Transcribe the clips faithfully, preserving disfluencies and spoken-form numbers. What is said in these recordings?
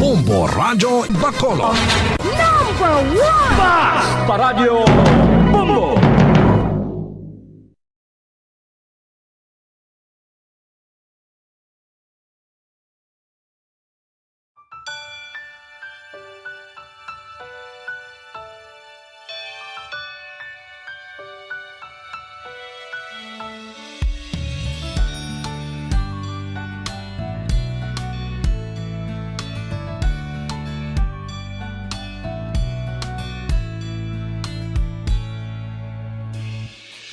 Bombo Radyo Bacolod. Number one! Basta Radyo Bombo!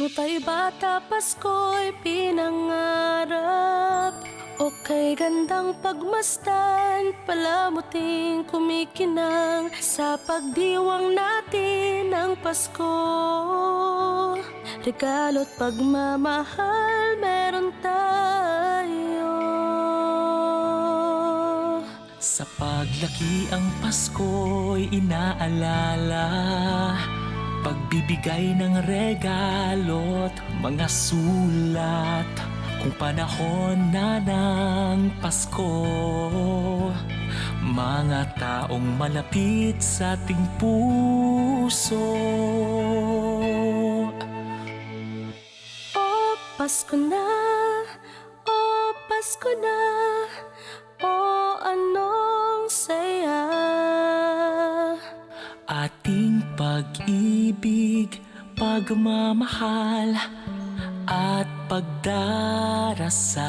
Nung tayo bata, Pasko'y pinangarap. O kay gandang pagmasdan, palamuting kumikinang sa pagdiwang natin ng Pasko. Regalo't pagmamahal meron tayo. Sa paglaki ang Pasko'y inaalala, pagbibigay ng regalo't mga sulat. Kung panahon na ng Pasko, mga taong malapit sa ating puso. O Pasko na, o Pasko na, o anong saya. Ating pag-ibig, pagmamahal, at pagdarasal.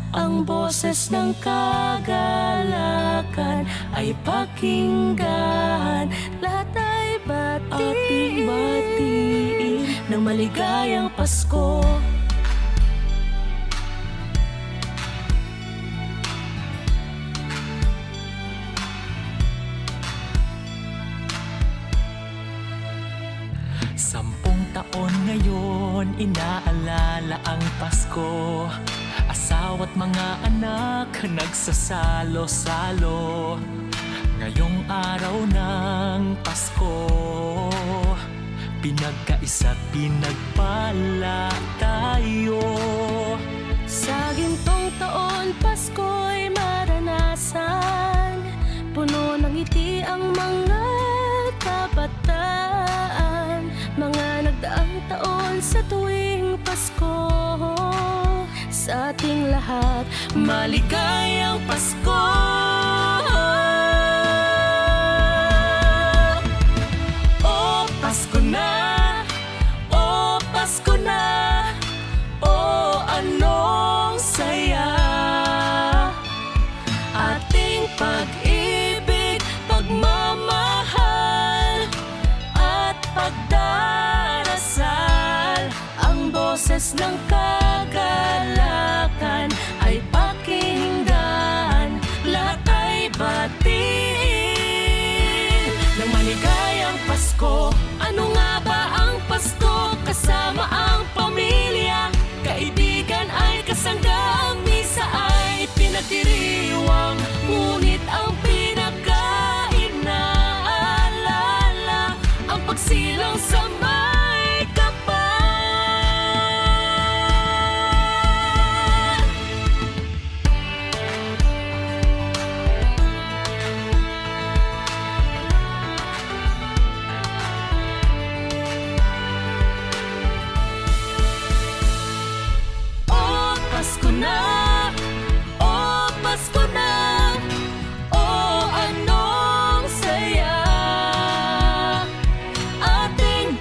Ang boses ng kagalakan ay pakinggan. Lahat ay batiin. Ating batiin ng maligayang Pasko. Sampung taon ngayon, inaalala ang Pasko. Asawa't mga anak nagsasalo-salo. Ngayong araw ng Pasko, pinagkaisa't pinagpala tayo. Sa gintong taon, Pasko'y maranasan. Puno ng ngiti ang mga kabataan. Mga nagdaang taon sa tuwing Pasko, sa ating lahat, maligayang Pasko. O Pasko na, o Pasko na, o anong saya. Ating pag-ibig, pagmamahal, at pagdarasal. Ang boses ng kagalakan ay pakinggan, lahat ay batiin ng maligayang Pasko. Ano nga ba ang Pasko? Kasama ang pamilya, kaibigan ay kasangga, ang misa ay pinagdiriwang, ngunit ang pinaka-inaalala ang pagsilang sa may kapal. O Pasko na, o Pasko na, o anong saya. Ating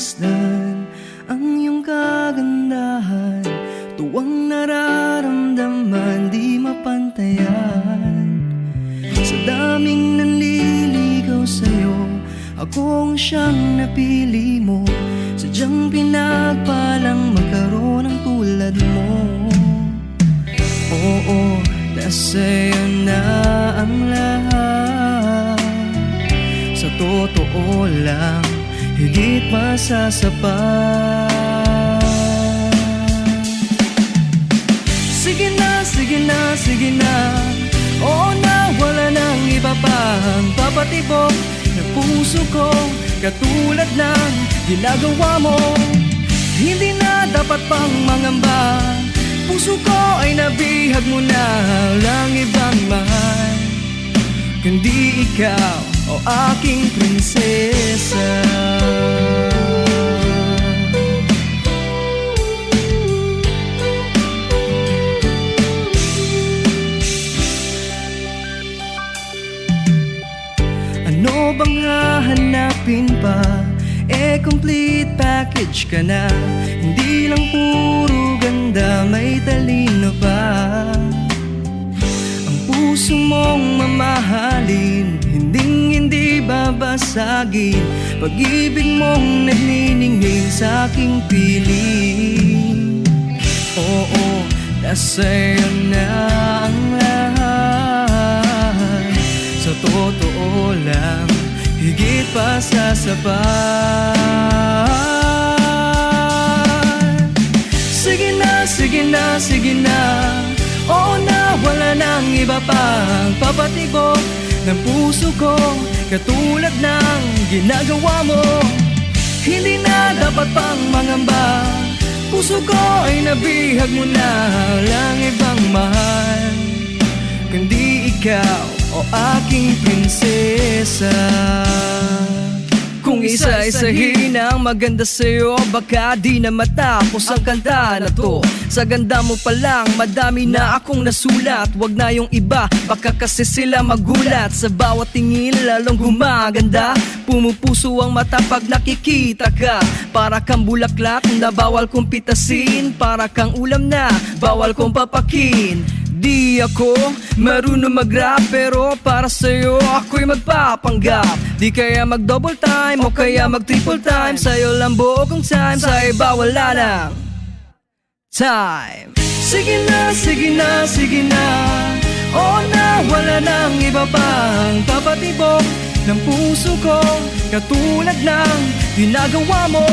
Masdan ang iyong kagandahan, tuwang nararamdaman di mapantayan. Sa daming nanliligaw sa'yo, ako ang siyang napili mo. Sadyang pinagpalang magkaroon ng tulad mo. Oo, nasa'yo na ang lahat. Sa totoo lang, higit pa sa sapat. Sige na, sige na, sige na. Oo na, wala nang iba pang papatibok ng puso ko. Katulad ng ginagawa mo, hindi na dapat pang mangamba. Puso ko ay nabihag mo na, lang ibang mahal, kundi ikaw, o aking prinsesa. Ano bang hahanapin pa? Eh, complete package ka na. Hindi lang puro ganda, may talino pa. Ang puso mong mamahalin, hinding hindi babasagin. Pag-ibig mong nagniningning sa aking piling. Oo, nasa'yo na ang lahat. Sa totoo lang, higit pa sa sapat. Sige na, sige na, sige na. Oo na, wala nang iba pang papatibok ng puso ko. Katulad ng ginagawa mo, hindi na dapat pang mangamba. Puso ko ay nabihag mo na, lang ibang mahal, kundi ikaw, o aking prinsesa. Kung isa-isahin ang maganda sa'yo, baka di na matapos ang kanta na to. Sa ganda mo pa lang, madami na akong nasulat. Wag na yung iba, baka kasi sila magulat. Sa bawat tingin, lalong gumaganda. Pumupuso ang mata pag nakikita ka. Para kang bulaklak na bawal kong pitasin. Para kang ulam na bawal kong papakin. Di ako marunong mag-rap, pero para sa'yo ako'y magpapanggap. Di kaya mag-double time o kaya mag-triple time. Sa'yo lang buo kong time, sa iba wala nang time. Sige na, sige na, sige na. Oo na, wala nang iba pang papatibok ng puso ko. Katulad ng ginagawa mo,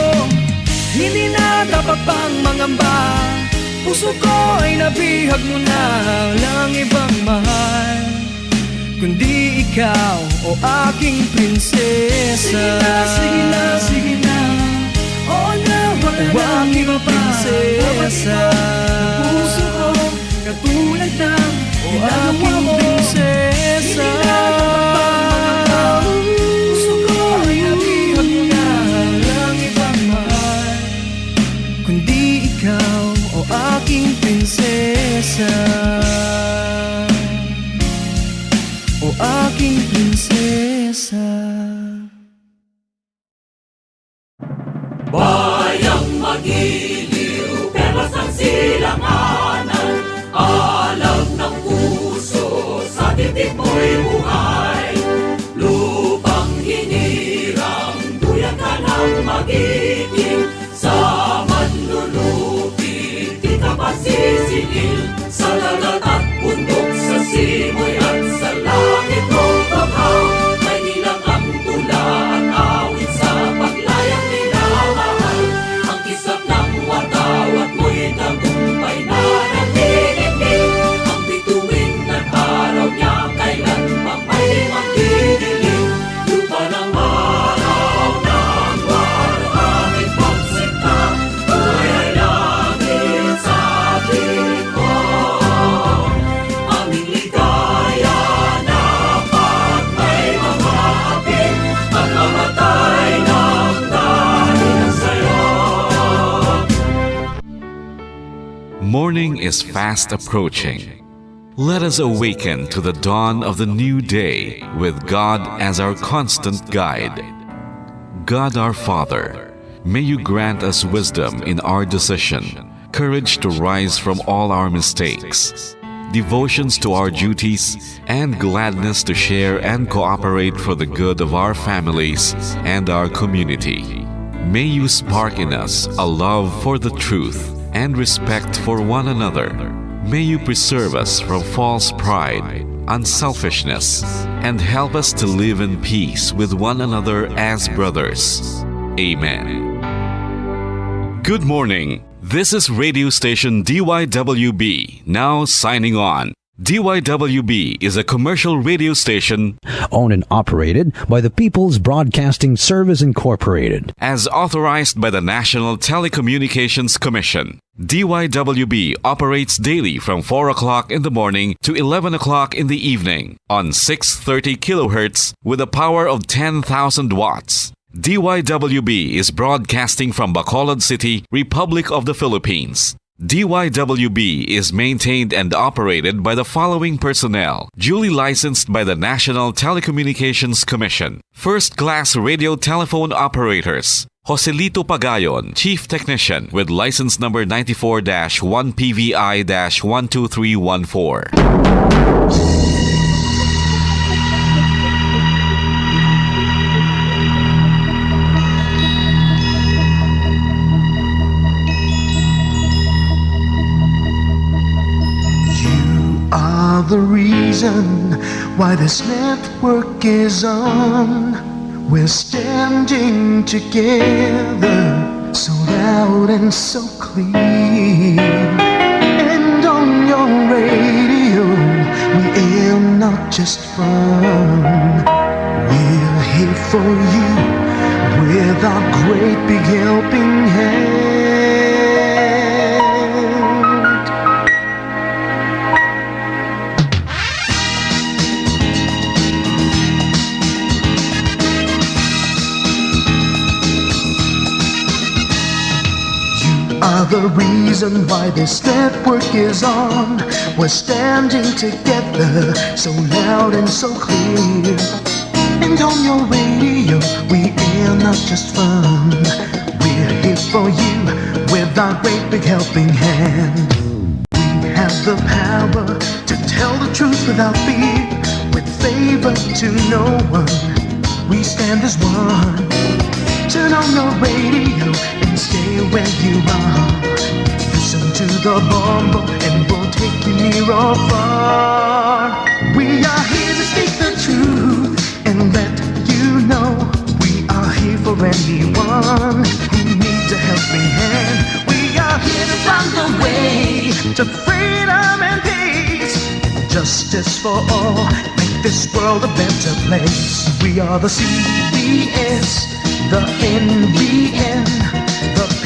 hindi na dapat pang mangamba. Puso ko ay nabihag mo na, lang ibang mahal, kundi ikaw, o aking prinsesa. Sige na, sige na, sige na. Oo na, wala O na aking iba pa. Prinsesa. Dapat ikaw, puso ko, katulad ng O ginagawa aking mo. Prinsesa. Hindi na dapat pang mangamba. Puso ko ay nabihag mo na, lang ibang mahal, kundi ikaw, o aking prinsesa. O aking prinsesa. Bayang magiliw, perlas ang silanganan, alam ng puso, sa titik mo'y buhay. Lupang hinirang, duyan ka ng magiting, sa manlulupi, di ka pasisingil. Sa dagat at bundok, sa simoy at sa langit mong baba, may nilagang tula at awit sa paglayang minamahal. Ang kislap ng watawat mo'y tagumpay na naniningil. Ang bituin ng araw niya kailan pa may magdidilim. Lupa ng araw, ng warang aking pagsinta, buhay ay langit sa ating likod. Aming ligaya na pag may mga hapit, pagmamatay ng dahil sa'yo. Morning is fast approaching. Let us awaken to the dawn of the new day with God as our constant guide. God our Father, May you grant us wisdom in our decision, courage to rise from all our mistakes, devotions to our duties, and gladness to share and cooperate for the good of our families and our community. May you spark in us a love for the truth and respect for one another. May you preserve us from false pride, unselfishness, and help us to live in peace with one another as brothers. Amen. Good morning. This is radio station D Y W B, now signing on. D Y W B is a commercial radio station owned and operated by the People's Broadcasting Service Incorporated. As authorized by the National Telecommunications Commission. D Y W B operates daily from four o'clock in the morning to eleven o'clock in the evening on six thirty kilohertz with a power of ten thousand watts. D Y W B is broadcasting from Bacolod City, Republic of the Philippines. D Y W B is maintained and operated by the following personnel, duly licensed by the National Telecommunications Commission. First class radio telephone operators. Joselito Pagayon, Chief Technician, with license number ninety-four dash one P V I dash one two three one four. You are the reason why this network is on. We're standing together, so loud and so clear. And on your radio, we aim not just fun. We're here for you with our great big helping hand. You are the reason why this network is on. We're standing together, so loud and so clear. And on your radio, we air not just fun. We're here for you with our great big helping hand. We have the power to tell the truth without fear, with favor to no one. We stand as one. Turn on your radio and stay where you are. Listen to the Bombo and we'll take you near or far. We are here to speak the truth and let you know we are here for anyone who needs a helping hand. We are here to find the way to freedom and peace. Justice for all, make this world a better place. We are the C B S, the N B N, the P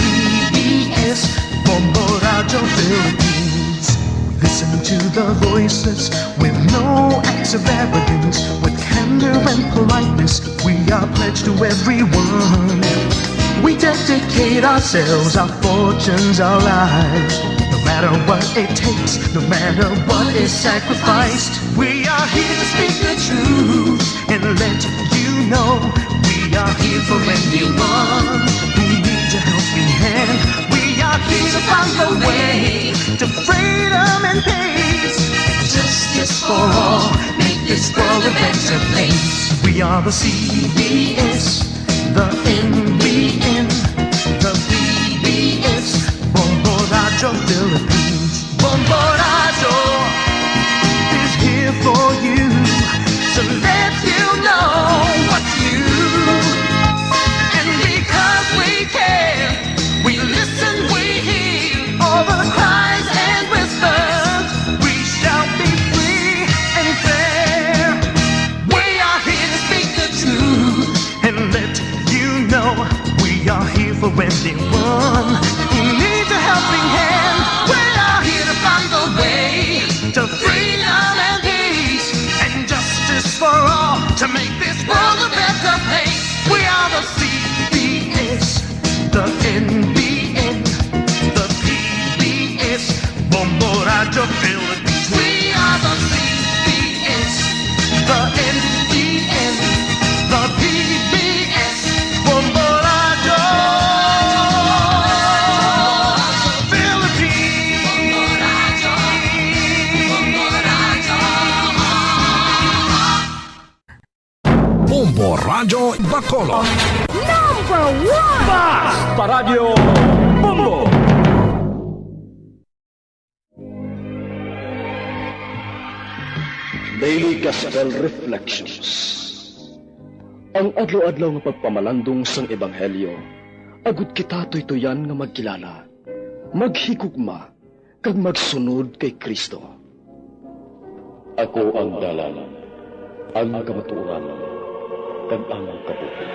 B S, Bombo Radyo Philippines. Listen to the voices with no acts of arrogance, with candor and politeness. We are pledged to everyone. We dedicate ourselves, our fortunes, our lives. No matter what it takes, no matter what is sacrificed, we are here to speak the truth and let you know we are here for anyone who needs a helping hand. We are here to find the way to freedom and peace. Justice for all, make this world a better place. We are the C B S, the N B N, the P B S, Bombo Radyo Philippines. Bombo Radyo is here for you to let you know what's new. And because we care, we listen, we hear all the cries and whispers. We shall be free and fair. We are here to speak the truth and let you know Bacolod. Number one! Basta Radyo Bombo! Daily Gospel Reflections. Ang adlaw-adlaw nga pagpamalandong sang Ebanghelyo, agud kita tuytoyan nga magkilala, maghigugma, kag magsunod kay Cristo. Ako ang dalan, ang kamatuoran, kag ang kabuhi.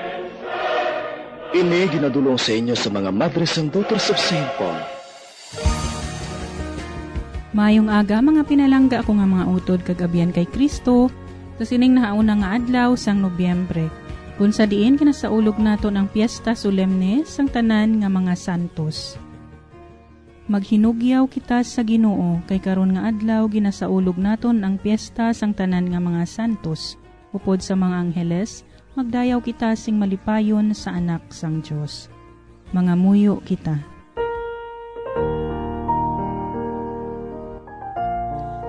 Ini ginadul-ong sa inyo sa mga Madres and Daughters of Saint Paul. Maayong aga, mga pinalangga ko nga mga utod kag abyan kay Cristo, sa sining nahauna nga adlaw sang Nobyembre, kun sa diin ginasaulog naton ang piyesta solemne sang tanan nga mga santos. Maghinugyaw kita sa Ginoo, kay karon nga adlaw ginasaulog naton ang piyesta sang tanan nga mga santos. Upod sa mga angheles, magdayaw kita sing malipayon sa Anak sang Dios. Mangamuyo kita.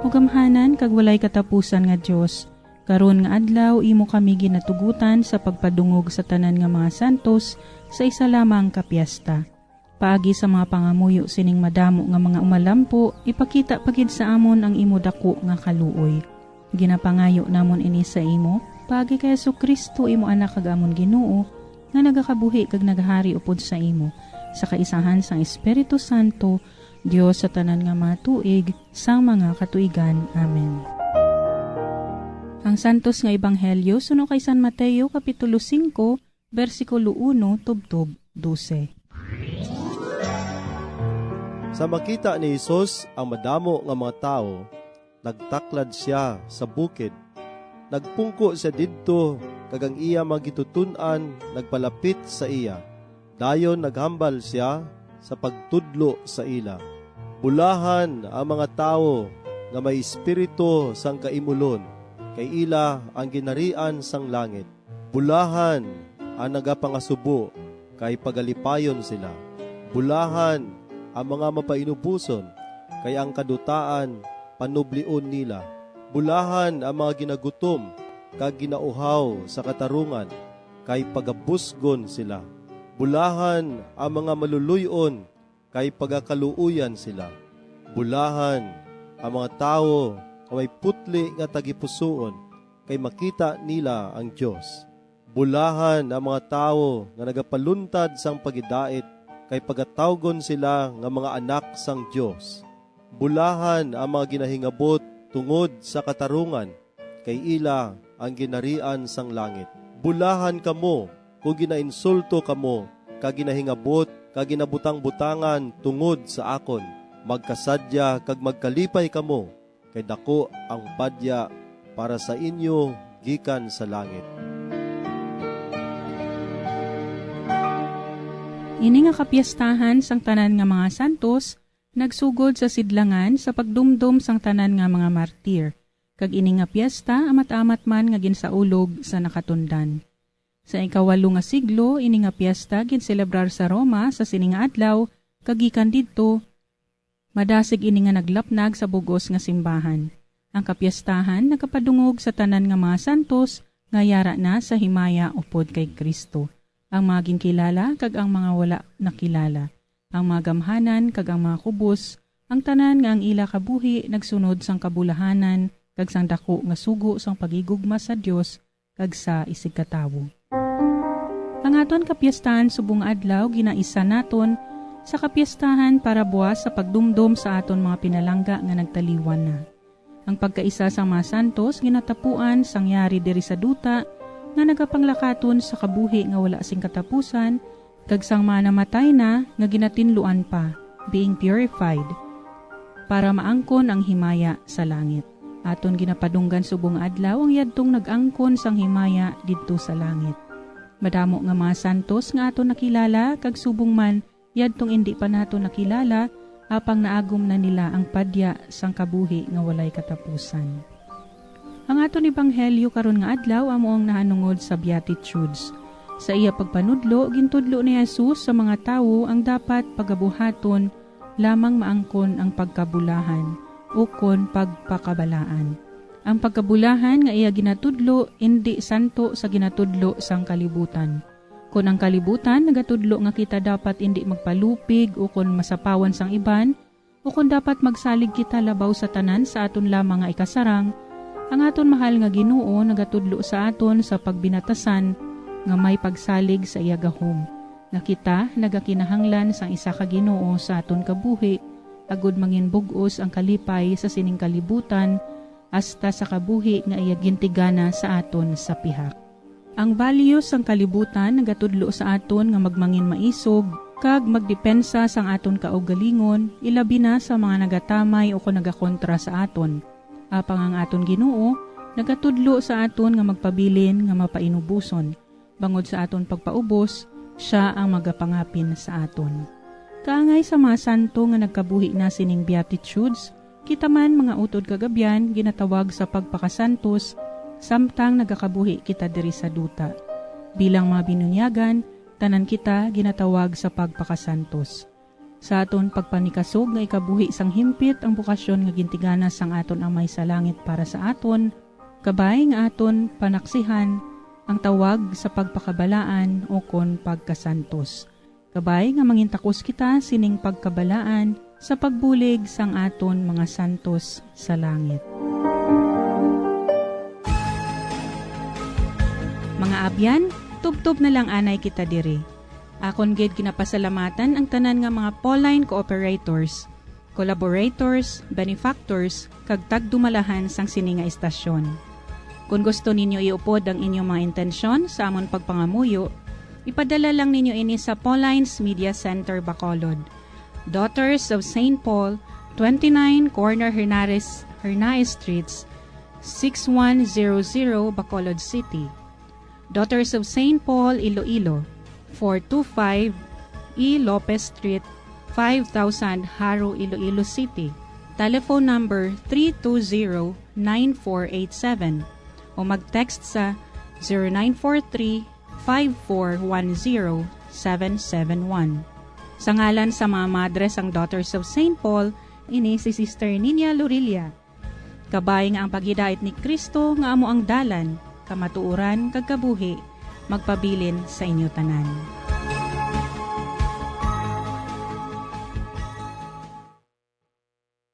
O gamhanan kag walay katapusan nga Dios, karon nga adlaw imo kami ginatugutan sa pagpadungog sa tanan nga mga santos sa isa lamang ka piyesta. Paagi sa mga pangamuyo sining madamo nga mga umalampo, ipakita pa gid sa amon ang imo daku nga kaluoy. Ginapangayo namon ini sa imo, paagi kay Jesu-Cristo, imo Anak kag amon Ginoo, nga nagakabuhi kag naghari upod sa imo, sa kaisahan sang Espiritu Santo, Dios sa tanan nga mga tuig, sang mga katuigan. Amen. Ang Santos nga Ebanghelyo suno kay San Mateo, Kapitulo singko, bersikulo uno tubtob dose. Sa makita ni Jesus ang madamo nga mga tawo, nagtaklad sia sa bukid. Nagpungko sia didto, kag ang iya mga gintutun-an nagpalapit sa iya. Dayon naghambal sia sa pagtudlo sa ila, "Bulahan ang mga tawo nga may espiritu sang kaimulon, kay ila ang ginharian sang langit. Bulahan ang nagapangasubo, kay pagalipayon sila. Bulahan ang mga mapainuboson, kay ang kadutaan panublion nila. Bulahan ang mga ginagutom kag ginauhaw sa katarungan, kay pagabusgon sila. Bulahan ang mga maluloy-on, kay pagakaluoyan sila. Bulahan ang mga tawo nga may putli nga tagipusoon, kay makita nila ang Dios. Bulahan ang mga tawo nga nagapaluntad sang pagidait, kay pagatawgon sila nga mga anak sang Dios. Bulahan ang mga ginahingabot tungod sa katarungan, kay ila ang ginharian sang langit. Bulahan kamo kon ginainsulto kamo, kag ginahingabot, kag ginabutang-butangan tungod sa akon. Magkasadya kag magkalipay kamo, kay daku ang padya para sa inyo gikan sa langit." Ini nga kapiestahan sang tanan nga mga santos nagsugod sa sidlangan sa pagdumdom sang tanan nga mga martir, kag ini nga piesta amat-amat man nga ginsaulog sa nakatundan. Sa ikawalo nga siglo, ini nga piesta ginselebrar sa Roma sa sini nga adlaw, kag gikan didto, madasig ini nga naglapnag sa bug-os nga simbahan. Ang kapiestahan nagapadungog sa tanan nga mga santos nga yara na sa himaya upod kay Cristo, ang mga ginkilala kag ang mga wala nakilala, ang mga gamhanan kag ang mga kubos, ang tanan nga ang ila kabuhi nagsunod sang kabulahanan kag sang daku nga sugo sang paghigugma sa Dios kag sa isigkatawo. Ang aton kapiestahan subong nga adlaw ginaisa naton sa kapiestahan para buas sa pagdumdom sa aton mga pinalangga nga nagtaliwan na. Ang pagkaisa sang mga santos ginatapuan sang yari diri sa duta nga nagapanglakaton sa kabuhi nga wala sing katapusan, kag sang mga namatay na nga ginatinluan pa, being purified, para maangkon ang himaya sa langit. Aton ginapadunggan subong nga adlaw ang yadtong nag-angkon sang himaya didto sa langit. Madamo nga mga santos nga aton nakilala, kag subong man yadtong indi pa naton nakilala, apang naagom na nila ang padya sang kabuhi nga walay katapusan. Ang aton ebanghelyo karon nga adlaw amo ang nahanungod sa Beatitudes. Sa iya pagpanudlo, gintudlo ni Jesus sa mga tawo ang dapat pagabuhaton lamang maangkon ang pagkabulahan, ukon pagpakabalaan. Ang pagkabulahan nga iya ginatudlo indi santo sa ginatudlo sang kalibutan. Kon ang kalibutan nagatudlo nga kita dapat indi magpalupig ukon masapawan sang iban, ukon dapat magsalig kita labaw sa tanan sa aton lamang nga ikasarang, ang aton mahal nga Ginoo nagatudlo sa aton sa pagbinatasan nga may pagsalig sa iya gahom, nga kita nagakinahanglan sang isa ka Ginoo sa aton kabuhi, agod mangin bug-os ang kalipay sa sining kalibutan hasta sa kabuhi nga iya gintigana sa aton sa pihak. Ang values sang kalibutan nagatudlo sa aton nga magmangin maisog kag magdepensa sang aton kaugalingon, ilabi na sa mga nagatamay o kon nagakontra sa aton. Apang ang aton Ginoo nagatudlo sa aton nga magpabilin nga mapainuboson, bangod sa aton pagpaubos, sia ang magapangapin sa aton. Kaangay sa mga santo nga nagkabuhi na sining Beatitudes, kita man, mga utod kag abyan, ginatawag sa pagpakasantos, samtang nagakabuhi kita diri sa duta. Bilang mga binunyagan, tanan kita ginatawag sa pagpakasantos. Sa aton pagpanikasog nga ikabuhi sang himpit ang bukasyon nga gintigana sang aton Amay sa Langit para sa aton, kabay nga aton panaksihan ang tawag sa pagpakabalaan ukon pagkasantos. Kabay nga mangintakos kita sining pagkabalaan sa pagbulig sang aton mga santos sa langit. Mga abyan, tubtob na lang anay kita diri. Akon gid ginapasalamatan ang tanan nga mga Pauline cooperators, collaborators, benefactors, kag tagdumalahan sang sini nga istasyon. Kon gusto ninyo iupod ang inyong mga intensyon sa amon pagpangamuyo, ipadala lang ninyo ini sa Pauline's Media Center, Bacolod, Daughters of Saint Paul, twenty-nine Corner Hernares, Hernaez Streets, six one zero zero, Bacolod City. Daughters of Saint Paul, Iloilo, four two five E Lopez Street, five thousand, Jaro, Iloilo City. Telephone number three two zero nine four eight seven o mag-text sa zero nine four three five four one zero seven seven one. Sa ngalan sa mga madre sang Daughters of Saint Paul, ini si Sister Nina Lorilla. Kabay nga ang paghidait ni Cristo nga amo ang dalan, kamatuoran, kag kabuhi magpabilin sa inyo tanan.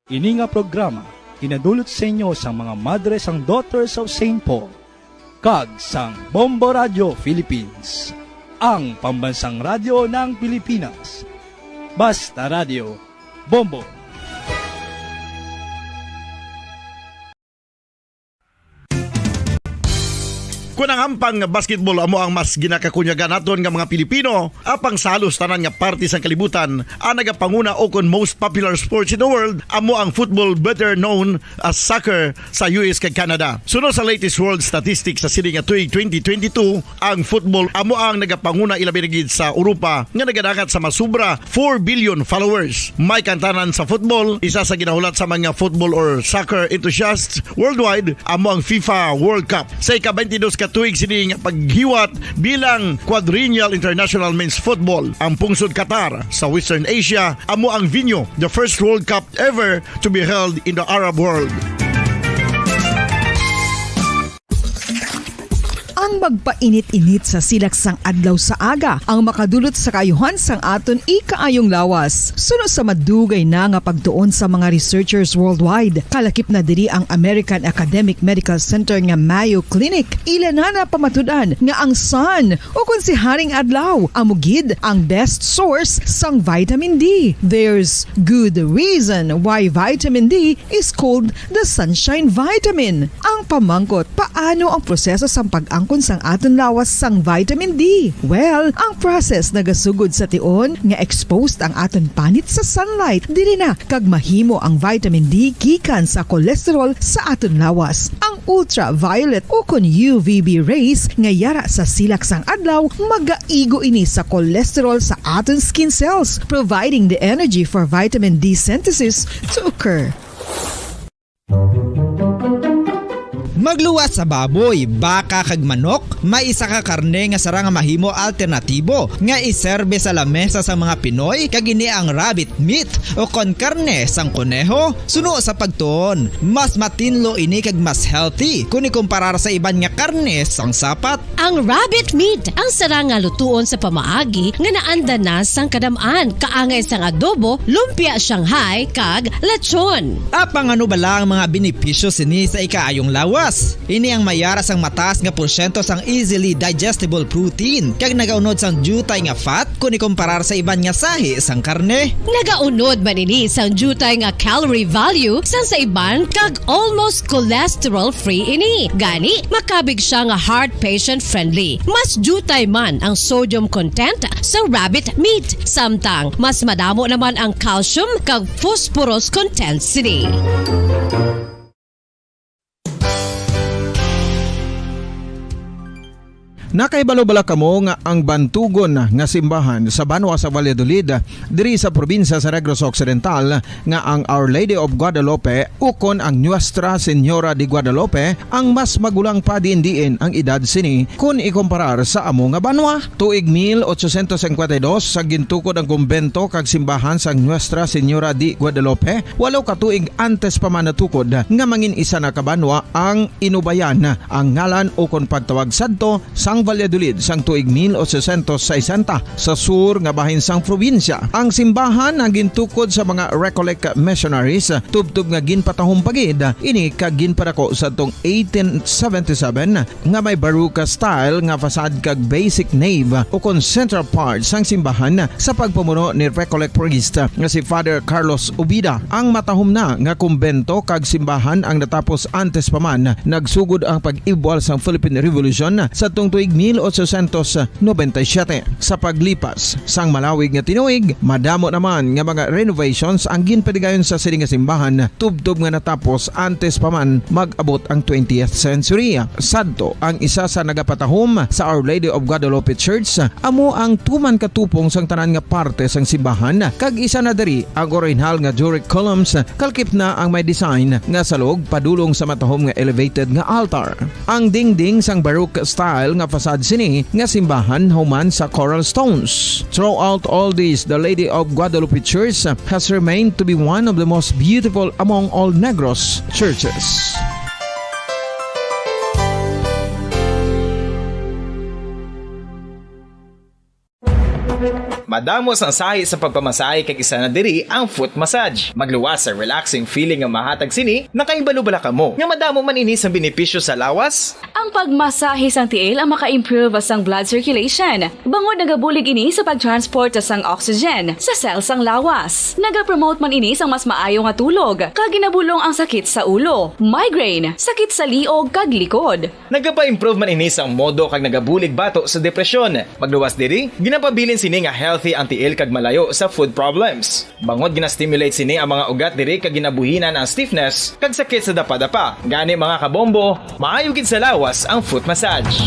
Ini nga programa ginadulot sa inyo sang mga madre sang Daughters of Saint Paul kag sang Bombo Radio Philippines, ang pambansang radyo ng Pilipinas. Basta Radio, Bombo. Kon ang hampang nga basketball amo ang mas ginakakunyagan naton nga mga Pilipino, apang sa halos tanan nga parte sang kalibutan, ang nagapanguna o kon most popular sports in the world amo ang football, better known as soccer, sa U S kag Canada. Suno sa latest world statistics sa sini nga tuig twenty twenty-two, ang football amo ang nagapanguna, ilabi na gid sa Europa, nga nagadangat sa masubra four billion followers. May kantanan sa football, isa sa ginahulat sa mga football or soccer enthusiasts worldwide, amo ang FIFA World Cup. Sa ika-twenty-dos ka tuig sini nga paghiwat bilang Quadrennial International Men's Football, ang pungsod Qatar sa Western Asia amo ang venue, the first World Cup ever to be held in the Arab world. Ang magpainit-init sa silak sang adlaw sa aga ang makadulot sa kaayuhan sang aton ikaayong lawas. Suno sa madugay na nga pagtuon sa mga researchers worldwide, kalakip na diri ang American Academic Medical Center nga Mayo Clinic. Ila na napamatud-an nga ang sun, o kon si Haring Adlaw, amo gid ang best source sang vitamin D. There's good reason why vitamin D is called the sunshine vitamin. Ang pamangkot, paano ang proseso sang pag-angkon sang aton lawas sang vitamin D? Well, ang process nagasugod sa tion nga exposed ang aton panit sa sunlight. Diri na kag mahimo ang vitamin D gikan sa cholesterol sa aton lawas. Ang ultraviolet o kon U V B rays nga yara sa silak sang adlaw, magaigo ini sa cholesterol sa aton skin cells, providing the energy for vitamin D synthesis to occur. Magluwas sa baboy, baka kag manok, may isa ka karne nga sarang nga mahimo alternatibo nga iserbe sa lamesa sang mga Pinoy, kag ini ang rabbit meat o kon karne sang koneho. Suno sa pagtuon, mas matinlo ini kag mas healthy kon ikumparar sa iban nga karne sang sapat. Ang rabbit meat ang sarang nga lutuon sa pamaagi nga naanda na sang kadam-an, kaangay sang adobo, lumpia Shanghai, kag lechon. Apang ano bala ang mga benepisyo sini sa ikaayong lawas? Ini ang may ara sang mataas nga porsyento sang easily digestible protein, kag nagaunod sang diutay nga fat kon ikumparar sa iban nga sahi sang karne. Nagaunod man ini sang diutay nga calorie value sang sa iban, kag almost cholesterol-free ini. Gani, makabig siya nga heart patient-friendly. Mas diutay man ang sodium content sa rabbit meat, samtang mas madamo naman ang calcium kag phosphorus content sini. Nakahibalo bala kamo nga ang bantugon nga simbahan sa banwa sa Valladolid, diri sa probinsya sa Negros Occidental, nga ang Our Lady of Guadalupe ukon ang Nuestra Señora de Guadalupe ang mas magulang pa diin-diin ang edad sini kon ikumparar sa amo nga banwa? Tuig mil ochocientos cincuenta y dos, sa gintukod ang kumbento kag simbahan sang Nuestra Señora de Guadalupe, walo ka tuig antes pa man natukod nga mangin isa na ka banwa ang inubayan ang ngalan ukon pagtawag sadto sang Valladolid sang tuig mil ochocientos sesenta sa sur nga bahin sang probinsya. Ang simbahan ang gintukod sa mga Recollect missionaries, tubtob nga ginpatahom pa gid ini kag ginpadako sadtong eighteen seventy-seven, nga may Baroque style nga facade kag basic nave ukon central part sang simbahan sa pagpamuno ni Recollect priest nga si Father Carlos Ubida. Ang matahom na nga kumbento kag simbahan ang natapos antes pa man nagsugod ang pag-ibwal sang Philippine Revolution sadtong tuig mil ochocientos noventa y siete. Sa paglipas sang malawig nga tinuig, madamo naman nga mga renovations ang ginpadigayon sa sini nga simbahan, tubtob nga natapos antes pa man mag-abot ang twentieth century. Sadto, ang isa sa nagapatahom sa Our Lady of Guadalupe Church amo ang tuman ka tupong sang tanan nga parte sang simbahan, kag isa na diri ang orihinal nga Doric columns, kalkip na ang may design nga salog padulong sa matahom nga elevated nga altar. Ang dingding sang Baroque style nga facade sini nga simbahan human sa coral stones. Throughout all this, the Lady of Guadalupe Church has remained to be one of the most beautiful among all Negros churches. Madamo sang sahi sa pagpamasahe, kag isa na diri ang foot massage. Magluwas sa relaxing feeling nga mahatag sini. Nakahibalo bala kamo nga madamo man ini sa benepisyo sa lawas? Ang pagmasahe sang tiil ang maka-improve sang blood circulation, bangod nagabulig ini sa pag-transport sang oxygen sa cell sang lawas. Nagapromote man ini sang mas maayo nga tulog, kag ginabulong ang sakit sa ulo, migraine, sakit sa liog, kag likod. Nagapa-improve man ini sang modo kag nagabulig bato sa depresyon. Magluwas diri, ginapabilin sini nga healthy ang tiil kag malayo sa foot problems. Bangod gina-stimulate sini ang mga ugat diri kag ginabuhinan ang stiffness kag sakit sa dapadapa. Gani, mga kabombo, maayo gid sa lawas ang foot massage.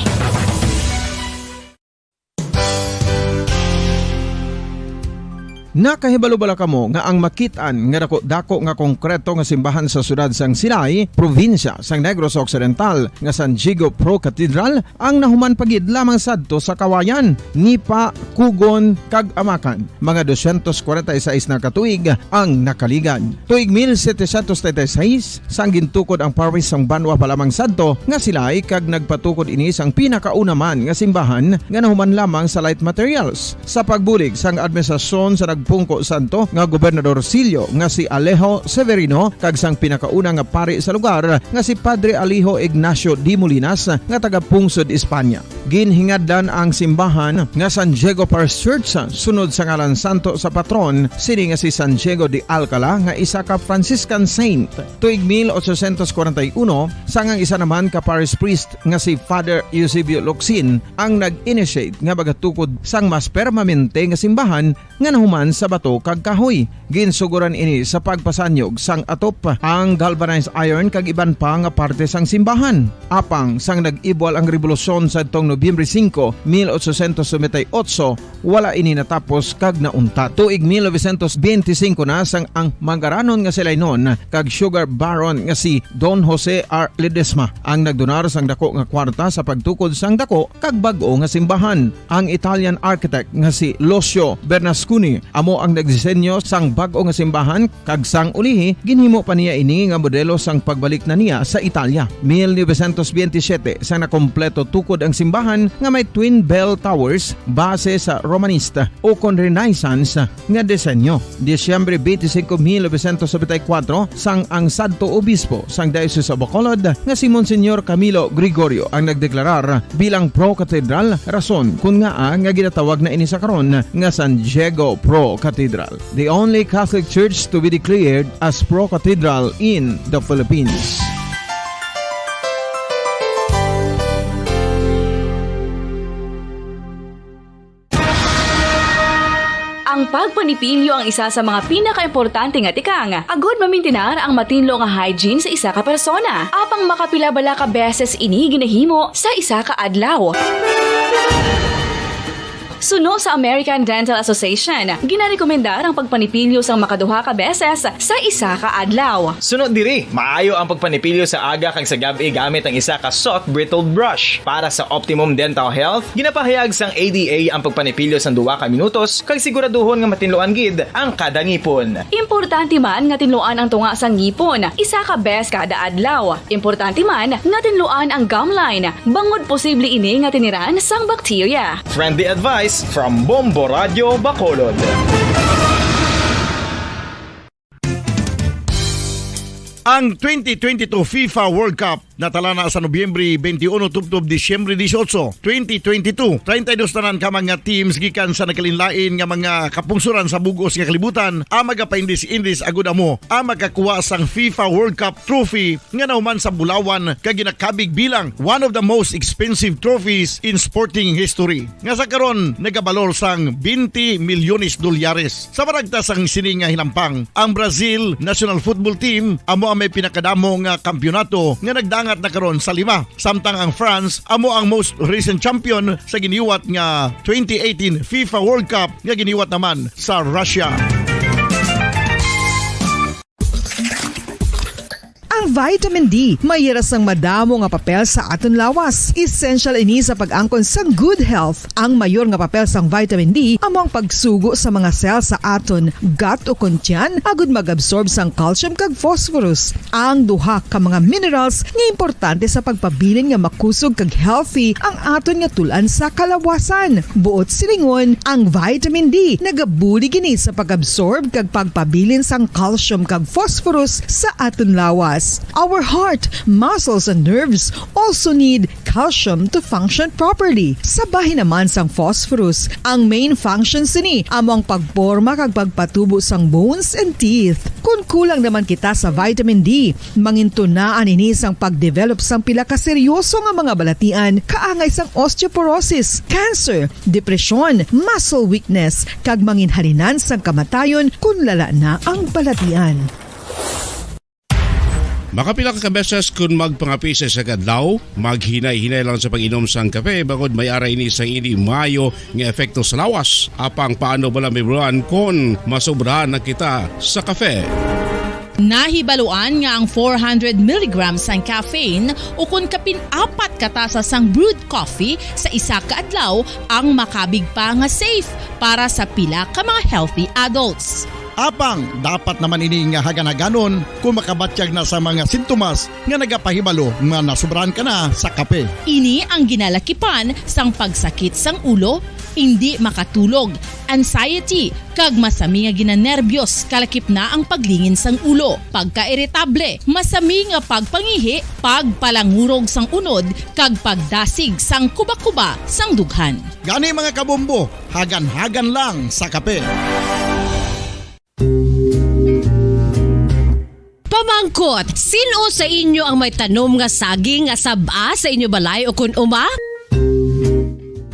Nakahibalo bala kamo nga ang makit-an nga dako-dako nga konkreto nga simbahan sa siyudad sang Silay, probinsya sang Negros Occidental, nga San Diego Pro Cathedral, ang nahuman pa gid lamang sadto sa Kawayan, Nipa, Kugon, kag Amakan? Mga doscientos cuarenta y seis na ka tuig ang nakaligad. Tuig mil setecientos treinta y seis, sang gintukod ang parish sang banwa pa lamang sadto nga Silay, kag nagpatukod ini sang pinakauna man nga simbahan nga nahuman lamang sa light materials. Sa pagbulig sang administrasyon sa nagpungko sadto nga Gobernador Silio nga si Alejo Severino kag sang pinakauna nga pari sa lugar nga si Padre Alejo Ignacio de Molinas nga taga-pungsod Espanya. Ginhingadlan ang simbahan nga San Diego Parish Church sunod sa ngalan santo sa patron sini nga si San Diego de Alcala nga isa ka Franciscan saint. Tuig mil ochocientos cuarenta y uno, sang ang isa naman ka parish priest nga si Father Eusebio Locsin ang nag-initiate nga magatukod sang mas permanente nga simbahan nga nahuman sa bato kag kahoy. Ginsugoran ini sa pagpasanyog sang atop, ang galvanized iron kag iban pa nga parte sang simbahan. Apang sang nag-ibwal ang rebolusyon sadtong Nobyembre singko, mil ochocientos noventa y ocho, wala ini natapos kag nauntat. Tuig mil novecientos benti singko na sang ang mangaranon nga si Lainon kag sugar baron nga si Don Jose R. Ledesma ang nagdonar sang dako nga kwarta sa pagtukod sang dako kag bag-o nga simbahan. Ang Italian architect nga si Lucio Bernasconi amo ang nagdisenyo sang bag-o nga simbahan, kag sang ulihi ginhimo pa niya ini nga modelo sang pagbalik na niya sa Italia. Mil novecientos benti siyete, sang nakompleto tukod ang simbahan nga may twin bell towers base sa Romanista ukon Renaissance nga disenyo. Disyembre benti singko, mil novecientos nobenta y kuwatro, sang ang sadto obispo sang Diocese of Bacolod nga si Monsignor Camilo Gregorio ang nagdeklarar bilang Pro Cathedral, rason kon ngaa nga ginatawag na ini sa karon nga San Diego Pro Cathedral, the only Catholic church to be declared as Pro Cathedral in the Philippines. Ang pagpanipilyo ang isa sa mga pinakaimportante nga tikang agud mamintinar ang matinlo nga hygiene sa isa ka persona. Apang makapila bala ka beses ini ginahimo sa isa ka adlaw? Suno sa American Dental Association, ginarekomendar ang pagpanipilyo sang makaduha ka beses sa isa ka adlaw. Suno diri, maayo ang pagpanipilyo sa aga kag sa gab-i gamit ang isa ka soft bristled brush. Para sa optimum dental health, ginapahayag sang A D A ang pagpanipilyo sang duha ka minutos kag siguraduhon nga matinluan gid ang kada ngipon. Importante man nga tinluan ang tunga sang ngipon isa ka bes kada adlaw. Importante man nga tinluan ang gum line, bangod posible ini nga tiniran sang bakterya. Friendly advice from Bombo Radio Bacolod. Ang twenty twenty-two FIFA World Cup natalana sa Nobyembre twenty-one tubtob Disyembre dieciocho, twenty twenty-two. Treinta y dos tanan ka mga teams gikan sa nagkalainlain nga mga kapungsoran sa bug-os nga kalibutan ang magapaindis-indis agud amo ang makakuha sang FIFA World Cup trophy nga nahuman sa bulawan kag ginakabig bilang one of the most expensive trophies in sporting history, nga sa karon nagabalor sang twenty milyones dolyares. Sa maragta sang sini nga hinampang, ang Brazil national football team amo ang may pinakadamo nga kampiyonato nga nagdangat na karon sa lima, samtang ang France amo ang most recent champion sa giniwat nga twenty eighteen FIFA World Cup nga giniwat naman sa Russia. Ang vitamin D may hira sang madamo nga papel sa aton lawas. Essential ini sa pag-angkon sang good health. Ang mayor nga papel sang vitamin D amo ang pagsugo sa mga cell sa aton gut o kon tiyan agud mag-absorb sang calcium kag phosphorus, ang duha ka mga minerals nga importante sa pagpabilin nga makusog kag healthy ang aton nga tul-an sa kalawasan. Buot silingon, ang vitamin D nagabulig ini sa pag-absorb kag pagpabilin sang calcium kag phosphorus sa aton lawas. Our heart, muscles, and nerves also need calcium to function properly. Sa bahin naman sang phosphorus, ang main function sini amo ang pagporma kag pagpatubo sang bones and teeth. Kon kulang naman kita sa vitamin D, mangintunaan ini sang pag-develop sang pila ka seryoso nga mga balatian kaangay sang osteoporosis, cancer, depresyon, muscle weakness, kag manginhalinan sang kamatayon kon lala na ang balatian. Makapila ka beses kon magpangape sa isa ka adlaw, maghinay-hinay lang sa pag-inom sang kape, bangod may ara ini sang hindi maayo nga epekto sa lawas. Apang paano bala mahibaluan kon masobrahan na kita sa kape? Nahibaluan nga ang four hundred milligrams sang caffeine, ukon kapin apat ka tasa sang brewed coffee sa isa ka adlaw, ang makabig pa nga safe para sa pila ka mga healthy adults. Apang dapat naman ini nga hagan-haganon kon makabatyag na sa mga sintomas nga nagapahibalo nga nasobrahan ka na sa kape. Ini ang ginalakipan sang pagsakit sang ulo, indi makatulog, anxiety, kag masami nga ginanerbyos, kalakip na ang paglingin sang ulo, pagkairitable, masami nga pagpangihi, pagpalangurog sang unod, kag pagdasig sang kuba-kuba sang dughan. Gani, mga kabombo, hagan-hagan lang sa kape. Pamangkot, sin-o sa inyo ang may tanom nga saging nga sab-a sa inyo balay o kon uma?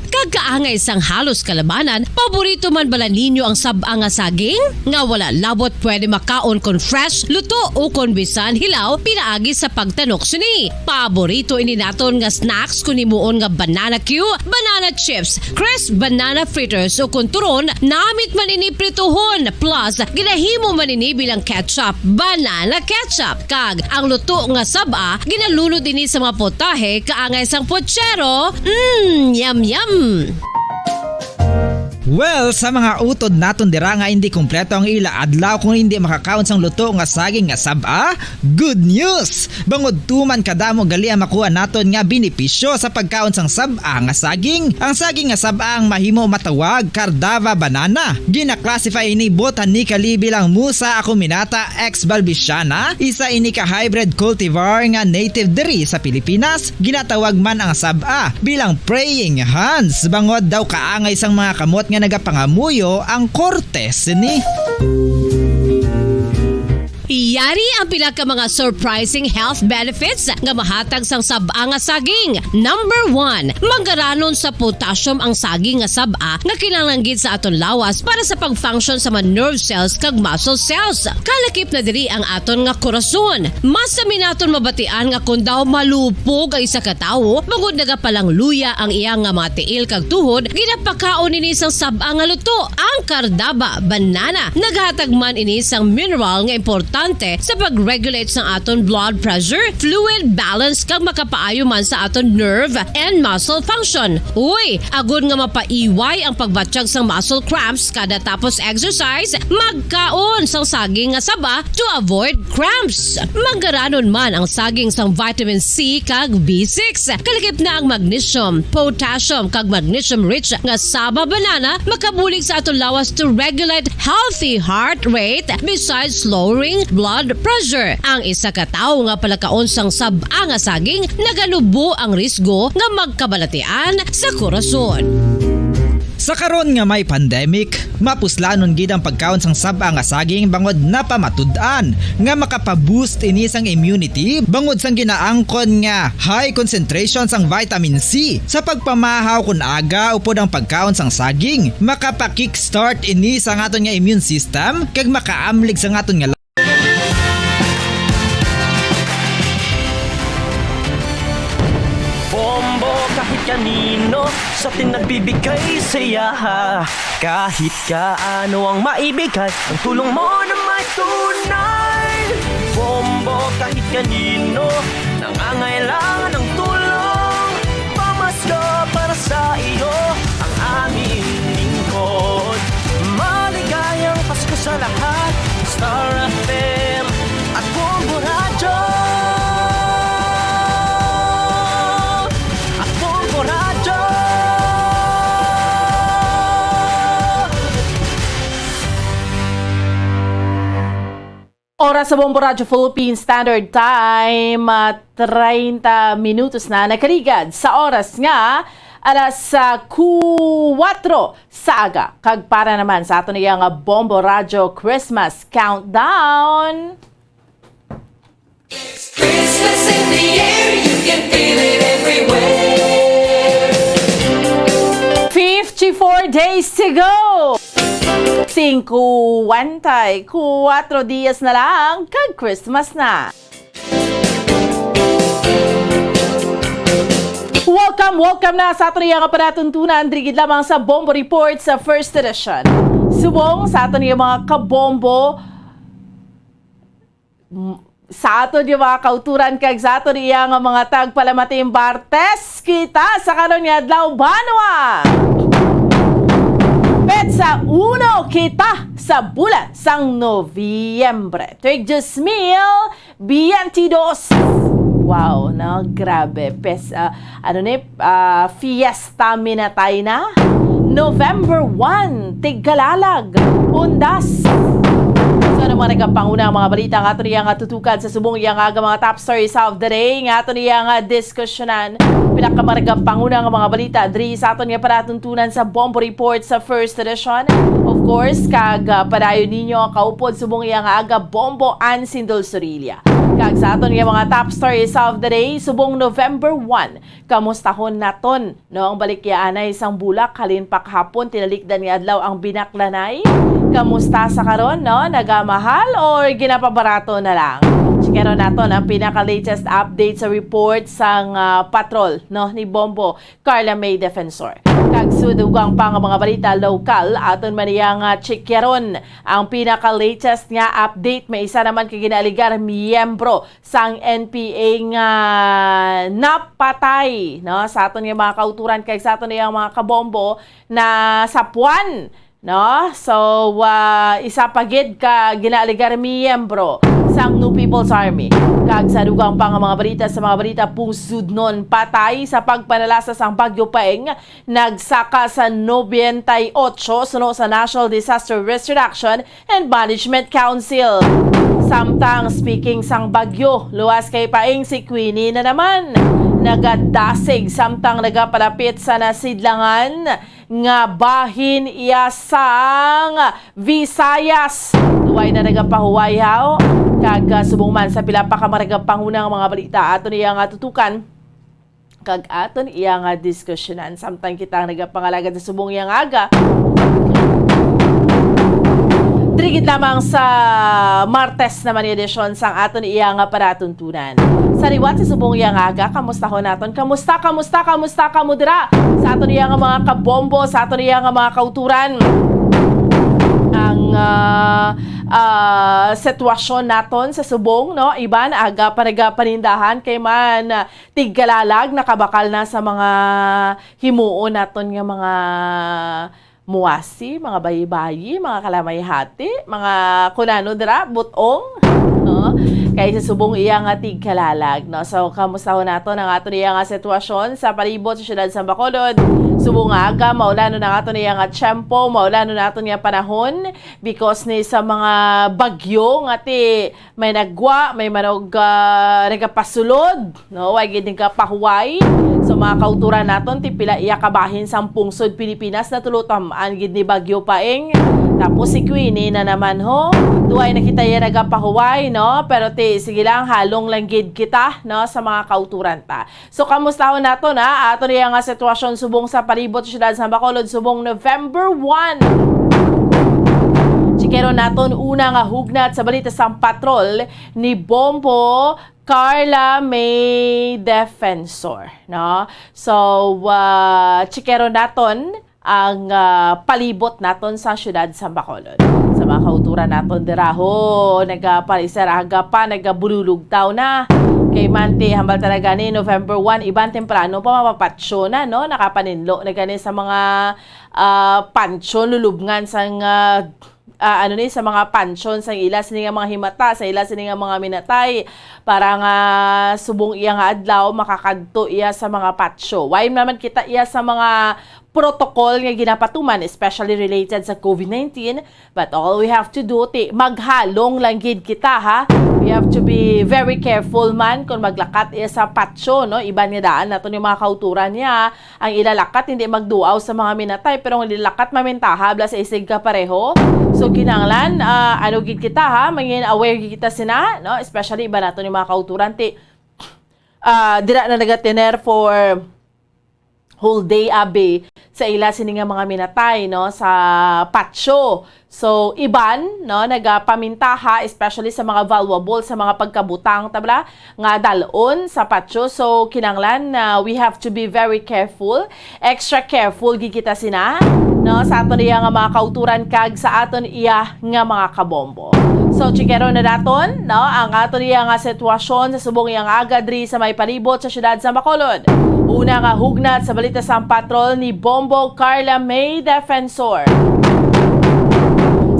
Kag Kaangay sang halos kalabanan, paborito man bala ninyo ang sab-a nga saging? Nga wala labot pwede makaon kon fresh, luto, o kon bisan hilaw pinaagi sa pagtanok sini. Paborito ini naton nga snacks kon himuon nga banana cue, banana chips, crisp banana fritters, o kon turon, namit man ini prituhon, plus ginahimo man ini bilang ketchup, banana ketchup. Kag ang luto nga sab-a, ginalunod ini sa mga potahe kaangay sang pochero. Mm, yum, yum! Well, sa mga utod naton dira nga hindi kompleto ang ila adlaw kung hindi makakaon sang luto nga saging nga sab-a, good news! Bangod tuman kadamo gali ang makuha naton nga benepisyo sa pagkaon sang sab-a nga saging. Ang saging nga sab-a ang mahimo matawag Cardava banana. Gina-classify ini botanically bilang Musa acuminata ex balbisiana, isa ini ka hybrid cultivar nga native diri sa Pilipinas. Ginatawag man ang sab-a bilang praying hands, bangod daw kaangay sang mga kamot nga nagapangamuyo ang korte sini. Yari ang pila ka mga surprising health benefits nga mahatag sang sab-a nga saging. Number one, manggaranon sa potassium ang saging nga sab-a nga kinahanglan gid sa aton lawas para sa pag-function sa mga nerve cells kag muscle cells. Kalakip na diri ang aton nga korason. Mas sami naton mabatian nga kon daw malupog ang isa ka tawo, bangod nagapalangluya ang iya nga mga tiil kag tuhod, ginapakaon ini sang sab-a nga luto. Ang Cardaba banana naghatag man ini sang mineral nga importante sa pag-regulate sang aton blood pressure, fluid balance, kag makapaayo man sa aton nerve and muscle function. Uy, agod nga mapaiway ang pagbatyag sang muscle cramps kada tapos exercise, magkaon sang saging nga saba to avoid cramps. Manggaranon man ang saging sang vitamin C kag B six. Kalakip na ang magnesium, potassium, kag magnesium-rich nga saba banana makabulig sa aton lawas to regulate healthy heart rate besides lowering blood pressure. Ang isa ka tawo nga palakaon sang sab-a nga saging naganubo ang risgo nga magkabalatian sa korason. Sa karon nga may pandemic, mapuslanon gid ang pagkaon sang sab-a nga saging bangod napamatud-an nga makapa-boost ini sang immunity bangod sang ginaangkon nga high concentration sang vitamin C sa pagpamahaw kon aga upod ang pagkaon sang saging. Makapa-kickstart ini sa aton nga immune system kag makaamlig sa aton nga Bombo kahit kanino sa atin nagbibigay saya. Kahit kaano ang maibigay, ang tulong mo na may tunay. Bombo kahit kanino nangangailangan ng tulong. Pamasko para sa iyo ang aming lingkod. Maligayang Pasko sa lahat. Star F M at Bombo Radyo. At Bombo Radyo. Oras sa Bombo Radyo Philippine Standard Time, ah, treinta minutos na nakaligad sa oras nga alas, ah, kuwatro sa aga. Kag para naman sa aton iya nga Bombo Radyo Christmas Countdown. It's Christmas in the air, you can feel it everywhere. Fifty-four days to go. Singkwenta y kuwatro dias na lang, kag Christmas na. Welcome, welcome na sa aton iya nga panatuntunan, diri gid lamang sa Bombo Report sa First Edition. Subong sa aton iya mga kabombo, m-, sa aton iya mga kauturan, kag sa aton iya nga mga tagpalamating Bartes, kita sa karon nga adlaw, banwa! Petsa uno kita sa bulan sang Nobyembre. Tuig dos mil biyente dos. Wow, no? Grabe. Pes-, ah, ano ni? Ah, fiesta minatay na. November one, tigkalalag, undas. So, ano mga nagapanguna ang mga balita nga aton iya nga tutukan sa subong iya nga aga, mga top stories of the day nga aton iya nga diskusyonan? Pinakamaragapanguna nga mga balita diri sa aton nga panatuntunan sa Bombo Report sa First Edition. Of course, kag, ah, padayon ninyo ang kaupod subong iya nga aga, Bombo Ann Sindol Sorilla. Kag sa aton nga mga top stories of the day, subong November one, kamustahon naton, no, ang balikyaanay sang bulak halin pa kahapon, tinalikdan nga adlaw ang binaklanay. Kamusta sa karon, no? Nagamahal or ginapabarato na lang? Chikaron naton ang pinaka-latest update sa report sang, ah, patrol, no, ni Bombo Carla May Defensor. Kag sa dugang pa nga mga balita lokal, aton man iya nga chikaron ang pinaka-latest nga update. May isa naman ka ginaaligar miyembro sang N P A nga napatay, no, sa aton nga mga kauturan kag sa aton nga mga kabombo na sapuan, no? So, ah, isa pa gid ka ginaaligar miyembro sang New People's Army. Kag sa dugang pa nga mga balita, sa mga balita pusudnon, patay sa pagpanalasa sang Bagyo Paeng, nagsaka sa nobenta y ocho suno sa National Disaster Risk Reduction and Management Council. Samtang speaking sang bagyo, luwas kay Paeng, si Queenie na naman nagadasig samtang nagapalapit sa nasidlangan nga bahin iya sang Visayas. Duway na nagapahuway haw, kag, ah, subong man sa pila pa ka mga nagapanguna nga mga balita, aton iya nga tutukan kag aton iya nga diskusyonan samtang kita ang nagapangalagad sa subong iya nga aga. Diri gid lamang sa Martes naman nga edisyon sang aton iya nga palatuntunan. Sa liwat sa subong iya nga aga, kamustahon naton. Kamusta, kamusta, kamusta kamo dira? Sa aton iya nga mga kabombo, sa aton iya nga mga kauturan. Ang, ah, ah, sitwasyon naton sa subong, no? Iban, aga pa nagapanindahan kay man, ah, tigkalalag, nakabakal na sa mga himuon naton nga mga muwasi, mga bayi-bayi, mga kalamay hati, mga kunano dira, butong, no? Kay sa subong iya nga tigkalalag, no? So, kamustahon naton ang aton iya nga sitwasyon sa palibot sa siyudad sa Bacolod. Subong nga aga, maulanon ang aton iya nga tiyempo, maulanon naton nga panahon because ni sa mga bagyo nga ti may nagwa, may manog, ah, nagapasulod, no? Way gid nagapahuway. So, mga kauturan naton, ti pila iya kabahin sang pungsod Pilipinas natulo tam-an gid ni Bagyo Paeng. Tapos si Queenie na naman, ho. Duway na kita iya nagapahuway, no? Pero ti, sige lang, halong lang gid kita, no, sa mga kauturan ta. So, kamustahon naton, ha? Aton iya nga sitwasyon subong sa palibot sa siyudad sa Bacolod subong November one. Chikeron naton una nga hugnat sa balita sang patrol ni Bombo Carla May Defensor, no? So, ah, chikeron naton ang, ah, palibot naton sa siyudad sa Bacolod. Sa mga kauturan naton dira, ho, nagaparisar aga pa, nagabululugtaw na. Kay man ti, hambal talaga ni November one, iban temprano pa mapapatsyo na, no? Nakapaninlo na gani sa mga, ah, pansyon, lulubngan sang, ah, ah, ano ni, sa mga pansyon sang ila sini nga mga himata, sa ila sini nga mga minatay, para nga subong iya nga adlaw makakadto iya sa mga patsyo. Way naman kita iya sa mga protocol nga ginapatuman, especially related sa COVID nineteen. But all we have to do, ti, maghalong lang gid kita, ha? We have to be very careful man kung maglakat iya sa patsyo, no? Iban nga daan naton yung mga kauturan niya. Ang ilalakat hindi magduaw sa mga minatay, pero ang ilalakat mamintaha bala sa isig ka pareho. So, kinahanglan, ah, ano gid kita, ha? Mangin aware gid kita sina, no? Especially iban naton yung mga kauturan, ti, ah, dira na nagatiner for whole day, abi, sa ila sini nga mga minatay, no, sa patio. So, iban, no, nagapamintaha, especially sa mga valuable, sa mga pagkabutang, tabla, nga dalon sa patio. So, kinanglan na we have to be very careful, extra careful gid kita sina, no, sa aton iya nga mga kauturan kag sa aton iya nga mga kabombo. So, chikero na daton, no, ang aton iya nga sitwasyon sa subong iya nga aga diri sa may palibot sa siyudad sa Bacolod. Una nga hugnat sa balita sang patrol ni Bombo Carla May Defensor.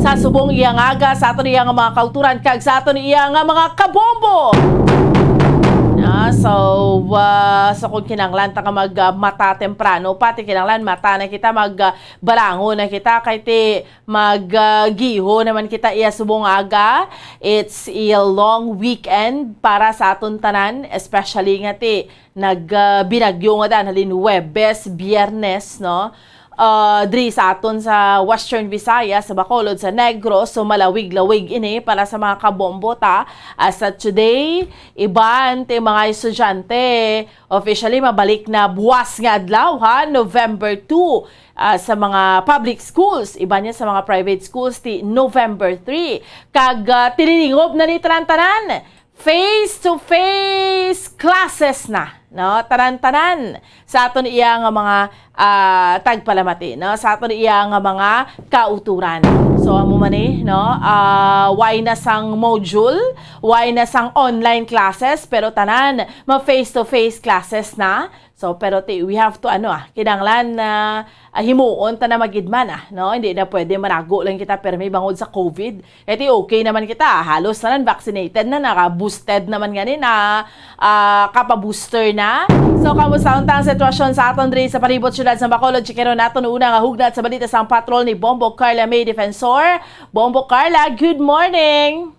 Sa subong iya nga aga sa aton iya nga mga kauturan kag sa aton iya nga mga kabombo. Na, so, ah, so kung kinanglan ta nga mag, ah, mata temprano, pati kinanglan mata na kita, mag, ah, balangon na kita, kay ti mag, ah, giho naman kita iya subong aga. It's a long weekend para sa aton tanan, especially nga ti nag, ah, binagyo nga dan halin Huwebes, Biyernes, no? Ah, diri sa aton sa Western Visayas, sa Bacolod, sa Negros, so malawig-lawig ini para sa mga kabombo ta. As sa today, iban ti mga estudyante, officially mabalik na buwas nga adlaw, ha, November two, ah, sa mga public schools, iban niya sa mga private schools ti November three. Kag, ah, tinilingob na ni tanan-tanan, face-to-face classes na, no? Tanan-tanan sa aton iya nga mga, ah, tagpalamati, no? Sa aton iya nga mga kauturan. So, amo man ni, no? Ah, way na sang module, way na sang online classes, pero tanan ma face-to-face classes na. So, pero ti, we have to, ano, ah, kinahanglan na, ah, himuon ta na magidman, ah, no? Hindi na pwede manago lang kita permi bangod sa COVID. Kay ti okay naman kita, halos tanan vaccinated na, naka-boosted naman gani na, ah, kapa-booster na. So, kamusta unta ang sitwasyon sa aton diri sa palibot siyudad sa Bacolod? Checkeron naton una nga hugnat sa balita sang patrol ni Bombo Carla May Defensor. Bombo Carla, good morning!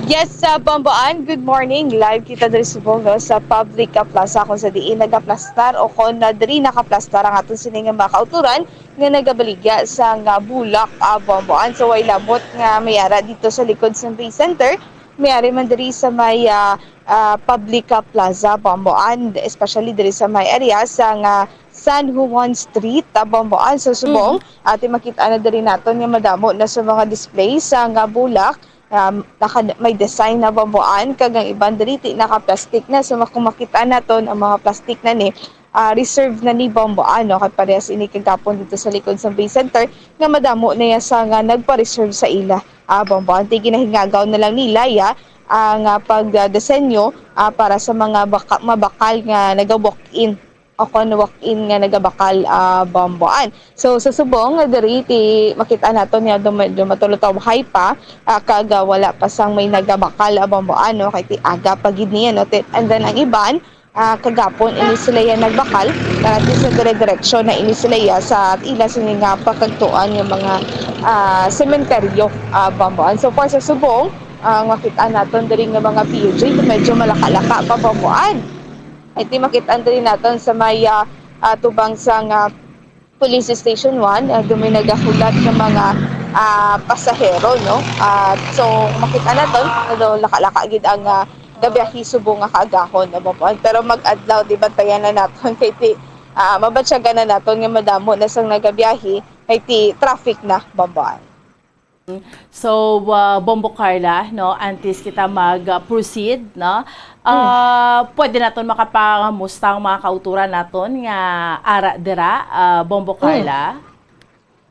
Yes, sa Bomboan, good morning. Live kita diri subong, no, sa public, ah, plaza kung sa diin nagaplastar o kon na diri nakaplastar ang aton sini nga mga kauturan nga nagabaligya sa nga bulak, ah, Bomboan. So, way labot nga may ara dito sa likod sa Bay Center. May ari man diri sa may, ah, ah, public, ah, plaza, Bomboan, especially diri sa may area sa nga San Juan Street, ah, Bomboan. So, subong, ati makita na diri naton nga madamo na sa mga display sa nga bulak. Um, naka, may design na, Bomboan, kag ang iban diri ti naka-plastic na. So, kung makita naton ang mga plastic na ni, ah, reserve na ni, Bomboan, no? Kay parehas ini kagapon dito sa likod sa Bay Center nga madamo na ya sa nga nagpa-reserve sa ila, ah, Bomboan. Ti ginahingagaw na lang nila ya ang, ah, pagdesenyo, ah, para sa mga baka-, mabakal nga naga-walk-in o kon walk-in nga nagabakal, ah, Bomboan. So, sa subong nga diri ti makita naton nga dum-, dumatulutaw hay pa, ah, kag, ah, wala pa sang may nagabakal, ah, Bomboan, no? Kay ti aga pa gid niya, no? Ti-, and then ang iban, ah, kagapon ini sila ya nagbakal, kay ti sa dire-diretso na ini sila ya sa ila sini nga pakagtuan nga mga, ah, sementeryo, ah, Bomboan. So far sa subong, ang makita naton diri nga mga P U J, medyo malaka-laka pa, Bomboan. Iti makita diri naton sa may, ah, ah, tubang sa nga Police Station one, ah, dumi nagahulat nga mga, ah, pasahero, no? Ah, so, makita naton, ano, laka-laka gid ang, ah, gabiyahe subong nga kaagahon, no, Bomboan. Pero mag-adlaw, di, bantayan na naton kay ti, ah, mabatyagan na naton nga madamo na sang nagabiyahe kay ti traffic na, Bomboan. So, ah, Bombo Carla, no, antes kita mag-proceed, no, ah, pwede naton makapangamusta ang mga kauturan naton nga ara dira, ah, Bombo Carla?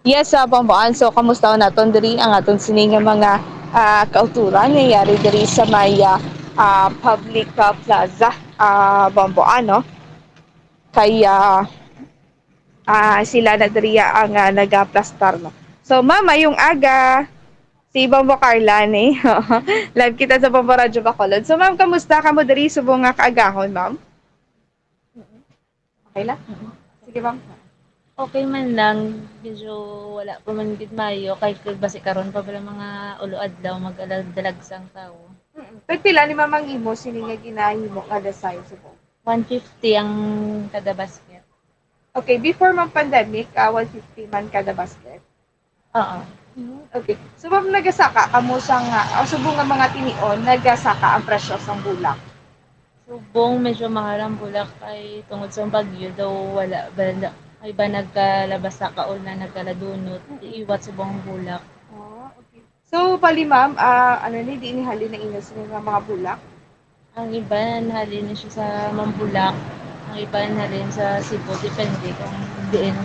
Yes, ah, Bomboan. So, kamusta naton diri ang aton sini nga mga, ah, kauturan nga yari diri sa may, ah, ah, public, ah, plaza, ah, Bomboan, no? Kay, ah, ah, sila na diri ang, ah, nagaplastar, no? So, ma'am, mayong aga. Si Bombo Carla ni. Live kita sa Bombo Radyo Bacolod. So, ma'am, kamusta kamo diri subong nga kaagahon, ma'am? Okay lang? Sige, ma'am. Okay man lang, medyo wala pa man gid maayo kay, kay basi karon pa bala mga ulo adlaw mag-alag-dalag sang tawo. Mm-mm. Tagpila ni ma'am ang imo sini nga ginahimo nga design subong? One fifty ang kada basket. Okay, before man pandemic, ah, one fifty man kada basket? Oo. Mm, okay. So, ma'am, nagasaka kamo sa nga, ah, subong nga mga tinion, nagasaka ang presyo sang bulak? Subong, medyo mahal ang bulak kay tungod sa bagyo daw wala ba na, ay ba nagkalabasa ka o na nagkaladunot, Mm. iiwat subong ang bulak. Ah, okay. So, bali, ma'am, ah, ano ni, di ni halin na inyo sa mga, mga bulak? Ang iban halin ni siya sa Mambulak, ang iban halin sa Cebu, depende kung diin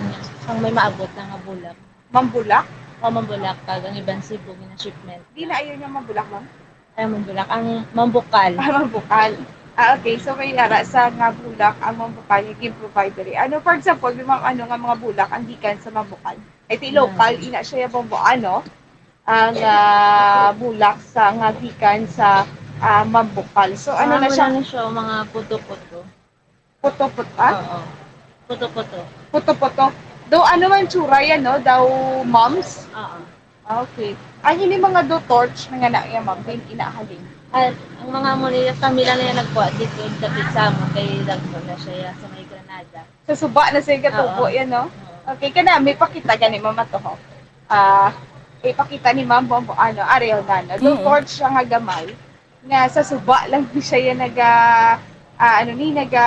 ang may maabot na nga bulak. Mambulak? O, Mambulak, kag ang iban Cebu, gina-shipment. Di na ayaw niya Mambulak, ma'am? Ay, Mambulak. Ang Mambukal. Ah, Mambukal. Ah, okay. So, may ara sa nga bulak ang Mambukal nga gin-provide diri. Ano, for example, may mga ano nga mga bulak ang gikan sa Mambukal? Ay, ti local, ina siya yung Bombo, ano? Ang, ah, bulak sa nga gikan sa, ah, Mambukal. So, ano Ah, na siya? Ano na siya, mga puto-puto. Puto-puto, ah? Oo. Puto-puto. Puto-puto. Do, ano man tsura yan, no? Daw moms? Oo. Ah, okay. Ang ini mga do torch na nga na, yan, ma'am, din inahalin. At ang mga muli, kami lang na yan nagkuha dito, dapit sa amon, kay Dagko na siya yan, sa may Granada. Sa suba na siya katubo Oo. yan, no? Oo. Okay, kana, may pakita gani, ma'am, ato, ho. Ah, ipakita ni Ma'am Bombo, ano, Ariel na, no? Do Mm. torch siya nga gamay, nga sa suba lang di siya yan naga, ah, ano ni, naga,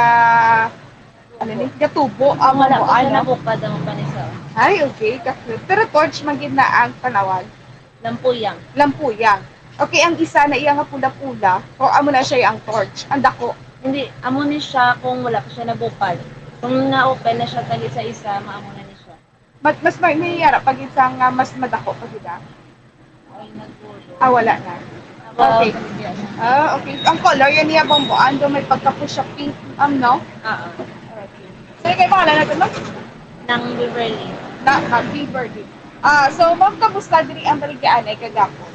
ano ni, gatubo ang Wala Bombo, pa siya ano? nabukad ang panisa. Ay, okay, ka-cute. Pero torch man gid na ang panawag. Lampuyang. Lampuyang. Okay, ang isa na iya nga pula-pula, o amo na siya ang torch, ang dako. Hindi, amo ni siya kung wala pa siya nabukal. Kung na-open na siya tali sa isa, maamo na ni siya. Mas, mas may, may yara pa gid sa nga mas madako pa gid, ah. Ay, nagbulo. Ah, wala na. Aba, Okay. Yan. Ah, okay. Ang color, yan niya, Bombo, ando may pagka-push siya pink, um, no? Oo. Okay. So, kay pangalan natin, ma'am? Nang Beverly. Na, Ma'am Beverly. Ah, so, ma'am, kamusta diri ang baligyaanay kagapon?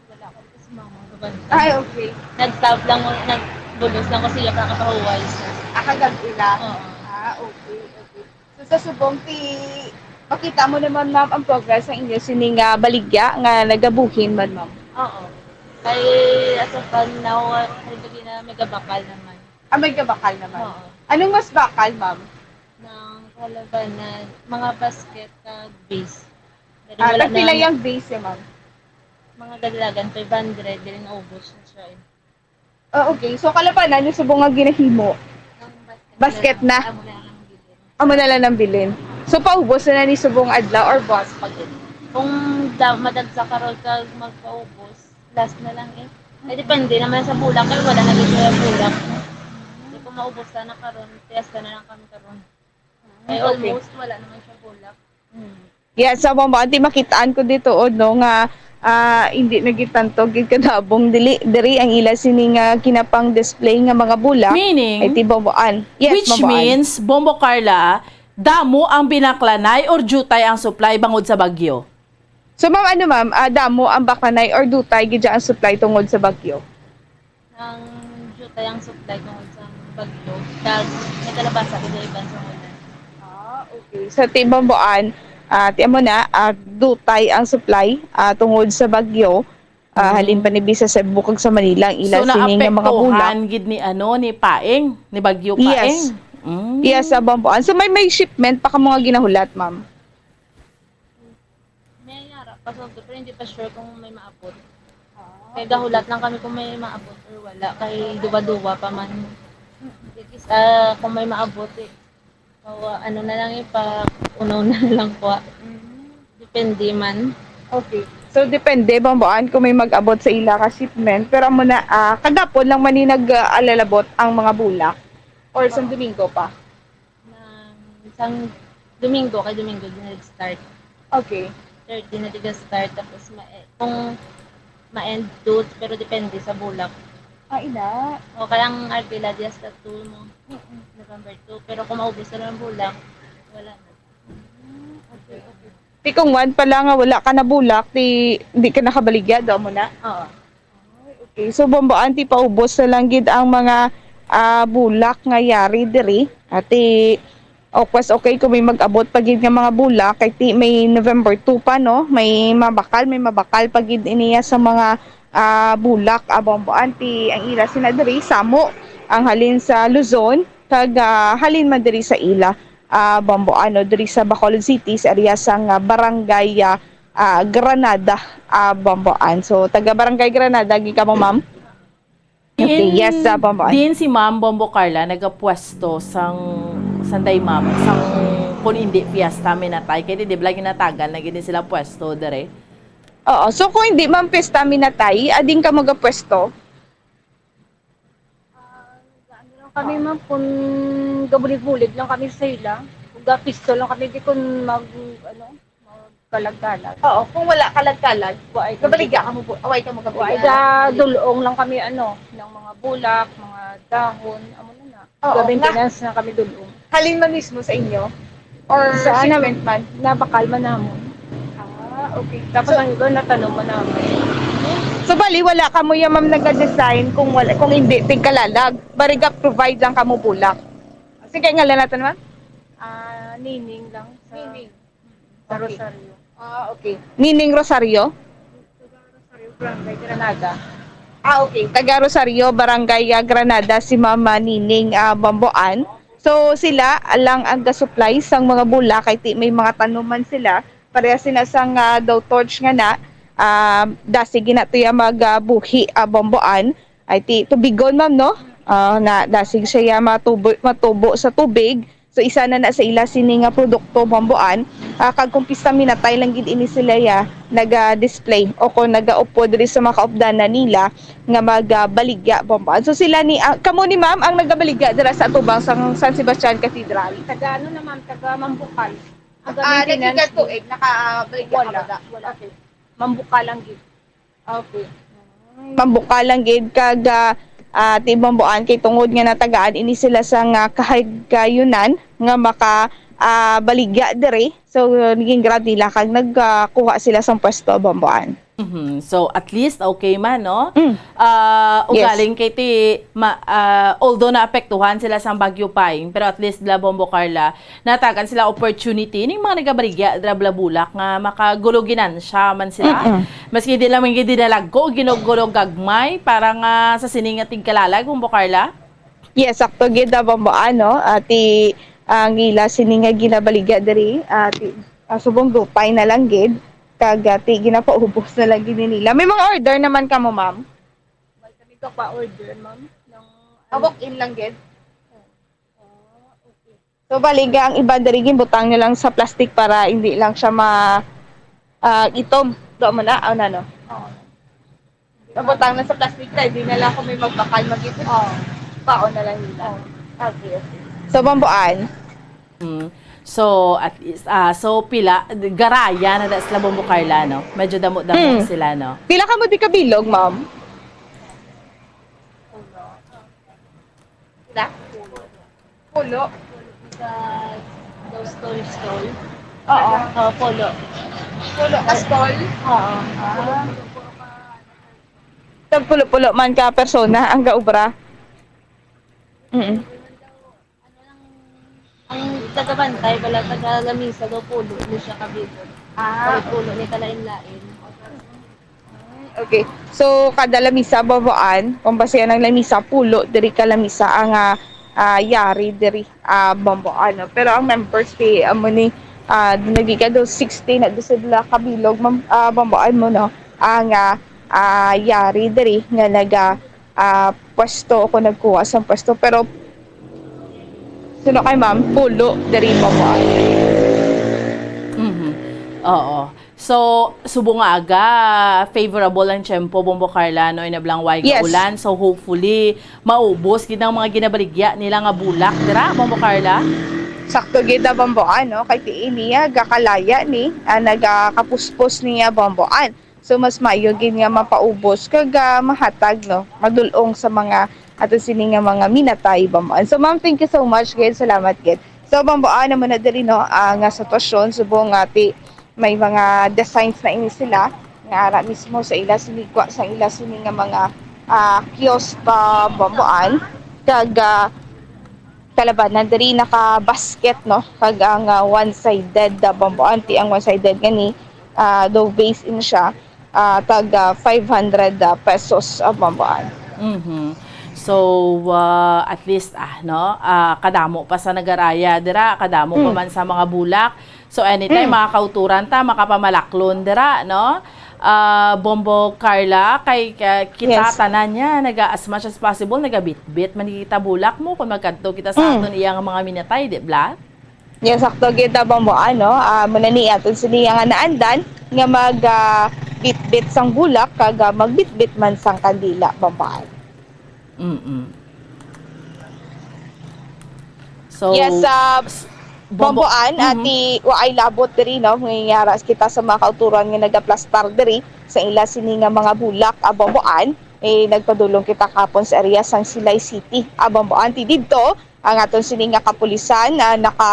Wala ko kasi mga gabanta. Ay, okay. Nag-stop lang, nagbulos lang ko siya para kapahuway siya. Ah, kagab-i lang? Oo. Ah, okay, okay. So, sa subong, ti, makita mo naman, ma'am, ang progress sa inyo sini nga baligya nga nagabuhin man, ma'am? Oo. Kay, as of now, ah, kay lagi na may gabakal naman. Ah, may gabakal naman. Oo. Anong mas bakal, ma'am? Ng kalabanan, mga basket kag base. Dali, Ah, wala tagpila na. Yang base ya, ma'am? Mga dalagan, five hundred, dili naubos na siya, eh. Ah, okay. So, kalabanan yung subong nga ginahimo. Ang basket Basket na. Amo na lang bilhin. Amo na lang ang bilin. So, paubos na, na ni subong adlaw or buwas pa gid? Kung da-, madagsa karon kag magpaubos, last na lang, eh. Ay, depende naman sa bulak, kay wala na gid siya bulak. Kay kung maubos na karon, fiesta na lang kami karon. Kay Okay. almost wala naman siya bulak. Mm. Yes, sa mga auntie, makitaan ko dito, oh, no, nga, ah, hindi na gid tanto gid kadabong dili, diri ang ila sini nga kinapang display nga mga bulak. Meaning, Ay, ti Bomboan. Yes, which Bomboan. means, Bombo Carla, damo ang binaklanay or dutay ang supply bangod sa bagyo? So, ma'am, ano, ma'am, ah, damo ang baklanay or dutay gid ang supply tungod sa bagyo? Ang dutay ang supply tungod sa bagyo, kag may kalabasa gid iban sa ulan. Ah, okay. Sa Timbamboan, ah, ti amo na, ah, dutay ang supply, ah, tungod sa bagyo. Ah, Mm. halin pa ni bisa sa bukag sa Manila, ang ila So, sini nga mga bulak. naapektuhan gid ni, ano, ni Paeng, ni Bagyo Yes. Paeng? Mm. Yes, sa Bamboan. So, may, may shipment pa ka mga ginahulat, ma'am? May yara pa sa, pero hindi pa sure kung may maabot. Ah, Kaya gahulat lang kami kung may maabot or wala. Kay duwa-duwa pa man. At least, ah, kung may maabot, eh. Kawa, ano na lang, eh, pa, unaw na lang po. Mm. Depende man. Okay. So, depende, Bamboan, kung may mag-abot sa ila ka shipment. Pero amo na, ah, kagapon lang man ni nag-alalabot ang mga bulak? Or sa Domingo pa? Nang isang Domingo, kay Domingo din nag-start. Okay. Thirty na diga start, tapos ma-, kung ma-end two, pero depende sa bulak. Ah, ina. O, kaya ang Arvila, di hasta two mo. Mm-mm. November two. Pero kung maubos na lang ang bulak, wala na. Mm, okay, okay. Ti kung one pa lang nga wala ka na bulak, ti di ka nakabaligya, daw mo na? Oo. Ay, okay. So, Bombo Auntie, paubos na lang gid ang mga, ah, bulak nga yari diri. Ati, o, quest okay kung may mag-abot pa gid nga mga bulak. Kay ti, may November two pa, no? May mabakal, may mabakal pa gid iniya sa mga, ah, bulak, ah, Bombo Auntie. Ang ila sina diri, samo ang halin sa Luzon, kag, ah, halin man diri sa ila, ah, Bombo, ano, diri sa Bacolod City, sa area sang, ah, barangay, ah, ah, Granada, ah, Bomboan. So, taga Barangay Granada, gid kamo, ma'am? Okay, Diin, yes, ah, Bomboan. diin si Ma'am Bombo Carla nagapwesto sang, sanday, ma'am, sang, kung hindi fiesta, minatay. Kaya di, di ba, ginatagan na gid sila pwesto, dire? Oo, so kung hindi, ma'am, fiesta, minatay, adin ka magapwesto? Ah, ano lang kami, ma'am, kung gabulig-bulig lang kami sa ila. Kung gapisto lang kami, di kung mag, ano, magkalag-kalag. Oo, kung wala kalag-kalag, Wa ay gabaligya kami. ka mo, away ka mo Wa gabaligya. ay ga dulong lang kami, ano, ng mga bulak, mga dahon, amo na na. Oo, Ga-maintenance nga. na kami dulong. Halin man mismo sa inyo? Or Sa shipment ano, man? nabakal man namon. Ah, okay. Tapos So, ang iba natanom man namon. So, bali, wala ka mo yan, ma'am, nag-design kung wala, kung hindi tigkalalag. Bariga, provide lang ka mo bulak. Sige, ngalan natin, ma'am? Ah, Nining lang sa Nining. sa Okay. Rosario. Ah, okay. Nining Rosario? Taga Rosario, Barangay Granada. Ah, okay. Taga Rosario, Barangay, ah, Granada, si Mama Nining, ah, Bamboan. So, sila lang ang ga-supply sang mga bulak, kay ti may mga tanom man sila. Pareha sina sang, ah, daw torch nga na, ah, dasig gina to ya mag, ah, buhi, ah, bambuan. Ay ti tubigon, ma'am, no? Ah, na dasig siya ya matubo, matubo sa tubig. So, isa na na sa ila sini nga produkto, bambuan. Ah, kag kung pista minatay lang gid ini sila ya naga-display o kung nagaupod diri sa mga kaupdanan nila nga magabaligya, bambuan. So, sila ni, ah, kamo ni ma'am ang nagabaligya dira sa atubang sa San Sebastian Cathedral? Taga ano na, ma'am? Taga Mambukal. Taga Ah, maintenance nagsigal po gid. Eh, nakabaligya ka Wala, ba? Wala. Okay. Mambukal lang gid. Okay. Mambukal lang gid kag, ah, ah, ti bambuan kay tungod nga natagaan ini sila sa nga kahigayunan nga maka, ah, baligya diri. So, naging grab nila kag nagkuha sila sang pwesto, bambuan. Mhm. So, at least okay man, no? Mm. Ah, Yes. Ugaling kay ti ma-, ah, although naapektuhan sila sang Bagyo Payne, pero at least la Bombo Carla, natagan sila opportunity ning mga nagabaligya dira bala bulak nga makagulo ginansya man sila. Mm-mm. Maski di lang man gid dinalagko, ginugulo gagmay para nga sa sini nga tigkalalag, Bombo Carla? Yes, sakto gid, ah, Bombo, ano, ah, ti, ang ila sini nga ginabaligya diri, ah, ti, ah, subong lupay na lang gid, kag, ah, ti, ginapaubos na lang gid ni nila. May mga order naman kamo, ma'am? Wala kami ka pa-order, ma'am, ng Ah, walk-in lang gid? Ah, okay. So, bali, ang iba diri, ginbutang nyo lang sa plastic para hindi lang siya ma-, ah, itom. Doon mo na, ano, no? Oo. Nabutang na sa plastic tayo, di na lang kung may magbakal, mag-ipon. Oo. Paon na lang nila. Oo. Okay, okay. So, bambuan? Mm. So, at least, ah, so, pila, garaya na da sila, Bombo Carla, no? Medyo damo-damo Mm. sila, no? Pila ka mo di kabilog, ma'am? Pila? Pulo. Sa daw stall, stall. Oo. Oo, pulo. Pulo ka stall? Oo. Ah. Tagpulo-pulo man ka persona ang gaubra. Mm. Ano lang, ang tagabantay, wala taga lamisa daw pulo ni siya kabigo. Ah. Pulo ni kalain-lain. Okay. So, kada lamisa, bawaan, kung basihan ang lamisa, pulo diri ka lamisa ang, ah, ah, yari diri, ah, bawaan, no? Pero ang members fee, amo ni, ah, nagika do sixty na do sila kabilog, mam-, ah, bawaan mo, no? Ang, ah, ah, yari diri nga naga, ah, pwesto o kung nagkuha sang pwesto. Pero, sino kay ma'am, pulo diri bawaan. Mhm. Oo. So, subong nga aga, favorable ang tiyempo, Bombo Carla, no, inablang way Yes. kaulan. So, hopefully, maubos gid ang mga ginabaligya nila nga bulak dira, Bombo Carla. Sakto gid na bambuan, no? Kay ti niya gakalaya ni, ah, nagakapuspos niya bambuan. So, mas maayo gid nga mapaubos kag, ah, mahatag, no? Madul-ong sa mga ato sini nga mga minatay, bambuan. So, ma'am, thank you so much gid. Salamat gid. So, bambuan naman na diri, no, ah, nga sitwasyon, subong nga ti may mga designs na ini sila nga ara mismo sa ila sinigwa, sa ila sini nga mga, ah, kiosk pa bambuan. Kag, ah, kalabanan diri naka-basket, no? Kag ang, ah, one-sided, ah, bambuan, ti ang one-sided nga ni, ah, daw base in siya, ah, tag, ah, five hundred, ah, pesos, ah, bambuan. Mhm. So, ah, at least, ah, no? Ah, kadamo pa sa nagaraya dira, kadamo pa Mm. man sa mga bulak. So, anytime, Mm. mga kauturan ta, makapamalaklon dira, no? Ah, Bombo Carla, kay, ka-, kita Yes. tanan niya, naga, as much as possible, nagabitbit man kita bulak mo kung magkadto kita sa Mm. aton iya nga mga minatay, di ba? Yes, sakto gid na, Bombo, ano? Ah, muna ni aton sini nga naandan nga mag, ah, bitbit sang bulak kag, ah, magbitbit man sang kandila, Bombo. Mm-mm. So, Yes, ah, s-, Bombo-, Bomboan, mhm. Ati, wa ay labot diri, no? Mangingaras kita sa mga kauturan nga nagaplastar diri sa ila sini nga mga bulak, ah, Bomboan. Eh, nagpadulong kita kapon sa area sang Silay City, ah, Bomboan. Ti didto, ang aton sini nga kapulisan, ah, naka,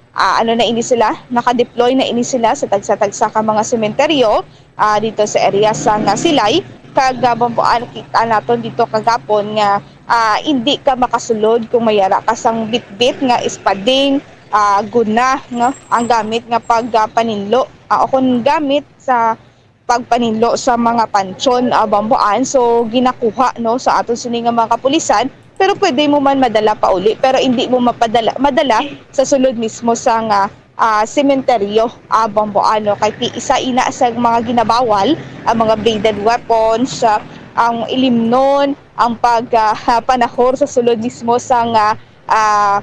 ah, ano na ini sila, naka-deploy na ini sila sa tagsa-tagsa ka mga sementeryo, ah, dito sa area sa nga Silay. Kag, ah, Bomboan, kita naton dito kagapon nga, ah, indi ka makasulod kung may ara ka sang bitbit nga espading, ah, guna, no? Ang gamit nga pag, ah, paninlo, ah, o kung gamit sa pagpaninlo sa mga pansyon, ah, Bomboan. So, ginakuha, no, sa aton sini nga mga kapulisan pero pwede mo man madala pauli, pero hindi mo mapadala, madala sa sulod mismo sang, ah, ah, sementeryo, ah, Bomboan, no? Kay ti-, isa ina sa mga ginabawal, ang mga bladed weapons, ah, ang ilimnon, ang pag, ah, panahor sa sulod mismo sang, ah, ah,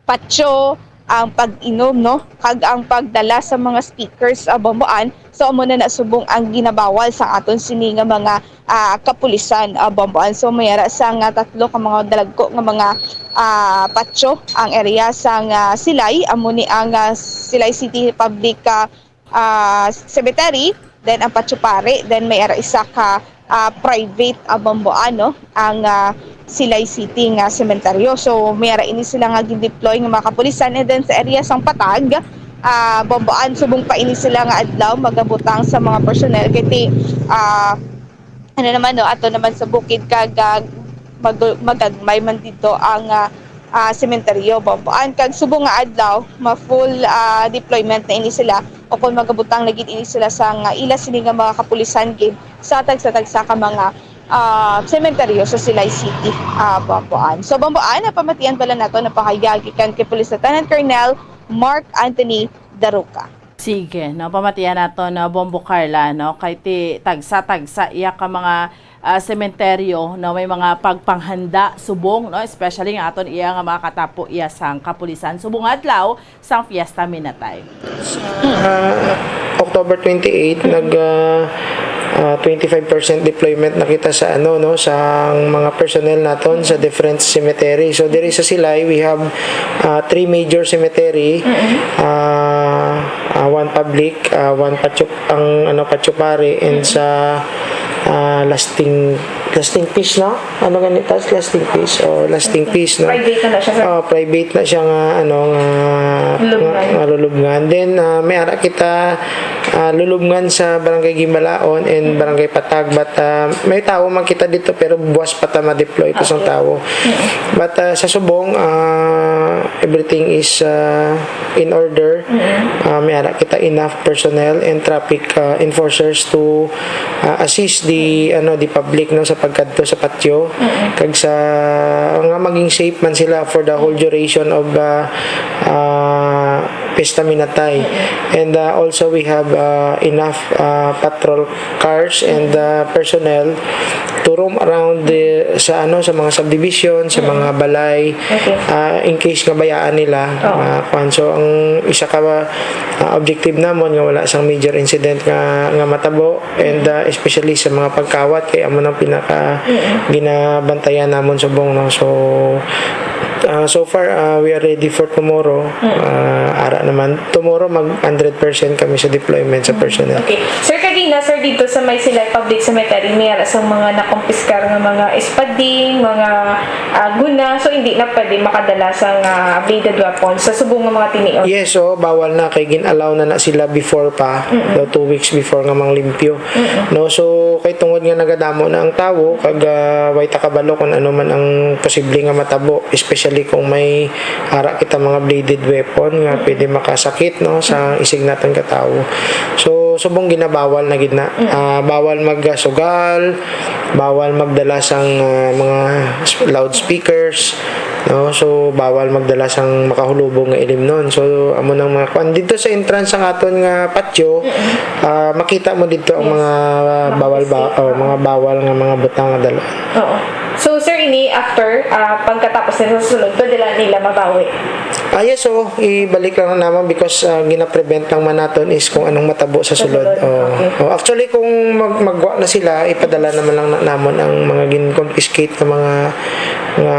patio, ang pag-inom, no? Kag ang pagdala sa mga speakers, ah, Bomboan. So, amo na na subong ang ginabawal sa aton sini nga mga, ah, kapulisan, ah, Bomboan. So, may ara sa nga tatlo ka mga dalagko nga mga, ah, patio ang area sa nga Silay. Amo ni ang, ah, Silay City Public, ah, ah, Cemetery, then ang Patio Pare, then may ara isa ka, ah, private, ah, Bomboan, no, ang, ah, Silay City nga sementeryo. So, may ara ini sila nga gin-deploy nga mga kapulisan, and then sa area sang Patag, ah, Bomboan, subong pa ini sila nga adlaw magabutang sa mga personnel kay ti, ah, ano naman, no, ato naman sa bukid kag, ah, mag-, magagmay man dito ang, ah, ah, sementeryo, Bomboan. Kag subong nga adlaw, ma-full, ah, deployment na ini sila, o kung magabutang na gid ini sila sa nga ila sini nga mga kapulisan gid sa tagsa-tagsa ka mga, ah, sementeryo sa Silay City, ah, Bomboan. So, Bomboan, napamatian pala nato, napahayag gikan kay Police Lieutenant Colonel Mark Anthony Daroca. Sige, no, pamatian nato na Bombo Carla, no, kay ti tagsa-tagsa iya ka mga, ah, sementeryo, no, may mga pagpanghanda subong, no, especially nga aton iya nga makatapo iya sang kapulisan subong adlaw sang Fiesta Minatay. Ah, October twenty-eight, nag, ah, ah, twenty-five percent deployment na kita sa, ano, no, sa mga personnel naton sa different cemetery. So, diri sa Silay, we have, ah, three major cemetery. Ah, ah, one public, ah, one Patio, ang, ano, Patio Pare, and sa, ah, Lasting, Lasting Peace, no? Ano ganito? Lasting Peace. O, Lasting Peace, no? Private na na siya, sir. Oh, private na siya nga, ano, nga, Lulubngan. Nga, nga lulubngan. Then, ah, may ara kita, ah, lulubngan sa Barangay Gimbalaon and Barangay Patag. But, ah, may tawo man kita dito, pero buwas pa ta ma-deploy ko sang Okay. tawo. Mm. But, ah, sa subong, ah, everything is, ah, in order. Mm. Ah, may ara kita enough personnel and traffic, ah, enforcers to, ah, assist the, ano, the public, no, sa pagkadto sa patio. Mm. Kag sa nga maging safe man sila for the whole duration of, ah, ah, Pista Minatay. Mm. And, ah, also we have, ah, enough, ah, patrol cars and, ah, personnel to roam around the, sa, ano, sa mga subdivision, sa Mm. mga balay, Okay. ah, in case nga bayaan nila, Oo. ah, kuwan. So, ang isa ka, ah, objective namon nga wala sang major incident nga, nga matabo, and, ah, especially sa mga pagkawat, kay amo nang pinaka Mm. ginabantayan namon subong, no? So, ah, so far, ah, we are ready for tomorrow. Mm. Ah, ara naman, tomorrow mag hundred percent kami sa deployment sa Mm. personnel. Okay. Sir, kagina, sir, dito sa may Silay Public Cemetery, may ara sa mga nakumpiskar nga mga espading, mga, ah, guna. So, hindi na pwede makadala sa nga bladed weapons sa subong nga mga tinion. Yes, so bawal na kay gin-allow na na sila before pa, Mm-mm. daw two weeks before nga manglimpyo. Mm-mm. No, so kay tungod nga nagadamo na ang tawo, kag, ah, way ta kabalo kung ano man ang posible nga matabo, especially kung may ara kita mga bladed weapon nga Mm. pwede makasakit, no, sa isig naton ka tawo. So, subong ginabawal na gid na. Mm. Ah, bawal magsugal, bawal magdala sang, ah, mga sp-, loudspeakers, no? So, bawal magdala sang makahulubog nga ilimnon. So, amo nang mga kuan. Dito sa entrance sang aton nga patio, Mm-mm. ah, makita mo dito ang Yes. mga bawal ba, Nakapis-, o, oo. mga bawal nga mga butang nga dala. Oo. So, sir, ini after, ah, pagkatapos nila sa sulod, pwede lang nila mabawi? Ah, yes, so, ibalik lang naman because, ah, gina-prevent lang man naton is kung anong matabo sa Sa sulod. sulod, Oh. okay. Oh, actually, kung mag-, magwa na sila, ipadala naman lang na namon ang mga gin-confiscate nga mga, nga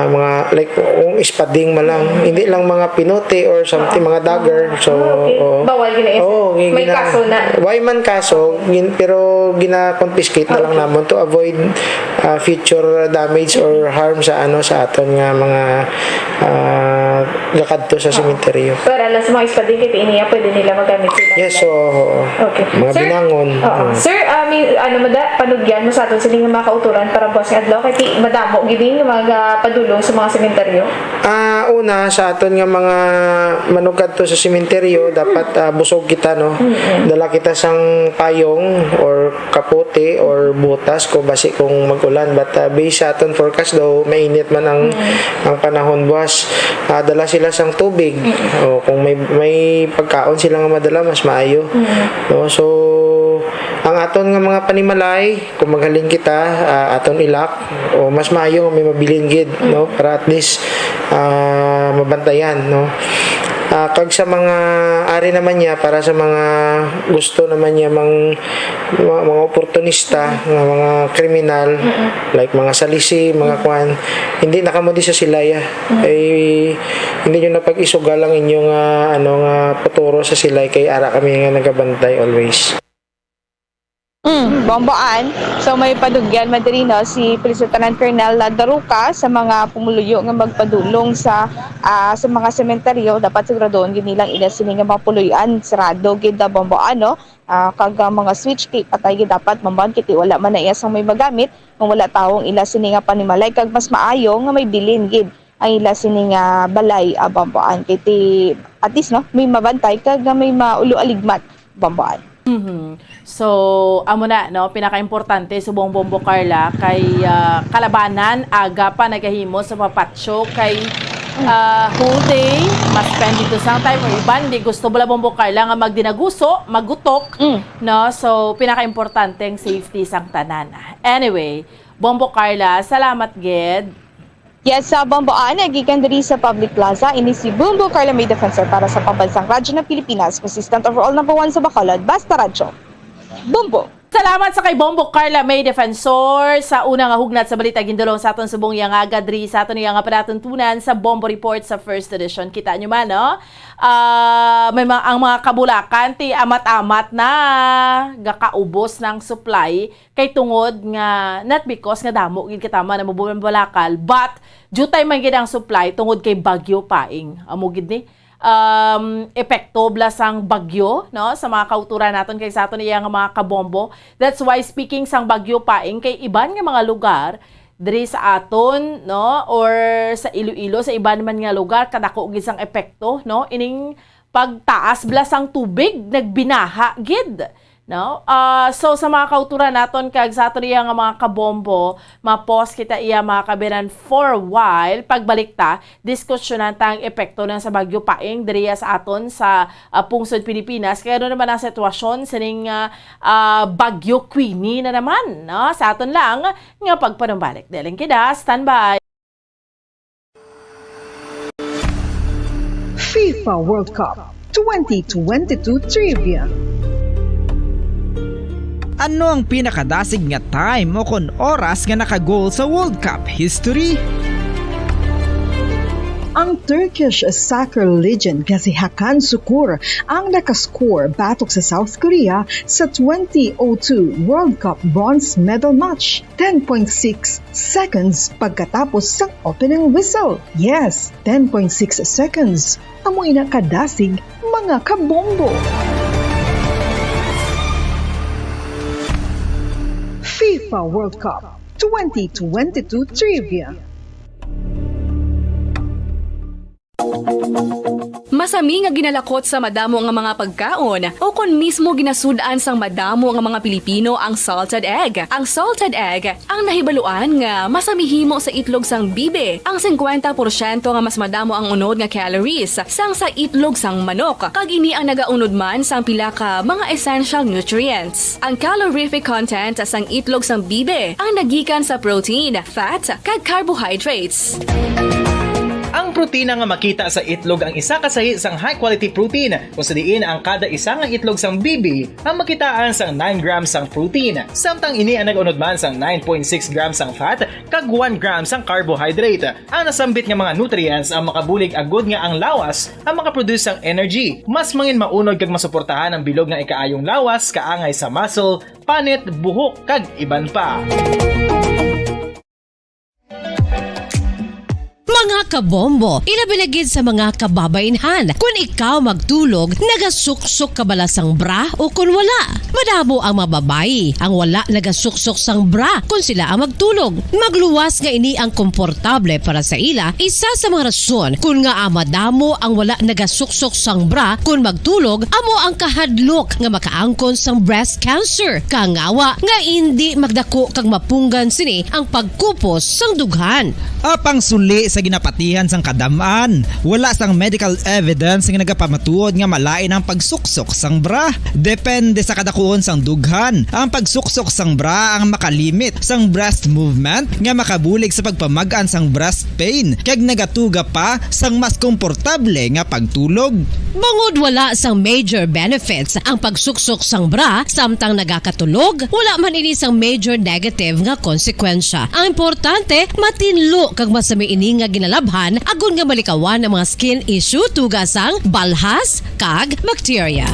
mga, like, kung espading man lang, Mm. hindi lang mga pinote or something, Oo. mga dagger. So, Ah, okay. oo. Bawal gina-, Oo, may gina-, kaso na. Why man kaso, gin-, pero gina-confiscate na lang Okay. namon to avoid, ah, future damage or harm sa, ano, sa aton nga mga, ah, gakadto sa Oo. sementeryo. Pero alam sa mga espading kay iniya, pwede nila magamit sila. Yes, so, oo. Okay. Mga Sir, binangon. Oo. Mm. Sir, ah, may, ano, mada-, panugyan mo sa aton sini nga mga kauturan para buwas nga adlaw, kay ti-, madamo gid nga mga padulong sa mga sementeryo? Ah, Una, sa aton nga mga manugkadto sa sementeryo, dapat, ah, busog kita, no? Mm-mm. Dala kita sang payong or kapote or butas kung basi kung mag-ulan. But, ah, based sa aton forecast daw, mainit man ang, Mm. ang panahon buwas. Ah, dala sila sang tubig. Mm-mm. O, kung may, may pagkaon sila nga madala, mas maayo. Mm-mm. No? So, ang aton nga mga panimalay, kung maghalin kita, ah, aton ilak, o mas maayo nga may mabilin gid, Mm. no? Para at least, ah, mabantayan, no? Ah, kag sa mga ari naman niya, para sa mga gusto naman niya mang, mga, mga oportunista, nga mga kriminal, Mm-mm. like mga salisi, mga Mm. kwan, hindi na kamo di sa silay, ah. Mm. Ay, hindi nyo na pag-isugal ang inyong, ah, ano, nga futuro sa silay kay ara kami nga nagabantay always. Mm, Bomboan. So, may padugyan man diri, no, si Police Lieutenant Colonel Daruca sa mga pumuluyo nga magpadulong sa, ah, sa mga sementeryo. Dapat siguraduhon gid nilang ila sini nga mga puloy-an sarado gid, ah, Bomboan, no? Ah, kag, ah, mga switch kay patay gid dapat, Bomboan, kay wala man na iya sang may magamit kung wala tawong ila sini nga panimalay, kag mas maayo nga may bilin gid ang ila sini nga balay, ah, Bomboan. Kay ti, at least, no, may mabantay kag nga may maulo-aligmat, Bomboan. Mhm. So, amo na, no, pinakaimportante subong Bombo Carla kay, ah, kalabanan aga pa nagahimo sa papatso kay, ah, whole day, mas spend dito sang time. Ang iban, di gusto bala Bombo Carla nga magdinaguso, magutok, Mm. no? So, pinakaimportante ang safety sang tanan. Anyway, Bombo Carla, salamat gid. Yes, sa Bombo Ana, gikan diri sa Public Plaza, ini si Bombo Carla May Defensor para sa Pambansang Radyo ng Pilipinas, consistent overall number one sa Bacolod, basta radyo. Bombo! Salamat sa kay Bombo Carla May Defensor sa una nga hugnat sa balita gindulong sa aton subong iya nga aga diri sa aton iya nga palatuntunan sa Bombo Report sa first edition. Kita nyo man, no? Ah, may mga, ang mga kabulakan, ti amat-amat na gakaubos ng supply kay tungod nga, not because nga damo gid kita man ang mabubalakal, but due time man gid ang supply tungod kay Bagyo Paing. Amo gid ni, um, epekto bala sang bagyo, no, sa mga kauturan naton kay sa aton iya nga mga kabombo. That's why, speaking sang Bagyo Paing, kay iban nga mga lugar diri sa aton, no, or sa Iloilo, sa iban man nga lugar, kadako gid sang epekto, no, ining pagtaas bala sang tubig, nagbinaha gid, no? Ah, so, sa mga kauturan naton kag sa aton iya nga mga kabombo, ma-pause kita iya, mga kabiran, for a while. Pagbalik ta, diskusyonan ta ang epekto na sa Bagyo Paing diriya sa aton sa, ah, pungsod Pilipinas. Kay ano naman ang sitwasyon sining, ah, ah, Bagyo Queenie na naman, no? Sa aton lang nga pagpanumbalik. Daling kida, standby. FIFA World Cup twenty twenty-two Trivia. Ano ang pinakadasig nga time o kon oras nga naka-goal sa World Cup history? Ang Turkish soccer legend nga si Hakan Sukur ang nakascore batok sa South Korea sa twenty oh two World Cup bronze medal match, ten point six seconds pagkatapos sang opening whistle. Yes, ten point six seconds. Amo ina kadasig, mga kabombo. FIFA World Cup twenty twenty-two Trivia. Masami nga ginalakot sa madamo nga mga pagkaon, o kon mismo ginasud-an sang madamo nga mga Pilipino ang salted egg. Ang salted egg ang nahibaluan nga masami himo sa itlog sang bibi. Ang singkwenta porsyento nga mas madamo ang unod nga calories sang sa itlog sang manok, kag ini ang nagaunod man sang pila ka mga essential nutrients. Ang calorific content sang itlog sang bibi ang nagikan sa protein, fat, kag carbohydrates. Ang protina nga makita sa itlog ang isa ka sahi sang high-quality protein, kung sa diin ang kada isa nga itlog sang bibi ang makitaan sang nine grams sang protein, samtang ini ang nag-unod man sang nine point six grams sang fat kag one gram sang carbohydrate. Ang nasambit nga mga nutrients ang makabulig agud nga ang lawas ang makaproduce sang energy, mas mangin maunod kag masuportahan ang bilog nga ikaayong lawas, kaangay sa muscle, panit, buhok, kag iban pa. Mga kabombo, ilabi na gid sa mga kababainhan. Kun ikaw magtulog, nagasuksok ka bala sang bra o kun wala? Madamo ang mga babayi ang wala nagasuksok sang bra kun sila ang magtulog. Magluwas nga ini ang komportable para sa ila, isa sa mga rason kun ngaa madamo ang wala nagasuksok sang bra kun magtulog, amo ang kahadlok nga makaangkon sang breast cancer. Kangawa nga indi magdako kag mapunggan sini ang pagkupos sang dughan. Apang suli sa ginapatihan sang kadam-an, wala sang medical evidence nga nagapamatuod nga malain ang pagsuksok sang bra. Depende sa kadakuon sang dughan, ang pagsuksok sang bra ang makalimit sang breast movement nga makabulig sa pagpamag-an sang breast pain kag nagatuga pa sang mas komportable nga pagtulog. Bangod wala sang major benefits ang pagsuksok sang bra samtang nagakatulog, wala man ini sang major negative nga konsekwensya. Ang importante, matinlo kag masami ini nga ginalabhan agod nga malikawan ang mga skin issue tuga sang balhas kag bakterya.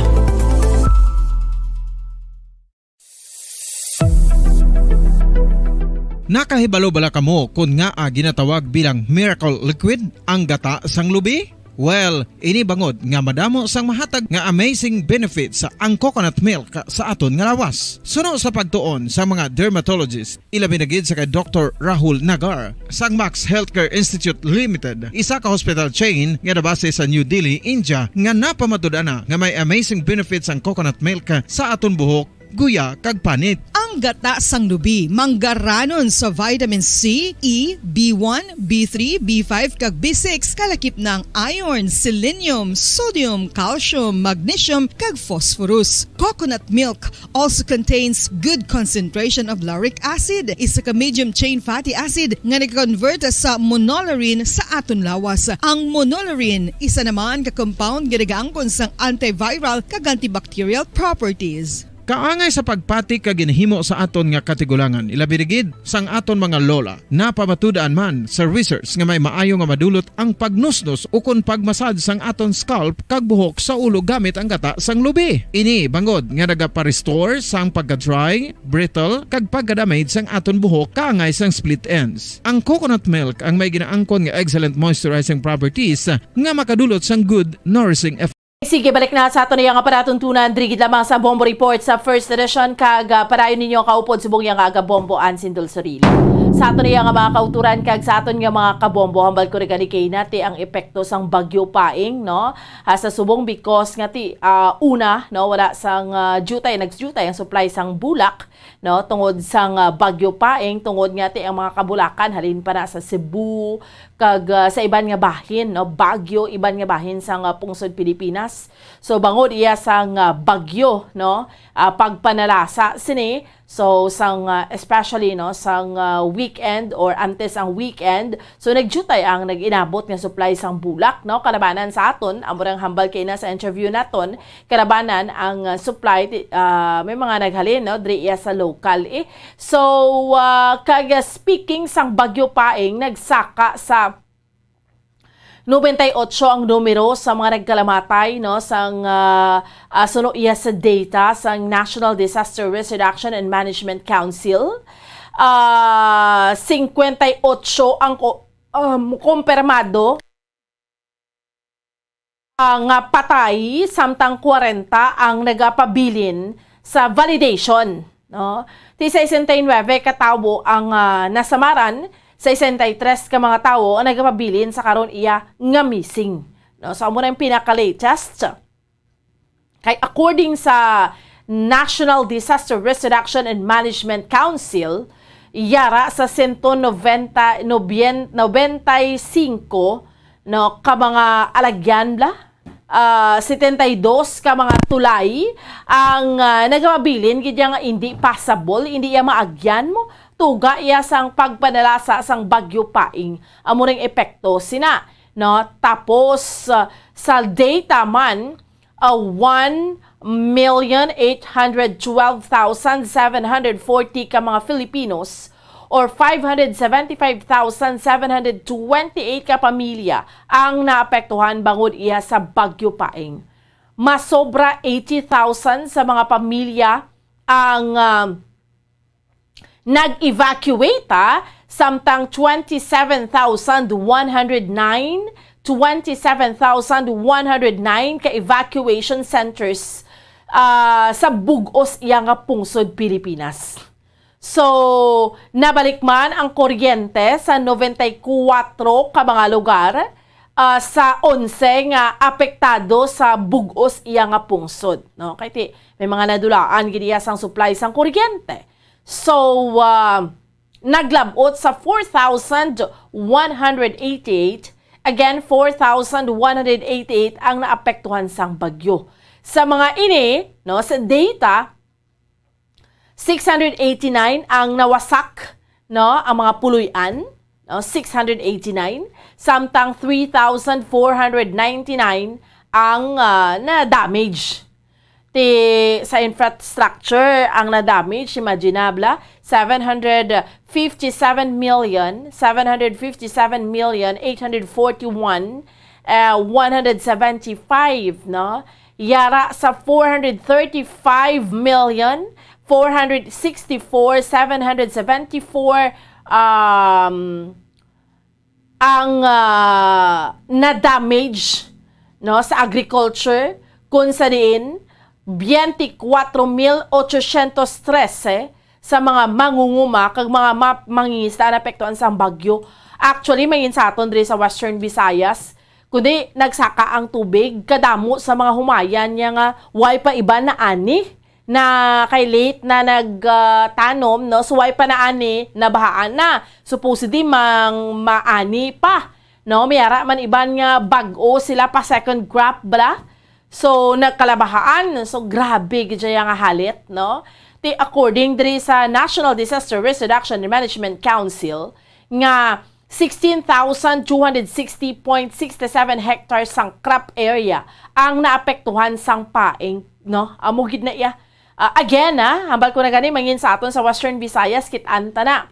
Nakahibalo bala kamo kon ngaa ginatawag bilang miracle liquid ang gata sang lubi? Well, ini bangod nga madamo sang mahatag nga amazing benefits ang coconut milk sa aton nga lawas. Suno sa pagtuon sa mga dermatologist, ilabi na gid sa kay Doktor Rahul Nagar sang Max Healthcare Institute Limited, isa ka hospital chain nga nabase sa New Delhi, India, nga napamatud-an na nga may amazing benefits ang coconut milk sa aton buhok, guya, kag panit. Ang gata sang lubi manggaranon sa vitamin C, E, B one, B three, B five, kag B six, kalakip na ang iron, selenium, sodium, calcium, magnesium, kag phosphorus. Coconut milk also contains good concentration of lauric acid, isa ka medium chain fatty acid nga nag-convert sa monolaurin sa aton lawas. Ang monolaurin, isa naman ka compound nga nagaangkon sang antiviral kag antibacterial properties. Kaangay sa pagpati kag ginhimo sa aton nga katigulangan, ilabi na gid sang aton mga lola. Napamatud-an man sa research nga may maayo nga madulot ang pagnusnos ukon pagmasad sang aton scalp kag buhok sa ulo gamit ang gata sang lubi. Ini bangod nga nagapa-restore sang pagka-dry, brittle, kag pagka-damage sang aton buhok kaangay sang split ends. Ang coconut milk ang may ginaangkon nga excellent moisturizing properties nga makadulot sang good nourishing effect. Sige, balik na sa aton iya nga palatuntunan, diri gid lamang sa Bombo Report sa First Edition, kag, ah, padayon ninyo kaupod subong iya nga aga-bombo, Ansin Dulsoril. Sa aton iya nga mga kauturan kag sa aton nga mga kabombo, hambal ko rin gani kay nati ang epekto sang Bagyo Paeng, no? Ah, sa subong, because nga ti, ah, una, no, wala sang, ah, jutay, nagjutay ang supply sang bulak, no, tungod sang, ah, Bagyo Paeng, tungod nga ti ang mga kabulakan halin pa na sa Cebu, kag, ah, sa iban nga bahin, no, Baguio, iban nga bahin sang, ah, pungsod Pilipinas. So, bangod iya sang, ah, bagyo, no, ah, pagpanalasa sini, so, sang, ah, especially, no, sang, ah, weekend or antes ang weekend, so, nagjutay ang nag-inabot nga supply sang bulak, no, kalabanan sa aton, amo rang hambal kay na sa interview naton, kalabanan ang, ah, supply, ti-, ah, may mga naghalin, no, diri iya sa local, eh. So, ah, kag, ah, speaking sang Bagyo Paeng, nagsaka sa nobenta y ocho ang numero sa mga nagkalamatay, no, sang, ah, ah, suno iya sa data sang National Disaster Risk Reduction and Management Council. Ah, singkwenta y ocho ang ko-, um, kumpirmado, ah, nga patay, samtang kwarenta ang nagapabilin sa validation, no? Ti sesenta y nuebe ka tawo ang, ah, nasamaran, sesenta y tres ka mga tawo ang nagapabilin sa karon iya nga missing, no? So, amo na yung pinaka-latest. Kay according sa National Disaster Risk Reduction and Management Council, yara sa sento nobenta, nobyen-, nobenta y singko, no, ka mga alagyan bala, ah, setenta y dos ka mga tulay ang, ah, nagapabilin gid iya nga indi passable, indi iya maagyan mo tuga iya sang pagpanalasa sang Bagyo Paeng. Amo ring epekto sina, no? Tapos, ah, sa data man, ah, one million eight hundred twelve thousand seven hundred forty ka mga Filipinos or five hundred seventy-five thousand seven hundred twenty-eight ka pamilya ang naapektuhan bangod iya sa Bagyo Paeng. Masobra eighty thousand sa mga pamilya ang, ah, Nag-evacuate, ah, samtang twenty-seven thousand one hundred nine, twenty-seven thousand one hundred nine ka evacuation centers, ah, sa bug-os iya nga pungsod Pilipinas. So, nabalik man ang kuryente sa nobenta y kuwatro ka mga lugar, ah, sa onse nga apektado sa bug-os iya nga pungsod, no? Kay ti-, may mga nadulaan gid iya sang supply sang kuryente. So, ah, naglab-ot sa four thousand one hundred eighty-eight, again, four thousand one hundred eighty-eight ang naapektuhan sang bagyo. Sa mga ini, no, sa data, six hundred eighty-nine ang nawasak, no, ang mga puloy-an, no, six hundred eighty-nine, samtang three thousand four hundred ninety-nine ang, ah, na-damage. Ti, sa infrastructure ang na-damage, imagine na, bla, seven hundred fifty-seven million, seven hundred fifty-seven million eight hundred forty-one, eh, one hundred seventy-five, no? Yara sa four hundred thirty-five million four hundred sixty-four seven hundred seventy-four, um, ang, ah, na-damage, no, sa agriculture, kung sa diin twenty-four mil ochocientos trese sa mga mangunguma kag mga ma-, mangingisda ang naapektuhan sang bagyo. Actually, mangin sa aton diri sa Western Visayas, kundi nagsaka ang tubig, kadamo sa mga humayan niya nga way pa iban na ani, na kay late na nag, ah, tanom, no? So, way pa na ani, nabahaan na. Supposedly, mang maani pa, no? May ara man iban nga bag-o sila pa second crop, bala? So, nagkalabahaan. So, grabe gid siya nga halit, no? Ti, according diri sa National Disaster Risk Reduction and Management Council, nga sixteen thousand two hundred sixty point six seven hectares sang crop area ang naapektuhan sang paing, no? Amo gid na iya. Ah, again, ah, hambal ko na gani, mangin sa aton sa Western Visayas, kit-an ta na.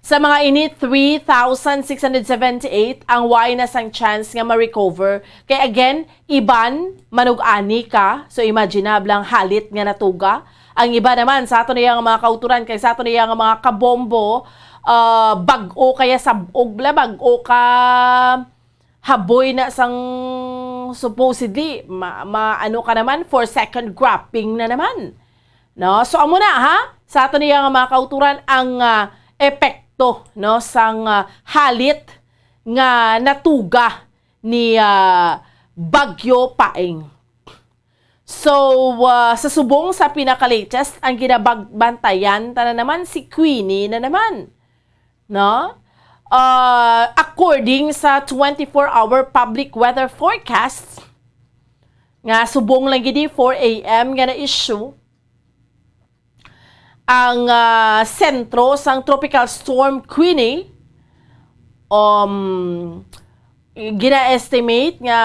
Sa mga ini, three thousand six hundred seventy-eight ang way na sang chance nga ma-recover. Kay again, iban, manug-ani ka. So, imaginable ang halit nga natuga. Ang iba naman, sa aton iya nga mga kauturan, kay sa aton iya nga mga kabombo, ah, bag-o kaya sab-og bala, bag-o ka haboy na sang supposedly, ma-, ma-, ano ka naman, for second cropping na naman. No? So, amo na, ha? Sa aton iya nga mga kauturan, ang, ah, epekto, no, sang, ah, halit nga natuga ni, ah, Bagyo Paeng. So, ah, sa subong sa pinaka-latest, ang ginabagbantayan ta na naman si Queenie na naman. No? Ah, according sa twenty-four hour public weather forecast, nga subong lang gid four A M nga na-issue, ang, ah, sentro sang Tropical Storm Queenie, um, gina-estimate nga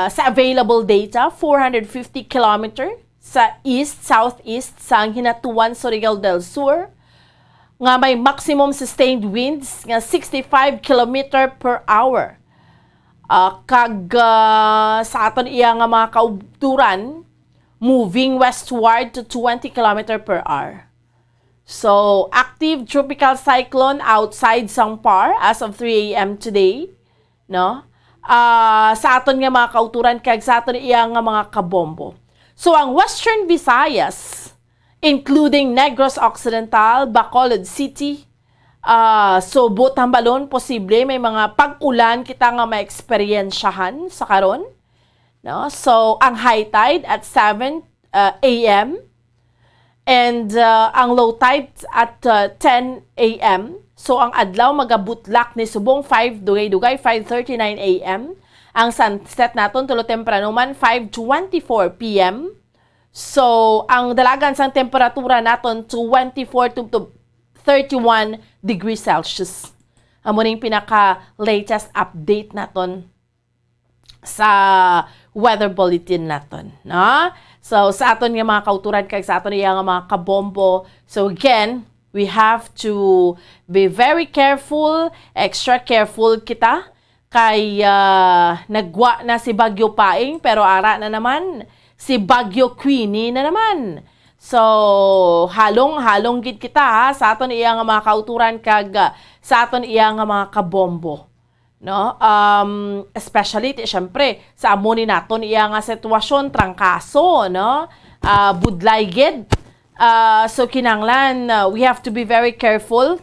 sa available data, four hundred fifty kilometer sa east-southeast sang Hinatuan, Surigao del Sur, nga may maximum sustained winds nga sixty-five kilometer per hour. Ah, kag, ah, sa aton iya nga mga kauturan, moving westward to twenty kilometer per hour. So, active tropical cyclone outside sang PAR as of three A M today, no? Ah, sa aton nga mga kauturan kag sa aton iya nga mga kabombo. So, ang Western Visayas, including Negros Occidental, Bacolod City, ah, Sugbo, Tambalon, posible may mga pag-ulan kita nga maeksperiensyahan sa karon, no? So, ang high tide at seven, uh, A M and, uh, ang low tide at, uh, ten A M. So, ang adlaw magabutlak ni subong five, dugay-dugay, five thirty-nine A M. Ang sunset naton tulo temprano man, five twenty-four P M. So, ang dalagan sang temperatura naton twenty-four to, to thirty-one degrees Celsius. Amo ning pinaka-latest update naton sa weather bulletin naton, no? So, sa aton nga mga kauturan kag sa aton iya nga mga kabombo, so again, we have to be very careful, extra careful kita kay, ah, nagwa na si Bagyo Paeng, pero ara na naman si Bagyo Queenie na naman. So, halong-halong gid kita, ha, sa aton iya nga mga kauturan kag, ah, sa aton iya nga mga kabombo, no? Um, especially, ti, syempre, sa amo ni naton iya nga sitwasyon, trangkaso, no? Ah, budlay gid. Ah, so, kinahanglan, ah, we have to be very careful.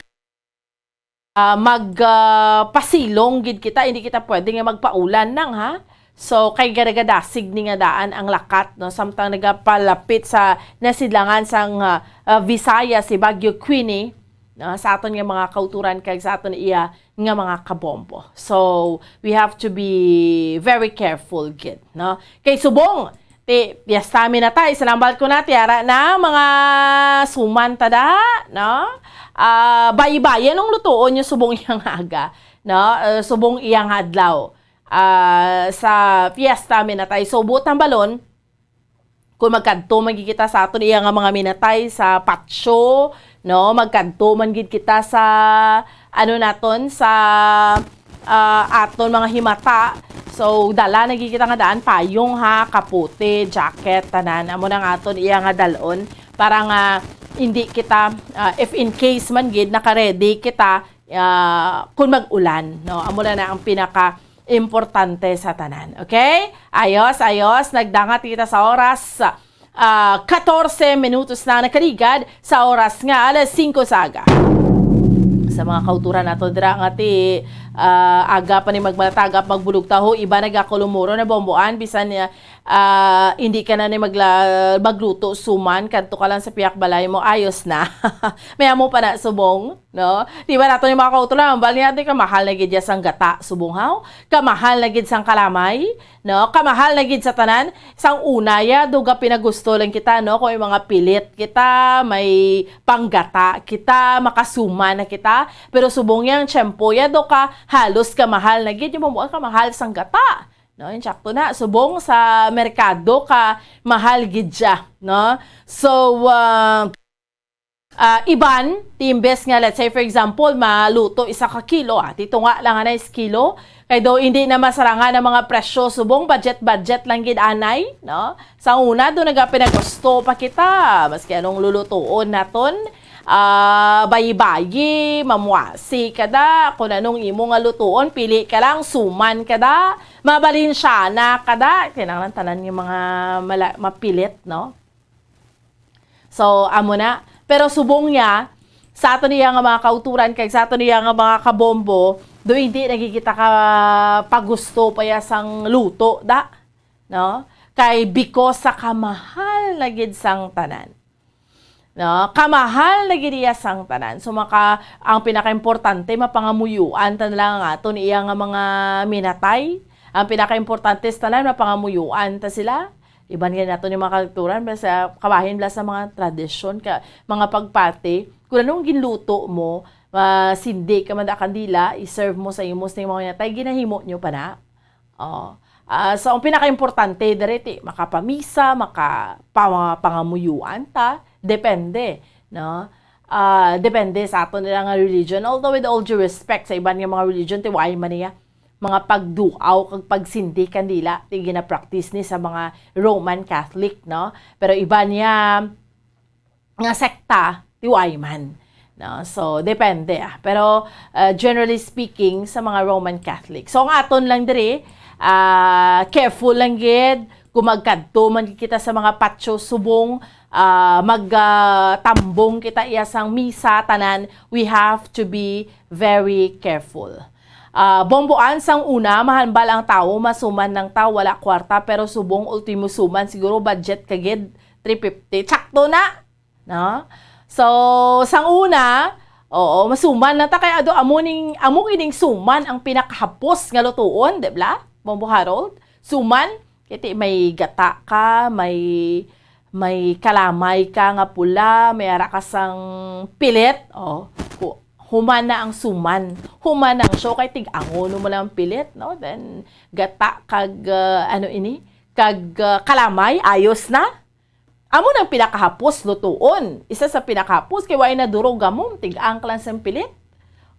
Ah, mag, ah, pasilong gid kita, hindi kita pwede nga magpaulan lang, ha? So, kay gadagadasig ni nga daan ang lakat, no? Samtang nagapalapit sa nasidlangan sang, ah, ah, Visayas si Baguio Queenie, no? Sa aton nga mga kauturan kag sa aton iya nga mga kabombo. So, we have to be very careful gid, no? Kay subong, ti, piyesta mi na tay, sa nambal ko na, ti ara na, mga suman ta da, no? Ah, bayi-bayi nung lutuon yung subong iyang aga, no? Ah, subong iyang adlaw. Ah, sa piyesta mi na tay. So, buot hambalon, kung magkadto man gid kita sa aton iya nga mga minatay sa patio, no? Magkadto man gid kita sa, ano naton, sa, ah, aton mga himata. So, dala na gid kita nga daan, payong ha, kapote, jacket, tanan. Amo na nga aton iya nga dalon para nga hindi kita, ah, if in case man gid, naka-ready kita, ah, kung mag-ulan, no? Amo na na ang pinaka importante sa tanan. Okay? Ayos, ayos. Nagdangat kita sa oras. Ah, katorse minutos na nakaligad sa oras nga alas singko sa aga. Sa mga kauturan nato dira nga ti, ah, aga pa ni magmalatagap, magbulog taho, iba nagakulumuro na bomboan, bisan, ah, hindi ka na ni magla-, magluto suman, kadto ka lang sa piyak balay mo, ayos na. May amo pa na subong. No? Di ba nato yung mga kautulan? Bali natin, kamahal na gid ya sang gata, subong haw? Kamahal na gid sang kalamay, no? Kamahal na gid sa tanan. Sang una ya, do ga pinagusto lang kita, no? Kung yung mga pilit kita, may panggata kita, makasuman na kita. Pero subong yang tiyempo ya, do ka halos kamahal na gid, yung mga kamahal sang gata. No? Yung sakto na, subong sa merkado ka mahal gid siya, no? So, ah, Ah, iban, ti imbes nga, let's say, for example, maluto isa ka kilo, ah, ti tunga lang anay sa kilo, kay do hindi na masarangan ang mga presyo, subong budget-budget lang gid anay, no? Sa una, do nagapinagusto pa kita, maski anong lulutuon naton, ah, bayi-bayi, mamuasi kada, kung anong imo nga lutuon, pili ka lang, suman kada, mabalinsyana kada, kinahanglan tanan yung mga mala-, mapilit, no? So, amo na. Pero subong niya, sa ato niya nga mga kauturan, kag sa ato niya nga mga kabombo, do hindi nagkikita ka pagusto pa ya sang luto, da? No? Kay because sa kamahal na gid sang tanan. No? Kamahal na gid iya sang tanan. So, maka, ang pinakaimportante, mapangamuyuan ta na lang ang aton iya nga mga minatay. Ang pinakaimportante sa tanan, mapangamuyuan ta sila. Iban gani nato ni mga kalturan, bala sa kabahin, bala sa mga tradisyon, ka, mga pagpati. Kung anong ginluto mo, masindi ka man da kandila, i-serve mo sa imo sa mga minatay, ginahimo nyo pa na. Oh. Ah, so, ang pinakaimportante diri, ti, makapamisa, maka, pa, mga pangamuyuan ta, depende, no? Ah, depende sa aton nila nga religion. Although, with all due respect, sa iban nga mga religion, ti, why man niya? Mga pagduaw kag pagsindi kandila, ti gina-practice ni sa mga Roman Catholic, no? Pero iba niya nga sekta, ti why man, no? So, depende, ah. Pero, ah, generally speaking, sa mga Roman Catholic. So, ang aton lang diri, ah, careful lang gid, kung magkadto man kita sa mga patio subong, ah, mag, ah, tambong kita iya sang misa, tanan, we have to be very careful. Ah, bomboan sang una, mahambal ang tawo, masuman ng tawo, wala kwarta, pero subong ultimo suman, siguro budget ka gid, three fifty. Tsakto na, no? So, sang una, oo, masuman na ta kay ado amo ning, amo gining suman ang pinakahapos nga lutuon, di ba? Bombo Harold, suman, kay ti may gata ka, may, may kalamay ka nga pula, may ara ka sang pilit, oh, ku-, human na ang suman. Human ang show kay tig-angon mo lang ang pilit, no? Then, gata kag, ah, ano ini? Kag, ah, kalamay, ayos na. Amo nang pinakahapos lutuon. Isa sa pinakahapos kay way na duro gamom, tig-ang ka lang sang pilit.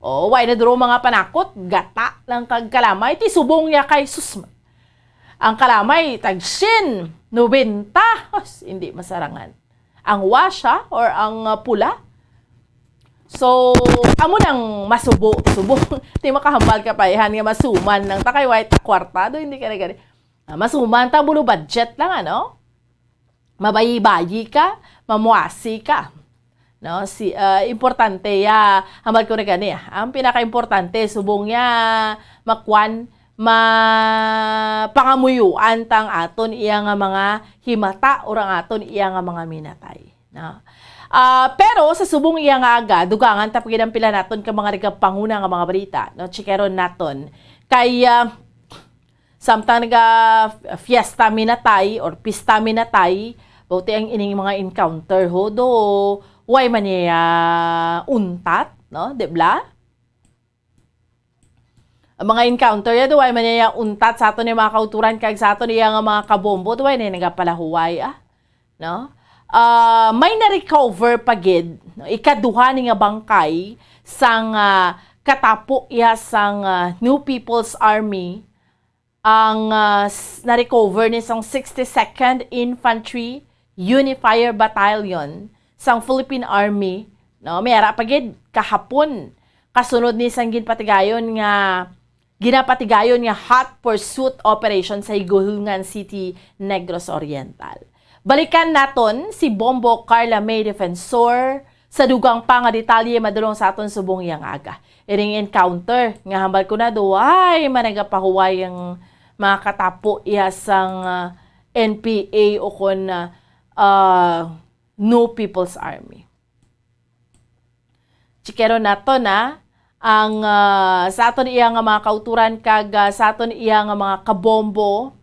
O, way na duro mga panakot, gata lang kag kalamay, ti subong niya kay sus. Ang kalamay, tag syen, nobenta. Os, hindi masarangan. Ang washa or ang, ah, pula. So, amo nang masubo, subong. Ti makahambal ka pa, ihan nga masuman nang takay, way ta kwarta, do, hindi ka na gani. Ah, masuman ta, bulo budget lang, ano? Mabayi-bayi ka, mamuasi ka. No? Si, ah, importante ya, hambal ko na gani, ah, ang pinakaimportante, subong ya, makwan, ma-, pangamuyuan tang aton iya nga mga himata or ang aton iya nga mga minatay. No? Ah, pero sa subong iya nga aga, dugangan ta pa gid ang pila naton ka mga nagapanguna nga mga balita, no? Chikeron naton. Kay, ah, samtang naga fiesta minatay or pista minatay, bauti ang ining mga encounter ho, do, way man niya untat, no? Di bla? Ang mga encounter ya, do, way man niya untat sa aton ni mga kauturan kag sa aton iya nga mga kabombo, do, way na nagapalahuway, ah. No? Ah, may na-recover pa gid, no? Ikaduha ni nga bangkay sang, ah, katapo iya sang, ah, New People's Army ang, ah, s-, na-recover ni sang sixty-second Infantry Unifier Battalion sang Philippine Army, no? May ara pa gid kahapon, kasunod ni sang ginpatigayon nga, ginapatigayon nga hot pursuit operation sa Guihulngan City, Negros Oriental. Balikan naton si Bombo Carla May Defensor sa dugang pa nga detalye madulong sa aton subong iyang aga. Ining encounter nga hambal ko na, do, ay, managapahuway ang mga katapo iya sang, ah, N P A o kon, ah, ah, New People's Army. Chikero nato na ang, ah, sa aton iya nga mga kauturan kag, ah, sa aton iya nga mga kabombo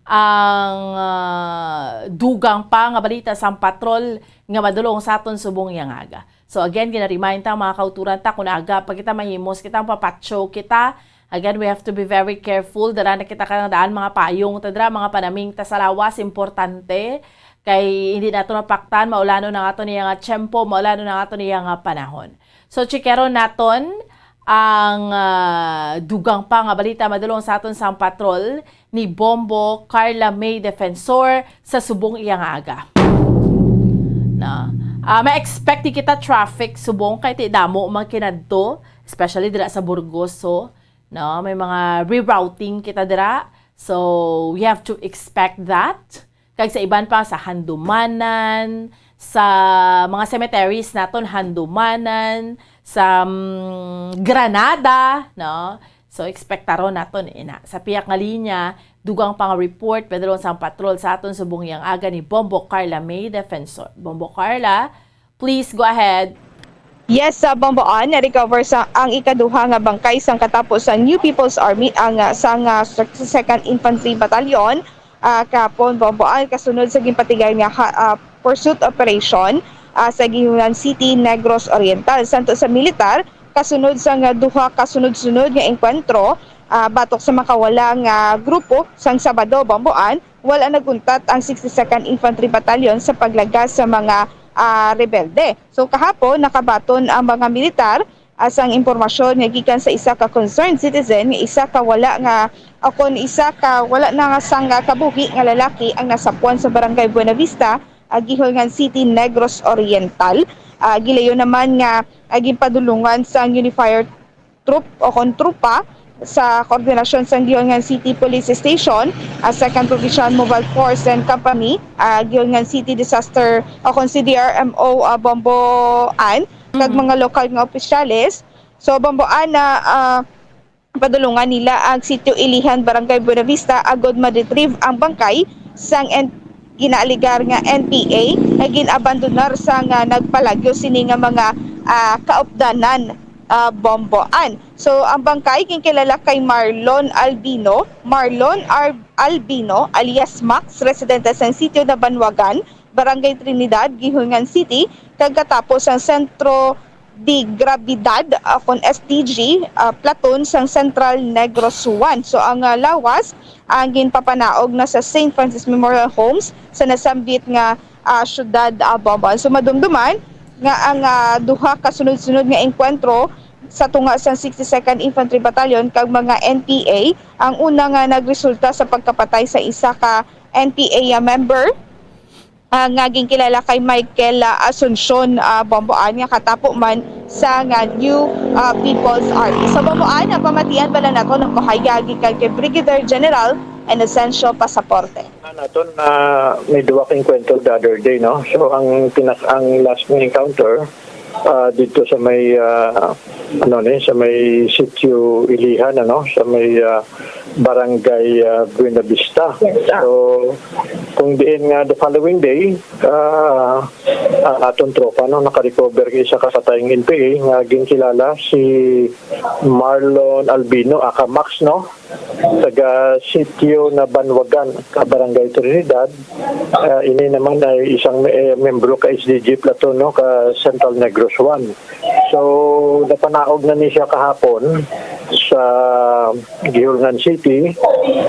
ang, ah, dugang pa nga balita sang patrol nga madulong sa aton subong iya nga aga. So again, gina-remind ta mga kauturan ta, kung aga pa kita mahimos, kita mapapatso kita. Again, we have to be very careful. Dala na kita ka daan mga payong ta dira, mga panaming ta sa lawas, importante. Kay hindi nato mapaktan, maulanon ang aton iya nga tiyempo, maulanon ang aton iya nga panahon. So, chikeron naton ang, ah, dugang pa nga balita madulong sa aton sang patrol ni Bombo Carla May Defensor sa subong iya nga aga. Na, ah, may expect di kita traffic subong kay ti damo man kinadto, especially dira sa Burgos, so, no, may mga rerouting kita dira. So, we have to expect that. Kag sa iban pa, sa Handumanan, sa mga cemeteries naton, Handumanan, sa, mm, Granada, no? So, ekspektaron naton ina. Sa piyak nga linya, dugang pa nga report, padulong sang patrol sa aton subong iyang aga ni Bombo Carla May Defensor. Bombo Carla, please go ahead. Yes, sa Bomboan, na-recover sa ang ikaduha nga bangkay sang katapo sa New People's Army, ang, ah, sang, ah, sixty-second Infantry Battalion, ah, kahapon, Bomboan, kasunod sa ginpatigay nga ha-, ah, pursuit operation, ah, sa Guihulngan City, Negros Oriental. Santo sa militar, kasunod sang, ah, duha ka sunod-sunod nga engkwentro, ah, batok sa makawala nga grupo sang Sabado, Bomboan, wala naguntat ang sixty-second Infantry Battalion sa paglagas sa mga, ah, rebelde. So, kahapon, nakabaton ang mga militar, ah, sang impormasyon nga gikan sa isa ka concerned citizen nga isa ka wala nga, o kon isa ka wala na nga sang, ah, kabuhi nga lalaki ang nasapwan sa Barangay Buenavista, ah, Guihulngan City, Negros Oriental. Ah, gilayon naman nga, ah, ginpadulungan sang Unifier troop o kon trupa sa koordinasyon sang Guihulngan City Police Station, ah, Second Provincial Mobile Force and Company, ah, Guihulngan City Disaster o kon C D R M O, ah, Bomboan, kag Mhm. mga lokal nga opisyales. So, Bomboan na, ah, padulungan nila ang Sitio Ilihan, Barangay Buenavista, agod ma-retrieve ang bangkay sang en-, ginaaligar nga N P A nga gin-abandonar sang, ah, nagpalagyo sini nga mga, ah, kaupdanan, ah, Bomboan. So, ang bangkay ginkilala kay Marlon Albino, Marlon Ar-, Albino alias Max, residente sa sitio Nabanwagan, Barangay Trinidad, Guihulngan City, kag katapo sang Sentro de Gravidad, ah, kon S D G, ah, Platoon sang Central Negros One. So, ang, ah, lawas ang ginpapanaog na sa Saint Francis Memorial Homes sa nasambit nga, ah, siyudad, ah, Bomboan. So, madumduman nga ang, ah, duha ka sunod-sunod nga engkwentro sa tunga sang sixty-second Infantry Battalion kag mga N P A, ang una nga nagresulta sa pagkapatay sa isa ka N P A member, ah, nga ginkilala kay Michael, ah, Asuncion, ah, Bomboan, nga katapo man sa nga New, ah, People's Army. So, Bomboan, ang pamatian bala nato nagkuhaya gikan kay Brigadier General Inocencio Pasaporte. Naton na may duha ka engkwentro the other day, no? So, ang pinak-, ang last nga encounter, ah, dito sa may, ah, ano ni, sa may Sitio Ilihan, ano, sa may, ah, Barangay, ah, Buena Vista. Yes, ah. So, kung diin nga the following day, ah, ang aton tropa, no, nakarecover kay isa ka patayng N P A nga ginkilala si Marlon Albino, aka Max, no, taga Sitio Nabanwagan, ka Barangay Trinidad. Ah, ini naman ay isang me-, eh, membro ka S D G platoon, no, ka Central Negros One. So, napanaog na ni siya kahapon sa Guihulngan City,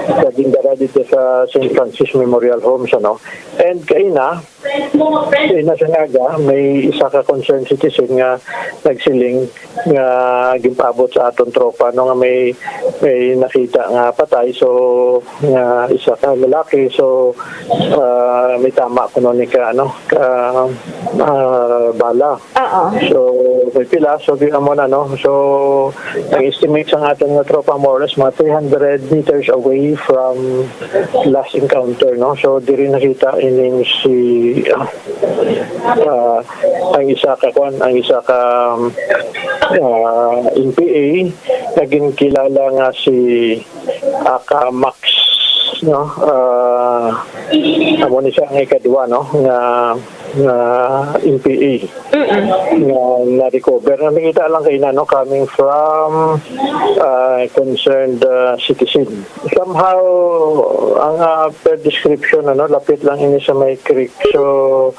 sa gindara dito sa Saint Francis Memorial Homes, ano. And kaina, kaina sa aga, may isa ka concerned citizen nga nagsiling nga gimpaabot sa aton tropa, no, nga may, may nakita nga patay, so, nga isa ka lalaki, so, ah, may tama kuno ni ka, ano, ka, ah, bala. Oo. So, may pila, so, di amo na, no? So, ang estimate sa aton nga tropa, more or less, mga three hundred meters away from last encounter, no? So, diri nakita ining si, ah, ah, ang isa ka, kwan, ang isa ka, um, ah, N P A, nga ginkilala nga si aka Max, no? Ah, amo ni siya ang ikadua, no, nga, nga N P A Mm-mm. nga na-recover. Nakita lang kaina, no, coming from, ah, concerned, ah, citizen. Somehow, ang, ah, per description, ano, lapit lang ini sa may creek. So,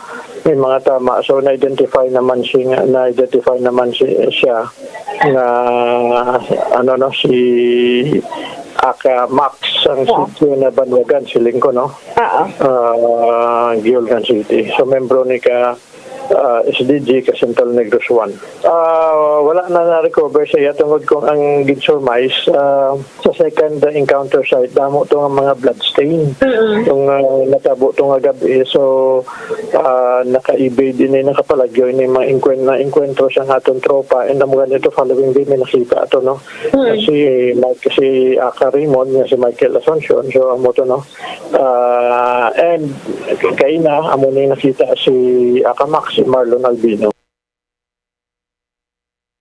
may mga tama. So, na-identify naman si, na-identify naman si, siya nga, ano, no, si aka Max ang Yeah. Sitio Nabanwagan, siling ko, no? Oo. Ah, Guihulngan City. So, membro ni ka, ah, S D G ka Central Negros One. Ah, wala na na-recover sa iya tungod kung ang gin-surmise, ah, sa second encounter site, damo to nga mga blood stain. Mm-mm. Yung, ah, natabo to nga gabi. So, ah, naka-evade ini, nakapalagyo ini mga engkwen-, na engkwentro sa aton tropa. And amo gani to, following day, may nakita ato, no? Mm. Si Mike, si aka Raymond, nga si Michael Asuncion. So, amo to, no? Ah, and kaina, amo ni nakita si aka Max, si Marlon Albino.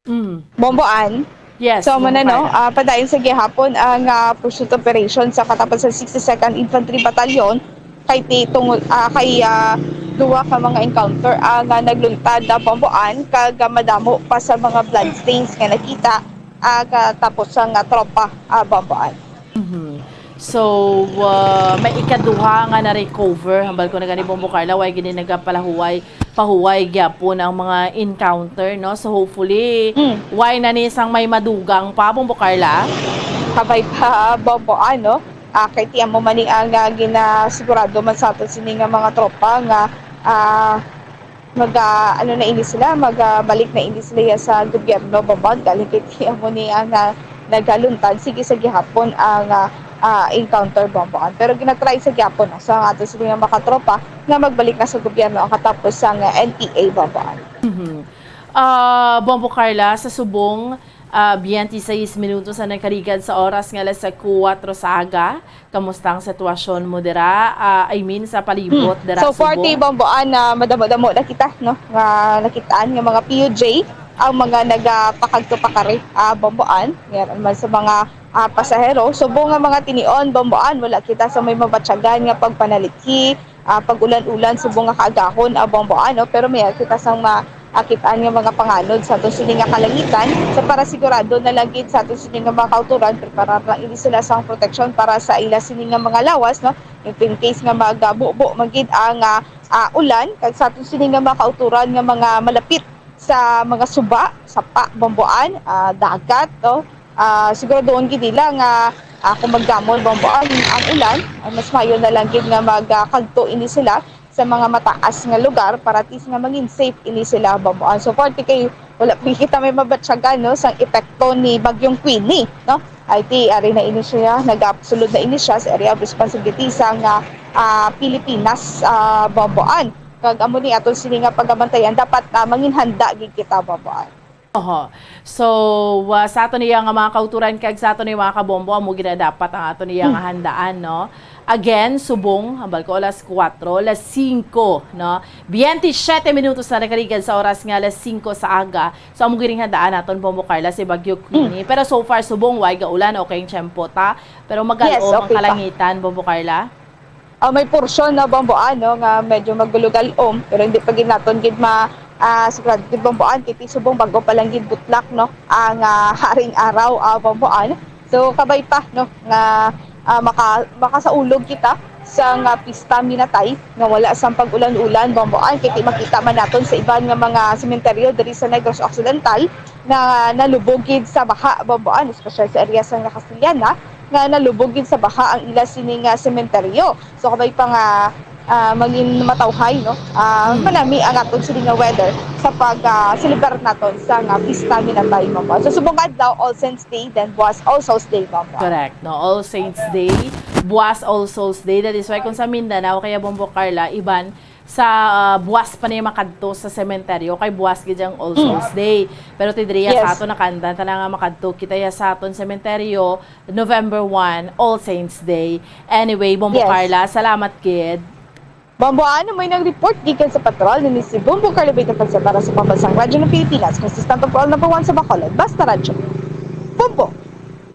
Mm. Bomboan. Yes, So, amo na, no? Bomboan. Ah, padayon sa gihapon ang, ah, pursuit operation sa katapos sa sixty-second Infantry Battalion kay ti-, tungod, ah, kay, ah, duwa ka mga encounter, ah, nga nagluntad na Bomboan kag, ah, madamo pa sa mga bloodstains nga nakita, ah, katapos sa nga tropa, ah, Bomboan. Mhm. So, ah, may ikaduha nga na-recover. Hambal ko na gani, Bombo Carla, way gini nagapalahuway, pahuway gyapon ang mga encounter, no? So, hopefully, Mm. way na ni sang may madugang pa, Bombo Carla? Kabay pa, Bombo, ano? Ah, kay ti amo man ni ang, ah, ginasigurado man sa aton sini nga mga tropa nga, ah, mag, ah, ano na ini sila, mag, ah, balik na ini sila ya sa gobyerno, Bombo, galing kay ti amo ni ang, ah, nagaluntad. Sige sa gihapon ang, ah, ah, encounter, Bombo. Pero ginatry sa gihapon, no, sa aton sini nga mga tropa nga magbalik na sa gobyerno ang katapos sang, ah, N P A, Bombo. Mhm. Ah, Bombo Carla, sa subong, ah, biyente seis minutos ang nagkaligad sa oras nga alas kuwatro sa aga. Kamusta ang sitwasyon mo dira? Ah, I mean, sa palibot Hmm. dira So, sa forty, Bomboan, na madamo-damo na kita, no? Nga nakitaan nga mga P U J ang mga nagapakagto pakari, ah, Bomboan. Meron man sa mga, ah, pasahero. Subong nga mga tinion, Bomboan, wala kita sa may mabatyagan nga pagpanalithi, ah, pag-ulan-ulan, subong nga kaagahon, ah, Bomboan, no? Pero may kita sang ma-, akitaan nga mga panganod sa aton sini nga kalangitan. So, para sigurado na lang gid sa aton sini nga mga kautoran, preparar lang ini sila sang proteksyon para sa ila sini nga mga lawas, no? If in case nga magabubo man gid ang, ah, ah, ulan, kag sa aton sini nga mga kautoran nga mga malapit sa mga suba, sapa, Bomboan, ah, dagat, no? Ah, siguraduhon gid nila nga, ah, kung magdamon, Bomboan, ang ulan, ay mas maayo na lang gid nga magkagto ini sila sa mga mataas nga lugar para at least nga mangin safe ini sila, Bomboan. So, forty kay wala pa kita may mabatyagan, no, sang epekto ni Bagyong Queenie, no? Ay ti, ari na ini siya, nagasulod na ini siya sa area of responsibility sang, ah, ah, Pilipinas, ah, Bomboan. Kag amo ni aton sini nga pagabantayan, dapat, ah, manginhanda gid kita, Bomboan. Oho. So, ah, sa aton iya nga mga kauturan kag sa aton iya mga kabombo, amo gid na dapat ang aton iya nga handaan, no? Again, subong, hambal ko, alas kuwatro, alas singko, no? Biyente siyete minutos na nakaligad sa oras nga alas singko sa aga. So, amo gid ning handaan naton, Bombo Carla, si Bagyo Queenie. Pero so far, subong, way gaulan, okay ang tiyempo ta. Pero magal-om ang kalangitan, Bombo Carla. Ah, may porsyon na bambuan, no, nga medyo magulo gal-om, pero hindi pa gid naton gid ma-, ah, sigurado gid bambuan, kay ti subong bag-o pa lang gid butlak, no, ang, ah, haring araw, ah, bambuan. So, kabay pa, no, nga, ah, maka-, makasaulog kita sa nga pista minatay nga wala sang pag-ulan-ulan, bambuan, kay ti makita man naton sa iban nga mga sementeryo diri sa Negros Occidental nga nalubog gid sa baha, bambuan, espesyal sa area sa nga Castillana, nga nalubog gid sa baha ang ila sini nga sementeryo. So, kabay pa nga, ah, mangin matawhay, no? Ah, manami ang aton sini nga weather sa pag, ah, celebrar naton sa nga pista minatay, Ma'am Juan. So, subong adlaw, All Saints Day, then buwas, All Souls Day, Ma'am Juan. Correct, no? All Saints Day, buwas, All Souls Day. That is why kung sa Mindanao, kaya Bombo Carla, iban sa, ah, buwas pa niya makadto sa sementeryo, kay buwas gid ang All Souls Day. Pero ti diri sa aton, nakaandan ta na nga makadto kita ya sa aton sementeryo, November one, All Saints Day. Anyway, Bombo Carla, salamat gid. Bombo, ano may nag-report gikan sa patrol ni si Bombo Carla Beta Falsa para sa Pambansang Radyo ng Pilipinas, consistent of all number one sa Bacolod, Basta Radyo. Bombo!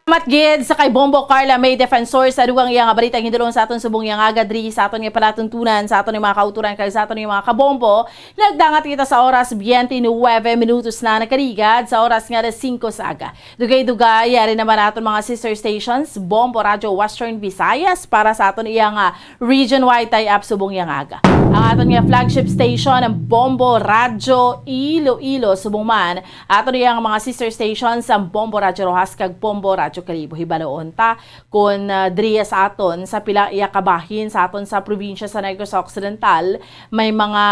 Salamat gid sa kay Bombo Carla May Defensor sa dugang iya nga balita nga gindulong sa aton subong iya nga aga diri sa aton nga palatuntunan, sa aton nga mga kauturan kag sa aton nga mga kabombo. Nagdangat kita sa oras, biyente nuwebe minutos na nakaligad sa oras nga alas singko sa aga. Dugay-dugay, yari naman aton mga sister stations, Bombo Radyo Western Visayas para sa aton iya nga region-wide tie-up subong iya nga aga. Ang aton nga flagship station, ang Bombo Radyo Iloilo, subong man aton iya nga mga sister stations, ang Bombo Radyo Roxas kag Bombo Radyo Kalibo. Hibaloon ta kun, ah, diriya sa aton sa pila iya kabahin sa aton sa probinsya sa Negros Occidental may mga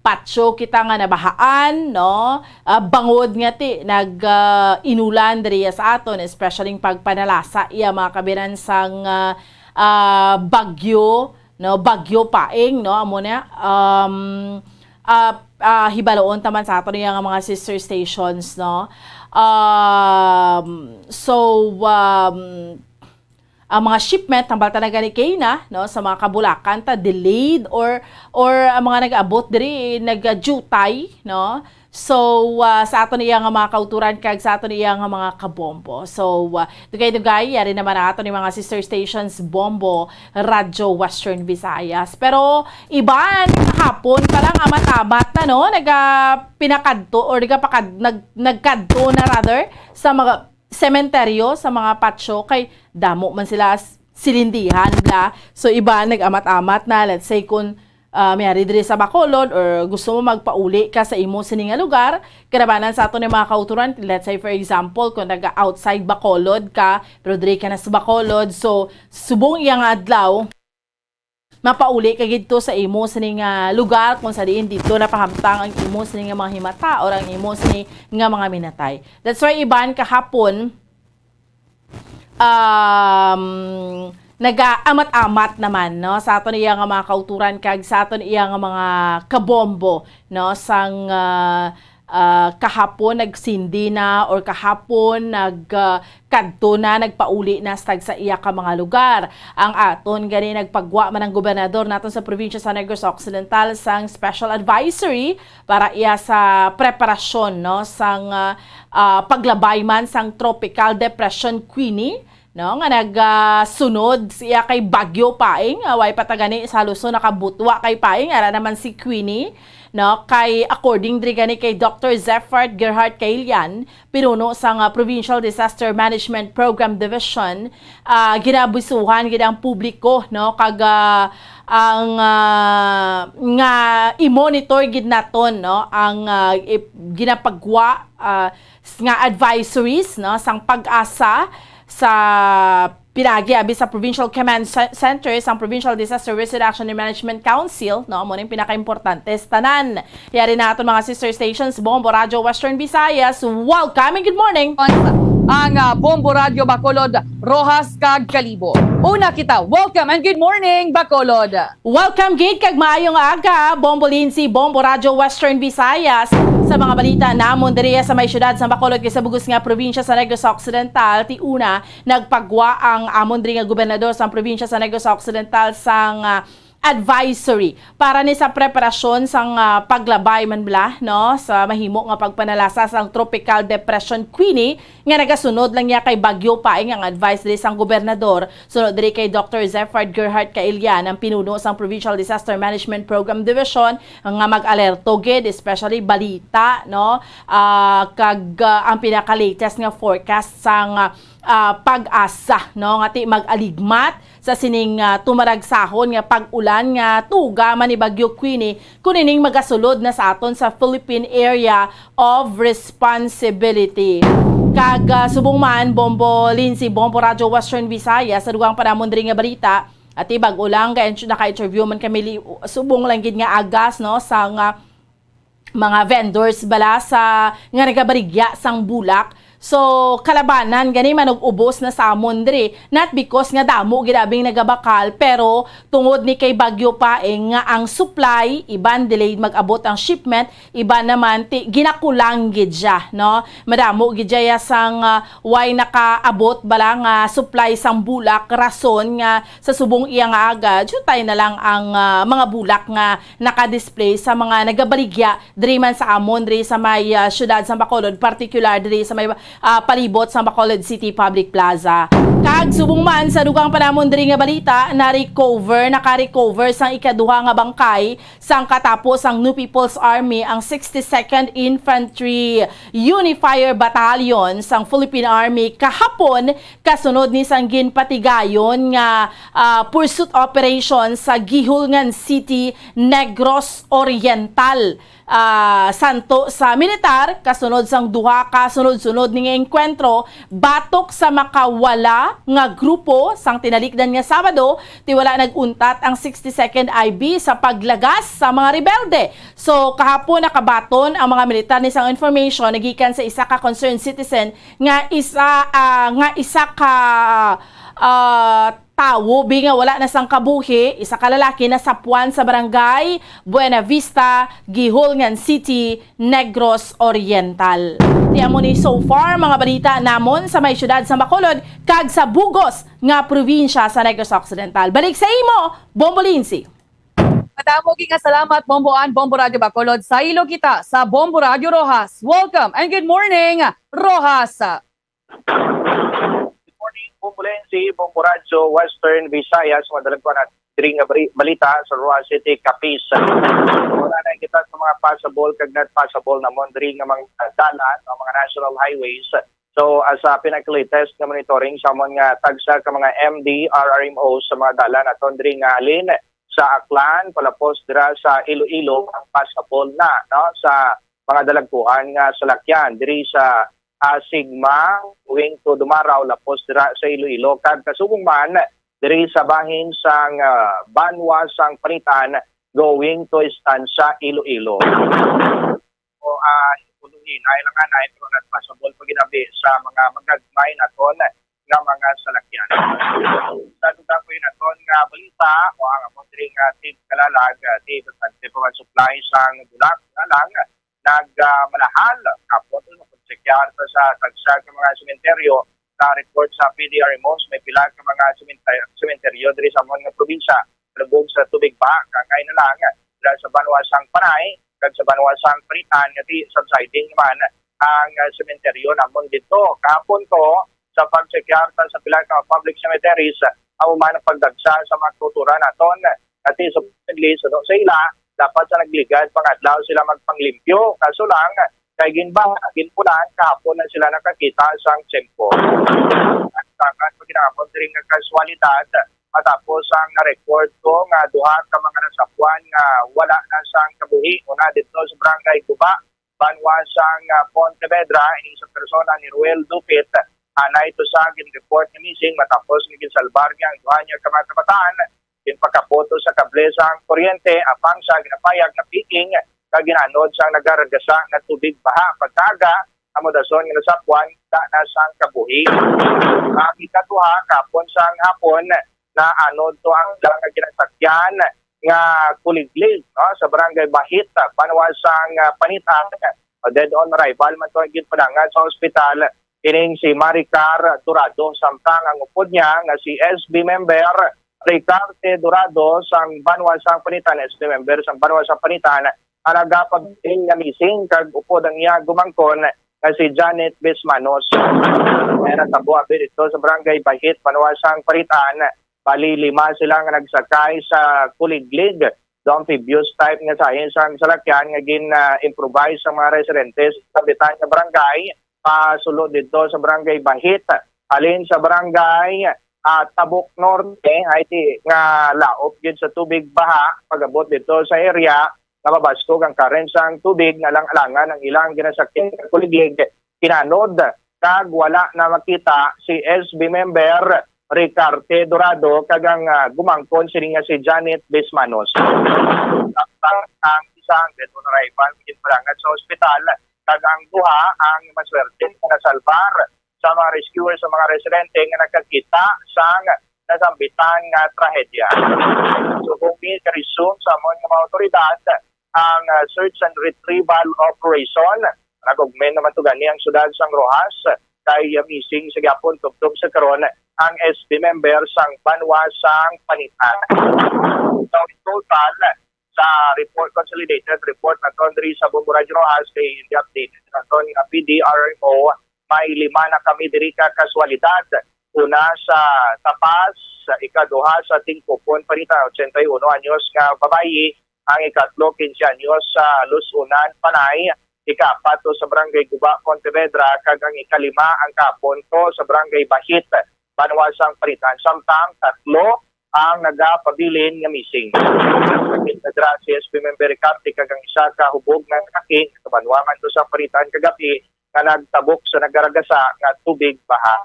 patyo kita nga nabahaan, no? Ah, bangod nga ti nag, ah, inulan diriya sa aton, especially ang pagpanalasa iya mga kabiran sang, ah, ah, bagyo, no? Bagyo Paeng, no? Amo na, um, ah, ah, hibaloon ta man sa aton iya nga mga sister stations, no? Um, so, um, ang mga shipment, hambal ta na gani kay na, no, sa mga kabulakan ta, delayed or, or ang mga nag-abot diri, nagajutay, no? So, ah, sa aton iya nga mga kauturan kag sa aton iya nga mga kabombo. So, ah, dugay-dugay, yari naman ang aton yung mga sister stations, Bombo, Radyo Western Visayas. Pero iban, kahapon pa lang, amat-amat na, no? Naga pinakadto or nagapakad-, nag-, nagkadto na rather sa mga sementeryo, sa mga patyo, kay damo man sila s-, silindihan bla. So, iba nag-amat-amat na, let's say, kung, ah, may ari diri sa Bacolod or gusto mo magpauli ka sa imo sini nga lugar, kinabanan sa aton ni mga kauturan, let's say, for example, kung naga-outside Bacolod ka, pero diri ka na sa Bacolod, so, subong iya nga adlaw, mapauli ka gidto sa imo sini nga lugar kung sa diin didto napahamtang ang imo sini nga mga himata or ang imo sini nga mga minatay. That's why iban kahapon, um, nagaamat-amat naman, no, sa aton iya nga mga kauturan kag sa aton iya nga mga kabombo, no, sang, ah, ah, kahapon nagsindi na or kahapon nag, ah, kadto na, nagpauli na sa tagsa iya ka mga lugar. Ang aton gani nagpagwa man ang gobernador naton sa probinsya sa Negros Occidental sang special advisory para iya sa preparasyon, no, sang, ah, ah, paglabay man sang Tropical Depression Queenie, no, nga nag, ah, sunod siya kay Bagyo Paeng, ah, way pa ta gani sa Luzon nakabutwa kay Paeng, ara naman si Queenie, no, kay according diri gani kay Doctor Zephard Gerhard Cailian, pinuno sang, ah, Provincial Disaster Management Program Division, ah, ginabisuhan gid ang publiko, no, kag, ah, ang, ah, nga i-monitor gid naton, no, ang, ah, i-, ginapagwa, ah, s-, nga advisories, no, sang PAGASA sa Pinagi abi sa Provincial Command Ce-, Center sang Provincial Disaster Risk Reduction and Management Council, no, amo ning pinakaimportante sa tanan. Yari na aton mga sister stations, Bombo Radyo Western Visayas. Welcome and good morning. Ang, ah, Bombo Radyo Bacolod, Roxas kag Kalibo. Una kita, welcome and good morning, Bacolod. Welcome gid kag maayong aga, Bombo Lindsay, Bombo Radyo Western Visayas. Sa mga balita namon diri sa may siyudad sa Bacolod kag sa bug-os nga probinsya sa Negros Occidental, ti una, nagpagwa ang amon diri nga gobernador sang probinsya sa Negros Occidental sang, ah, advisory para ni sa preparasyon sang, ah, paglabay man bala, no, sa mahimo nga pagpanalasa sang Tropical Depression Queenie nga nagasunod lang niya kay Bagyo Paeng. Ang advice diri sang gobernador, sunod diri kay Doctor Zephard Gerhart Caillan, ang pinuno sang Provincial Disaster Management Program Division, nga mag-alerto gid, especially balita, no, ah, kag, ah, ang pinaka-latest nga forecast sang, ah, ah, PAGASA, no, nga ti mag-aligmat sa sining, ah, tumaragsahon nga pag-ulan nga tuga man ni Bagyo Queenie, kun ining magasulod na sa aton sa Philippine Area of Responsibility. Kag, ah, subong man, Bombo Lindsay, Bombo Radyo Western Visayas, sa dugang pa namon diri nga balita, ati bag-o lang, kay naka-interview man kami li-, subong lang gid nga agas, no, sa nga mga vendors bala sa, nga nagabaligya sang bulak. So, kalabanan gani man og ubos na sa amon diri, not because nga damo gid abing nagabakal, pero tungod ni kay Bagyo Paeng nga ang supply, iban delayed mag-abot ang shipment, iban naman ti ginakulang gid siya, no? Madamo gid siya sang, ah, way nakaabot bala nga supply sang bulak, rason nga sa subong iya nga aga, diutay na lang ang, ah, mga bulak nga naka-display sa mga nagabaligya diri man sa amon, diri sa may, ah, siyudad sa Bacolod, partikular diri sa may, ah, palibot sa Bacolod City Public Plaza. Kag subong man sa dugang pa namon diri nga balita, na-recover, naka-recover sang ikaduha nga bangkay sang katapos sang New People's Army ang sixty-second Infantry Unifier Battalion sang Philippine Army kahapon, kasunod ni sang ginpatigayon nga, ah, pursuit operation sa Guihulngan City, Negros Oriental. Ah, santo sa militar, kasunod sang duha ka sunod-sunod nga engkwentro batok sa makawala nga grupo sang tinalikdan nga Sabado, ti wala nag-untat ang sixty-second I B sa paglagas sa mga rebelde. So, kahapon nakabaton ang mga militar ni sang information nagikan sa isa ka concerned citizen nga isa, ah, nga isa ka, ah, tawo bi nga wala na sang kabuhi, isa ka lalaki nasapuan sa barangay Buena Vista, Guihulngan City, Negros Oriental. Ti amo ni so far mga balita namon sa may siyudad sa Bacolod kag sa bug-os nga probinsya sa Negros Occidental. Balik sa imo, Bombo Lindsay. Madamo gid nga salamat, Bombo Ann, Bombo Radyo Bacolod. Sa ilo kita sa Bombo Radyo Roxas. Welcome and good morning, Roxas. Good morning, Bombo Lindsay, Bombo Radyo, Western Visayas, mga dalagkuan at diri nga bari-, balita sa Roxas City, Capiz. Wala na kita sa mga passable kag not passable namon diri nga mga dalan o mga national highways. So, as a pinaka-latest nga monitoring sa amon nga tagsa ka mga M D R R M O sa mga dalan aton diri nga halin sa Aklan, palapos dira sa Iloilo, ang passable na, no, sa mga dalagkuan nga salakyan diri sa, ah, Sigma, going to Dumarao, lapos dira sa Iloilo, kag kasubong man diri sa bahin sang, ah, Banwa sang Panitan, going to Estancia, Iloilo. O, ah, uluhin, ay lang anay, pero not passable pa ginabi sa mga magagmay naton nga mga salakyan. Sa dugang pa naton nga balita, o ang amon diri nga tigkalalag, ah, di bastante pa man supply sang bulak nga lang nag, ah, malahal. Kapon, kung checkar ta sa tagsa ka mga sementeryo, sa report sa P D R M O, may pila ka mga sementer-, sementeryo diri sa amon nga probinsya. Lubog sa tubig ba, kangay na lang dira sa Banwa sang Panay, kag sa Banwa sang Panitan, nga ti subsiding man ang, ah, sementeryo namon dito. Kahapon to, sa pag-checkar ta sa pila ka public cemeteries, amo man ang pagdagsa sa mga kultura naton. Ati supposedly, suno sa ila, dapat sa nagligad pangadlaw sila magpanglimpyo. Kaso lang, kay ginba, ginpulan, kahapon na sila nakakita sang tiyempo. Ang takas pa ginamon diri nga kaswalidad, matapos ang na-record ko nga duha ka mga nasapuan nga wala na sang kabuhi, una dito sa Barangay Guba, Banwa sang, ah, Pontevedra, ini sa persona ni Ruel Dupit, Anay to sa gin-report nga missing matapos nga ginsalbar niya ang duha niya ka mga kabataan, ginpakapoto sa kable sang kuryente, apang sa ginapayag nga piking nga ginaanod sang nagaragasa nga tubig baha pagkaaga, amo dason nga nasapwan da na sang kabuhi. Ang ikaduha, kapon sang hapon, naanod to ang dala nga ginasakyan nga kuliglig, no, sa barangay Bahit, banwa sang, ah, Panitan. Dead on arrival man to ang ginpadangat sa ospital. Kining si Maricar Dorado, samtang ang upod niya nga si S B member Ricarte Dorado sang banwa sang Panitan, S B member sang banwa sang Panitan, ang nagapabilin nga missing, kag upod ang iya gumangkon nga si Janet Bismanos. May natabo abi dito sa barangay Bahit, banwa sang Panitan. Bali, lima sila nga nagsakay sa kuliglig, the amphibious type nga sahi sang salakyan nga gin, ah, improvise sang mga residente sa sambitan nga barangay, pasulo dito sa barangay Bahit. Halin sa barangay, ah, Tabok Norte, ay ti, nga laop gyud sa tubig baha, pag-abot dito sa area nga mabaskog ang current sang tubig, nga lang-alangan ang ilang ginasakyan nga kuliglig, kinanod, kag wala na makita si S B member Ricarte Dorado kag ang, ah, gumangkon sini nga si Janet Bismanos. Samtang ang isa ang dead on arrival, ginpadangat sa ospital, kag ang duha ang maswerte nga nasalbar sa mga rescuer sa mga residente nga nakakita sang nasambitan nga trahedya. Subong ni ka-resume sa amon nga mga awtoridad ang, ah, search and retrieval operation. Nag-augment naman to gani ang siyudad sang Roxas kay, ah, missing sa gihapon tubtob sa karon ang S B member sang banwa sang Panitan. So, in total, sa report, consolidated report naton diri sa Bombo Radyo Roxas, kay hindi updated naton nga P D R M O, may lima na kami diri ka kaswalidad. Una sa Tapas, sa ikaduha sa Tingkupon, Panitan, ochenta y uno anyos nga babayi, ang ikatlo, quince anyos, sa Lus-unan, Panay, ikaapat to sa Barangay Guba, Pontevedra, kag ang ikalima ang kahapon to sa Barangay Bahit, banwa sang Panitan. Samtang tatlo ang nagapabilin nga missing. Nakita dira si S B member Ricarte kag ang isa ka hubog nga lalaki, sa banwa man to sa Panitan kagabi, nga nagtabok sa nagaragasa nga tubig baha.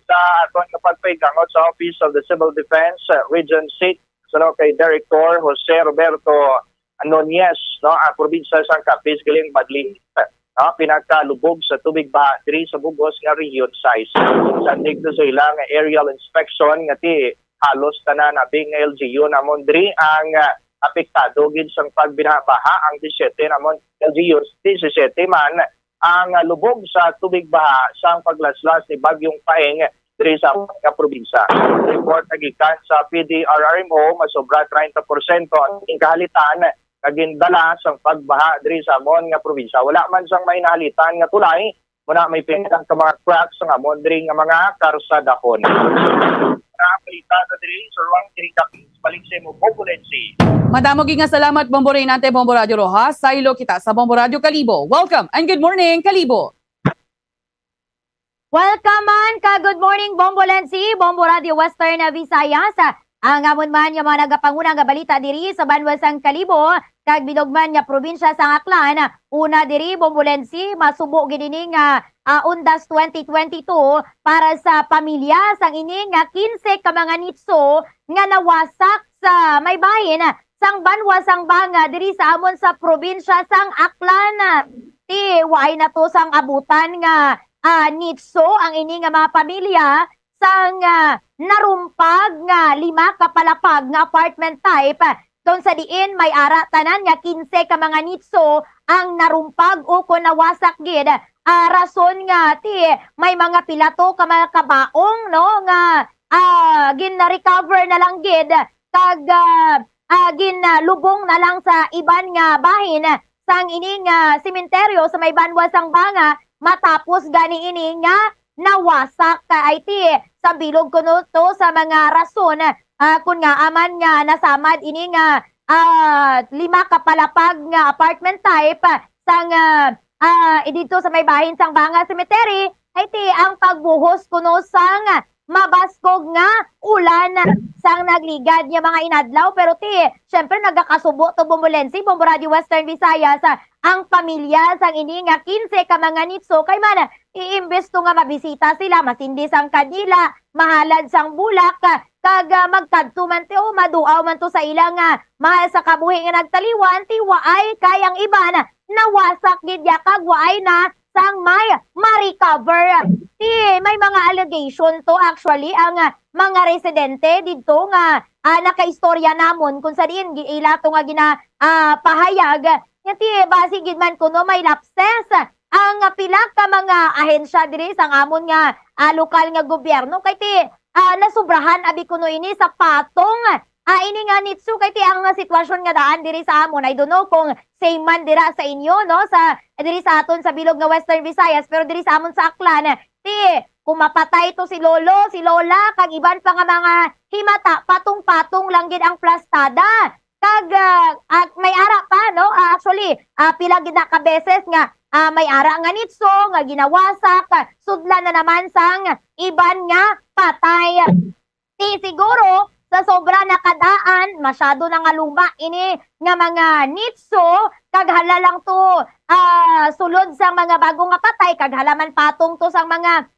Sa aton nga pagpahigangot sa Office of the Civil Defense, uh, Region six, suno kay Director Jose Roberto Nunez, no, ang probinsya sang Capiz galing madlin, no, pinakalubog sa tubig baha diri sa bug-os nga Region six. Sa tigdo sa ila nga aerial inspection nga ti halos tanan abing L G U namon diri ang, ah, apektado gid sang pagbinaha-baha. Ang disisiete namon L G Us, disisiete man ang, ah, lubog sa tubig baha sang paglaslas ni Bagyong Paeng diri sa mga probinsya. Report na gikan sa P D R R M O, masobra treinta porsyento ang kahalitan nga gindala sang pagbaha diri sa amon nga probinsya. Wala man sang may nahalitan nga tulay, muna may pinggan ka mga cracks nga amon diri nga mga karsadahon. Mga balita na diri, Sir Juan, diri kami, balik sa imo, Bombo Lensi. Madamo gid nga salamat, Bombo Reynante, Bombo Radyo Roxas. Saylo kita sa Bombo Radyo Kalibo. Welcome and good morning, Kalibo. Welcome man ka good morning, Bombo Lensi, Bombo Radyo Western Visayas. Ang amon man nga mga nagapanguna nga balita diri sa banwa sang Kalibo, kag bilog man nga probinsya sang Aklan. Una diri, Bombo Lensi, masubo gid ini nga, ah, Undas twenty twenty-two para sa pamilya sang ini nga quince ka mga nitso nga nawasak sa may bahin sang banwa sang Banga diri sa amon sa probinsya sang Aklan. Ti, waay na to sang abutan nga, ah, nitso ang ini nga mga pamilya sang, ah, narumpag nga lima ka palapag nga apartment type, kon sa diin may ara tanan nga quince ka mga nitso ang narumpag o kon nawasak gid. Ah, rason nga ti may mga pila to ka mga kabaong, no, nga, ah, gin-recover na lang gid kag, ah, ah, ginlubong na lang sa iban nga bahin sang ining, ah, sementeryo sa may banwa sang Banga, matapos gani ini nga nawasak ka I T. Sa bilog kuno to sa mga rason, ah, kun ngaa man nga nasamad ini nga, ah, lima ka palapag nga apartment type sang, ah, ah, didto sa may bahin sang Banga Cemetery, I T, ang pagbuhos kuno sang mabaskog nga ulan sang nagligad nga mga inadlaw. Pero ti, syempre, nagakasubo to, Bombo Lensi, Bombo Radyo Western Visayas, ang pamilya sang ini nga quince ka mga nitso kay man iimbes to nga mabisita sila, masindi sang kandila, mahalad sang bulak, kag, ah, magkadto man ti, o maduaw man to sa ila nga mahal sa kabuhi nga nagtaliwan, ti waay kay ang iban nawasak gid ya kag waay na sang may ma-recover. Ti may mga allegation to actually ang, ah, mga residente didto nga, ah, nakaistorya namon kung sa diin gi-, ila to nga gina-, ah, pahayag. Nga ti basi gid man kuno may lapses ang pila ka mga ahensya diri sang amon nga, ah, lokal nga gobyerno kay ti, ah, nasubrahan abi kuno ini sa patong, ah, ini nga nitso kay ti ang sitwasyon nga daan diri sa amon, I don't know kung same man dira sa inyo, no, sa diri sa aton sa bilog nga Western Visayas, pero diri sa amon sa Aklan, ti kung mapatay to si lolo, si lola, kag iban pa nga mga himata, patong-patong lang gid ang plastada. Kag, ah, at may ara pa, no? Ah, actually, ah, pila gid na ka beses nga, ah, may ara nga nitso nga ginawasak, ah, sudlan na naman sang iban nga patay. Ti siguro sa sobra na kadaan, masyado na nga luma ini nga mga nitso, kag hala lang to, ah, sulod sang mga bago nga patay, kag hala man patong to sang mga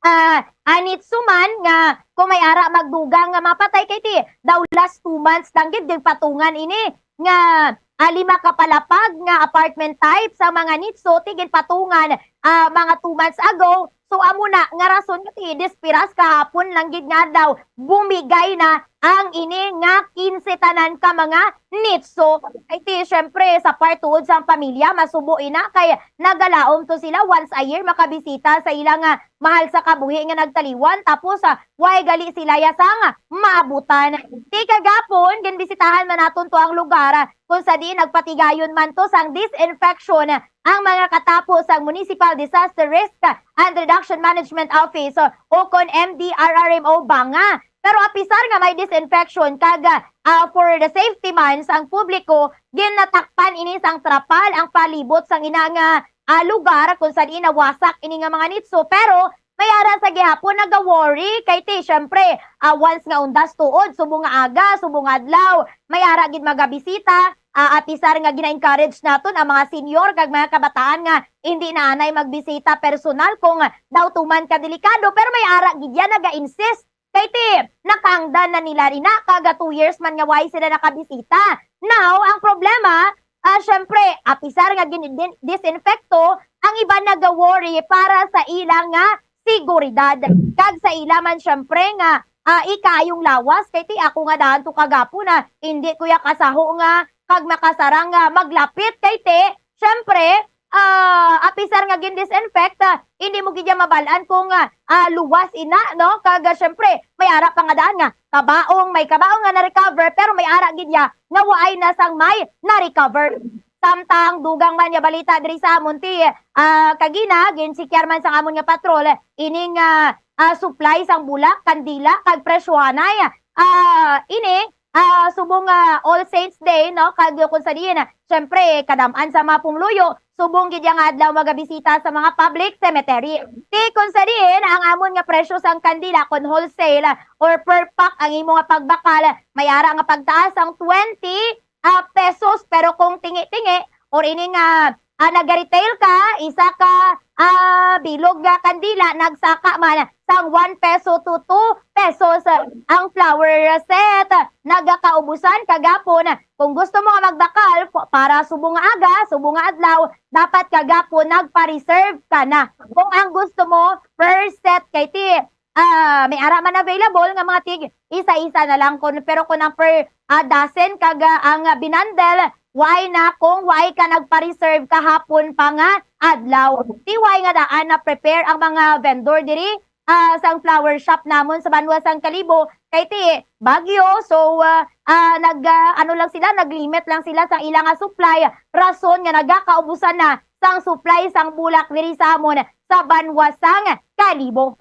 ah, anitso man nga kung may ara magdugang nga mapatay kay ti daw last two months lang gid ginpatungan ini nga, ah, lima ka palapag nga apartment type sa mga nitso ti ginpatungan, ah, mga two months ago. So amo na nga rason nga ti desperas kahapon lang gid nga adlaw bumigay na ang ini nga kinse tanan ka mga nitso. Ay ti, syempre, sa part tuod sang pamilya, masubo ina kay nagalaom to sila once a year makabisita sa ila nga mahal sa kabuhi nga nagtaliwan, tapos, ah, way gali sila ya sang maabutan. Ti kagapon, ginbisitahan man naton to ang lugar, ah, kung sa diin nagpatigayon man to sang disinfection ang mga katapo sang Municipal Disaster Risk and Reduction Management Office o kon M D R R M O Banga. Pero apisar nga may disinfection kag, ah, for the safety man sang publiko, ginatakpan ini sang trapal ang palibot sang ina nga, ah, lugar kung sa diin nawasak ini nga mga nitso. Pero may ara sa gihapon naga-worry kay ti, syempre, ah, once nga undas tuod, subong nga aga, subong nga adlaw, may ara gid magabisita, ah, apisar nga gina-encourage naton ang mga senior kag mga kabataan nga hindi na anay magbisita personal kung daw tuman ka delikado, pero may ara gid yan naga-insist. Kay ti, nakaangdan na nila rin na, kaga two years man nga way sila nakabisita. Now, ang problema, ah, syempre, apisar nga gin-, din-, disinfecto, ang iban naga-worry para sa ila nga seguridad. Kag sa ila man, syempre, nga, ah, ikayong lawas, kay ti ako nga daan to kagapon na, hindi ko ya kasaho nga, kag makasarang nga maglapit, kay ti, syempre, ah, apisar nga gin-disinfect, ah, hindi mo gid ya mabal-an kung, ah, ah, luwas ina, no? Kag, ah, syempre, may ara pa nga daan nga kabaong, may kabaong nga na-recover, pero may ara gid ya nga waay na sang may na-recover. Samtang dugang man ya balita diri sa amon ti, ah, kagina, ginsikyar man sang amon nga patrol ining, ah, ah, supply sang bulak, kandila, kag presyohanay. Ah, ini, ah, subong nga All Saints Day, no? Kag kung sa diin, syempre, kadam-an sa mga pumuluyo, subong gid ya nga adlaw magabisita sa mga public cemetery. Ti kung sa diin, ang amon nga presyo sang kandila, kon wholesale or per pack ang imo nga pagbakal, may ara nga pagtaas ang twenty, ah, pesos, pero kung tingi-tingi, or ini nga, ah, naga-retail ka, isa ka, ah, bilog nga kandila, nagsaka man sang one peso to two pesos, ah, ang flower set. Nagakaubusan kagapon. Kung gusto mo nga magbakal fu-, para subong nga aga, subong nga adlaw, dapat kagapon nagpa-reserve ka na. Kung ang gusto mo, per set kay ti, ah, may ara man available nga mga tig isa-isa na lang, kun, pero kung ang per, ah, dozen kag, ah, ang, ah, binandel, why na kung why ka nagpa-reserve kahapon pa nga adlaw? Ti why nga daan na prepare ang mga vendor diri, ah, sang flower shop namon sa banwa sang Kalibo, kay ti bagyo, so, ah, ah, nag, ah, ano lang sila, nag-limit lang sila sa ila nga supply, rason nga nagakaubusan na sang supply sang bulak diri sa amon sa banwa sang Kalibo.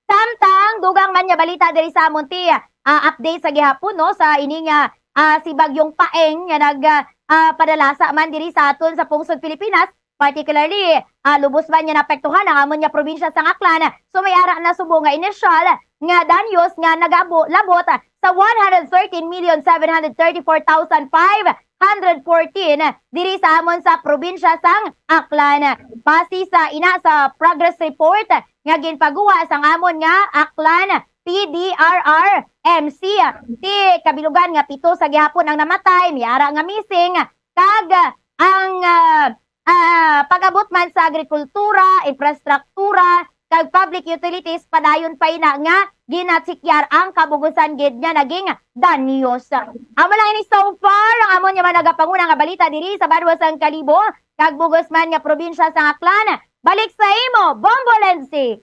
Samtang dugang man nga balita diri sa amon ti, ah, update sa gihapon, no, sa ini nga, ah, si Bagyong Paeng nga nag, ah, ah, padalasa man diri sa aton sa pungsod Pilipinas, particularly, ah, lubos man nga naapektuhan ang amon nga probinsya sang Aklan. So may ara na subong nga inisyal nga danyos nga nagabo-, labot sa one hundred thirteen million seven hundred thirty-four thousand five hundred fourteen diri sa amon sa probinsya sang Aklan. Base sa ina sa progress report nga ginpaguha sang amon nga Aklan P D R R M C, ti kabilugan nga pito sa gihapon ang namatay, may ara nga missing, kag ang, ah, ah, pag-abot man sa agrikultura, infrastruktura, kag public utilities, padayon pa ina nga ginatikyar ang kabugusan gid nga naging danyos. Amo lang ini so far ang amon nga mga nagapanguna nga balita diri sa banwa sang Kalibo, kag bugos man nga probinsya sang Aklan. Balik sa imo, Bombo Lenzi.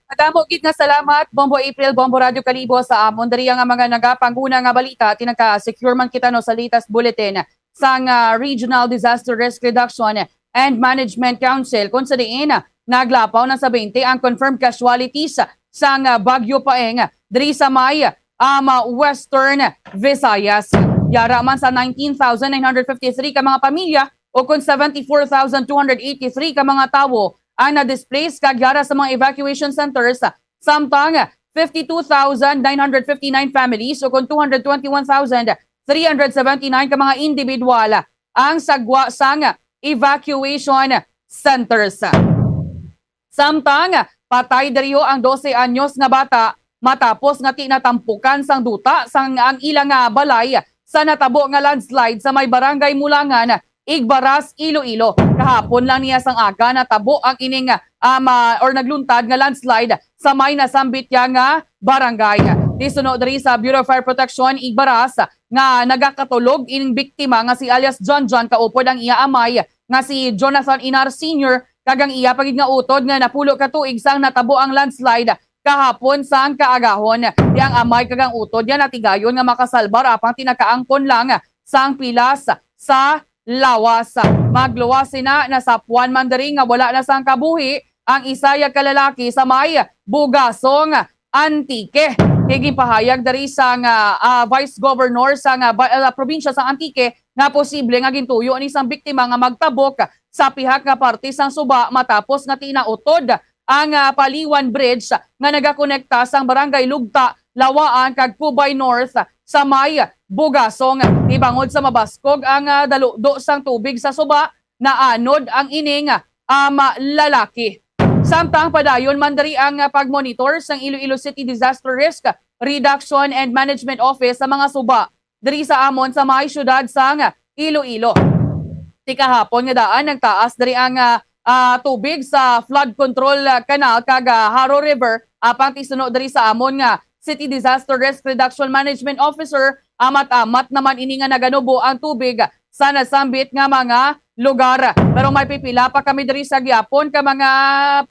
Madamo gid nga salamat, Bombo April, Bombo Radyo Kalibo, sa amon diri nga mga nagapanguna nga balita. Ti naka-secure man kita, no, sa latest bulletin sang, ah, Regional Disaster Risk Reduction and Management Council, kung sa diin, ah, naglapaw na sa twenty ang confirmed casualties sang, ah, Bagyo Paeng diri sa may, um, Western Visayas. Yara man sa nineteen thousand nine hundred fifty-three ka mga pamilya, o kon seventy-four thousand two hundred eighty-three ka mga tawo ang na-displace kag yara sa mga evacuation centers, samtang fifty-two thousand nine hundred fifty-nine families, o kon two hundred twenty-one thousand three hundred seventy-nine ka mga individual ang sagwa sang evacuation centers. Samtang patay diriho ang dose anyos nga bata matapos nga tinatampukan sang duta sang ang ila nga balay sa natabo nga landslide sa may barangay Mulangan, Igbaras, Iloilo. Kahapon lang niya sang aga natabo ang ining, um, ah, or nagluntad nga landslide sa may nasambit niya nga barangay. Ti suno diri sa Bureau of Fire Protection, Igbaras, nga nagakatulog ining biktima nga si alias John John, kaupod ang iya amay nga si Jonathan Inar Senior, kag ang iya pa gid nga utod nga napulo ka tuig sang natabo ang landslide kahapon sang kaagahon. Ti ang amay kag ang utod niya natigayon nga makasalbar, apang ti nakaangkon lang sang pilas sa lawas. Magluwas sina, nasapwan man diri nga wala na sang kabuhi ang isa ya ka lalaki sa may Bugasong, Antique. Kay ginpahayag diri sang, ah, ah, Vice Governor sang, ah, ba-, ah, probinsya sang Antique nga posible nga gintuyo ni sang biktima nga magtabok sa pihak nga parte sang suba matapos nga tinautod ang, ah, Paliwan Bridge nga nagakonekta sang Barangay Lugta, Lawaan, kag Cubay North sa may Bugasong. Ti bangod sa mabaskog ang, ah, daludo sang tubig sa suba, naanod ang ining, um, lalaki. Samtang padayon man diri ang, ah, pagmonitor sang Iloilo City Disaster Risk Reduction and Management Office sa mga suba diri sa amon sa may siyudad sang Iloilo. Ti kahapon nga daan, nagtaas diri ang, ah, ah, tubig sa flood control, ah, canal kag, ah, Jaro River, apang ti suno diri sa amon nga City Disaster Risk Reduction Management Officer, amat-amat naman ini nga naganubo ang tubig sa nasambit nga mga lugar. Pero may pipila pa kami diri sa gihapon ka mga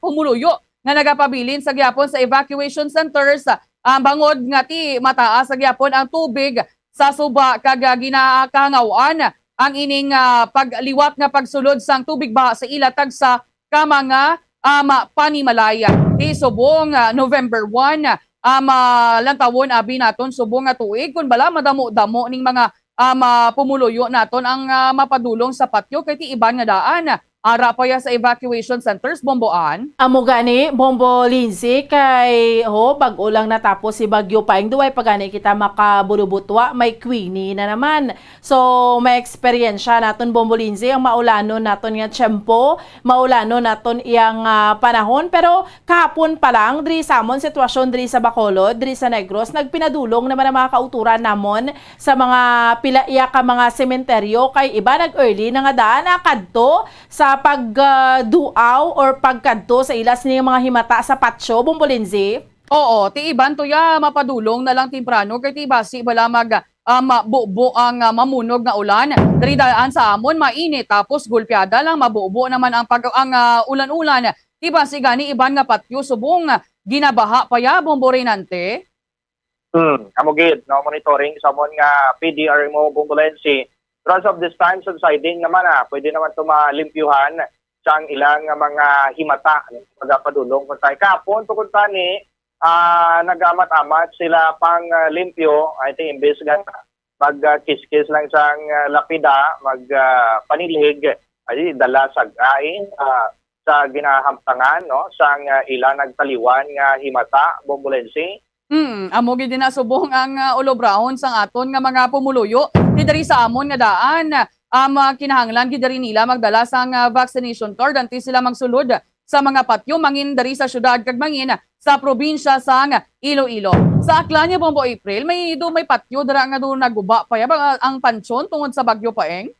pumuluyo nga nagapabilin sa gihapon sa evacuation centers, ah, bangod nga ti mataas sa gihapon ang tubig sa suba kag, ah, ginakahangawan ang ining, ah, pagliwat nga pagsulod sang tubig baha sa ila tagsa ka mga, um, panimalay. Ti subong, ah, November one, um, ah, lantawon abi naton subong nga tuig, kun bala madamo-damo ning mga, um, ah, pumuluyo naton ang, ah, mapadulong sa patyo, kay ti iban nga daan ara pa ya sa evacuation centers, Bomboan. Amo gani, Bombo Lindsay, kay, ho, bag-o lang natapos si Bagyo Paeng, duway pa gani kita makabulubutwa, may Queenie na naman. So, may eksperyensya naton, Bombo Lindsay, ang maulanon naton nga tiyempo, maulanon naton iyang, ah, panahon. Pero kahapon pa lang, diri sa amon sitwasyon diri sa Bacolod, diri sa Negros, nagpinadulong naman ang mga kauturan namon sa mga pila iya ka mga sementeryo, kay iba nag-early na nga daan, ah, kadto sa pag, ah, duaw or pagkadto sa ila sini nga mga himata sa patyo, Bombo Lindsay. Oo, ti iban to ya mapadulong na lang temprano, kay ti basi bala mag, ah, mabubo ang, ah, mamunog nga ulan. Diri daan sa amon, mainit, tapos gulpiada lang, mabubo naman ang pag-, ang, ah, ulan-ulan. Ti basi gani iban nga patyo subong, ah, ginabaha pa ya, Bombo Reynante. Hmm, amo gid, no, monitoring sa amon nga P D R M O Bombolense. Pero as of this time, subsiding naman, ah, pwede naman to malimpyuhan sang ilang mga himata, no, pagapadulong. Kung tayo kahapon, tungkol tani, ah, nag-amat-amat sila pang, ah, limpyo. I think imbes nga mag, ah, kiskis lang sang, ah, lapida, mag, ah, panilhig, ay dala sa gain, ah, sa ginahamtangan, no, sang, ah, ila nagtaliwan nga himata, Bombolense. Mm, amo gid na subong ang, ah, ulobrahon sang aton nga mga pumuluyo. Di diri sa amon nga daan, um, ah, kinahanglan gid diri nila magdala sang, ah, vaccination card antes sila magsulod sa mga patyo, mangin diri sa syudad kag mangin sa probinsya sang Iloilo. Sa Aklan niya, Bombo April, may do may patyo dira nga do naguba pa ya ba ang pansyon tungod sa Bagyo Paeng?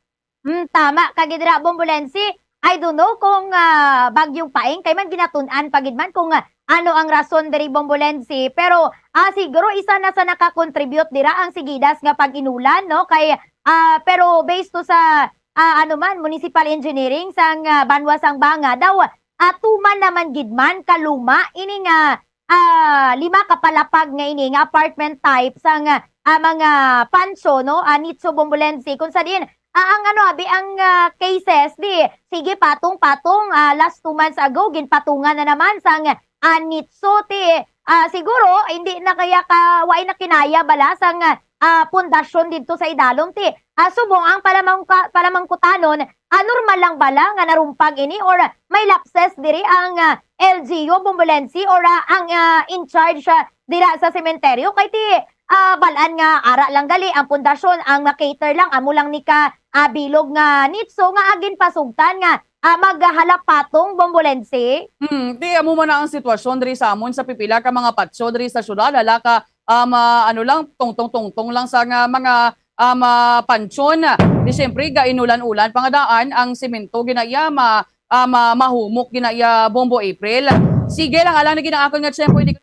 Mm, tama ka gid dira, Bombolense. I don't know kung, ah, Bagyong Paeng kay man ginatun-an pa gid man kung, ah, ano ang rason diri, Bombolense. Pero, ah, siguro isa na sa nakakontribute dira ang sigidas nga pag-inulan, no? Kay, ah, pero based to sa, ah, ano man, municipal engineering sang, ah, banwa sang Banga daw, ah, tuman naman gid man kaluma ini nga ah, lima ka palapag nga ini nga apartment type sang, ah, mga pansyo, no, ah, Nitso, Bombolense, kung sa diin, ah, ang ano, abi, ang, ah, cases, di, sige, patong-patong, ah, last two months ago, ginpatungan na naman sang, ah, Nitso, ti, ah, siguro, hindi na kaya ka, way na kinaya bala sang, ah, pundasyon didto sa idalom, ti, ah, subong ang palamangka-, palamangkutanon, ah, normal lang bala nga narumpag ini or may lapses diri ang, ah, L G U, Bombolense, or, ah, ang, ah, in charge, ah, dira sa sementeryo? Kay ti, ah, balaan nga ara lang gali ang pundasyon, ang ma-cater lang, amo lang ni ka, ah, bilog nga nitso nga agin pasugtan nga, ah, maghalapatong, Bombolense? Hmm, ti amo man na ang sitwasyon diri sa amon sa pipila ka mga patyo diri sa syudad, hala ka, um, ah, ano lang, tungtong-tungtong lang sa nga mga, um, ah, pansyon. Di siyempre, gainulan-ulan pa nga daan ang semento ginaya ma-, ah, ma-, mahumok ginaya, Bombo April. Sige lang, alang na gid ang akon nga tiyempo, hindi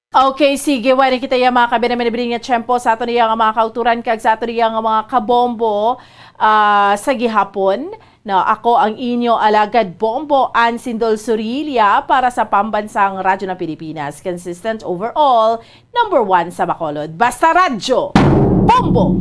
Okay, sige, wala kita ya mga kabinaminabili nga tiyempo sa ato niya nga mga kauturan kag sa ato niya nga mga kabombo, ah, sa gihapon. No, ako ang inyo alagad bombo, Ann Sindol Surilia, para sa Pambansang Radyo ng Pilipinas. Consistent overall, number one sa Bacolod. Basta Radyo, Bombo!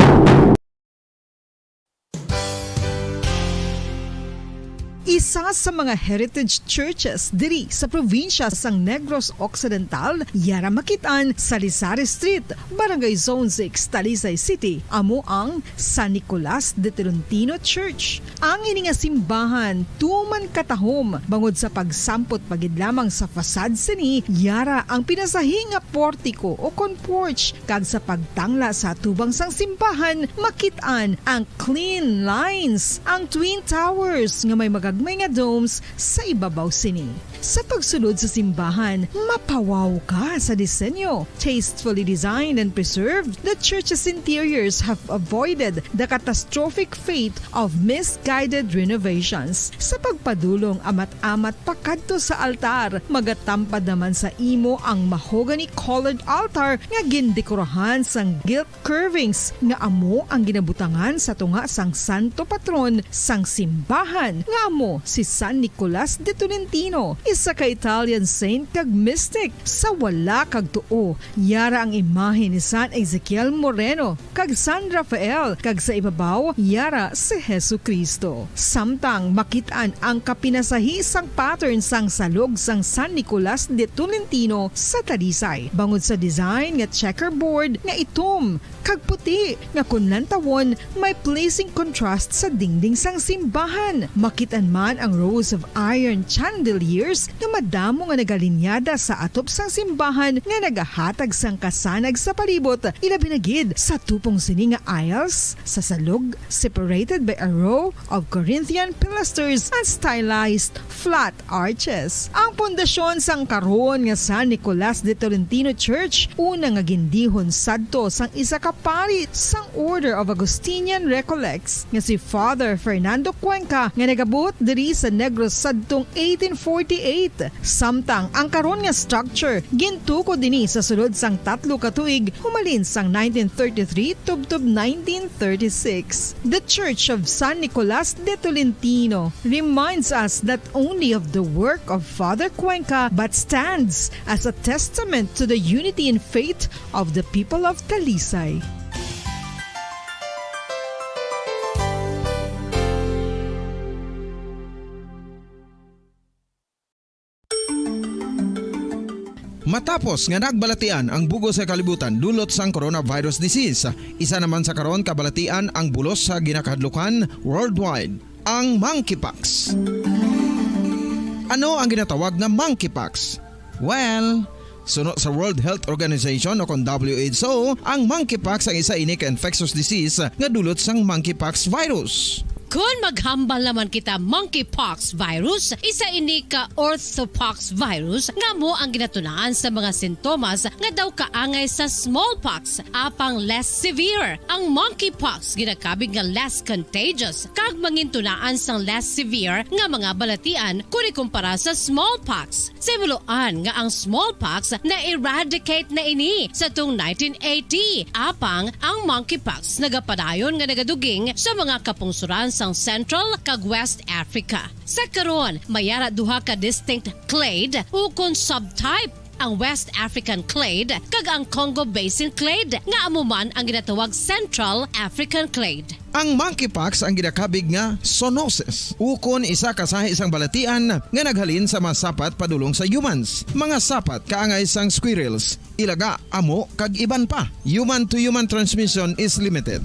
Isa sa mga heritage churches diri sa probinsya sang Negros Occidental, yara makit-an sa Lisari Street, Barangay Zone six, Talisay City, amo ang San Nicolas de Tolentino Church. Ang ini nga simbahan tuman katahom bangod sa pagsampot pa gid lamang sa facade sini, yara ang pinasahi nga portiko o kon porch, kag sa pagtangla sa atubang sang simbahan makit-an ang clean lines, ang twin towers nga may magagmay nga domes sa ibabaw sini. Sa pagsulod sa simbahan, mapawaw ka sa disenyo. Tastefully designed and preserved, the church's interiors have avoided the catastrophic fate of misguided renovations. Sa pagpadulong amat-amat pakadto sa altar, magatampad naman sa imo ang mahogany-colored altar nga gindekorahan sang gilt curvings nga amo ang ginabutangan sa tunga sang santo patron sang simbahan, nga amo si San Nicolas de Tolentino, isa ka Italian saint kag mystic. Sa wala kag tuo, yara ang imahe ni San Ezekiel Moreno kag San Rafael, kag sa ibabaw, yara si Jesu-Cristo. Samtang makit-an ang kapinasahi sang pattern sang salog sang San Nicolas de Tolentino sa Talisay, bangod sa design nga checkerboard nga itom kag puti nga kon lantawon may pleasing contrast sa dingding sang simbahan. Makit-an man ang rows of iron chandeliers nga madamo nga nagalinyada sa atop sang simbahan nga nagahatag sang kasanag sa palibot, ilabi na gid sa tupong sini nga aisles sa salog, separated by a row of Corinthian pilasters and stylized flat arches. Ang pundasyon sang karon nga San Nicolas de Tolentino Church, una nga gindihon sadto sang isa ka pari sang Order of Augustinian Recollects nga si Father Fernando Cuenca, nga nagabuot diri sa Negros sadtong eighteen forty-eight. Samtang ang karon nga structure gintukod ini sa sulod sang tatlo ka tuig, humalin sang nineteen thirty-three tubtob nineteen thirty-six. The Church of San Nicolas de Tolentino reminds us not only of the work of Father Cuenca but stands as a testament to the unity in faith of the people of Talisay. Matapos nga nagbalatian ang bug-os nga kalibutan dulot sang coronavirus disease, isa naman sa karon kabalatian ang bulos sa ginakahadlukan worldwide, ang monkeypox. Ano ang ginatawag nga monkeypox? Well, Suno sa World Health Organization o kon W H O, ang monkeypox ang isa ini ka infectious disease nga dulot sang monkeypox virus. Kon maghambal naman kita monkeypox virus, isa ini ka orthopox virus nga amo ang ginatunaan sa mga sintomas nga daw kaangay sa smallpox, apang less severe. Ang monkeypox ginakabig nga less contagious kag mangintunaan sang less severe nga mga balatian kon ikumpara sa smallpox. Sa himuloan nga ang smallpox na-eradicate na ini sa tung nineteen eighty, apang ang monkeypox nagapadayon nga nagaduging sa mga kapungsoran sang Central kag West Africa. Sa karon, may ara duha ka distinct clade ukon subtype, ang West African clade kag ang Congo Basin clade, nga amo man ang ginatawag Central African clade. Ang monkeypox ang ginakabig nga zoonosis, ukon isa ka sahi sang balatian nga naghalin sa mga sapat padulong sa humans. Mga sapat kaangay sang squirrels, ilaga, amo, kag iban pa. Human to human transmission is limited.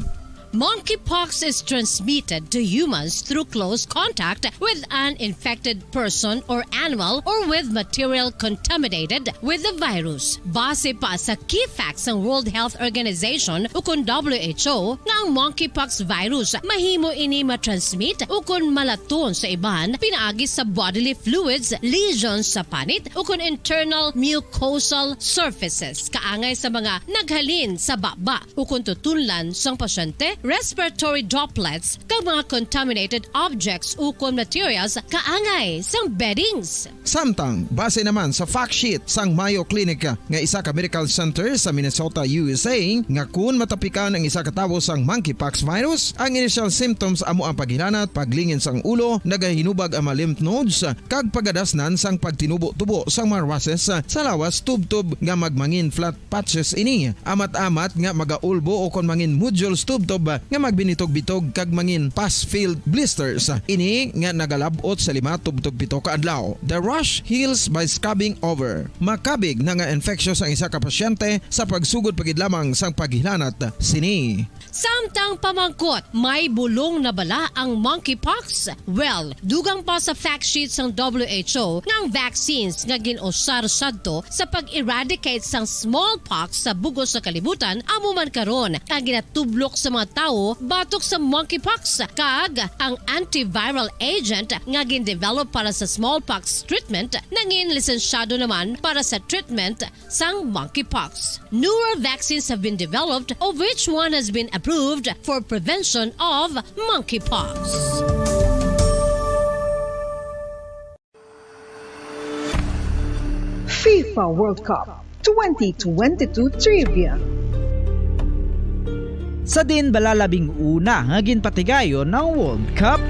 Monkeypox is transmitted to humans through close contact with an infected person or animal or with material contaminated with the virus. Base pa sa key facts sang World Health Organization ukon W H O nga ang monkeypox virus mahimo ini matransmit ukon malaton sa iban pinaagi sa bodily fluids, lesions sa panit ukon internal mucosal surfaces kaangay sa mga naghalin sa baba ukon tutunlan sang pasyente, respiratory droplets, kag mga contaminated objects ukon materials kaangay sang beddings. Samtang, base naman sa fact sheet sang Mayo Clinic nga isa ka medical center sa Minnesota, U S A, nga kun matapikan ang isa ka tawo sang monkeypox virus, ang initial symptoms amo ang paghilanat, paglingin sang ulo, nagahinubag ang mga lymph nodes, kag pagadasnan sang pagtinubo-tubo sang mga rushes sa lawas tubtob nga magmangin flat patches ini, amat-amat nga magaulbo ukon mangin nodules tubtob nga magbinitog-bitog kag mangin pus-filled blisters. Ini nga nagalab-ot sa lima tubtob pito ka adlaw. The rash heals by scabbing over. Makabig na nga infectious ang isa ka pasyente sa pagsugod pa gid lamang sang paghilanat sini. Samtang pamangkot, may bulong na bala ang monkeypox? Well, dugang pa sa fact sheet sang W H O nga ang vaccines nga gin-usar sadto sa pag-eradicate sang smallpox sa bug-os nga kalibutan amo man karon ang ginatublok sa mga tawo batok sa monkeypox, kag ang antiviral agent nga gin-develop para sa smallpox treatment nangin lisensyado naman para sa treatment sang monkeypox. Newer vaccines have been developed, of which one has been approved for prevention of monkeypox. FIFA World Cup twenty twenty-two Trivia. Sa diin bala labing una nga ginpatigayon ang World Cup?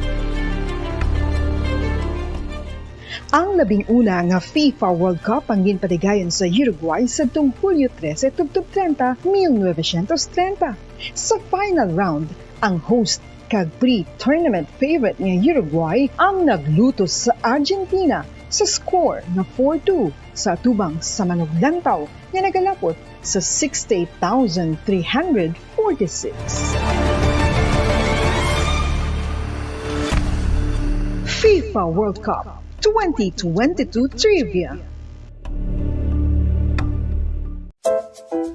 Ang labing una nga FIFA World Cup ang ginpatigayon sa Uruguay sadtong Hulyo trese tubtob treinta, mil novecientos treinta. Sa final round, ang host kag pre-tournament favorite nga Uruguay ang naglutos sa Argentina sa score nga four two sa atubang sa manuglantaw nga nagalapot sa sixty-eight thousand three hundred forty-six. FIFA World Cup twenty twenty-two Trivia.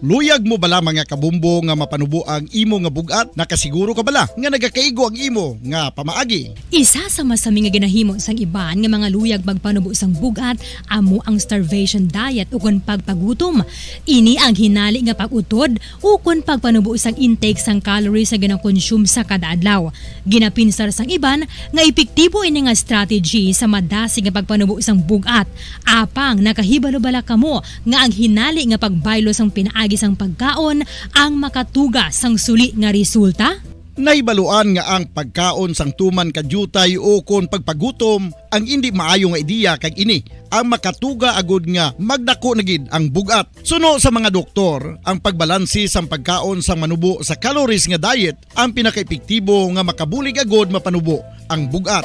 Luyag mo bala, mga kabumbo, nga mapanubo ang imo nga bug-at? Nakasiguro ka bala nga nagakaigo ang imo nga pamaagi? Isa sa masami nga ginahimo sang iban nga mga luyag magpanubo sang bug-at amo ang starvation diet ukon pagpagutom. Ini ang hinali nga pag-utod ukon pagpanubo sang intake sang calories nga ginakonsume sa kada adlaw. Ginapinsar sang iban nga epektibo ini nga strategy sa madasig nga pagpanubo sang bug-at. Apang nakahibalo bala kamo nga ang hinali nga pagbaylo sang pinaagi sang pagkaon ang makatuga sang suli nga resulta? Nahibaluan nga ang pagkaon sang tuman ka diutay ukon pagpagutom ang indi maayo nga ideya, kag ini ang makatuga agud nga magdako na gid ang bug-at. Suno sa mga doktor, ang pagbalanse sang pagkaon sang manubo sa calories nga diet ang pinakaepektibo nga makabulig agud mapanubo ang bug-at.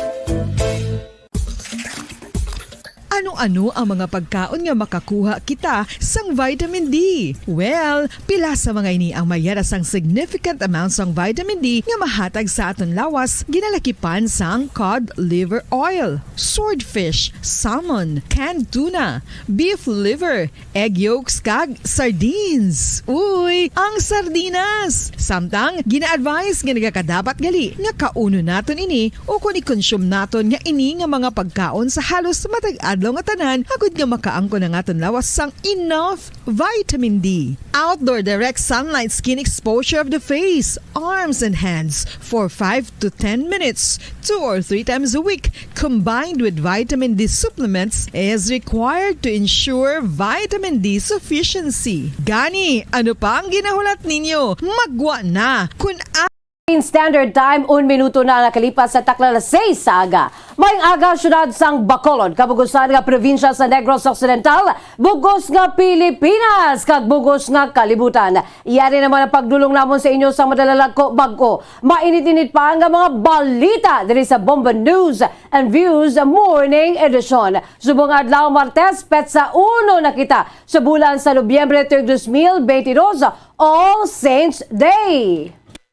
Ano-ano ang mga pagkaon nga makakuha kita sang vitamin D? Well, pila sa mga ini ang mayara sang significant amount sang vitamin D nga mahatag sa aton lawas, ginalakipan sang cod liver oil, swordfish, salmon, canned tuna, beef liver, egg yolks, kag sardines. Uy, ang sardinas! Samtang, gina-advise nga nagakadapat gali nga kaunon naton ini o kon i-consume naton nga ini nga mga pagkaon sa halos matag adlaw nga tanan, agud nga makaangkon ang aton lawas sang enough vitamin D. Outdoor direct sunlight skin exposure of the face, arms, and hands for five to ten minutes, two or three times a week, combined with vitamin D supplements, is required to ensure vitamin D sufficiency. Gani, ano pa ang ginahulat ninyo? Maggwa na! Kun In Standard Time, un minuto na nakalipas sa takna alas seis sa aga. Maayong aga, siyudad sang Bacolod, kabugusan nga probinsya sa Negros Occidental, bugos nga Pilipinas, kag bugos nga kalibutan. Yari naman ang pagdulong namon sa inyo sa madalalagko bag-o, mainit-init pa nga mga balita diri sa Bombo News and Views Morning Edition. Subong adlaw, Martes, petsa uno na kita sa bulan sa Nobyembre tuig dos mil benti dos, All Saints Day.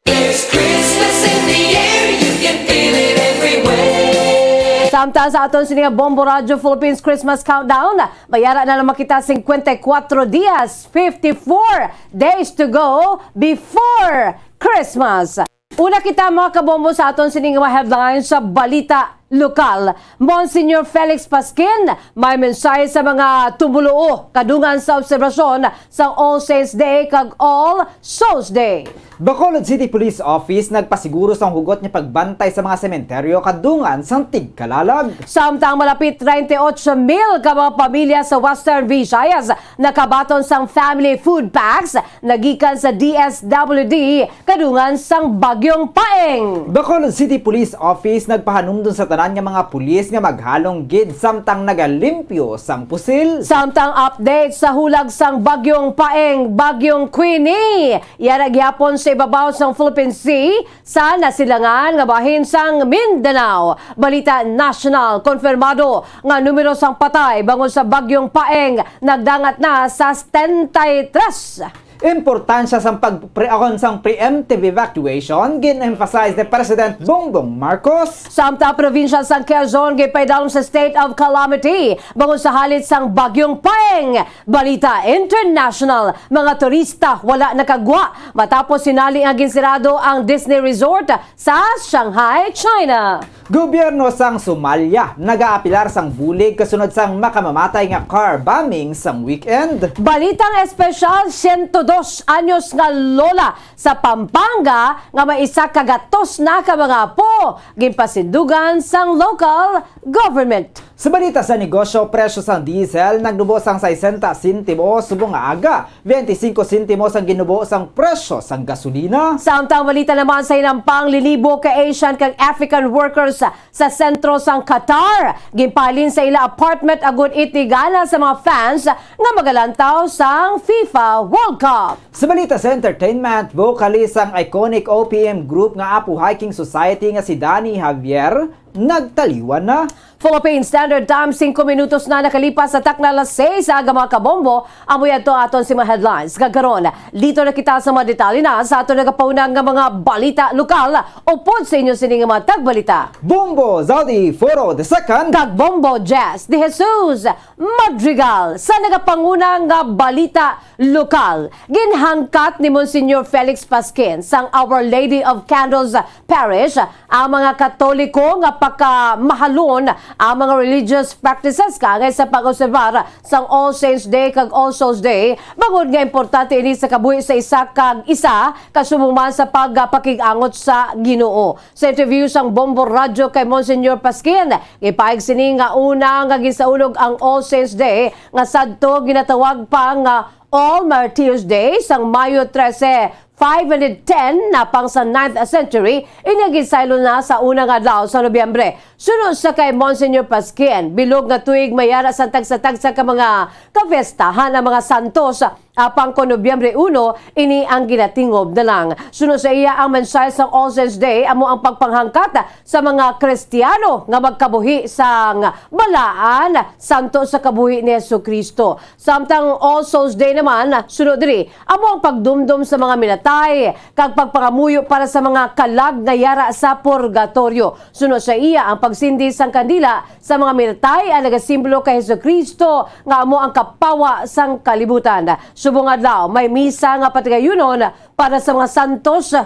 There's Christmas in the air, you can feel it everywhere. Samtang sa aton sini nga Bombo Radyo Philippines Christmas Countdown, mayara na lang makita cincuenta y cuatro dias, fifty-four days to go before Christmas. Una kita, mga kabombo, sa aton sini nga mga headlines sa balita lokal. Monsignor Felix Pasquin may mensahe sa mga tumuluo kadungan sa obserbasyon sang All Saints Day kag All Souls Day. Bacolod City Police Office nagpasiguro sang hugot nga pagbantay sa mga sementeryo kadungan sang tigkalalag. Samtang malapit treinta y ocho mil ka mga pamilya sa Western Visayas nakabaton sang family food packs nagikan sa D S W D kadungan sang Bagyong Paeng. Bacolod City Police Office nagpahanumdom sa tanan nga mga pulis nga maghalong gid samtang nagalimpyo sang pusil. Samtang update sa hulag sang Bagyong Paeng, Bagyong Queenie, yara gihapon sa ibabaw sang Philippine Sea sa nasilangan nga bahin sang Mindanao. Balita nasyonal, konfirmado nga numero sang patay bangod sa Bagyong Paeng nagdangat na sa setenta y tres. Importansya sang pag-, pre-, akon sang preemptive evacuation, gin-emphasize ni President Bongbong Marcos. Samtang probinsya sang Quezon gipaidalom sa state of calamity bangod sa halit sang Bagyong Paeng. Balita international, mga turista wala nakagwa matapos sinali nga ginsirado ang Disney Resort sa Shanghai, China. Gobyerno sang Somalia nagaapilar sang bulig kasunod sang makamamatay nga car bombing sang weekend. Balitang espesyal, siyento dos anyos nga lola sa Pampanga nga may isa ka gatos na ka mga apo, ginpasindugan sang local government. Sa balita sa negosyo, presyo sang diesel nagnubo sang sesenta sentimo subong nga aga, veinticinco sentimo sang ginubo sang presyo sang gasolina. Samtang balita naman sa hinampang, linibo ka Asian kag African workers sa sentro sang Qatar ginpahalin sa ila apartment agud itigana sa mga fans nga magalantaw sang FIFA World Cup. Sa balita sa entertainment, vocalist sang iconic O P M group nga Apo Hiking Society nga si Danny Javier nagtaliwan na. Philippine Standard Time, singko minutos na nakalipas sa takna alas seis sa aga, mga kabombo. Amo yadto aton si mga headlines. Kag karon, dito na kita sa mga detalye na sa aton nagapauna nga mga balita lokal. Upod sa inyo sini nga mga tagbalita, Bombo Zaldi Foro the second kag Bombo Jess de Jesus Madrigal. Sa nagapanguna nga balita lokal, ginhangkat ni Monsignor Felix Pasquin sang Our Lady of Candles Parish ang mga Katoliko nga pakamahalon ang mga religious practices kaangay sa pag-obserbar sang All Saints Day kag All Souls Day, bangod nga importante ini sa kabuhi sa isa kag isa, kasubong man sa pagpakig-angot sa Ginoo. Sa interview sang Bombo Radyo kay Monsignor Pasquin, gipaig sini nga una nga ginsaulog ang All Saints Day nga sadto ginatawag pa nga All Martyrs Day sang Mayo trese, five hundred ten, napang sa ninth century, inya ginsaylo na sa una nga adlaw sa Nobyembre. Suno sa kay Monsignor Pasquin, bilog nga tuig mayara sang tagsa-tagsa ka mga kapiyestahan ang mga santos Apang kon Nobyembre uno, ini ang ginatingob na lang. Suno sa iya, ang mensahe sang All Saints Day amo ang pagpanghangkat sa mga Kristiyano nga magkabuhi sang balaan, santo sa kabuhi ni Jesu-Cristo. Samtang All Souls Day naman, suno diri, amo ang pagdumdom sa mga minatay kag pagpangamuyo para sa mga kalag nga yara sa purgatoryo. Suno sa iya, ang pagsindi sang kandila sa mga minatay ang nagasimbolo kay Jesu-Cristo nga amo ang kapawa sang kalibutan. Subong adlaw, may misa nga patigayunon para sa mga santos.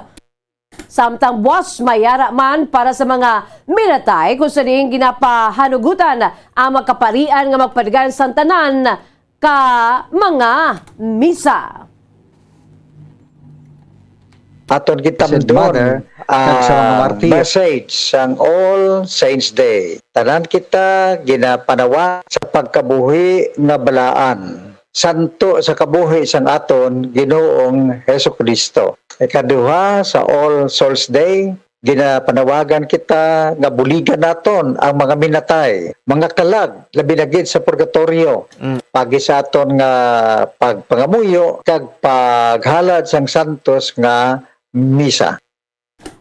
Samtang buwas, may yara man para sa mga minatay, kung sa diin ginapahanugutan ang mga kaparian nga magpatigayon sang tanan ka mga misa. Aton Blessed gitamdon Mother, kag sa mga ah, martir. Message sang All Saints Day. Tanan kita ginapanawag sa pagkabuhi nga balaan, santo sa kabuhi sang aton Ginoong Jesu-Cristo. Ikaduha, sa All Souls Day, ginapanawagan kita nga buligan naton ang mga minatay, mga kalag, labi na gid sa purgatoryo, Mm. pagi sa aton nga pagpangamuyo kag paghalad sang santos nga misa.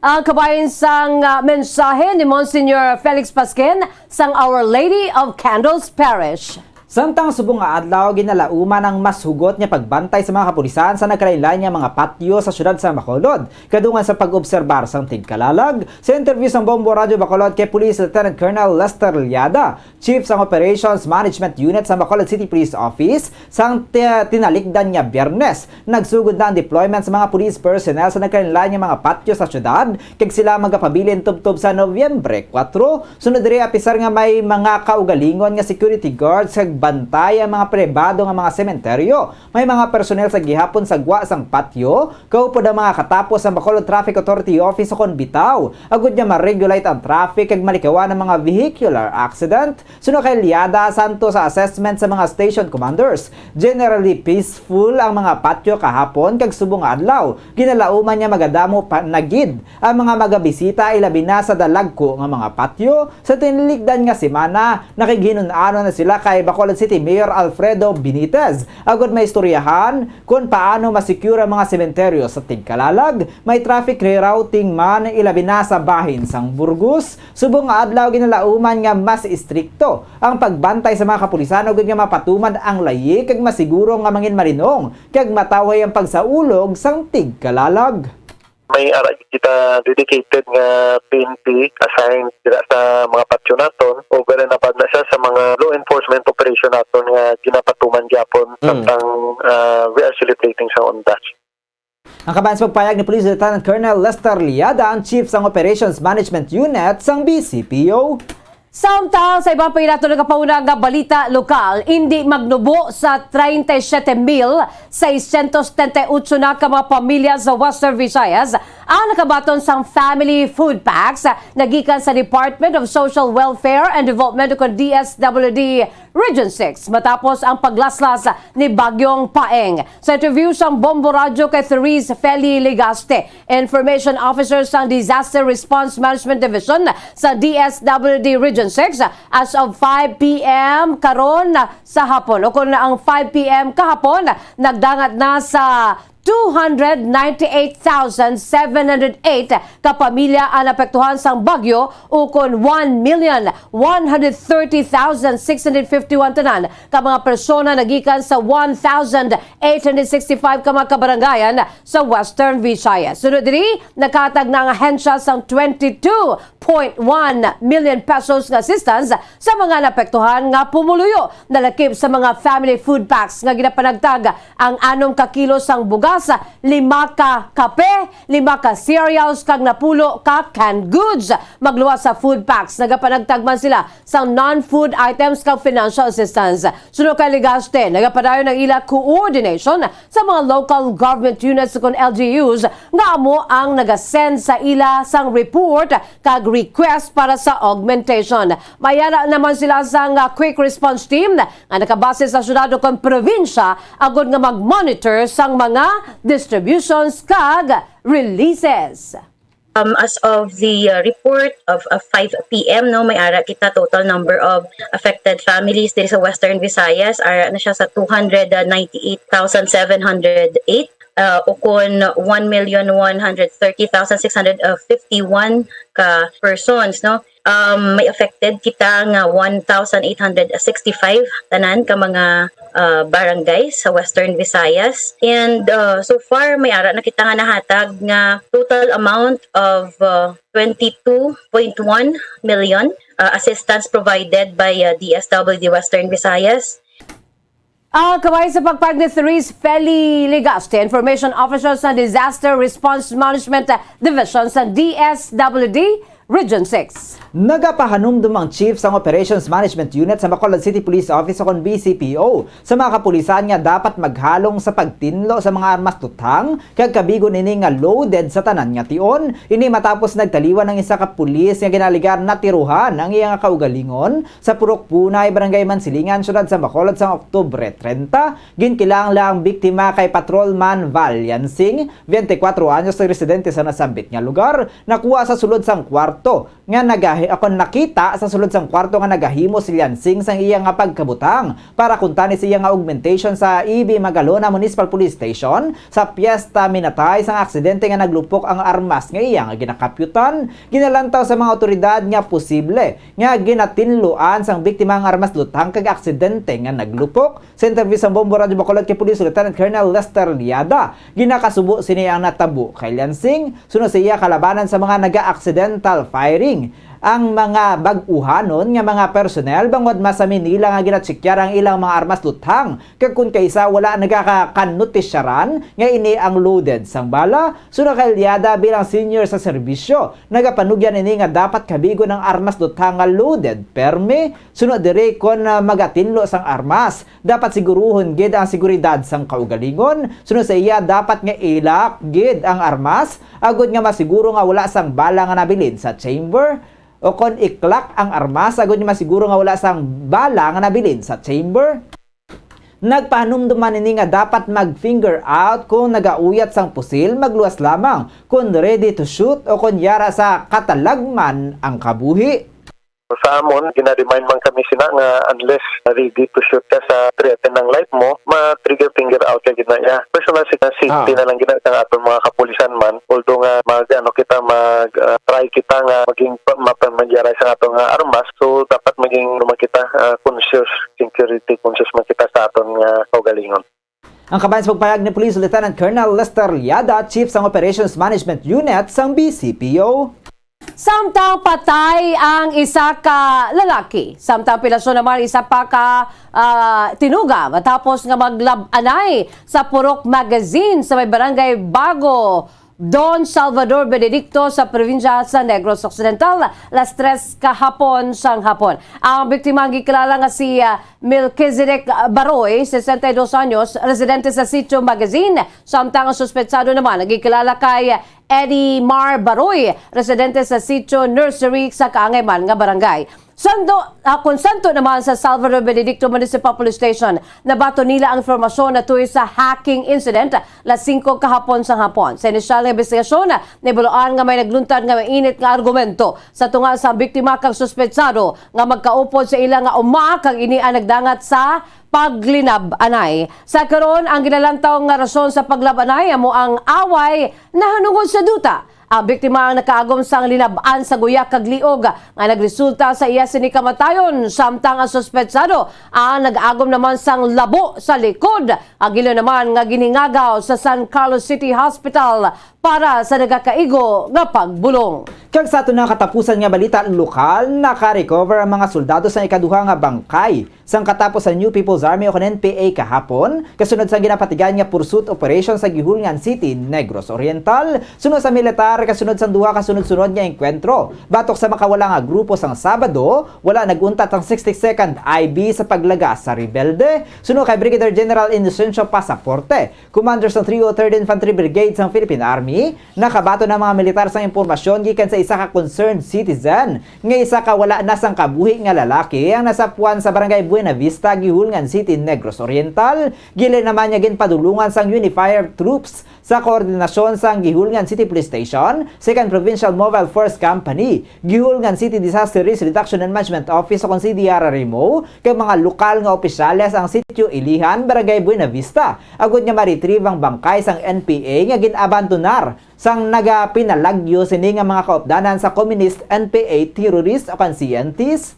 Ang kabahin sang, ah, mensahe ni Monsignor Felix Pasquin sang Our Lady of Candles Parish. Samtang subong nga adlaw, ginalauman ang mas hugot nga pagbantay sa mga kapulisan sa nagkalainlain nga mga patyo sa siyudad sa Bacolod. Kadungan sa pag-obserbar sang tigkalalag, sa interview sang Bombo Radyo Bacolod kay Police Lieutenant Colonel Lester Liada, Chief sang Operations Management Unit sa Bacolod City Police Office, sang ti-, tinalikdan nga Biyernes, nagsugod na ang deployment sa mga police personnel sa nagkalainlain nga mga patyo sa siyudad, kag sila magapabilin tubtob sa Nobyembre kuwatro. Sunod diri, apisar nga may mga kaugalingon nga security guards kag bantay ang mga pribado nga mga sementeryo. May mga personnel sa gihapon sa gwa sang patyo, kaupod ang mga katapos sang Bacolod Traffic Authority Office ukon bitaw, agud nga ma-regulate ang traffic kag malikawan ang mga vehicular accident. Suno kay Liada, santo sa assessment sa mga station commanders, generally peaceful ang mga patyo kahapon kag subong nga adlaw. Ginalauman nga magadamo pa na gid ang mga magabisita, ilabi na sa dalagko nga mga patyo. Sa tiniligdan nga semana, nakighinun-anon na sila kay Bacolod City Mayor Alfredo Benitez, agud maistoryahan kon paano ma-secure ang mga sementeryo sa tigkalalag. May traffic rerouting man, ilabi na sa bahin sang Burgos. Subong nga adlaw, ginalauman nga mas istrikto ang pagbantay sa mga kapulisan, agud nga mapatuman ang layi kag masiguro nga mangin malinong kag matawhay ang pagsaulog sang tigkalalag. May ara kita dedicated nga P N P assigned dira sa mga patyo naton, over and above na siya sa mga law enforcement operation naton nga ginapatuman gyapon. Mm. Samtang, ah, we are celebrating sa Ondas. Ang kabahin sa pagpayag ni Police Lieutenant Colonel Lester Liada, ang Chief sang Operations Management Unit sang B C P O. Samtang sa iban pa naton nagapauna nga balita lokal, indi magnubo sa treinta y siete mil seiscientos setenta y ocho na ka mga pamilya sa Western Visayas ang nakabaton sang family food packs nga gikan sa Department of Social Welfare and Development o kon D S W D Region six, matapos ang paglaslas ni Bagyong Paeng. Sa interview sang Bombo Radyo kay Therese Feli Legaste, Information Officer sang Disaster Response Management Division sa D S W D Region six, as of five P M karon sa hapon, o kon ang five P M kahapon, nagdangat na sa two hundred ninety-eight thousand seven hundred eight ka pamilya ang naapektuhan sang bagyo, ukon one million one hundred thirty thousand six hundred fifty-one tanan ka mga persona nagikan sa one thousand eight hundred sixty-five ka mga kabarangayan sa Western Visayas. Sunod diri, nakahatag na ang ahensya sang twenty-two point one million pesos nga assistance sa mga naapektuhan nga pumuluyo. Nalakip sa mga family food packs nga ginapanagtag ang anom ka kilo sang bugas, lima ka kape, lima ka cereals, kag napulo ka canned goods. Magluwas sa food packs, nagapanagtag man sila sang non-food items kag financial assistance. Suno kay Legaste, nagapadayon ang ila coordination sa mga local government units kon L G Us nga amo ang nagasend sa ila sang report kag request para sa augmentation. May ara naman sila sang, ah, quick response team nga nakabase sa syudad o kon probinsya agud nga mag-monitor sang mga distributions kag releases. Um, as of the uh, report of uh, five p m, no, may ara kita total number of affected families diri sa Western Visayas, ara na siya sa two hundred ninety-eight thousand seven hundred eight, uh, ukon one million one hundred thirty thousand six hundred fifty-one ka persons, no. Um, may affected kita nga one thousand eight hundred sixty-five tanan ka mga uh, barangay sa Western Visayas. And uh, so far, may ara na kita nga nahatag nga total amount of uh, twenty-two point one million uh, assistance provided by uh, D S W D Western Visayas. Ah, kaway sa pagpag ni Therese Feli Legaste, Information Officer sa Disaster Response Management Division sa D S W D Region six. Nagapahanumdum ang Chief sang Operations Management Unit sa Bacolod City Police Office o kon B C P O sa mga kapulisan nga dapat maghalong sa pagtinlo sa mga armas luthang kag kabigon ini nga loaded sa tanan nga tion. Ini matapos nagtaliwan ang isa ka pulis nga ginaligar natiruhan ang iya nga kaugalingon sa Purok Punay, Barangay Mansilingan, Syudad sa Bacolod sang Oktubre trenta. Ginkilang lang ang biktima kay Patrolman Val Yansing, twenty-four anyos, residente sa nasambit nga lugar, nakuha sa sulod sang kwarto nga nagahi-, akon nakita sa sulod sang kwarto nga nagahimo si Yansing sang iya nga pagkabutang para kuntani sa iya nga augmentation sa E B Magalona Municipal Police Station. Sa piyesta minatay sang aksidente nga naglupok ang armas nga iya nga ginakapyutan. Ginalantaw sa mga awtoridad nga posible nga ginatinluan sang biktima ang armas luthang kag aksidente nga naglupok. Sa interview sa Bombo Radyo Bacolod kay Police Lieutenant Colonel Lester Liada, ginakasubo sini ang natabo kay Lansing suno sa iya kalabanan sa mga naga-accidental firing. Ang mga bag-uhanon nga mga personnel bangod masami nila nga ginatsikyaran ang ilang mga armas luthang, kag kun kaisa wala nagakakanotisyaran nga ini ang loaded sang bala. Suno kay Liada, bilang senior sa serbisyo, nagapanugyan ini nga dapat kabigon ang armas luthang nga loaded permi. Suno diri, kon ah, magatinlo sang armas, dapat siguruhon gid ang seguridad sang kaugalingon. Suno sa iya, dapat nga i-lock gid ang armas agod nga masiguro nga wala sang bala nga nabilin sa chamber, o kon i-clock ang armas agod nga masiguro nga wala sang bala nga nabilin sa chamber. Nagpahanumdom man ini nga dapat mag-finger out kon nagauyat sang pusil, magluwas lamang kon ready to shoot o kon yara sa katalagman ang kabuhi. Sa amon, gina-remind man kami sina nga unless ready to shoot ka sa threaten ang life mo, ma-trigger finger out ka gid na iya. Personal sa safety Ah. na lang gid na sa aton mga kapulisan man, although nga mag, ano, kita mag, ah, try kita nga maging pa-, mapamanyaray sa aton nga armas, so dapat maging naman kita, ah, conscious, security conscious man kita sa aton nga kaugalingon. Ang kabahin sa pagpahayag ni Police Lieutenant Colonel Lester Liada, Chief sang Operations Management Unit sang B C P O. Samtang patay ang isa ka lalaki, samtang pilasyon naman isa pa ka, ah, tinuga matapos nga maglab-anay sa Purok Magazine sa may barangay Bago Don Salvador Benedicto sa probinsya sa Negros Occidental, las tres kahapon sang hapon. Ang biktima gikilala nga si, ah, Melchizedek Baroy, sesenta y dos anyos, residente sa Sitio Magazine, samtang ang suspetsado naman nagikilala kay Eddie Mar Baroy, residente sa Sitio Nursery sa kaangay man nga barangay. Santo, ah, kon santo naman sa Salvador Benedicto Municipal Police Station, nabaton nila ang impormasyon natuy sa hacking incident, las singko kahapon sang hapon. Sa inisyal nga investigasyon, nahibaluan nga may nagluntad nga mainit nga argumento sa tunga sa biktima kag suspetsado nga magkaupod sa ila nga uma, kag ini ang nagdangat sa paglinab-anay. Sa karon, ang ginalantaw nga rason sa paglab-anay amo ang away nahanungod sa duta. Ang biktima ang nakaagom sang linab-an sa guyak kag liog nga nagresulta sa iya sini kamatayon, samtang ang suspetsado ang nag-agom naman sang labo sa likod. Ang ilo naman nga ginhingagaw sa San Carlos City Hospital para sa nagakaigo nga pagbulong. Kag sa aton nga katapusan nga balita lokal, naka-recover ang mga soldado sa ikaduha nga bangkay sang katapos sa New People's Army o kon N P A kahapon, kasunod sang ginapatigan nga pursuit operation sa Guihulngan City, Negros Oriental. Suno sa militar, kasunod sang duha ka sunod-sunod nga engkwentro batok sa makawala nga grupo sang Sabado, wala nag-untat ang sixty-second I B sa paglaga sa rebelde. Suno kay Brigadier General Inocencio Pasaporte, commander sang three oh third Infantry Brigade sang Philippine Army, nakabaton ang mga militar sang impormasyon gikan sa isa ka concerned citizen nga isa ka wala na sang kabuhi nga lalaki ang nasapuan sa Barangay Buenavista, Guihulngan City, Negros Oriental, gilain naman nga ginpadulungan sang Unified Troops sa koordinasyon sang Guihulngan City Police Station, Second Provincial Mobile Force Company, Guihulngan City Disaster Risk Reduction and Management Office o kon C D R R M O, kag mga lokal nga opisyales ang Sitio Ilihan, Barangay Buenavista, agud nga ma-retrieve ang bangkay sang N P A nga gin-abandonar sang nagapinalagyo sini nga mga kaupdanan sa Communist N P A terrorist o kon C N Ts.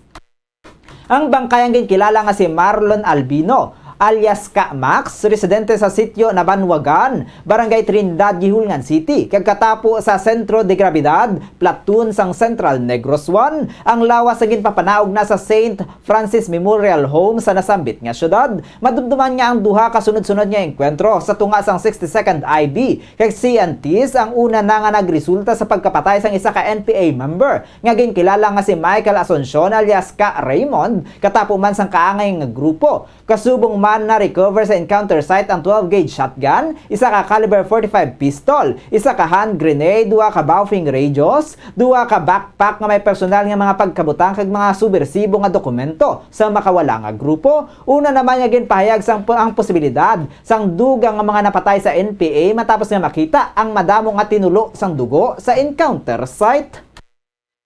Ang bangkay ang ginkilala nga si Marlon Albino, alias Ka Max, residente sa Sitio Nabanwagan, Barangay Trinidad, Guihulngan City, kag katapo sa Centro de Gravidad Platoon sang Central Negros One. Ang lawas ang ginpapanaog na sa Saint Francis Memorial Home sa nasambit nga syudad. Madumduman nga ang duha ka sunod-sunod nga engkwentro sa tunga sang sixty-second I B kag C N Ts ang una na nga nagresulta sa pagkapatay sang isa ka N P A member nga ginkilala nga si Michael Asuncion alias Ka Raymond, katapo man sang kaangay nga grupo. Kasubong man, na-recover sa encounter site ang twelve gauge shotgun, isa ka caliber forty-five pistol, isa ka hand grenade, duha ka Baofeng radios, duha ka backpack nga may personal nga mga pagkabutang kag mga subwersibo nga dokumento sa makawala nga grupo. Una naman nga ginpahayag sang ang posibilidad sang dugang nga mga napatay sa N P A matapos nga makita ang madamo nga tinulo sang dugo sa encounter site.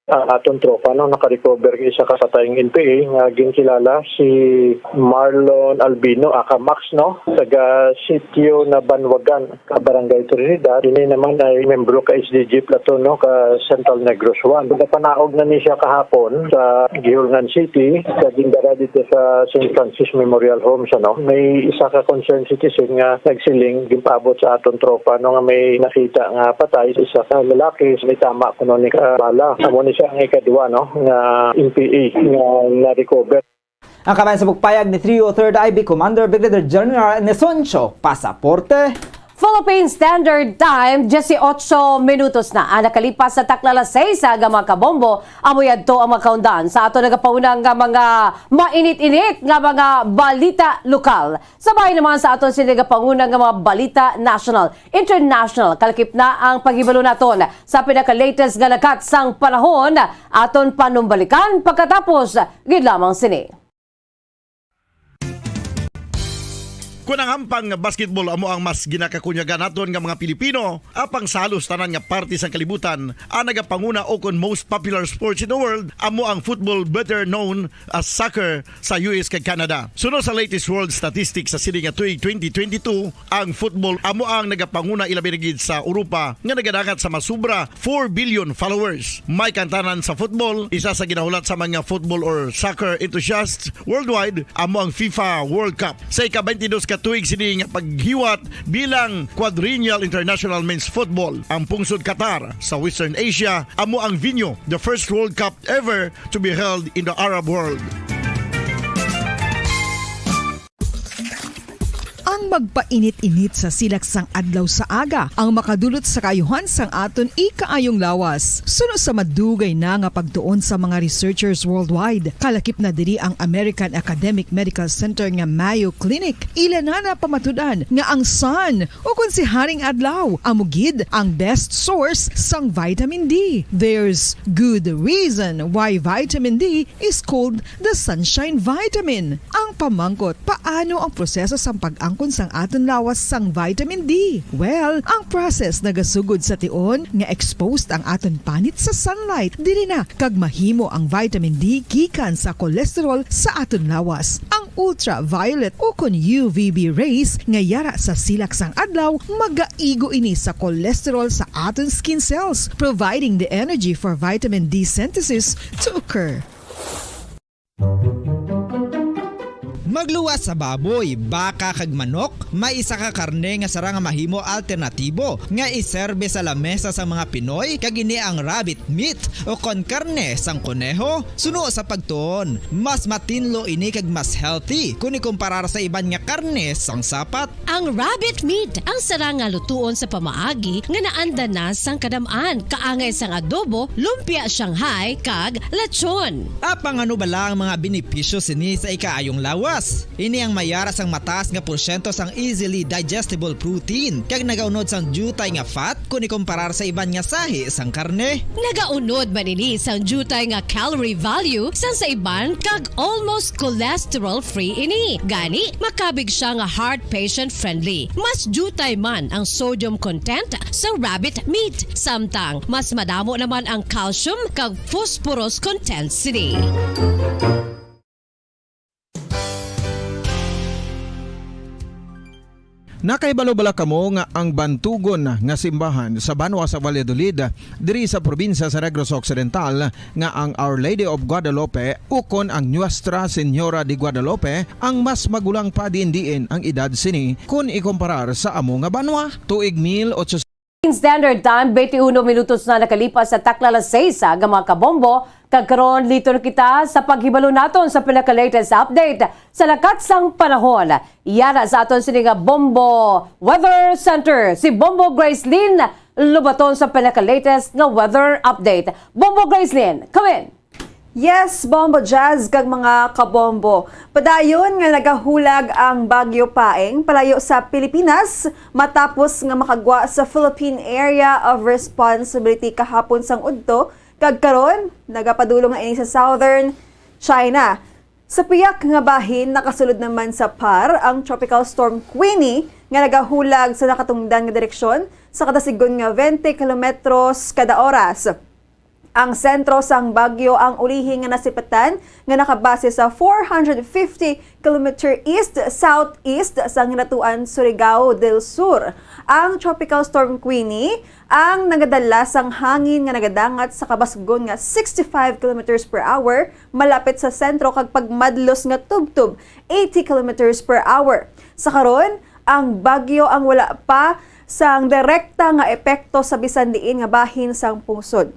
Ang aton tropa, no, nakarecover isa ka patay nga N P A nga ginkilala si Marlon Albino, aka Max, no, taga Sitio Nabanwagan, ka Barangay Trinidad. Ini naman ay membro ka S D G platoon, no, ka Central Negros One. Nagapanaog na ni siya kahapon sa Guihulngan City, sa gindara dito sa Saint Francis Memorial Home, ano. May isa ka concerned citizen nga nagsiling, ginpaabot sa aton tropa, no, nga may nakita nga patay, isa ka lalaki, may tama kuno ni ka bala. Amo ni siya ang ikadua, no, nga N P A nga na-recover. Ang kabayan sa pagpayag ni Trio Third I B Commander Brigadier General Nesuncio Pasaporte. Philippine Standard Time, dieciocho minutos na ang nakalipas sa takna alas seis sa aga, mga kabombo. Amo yadto ang mga kaundan sa ato nagapahuna nga mga mainit-init nga mga balita lokal. Sabay naman sa aton sini nagapanguna nga mga balita national, international. Kalakip na ang paghibalo naton sa pinaka-latest nga lakat sang panahon. Aton panumbalikan pagkatapos gid lamang sini. Kon ang hampang nga basketball amo ang mas ginakakunyagan naton nga mga Pilipino, apang sa halos tanan nga parte sang kalibutan, ang nagapanguna o kon most popular sports in the world amo ang football, better known as soccer sa U S kag Canada. Suno sa latest world statistics sa sini nga tuig twenty twenty-two, ang football amo ang nagapanguna, ilabi na gid sa Europa nga nagadangat sa masubra four billion followers. May kantanan sa football, isa sa ginahulat sa mga football or soccer enthusiasts worldwide amo ang FIFA World Cup. Sa ika-twenty-dos ka tuig sini nga paghiwat bilang Quadrennial International Men's Football, ang pungsod Qatar sa Western Asia amo ang venue, the first World Cup ever to be held in the Arab world. Ang magpainit-init sa silak sang adlaw sa aga ang makadulot sa kaayuhan sang aton ikaayong lawas. Suno sa madugay na nga pagtuon sa mga researchers worldwide, kalakip na diri ang American Academic Medical Center nga Mayo Clinic. Ila na napamatud-an nga ang sun, o kon si Haring Adlaw, amo gid ang best source sang vitamin D. There's good reason why vitamin D is called the sunshine vitamin. Ang pamangkot, paano ang proseso sang pag-angkon sang aton lawas sang vitamin D? Well, ang process nagasugod sa tion nga exposed ang aton panit sa sunlight. Diri na kag mahimo ang vitamin D gikan sa cholesterol sa aton lawas. Ang ultraviolet o kon U V B rays nga yara sa silak sang adlaw magaigo ini sa cholesterol sa aton skin cells, providing the energy for vitamin D synthesis to occur. Magluwas sa baboy, baka kag manok, may isa ka karne nga sarang nga mahimo alternatibo nga iserbe sa lamesa sa mga Pinoy, kag ini ang rabbit meat o kon karne sang koneho. Suno sa pagtuon, mas matinlo ini kag mas healthy kon ikumparar sa iban nga karne sang sapat. Ang rabbit meat ang sarang nga lutuon sa pamaagi nga naanda na sang kadam-an, kaangay sang adobo, lumpia Shanghai, kag lechon. Apang ano bala ang mga benepisyo sini sa ikaayong lawas? Ini ang may ara sang mataas nga porsyento sang easily digestible protein kag nagaunod sang diutay nga fat kon ikumparar sa iban nga sahi sang karne. Nagaunod man ini sang diutay nga calorie value sang sa iban kag almost cholesterol-free ini. Gani, makabig siya nga heart patient-friendly. Mas diutay man ang sodium content sa rabbit meat, samtang mas madamo naman ang calcium kag phosphorus content sini. Nakahibalo bala kamo nga ang bantugon nga simbahan sa banwa sa Valladolid, diri sa probinsya sa Negros Occidental, nga ang Our Lady of Guadalupe ukon ang Nuestra Señora de Guadalupe ang mas magulang pa diin-diin ang edad sini kon ikumparar sa amo nga banwa? Tuig mil otso Standard Time, twenty-one minutos na nakalipas sa takna alas seis nga mga kabombo. Kag karon, liton kita sa paghibalo naton sa pinaka-latest update sa lakat sang panahon. Yana sa aton sini nga Bombo Weather Center, si Bombo Gracelyn Lubaton sa pinaka-latest nga weather update. Bombo Gracelyn, come in! Yes, Bombo Jazz kag mga kabombo. Padayon nga nagahulag ang Bagyo Paeng palayo sa Pilipinas matapos nga makagwa sa Philippine Area of Responsibility kahapon sang udto, kag karon nagapadulong na ini sa southern China. Sa pihak nga bahin, nakasulod naman sa par ang Tropical Storm Queenie nga nagahulag sa nakatungdan nga direksyon sa kada sigon nga twenty kilometros kada oras. Ang sentro sang bagyo ang ulihi nga nasipatan nga nakabase sa four hundred fifty kilometer east-southeast sang Hinatuan Surigao del Sur. Ang Tropical Storm Queenie ang nagadala sang hangin nga nagadangat sa kabasgon nga sixty-five kilometers per hour malapit sa sentro kag pagmadlos nga tubtob eighty kilometers per hour. Sa karon, ang bagyo ang wala pa sang direkta nga epekto sa bisan diin nga bahin sang pungsod.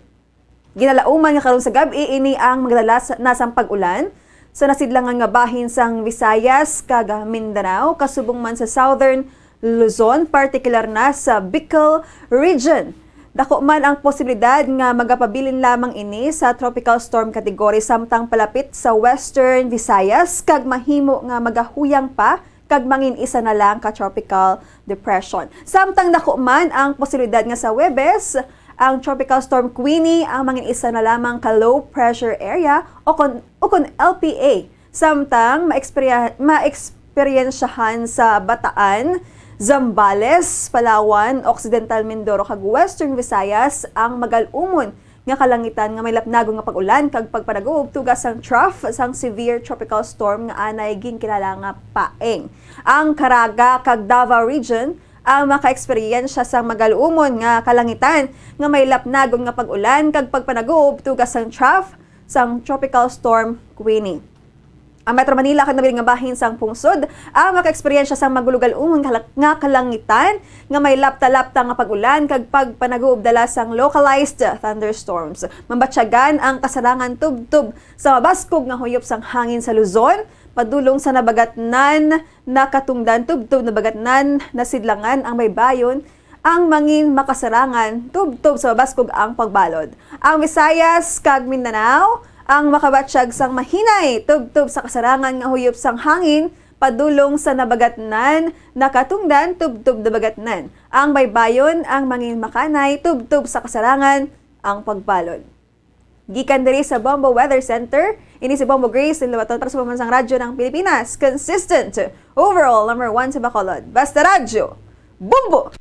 Ginalauman nga karon sa gab-i ini ang magdala sa, na sang pag-ulan sa nasidlangan nga bahin sang Visayas kag Mindanao, kasubong man sa Southern Luzon, partikular na sa Bicol Region. Dako man ang posibilidad nga magapabilin lamang ini sa tropical storm category samtang palapit sa Western Visayas kag mahimo nga magahuyang pa kag mangin isa na lang ka tropical depression. Samtang dako man ang posibilidad nga sa Huwebes, ang Tropical Storm Queenie ang mangin isa na lamang ka low pressure area o kon, o kon L P A. Samtang maeksperiya-, maeksperiensyahan sa Bataan, Zambales, Palawan, Occidental Mindoro kag Western Visayas ang magal-umon nga kalangitan nga may lapnagon nga pag-ulan kag pagpanaguob tuga sang trough sang severe tropical storm nga anay ginkilala nga Paeng. Ang Caraga kag Davao Region ang makaeksperyensya sang magal-umon nga kalangitan nga may lapnagon nga pag-ulan kag pagpanaguob tuga sang trough sang Tropical Storm Queenie. Ang Metro Manila kag nabilin nga bahin sang pungsod ang makaeksperyensya sang magulogal-umon nga kala-, nga kalangitan nga may lapta-lapta nga pag-ulan kag pagpanaguob dala sang localized thunderstorms. Mabatyagan ang kasarangan tubtob sa mabaskog nga huyop sang hangin sa Luzon, padulong sa Nabagatnan, Nakatungdan tubtob Nabagatnan, Nasidlangan ang baybayon, ang mangin makasarangan tubtob sa mabaskog ang pagbalod. Ang Visayas kag Mindanao ang makabatyag sang mahinay tubtob sa kasarangan nga huyop sang hangin padulong sa Nabagatnan, Nakatungdan tubtob Nabagatnan, ang baybayon, ang mangin makanay tubtob sa kasarangan ang pagbalod. Gikan diri sa Bombo Weather Center, ini si Bombo Grace Lubaton para sa Pamansang Radyo ng Pilipinas. Consistent, overall number one sa Bacolod. Basta Radyo, Bombo!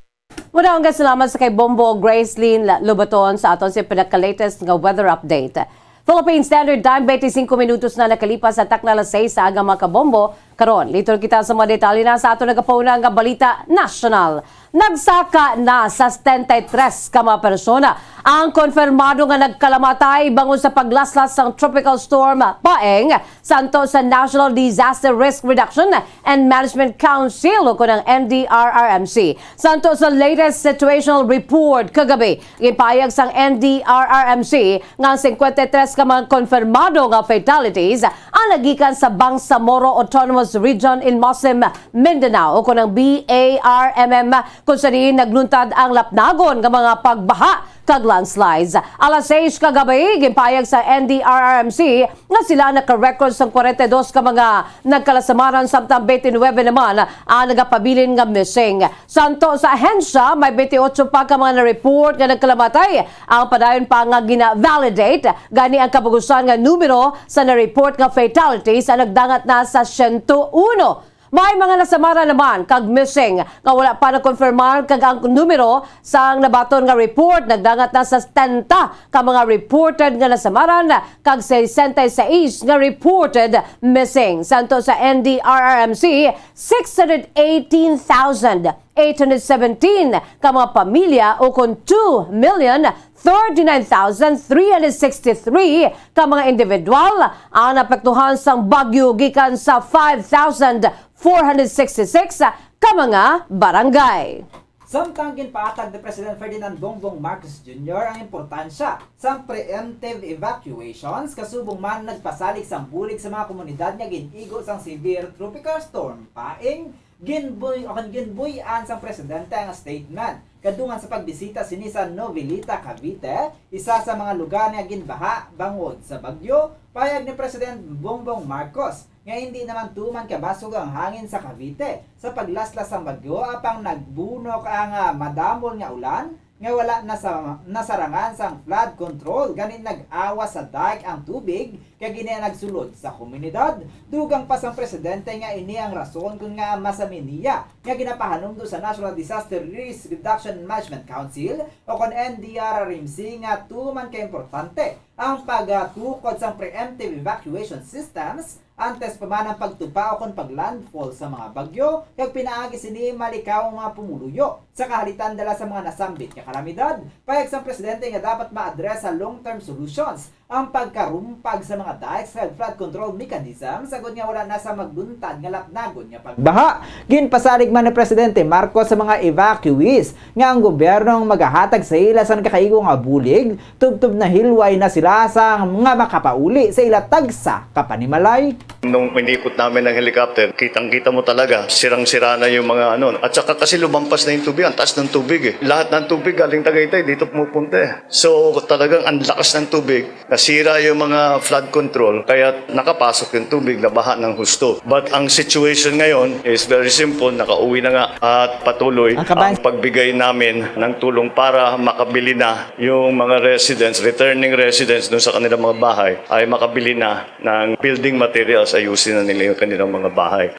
Muna ang salamat sa kay Bombo Gracelyn Lobaton sa aton sa pinaka-latest nga weather update. Philippine Standard Time, twenty-five minutos na nakalipas sa takna alas seis sa aga, mga kabombo. Karon, liton kita sa mga detalye na sa aton nagapauna nga balita nasyonal. Nagsaka na sa setenta y tres ka mga persona ang konfirmado nga nagkalamatay bangod sa paglaslas sang Tropical Storm Paeng, santo sa National Disaster Risk Reduction and Management Council o kunang N D R R M C. Santo sa latest situational report kagabi, ipahayag sang N D R R M C nga ang singkwenta y tres ka mga konfirmado nga fatalities ang nagikan sa Bangsamoro Autonomous Region in Muslim Mindanao o kunang B A R M M, kung sa diin nagluntad ang lapnagon nga mga pagbaha kag landslides. Alas sais kagabi, ginpahayag sa N D R R M C nga sila naka-record sang kwarenta y dos ka mga nagkalasamaran, samtang twenty-nine naman ang nagapabilin nga missing. Santo sa ahensya, may twenty-eight pa ka mga na-report nga nagkalamatay. Ang padayon pa nga gina-validate gani ang kabugusan nga numero sa na-report nga fatalities ang nagdangat na sa siyento uno. May mga nasamaran naman kag missing nga wala pa nakonfirmar, kag ang numero sang nabaton nga report nagdangat na sa setenta ka mga reported nga nasamaran kag sesenta y seis nga reported missing. Santo sa N D R R M C, six hundred eighteen thousand eight hundred seventeen ka mga pamilya, o kon two million thirty-nine thousand three hundred sixty-three ka mga individual ang naapektuhan sang bagyo gikan sa five thousand four hundred sixty-six ka mga barangay. Samtang ginpaatag ni President Ferdinand Bongbong Marcos Junior ang importansya sang preemptive evacuations, kasubong man nagpasalig sang bulig sa mga komunidad nga gin-igo sang severe Tropical Storm Paeng, ginbuy-, o kon ginbuy-an sang presidente ang statement kadungan sa pagbisita sini sa Noveleta, Cavite, isa sa mga lugar nga ginbaha bangod sa bagyo. Pahayag ni President Bongbong Marcos nga hindi naman tuman kabasog ang hangin sa Cavite sa paglaslas sang bagyo, apang nagbunok ang, ah, madamol nga ulan nga wala nasa-, nasarangan sang flood control, gani nag-awas sa dike ang tubig, kag ini ang nagsulod sa komunidad. Dugang pa sang presidente nga ini ang rason kon ngaa masami niya nga ginapahanumdo sa National Disaster Risk Reduction Management Council, o kon N D R R M C, nga tuman ka importante ang pagtukod sang preemptive evacuation systems antes pa man ang pagtupa o kon pag-landfall sa mga bagyo, kag pinaagi sini malikaw ang mga pumuluyo. Sa kahalitan dala sa mga nasambit nga kalamidad, pahayag sang presidente nga dapat ma-address sa long-term solutions ang pagkarumpag sa mga dikes kag flood control mechanisms, agod nga wala na sa magluntad nga lapnagon nga pagbaha. Ginpasalig man ni Presidente Marcos sa mga evacuees nga ang gobyerno ang magahatag sa ila sang kakaigo nga bulig, tubtob nahilway na sila sa mga makapauli sa ila tagsa ka panimalay. Nung inipot namin ang helicopter, kitang-kita mo talaga, sirang-sira na yung mga ano. At saka kasi lumampas na yung tubig, ang taas ng tubig eh. Lahat ng tubig galing Tagaytay, dito pumupunta eh. So talagang ang lakas ng tubig, nasira yung mga flood control, kaya nakapasok yung tubig, nabaha ng husto. But ang situation ngayon is very simple, nakauwi na nga at patuloy Ang kabayan- ang pagbigay namin ng tulong para makabili na yung mga residents, returning residents dun sa kanilang mga bahay, ay makabili na ng building materials, ayusin na nila yung kanilang mga bahay.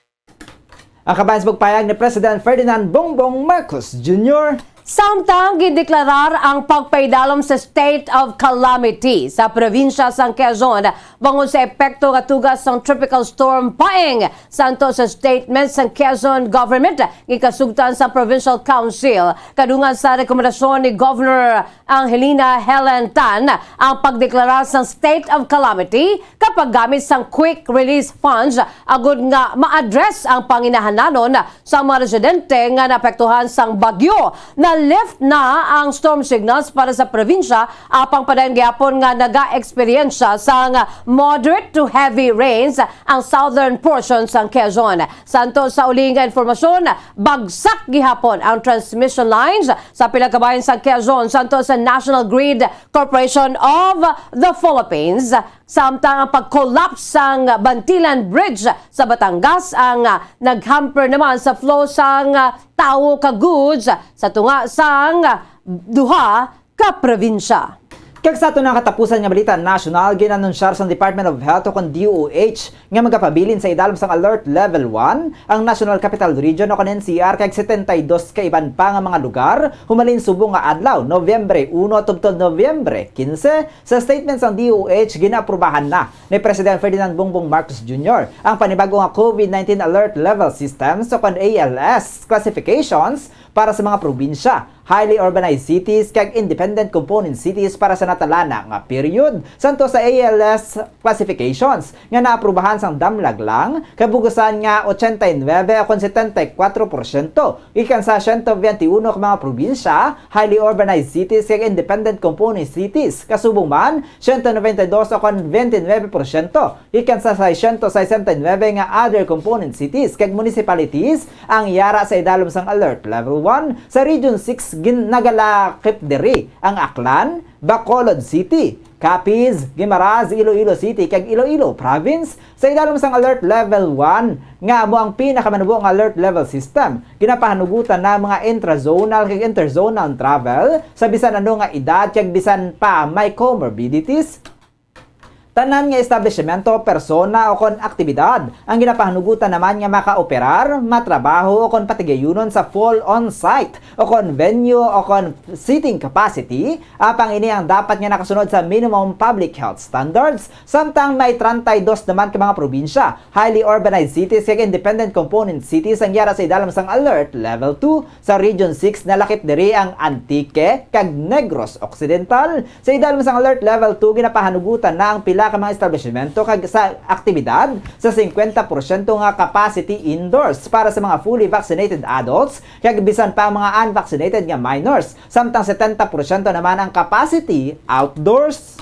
Ang kabayan sa pagpahayag ni President Ferdinand Bongbong Marcos Junior. Samtang gindeklarar ang pagpaidalom sa state of calamity sa probinsya sang Quezon bangod sa epekto nga tugas sang Tropical Storm Paeng, santo sa statement sang Quezon government, gikasugtan sa Provincial Council kadungan sa rekomendasyon ni Governor Angelina Helen Tan ang pagdeklara sang state of calamity kag paggamit sang quick release funds agud nga ma-address ang panginahanglanon sa mga residente nga naapektuhan sang bagyo. Na-lift na ang storm signals para sa probinsya, apang padayon gihapon nga naga-eksperyensya sang moderate to heavy rains ang southern portion sang Quezon. Santo sa uli nga informasyon, bagsak gihapon ang transmission lines sa pila ka bahin sa Quezon, santo sa National Grid Corporation of the Philippines, samtang ang pag-collapse sang Bantilan Bridge sa Batangas ang, ah, nag-hamper naman sa flow sang, ah, tawo ka goods sa tunga sang, ah, duha ka probinsya. Kag sa aton nga katapusan nga balita nasyonal, gin-anunsyar sang Department of Health o kon D O H nga magapabilin sa idalom sang Alert Level one ang National Capital Region o kon N C R kag setenta y dos ka iban pa nga mga lugar humalin subong nga adlaw, Nobyembre uno tubtob Nobyembre quince. Sa statement sang D O H, ginaaprubahan na ni President Ferdinand Bongbong Marcos Junior ang panibag-o nga COVID nineteen Alert Level Systems o kon A L S classifications para sa mga probinsya, highly urbanized cities, kag independent component cities para sa natalana nga period. Santo sa A L S classifications nga naaprubahan sang damlag lang, kabugusan nga ochenta y nuebe o kon setenta y kuwatro porsyento gikan sa siyento bente uno ka mga probinsya, highly urbanized cities, kag independent component cities, kasubong man siyento nobenta y dos o kon bente nuebe porsyento gikan sa sesenta y nuebe nga other component cities kag municipalities ang yara sa idalom sang Alert Level one. Sa Region six Gin-, nagalakip diri ang Aklan, Bacolod City, Capiz, Guimaras, Iloilo City, kag Iloilo Province sa idalom sang Alert Level one, nga amo ang pinakamanubo nga alert level system. Ginapahanugutan na ang mga intrazonal kag interzonal travel sa bisan ano nga edad kag bisan pa may comorbidities. Tanan nga establisyemento, persona, o kon aktibidad ang ginapahanugutan naman nga makaoperar, matrabaho, o kon patigayunon sa full on-site o kon venue o kon seating capacity, apang ini ang dapat nga nakasunod sa minimum public health standards, samtang may treinta y dos naman ka mga probinsya, highly urbanized cities, kag independent component cities ang yara sa idalom sang Alert Level two. Sa Region six, nalakip diri ang Antique kag Negros Occidental. Sa idalom sang Alert Level two, ginapahanugutan na ang pila ka mga establisyemento kag sa aktibidad sa singkwenta porsyento nga capacity indoors para sa mga fully vaccinated adults kag bisan pa ang mga unvaccinated nga minors, samtang setenta porsyento naman ang capacity outdoors.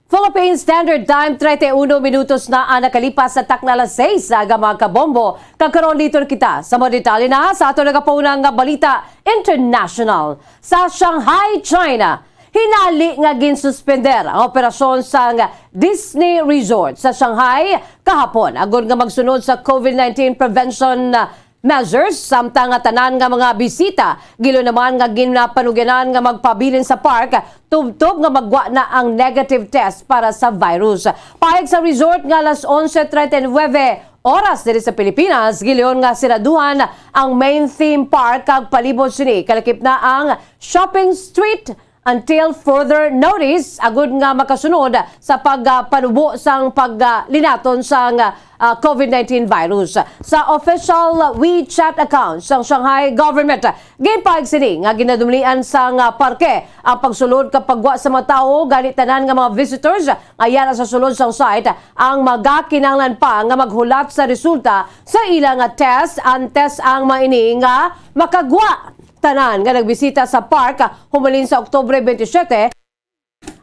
Philippine Standard Time, treinta y uno minutos na ang nakalipas sa takna alas seis sa aga, mga kabombo. Kag karon, liton kita sa mga detalye na sa ato nagapauna nga balita international. Sa Shanghai, China, hinali nga ginsuspender ang operasyon sang Disney Resort sa Shanghai kahapon, agod nga magsunod sa COVID nineteen prevention, ah, measures, samtang nga tanan nga mga bisita gilo naman nga ginapanugyanan nga magpabilin sa park tubtob nga maggwa na ang negative test para sa virus. Pahayag sa resort nga alas onse treinta y nueve oras diri sa Pilipinas, gilyuon nga siraduhan ang main theme park kag palibot sini, kalakip na ang shopping street until further notice, agud nga makasunod sa pagpanubo sang paglinaton sang, ah, COVID nineteen virus. Sa official WeChat account sang Shanghai government, ginpahayag sini nga ginadumlian sang, ah, parke ang pagsulod kag paggwa sa mga tawo, gani tanan nga mga visitors nga yara sa sulod sang site ang magakinahanglan pa nga maghulat sa resulta sa ila nga test antes ang mga ini nga makagwa. Tanan nga nagbisita sa park humalin sa Oktubre twenty-seven,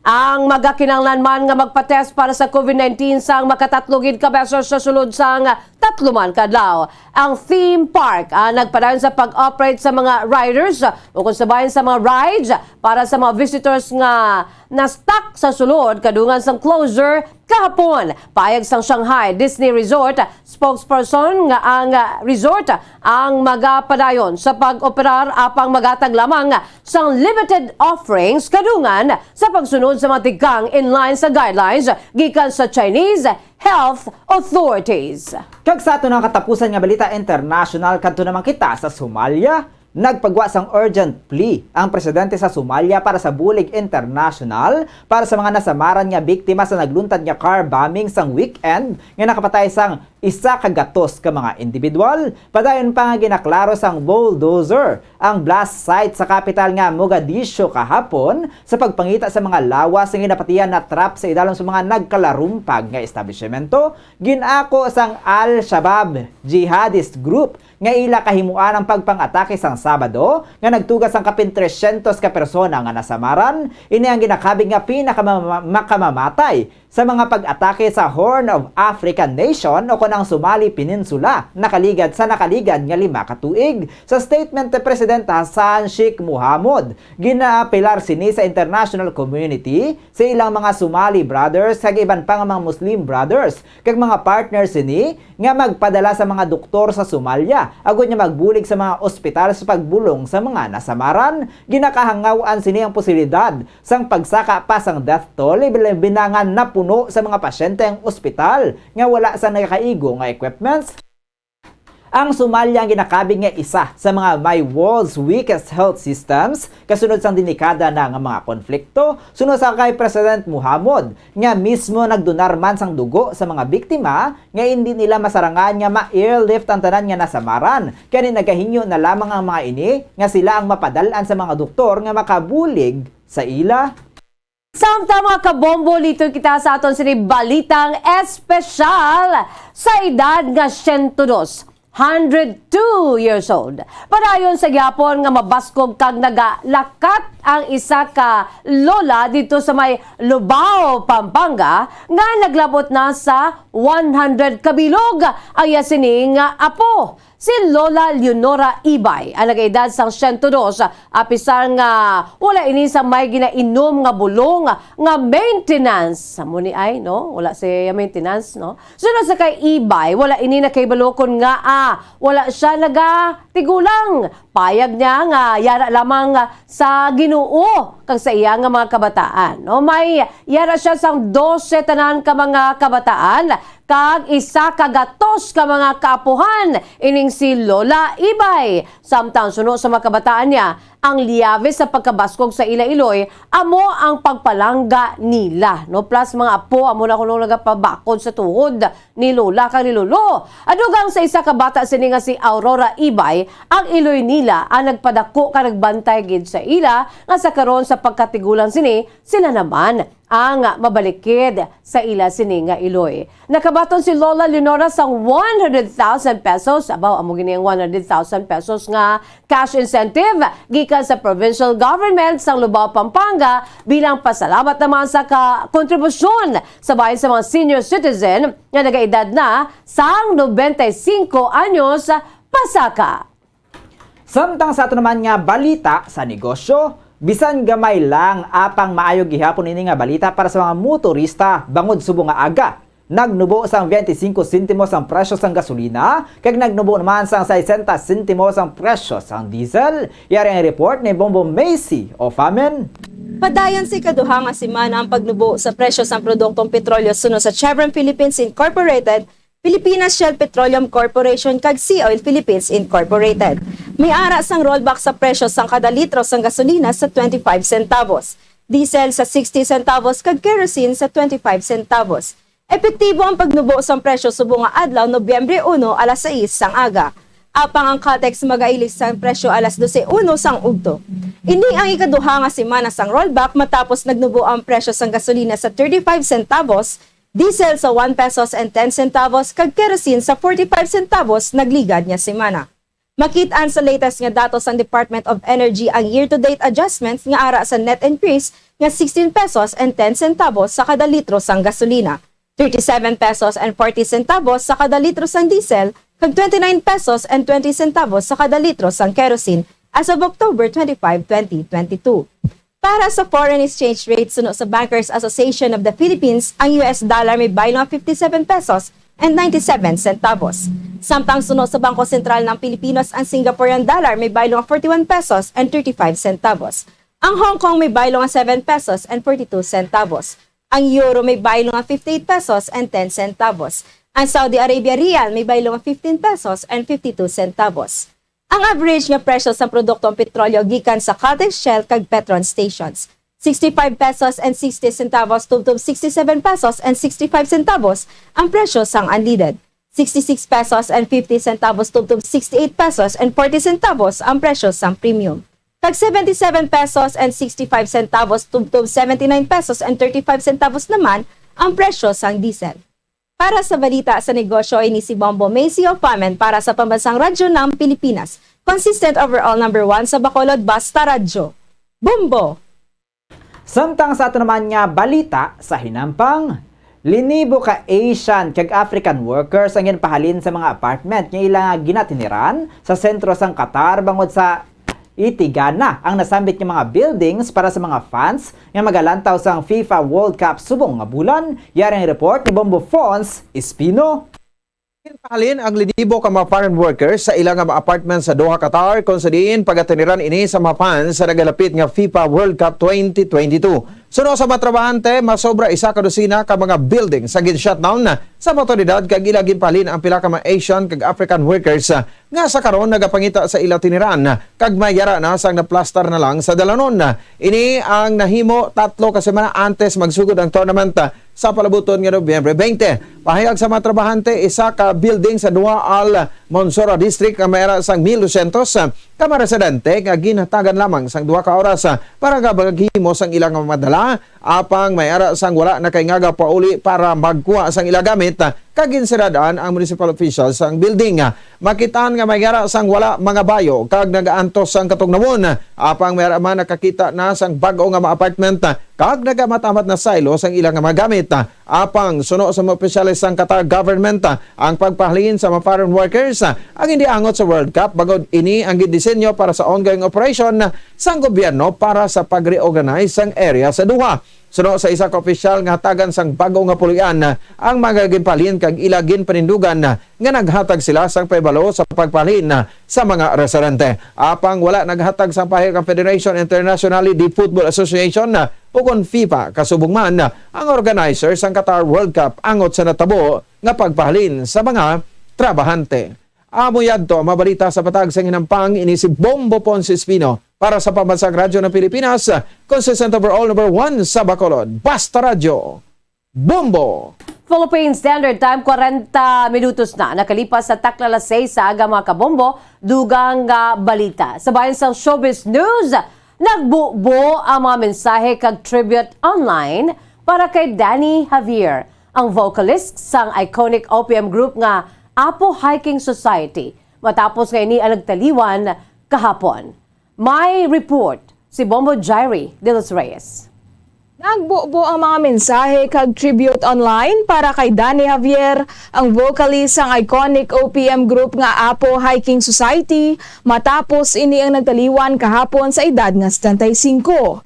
ang magakinahanglan man nga magpa-test para sa COVID nineteen sang makatatlo gid ka beses sa sulod sang tatlo man ka adlaw. Ang theme park, ah, nagpadayon sa pag-operate sa mga riders, ah, ukon sa bahin sa mga rides para sa mga visitors nga na-stuck sa sulod kadungan sang closure kahapon. Pahayag sang Shanghai Disney Resort spokesperson nga ang, ah, resort ang magapadayon sa pag-operar apang maghatag lamang sang limited offerings kadungan sa pagsunod sa mga tikang in line sa guidelines gikan sa Chinese health authorities. Kag sa ato nga katapusan nga balita international, kadto naman kita sa Somalia. Nagpagwa sang urgent plea ang presidente sa Somalia para sa bulig international para sa mga nasamaran nga biktima sa nagluntad nga car bombing sang weekend nga nakapatay sang isa ka gatos ka mga individual. Padayon pa nga ginaklaro sang bulldozer ang blast site sa kapital nga Mogadishu kahapon sa pagpangita sa mga lawas nga ginapatihan na trap sa idalom sa mga nagkalarumpag nga establisyemento. Gin-ako sang Al-Shabaab jihadist group nga ila kahimuan ang pagpang-atake sang Sabado nga nagtuga sang kapin tresyentos ka persona nga nasamaran. Ini ang ginakabig nga pinakamama-, makamamatay sa mga pag-atake sa Horn of Africa nation o kon ang Somali Peninsula nakaligad sa nakaligad nga lima ka tuig. Sa statement ni President Hassan Sheikh Mohamud, ginaapelar sini sa international community, sa ilang mga Somali brothers kag iban pa nga mga Muslim brothers kag mga partners sini nga magpadala sa mga doktor sa Somalia agud nga magbulig sa mga ospital sa pagbulong sa mga nasamaran. Ginakahangaw-an sini ang posibilidad sang pagsaka pa sang death toll, labi na nga napuno sa mga pasyente ang ospital nga wala sang nakaigo nga equipments. Ang Somalia ang ginakabig nga isa sa mga may world's weakest health systems kasunod sang delikada na nga mga konflikto, suno sa kay President Mohamud, nga mismo nagdonar man sang dugo sa mga biktima nga indi nila masarangan nga ma-airlift ang tanan nga nasamaran, kani nagahingyo na lamang ang mga ini nga sila ang mapadal-an sa mga doktor nga makabulig sa ila. Samtang, mga kabombo, liton kita sa aton sini balitang espesyal. Sa edad nga siyento dos, hundred two years old. Padayon sa gihapon nga mabaskog kag nagalakat ang isa ka lola didto sa may Lubao, Pampanga, nga naglabot na sa one hundred kabilog ang iya sini nga apo. Si Lola Leonora Ibay, ang nagaedad sang siyento dos, apisar nga wala ini sa may ginainom nga bulong nga maintenance. Amo ni ay, no? Wala siya maintenance, no? Sunod sa kay Ibay, wala ini nakahibalo kon ngaa wala siya nagatigulang. Payag niya nga yara lamang sa Ginoo kag sa iya nga mga kabataan, no? May yara siya sang dose tanan ka mga kabataan kag isa ka gatos ka mga kaapuhan ining si Lola Ibay. Samtang suno sa mga kabataan niya, ang liyabe sa pagkabaskog sa ila iloy amo ang pagpalangga nila, no? Plus, mga apo, amo na kuno nagapabakod sa tuhod ni Lola kag ni Lolo. Adugang sa isa ka bata sini nga si Aurora Ibay, ang iloy nila ang nagpadako kag nagbantay gid sa ila, nga sa karon sa pagkatigulang sini, sila naman ang mabalikid sa ila sini nga iloy. Nakabaton si Lola Leonora sang one hundred thousand pesos. Abaw, amo gini ang one hundred thousand pesos nga cash incentive gikan sa provincial government sang Lubao, Pampanga, bilang pasalamat naman sa ka-, kontribusyon sa bahin sa mga senior citizen nga nagaedad na sang nobenta y cinco anyos pasaka. Samtang sa ato naman nga balita sa negosyo, bisan gamay lang, apang maayo gihapon ini nga balita para sa mga motorista bangod subong nga aga nagnubo sang twenty-cinco sentimos ang presyo sang gasolina, kag nagnubo naman sang sesenta sentimos ang presyo sang diesel. Yari ang report ni Bombo Macy Ofamen. Padayon sa ikaduha nga semana ang pagnubo sa presyo sang produktong petrolyo suno sa Chevron Philippines Incorporated, Pilipinas Shell Petroleum Corporation, kag Sea Oil Philippines Incorporated. May ara sang rollback sa presyo sang kada litro sang gasolina sa twenty-five centavos, diesel sa sixty centavos, kag kerosene sa twenty-five centavos. Epektibo ang pagnubo sang presyo subong nga adlaw, Nobyembre uno, alas sais sang aga. Apang ang Caltex magailis sang presyo alas dose uno sang udto. Ini ang ikaduha nga semana sang rollback matapos nagnubo ang presyo sang gasolina sa thirty-five centavos, diesel sa one pesos and ten centavos, kag kerosene sa forty-five centavos nagligad nga semana. Makit-an sa latest nga datos sang Department of Energy ang year-to-date adjustments nga ara sa net increase nga sixteen pesos and ten centavos sa kada litro sang gasolina, thirty-seven pesos and forty centavos sa kada litro sang diesel, kag twenty-nine pesos and twenty centavos sa kada litro sang kerosene as of October twenty-five, twenty twenty-two. Para sa foreign exchange rate, suno sa Bankers Association of the Philippines, ang U S dollar may baylo nga fifty-seven pesos and ninety-seven centavos. Samtang suno sa Bangko Sentral ng Pilipinas, ang Singaporean dollar may baylo nga forty-one pesos and thirty-five centavos. Ang Hong Kong may baylo nga seven pesos and forty-two centavos. Ang euro may baylo nga fifty-eight pesos and ten centavos. Ang Saudi Arabia rial may baylo nga fifteen pesos and fifty-two centavos. Ang average nga presyo sang produktong petrolyo gikan sa Caltex, Shell, kag Petron stations, sixty-five pesos and sixty centavos tubtob sixty-seven pesos and sixty-five centavos ang presyo sang unleaded, sixty-six pesos and fifty centavos tubtob sixty-eight pesos and forty centavos ang presyo sang premium, kag seventy-seven pesos and sixty-five centavos tubtob seventy-nine pesos and thirty-five centavos naman ang presyo sang diesel. Para sa balita sa negosyo, ini si Bombo Macy Ofamen para sa Pambansang Radyo ng Pilipinas. Consistent overall number one sa Bacolod, Basta Radyo. Bombo! Samtang sa ato naman nga balita sa hinampang, linibo ka Asian kag African workers ang ginpahalin sa mga apartment nga ila nga ginatiniran sa sentro sang Qatar bangod sa itigana ang nasambit nga mga buildings para sa mga fans nga magalantaw sang FIFA World Cup subong nga bulan. Yari ang report ni Bombo Fons Espino. Ginpahalin ang linibo ka mga foreign workers sa ila nga mga apartment sa Doha, Qatar, kung sa diin pagatiniran ini sa mga fans sa nagalapit nga FIFA World Cup twenty twenty-two. Suno sa mga trabahante, masobra isa ka dosina ka mga building sa gin-shutdown na sa mga awtoridad kag ila ginpahalin ang pila ka mga Asian kag African workers, ah, nga sa karon nagapangita sa ila tiniran kag may yara na sang naplastar na lang sa dalanon. Ini ang nahimo tatlo ka semana antes magsugod ang tournament, ah, sa palabuton nga Nobyembre twenty. Pahayag sa mga trabahante, isa ka building sa Doha Al Mansoura District nga may ara sang mil dosyentos, ah, ka mga residente nga ginhatagan lamang sang duha ka oras, ah, para nga maghimo sang ilang mga dala, apang may ara sang wala na kay ngaga pauli para magkuha sang ila gamit, ah, kag ginsirad-an ang municipal officials sang building. Makitaan nga may ara sang wala mga bayo kag nagaantos sang katugnawon. Apang may ara man nakakita na sang bag-o nga mga apartment kag nagamamat-amat na saylo sang ila nga mga gamit. Apang suno sa mga opisyales sang Qatar government, ang pagpahalin sa mga foreign workers ang hindi angot sa World Cup, bangod ini ang gindisenyo para sa ongoing operation sang gobyerno para sa pag-reorganize sang area sa Doha. Suno sa isa ka opisyal nga hatagan sang bag-o nga puloy-an ang mga ginpahalin kag ila ginpanindugan nga naghatag sila sang pahibalo sa pagpahalin sa mga residente. Apang wala naghatag sang pahayag ang Federation Internationale de Football Association, ukon FIFA, kasubong man ang organizer sang Qatar World Cup angot sa natabo nga pagpahalin sa mga trabahante. Amo yadto ang mga balita sa patag sang hinampang. Ini si Bombo Ponce Espino para sa Pambansang Radyo ng Pilipinas, consistent overall number one sa Bacolod. Basta Radyo, Bombo! Philippine Standard Time, kwarenta minutos na nakalipas sa takna alas seis sa aga, mga kabombo. Dugang nga balita sa bahin sang showbiz news. Nagbubo ang mga mensahe kag tribute online para kay Danny Javier, ang vocalist sang iconic O P M group nga Apo Hiking Society, matapos nga ini ang nagtaliwan kahapon. May report si Bombo Jairi de los Reyes. Nagbubo ang mga mensahe kag tribute online para kay Danny Javier, ang vocalist sang iconic O P M group nga Apo Hiking Society, matapos ini ang nagtaliwan kahapon sa edad nga setenta y cinco.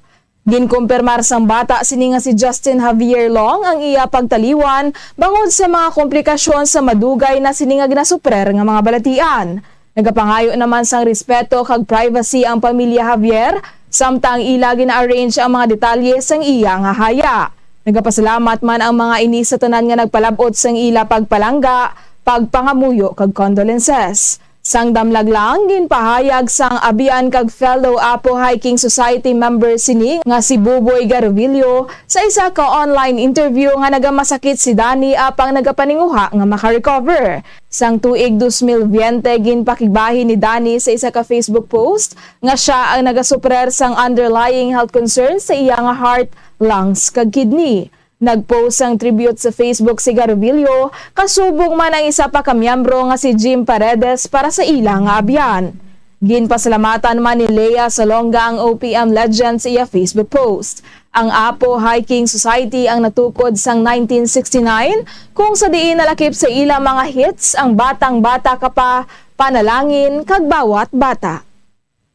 Ginkumpirmar sang bata sini nga si Justin Javier Long ang iya pagtaliwan bangod sa mga komplikasyon sa madugay na sini nga ginasuprer nga mga balatian. Nagapangayo naman sang respeto kag privacy ang pamilya Javier, samtang ila gina-arrange ang mga detalye sang iya nga haya. Nagapasalamat man ang mga ini sa tanan nga nagpalab-ot sang ila pagpalangga, pagpangamuyo kag condolences. Sang damlag lang, ginpahayag sang abyan kag fellow Apo Hiking Society member sini nga si Buboy Garovillo sa isa ka online interview nga nagamasakit si Danny apang nagapaninguha nga makarecover. Sang tuig dos mil biyente, ginpakigbahin ni Danny sa isa ka Facebook post nga sia ang nagasuprer sang underlying health concerns sa iya nga heart, lungs, kag kidney. Nag-post sang tribute sa Facebook si Garovillo, kasubong man ang isa pa ka miyembro nga si Jim Paredes para sa ila nga abyan. Ginpasalamatan man ni Lea Salonga ang O P M legend sa iya Facebook post. Ang Apo Hiking Society ang natukod sang nineteen sixty-nine, kung sa diin nalakip sa ila mga hits ang Batang Bata Ka Pa, Panalangin, kag Bawat Bata.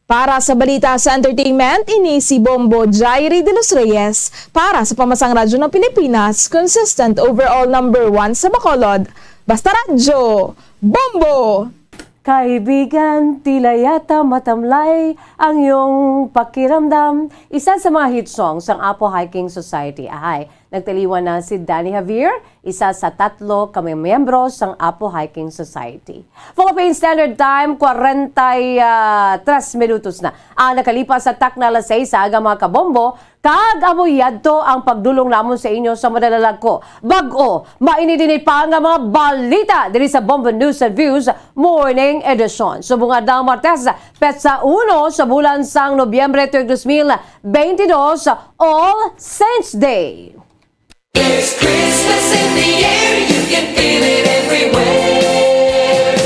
Para sa balita sa entertainment, ini si Bombo Jairi de los Reyes para sa Pambansang Radyo ng Pilipinas, consistent overall number one sa Bacolod. Basta Radyo, Bombo! Kaibigan, tila yata matamlay ang iyong pakiramdam. Isa sa mga hit songs sang Apo Hiking Society. Ahay, nagtaliwan na si Danny Javier, isa sa tatlo ka mga miyembro sang Apo Hiking Society. Philippine Standard Time, kwarenta y tres minutos na ang nakalipas sa takna alas seis sa aga, mga kabombo. Kag amo yadto ang pagdulong namon sa inyo sa madalalag ko. Bag-o, mainit-init pa nga mga balita diri sa Bombo News and Views Morning Edition. Subong adlaw Martes, petsa uno sa bulan sang Nobyembre, tuig dos mil beintidos, All Saints Day. There's Christmas in the air, you can feel it everywhere.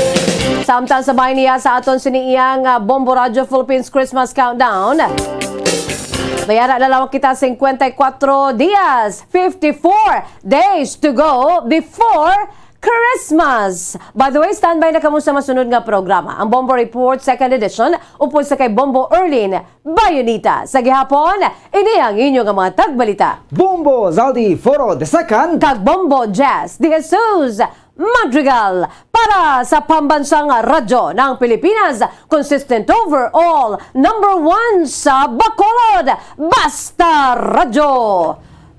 Samtang sabay niya sa aton sini iyang, ah, Bombo Radyo Philippines Christmas Countdown. May ara na lamang kita cincuenta y cuatro dias, fifty-four days to go before Christmas. By the way, standby na kamo sa masunod nga programa, ang Bombo Report Second Edition, upod sa kay Bombo Erlin Bayonita. Sa gihapon, ini ang inyo nga mga tagbalita, Bombo Zaldi Foro the second kag Bombo Jazz de Jesus Madrigal para sa Pambansang Radyo ng Pilipinas, consistent overall, number one sa Bacolod. Basta Radyo,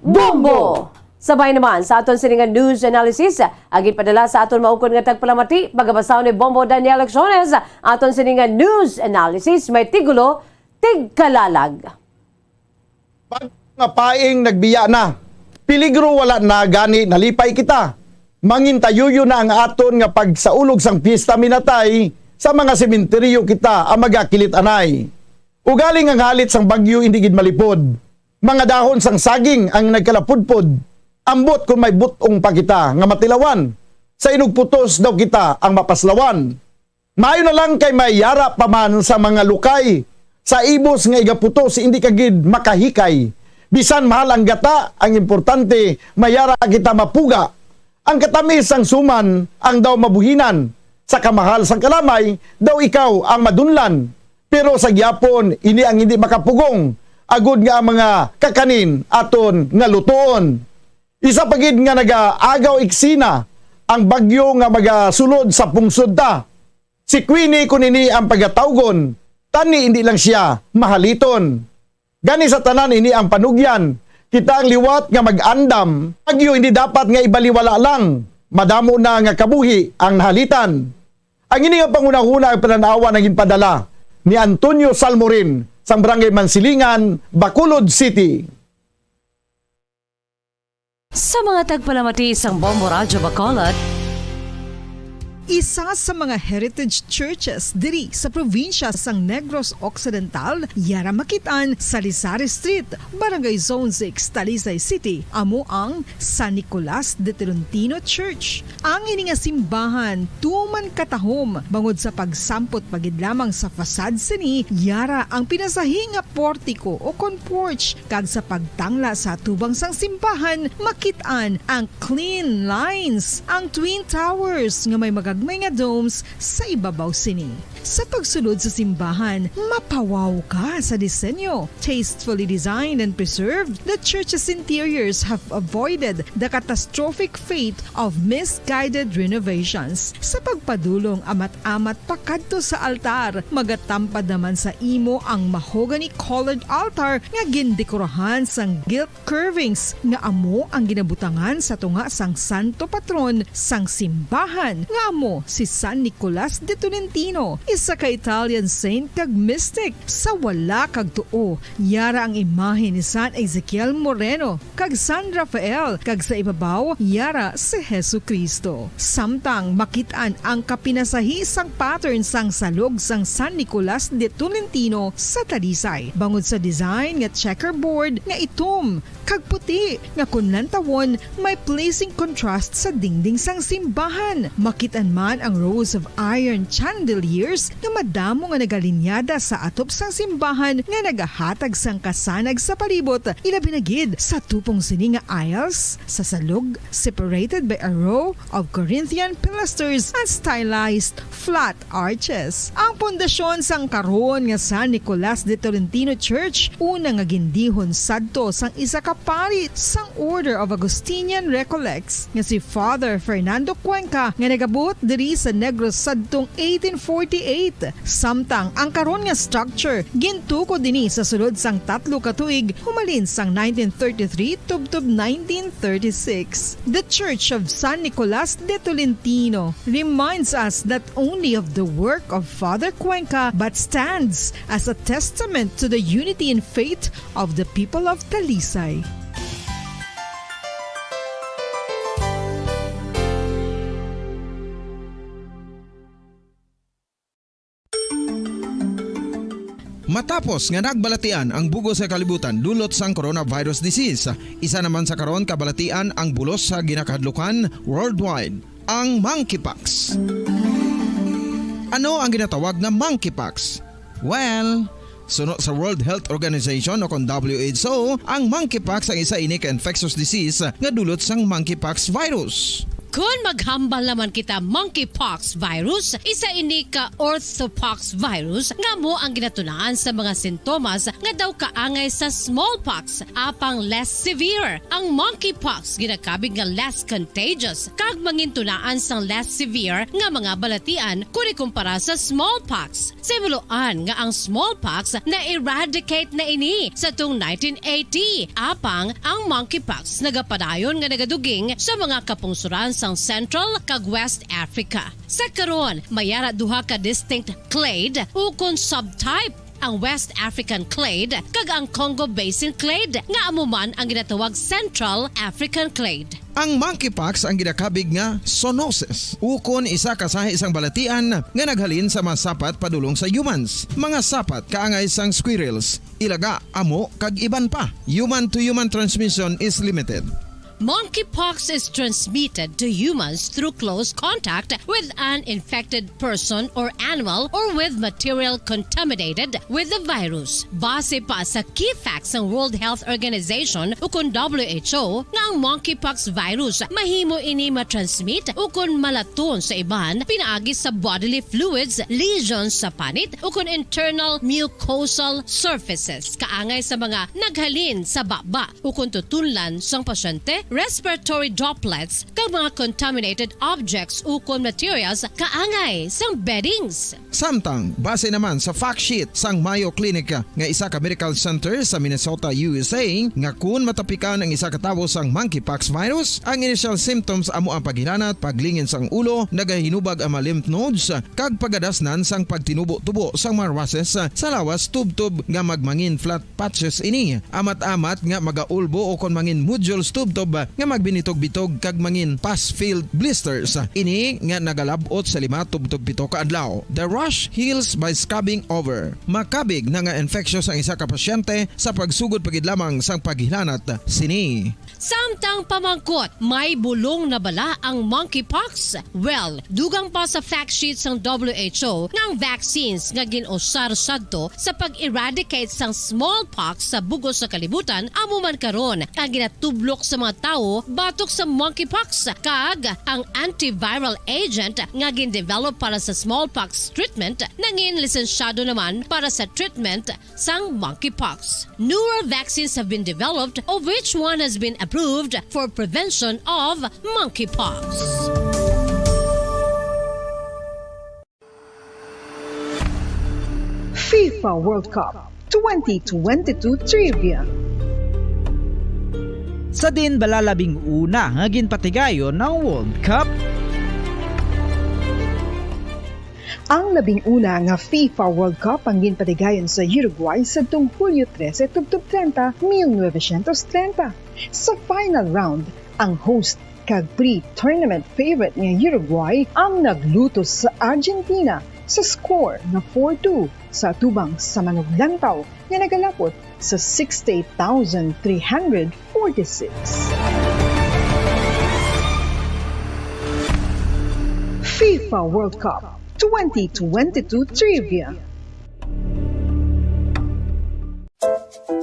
Bombo! Sabay naman sa aton sini nga news analysis, ang ginpadala sa aton maukon nga tagpalamati, pagabasahon ni Bombo Daniel Acciones. Aton sini nga news analysis may tigulo, Tigkalalag. Bag-o nga paing nagbiya na. Peligro wala na, gani nalipay kita. Mangintayuyo na ang aton nga pagsaulog sang piyesta minatay sa mga sementeryo kita ang magakilit anay. Ugaling ang halit sang bagyo indi gid malipod. Mga dahon sang saging ang nagkalapudpod. Ambot kon may but-ong pa kita nga matilawan. Sa inugputos daw kita ang mapaslawan. Maayo na lang kay may yara pa man sa mga lukay. Sa ibos nga igaputos, hindi ka gid makahikay. Bisan mahal ang gata, ang importante, may yara kita mapuga. Ang katamis sang suman, ang daw mabuhinan. Sa kamahal sang kalamay, daw ikaw ang madunlan. Pero sa gyapon, ini ang hindi makapugong, agod nga ang mga kakanin aton nga lutoon. Isa pa gid nga nagaagaw eksena ang bagyo nga magasulod sa pungsod ta. Si Queenie, kun ini ang pagatawgon, tani hindi lang siya mahaliton. Gani sa tanan ini ang panugyan, kita ang liwat nga mag-andam, bagyo hindi dapat nga ibaliwala lang, madamo na nga kabuhi ang nahalitan. Ang ini nga panghunahuna ang panan-awan ang ginpadala ni Antonio Salmorin sang Barangay Mansilingan, Bacolod City. Sa mga tagpalamati sang Bombo Radyo Bacolod, isa sa mga heritage churches diri sa probinsya sang Negros Occidental, yara makit-an sa Lisari Street, Barangay Zone six, Talisay City, amo ang San Nicolas de Tolentino Church. Ang ini nga simbahan tuman katahom bangod sa pagsampot pa gid lamang sa fasad sini, yara ang pinasahi nga portiko o kon porch, kag sa pagtangla sa atubang sang simbahan, makit-an ang clean lines, ang twin towers nga may magagmay nga domes sa ibabaw sini. Sa pagsulod sa simbahan, mapawaw ka sa disenyo. Tastefully designed and preserved, the church's interiors have avoided the catastrophic fate of misguided renovations. Sa pagpadulong amat-amat pakadto sa altar, magatampad naman sa imo ang mahogany-colored altar nga gindekorahan sang gilt curvings nga amo ang ginabutangan sa tunga sang santo patron sang simbahan, nga amo si San Nicolas de Tolentino, isa ka Italian saint kag mystic. Sa wala kag tuo, yara ang imahe ni San Ezekiel Moreno kag San Rafael, kag sa ibabaw, yara si Jesu-Cristo. Samtang makit-an ang kapinasahi sang pattern sang salog sang San Nicolas de Tolentino sa Talisay, bangod sa design nga checkerboard nga itom kag puti nga kon lantawon may pleasing contrast sa dingding sang simbahan. Makit-an man ang rows of iron chandeliers nga madamo nga nagalinyada sa atop sang simbahan nga nagahatag sang kasanag sa palibot, ilabi na gid sa tupong sini nga aisles sa salog, separated by a row of Corinthian pilasters and stylized flat arches. Ang pundasyon sang karon nga San Nicolas de Tolentino Church, una nga gindihon sadto sang isa ka pari sang Order of Augustinian Recollects nga si Father Fernando Cuenca, nga nagabuot diri sa Negros sadtong eighteen forty-eight. Samtang ang karon nga structure gintukod ini sa sulod sang tatlo ka tuig, humalin sang nineteen thirty-three tubtob nineteen thirty-six. The Church of San Nicolas de Tolentino reminds us not only of the work of Father Cuenca, but stands as a testament to the unity in faith of the people of Talisay. Matapos nga nagbalatian ang bug-os nga kalibutan dulot sang coronavirus disease, isa naman sa karon kabalatian ang bulos sa ginakahadlukan worldwide, ang monkeypox. Ano ang ginatawag nga monkeypox? Well, suno sa World Health Organization o kon W H O, ang monkeypox ang isa ini ka infectious disease nga dulot sang monkeypox virus. Kon maghambal naman kita monkeypox virus, isa ini ka orthopox virus nga amo ang ginatunaan sa mga sintomas nga daw kaangay sa smallpox, apang less severe. Ang monkeypox ginakabig nga less contagious kag mangintunaan sang less severe nga mga balatian kon ikumpara sa smallpox. Sa himuloan nga ang smallpox na-eradicate na ini sa tung nineteen eighty, apang ang monkeypox nagapadayon nga nagaduging sa mga kapungsoran sang Central kag West Africa. Sa karon, may ara duha ka distinct clade ukon subtype, ang West African clade kag ang Congo Basin clade, nga amo man ang ginatawag Central African clade. Ang monkeypox ang ginakabig nga zoonosis, ukon isa ka sahi sang balatian nga naghalin sa mga sapat padulong sa humans, mga sapat kaangay sang squirrels, ilaga, amo, kag iban pa. Human to human transmission is limited. Monkeypox is transmitted to humans through close contact with an infected person or animal or with material contaminated with the virus. Base pa sa key facts sang World Health Organization ukon W H O nga ang monkeypox virus mahimo ini matransmit ukon malaton sa iban pinaagi sa bodily fluids, lesions sa panit ukon internal mucosal surfaces kaangay sa mga naghalin sa baba ukon tutunlan sang pasyente, respiratory droplets, kag mga contaminated objects ukon materials kaangay sang beddings. Samtang, base naman sa fact sheet sang Mayo Clinic nga isa ka medical center sa Minnesota, U S A, nga kun matapikan ang isa ka tawo sang monkeypox virus, ang initial symptoms amo ang paghilanat, paglingin sang ulo, nagahinubag ang mga lymph nodes, kag pagadasnan sang pagtinubo-tubo sang mga rushes sa lawas tubtob nga magmangin flat patches ini. Amat-amat nga magaulbo o kon mangin nodules tubtob nga magbinitog-bitog kag mangin pus-filled blisters. Ini nga nagalab-ot sa lima tubtob pito ka adlaw. The rash heals by scabbing over. Makabig na nga infectious ang isa ka pasyente sa pagsugod pa gid lamang sang paghilanat sini. Samtang pamangkot, may bulong na bala ang monkeypox? Well, dugang pa sa fact sheet sang W H O nga ang vaccines nga gin-usar sadto sa pag-eradicate sang smallpox sa bug-os nga kalibutan amo man karon ang ginatublok sa mga tawo batok sa monkeypox, kag ang antiviral agent nga gin-develop para sa smallpox treatment nangin lisensyado naman para sa treatment sang monkeypox. Newer vaccines have been developed, of which one has been approved for prevention of monkeypox. FIFA World Cup twenty twenty-two Trivia. Sa diin bala labing una nga ginpatigayon ang World Cup? Ang labing una nga FIFA World Cup ang ginpatigayon sa Uruguay sadtong Hulyo trese tubtob treinta, mil novecientos treinta. Sa final round, ang host kag pre-tournament favorite nga Uruguay ang naglutos sa Argentina sa score nga four two sa atubang sa manuglantaw nga nagalapot sa sixty-eight thousand three hundred forty-six. FIFA World Cup twenty twenty-two Trivia.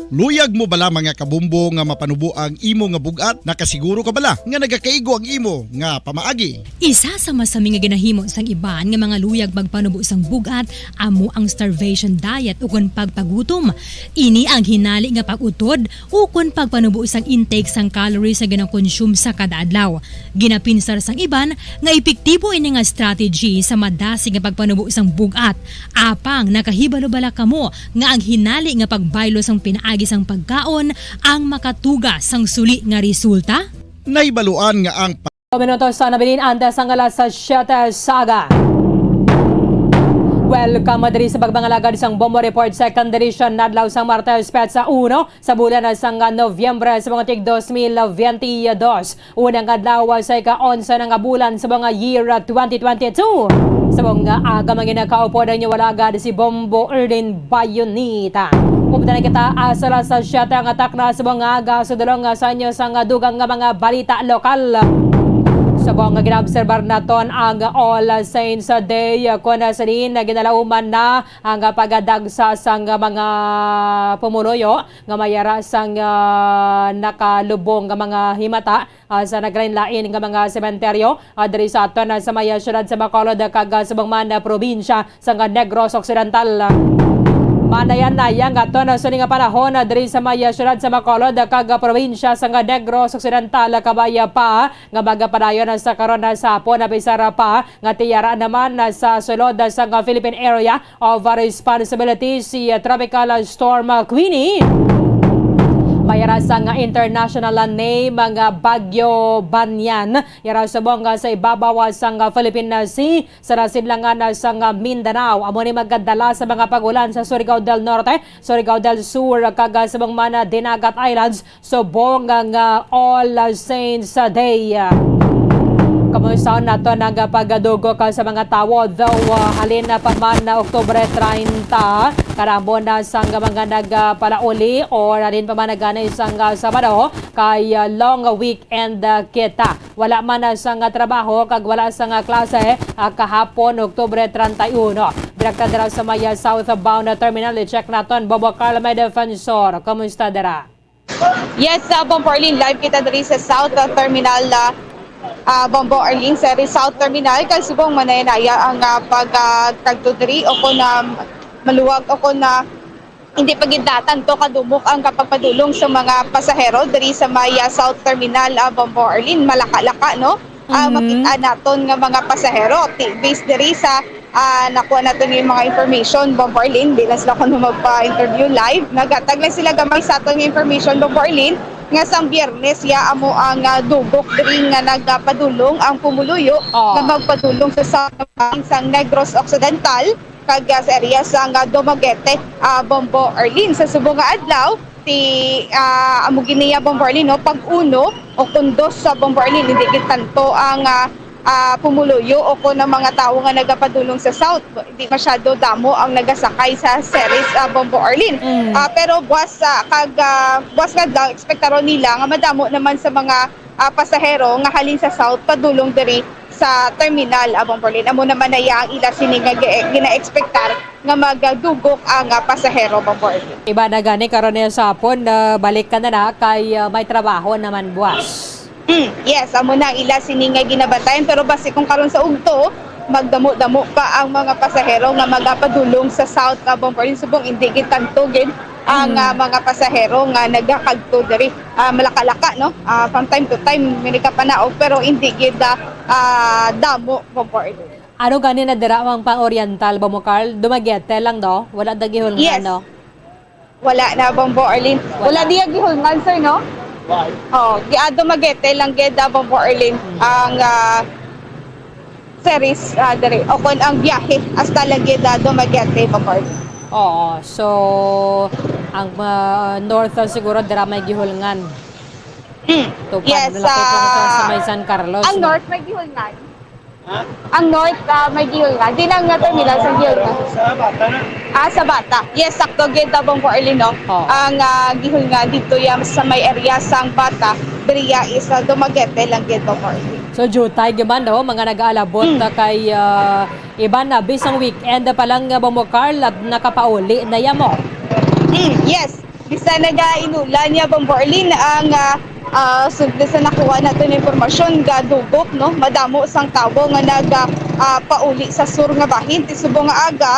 Luyag mo bala, mga kabombo, nga mapanubo ang imo nga bug-at? Nakasiguro ka bala nga nagakaigo ang imo nga pamaagi? Isa sa masami nga ginahimo sang iban nga mga luyag magpanubo sang bug-at amo ang starvation diet ukon pagpagutom. Ini ang hinali nga pag-utod ukon pagpanubo sang intake sang calories nga ginakonsume sa kada adlaw. Ginapinsar sang iban nga epektibo ini nga strategy sa madasig nga pagpanubo sang bug-at. Apang nakahibalo bala kamo nga ang hinali nga pagbaylo sang pinaagi sang pagkaon ang makatuga sang suli nga resulta? Nahibaluan nga ang pa- Minutos sa nabilin antes sang alas siyete sa aga. Welcome diri sa pagpangalagad sang Bombo Report Second Edition, adlaw sang Martes, petsa uno sa bulan sang Nobyembre sa mga tig dos mil veinte y dos. Unang adlaw sa ika-onse na nga bulan sa mga year twenty twenty-two. Sa mga aga, mga nakaupod ang inyong alagad, si Bombo Erlin Bayonita. Updan na kita, ah, sa alas siyete nga takna sa mga aga, sa dulong, ah, sa inyo sa nga dugang nga mga balita lokal. Sa mga ginaobserbar naton ang All Saints Day, ah, kung sa din na ginalauman na ang, ah, pagadagsa sang mga pumuluyo nga may ara sang, ah, nakalubong nga mga himata, ah, sa naglain-lain nga mga sementeryo, ah, diri sa aton, ah, sa may, ah, siyudad sa Bacolod, ah, kag, ah, subong man, ah, probinsya sang, ah, Negros Occidental. Manayang-nayang aton, ah, sini nga panahon, ah, diri sa may, ah, siyudad sa Bacolod, ah, kag, ah, probinsya sang, ah, Negros Occidental, ah, kabay, ah, pa nga magapadayon, ah, sa karon, ah, sa hapon, ah, bisara pa nga tiyara naman, ah, sa sulod, ah, sang, ah, Philippine Area of Responsibility si, ah, Tropical Storm, ah, Queenie. May ara sang, ah, international, ah, name ang, ah, Bagyo Banyan. Yara subong, ah, sa ibabaw, ah, sang, ah, Philippine, ah, Sea, sa nasidlangan, ah, sang, ah, Mindanao. Amo ni magadala sa mga pag-ulan sa Surigao del Norte, Surigao del Sur, kag, ah, subong man, ah, Dinagat Islands, subong ang, ah, All Saints Day. Kamusta nato ang pagdugok sa mga tawo? Though, uh, halin na pa man na Oktubre treinta, karamo na sang mga nagpalauli or halin pa man na gani sang, uh, Sabado, kay, uh, long weekend, uh, kita. Wala man na sang trabaho kag wala sang klase, ah, kahapon, Oktubre treinta y uno. Direkta dira sa may, ah, southbound na terminal, i-check naton, Bobo Carl, may Defensor. Kumusta dira? Yes, uh, Bombo Arlene, live kita diri sa South, uh, Terminal, uh, uh, Bombo Arlene, sa South Terminal, kay subong manaya-naya ang, uh, pag, uh, tagto diri o kung, um, maluwag o kung, uh, hindi pa gid natanto kadumok ang kapagpadulong sa mga pasahero diri sa may, ah, South Terminal, ah, Bombo Arlene, malaka-laka, no? Ah, Mhm. Makita naton nga mga pasahero, ti-, based diri sa, ah, nakuha naton nga mga information, Bombo Arlene, di lang sila kuno magpa-interview live. Naghatag lang sila gamay sa aton nga information, Bombo Arlene, nga sang Biyernes ya amo ang, ah, dugok diri nga nagapadulong ang pumuluyo Oh. nga magpadulong sa, sa, sang Negros Occidental kag, ah, sa area sang, ah, Dumaguete, ah, Bombo Arlene. Sa subong nga adlaw, ti, ah, amo gid niya, Bombo Arlene, no, pag uno o kun dos sa Bombo Arlene, hindi gid tanto ang, ah, ah, pumuluyo o kun ang mga tawo nga nagapadulong sa South. Hindi masyado damo ang nagasakay sa Ceres, ah, Bombo Arlene. Mm. Ah, pero buwas, ah, kag, ah, buwas nga adlaw, ekspektaron nila nga madamo naman sa mga, ah, pasahero nga halin sa South padulong diri sa terminal, ah, Bombo Arlene. Amo naman na iya ang ila sini nga gi-, gina-expectar nga magdugok ang, ah, pasahero, Bombo Arlene. Iba na gani karon niya sa hapon, ah, balik ka na na kay, ah, may trabaho naman buwas. Mm, yes, amo na ang ila sini nga ginabantayan, pero basi kung karon sa ugto, magdamo-damo pa ang mga pasahero nga magapadulong sa South, ah, Bombo Arlene. Subong, hindi gid tanto gid ang, Mm. ah, mga pasahero nga nagakadto diri. Ah, malaka-laka, no? Ah, from time to time, may nagkapanaog, pero hindi gid, ah, ah, damo, Bombo Arlene. Ano gani na dira ang pang-oriental, Bombo Carl? Dumaguete lang, no? Wala da gihulngan, Yes. no? Wala na, Bombo Arlene. Wala. Wala diya gihulngan, sir, no? Oh, giado Dumaguete lang gid, ah, Bombo Arlene, Hmm. ang, ah, Ceres, ah, diri. O kon ang biyahe hasta lang gid, ah, Dumaguete, Bombo Arlene. Oo. So, ang, ah, north, ah, siguro dira may gihulngan. Hmm. Tupad, Yes, malapit lang sa, sa ah, may San Carlos, ang no? North may gihulngan. Ha? Ang north, ah, may gihulngan. Di na nga terminal sa gihulngan. Sa Bata na. Ah, sa Bata. Yes, sakto gid, ah, Bombo Arlene, no? Oo. Ang, ah, gihulngan dito ya sa may area sang Bata, diriya is, ah, Dumaguete lang gid, Bombo Arlene. So, jutay gyud man, no? Mga nag-aalabot, Hmm. ah, kay, ah, iban na, bisang weekend pa lang, ah, Bombo Carl, at nakapauli na ya mo. Hmm, yes. Bisan nagainulan niya, Bombo Arlene, ang, ah, ah, sugod sa nakuha naton nga impormasyon, gadugok, no? Madamo sang tawo nga nag, ah, ah, pauli sa sur nga bahin. Ti subong nga aga,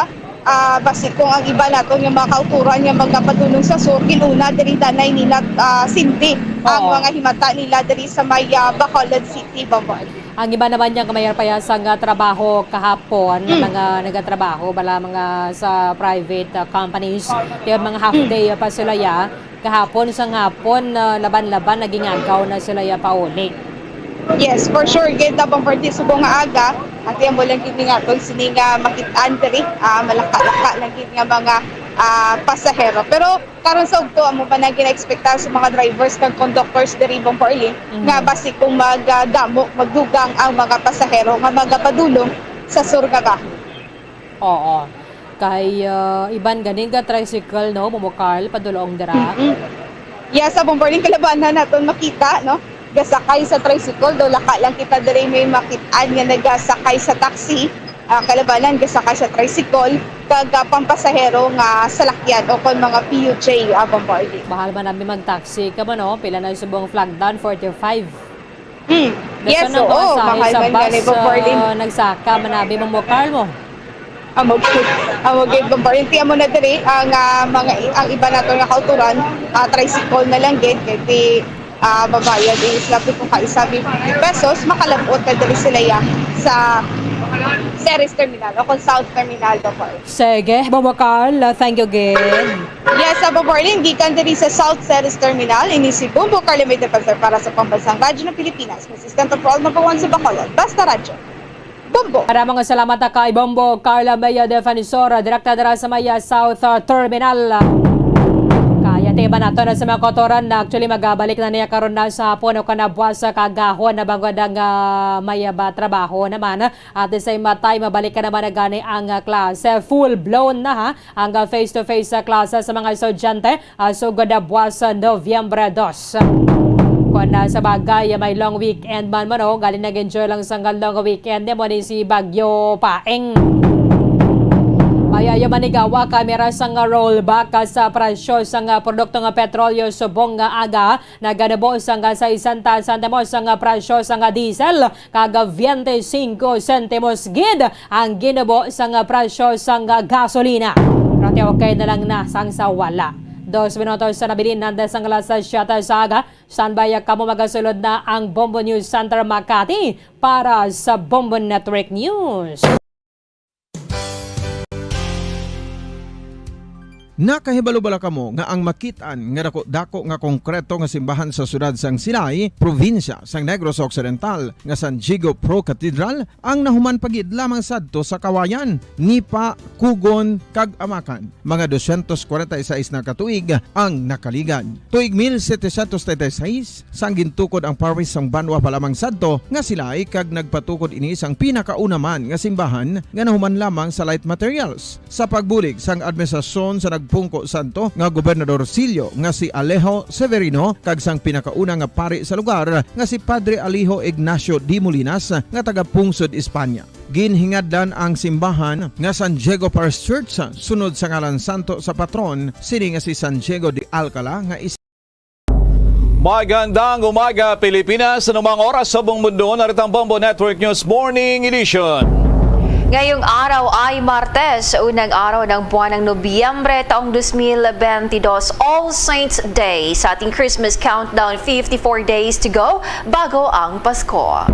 ah, basi kung ang iba naton nga mga kauturan nga magapadulong sa sur, inuna diri danay nila, ah, sindi ang Oo. mga himata nila diri sa may, ah, Bacolod City, Bombo Arlene. Ang iba naman niya nga may arpayas nga trabaho kahapon, Mm. mga nagatrabaho, bala mga sa private, uh, companies, kaya mga half Mm. day pa sila ya. Kahapon, sang hapon, uh, laban-laban, naging agaw na sila ya pauli. Yes, for sure, gid na pamparti subong nga aga, ati ang bulan gid nga tong sini nga makit-an diri, ah, malaka-laka lang gid nga mga, ah, pasahero. Pero Karon sa ugto, amo ba na gina-ekspektar sa mga drivers kag conductors diri, Bombo Arlene, Mhm. nga basi kung magdamo, magdugang ang mga pasahero nga magapadulong sa sur nga bahin. Oo. Kay, ah, iban gani ga tricycle, no, Bombo Carl, padulong dira. Mm-mm. Yes, sa Bombo Arlene, kalabanan naton makita, no? Gasakay sa tricycle, daw laka lang kita diri may makit-an nga nagasakay sa taxi. Ah, kalabanan, gasakay sa tricycle, kag, ah, pampasahero nga salakyan o kon mga P U J, ah, Bombo Arlene. Mahal man namin mag-taxi ka man, oh. Pila na subong flag down? Forty-five. Hmm. Yes, Dason ang oo, kapasahe mahal sa man bus, gani, Bombo Arlene. Ah, nagsaka man namin, Bombo Carl mo. Amo gid, amo gid, Bombo Arlene. Ti amo na diri ang, ah, mga, ang iba nato nga kauturan, ah, tricycle na lang gid, kay ti ah, mabayad is lapit kung kaisa fifty pesos, makalabot na diri sila ya sa Ceres Terminal o kung South Terminal, Bombo Arlene. Sige, Bombo Carl, thank you again. Yes, sa Bombo Arlene, gikan diri sa South Ceres Terminal, ini si Bombo Carl May Defensor para sa Pambansang Radyo ng Pilipinas, consistent for all, number one sa Bacolod. Basta Radyo. Bombo. Maraming salamat kay Bombo Carla Maya Defensor, direkta dira sa may, ah, South, ah, Terminal. Kaya Iba nato na sa mga kotoran na actually magabalik na niya karon na sa hapon o kana buwas sa kagahon na bangod ang, ah, may, ah, ba, trabaho naman. At the same time, mabalik ka naman na gani ang, ah, klase. Full blown na ha, ang, ah, face-to-face sa klase sa mga estudyante, ah, sugod na buwas sa Nobyembre dos. Kung, ah, sa bagay, ah, may long weekend man mo, no? Galing nag-enjoy lang sa long weekend mo ni si Bagyo Paeng. Mayayo manigawa kamera sang rollback sa presyo sang produkto nga petrolyo subong nga aga naganubo sang sesenta sentimos ang presyo sang diesel kag twenty-five sentimos gid ang ginubo sang presyo sang gasolina. Pero okay na lang na sang sa wala. Dos minutos sa nabilin nanda sang alas siyete sa aga. Standby kamo, magasulod na ang Bombo News Center Makati para sa Bombo Network News. Nakahibalo bala kamo nga ang makit-an nga dako-dako nga konkreto nga simbahan sa siyudad sang Silay, probinsya sang Negros Occidental, nga San Diego Pro Cathedral, ang nahuman pa gid lamang sadto sa Kawayan, Nipa, Kugon, kag Amakan? Mga dosyentos kwarenta y seis na ka tuig ang nakaligad. Tuig mil setecientos treinta y seis, sang gintukod ang parish sang banwa pa lamang sadto nga Silay, kag nagpatukod ini sang pinakauna man nga simbahan nga nahuman lamang sa light materials. Sa pagbulig sang administrasyon sa nagpungko sadto nga Gobernador Silio nga si Alejo Severino kag sang pinakauna nga pari sa lugar nga si Padre Alejo Ignacio de Molinas nga taga Pungsod, Espanya, ginhingadlan ang simbahan nga San Diego Parish Church, sunod sa ngalan santo sa patron sini nga si San Diego de Alcala, nga is Magandang umaga, Pilipinas. Anumang oras sa buong mundo, narito ang Bombo Network News Morning Edition. Ngayong araw ay Martes, unang araw ng buwan ng Nobyembre, taong dos mil bentidós, All Saints Day. Sa ating Christmas countdown, fifty-four days to go bago ang Pasko.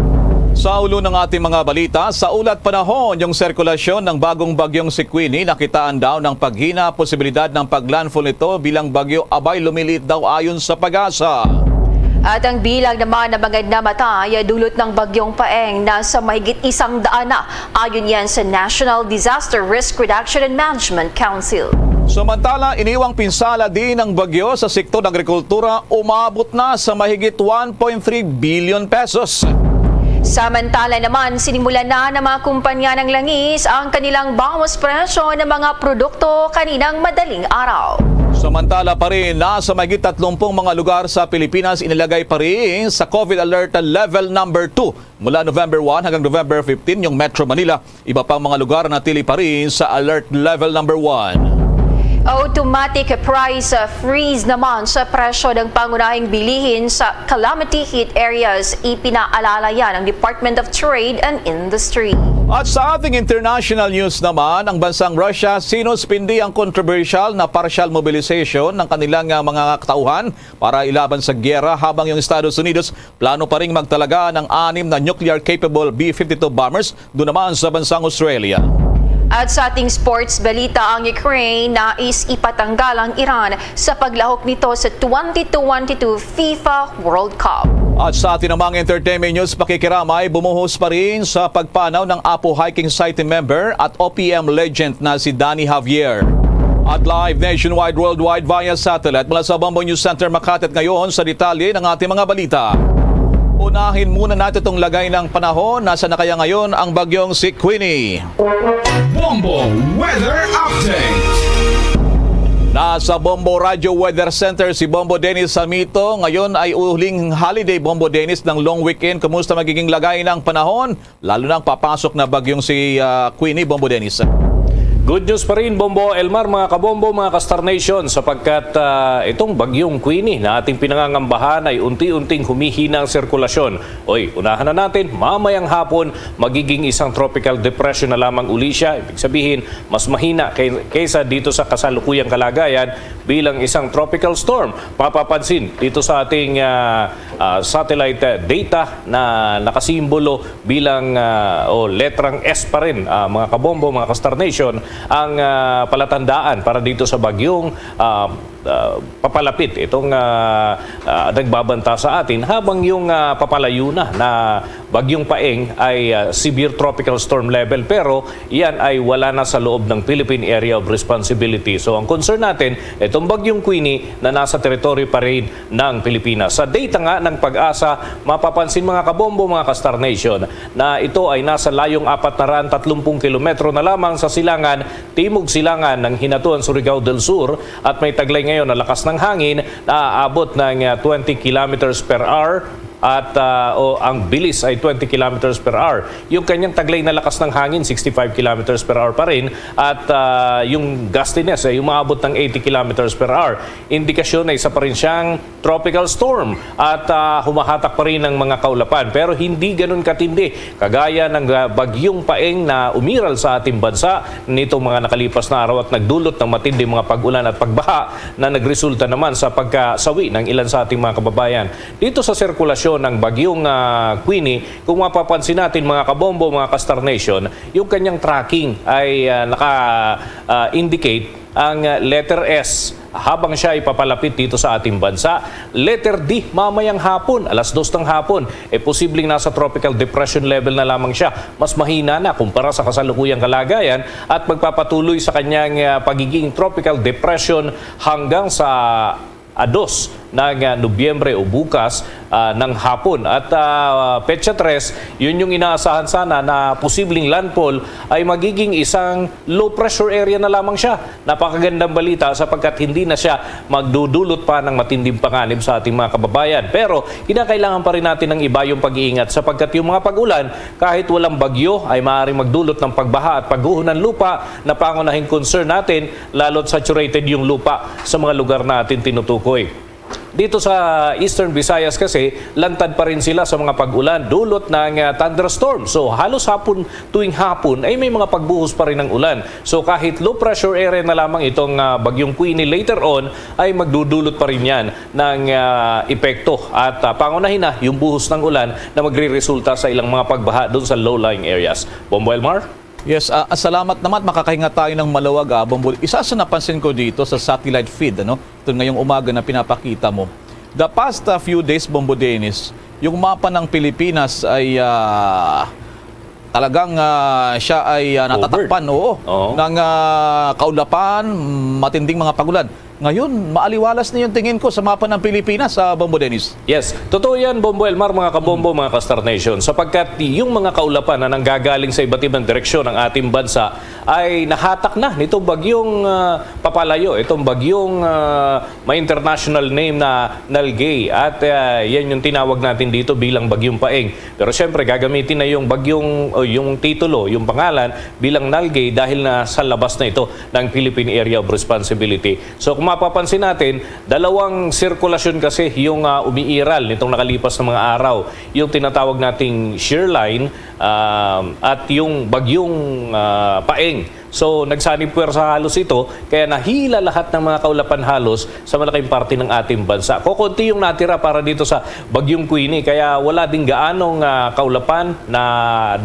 Sa ulo ng ating mga balita, sa ulat panahon, yung sirkulasyon ng bagong bagyong si Queenie, nakitaan daw ng paghina posibilidad ng paglandfall nito bilang bagyo, abay, lumiliit daw ayon sa PAGASA. At ang bilang naman ng mga namatay dulot ng bagyong Paeng nasa mahigit isang daan na, ayon yan sa National Disaster Risk Reduction and Management Council. Samantala, iniwang pinsala din ng bagyo sa sektor ng agrikultura, umabot na sa mahigit one point three billion pesos. Samantala naman, sinimulan na ng mga kumpanya ng langis ang kanilang bawas presyo ng mga produkto kaninang madaling araw. Samantala pa rin, nasa mahigit tatlumpung mga lugar sa Pilipinas inilagay pa rin sa COVID Alert Level number two. Mula November one hanggang November fifteen, yung Metro Manila, iba pang mga lugar natili pa rin sa Alert Level number one. Automatic price freeze naman sa presyo ng pangunahing bilihin sa calamity hit areas, ipinaalala yan ng Department of Trade and Industry. At sa ating international news naman, ang bansang Russia sinuspindi ang kontrobersyal na partial mobilization ng kanilang, ah, mga katauhan para ilaban sa giyera, habang yung Estados Unidos plano pa ring magtalaga ng anim na nuclear-capable B fifty-two bombers doon naman sa bansang Australia. At sa ating sports balita, ang Ukraine nais ipatanggal ang Iran sa paglahok nito sa twenty twenty-two FIFA World Cup. At sa atin namang entertainment news, pakikiramay, bumuhos pa rin sa pagpanaw ng Apo Hiking Society member at O P M legend na si Danny Javier. At live nationwide, worldwide via satellite mula sa Bombo News Center Makati. At ngayon, sa detalye ng ating mga balita. Unahin muna natin itong lagay ng panahon. Nasa na kaya ngayon ang bagyong si Queenie? Bombo Weather Update. Nasa Bombo Radio Weather Center si Bombo Dennis Samito. Ngayon ay huling holiday, Bombo Dennis, ng long weekend. Kumusta magiging lagay ng panahon? Lalo na ang papasok na bagyong si, ah, Queenie, Bombo Dennis. Good news pa rin, Bombo Elmar, mga kabombo, mga ka-Star Nation, sapagkat, ah, itong bagyong Queenie na ating pinangangambahan ay unti-unting humihina ang sirkulasyon. Oy, unahan na natin, mamayang hapon, magiging isang tropical depression na lamang uli siya. Ibig sabihin, mas mahina kay-, kaysa dito sa kasalukuyang kalagayan bilang isang tropical storm. Mapapansin dito sa ating, ah, ah, satellite, ah, data na nakasimbolo bilang, ah, o letrang S pa rin, ah, mga kabombo, mga ka-Star Nation, ang, ah, palatandaan para dito sa bagyong, ah, ah, papalapit itong, ah, ah, nagbabanta sa atin, habang yung, ah, papalayo na, na Bagyong Paeng ay, ah, severe tropical storm level, pero yan ay wala na sa loob ng Philippine Area of Responsibility. So ang concern natin, itong Bagyong Queenie na nasa teritoryo pa rin ng Pilipinas. Sa data nga ng PAGASA, mapapansin, mga kabombo, mga ka-Star Nation, na ito ay nasa layong apat na raan tatlumpung kilometro na lamang sa silangan, timog silangan ng Hinatuan, Surigao del Sur, at may taglay ngayon na lakas ng hangin na aabot ng, ah, twenty kilometers per hour at, ah, o ang bilis ay twenty kilometers per hour. Yung kanyang taglay na lakas ng hangin, sixty-five kilometers per hour pa rin, at, ah, yung gustiness ay umaabot ng eighty kilometers per hour. Indikasyon na isa pa rin siyang tropical storm at, ah, humahatak pa rin ang mga kaulapan, pero hindi ganun katindi kagaya ng, ah, Bagyong Paeng na umiral sa ating bansa nitong mga nakalipas na araw at nagdulot ng matinding mga pag-ulan at pagbaha na nagresulta naman sa pagkasawi ng ilan sa ating mga kababayan. Dito sa sirkulasyon ng Bagyong, ah, Queenie, kung mapapansin natin, mga kabombo, mga ka-Star Nation, yung kanyang tracking ay, ah, naka, ah, indicate ang, ah, letter S habang siya ay papalapit dito sa ating bansa. Letter D, mamayang hapon, alas dos ng hapon, eh, posibleng nasa tropical depression level na lamang siya. Mas mahina na kumpara sa kasalukuyang kalagayan at magpapatuloy sa kanyang, ah, pagiging tropical depression hanggang sa, ah, dos ng, ah, Nobyembre o bukas, ah, ng hapon. At, ah, petsa tres, yun yung inaasahan sana na posibleng landfall ay magiging isang low pressure area na lamang siya. Napakagandang balita sapagkat hindi na siya magdudulot pa ng matinding panganib sa ating mga kababayan. Pero kinakailangan pa rin natin ng iba yung pag-iingat sapagkat yung mga pag-ulan, kahit walang bagyo, ay maaaring magdulot ng pagbaha at pagguho ng lupa na pangunahing concern natin, lalo't saturated yung lupa sa mga lugar na ating tinutukoy. Dito sa Eastern Visayas kasi, lantad pa rin sila sa mga pag-ulan, dulot ng, ah, thunderstorm. So, halos hapon, tuwing hapon, ay may mga pagbuhos pa rin ng ulan. So, kahit low pressure area na lamang itong, ah, Bagyong Queenie, later on, ay magdudulot pa rin yan ng, ah, epekto. At, ah, pangunahin na yung buhos ng ulan na magre-resulta sa ilang mga pagbaha doon sa low-lying areas. Bombo Elmar? Yes, ah, salamat naman. Makakahinga tayo ng maluwag, ah, Bombo. Isa sa napansin ko dito sa satellite feed, ano, ito ngayong umaga na pinapakita mo. The past, ah, few days, Bombo Dennis, yung mapa ng Pilipinas ay, ah, talagang, ah, siya ay, ah, Covered. natatakpan, oo, Oo. ng, ah, kaulapan, matinding mga pagulan. Ngayon, maaliwalas na yung tingin ko sa mapa ng Pilipinas, ah, Bombo Dennis. Yes, totoo yan, Bombo Elmar, mga kabombo, mga ka-Star Nation, sapagkat yung mga kaulapan na nanggagaling sa iba't ibang direksyon ng ating bansa ay nahatak na nitong bagyong, ah, papalayo, itong bagyong, ah, may international name na Nalgae. At, ah, yan yung tinawag natin dito bilang Bagyong Paeng. Pero siyempre, gagamitin na yung bagyong, o yung titulo, yung pangalan, bilang Nalgae dahil na sa labas na ito ng Philippine Area of Responsibility. So, kung mapapansin natin, dalawang sirkulasyon kasi yung, ah, umiiral nitong nakalipas na mga araw. Yung tinatawag nating shear line, um, at yung bagyong, ah, Paeng. So, nagsanib puwersa halos ito, kaya nahila lahat ng mga kaulapan halos sa malaking parte ng ating bansa. Kokonti yung natira para dito sa Bagyong Queenie, kaya wala din gaanong, ah, kaulapan na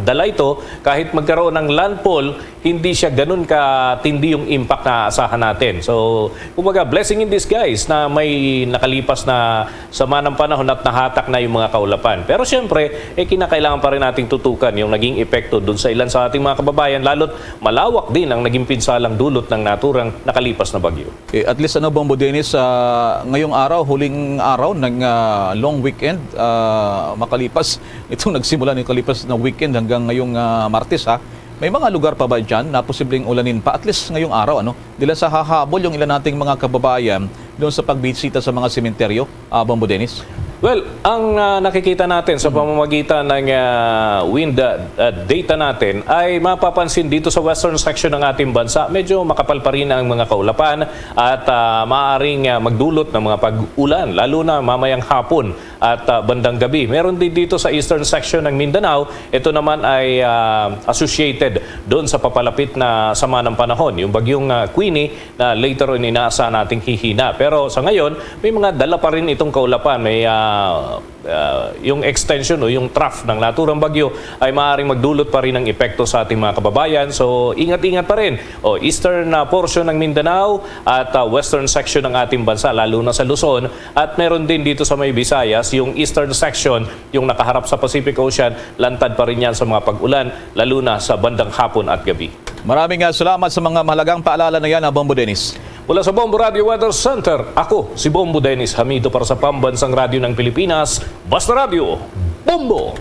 dala ito. Kahit magkaroon ng landfall, hindi siya ganun katindi yung impact na aasahan natin. So, kumbaga, blessing in disguise na may nakalipas na sama ng panahon at nahatak na yung mga kaulapan. Pero siyempre, eh, kinakailangan pa rin nating tutukan yung naging epekto dun sa ilan sa ating mga kababayan, lalo't malawak din ang naging pinsalang dulot ng naturang nakalipas na bagyo. Eh, at least, ano, Bombo Dennis, ah, ngayong araw, huling araw ng, ah, long weekend, ah, makalipas, itong nagsimula ng kalipas na weekend hanggang ngayong, ah, Martes, ha? May mga lugar pa ba dyan na posibleng ulanin pa, at least ngayong araw, ano? Dila sa hahabol yung ilan nating mga kababayan doon sa pagbisita sa mga sementeryo, ah, Bombo Dennis? Well, ang, ah, nakikita natin sa pamamagitan ng, ah, wind, ah, ah, data natin ay mapapansin dito sa western section ng ating bansa, medyo makapal pa rin ang mga kaulapan at, ah, maaaring, ah, magdulot ng mga pag-ulan, lalo na mamayang hapon at, ah, bandang gabi. Meron din dito sa eastern section ng Mindanao. Ito naman ay, ah, associated doon sa papalapit na sama ng panahon, yung bagyong, ah, Queenie, na later on inaasahan nating hihina. Pero sa ngayon, may mga dala pa rin itong kaulapan. May, ah, ah, yung extension o yung trough ng naturang bagyo ay maaaring magdulot pa rin ng epekto sa ating mga kababayan. So, ingat-ingat pa rin. O, eastern, ah, portion ng Mindanao at, ah, western section ng ating bansa, lalo na sa Luzon. At meron din dito sa may Visayas, yung eastern section, yung nakaharap sa Pacific Ocean, lantad pa rin yan sa mga pag-ulan, lalo na sa bandang hapon at gabi. Maraming, ah, salamat sa mga mahalagang paalala na yan, ah, Bombo Dennis. Mula sa Bombo Radio Weather Center, ako si Bombo Dennis Hamido para sa Pambansang Radyo ng Pilipinas, Basta Radyo, Bombo!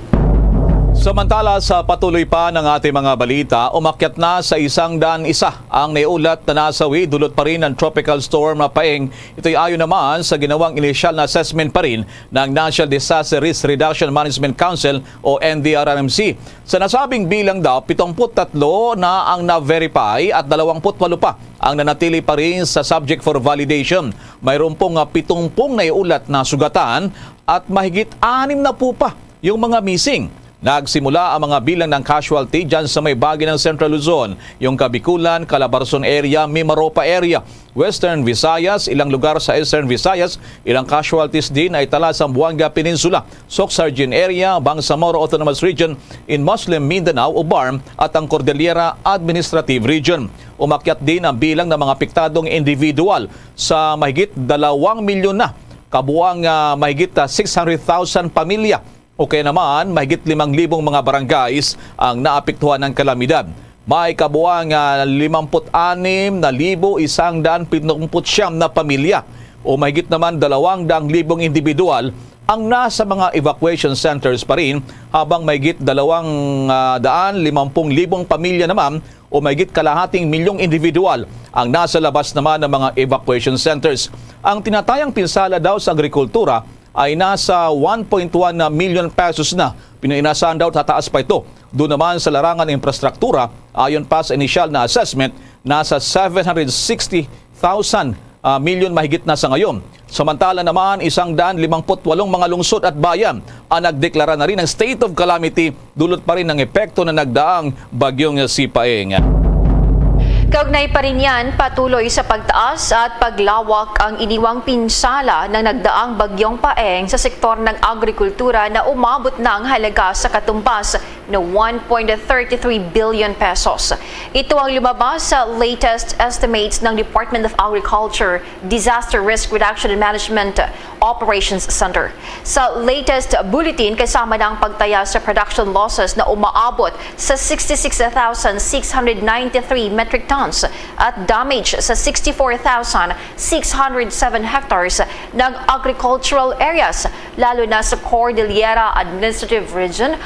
Samantala, sa patuloy pa ng ating mga balita, umakyat na sa isang daan isa ang naiulat na nasawi dulot pa rin ng Tropical Storm Paeng. Ito'y ayon naman sa ginawang inisyal na assessment pa rin ng National Disaster Risk Reduction Management Council o N D R R M C. Sa nasabing bilang daw, pitungput tatlo na ang na-verify at dalawangput walo pa ang nanatili pa rin sa subject for validation. Mayroon pong, ah, pitumpung naiulat na sugatan at mahigit anim na po pa yung mga missing. Nagsimula ang mga bilang ng casualty dyan sa may bagi ng Central Luzon, yung Kabikulan, Calabarzon area, Mimaropa area, Western Visayas, ilang lugar sa Eastern Visayas. Ilang casualties din ay tala sa Zamboanga Peninsula, Soccsksargen area, Bangsamoro Autonomous Region, in Muslim Mindanao o BARMM, at ang Cordillera Administrative Region. Umakyat din ang bilang ng mga apektadong individual sa mahigit dalawang milyon na kabuang, ah, mahigit, ah, six hundred thousand pamilya o kaya naman mahigit limang libong mga barangays ang naapektuhan ng kalamidad. May kabuang, ah, limamput anim na libo isang daan pitungput siyam na pamilya o mahigit naman dalawang daang libong individual ang nasa mga evacuation centers pa rin, habang mahigit dalawang, ah, daan limampung libong pamilya naman o mahigit kalahating milyong individual ang nasa labas naman ng mga evacuation centers. Ang tinatayang pinsala daw sa agrikultura ay nasa one point one million pesos na. Pero inaasahan daw tataas pa ito. Doon naman sa larangan ng infrastruktura, ayon pa sa inisyal na assessment, nasa seven hundred sixty thousand, ah, milyon mahigit na sa ngayon. Samantala naman, isang daan limangput walong mga lungsod at bayan ang nagdeklara na rin ng state of calamity, dulot pa rin ng epekto ng nagdaang bagyong Sipaeng. Kaugnay pa rin yan, patuloy sa pagtaas at paglawak ang iniwang pinsala ng nagdaang bagyong Paeng sa sektor ng agrikultura na umabot na ang halaga sa katumbas na one point thirty three billion pesos. Ito ang lumabas sa latest estimates ng Department of Agriculture Disaster Risk Reduction and Management Operations Center. Sa latest bulletin, kasama na ang pagtaya sa production losses na umaabot sa sixty-six thousand six hundred ninety-three metric tons at damage sa sixty-four thousand six hundred seven hectares ng agricultural areas, lalo na sa Cordillera Administrative Region,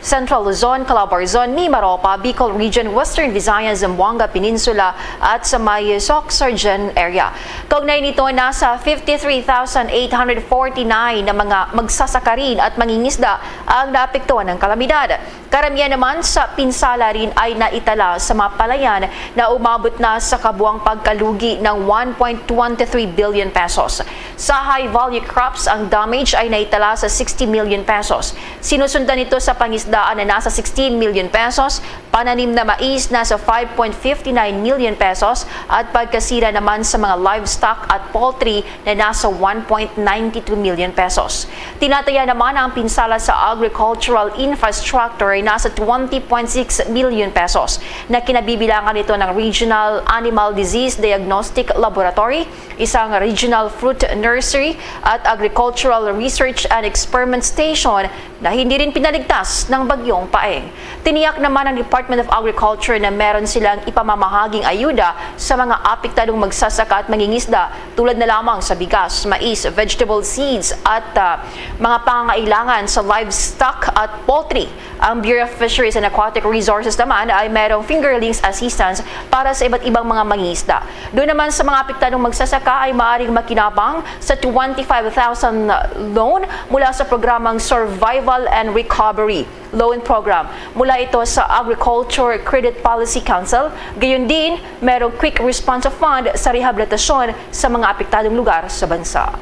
Central Luzon, Calabarzon, Mimaropa, Bicol Region, Western Visayas, Zamboanga Peninsula, at sa may Soccsksargen area. Kaugnay nito, nasa fifty-three thousand eight hundred forty-nine na mga magsasaka rin at mangingisda ang naapektuhan ng kalamidad. Karamihan naman sa pinsala rin ay naitala sa mga palayan na umabot na sa kabuang pagkalugi ng one point twenty three billion pesos. Sa high value crops, ang damage ay naitala sa sixty million pesos. Sinusundan ito sa pangisdaan na nasa sixteen million pesos, pananim na mais nasa five point fifty nine million pesos, at pagkasira naman sa mga livestock at poultry na nasa one point nine two million pesos. Tinataya naman ang pinsala sa agricultural infrastructure ay nasa twenty point six million pesos, na kinabibilangan ito ng Regional Animal Disease Diagnostic Laboratory, isang Regional Fruit Nursery, at Agricultural Research and Experiment Station na hindi rin pinaligtas ng Bagyong Paeng. Tiniyak naman ng Department of Agriculture na meron silang ipamamahaging ayuda sa mga apektadong magsasaka at mangingisda, tulad na lamang sa bigas, mais, vegetable seeds, at, ah, mga pangangailangan sa livestock at poultry. Ang Bureau of Fisheries and Aquatic Resources naman ay merong fingerlings assistance para sa iba't ibang mga mangingisda. Doon naman sa mga apektadong magsasaka ay maaaring makinabang sa twenty-five thousand loan mula sa programang Survival and Recovery Loan Program. Mula ito sa Agriculture Credit Policy Council, gayon din merong Quick Response Fund sa rehabilitasyon sa mga apektadong lugar sa bansa.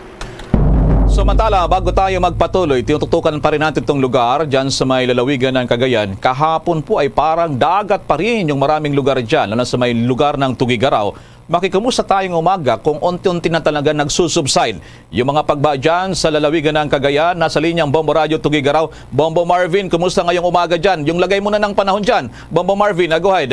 Samantala, bago tayo magpatuloy, tinututukan pa rin natin itong lugar dyan sa may lalawigan ng Cagayan. Kahapon po ay parang dagat pa rin yung maraming lugar dyan, lalo na sa may lugar ng Tugigaraw. Makikumusta tayong umaga kung unti-unti na talaga nagsusubside yung mga pagbaha dyan sa lalawigan ng Cagayan? Nasa linya ang Bombo Radyo Tugigaraw. Bombo Marvin, kumusta ngayong umaga dyan? Yung lagay muna ng panahon dyan, Bombo Marvin, go ahead.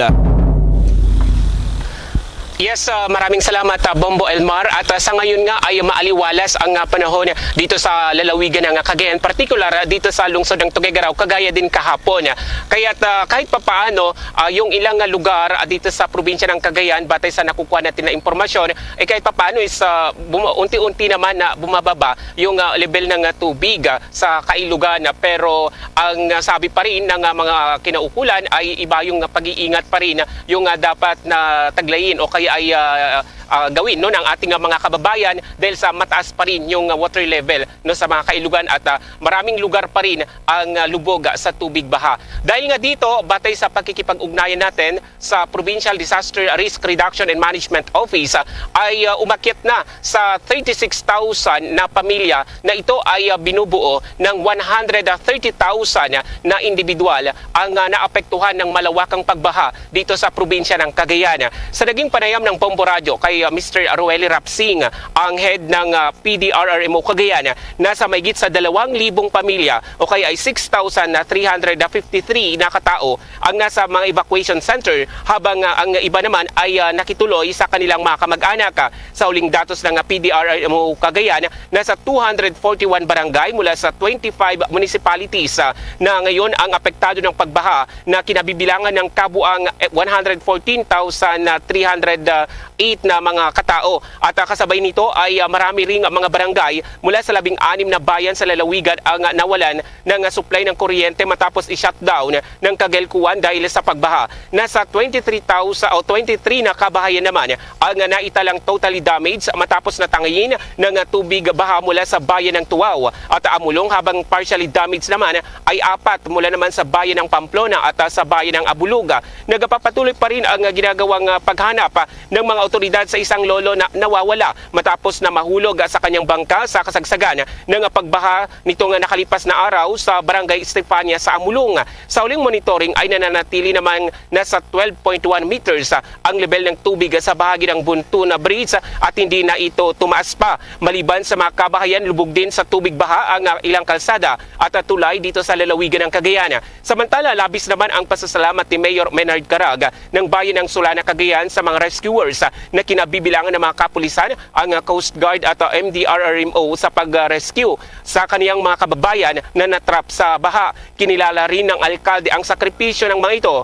Yes, ah, maraming salamat, ah, Bombo Elmar. At, ah, sa ngayon nga ay maaliwalas ang, ah, panahon dito sa lalawigan ng, ah, Cagayan, partikular, ah, dito sa lungsod ng Tuguegarao, kagaya din kahapon. Kaya, ah, kahit papaano, ah, yung ilang, ah, lugar, ah, dito sa probinsya ng Cagayan, batay sa nakukuha natin na impormasyon, eh, kahit papaano is, ah, buma- unti-unti naman na bumababa yung, ah, level ng, ah, tubig, ah, sa Kailugan. Pero ang, ah, sabi pa rin ng, ah, mga kinaukulan ay iba yung, ah, pag-iingat pa rin yung, ah, dapat na taglayin o kaya ay, ah, ah, gawin, no, ng ating, ah, mga kababayan dahil sa mataas pa rin yung, ah, water level, no, sa mga Kailugan at, ah, maraming lugar pa rin ang, ah, lubog, ah, sa tubig baha. Dahil nga dito, batay sa pakikipag-ugnayan natin sa Provincial Disaster Risk Reduction and Management Office, ah, ay, ah, umakyat na sa thirty-six thousand na pamilya na ito ay, ah, binubuo ng one hundred thirty thousand na individual ang, ah, naapektuhan ng malawakang pagbaha dito sa probinsya ng Cagayan. Sa naging panayam ng Bombo Radyo kay, ah, Mister Roely Rapsing, ang head ng, ah, P D R R M O Cagayan, nasa mahigit sa dalawang libong pamilya o kaya ay six thousand three hundred fifty-three na katao ang nasa mga evacuation center, habang, ah, ang iba naman ay, ah, nakituloy sa kanilang mga kamag-anak. Sa huling datos ng, ah, P D R R M O Cagayan, nasa two hundred forty-one barangay mula sa twenty-five municipalities, ah, na ngayon ang apektado ng pagbaha na kinabibilangan ng kabuang, eh, one hundred fourteen thousand three hundred eight na mga katao. At, ah, kasabay nito ay, ah, marami ring mga barangay mula sa labing anim na bayan sa lalawigan ang, ah, nawalan ng, ah, supply ng kuryente matapos i-shutdown ng Codelco one dahil sa pagbaha. Nasa twenty-three thousand o twenty-three na kabahayan naman ang, ah, naitalang totally damaged matapos natangayin ng, ah, tubig baha mula sa bayan ng Tuaw at Amulong, habang partially damaged naman ay apat mula naman sa bayan ng Pamplona at, ah, sa bayan ng Abulug. Nagapapatuloy pa rin ang, ah, ginagawang, ah, paghanap, ah, ng mga awtoridad sa isang lolo na nawawala matapos na mahulog, ah, sa kanyang bangka sa kasagsagan ng, ah, pagbaha nitong, ah, nakalipas na araw sa Barangay Estefania sa Amulong. Sa huling monitoring ay nananatili namang nasa twelve point one meters, ah, ang level ng tubig, ah, sa bahagi ng Buntuna Bridge, ah, at hindi na ito tumaas pa. Maliban sa mga kabahayan, lubog din sa tubig baha ang, ah, ilang kalsada at, ah, tulay dito sa lalawigan ng Cagayan. Samantala, labis naman ang pasasalamat ni Mayor Menard Carag ng bayan ng Solana, Cagayan sa mga rescuers, ah, na kinabibilangan ng mga kapulisan, ang, ah, Coast Guard at, ah, M D R R M O sa pag-rescue sa kaniyang mga kababayan na natrap sa baha. Kinilala rin ng alkalde ang sakripisyo ng mga ito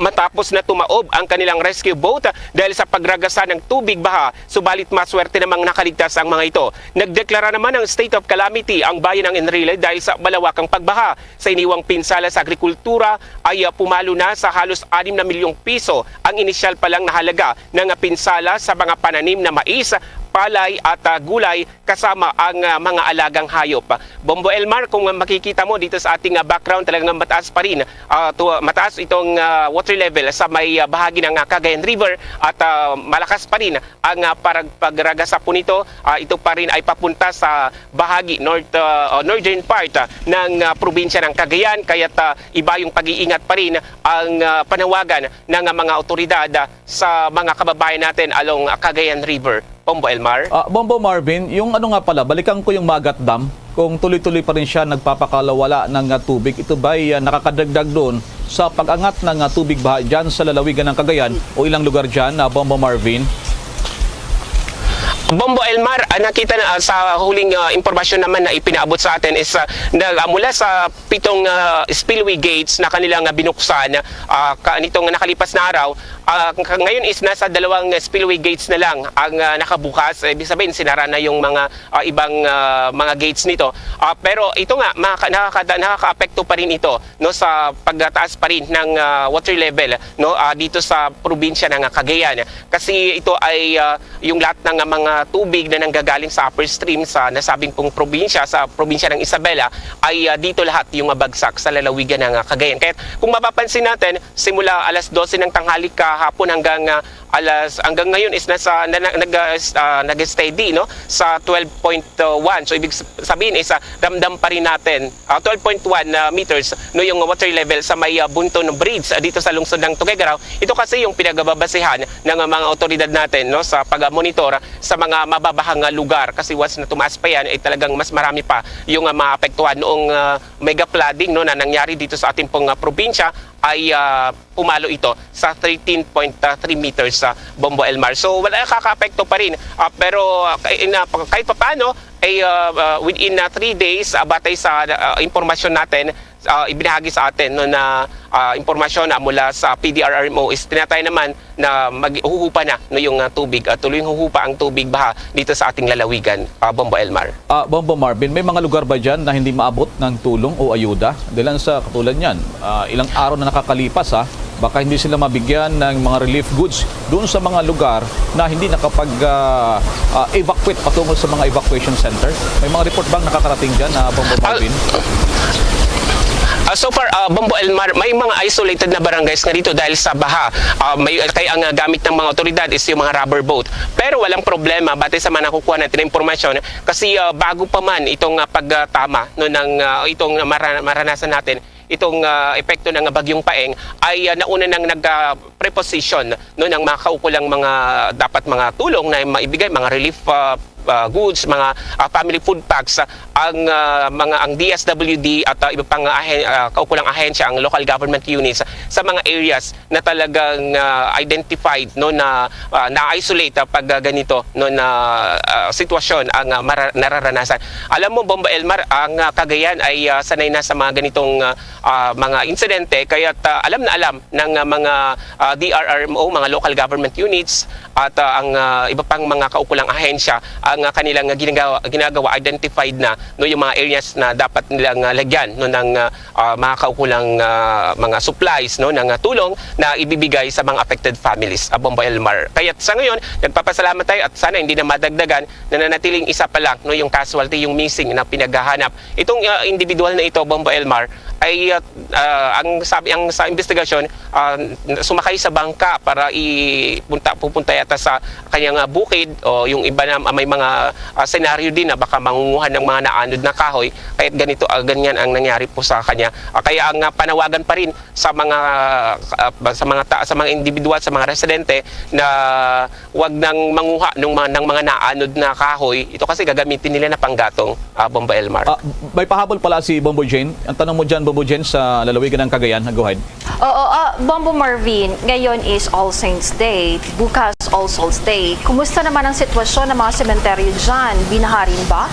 matapos na tumaob ang kanilang rescue boat dahil sa pagragasa ng tubig baha, subalit maswerte namang nakaligtas ang mga ito. Nagdeklara naman ng state of calamity ang bayan ng Enrile dahil sa malawakang pagbaha. Sa iniwang pinsala sa agrikultura ay, ah, pumalo na sa halos anim na milyong piso ang inisyal pa lang na halaga ng pinsala sa mga pananim na mais, palay at, ah, gulay kasama ang, ah, mga alagang hayop. Bombo Elmar, kung makikita mo dito sa ating, ah, background, talagang mataas pa rin, ah, to, mataas itong, ah, water level sa may, ah, bahagi ng, ah, Cagayan River at, ah, malakas pa rin ang, ah, parag-, pagragasa po nito. Ah, ito pa rin ay papunta sa bahagi north, ah, o northern part, ah, ng, ah, probinsya ng Cagayan, kaya't, ah, iba yung pag-iingat pa rin ang, ah, panawagan ng, ah, mga awtoridad, ah, sa mga kababayan natin along, ah, Cagayan River. Bombo Elmar? Ah, Bombo Marvin, yung ano nga pala, balikan ko yung Magat Dam, kung tuloy-tuloy pa rin siya nagpapakalawala ng, ah, tubig, ito ba'y, ah, nakakadagdag doon sa pag-angat ng, ah, tubig baha dyan sa lalawigan ng Cagayan o ilang lugar dyan, ah, Bombo Marvin? Bombo Elmar, ah, nakita na, ah, sa huling, ah, impormasyon naman na ipinaabot sa atin is, ah, na, ah, mula sa pitong, ah, spillway gates na kanilang, ah, binuksan, ah, ka-, nitong nakalipas na araw, ah, ka-, ngayon is nasa dalawang spillway gates na lang ang, ah, nakabukas. Ibig sabihin, sinara na yung mga, ah, ibang, ah, mga gates nito. Ah, pero ito nga, makaka-, nakaka-, nakakaapekto pa rin ito, no, sa pagtaas pa rin ng, ah, water level, no, ah, dito sa probinsya ng, ah, Cagayan. Kasi ito ay, ah, yung lahat ng, ah, mga tubig na nanggagaling sa upper stream sa nasabing pong probinsya, sa probinsya ng Isabela, ay, ah, dito lahat yung mabagsak sa lalawigan ng, ah, Cagayan. Kaya kung mapapansin natin, simula alas dose ng tanghali kahapon hanggang, ah, alas, hanggang ngayon is nasa, na, na, nag, ah, s-, ah, nag-steady, no, sa twelve point one. So, ibig sab-, sabihin is, ah, ramdam pa rin natin, ah, twelve point one, ah, meters, no, yung water level sa may, ah, Bunton Bridge, ah, dito sa lungsod ng Tuguegarao. Ito kasi yung pinagbabasehan ng, ah, mga otoridad natin, no, sa pag-monitor sa mga mababahang, ah, lugar. Kasi once na tumaas pa yan, ay talagang mas marami pa yung, ah, maapektuhan. Noong, ah, mega flooding, no, na nangyari dito sa ating pong, ah, probinsya, ay, ah, pumalo ito sa thirteen point three meters sa Bombo Elmar. So, wala, nakakaapekto pa rin. Ah, pero, ah, kay-, in, ah, pa-, kahit papaano, ay, ah, ah, within, ah, three days, ah, batay sa, ah, impormasyon natin, ah, ibinahagi sa atin, no, na, ah, impormasyon, ah, mula sa P D R R M O is tinatay naman na maghuhupa na, no, yung, ah, tubig, ah, tuloy huhupa ang tubig baha dito sa ating lalawigan, ah, Bombo Elmar. Ah, Bombo Marvin, may mga lugar ba dyan na hindi maabot ng tulong o ayuda? Dahil sa katulad niyan, ah, ilang araw na nakakalipas, ha, baka hindi sila mabigyan ng mga relief goods doon sa mga lugar na hindi nakapag, ah, ah, evacuate patungo sa mga evacuation center. May mga report bang nakakarating dyan, ah, Bombo Ah, Marvin? Ah, so far, ah, Bombo Elmar, may mga isolated na barangays nga dito dahil sa baha. Ah, may, kaya ang, ah, gamit ng mga otoridad is yung mga rubber boat. Pero walang problema, batay sa mga nakukuha natin na impormasyon, kasi, ah, bago pa man itong, ah, pagtama, no, ng, ah, itong mara-, maranasan natin, itong, ah, epekto ng Bagyong Paeng, ay, ah, nauna nang nag, ah, preposition, no, ng mga kaukulang mga dapat mga tulong na maibigay, mga relief, ah, ah, goods, mga, ah, family food packs, ah, ang, ah, mga, ang D S W D at, ah, iba pang ahen-, ah, kaukulang ahensya, ang local government units sa mga areas na talagang, ah, identified, no, na, ah, na-isolate, ah, pag, ah, ganito, no, na, ah, sitwasyon ang, ah, mara-, nararanasan. Alam mo, Bombo Elmar, ang, ah, Cagayan ay, ah, sanay na sa mga ganitong, ah, ah, mga insidente, kaya't, ah, alam na alam ng, ah, mga, ah, D R R M O, mga local government units, at, ah, ang, ah, iba pang mga kaukulang ahensya ang, ah, kanilang, ah, ginagawa, ginagawa, identified na, no, yung mga areas na dapat nilang, ah, lagyan, no, ng, ah, ah, mga kaukulang, ah, mga supplies, no, ng, ah, tulong na ibibigay sa mga affected families, ah, Bombo Elmar. Kaya sa ngayon, nagpapasalamat tayo at sana hindi na madagdagan, nananatiling isa pa lang, no, yung casualty, yung missing na pinaghahanap. Itong, ah, individual na ito, Bombo Elmar, ay, ah, ah, ang sabi, ang sa investigasyon, ah, sumakay sa bangka para ipunta, pupunta yata sa kanyang, ah, bukid, o yung iba na may mga, ah, senaryo din na baka mangunguha ng mga naanod na kahoy, kaya't ganito, ah, ganyan ang nangyari po sa kanya. Ah, kaya ang, ah, panawagan pa rin sa mga, ah, sa mga ta-, sa mga individual, sa mga residente na wag nang manguha ng mga, ng mga naanod na kahoy. Ito kasi gagamitin nila na panggatong, ah, Bombo Elmar. Ah, may pahabol pala si Bombo Jane. Ang tanong mo dyan, Bombo Jane, sa lalawigan ng Cagayan. Go ahead. Oo, ah, Bombo Marvin, ngayon is All Saints Day, bukas All Souls Day. Kumusta naman ang sitwasyon ng mga sementeryo dyan? Binaha rin ba?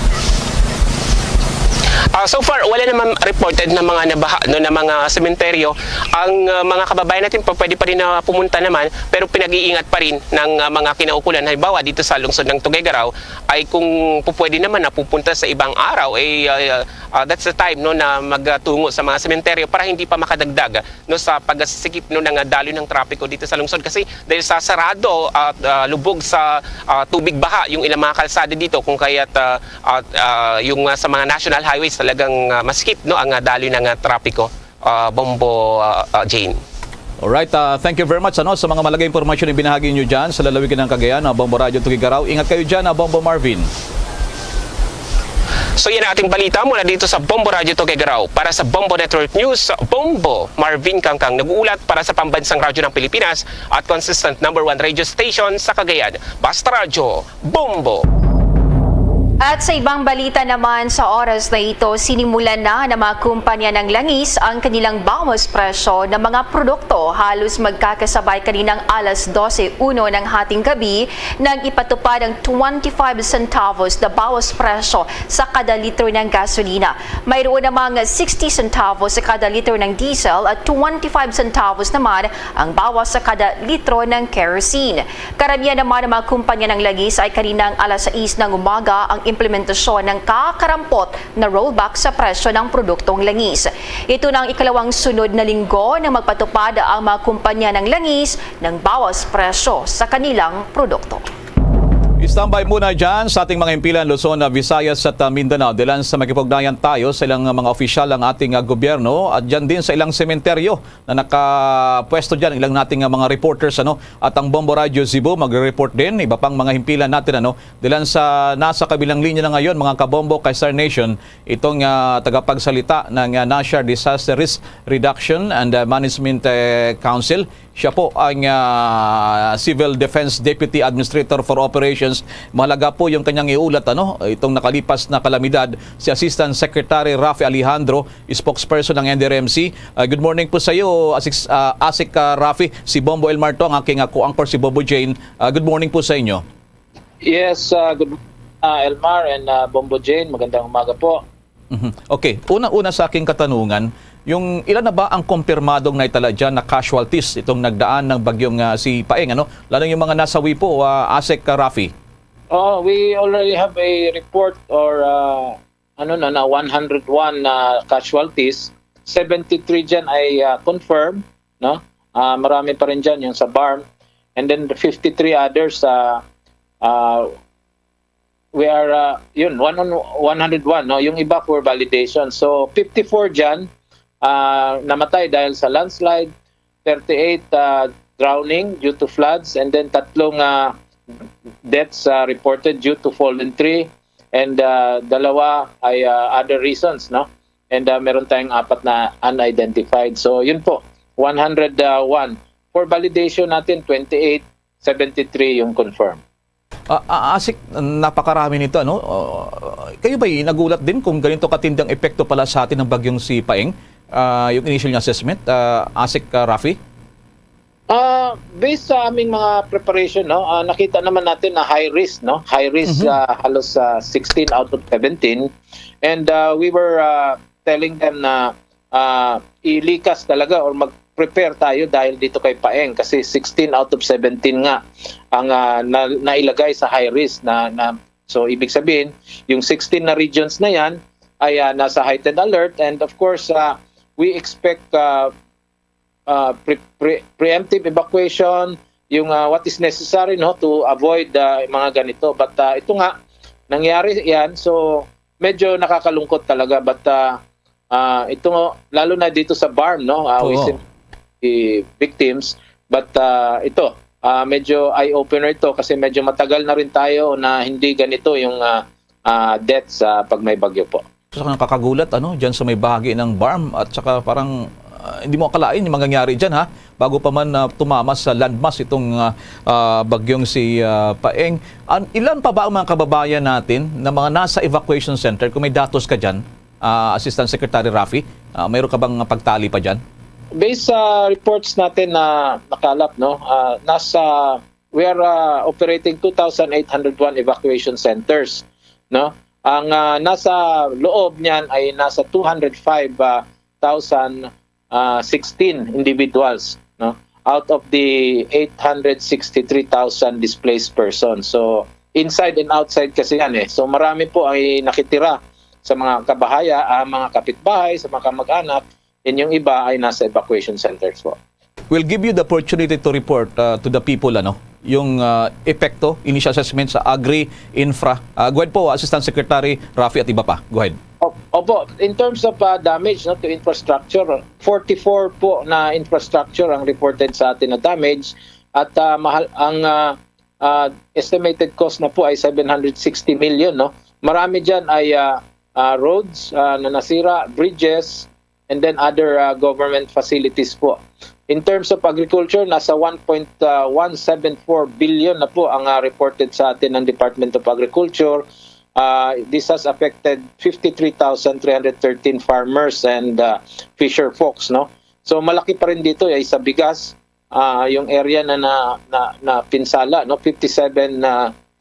Ah, so far, wala naman reported na mga nabaha, no, na mga sementeryo. Ang, ah, mga kababayan natin pa, pwede pa rin na pumunta naman, pero pinag-iingat pa rin ng, ah, mga kinaukulan. Halimbawa, dito sa lungsod ng Tuguegarao, ay kung pupwede naman na pupunta sa ibang araw, eh, ah, ah, that's the time, no, na magtungo sa mga sementeryo para hindi pa makadagdag, no, sa pagsisikip, no, ng, ah, daloy ng trapiko dito sa lungsod. Kasi dahil sa sarado at, ah, lubog sa, ah, tubig baha yung ilang mga kalsada dito, kung kaya't, ah, at, ah, yung, ah, sa mga national highways talagang, ah, masikip, no, ang, ah, daloy ng, ah, trapiko, ah, Bombo, ah, ah, Jane. Alright, ah, thank you very much, ano, sa mga mahalagang impormasyon na binahagi niyo dyan sa lalawigan ng Cagayan, ah, Bombo Radyo Tuguegarao. Ingat kayo dyan, ah, Bombo Marvin. So yan ang ating balita mula dito sa Bombo Radyo Tuguegarao. Para sa Bombo Network News, Bombo Marvin Kangkang nag-uulat para sa Pambansang Radyo ng Pilipinas at consistent number one radio station sa Cagayan. Basta Radyo, Bombo! At sa ibang balita naman, sa oras na ito, sinimulan na ng mga kumpanya ng langis ang kanilang bawas presyo ng mga produkto. Halos magkakasabay kaninang alas dose uno ng hating gabi nang ipatupad ang twenty-five centavos na bawas presyo sa kada litro ng gasolina. Mayroon namang sixty centavos sa kada litro ng diesel at twenty-five centavos naman ang bawas sa kada litro ng kerosene. Karamihan naman ng mga kumpanya ng langis ay kaninang alas sais ng umaga ang implementasyon ng kakarampot na rollback sa presyo ng produktong langis. Ito na ang ikalawang sunod na linggo na magpatupad ang mga kumpanya ng langis ng bawas presyo sa kanilang produkto. Standby muna dyan sa ating mga himpilan, Luzon, Visayas at, ah, Mindanao. Dilan sa makipugnayan tayo sa ilang mga opisyal ang ating, ah, gobyerno at dyan din sa ilang sementeryo na nakapwesto dyan, ilang nating, ah, mga reporters, ano, at ang Bombo Radyo Cebu magre-report din. Iba pang mga himpilan natin, ano, dilan sa nasa kabilang linya na ngayon, mga kabombo kay Star Nation, itong, ah, tagapagsalita ng, ah, National Disaster Risk Reduction and, ah, Management, eh, Council. Siya po ang, ah, Civil Defense Deputy Administrator for Operations. Mahalaga po yung kanyang iulat, ano, itong nakalipas na kalamidad, si Assistant Secretary Rafi Alejandro, spokesperson ng N D R M C. Ah, good morning po sa iyo, Asik, ah, Asik, ah, Rafi. Si Bombo Elmar to, ang aking, ah, co-anchor, si Bombo Jane. Ah, good morning po sa inyo. Yes, uh, good, uh, Elmar and, uh, Bombo Jane. Magandang umaga po. Mhm. Okay, una-una sa aking katanungan, yung ilan na ba ang kumpirmadong naitala dyan na casualties itong nagdaan ng bagyong, ah, si Paeng, ano? Lalo yung mga nasawi po, ah, Asek, ah, Rafi. Oh, we already have a report or, uh, ano na, na one hundred one na casualties. Seventy-three dyan ay, uh, confirmed, no? Ah, marami pa rin dyan yung sa BARMM. And then the fifty-three others, uh, uh, we are, uh, yun, one on, one hundred one, no? Yung iba for validation. So, fifty-four dyan, uh, namatay dahil sa landslide, thirty-eight, uh, drowning due to floods, and then tatlong, uh, deaths, uh, reported due to fallen tree, and, uh, dalawa ay, uh, other reasons, no? And, uh, meron tayong apat na unidentified. So, yun po, one hundred one. For validation natin, twenty-eight, seventy-three yung confirm. Ah, ah, Asik, napakarami nito, ano? Ah, kayo ba'y nagulat din kung ganito katindang epekto pala sa atin ng bagyong si Paeng? Ah, yung initial niya assessment, ah, Asik, ah, Rafi? Ah, based sa aming mga preparation, no, ah, nakita naman natin na high risk, no? High risk, Mhm. ah, halos, ah, sixteen out of seventeen. And, ah, we were, ah, telling them na, ah, ilikas talaga or mag-prepare tayo dahil dito kay Paeng kasi sixteen out of seventeen nga ang, ah, na, nailagay sa high risk na, na, so, ibig sabihin, yung sixteen na regions na yan ay, ah, nasa heightened alert, and of course, ah, we expect, ah, ah, pre-, pre-, preemptive evacuation, yung, ah, what is necessary, no, to avoid, ah, mga ganito. But, ah, ito nga, nangyari yan, so medyo nakakalungkot talaga. But, ah, ah, ito nga, lalo na dito sa BARMM, no, ah, we Oo. see the victims. But, ah, ito, ah, medyo eye-opener ito kasi medyo matagal na rin tayo na hindi ganito yung, ah, ah, death sa pag may bagyo po. Sa nakakagulat, ano, dyan sa may bahagi ng BARMM at saka parang, ah, hindi mo akalain yung mangyayari dyan, ha? Bago pa man, ah, tumama sa landmass itong, ah, ah, bagyong si, ah, Paeng. An-, ilan pa ba ang mga kababayan natin na mga nasa evacuation center? Kung may datos ka dyan, ah, Assistant Secretary Rafi, ah, mayroon ka bang pagtali pa dyan? Based sa reports natin na nakalap, no, ah, nasa, we are, ah, operating two thousand eight hundred one evacuation centers, no? Ang, ah, nasa loob niyan ay nasa two hundred five, ah, thousand, ah, sixteen individuals, no? Out of the eight hundred sixty-three thousand displaced persons. So, inside and outside kasi yan eh. So, marami po ay nakitira sa mga kabahaya, ah, mga kapitbahay, sa mga kamag-anak, and yung iba ay nasa evacuation centers po. We'll give you the opportunity to report, uh, to the people, ano, yung, uh, epekto, initial assessment sa agri, infra. Uh, go ahead po, Assistant Secretary Rafi at iba pa. Go ahead. Op-, opo, in terms of, uh, damage, no, to infrastructure, forty-four po na infrastructure ang reported sa atin na damage at, uh, mahal ang, uh, uh, estimated cost na po ay seven hundred sixty million, no. Marami diyan ay, uh, uh, roads, uh, na nasira, bridges, and then other, uh, government facilities po. In terms of agriculture, nasa one point one seven four billion na po ang, uh, reported sa atin ng Department of Agriculture. Uh, this has affected fifty-three thousand three hundred thirteen farmers and, uh, fisher folks, no? So, malaki pa rin dito ay sa bigas, ah, yung area na, na, na, na pinsala, no? Fifty-seven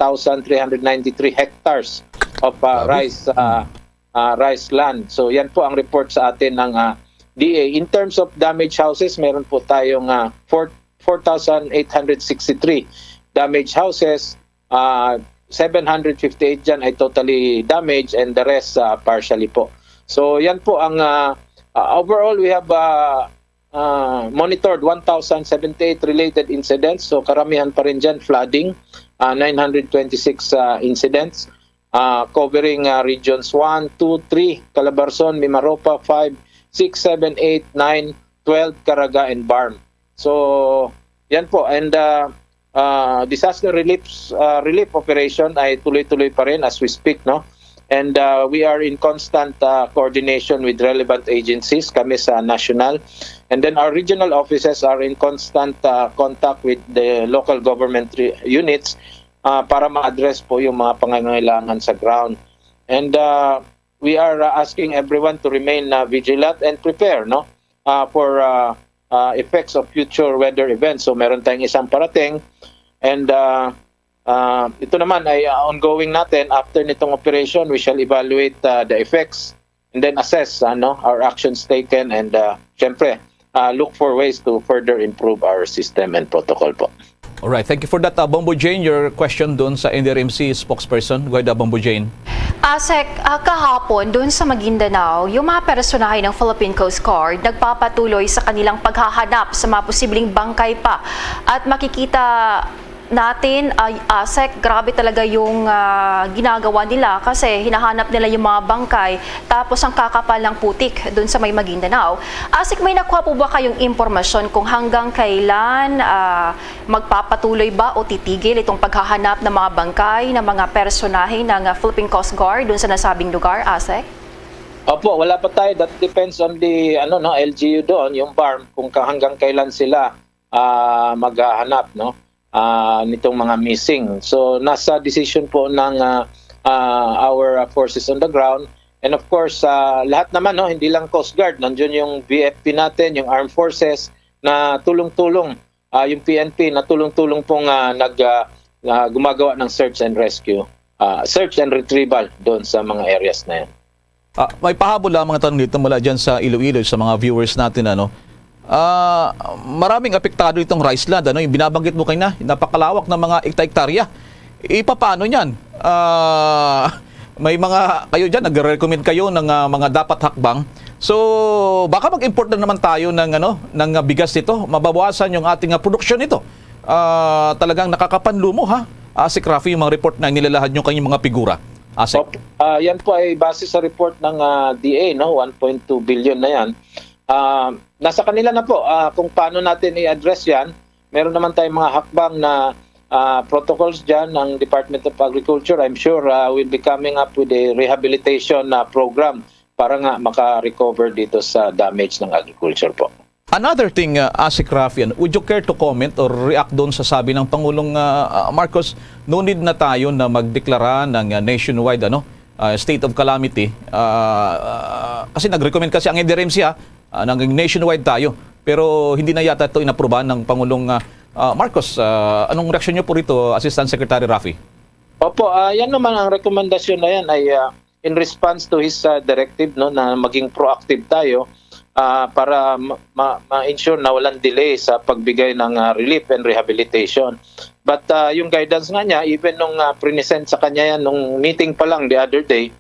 thousand three hundred ninety-three hectares of, ah, Grabe. rice, ah, Mm. ah, rice land. So, yan po ang report sa atin ng, ah, D A. In terms of damaged houses, meron po tayong, ah, four, four thousand eight hundred sixty-three damaged houses. Ah, seven hundred fifty-eight dyan ay totally damaged and the rest, ah, partially po. So, yan po ang, ah, ah, overall, we have, ah, ah, monitored one thousand seventy-eight related incidents. So, karamihan pa rin dyan, flooding. uh, nine hundred twenty-six uh, incidents, uh, covering uh, regions one, two, three, Calabarzon, Mimaropa, five, six, seven, eight, nine, twelve, Caraga, and BARMM. So, yan po. And uh, uh, disaster relief, uh, relief operation ay tuloy-tuloy pa rin as we speak, no? And uh, we are in constant uh, coordination with relevant agencies, kami sa national. And then our regional offices are in constant uh, contact with the local government re- units uh, para ma-address po yung mga pangangailangan sa ground. And uh, we are uh, asking everyone to remain uh, vigilant and prepare, no? Uh, for uh, uh, effects of future weather events. So meron tayong isang parating, and uh, uh, ito naman ay uh, ongoing natin. After nitong operation, we shall evaluate uh, the effects and then assess ano our actions taken, and uh, syempre uh, look for ways to further improve our system and protocol po. Alright, thank you for that. Uh, Bombo Jane, your question doon sa N D R M C spokesperson. Go ahead, uh, Bombo Jane. Asek, ah, kahapon doon sa Maguindanao, yung mga personahe ng Philippine Coast Guard nagpapatuloy sa kanilang paghahanap sa mga posibleng bangkay pa. At makikita natin, ay, Asek, grabe talaga yung ah, ginagawa nila kasi hinahanap nila yung mga bangkay tapos ang kakapal ng putik doon sa may Maguindanao. Asek, may nakuha po ba kayong impormasyon kung hanggang kailan ah, magpapatuloy ba o titigil itong paghahanap ng mga bangkay ng mga personahe ng ah, Philippine Coast Guard doon sa nasabing lugar, Asek? Opo, wala pa tayo. That depends on the ano no L G U doon, yung BARMM, kung ka- hanggang kailan sila ah, maghahanap no ah, nitong mga missing. So nasa decision po ng ah, ah, our ah, forces on the ground, and of course ah, lahat naman no, hindi lang Coast Guard, nandiyan yung B F P natin, yung armed forces na tulong-tulong, ah, yung P N P na tulong-tulong pong ah, nag ah, ah, gumagawa ng search and rescue, ah, search and retrieval doon sa mga areas na yan. Ah, may pahabol lang mga tanong dito mula dyan sa Iloilo sa mga viewers natin. Ano? Ah, maraming apektado itong rice land. Ano? Yung binabanggit mo kanina, napakalawak ng mga ekta-ektarya. Ipapaano niyan? Ah, may mga, kayo dyan, nagre-recommend kayo ng ah, mga dapat hakbang. So, baka mag-import na naman tayo ng, ano, ng ah, bigas nito. Mababawasan yung ating ah, produksyon nito. Ah, talagang nakakapanlumo, ha? Asik Rafi, yung mga report na inilalahad nyo kanyang mga figura. Asik. Opo. Ah, yan po ay base sa report ng ah, D A, no, one point two billion na yan. Ah, nasa kanila na po ah, kung paano natin i-address yan. Meron naman tayong mga hakbang na ah, protocols dyan ng Department of Agriculture. I'm sure ah, we'll be coming up with a rehabilitation ah, program para nga maka-recover dito sa damage ng agriculture po. Another thing, uh, Asik Rafi, ano, would you care to comment or react doon sa sabi ng Pangulong uh, uh, Marcos, no need na tayo na magdeklara ng uh, nationwide ano, uh, state of calamity? Uh, uh, kasi nag-recommend kasi ang N D R M C ha, uh, nang nationwide tayo. Pero hindi na yata ito inaprubahan ng Pangulong uh, uh, Marcos. Uh, anong reaksyon niyo po rito, Assistant Secretary Rafi? Opo, ah, yan naman ang rekomendasyon na yan ay ah, in response to his ah, directive no na maging proactive tayo ah, para ma- ma- ma-ensure na walang delay sa pagbigay ng ah, relief and rehabilitation. But ah, yung guidance nga niya, even nung ah, present sa kanya yan nung meeting pa lang the other day,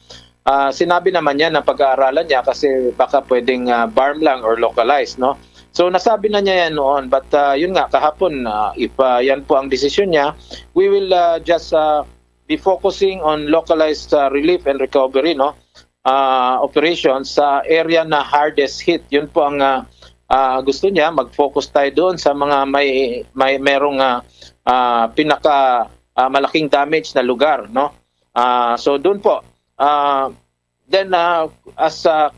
ah, sinabi naman niya na pag-aaralan niya kasi baka pwedeng ah, BARMM lang or localized, no? So nasabi na niya yan noon, but ah, yun nga kahapon, ah, if ah, yan po ang desisyon niya, we will ah, just ah, be focusing on localized ah, relief and recovery, no? Ah, operations sa area na hardest hit. Yun po ang ah, ah, gusto niya, mag-focus tayo doon sa mga may may merong ah, ah, pinaka ah, malaking damage na lugar, no? Ah, so doon po. Ah, then ah, as ah,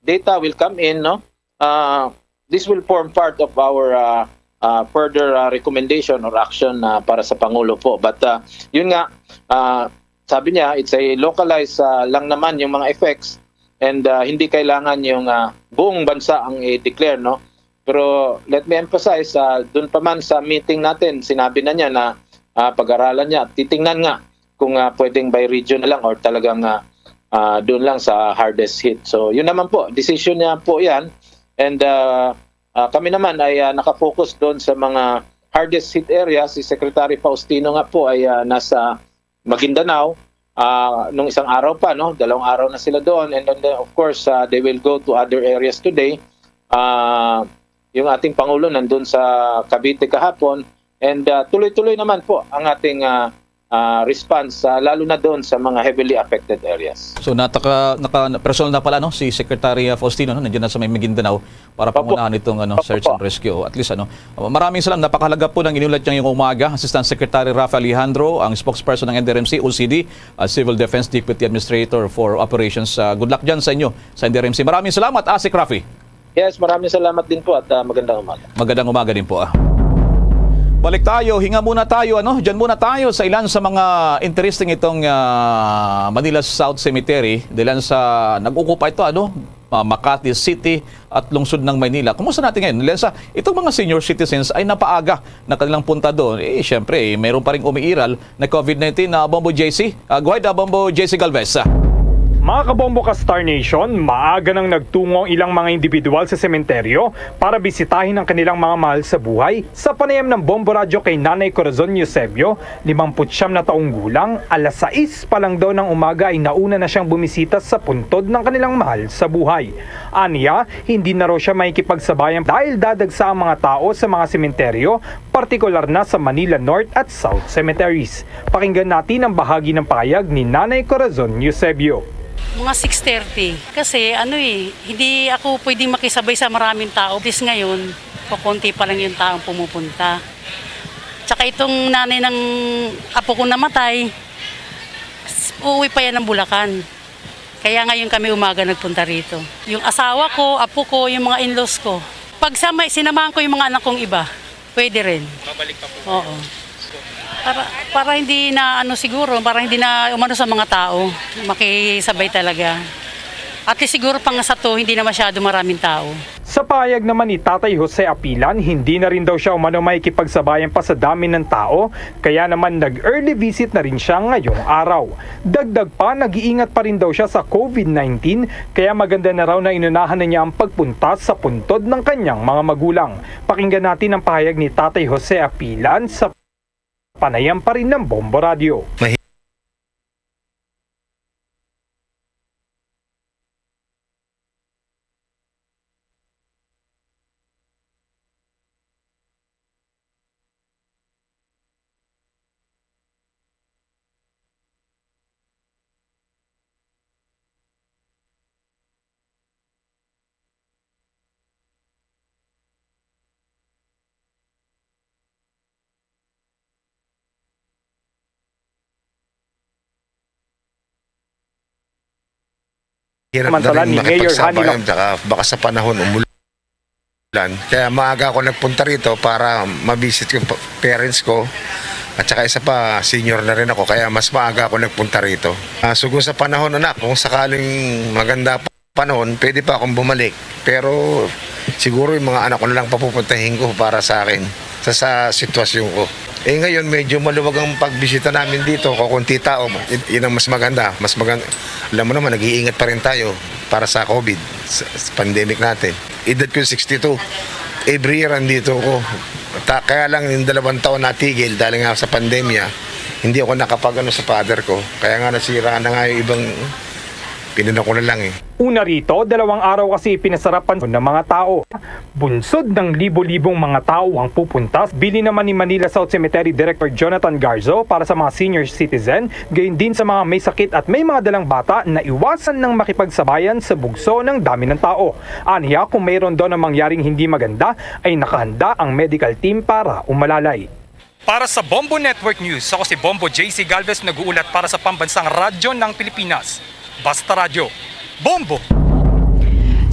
data will come in, no? Uh, this will form part of our uh, uh, further uh, recommendation or action uh, para sa Pangulo po. But uh, yun nga, uh, sabi niya, it's a localized uh, lang naman yung mga effects, and uh, hindi kailangan yung uh, buong bansa ang i-declare, no? Pero let me emphasize, uh, doon pa man sa meeting natin, sinabi na niya na uh, pag-aralan niya at titingnan nga kung uh, pwedeng by region na lang or talagang uh, uh, doon lang sa hardest hit. So yun naman po, decision niya po yan. And uh, uh, kami naman ay uh, nakafocus doon sa mga hardest hit areas. Si Secretary Faustino nga po ay uh, nasa Maguindanao uh, nung isang araw pa, no? Dalawang araw na sila doon. And then, of course, uh, they will go to other areas today. Uh, yung ating Pangulo nandun sa Cavite kahapon. And, ah, tuloy-tuloy naman po ang ating, ah, ah, response, ah, lalo na doon sa mga heavily affected areas. So, nataka-, naka-, personal na pala, no, si Secretary, ah, Faustino, no, nandiyan na sa may Maguindanao para Opo. pangunahan itong, ano, Opo. search and rescue. At least, ano, maraming salamat. Napakahalaga po ng inulat niyang yung umaga, Assistant Secretary Rafa Alejandro, ang spokesperson ng N D R M C, O C D, ah, Civil Defense Deputy Administrator for Operations. Ah, good luck dyan sa inyo sa N D R M C. Maraming salamat, Asik Rafi. Yes, maraming salamat din po at, ah, magandang umaga. Magandang umaga din po, ah. Balik tayo, hinga muna tayo, ano? Diyan muna tayo sa ilan sa mga interesting itong, ah, Manila South Cemetery. Dilan sa nag-ukupa ito, ano? Ah, Makati City at lungsod ng Maynila. Kumusta natin ngayon? Dilan sa itong mga senior citizens ay napaaga na kanilang punta doon. Eh, syempre, eh, mayroon pa ring umiiral na COVID nineteen na Bombo J C. Ah, go ahead, ah, Bombo J C Galvez. Mga kabombo ka Star Nation, maaga nang nagtungo ang ilang mga individual sa sementeryo para bisitahin ang kanilang mga mahal sa buhay. Sa panayam ng Bombo Radyo kay Nanay Corazon Eusebio, limampu't siyam na taong gulang, alas sais pa lang daw ng umaga ay nauna na siyang bumisita sa puntod ng kanilang mahal sa buhay. Aniya, hindi na raw siya makikipagsabayan dahil dadagsa ang mga tao sa mga sementeryo, partikular na sa Manila North at South Cemeteries. Pakinggan natin ang bahagi ng pahayag ni Nanay Corazon Eusebio. Mga six thirty. Kasi ano eh, hindi ako pwedeng makisabay sa maraming tao. At least ngayon, kukunti pa lang yung taong pumupunta. Tsaka itong nanay ng apo ko namatay, s-, uuwi pa yan ng Bulacan. Kaya ngayon kami umaga nagpunta rito. Yung asawa ko, apo ko, yung mga in-laws ko. Pag sa may, sinamahan ko yung mga anak kong iba, pwede rin. Mabalik pa po. Oo. Para, para hindi na ano siguro, para hindi na umano sa mga tao, makisabay talaga. At least siguro pang sa to, hindi na masyado maraming tao. Sa pahayag naman ni Tatay Jose Apilan, hindi na rin daw siya umano makikipagsabayan pa sa dami ng tao, kaya naman nag-early visit na rin siya ngayong araw. Dagdag pa, nag-iingat pa rin daw siya sa COVID nineteen, kaya maganda na raw na inunahan na niya ang pagpunta sa puntod ng kanyang mga magulang. Pakinggan natin ang pahayag ni Tatay Jose Apilan sa panayam pa rin ng Bombo Radyo. Mahi- Hirap na Samantala rin ni Mayor Honey makipagsabayan, Lac- tsaka baka sa panahon umulan. Kaya maaga ako nagpunta rito para ma-visit ko pa-, parents ko. At saka isa pa, senior na rin ako, kaya mas maaga ako nagpunta rito. Ah, sugo sa panahon, anak, kung sakaling maganda pa panahon, pwede pa akong bumalik. Pero siguro yung mga anak ko na lang papupuntahin ko para sa akin, sa, sa sitwasyon ko. Eh, ngayon, medyo maluwag ang pagbisita namin dito, kakunti tao. Y-, yun ang mas maganda. Mas maganda. Alam mo naman, nag-iingat pa rin tayo para sa COVID, sa, sa pandemic natin. Edad ko sixty-two. Every year, andito ako. Ta-, kaya lang, yung dalawang taon natigil dahil nga sa pandemya, hindi ako nakapag-ano sa father ko. Kaya nga, nasira na nga yung ibang, pinuna ko na lang eh. Una rito, dalawang araw kasi ipinasarapan ng mga tao. Bunsod ng libo-libong mga tao ang pupunta. Bili naman ni Manila South Cemetery Director Jonathan Garzo para sa mga senior citizen, gayon din sa mga may sakit at may mga dalang bata na iwasan ng makipagsabayan sa bugso ng dami ng tao. Aniya, kung mayroon daw na mangyaring hindi maganda, ay nakahanda ang medical team para umalalay. Para sa Bombo Network News, ako si Bombo J C Galvez, nag-uulat para sa Pambansang Radyo ng Pilipinas, Basta Radyo, Bombo!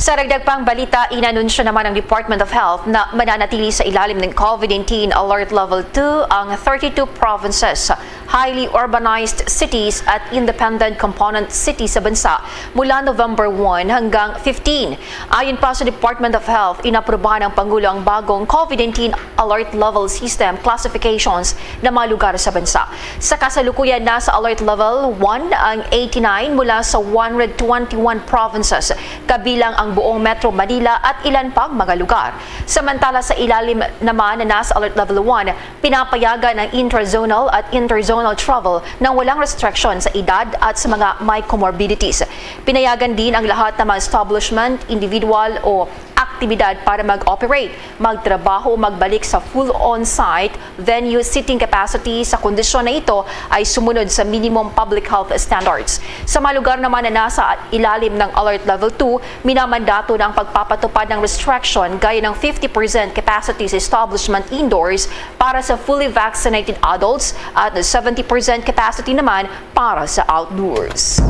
Sa dagdag pang balita, inanunsyo naman ng Department of Health na mananatili sa ilalim ng COVID nineteen Alert Level two ang thirty-two provinces, highly urbanized cities at independent component cities sa bansa mula November one hanggang fifteen. Ayon pa sa Department of Health, inaprubahan ng Pangulo ang bagong COVID nineteen Alert Level System classifications na mga lugar sa bansa. Sa kasalukuyan, nasa Alert Level one ang eighty-nine mula sa one hundred twenty-one provinces, kabilang ang buong Metro Manila at ilan pang mga lugar. Samantala, sa ilalim naman na nasa Alert Level one, pinapayagan ang intrazonal at interzonal travel nang walang restriction sa edad at sa mga may comorbidities. Pinayagan din ang lahat ng mga establishment, individual o ak-, aktibidad para mag-operate, magtrabaho o magbalik sa full on-site venue seating capacity sa kondisyon na ito ay sumunod sa minimum public health standards. Sa mga lugar naman na nasa ilalim ng Alert Level two, minamandato na ang pagpapatupad ng restriction gaya ng fifty percent capacity sa establishment indoors para sa fully vaccinated adults at seventy percent capacity naman para sa outdoors.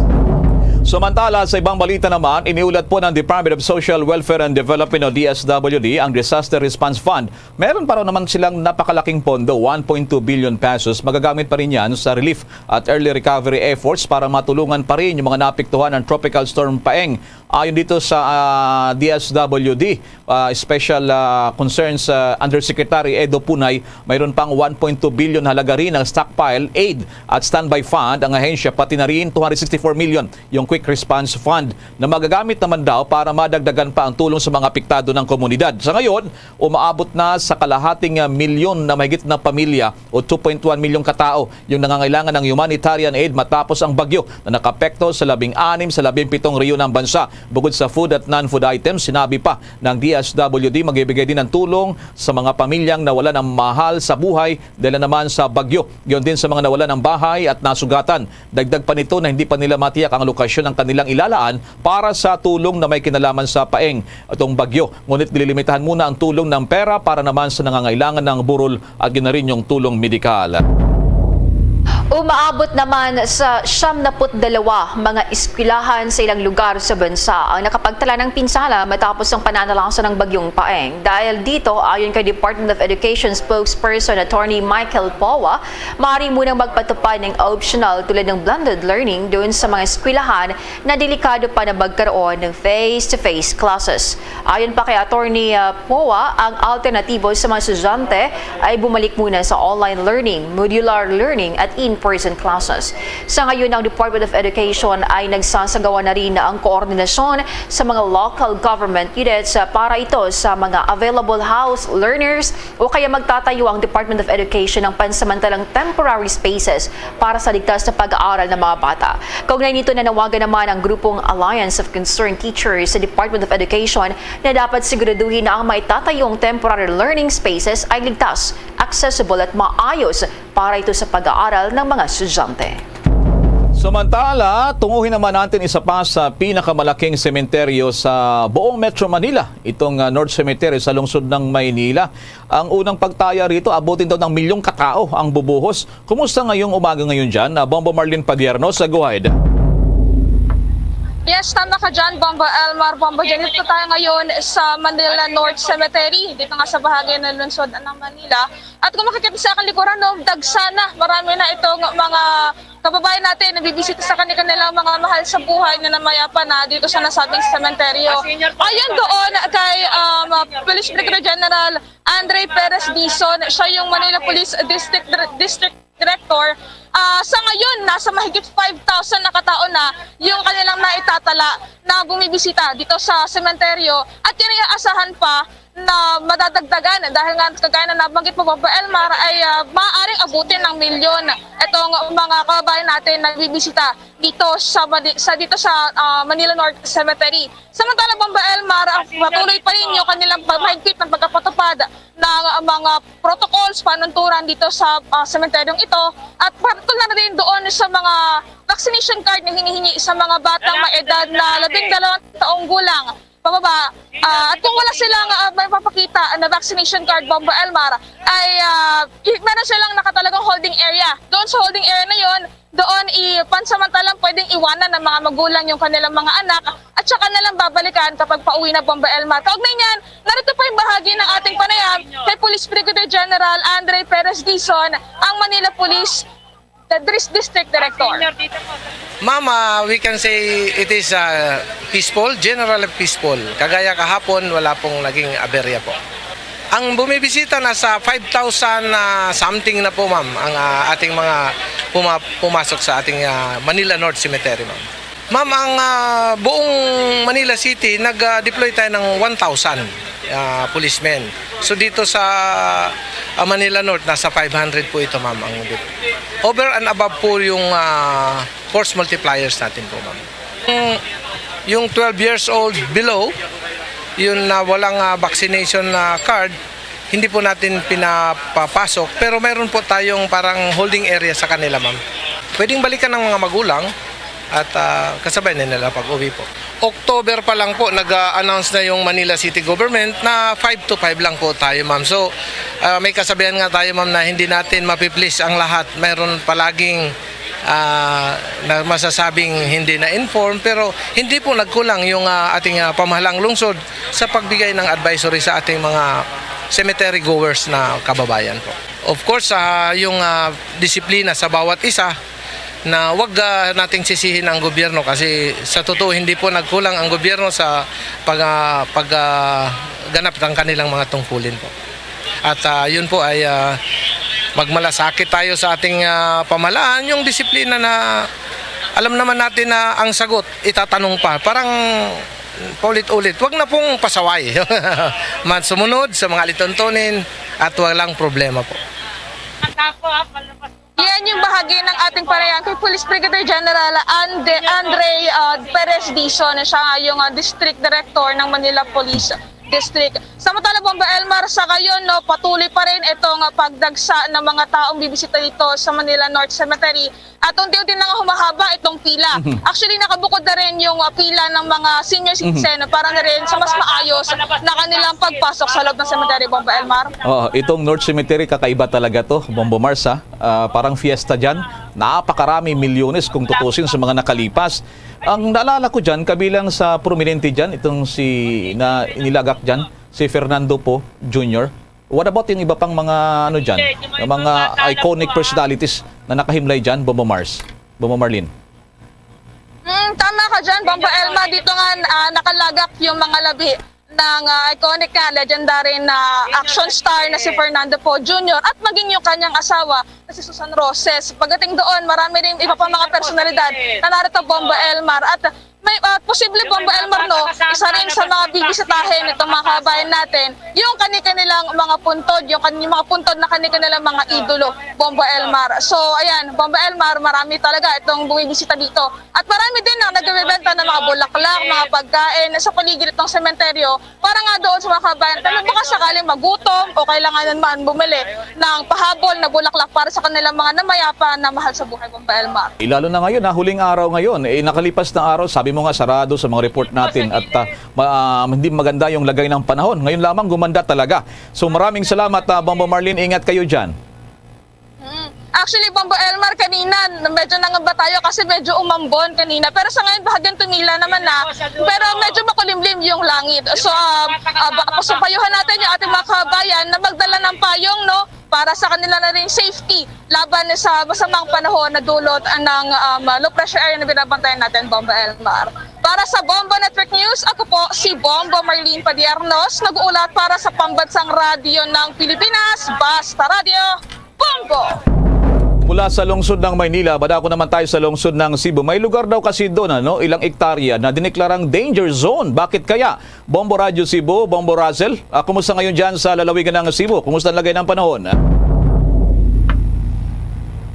Samantala, sa ibang balita naman, iniulat po ng Department of Social Welfare and Development o D S W D ang Disaster Response Fund. Meron pa raw naman silang napakalaking pondo, one point two billion pesos. Magagamit pa rin yan sa relief at early recovery efforts para matulungan pa rin yung mga naapektuhan ng Tropical Storm Paeng. Ayon dito sa ah, D S W D, ah, Special ah, Concerns ah, Undersecretary Edo Punay, mayroon pang one point two billion halaga rin ng stockpile aid at standby fund ang ahensya, pati na rin two hundred sixty-four million yung quick response fund na magagamit naman daw para madagdagan pa ang tulong sa mga apektado ng komunidad. Sa ngayon, umaabot na sa kalahating ah, milyon na mahigit na pamilya o two point one milyon katao yung nangangailangan ng humanitarian aid matapos ang bagyo na nakapekto sa labing anim sa labing pitong rehiyon ng bansa. Bukod sa food at non-food items, sinabi pa ng D S W D, magbibigay din ng tulong sa mga pamilyang nawalan ng mahal sa buhay dahil naman sa bagyo. Gayon din sa mga nawalan ng bahay at nasugatan. Dagdag pa nito na hindi pa nila matiyak ang lokasyon ng kanilang ilalaan para sa tulong na may kinalaman sa Paeng itong bagyo. Ngunit nililimitahan muna ang tulong ng pera para naman sa nangangailangan ng burol at ginarinyong tulong medikal. Umaabot naman sa siyam na put dalawa mga eskwelahan sa ilang lugar sa bansa ang nakapagtala ng pinsala matapos ang pananalasa ng Bagyong Paeng. Dahil dito, ayon kay Department of Education spokesperson Attorney Michael Powa, maaari munang magpatupad ng optional tulad ng blended learning doon sa mga eskwelahan na delikado pa na magkaroon ng face-to-face classes. Ayon pa kay Attorney ah, Powa, ang alternatibo sa mga estudyante ay bumalik muna sa online learning, modular learning at in-person classes. Sa ngayon, ang Department of Education ay nagsasagawa na rin ang koordinasyon sa mga local government units ah, para ito sa mga available house learners o kaya magtatayo ang Department of Education ng pansamantalang temporary spaces para sa ligtas na pag-aaral ng mga bata. Kaugnay nito, nanawagan naman ang grupong Alliance of Concerned Teachers sa Department of Education na dapat siguraduhin na ang maitatayong temporary learning spaces ay ligtas, accessible at maayos para ito sa pag-aaral ng mga estudyante. Samantala, tunguhin naman natin isa pa sa pinakamalaking sementeryo sa buong Metro Manila, itong ah, North Cemetery sa lungsod ng Maynila. Ang unang pagtaya rito, abutin daw ng milyong katao ang bubuhos. Kumusta ngayong umaga ngayon dyan, ah, Bombo Marlene Padierno sa Guhayda? Yes, tama ka dyan, Bombo Elmar, Bombo Jenny. Ito tayo ngayon sa Manila North Cemetery, dito nga sa bahagi ng lungsod ng Manila. At kung makikita sa aking likuran, no, dagsana, marami na itong mga kababayan natin na bibisita sa kanilang mga mahal sa buhay na namayapa na dito sa nasabing sementeryo. Ayon doon kay um, Police Brigadier General Andre Perez Dizon, siya yung Manila Police District District Director. Ah, sa ngayon, nasa mahigit five thousand na katao na yung kanilang naitatala na bumibisita dito sa sementeryo at kinaiasahan pa na madadagdagan dahil nga kagaya na nabanggit mo, Bombo Elmar, ay ah, maaaring abutin ng milyon itong mga kababayan natin na bibisita dito sa Mani- sa dito sa ah, Manila North Cemetery. Samantala, Bombo Elmar, ang patuloy pa rin yung kanilang pag- mahigpit ng pagkapatupad ng ah, mga protocols, panunturan dito sa ah, sementeryong ito at patuloy na rin doon sa mga vaccination card na hinihingi sa mga batang may edad na labing dalawang taong gulang pababa. Ah, at kung wala silang ah, may papakita na vaccination card, Bombo Elmar, ay ah, i- meron silang nakatalagang holding area. Doon sa holding area na yon, doon i pansamantalang pwedeng iwanan ng mga magulang yung kanilang mga anak at saka na lang babalikan kapag pauwi na, Bombo Elmar. Kaugnay niyan, narito pa yung bahagi ng ating panayam kay Police Brigadier General Andre Perez Dizon, ang Manila Police the Dris District Director. Ma'am, ah, we can say it is ah, peaceful, generally peaceful. Kagaya kahapon, wala pong naging aberya po. Ang bumibisita, nasa five thousand na something na po, ma'am, ang ah, ating mga puma- pumasok sa ating ah, Manila North Cemetery, ma'am. Ma'am, ang ah, buong Manila City, nag-deploy tayo ng one thousand ah, policemen. So dito sa ah, Manila North, nasa five hundred po ito, ma'am, ang dep- over and above po yung ah, force multipliers natin po, ma'am. Yung, yung twelve years old below, Yun na walang, ah, vaccination na card, hindi po natin pinapapasok. Pero mayroon po tayong parang holding area sa kanila, ma'am. Pwedeng balikan ng mga magulang at, ah, kasabay na nila pag-uwi po. October pa lang po, nag-announce na yung Manila City Government na five to five lang po tayo, ma'am. So, ah, may kasabihan nga tayo, ma'am, na hindi natin mapi-please ang lahat. Mayroon palaging, ah, na masasabing hindi na-inform, pero hindi po nagkulang yung, ah, ating, ah, pamahalang lungsod sa pagbigay ng advisory sa ating mga cemetery goers na kababayan po. Of course, ah, yung, ah, disiplina sa bawat isa, na wag, ah, nating sisihin ang gobyerno kasi sa totoo hindi po nagkulang ang gobyerno sa pag, ah, pag, ah, ganap ng kanilang mga tungkulin po. At, ah, yun po ay, ah, magmalasakit tayo sa ating, ah, pamahalaan, yung disiplina na alam naman natin na ang sagot itatanong pa. Parang paulit-ulit, wag na pong pasaway. Man sumunod sa mga alituntunin at walang problema po. Yan yung bahagi ng ating panayam kay Police Brigadier General Andre, Andre uh, Perez Dizon. Siya nga yung uh, District Director ng Manila Police District. Samantala, Bomba Elmar, sa ngayon, no, patuloy pa rin itong uh, pagdagsa ng mga taong bibisita dito sa Manila North Cemetery. At unti-unti na nga humahaba itong pila. Actually, nakabukod na rin yung uh, pila ng mga senior citizen para na rin sa mas maayos na kanilang pagpasok sa loob ng cemetery, Bomba Elmar. Oh, itong North Cemetery, kakaiba talaga to, Bombo Mars, ha? Ah, parang fiesta dyan. Napakarami, milyones kung tutusin sa mga nakalipas. Ang naalala ko dyan, kabilang sa prominente dyan, itong si, na inilagak dyan, si Fernando Poe Junior. What about yung iba pang mga, ano dyan, yung mga iconic personalities na nakahimlay dyan, Bombo Mars, Bombo Marlene? Mm, tama ka dyan, Bombo Elma. Dito nga ah, nakalagak yung mga labi ng ah, iconic na legendary na action star na si Fernando Poe Junior at maging yung kanyang asawa na si Susan Roses. Pagdating doon, marami rin iba pa mga personalidad na narito, Bombo Elmar. At may ah, posible, Bombo Elmar, no, isa rin sa mga bibisitahin nitong mga kababayan natin, yung kani-kanilang mga puntod, yung kani mga puntod na kani-kanilang mga idolo, Bombo Elmar. So, ayan, Bombo Elmar, marami talaga itong bumibisita dito. At marami din ang nagbebenta ng mga bulaklak, mga pagkain sa paligid itong sementeryo para nga doon sa mga kababayan natin na baka sakaling magutom o kailangan man bumili ng pahabol na bulaklak para sa kanilang mga namayapa na mahal sa buhay, Bombo Elmar. Ilalo na ngayon, ha, huling araw ngayon, eh, nakalipas na araw, sabi mo nga sarado sa mga report natin at ah, ma- ah, hindi maganda yung lagay ng panahon. Ngayon lamang gumanda talaga. So maraming salamat, ah, Bombo Marlene. Ingat kayo dyan. Mm. Actually, Bombo Elmar, kanina, medyo nangamba tayo kasi medyo umambon kanina. Pero sa ngayon, bahagyang tumila naman na. Pero medyo makulimlim yung langit. So, ah, ah, ba- pasupayuhan natin yung ating mga kababayan na magdala ng payong, no? Para sa kanila na rin safety laban sa masamang panahon na dulot ng um, low pressure area na binabantayan natin, Bombo Elmar. Para sa Bombo Network News, ako po si Bombo Marlene Padiernos, nag-uulat para sa Pambansang Radyo ng Pilipinas, Basta Radyo, Bombo! Mula sa lungsod ng Maynila, madako naman tayo sa lungsod ng Cebu. May lugar daw kasi doon, ano, ilang ektarya na dineklarang danger zone. Bakit kaya? Bombo Radyo Cebu, Bombo Russell, ah, kumusta ngayon dyan sa lalawigan ng Cebu? Kumusta ang lagay ng panahon?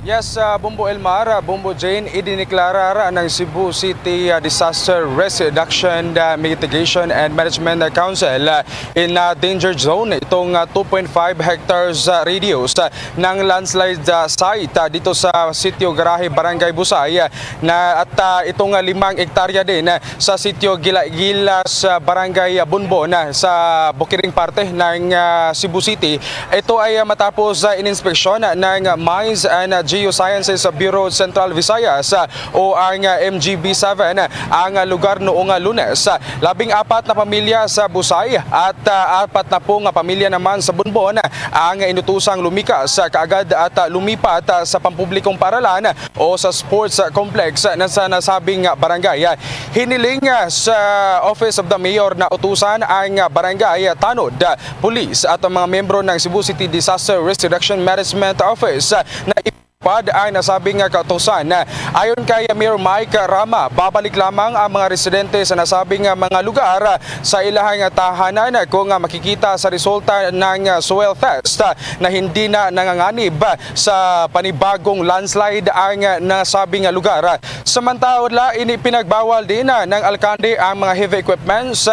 Yes, ah, Bombo Elmar, ah, Bombo Jane, idiniklarar ng Cebu City ah, Disaster Risk Reduction ah, Mitigation and Management Council ah, in ah, danger zone itong ah, two point five hectares ah, radius ah, ng landslide ah, site ah, dito sa Sitio Garahe, Barangay Busay, ah, na, at ah, itong ah, limang ektarya din ah, sa Sitio Gila-, Gilas, ah, Barangay ah, Bunbon, ah, sa bukiring parte ng ah, Cebu City. Ito ay ah, matapos ah, ininspeksyon ng Mines and Geosciences Bureau Central Visayas, ah, o ang ah, M G B seven, ah, ang ah, lugar noong ah, Lunes. Ah, labing apat na pamilya sa Busay at ah, apat na po nga pamilya naman sa Bunbon ang inutusang lumikas ah, kaagad at ah, lumipat ah, sa pampublikong paaralan o sa sports complex na sa nasabing barangay. Hiniling sa Office of the Mayor na utusan ang barangay tanod, pulis at ang mga miyembro ng Cebu City Disaster Risk Reduction Management Office na Pad ang nasabing nga kautusan. Ayon kay Mayor Mike Rama, babalik lamang ang mga residente sa nasabing nga mga lugar sa ilahang tahanan kung makikita sa resulta ng soil test na hindi na nanganganib sa panibagong landslide ang nasabing lugar. Samantala, ini pinagbawal din ng alkalde ang mga heavy equipments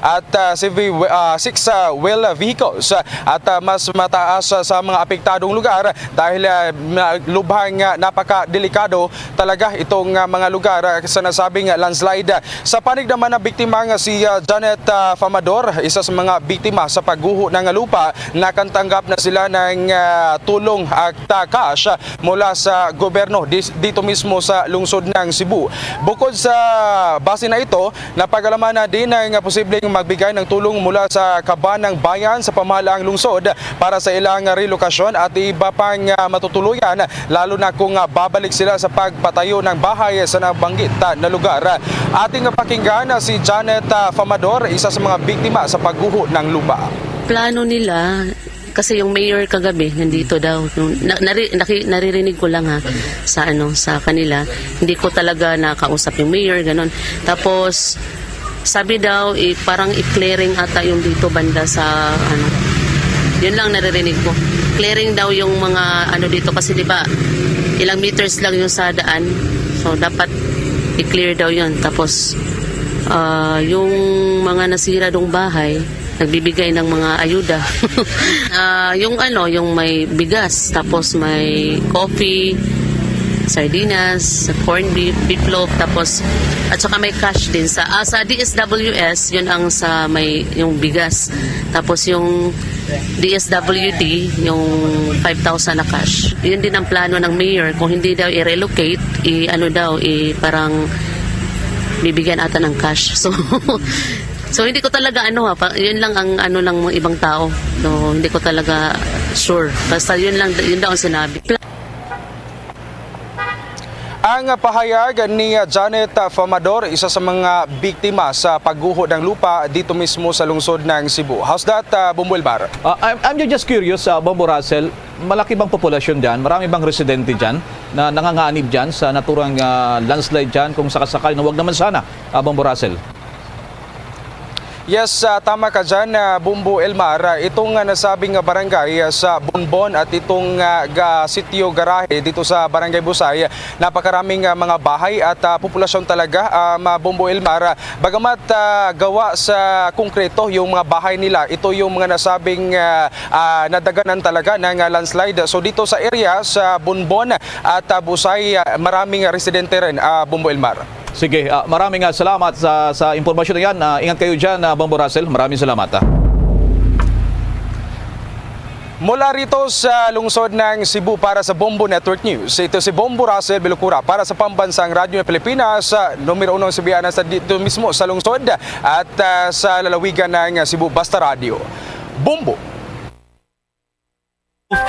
at ah, C V, ah, six, ah, wheel vehicles, ah, at ah, mas mataas ah, sa mga apektadong lugar dahil ah, na- lubhang ah, napakadelikado talaga itong ah, mga lugar ah, sa nasabing ah, landslide. Sa panig naman ng biktima nga si ah, Janet ah, Famador, isa sa mga biktima sa pagguho ng lupa, nakantanggap na sila ng ah, tulong at ah, cash mula sa gobyerno dis- dito mismo sa lungsod ng Cebu. Bukod sa base na ito, napag-alaman na din nga posibleng magbigay ng tulong mula sa Kaban ng Bayan sa pamahalaang lungsod para sa ilang relokasyon at iba pang ah, matutuluyan, lalo na kung ah, babalik sila sa pagpatayo ng bahay sa nabanggit ah, na lugar. Ating pakinggan ah, si Janet ah, Famador, isa sa mga biktima sa pagguho ng lupa. Plano nila, kasi yung mayor kagabi nandito daw. Yung, na, nari, naki, naririnig ko lang ha sa ano sa kanila. Hindi ko talaga nakausap yung mayor, ganun. Tapos sabi daw eh, parang i-clearing ata yung dito banda sa ano. Yun lang naririnig ko. Clearing daw yung mga ano dito kasi 'di ba ilang meters lang yung sa daan. So dapat i-clear daw yun. Tapos ah, yung mga nasira dong bahay, nagbibigay ng mga ayuda. Ah, yung ano, yung may bigas, tapos may coffee, sardinas, corned beef, beef loaf, tapos at saka may cash din sa ah, sa D S W S, yun ang sa may yung bigas. Tapos yung D S W D, yung five thousand na cash. Yun din ang plano ng mayor. Kung hindi daw i-relocate, i ano daw, i parang bibigyan ata ng cash. So, so hindi ko talaga ano ha, pa, yun lang ang ano ng mga ibang tao. No, hindi ko talaga sure. Basta yun lang, yun daw ang sinabi. Ang pahayag ni Janet Famador, isa sa mga biktima sa pagguho ng lupa dito mismo sa lungsod ng Cebu. How's that, uh, Bombo Elmar? Uh, I'm, I'm just curious, uh, Bombo Russell, malaki bang populasyon dyan? Marami bang residente dyan na nanganganib dyan sa naturang uh, landslide dyan? Kung sakasakali na wag naman sana, uh, Bombo Russell? Yes, ah, tama ka dyan, ah, Bombo Elmar. Ah, itong ah, nasabing ah, barangay ah, sa Bonbon at itong ah, ga, sitio garahe dito sa Barangay Busay, napakaraming ah, mga bahay at ah, populasyon talaga, ah, ma Bombo Elmar. Ah, bagamat ah, gawa sa konkreto yung mga bahay nila, ito yung mga nasabing ah, ah, nadaganan talaga ng ah, landslide. So dito sa area sa Bonbon at ah, Busay, ah, maraming residente rin, ah, Bombo Elmar. Sige, ah, maraming, ah, salamat sa, sa impormasyon na yan. Ah, ingat kayo dyan, ah, Bombo Russell. Maraming salamat, ah. Mula rito sa lungsod ng Cebu para sa Bombo Network News, ito si Bombo Russell Bilocura para sa Pambansang Radyo ng Pilipinas, sa numero uno ang sibianan sa dito mismo sa lungsod at ah, sa lalawigan ng Cebu. Basta Radyo. Bombo!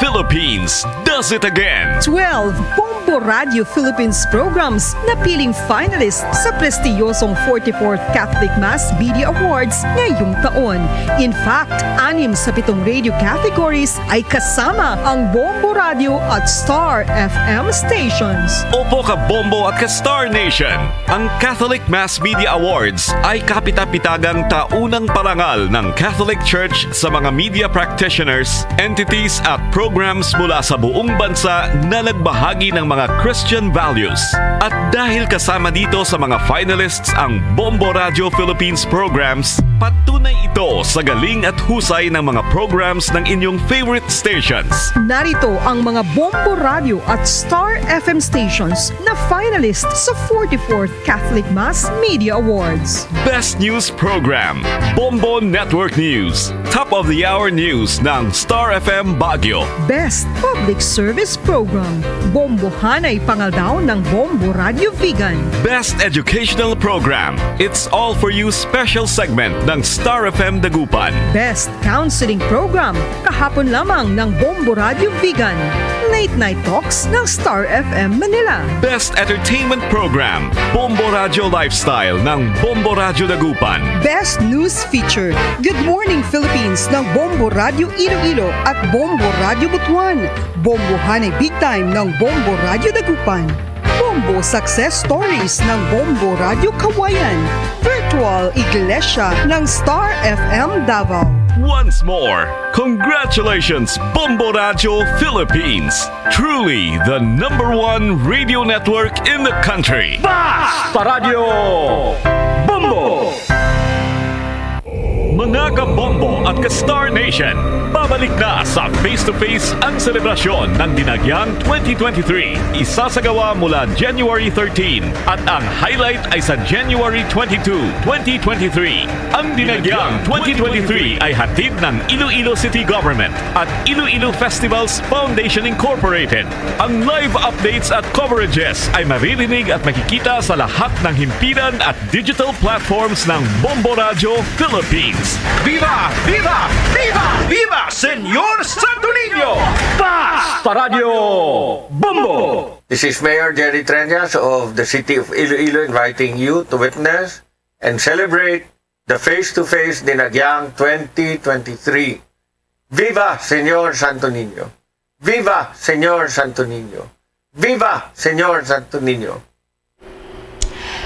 Philippines does it again. Twelve Bombo Radio Philippines programs napiling finalist sa prestiyosong forty-fourth Catholic Mass Media Awards ngayong taon. In fact, anim sa pitong radio categories ay kasama ang Bombo Radio at Star F M stations. Opo ka Bombo at ka Star Nation. Ang Catholic Mass Media Awards ay kapita-pitagang taunang parangal ng Catholic Church sa mga media practitioners, entities at programs mula sa buong bansa na nagbahagi ng mga Christian values. At dahil kasama dito sa mga finalists ang Bombo Radio Philippines programs, patunay ito sa galing at husay ng mga programs ng inyong favorite stations. Narito ang mga Bombo Radio at Star F M stations na finalist sa forty-fourth Catholic Mass Media Awards. Best News Program, Bombo Network News. Top of the Hour News ng Star F M Baguio. Best Public Service Program, Bombohanay Pangaldaw ng Bombo Radio Vigan. Best Educational Program, It's All For You Special Segment ng Star F M Dagupan. Best Counseling Program, kahapon lamang ng Bombo Radio Vigan. Late Night Talks ng Star F M Manila. Best Entertainment Program, Bombo Radio Lifestyle ng Bombo Radio Dagupan. Best News Feature, Good Morning Philippines ng Bombo Radio Iloilo at Bombo Radio Butuan. Bombo Hanay Big Time ng Bombo Radio Dagupan. Bombo Success Stories ng Bombo Radio Kawayan. Virtual Iglesia ng Star F M Davao. Once more, congratulations, Bombo Radio Philippines. Truly the number one radio network in the country. Basta Radio Bombo! Mga ka-Bombo at ka-Star Nation, pabalik na sa Face to Face ang selebrasyon ng Dinagyang twenty twenty-three. Isasagawa mula January thirteen at ang highlight ay sa January twenty-two, twenty twenty-three. Ang Dinagyang twenty twenty-three ay hatid ng Iloilo City Government at Iloilo Festivals Foundation Incorporated. Ang live updates at coverages ay maririnig at makikita sa lahat ng himpilan at digital platforms ng Bombo Radio Philippines. Viva! Viva! Viva! Viva Señor Santo Niño! Basta Radio Bombo! This is Mayor Jerry Treñas of the City of Iloilo inviting you to witness and celebrate the Face to Face Dinagyang twenty twenty-three. Viva Señor Santo Niño! Viva Señor Santo Niño! Viva Señor Santo Niño!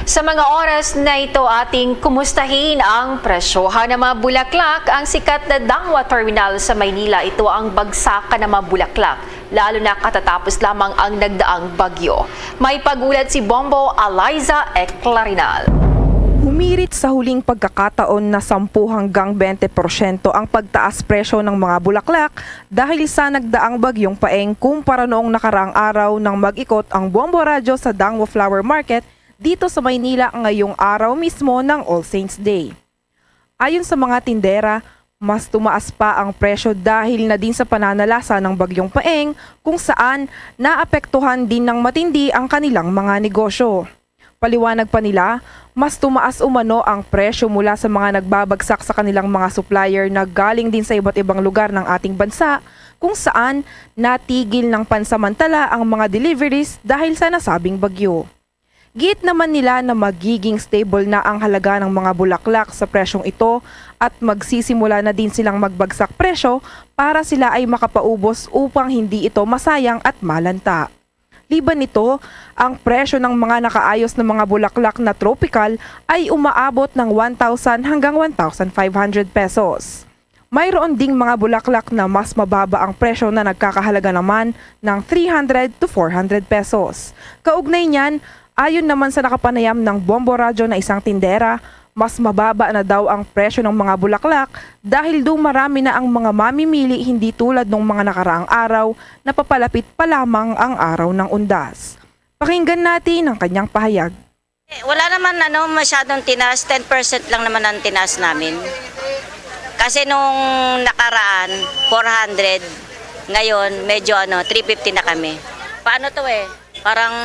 Sa mga oras na ito, ating kumustahin ang presyohan ng mga bulaklak. Ang sikat na Dangwa Terminal sa Maynila, ito ang bagsakan ng mga bulaklak, lalo na katatapos lamang ang nagdaang bagyo. May pag-ulat si Bombo Eliza Eclarinal. Humirit sa huling pagkakataon na sampu hanggang bente porsyento ang pagtaas presyo ng mga bulaklak dahil sa nagdaang bagyong Paeng kumpara noong nakaraang araw nang mag-ikot ang Bombo Radyo sa Dangwa Flower Market dito sa Maynila ngayong araw mismo ng All Saints Day. Ayon sa mga tindera, mas tumaas pa ang presyo dahil na din sa pananalasa ng Bagyong Paeng, kung saan naapektuhan din ng matindi ang kanilang mga negosyo. Paliwanag pa nila, mas tumaas umano ang presyo mula sa mga nagbabagsak sa kanilang mga supplier na galing din sa iba't ibang lugar ng ating bansa, kung saan natigil ng pansamantala ang mga deliveries dahil sa nasabing bagyo. Giit naman nila na magiging stable na ang halaga ng mga bulaklak sa presyong ito at magsisimula na din silang magbagsak presyo para sila ay makapaubos upang hindi ito masayang at malanta. Liban nito, ang presyo ng mga nakaayos na mga bulaklak na tropical ay umaabot ng one thousand hanggang one thousand five hundred pesos. Mayroon ding mga bulaklak na mas mababa ang presyo na nagkakahalaga naman ng three hundred to four hundred pesos. Kaugnay niyan, ayon naman sa nakapanayam ng Bombo Radyo na isang tindera, mas mababa na daw ang presyo ng mga bulaklak dahil daw marami na ang mga mamimili, hindi tulad nung mga nakaraang araw na papalapit pa lamang ang araw ng undas. Pakinggan natin ang kanyang pahayag. Eh, wala naman, ano, masyadong tinaas, ten percent lang naman ang tinaas namin. Kasi nung nakaraan, four hundred, ngayon medyo, ano, three fifty na kami. Paano 'to, eh? Parang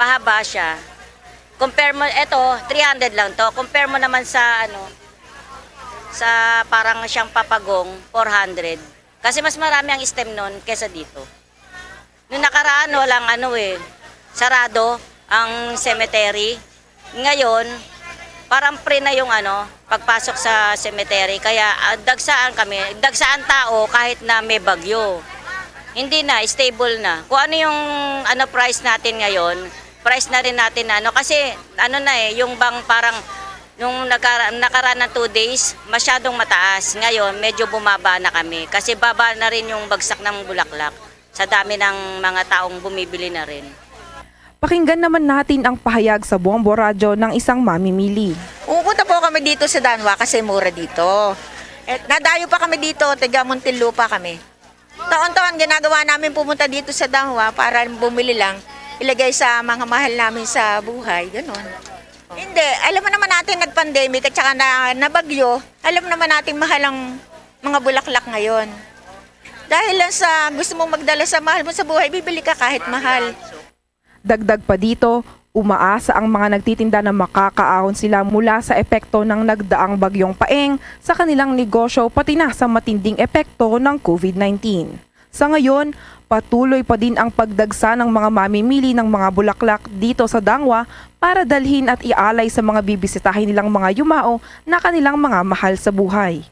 pahaba siya. Compare mo, eto, three hundred lang 'to. Compare mo naman sa, ano, sa parang siyang papagong, four hundred. Kasi mas marami ang stem nun kesa dito. Nung nakaraan, walang, ano, eh, sarado ang cemetery. Ngayon, parang free na yung, ano, pagpasok sa cemetery. Kaya, ah, dagsaan kami, dagsaan tao kahit na may bagyo. Hindi na, stable na. Kung ano yung, ano, price natin ngayon, price na rin natin na, ano, kasi, ano na, eh, yung bang parang nung nagkara-, nakaraan ng two days, masyadong mataas. Ngayon, medyo bumaba na kami kasi baba na rin yung bagsak ng bulaklak sa dami ng mga taong bumibili na rin. Pakinggan naman natin ang pahayag sa Bombo Radyo ng isang mamimili. Pumupunta po kami dito sa Danwa kasi mura dito. Eh, nadayo pa kami dito, taga Muntinlupa kami. Taon-taon ginagawa namin pumunta dito sa Danwa para bumili lang, ilagay sa mga mahal namin sa buhay, ganun. Hindi, alam mo naman natin nag-pandemic at saka na, nabagyo, alam naman natin mahal ang mga bulaklak ngayon. Dahil lang sa gusto mong magdala sa mahal mo sa buhay, bibili ka kahit mahal. Dagdag pa dito, Umaasa ang mga nagtitinda na makakaahon sila mula sa epekto ng nagdaang Bagyong Paeng sa kanilang negosyo, pati na sa matinding epekto ng COVID nineteen. Sa ngayon, patuloy pa din ang pagdagsa ng mga mamimili ng mga bulaklak dito sa Dangwa para dalhin at ialay sa mga bibisitahin nilang mga yumao na kanilang mga mahal sa buhay.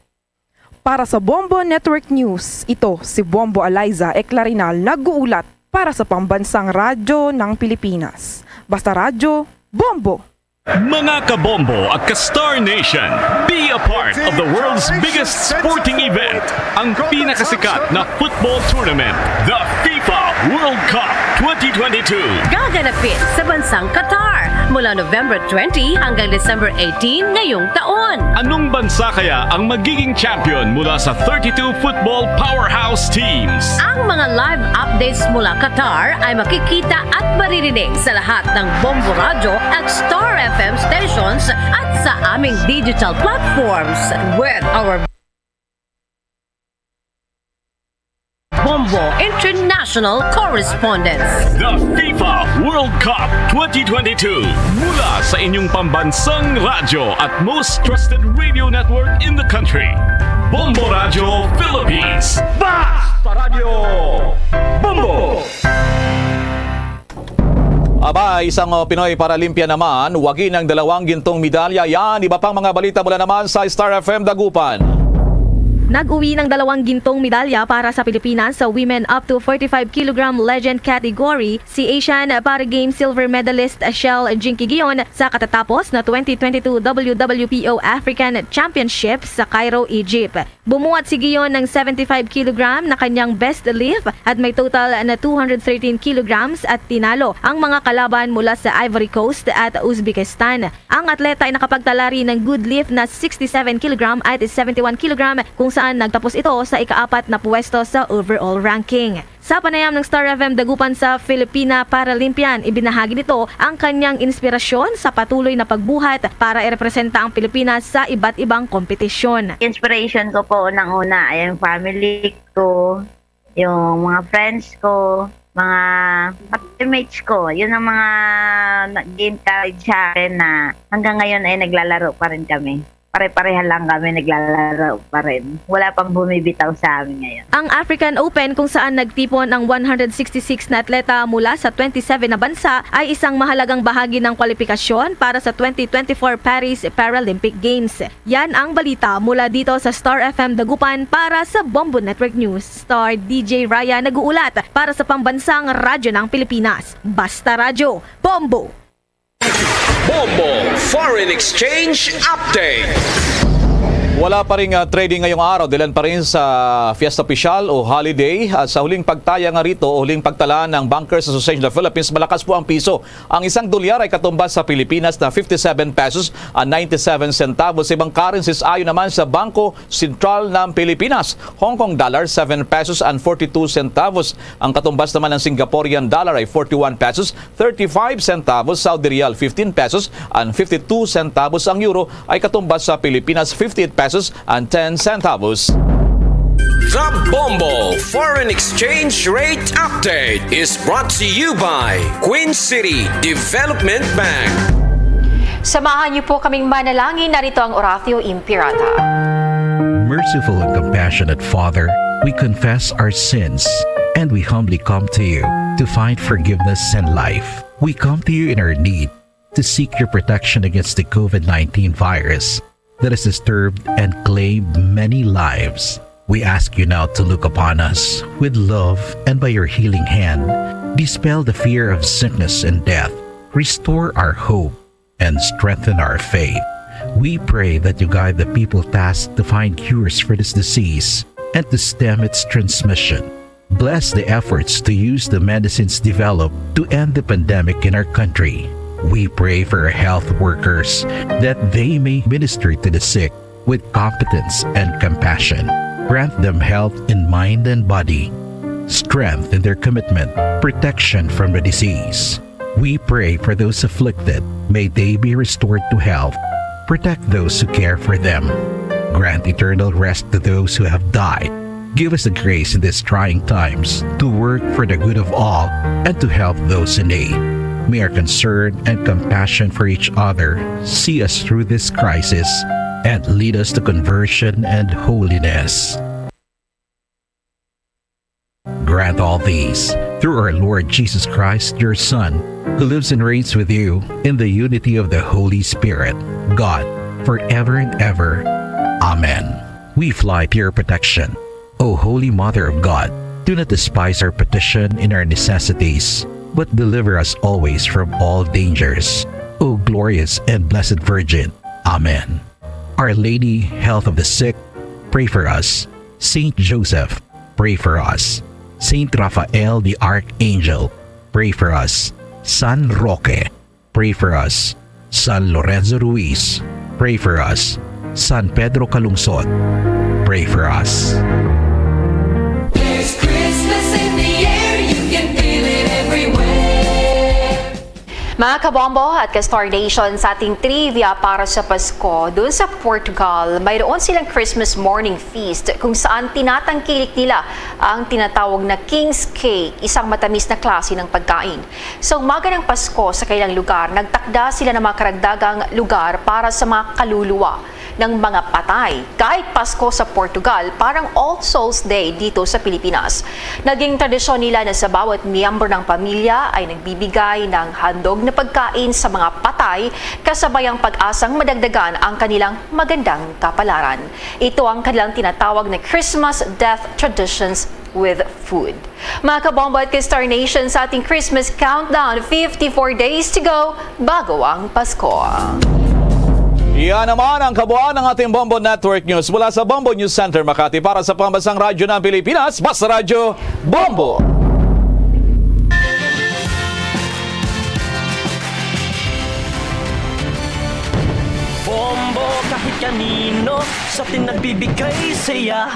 Para sa Bombo Network News, ito si Bombo Eliza Eclarinal, nag-uulat para sa Pambansang Radyo ng Pilipinas. Basta Radyo, Bombo! Mga kabombo at ka-Star Nation, be a part of the world's biggest sporting event, ang pinakasikat na football tournament, the FIFA World Cup twenty twenty-two. Gaganapin sa bansang Qatar mula November twenty hanggang December eighteen ngayong taon. Anong bansa kaya ang magiging champion mula sa thirty-two football powerhouse teams? Ang mga live updates mula Qatar ay makikita at maririnig sa lahat ng Bombo Radyo at Star F M stations at sa aming digital platforms with our Bombo International Correspondents. The FIFA World Cup twenty twenty-two. Mula sa inyong pambansang radyo at most trusted radio network in the country, Bombo Radyo Philippines. Basta Radyo Bombo! Aba, isang, uh, Pinoy Paralympian naman, wagi ng dalawang gintong medalya. Yan, iba pang mga balita mula naman sa Star F M Dagupan. Nag-uwi ng dalawang gintong medalya para sa Pilipinas sa women up to forty-five kilogram legend category si Asian Para Games silver medalist Shell Jinky Gion sa katatapos na twenty twenty-two W W P O African Championship sa Cairo, Egypt. Bumuhat si Gion ng seventy-five kilogram na kanyang best lift at may total na two hundred thirteen kilograms at tinalo ang mga kalaban mula sa Ivory Coast at Uzbekistan. Ang atleta ay nakapagtala rin ng good lift na sixty-seven kilogram at seventy-one kilogram, kung saan nagtapos ito sa ikaapat na puwesto sa overall ranking. Sa panayam ng Star F M Dagupan sa Filipina Paralympian, ibinahagi nito ang kanyang inspirasyon sa patuloy na pagbuhat para irepresenta ang Pilipinas sa iba't ibang kompetisyon. Inspiration ko po unang-una ay ang family ko, yung mga friends ko, mga teammates ko. Yun ang mga nag-encourage sa akin na hanggang ngayon ay naglalaro pa rin kami. Pare-pareha lang kami, naglalaro pa rin. Wala pang bumibitaw sa amin ngayon. Ang African Open, kung saan nagtipon ang one hundred sixty-six na atleta mula sa twenty-seven na bansa, ay isang mahalagang bahagi ng kwalipikasyon para sa twenty twenty-four Paris Paralympic Games. Yan ang balita mula dito sa Star F M Dagupan. Para sa Bombo Network News, Star D J Raya nag-uulat para sa Pambansang Radyo ng Pilipinas. Basta Radyo, Bombo! Bombo Foreign Exchange Update. Wala pa ring, ah, trading ngayong araw, dahilan pa rin sa fiesta opisyal o holiday. At sa huling pagtaya nga rito o huling pagtala ng Bankers Association of the Philippines, malakas po ang piso. Ang isang dolyar ay katumbas sa Pilipinas na fifty-seven pesos and ninety-seven centavos. Sa ibang currencies, ayon naman sa Bangko Sentral ng Pilipinas, Hong Kong dollar, seven pesos and forty-two centavos. Ang katumbas naman ng Singaporean dollar ay forty-one pesos, thirty-five centavos, Saudi riyal, fifteen pesos and fifty-two centavos. Ang euro ay katumbas sa Pilipinas, fifty-eight pesos and ten centavos. The Bombo Foreign Exchange Rate Update is brought to you by Queen City Development Bank. Samahan niyo po kaming manalangin. Narito ang Oratio Imperata. Merciful and compassionate Father, we confess our sins and we humbly come to you to find forgiveness and life. We come to you in our need to seek your protection against the COVID nineteen virus that has disturbed and claimed many lives. We ask you now to look upon us with love and by your healing hand, dispel the fear of sickness and death, restore our hope, and strengthen our faith. We pray that you guide the people tasked to find cures for this disease and to stem its transmission. Bless the efforts to use the medicines developed to end the pandemic in our country. We pray for our health workers that they may minister to the sick with competence and compassion. Grant them health in mind and body, strength in their commitment, protection from the disease. We pray for those afflicted. May they be restored to health. Protect those who care for them. Grant eternal rest to those who have died. Give us the grace in these trying times to work for the good of all and to help those in need. May our concern and compassion for each other see us through this crisis and lead us to conversion and holiness. Grant all these through our Lord Jesus Christ, your Son, who lives and reigns with you in the unity of the Holy Spirit, God, forever and ever. Amen. We fly to your protection, O Holy Mother of God. Do not despise our petition in our necessities, but deliver us always from all dangers, O glorious and blessed Virgin. Amen. Our Lady, Health of the Sick, pray for us. Saint Joseph, pray for us. Saint Raphael the Archangel, pray for us. San Roque, pray for us. San Lorenzo Ruiz, pray for us. San Pedro Calungsod, pray for us. There's Christmas in the air, you can feel it everywhere. Mga kabombo at ka-Star Nation, sa ating trivia para sa Pasko, doon sa Portugal, mayroon silang Christmas morning feast kung saan tinatangkilik nila ang tinatawag na King's Cake, isang matamis na klase ng pagkain. Sa umaga ng Pasko, sa kanilang lugar, nagtakda sila ng mga karagdagang lugar para sa mga kaluluwa ng mga patay. Kahit Pasko sa Portugal, parang All Souls Day dito sa Pilipinas. Naging tradisyon nila na sa bawat miyembro ng pamilya ay nagbibigay ng handog na pagkain sa mga patay, kasabay ang pag-asang madagdagan ang kanilang magandang kapalaran. Ito ang kanilang tinatawag na Christmas Death Traditions with Food. Mga kabombo at ka-Star Nation, sa ating Christmas countdown, fifty-four days to go bago ang Pasko. Yan naman ang kabuuan ng ating Bombo Network News. Mula sa Bombo News Center, Makati, para sa Pambansang Radyo ng Pilipinas, Basta Radyo, Bombo! Bombo kahit kanino sa atin nagbibigay saya.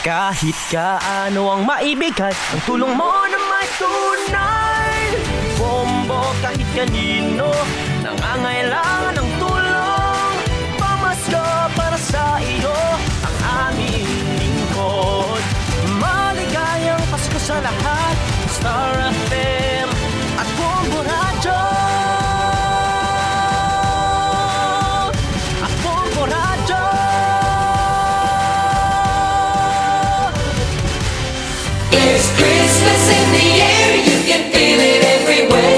Kahit kaano ang maibigay, ang tulong mo na may tunay. Bombo kahit kanino nangangailangan ng tulong. Pamasko para sa iyo ang aming lingkod. Maligayang Pasko sa lahat. Star F M at Bombo Radyo. At Bombo Radyo. There's Christmas in the air, you can feel it everywhere.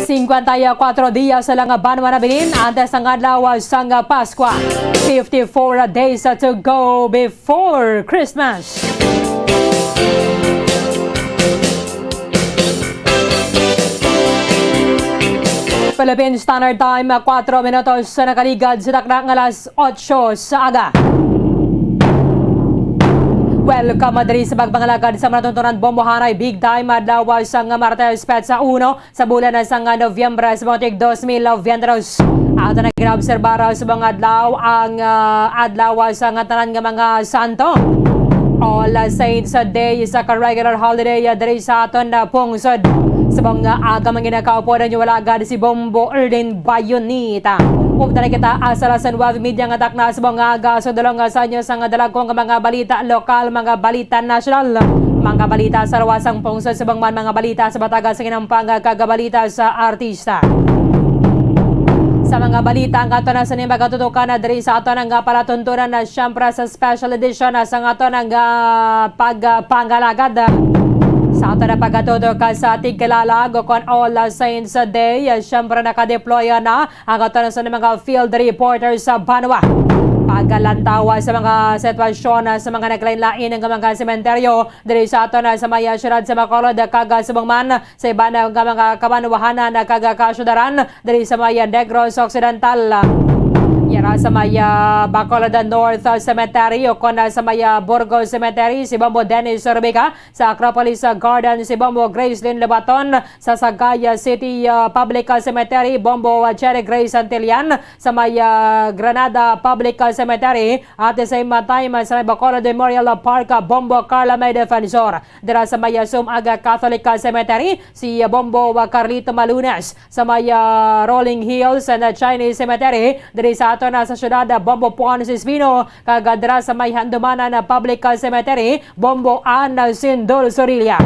Cincuenta y cuatro dias lang ang banwa nabilin antes ang adlaw sang Paskwa. Fifty-four days to go before Christmas. Philippine Standard Time, kuwatro minutos sa nakaligad sa takna nga alas otso sa aga. Welcome diri sa pagpangalagad sa mga tuntunan bombohanay big time adlaw sang Martes, petsa uno sa bulan sang Nobyembre sa mga tig dos mil veintidos. Ato na ginaobserbar sa mga adlaw ang, ah, adlaw sang tanan nga mga santo. All Saints Day is a regular holiday, ah, diri sa aton, ah, pungsod. Sa mga aga, mga ginakaupo ninyo, wala gad si Bombo Erlin Bayonita. Updan na kita, ah, sa alas nuwebe media nga takna sa mga aga, sa dulong, ah, sa inyo, sa nga dalagkong mga balita lokal, mga balita nasyonal, mga balita sa luwas sang pungsod, subong man mga balita sa bataga sa ginampang, ah, kag balita sa artista. Sa mga balita, ang ato na sa ning pagatutukan na diri sa ato nga palatuntunan na siyempre sa special edition na sa ato nga pagpangalagad. Sa ato na pagatutok sa tigkalalag kon All Saints Day, siyempre nakadeploy na ang ato na sa mga field reporter sa banwa. Pagkalantaw sa mga sitwasyon sa mga naglain-lain nga mga sementeryo diri sa ato na sa may siyudad sa Bacolod kag subong man sa iban nga mga kabanwahanan kag kasyudaran diri sa may Negros Occidental. Yara sa may, ah, Bacolod North, ah, Cemetery o kon, ah, sa may, ah, Burgos Cemetery, si Bombo Dennis Rubica. Sa Acropolis, ah, Garden, si Bombo Gracelyn Lobaton. Sa Sagaya City, ah, Public, ah, Cemetery, Bombo, ah, Cherry Grace Santillan. Sa may, ah, Granada Public, ah, Cemetery, at the same, ah, time, ah, sa may Bacolod Memorial Park, ah, Bombo Carla May Defensor. Dira sa may, ah, Sumaga Catholic, ah, Cemetery, si, ah, Bombo, ah, Carlito Malunas. Sa may, ah, Rolling Hills and, ah, Chinese Cemetery, diri sa ato na sa syudad, ah, Bombo Ponce Espino, kag, ah, dira sa may Handumanan, ah, Public, ah, Cemetery, Bombo Ann, ah, Sindol Sorilla.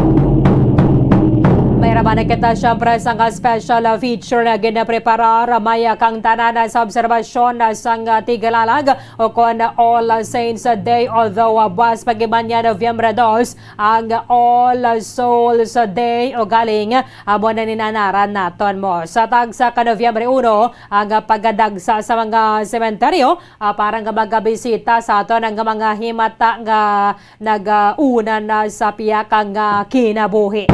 May raman na kita, syempre, sang, ah, special, ah, feature na ginapreparar. May, ah, kang tanan, ah, sa obserbasyon, ah, sang, ah, Tigalalag o kon, ah, All Saints Day, although, ah, buwas pa gid man niya, Nobyembre dos, ang All Souls Day, o galing, amo na ni nanaran naton mo. Sa tagsa ka Nobyembre uno, ang pagadagsa sa mga sementeryo, ah, para nga magabisita sa aton ang mga himata nga nagauna na sa pihak nga kinabuhi.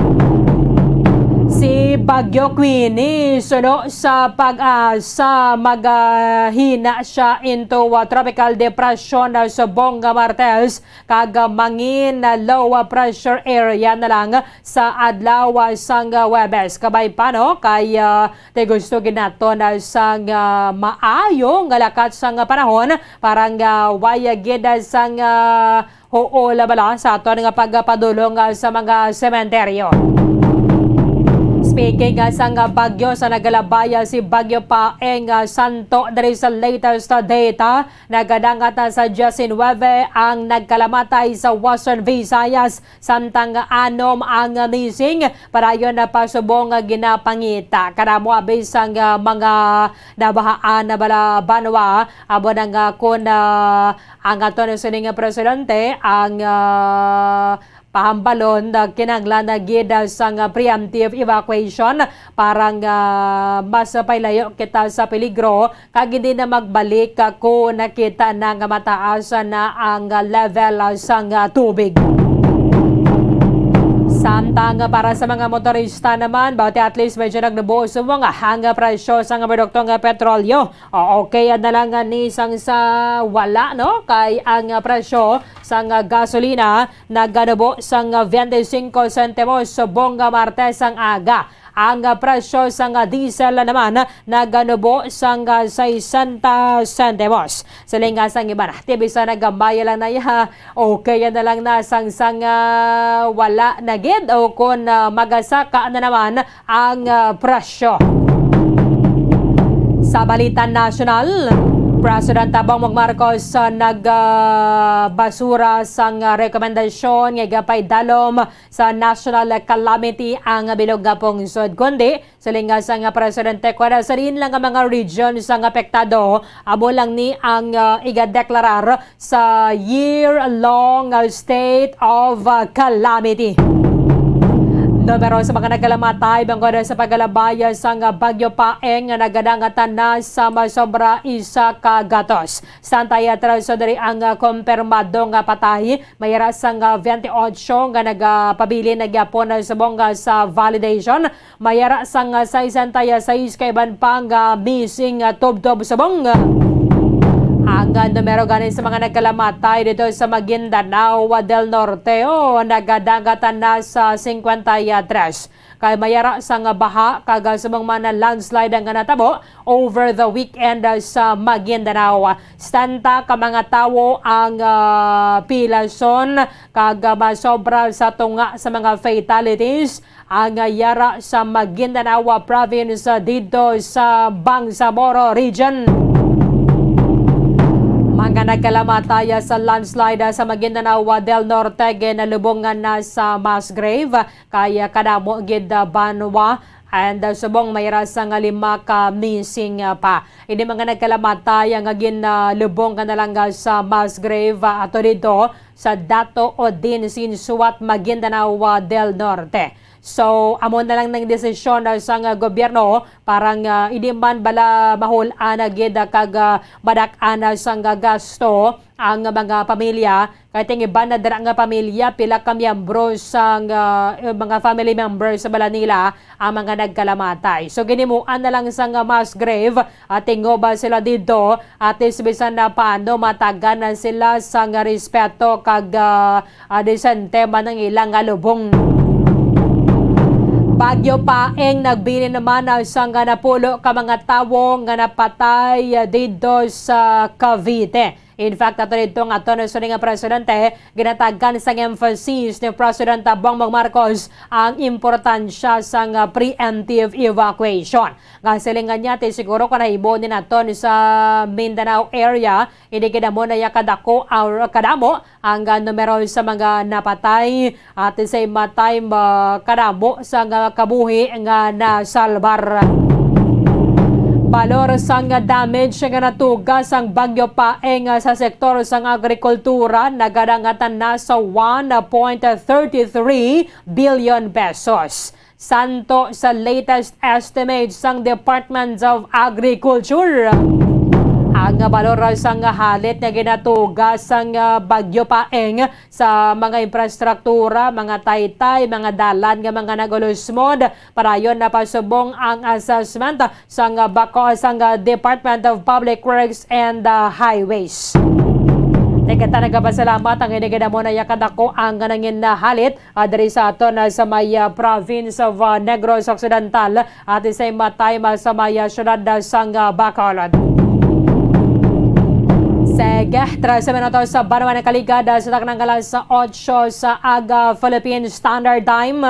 Si Bagyo Queenie, suno sa PAGASA, magahina siya into, ah, tropical depression, ah, subong nga Martes, kag, ah, mangin, ah, low, ah, pressure area na lang sa adlaw, ah, sang, ah, Huwebes. Kabay pa, no? Kay, ah, ti gusto gid naton, ah, sang, ah, maayo nga lakat sang, ah, panahon para nga way, ah, gid, ah, sang, ah, huol, ah, bala sa aton nga pagpadulong, ah, sa mga sementeryo. Speaking, ah, sang, ah, bagyo sa nagalabay, ah, si Bagyo Paeng, ah, Santo, diri sa latest, ah, data, nagadangat na sa diyes nuwebe ang nagkalamatay sa Western Visayas, samtang anom ang missing. Padayon na pa subong nga ginapangita. Kadamo abi sang, ah, mga nabahaan na bala banwa, amo na nga kun, ah, ang aton sining presidente ang, ah, pahambalon, ah, kinahanglan na gid, ah, sang, ah, preemptive evacuation para nga mas pailayo kita sa peligro kag hindi na magbalik, ah, kung nakita na nga mataas na ang, ah, level, ah, sang, ah, tubig. Samtang, ah, para sa mga motorista naman, bati at least medyo nagnubo subong ang, ah, presyo sang produkto nga petrolyo. O, okay na lang, ah, ni sang sa wala, no? Kay ang, ah, presyo sang, ah, gasolina naganubo sang, ah, twenty-cinco centimos subong nga Martes ang aga. Ang, ah, presyo sang, ah, diesel naman naganubo sang, ah, sesenta centimos. Siling sang iban, ti bisan nga gamay lang na iya, okay na lang na sang, sang, ah, wala na gid o kon, ah, magasaka na naman ang, ah, presyo. Sa balita nasyonal, Presidente Bongbong Marcos, ah, nag, ah, basura sang, ah, rekomendasyon nga igapaidalom sa national calamity ang bilog nga pungsod, kundi siling sang, ah, presidente, kuwara sa diin lang ang mga regions ang apektado, amo lang ni ang, ah, igadeklarar sa year-long, ah, state of, ah, calamity. Numero sa mga nagkalamatay bangod sa pagkalabay sang, ah, Bagyo Paeng nga nagadangatan na sa masobra isa ka gatos. Sa antay atraso diri ang, ah, kumpirmado nga patay, may ara sang, ah, twenty-eight nga nagapabilin na gyapon subong, ah, sa validation. May ara sang, ah, sesenta y seis ka iban pa nga missing, ah, tubtob subong. Ang, ah, numero gani sa mga nagkalamatay dito sa Maguindanao del Norte, oh, nagadangatan na sa cincuenta y tres. Kay may ara sang baha kag, ah, subong man na landslide ang natabo over the weekend, ah, sa Maguindanao. Setenta ka mga tawo ang, ah, pilason kag, ah, masobra sa tunga sa mga fatalities ang, ah, yara sa Maguindanao Province, ah, didto sa Bangsamoro Region. Mga nagkalamatay, ah, sa landslide, ah, sa Maguindanao del Norte, ginalubongan na sa mass grave kay, ah, kadamo gid, ah, banwa, and, ah, subong may ra sang lima ka missing, ah, pa. Ini mga nagkalamatay, ah, nga ginalubong ka na lang, ah, sa mass grave, ah, ato dito sa Dato Odin Sinsuat, Maguindanao, ah, del Norte. So, amo na lang nang desisyon, ah, sang, ah, gobyerno para nga hindi man bala mahul-an na gid, ah, kag, ah, madak-an na sang, ah, gasto ang mga pamilya. Kay ting iban na dira nga pamilya, pila ka miyembro sang, ah, mga family members bala nila ang mga nagkalamatay. So, ginimuan na lang sang mass grave at tingoba sila didto, at least bisan na paano matagan na sila sang respeto kag, ah, ah, desente man ang ilang, ah, lubong. Bagyo Paeng nagbilin naman, ah, sang napulo ka mga tawo nga napatay, ah, didto sa Cavite. In fact, ato didto nga aton sa nga presidente, ginatagan sang emphasis ni President Bongbong Marcos ang importansya sang, ah, preemptive evacuation. Nga silingan niya, ti siguro kung nahimo ni naton sa Mindanao area, hindi gid amo na ya kadako or kadamo ang, ah, numero sa mga napatay, at the same time, ah, kadamo sang, ah, kabuhi nga nasalbar. Balor sang damage nga natuga sang Bagyo Paeng, ah, sa sektor sang agrikultura nagadangatan na sa one point thirty three billion pesos. Santo sa latest estimate sang Department of Agriculture, ang balor sang halit nga ginatuga sang, ah, Bagyo Paeng sa mga infrastruktura, mga taytay, mga dalan nga mga nag-ulusmod, padayon napasubong ang assessment sang, ah, bako-, sang, ah, Department of Public Works and, ah, Highways. Tikita nagapasalamat ang ini gid amo na ya kadako ang nangin na halit, ah, diri sa aton, ah, sa may, ah, province of, ah, Negros Occidental, at the same time, ah, sa may, ah, syudad, ah, sang, ah, Bacolod. Sige, trese minutos sa banwa na kaligad, ah, sa taknang alas otso sa aga, Philippine Standard Time.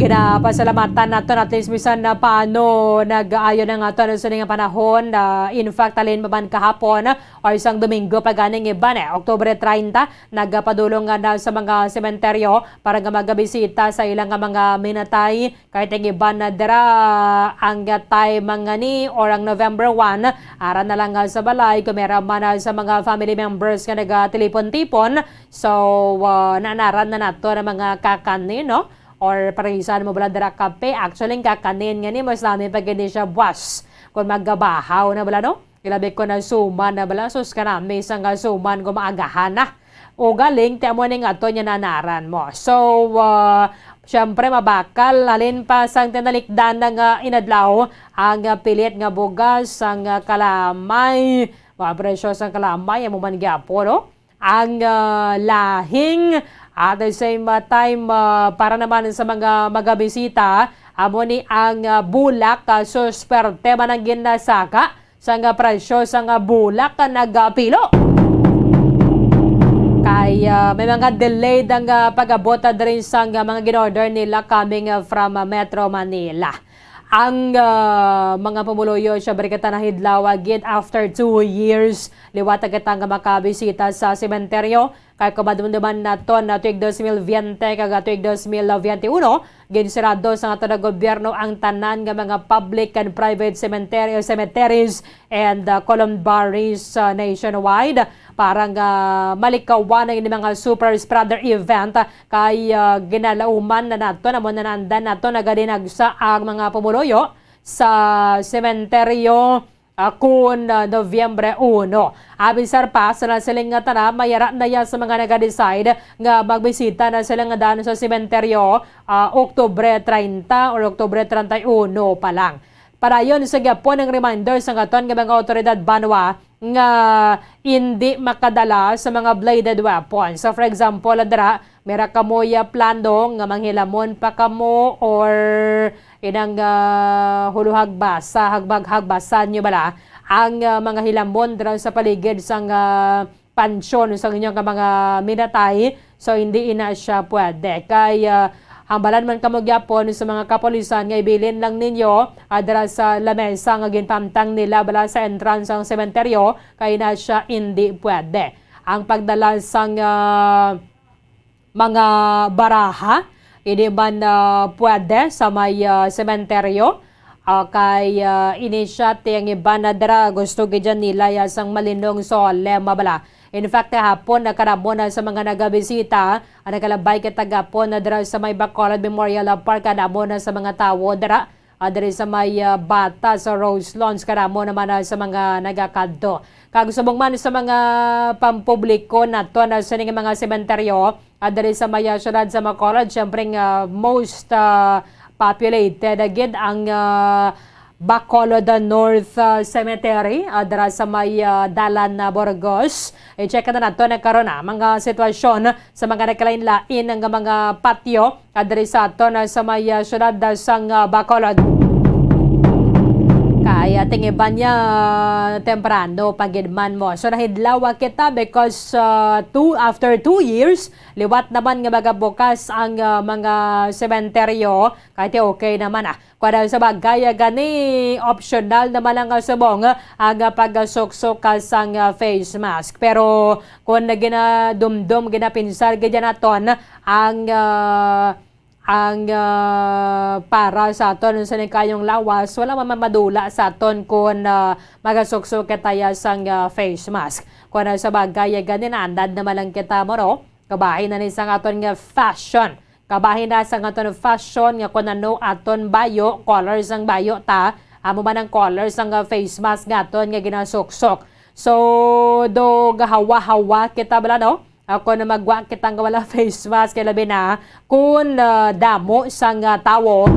Ginapasalamatan naton at least bisan na paano nag-aayo na nga aton sa nga panahon. Ah, in fact, halin pa man kahapon, or sang Domingo pa ganing iban, eh, Oktubre treinta, nagapadulong nga na sa mga sementeryo para nga magabisita sa ilang nga mga minatay. Kay ting iban na dira ang time nga ni or ang November one, ara na lang nga sa balay, kung meron man na sa mga family members nga nagatelipon-tipon. So, ah, naanaran na nato ang mga kakanin, no? Or parisan mo bala dira kape. Actually, ang kakanin nga ni, mas dami pa gid ni siya buwas kung magabahaw na bala, no? Ilabi ko na suman na bala, sus, kanami sang suman ko maagahan na. O galing, ti amo ning ato niya nanaran mo. So, ah, syempre, mabakal, halin pa sang tinalikdan na nga inadlaw, ang, ah, pilit nga bugas, ang, ah, kalamay, mga presyo sang kalamay, amo man gyapon, no? Ang, ah, lahing, at the same, ah, time, ah, para naman sa mga magabisita, amo ni ang, ah, bulak, ah, susperte man ang ginasaka. Sang presyo sang bulak nga nagapilo. Kay, ah, may mga delayed ang, ah, pag-abot, ah, diri sang, ah, mga gin-order nila coming, ah, from, ah, Metro Manila. Ang, ah, mga pumuluyo, syempre, kita nahidlaw, ah, gid after two years, liwat ang kita nga makabisita sa sementeryo. Kay kumadumduman naton na tuig dos mil veinte kag tuig dos mil veintiuno, ginsirado sa aton nga gobyerno ang tanan nga mga public and private cemetery, cemeteries and, uh, columbaries, uh, nationwide para nga malikawan ang ini mga super spreader event. Kay, uh, ginalauman na naton, amo na naandan naton, nagadinagsa ang mga pumuluyo sa sementeryo, ah, kun, ah, Nobyembre uno. Abi sa PAS, nasiling nga tana, may ara na ya sa mga naga-decide nga magbisita na sila nga daan sa sementeryo, ah, Oktubre treinta or Oktubre treinta y uno pa lang. Padayon sa gyapon ang reminder sa aton nga mga awtoridad banwa nga indi makadala sa mga bladed weapons. So, for example, dira, mera kamo ya plano nga manghilamon pa kamo or inang, ah, huluhagbasa, hagbag-hagbasa nyo bala ang, ah, mga hilamon dira sa paligid sang, ah, pansyon sa inyo nga mga minatay. So, hindi ina siya pwede. Kay, ah, hambalan man kamo gyapon sa mga kapulisan nga ibilin lang ninyo, ah, dira sa lamesa nga ginpamtang nila bala sa entrance sang sementeryo, kay na siya hindi pwede. Ang pagdala sang, ah, mga baraha, hindi man, ah, pwede sa may, ah, sementeryo. Ah, kay, ah, ini siya ti ang iban na dira gusto gid dyan nila ya sang malinong solemn bala. In fact, kahapon, na kadamo na sa mga nagabisita, ang nakalabay kay tagapon na dira sa may Bacolod Memorial Park, kadamo na sa mga tawo dira, ah, diri sa may, ah, Bata sa Rose Lawns, kadamo naman na sa mga nagakadto. Kag subong man sa mga pampubliko naton na sining mga sementeryo, ah, diri sa may, ah, siyudad sa Bacolod, siyempre, ah, most, ah, populated gid ang, ah, Bacolod North, ah, Cemetery, ah, dira sa may, ah, Dalan na Burgos. I-check na nato na karon, ah, mga sitwasyon sa mga nagkalain-lain nga mga patyo, ah, diri sa aton, ah, sa may, ah, siyudad, ah, sang, ah, Bacolod. Kay, ah, tingiban niya, ah, temprano pa gid man mo. So, nahidlaw kita because, ah, two, after two years, liwat naman nga magabukas ang, ah, mga sementeryo. Kay ti okay naman, ah. Kuwan sa bagay, ah, gani optional naman ang, ah, subong, ah, ang, ah, pagsuksok, ah, sang, ah, face mask. Pero kung na ginadumdom, ginapinsar gid naton ang, ah, ang, ah, para sa aton sa nagkayong lawas, wala man madula sa aton kung, ah, magasuksok kita ya sang, ah, face mask. Kuwan sa bagay, ah, gani naandad naman lang kita mo, no? Kabahin na ni sang aton nga fashion. Kabahin na sang aton fashion nga kung ano aton bayo, color sang bayo ta, amo man ang color sang, ah, face mask nga aton nga ginasuksok. So, do gahawa-hawa kita bala, no? Ako na magwa kita nga wala face mask, kay labi na kung, ah, damo sang, ah, tawo.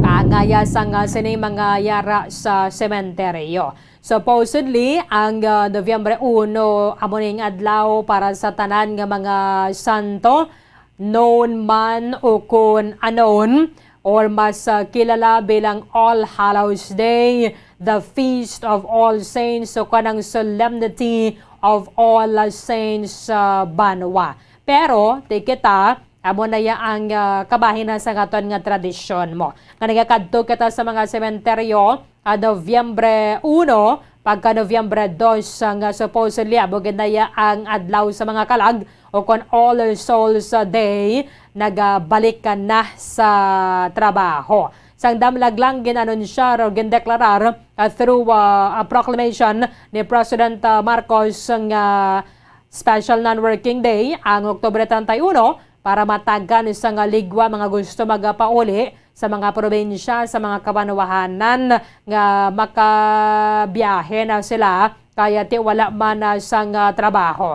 Kaangaya sang, ah, sining mga yara sa sementeryo. Supposedly, ang, ah, Nobyembre uno, amo ning adlaw para sa tanan nga mga santo, known man o kon anon, or mas, ah, kilala bilang All Hallows Day, the Feast of All Saints, o kanang Solemnity of All Saints sa banwa. Pero, ti kita, amo na ya ang, ah, kabahin na sang aton nga tradisyon mo. Nga nagakadto kita sa mga sementeryo, ah, Nobyembre uno, pagka Nobyembre dos, ah, nga supposedly amo gid na ya ang adlaw sa mga kalag, o kon All Souls, ah, Day, nagabalik ka na sa trabaho. Sang damlag lang gin-anunsyar o gindeklarar, ah, through, ah, a proclamation ni President, ah, Marcos nga special non-working day ang Oktubre treinta y uno para matagan sang ligwa mga gusto magapauli sa mga probinsya, sa mga kabanwahanan nga makabiyahe na sila kaya ti wala man na sang, ah, trabaho.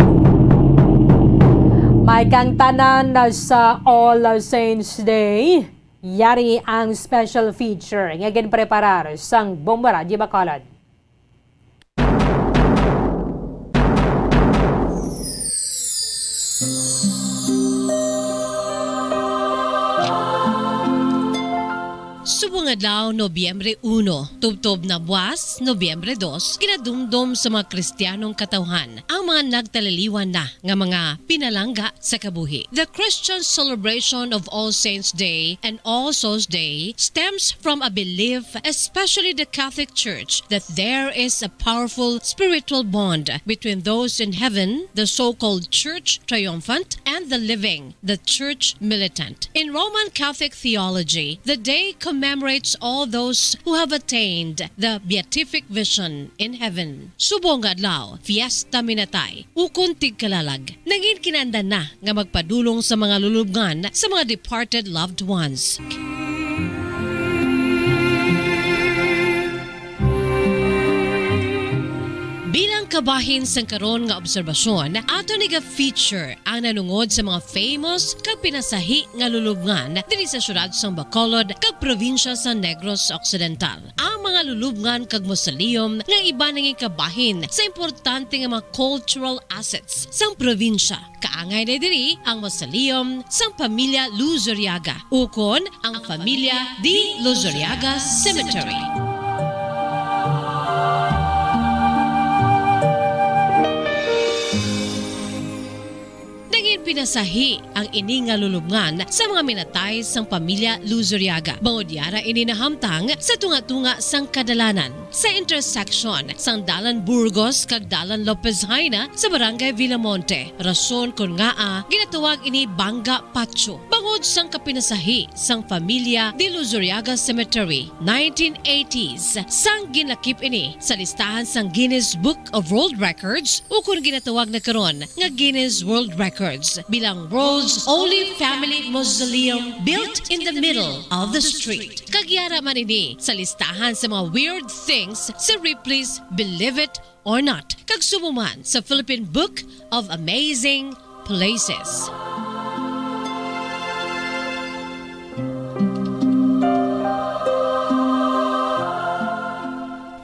May kang tanan na sa All Saints Day, yari ang special feature nga ginpreparar sang Bombo Radyo Bacolod. Subong adlaw, Nobyembre uno, tubtob na buwas, Nobyembre dos, ginadumdom sa mga Kristiyanong katawhan ang mga nagtaliliwan na nga mga pinalangga sa kabuhi. The Christian celebration of All Saints Day and All Souls Day stems from a belief, especially the Catholic Church, that there is a powerful spiritual bond between those in heaven, the so-called church triumphant, and the living, the church militant. In Roman Catholic theology, the day commemorates all those who have attained the beatific vision in heaven. Subong nga adlaw, Fiesta Minatay, ukon tigkalalag, nangin kinahanglan na nga magpadulong sa mga lulubngan sa mga departed loved ones. Bilang kabahin sang karon nga obserbasyon, ato ni ga-feature ang nanungod sa mga famous kag pinasahi nga lulubngan diri sa siyudad sang Bacolod kag probinsya sa Negros Occidental. Ang mga lulubngan kag mausoleum nga iban nangin kabahin sa importante nga mga cultural assets sang probinsya. Kaangay na diri ang mausoleum sang pamilya Luzuriaga, ukon ang pamilya D. Luzuriaga Cemetery. Nangin Pinasahi ang ini nga lulubngan sa mga minatay sang pamilya Luzuriaga. Bangod yara ini nahamtang sa tunga-tunga sang kadalanan, sa intersection sang Dalan Burgos kag Dalan Lopez Jaena sa Barangay Villamonte, rason kon ngaa ginatawag ini Banga Patio. Bangod sang kapinasahi sang pamilya de Luzuriaga Cemetery, nineteen eighties, sang ginlakip ini sa listahan sang Guinness Book of World Records, ukon ginatawag na karon nga Guinness World Records, bilang world's only family mausoleum built in the middle of the street. Kag yara man ini sa listahan sa mga weird things sa Ripley's Believe It or Not, kag subong man sa Philippine Book of Amazing Places.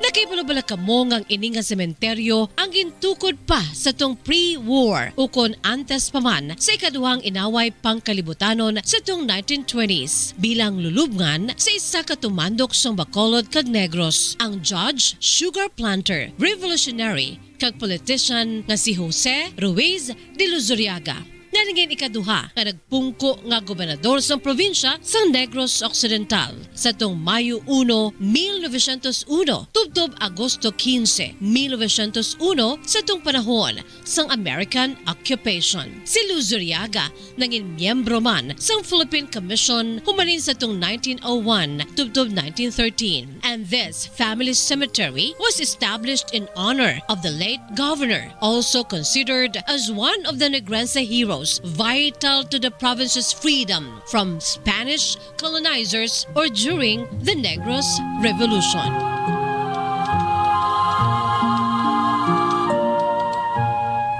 Nakahibalo bala kamo nga ang ini nga sementeryo ang gintukod pa sa tong pre-war, ukon antes pa man sa ikaduhang inaway pangkalibutanon sa tong nineteen twenties, bilang lulubngan sa isa ka tumandok sang Bacolod kag Negros, ang Judge, sugar planter, revolutionary, kag politician nga si Jose Ruiz de Luzuriaga, nga nangin ikaduha nga nagpungko nga gobernador sang probinsya sang Negros Occidental sa tong Mayo uno, mil novecientos uno, tubtob Agosto quince, mil novecientos uno, sa tong panahon sang American occupation. Si Luzuriaga nangin miyembro man sang Philippine Commission humalin sa tong nineteen oh one tubtob nineteen thirteen. And this family cemetery was established in honor of the late governor, also considered as one of the Negrense heroes vital to the province's freedom from Spanish colonizers or during the Negros Revolution.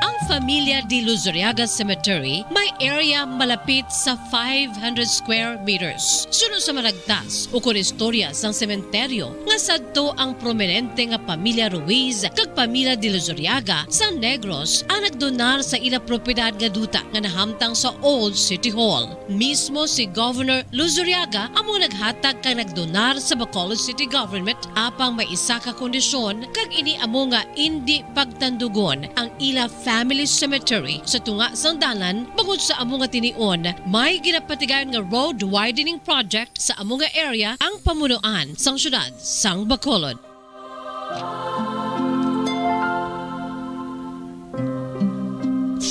Ang Familia de Luzuriaga Cemetery may area malapit sa five hundred square meters. Suno sa maragtas ukon istorya sang sementeryo nga sadto ang prominente nga pamilya Ruiz kag pamilya de Luzuriaga sa Negros ang nagdonar sa ila propiedad nga duta nga nahamtang sa Old City Hall. Mismo si Governor Luzuriaga amo naghatag kag nagdonar sa Bacolod City Government, apang may isa ka kondisyon, kag ini amo nga indi pagtandugon ang ila family cemetery sa tunga sang dalan, bangod sa amo nga tinion may ginapatigayon nga road widening project sa amo nga area ang pamunuan sang siyudad sang Bacolod.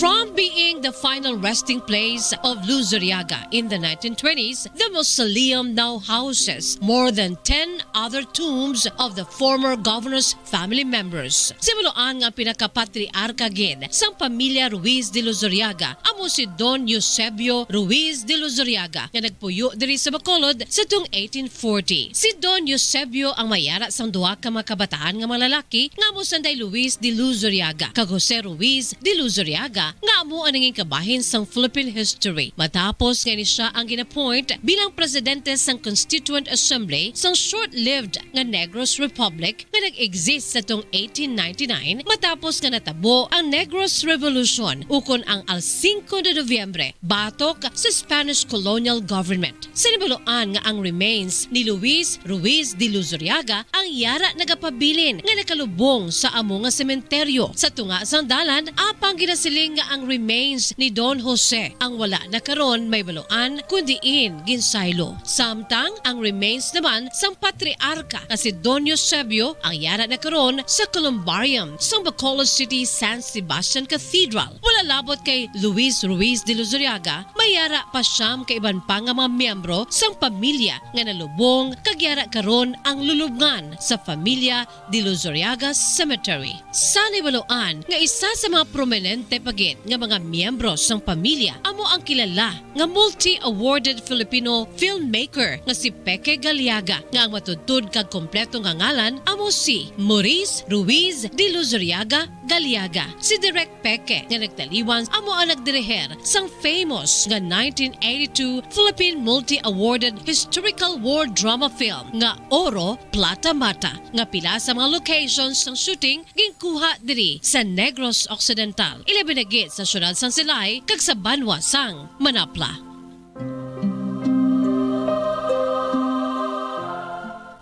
From being the final resting place of Luzuriaga in the nineteen twenties, the mausoleum now houses more than ten other tombs of the former governor's family members. Simuloan nga ang pinakapatriarka gid sang pamilya Ruiz de Luzuriaga amo si Don Eusebio Ruiz de Luzuriaga, nga nagpuyo diri sa Bacolod sa tuong eighteen forty. Si Don Eusebio ang may ara sang duha ka mga kabataan nga mga lalaki nga amo sanday Luis de Luzuriaga kag Jose Ruiz de Luzuriaga, nga amo ang nangin kabahin sang Philippine history, matapos nga ini sia ang gin-appoint bilang presidente sang Constituent Assembly sang short-lived nga Negros Republic nga nag-exist sa tuong eighteen ninety-nine, matapos nga natabo ang Negros Revolution, ukon ang Al Cinco de Noviembre, batok sa Spanish colonial government. Sinimbaloan nga ang remains ni Luis Ruiz de Luzuriaga ang yara nagapabilin nga nakalubong sa amo nga sementeryo sa tunga sang dalan, apang ginasiling nga ang remains ni Don Jose ang wala na karon mahibaluan kon diin ginsaylo. Samtang ang remains naman sang patriarka nga si Don Eusebio ang yara na karon sa columbarium sang Bacolod City San Sebastian Cathedral. Wala labot kay Luis Ruiz de Luzuriaga, may yara pa siyam ka iban pa nga mga miyembro sang pamilya nga nalubong, kag yara karon ang lulubngan sa pamilya de Luzuriaga Cemetery. Sa nahibaluan nga isa sa mga prominente pa gid nga mga miyembro sang pamilya amo ang kilala nga multi-awarded Filipino filmmaker nga si Peke Galiaga, nga ang matudtod kag kompleto nga ngalan amo si Maurice Ruiz de Luzuriaga Galiaga. Si Direk Peke nga nagtaliwan amo ang nagdiriher sang famous nga nineteen eighty-two Philippine multi-awarded historical war drama film nga Oro Plata Mata, nga pila sa mga locations sang shooting ginkuha diri sa Negros Occidental, ilabi na gid sa siyudad sang Silay kag sa banwa sang Manapla.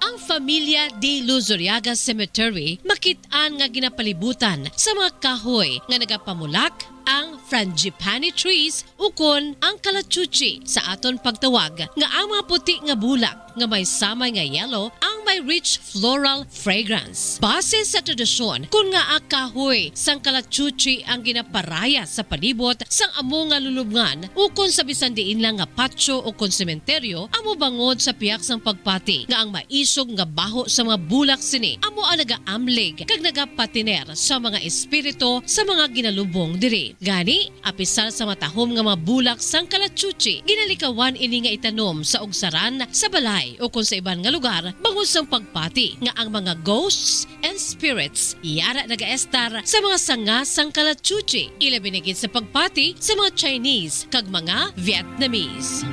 Ang Pamilya de Luzuriaga Cemetery makit-an nga ginapalibutan sa mga kahoy nga nagapamulak, ang frangipani trees ukon ang kalachuchi sa aton pagtawag, nga ang mga puti nga bulak nga may samay nga yellow ang may rich floral fragrance. Base sa tradisyon, kon ngaa kahoy sang kalachuchi ang ginaparaya sa palibot sang amo nga lulubngan, ukon sa bisan diin lang nga patio ukon sementeryo, amo bangod sa pihak sang pagpati nga ang maisog nga baho sa mga bulak sini amo ang nagaamlig kag nagapatiner sa mga espiritu sa mga ginalubong diri. Gani, apisar sa matahom nga mga bulak sang kalachuchi, ginalikawan ini nga itanom sa ugsaran, sa balay, o kon sa iban nga lugar, bangod sang pagpati nga ang mga ghosts and spirits yara nagaestar sa mga sanga sang kalachuchi, ilabi na gid sa pagpati sa mga Chinese kag mga Vietnamese.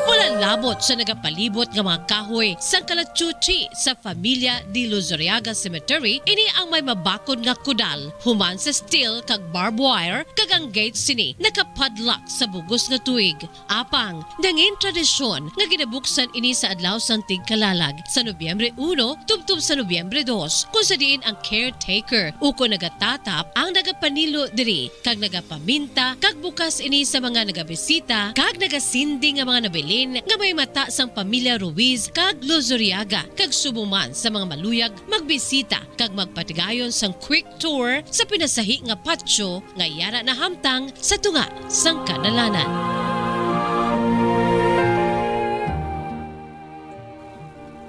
Wala labot sa nagapalibot nga mga kahoy sang kalachuchi sa Familia de Luzuriaga Cemetery, ini ang may mabakod nga kudal, human sa steel kag barbed wire, kag ang gate sini nakapadlock sa bug-os nga tuig. Apang, nangin tradisyon nga ginabuksan ini sa adlaw sang Tigkalalag, sa Nobyembre uno tubtob sa Nobyembre dos, kung sa diin ang caretaker ukon nagatatap ang nagapanilo diri kag nagapaminta kag bukas ini sa mga nagabisita kag nagasindi nga mga nabilin nga may mata sang pamilya Ruiz kag Luzuriaga, kag subong man sa mga maluyag magbisita kag magpatigayon sang quick tour sa pinasahi nga patio nga yara nahamtang sa tunga sang kadalanan.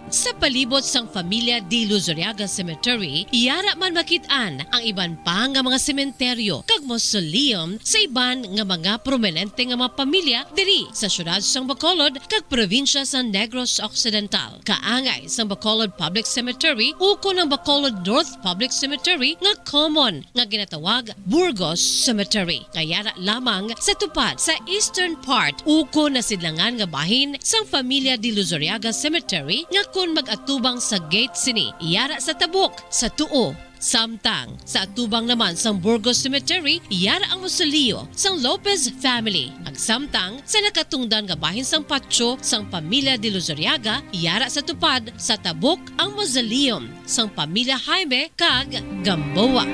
Sa palibot sang Familia de Luzuriaga Cemetery, yara man makit-an ang iban pa nga mga sementeryo kag mausoleum sa iban nga mga prominente nga mga pamilya diri sa siyudad sang Bacolod kag probinsya sa Negros Occidental. Kaangay sang Bacolod Public Cemetery ukon ang Bacolod North Public Cemetery nga common nga ginatawag Burgos Cemetery, nga yara lamang sa tupad sa eastern part ukon nasidlangan nga bahin sang Familia de Luzuriaga Cemetery, nga kon mag-atubang sa gate sini, yara sa tabok sa tuo. Samtang sa atubang naman sang Burgos Cemetery, yara ang mausoleo sang Lopez family. Ag samtang sa nakatungdan nga bahin sang patio sang Pamilya de Luzuriaga, yara sa tupad sa tabok ang mausoleum sang Pamilya Jaime kag Gamboa.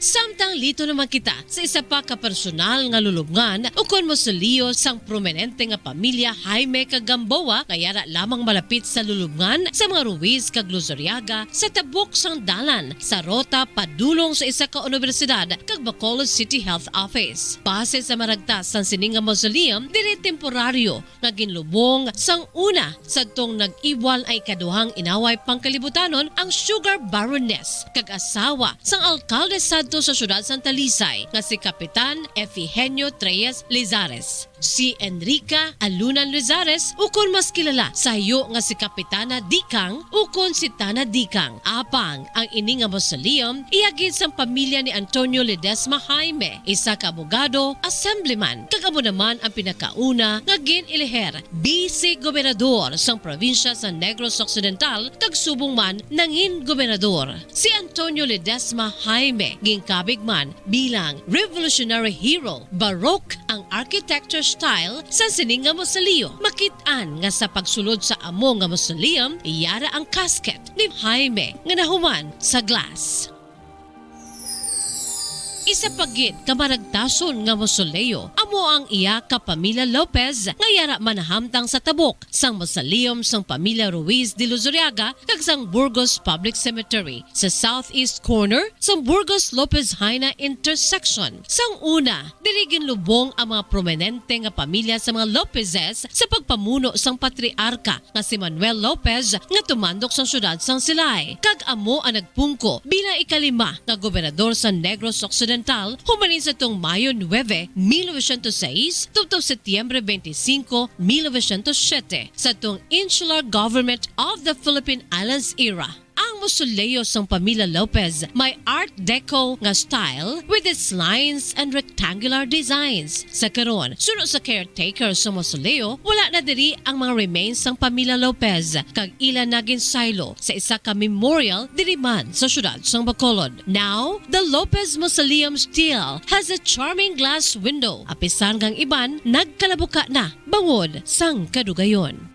Samtang lito naman kita sa isa pa ka personal nga lulubngan ukon mausoleo sang prominente nga pamilya Jaime kag Gamboa nga yara lamang malapit sa lulubngan sa mga Ruiz kag Luzuriaga sa tabok sang dalan sa rota padulong sa isa ka unibersidad kag Bacolod City Health Office. Base sa maragtas sang sini nga mausoleum, diri temporaryo nga ginlubong sang una sadtong nag-ibwal ang ikaduhang inaway pangkalibutanon ang Sugar Baroness kag asawa sang alkalde sadto sa siyudad sang Talisay nga si Kapitan Efigenio Treyes Lizares. Si Enrica Alunan Lizares, ukon mas kilala sa hayo nga si Kapitana Dikang ukon si Tana Dikang. Apang ang ini nga mausoleum iya gid sang pamilya ni Antonio Ledesma Jaime, isa ka abogado, assemblyman, kag amo naman ang pinakauna nga gin-eleher vice gobernador sang probinsya sa Negros Occidental kag subong man nangin gobernador. Si Antonio Ledesma Jaime ginkabig man bilang Revolutionary Hero. Baroque ang architecture style sa sini nga mausoleo. Makit-an nga sa pagsulod sa amo nga mausoleum, yara ang casket ni Jaime nga nahuman sa glass. Isa pa gid ka maragtason nga mausoleo amo ang iya ka pamilya Lopez nga yara man nahamtang sa tabok sang mausoleum sang pamilya Ruiz de Luzuriaga kag sang Burgos Public Cemetery sa southeast corner sang Burgos Lopez Jaena intersection. Sang una, diri ginlubong ang mga prominente nga pamilya sa mga Lopezes sa pagpamuno sang patriarka nga si Manuel Lopez nga tumandok sang siyudad sang Silay, kag amo ang nagpungko bilang ikalima nga gobernador sa Negros Occidental human ni sadtong Mayo nuebe, mil novecientos sais, tubtob Setyembre bente singko, mil novecientos siyete, sadtong Insular Government of the Philippine Islands era. Ang Mausoleo sang Pamilya Lopez may Art Deco nga style with its lines and rectangular designs. Sa karon, suno sa caretaker sa mausoleo, wala na diri ang mga remains sang Pamilya Lopez, kag ila na ginsaylo sa isa ka memorial diri man sa siyudad sang Bacolod. Now, the Lopez Mausoleum still has a charming glass window, apisan nga ang iban nagkalabuka na bangod sang kadugayon.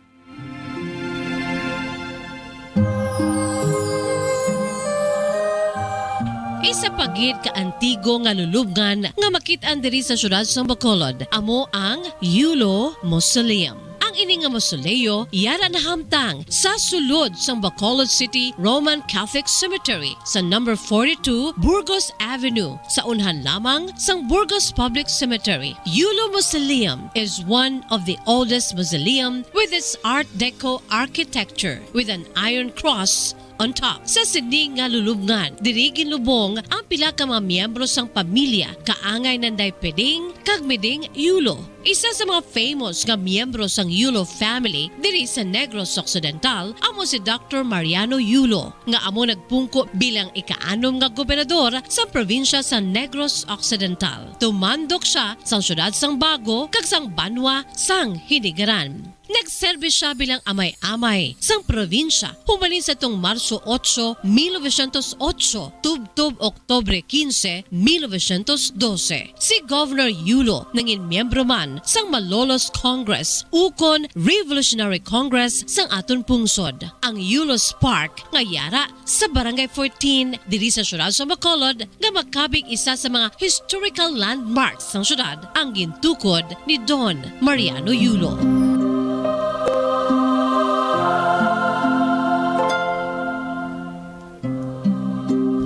Isa pa gid ka antigo nga lulubngan nga makit-an diri sa siyudad sang Bacolod amo ang Yulo Mausoleum. Ang ini nga mausoleo yara nahamtang sa sulod sang Bacolod City Roman Catholic Cemetery sa number forty-two Burgos Avenue, sa unhan lamang sang Burgos Public Cemetery. Yulo Mausoleum is one of the oldest mausoleum with its Art Deco architecture with an iron cross on top. Sa sini nga lulubngan, diri ginlubong ang pila ka mga miyembro sang pamilya, kaangay Nanday Peding kag Meding Yulo. Isa sa mga famous nga miyembro sang Yulo family diri sa Negros Occidental amo si Doctor Mariano Yulo, nga amo nagpungko bilang ikaanom nga gobernador sa probinsya sa Negros Occidental. Tumandok sia sang siyudad sang Bago kag sang banwa sang Hinigaran. Nagserbi sia bilang amay-amay sang probinsya humalin sa tong Marso otso, mil novecientos otso, tubtob Oktubre kinse, mil novecientos dose. Si Governor Yulo nangin miyembro man sang Malolos Congress ukon Revolutionary Congress sang aton pungsod. Ang Yulo's Park nga yara sa Barangay fourteen diri sa siyudad sa Bacolod nga makabig isa sa mga historical landmarks sang siyudad ang gintukod ni Don Mariano Yulo.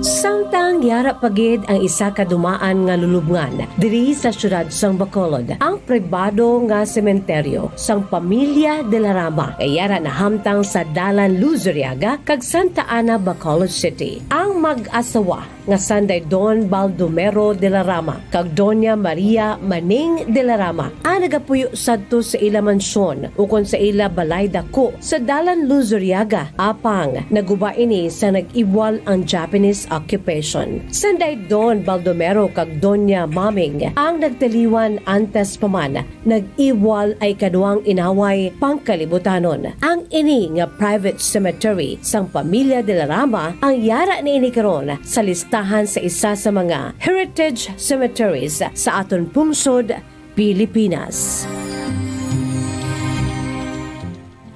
Samtang yara pa gid ang isa ka dumaan nga lulubngan diri sa siyudad sang Bacolod, ang pribado nga sementeryo sang pamilya De La Rama nga yara nahamtang sa Dalan Luzuriaga kag Santa Ana, Bacolod City. Ang mag-asawa nga sanday Don Baldomero De La Rama kag Doña Maria Maning De La Rama ang nagapuyo sadto sa ila mansyon ukon sa ila balay dako sa Dalan Luzuriaga, apang naguba ini sa nag-ibwal ang Japanese occupation. Sanday Don Baldomero kag Doña Maming ang nagtaliwan, antes pa man nag-ibwal ang ikaduhang inaway pangkalibutanon. Ang ini nga private cemetery sang pamilya De La Rama ang yara niini karon sa listahan sa isa sa mga heritage cemeteries sa aton pungsod, Pilipinas.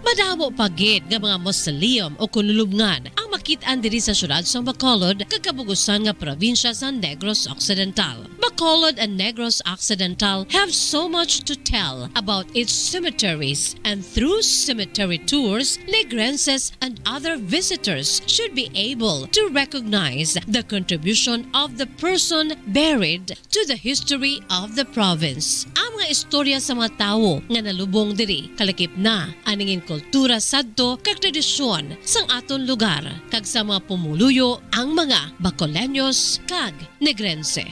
Madamo pa gid nga mga mausoleum o kunulubngan ang makit-an diri sa siyudad sang Bacolod kag kabugusan nga probinsya sa Negros Occidental. Bacolod and Negros Occidental have so much to tell about its cemeteries, and through cemetery tours, Negrenses and other visitors should be able to recognize the contribution of the person buried to the history of the province. Ang mga istorya sa mga tawo nga nalubong diri kalakip na ang nangin kultura sadto kag tradisyon sang aton lugar kag sa mga pumuluyo ang mga Bacoleños kag Negrense.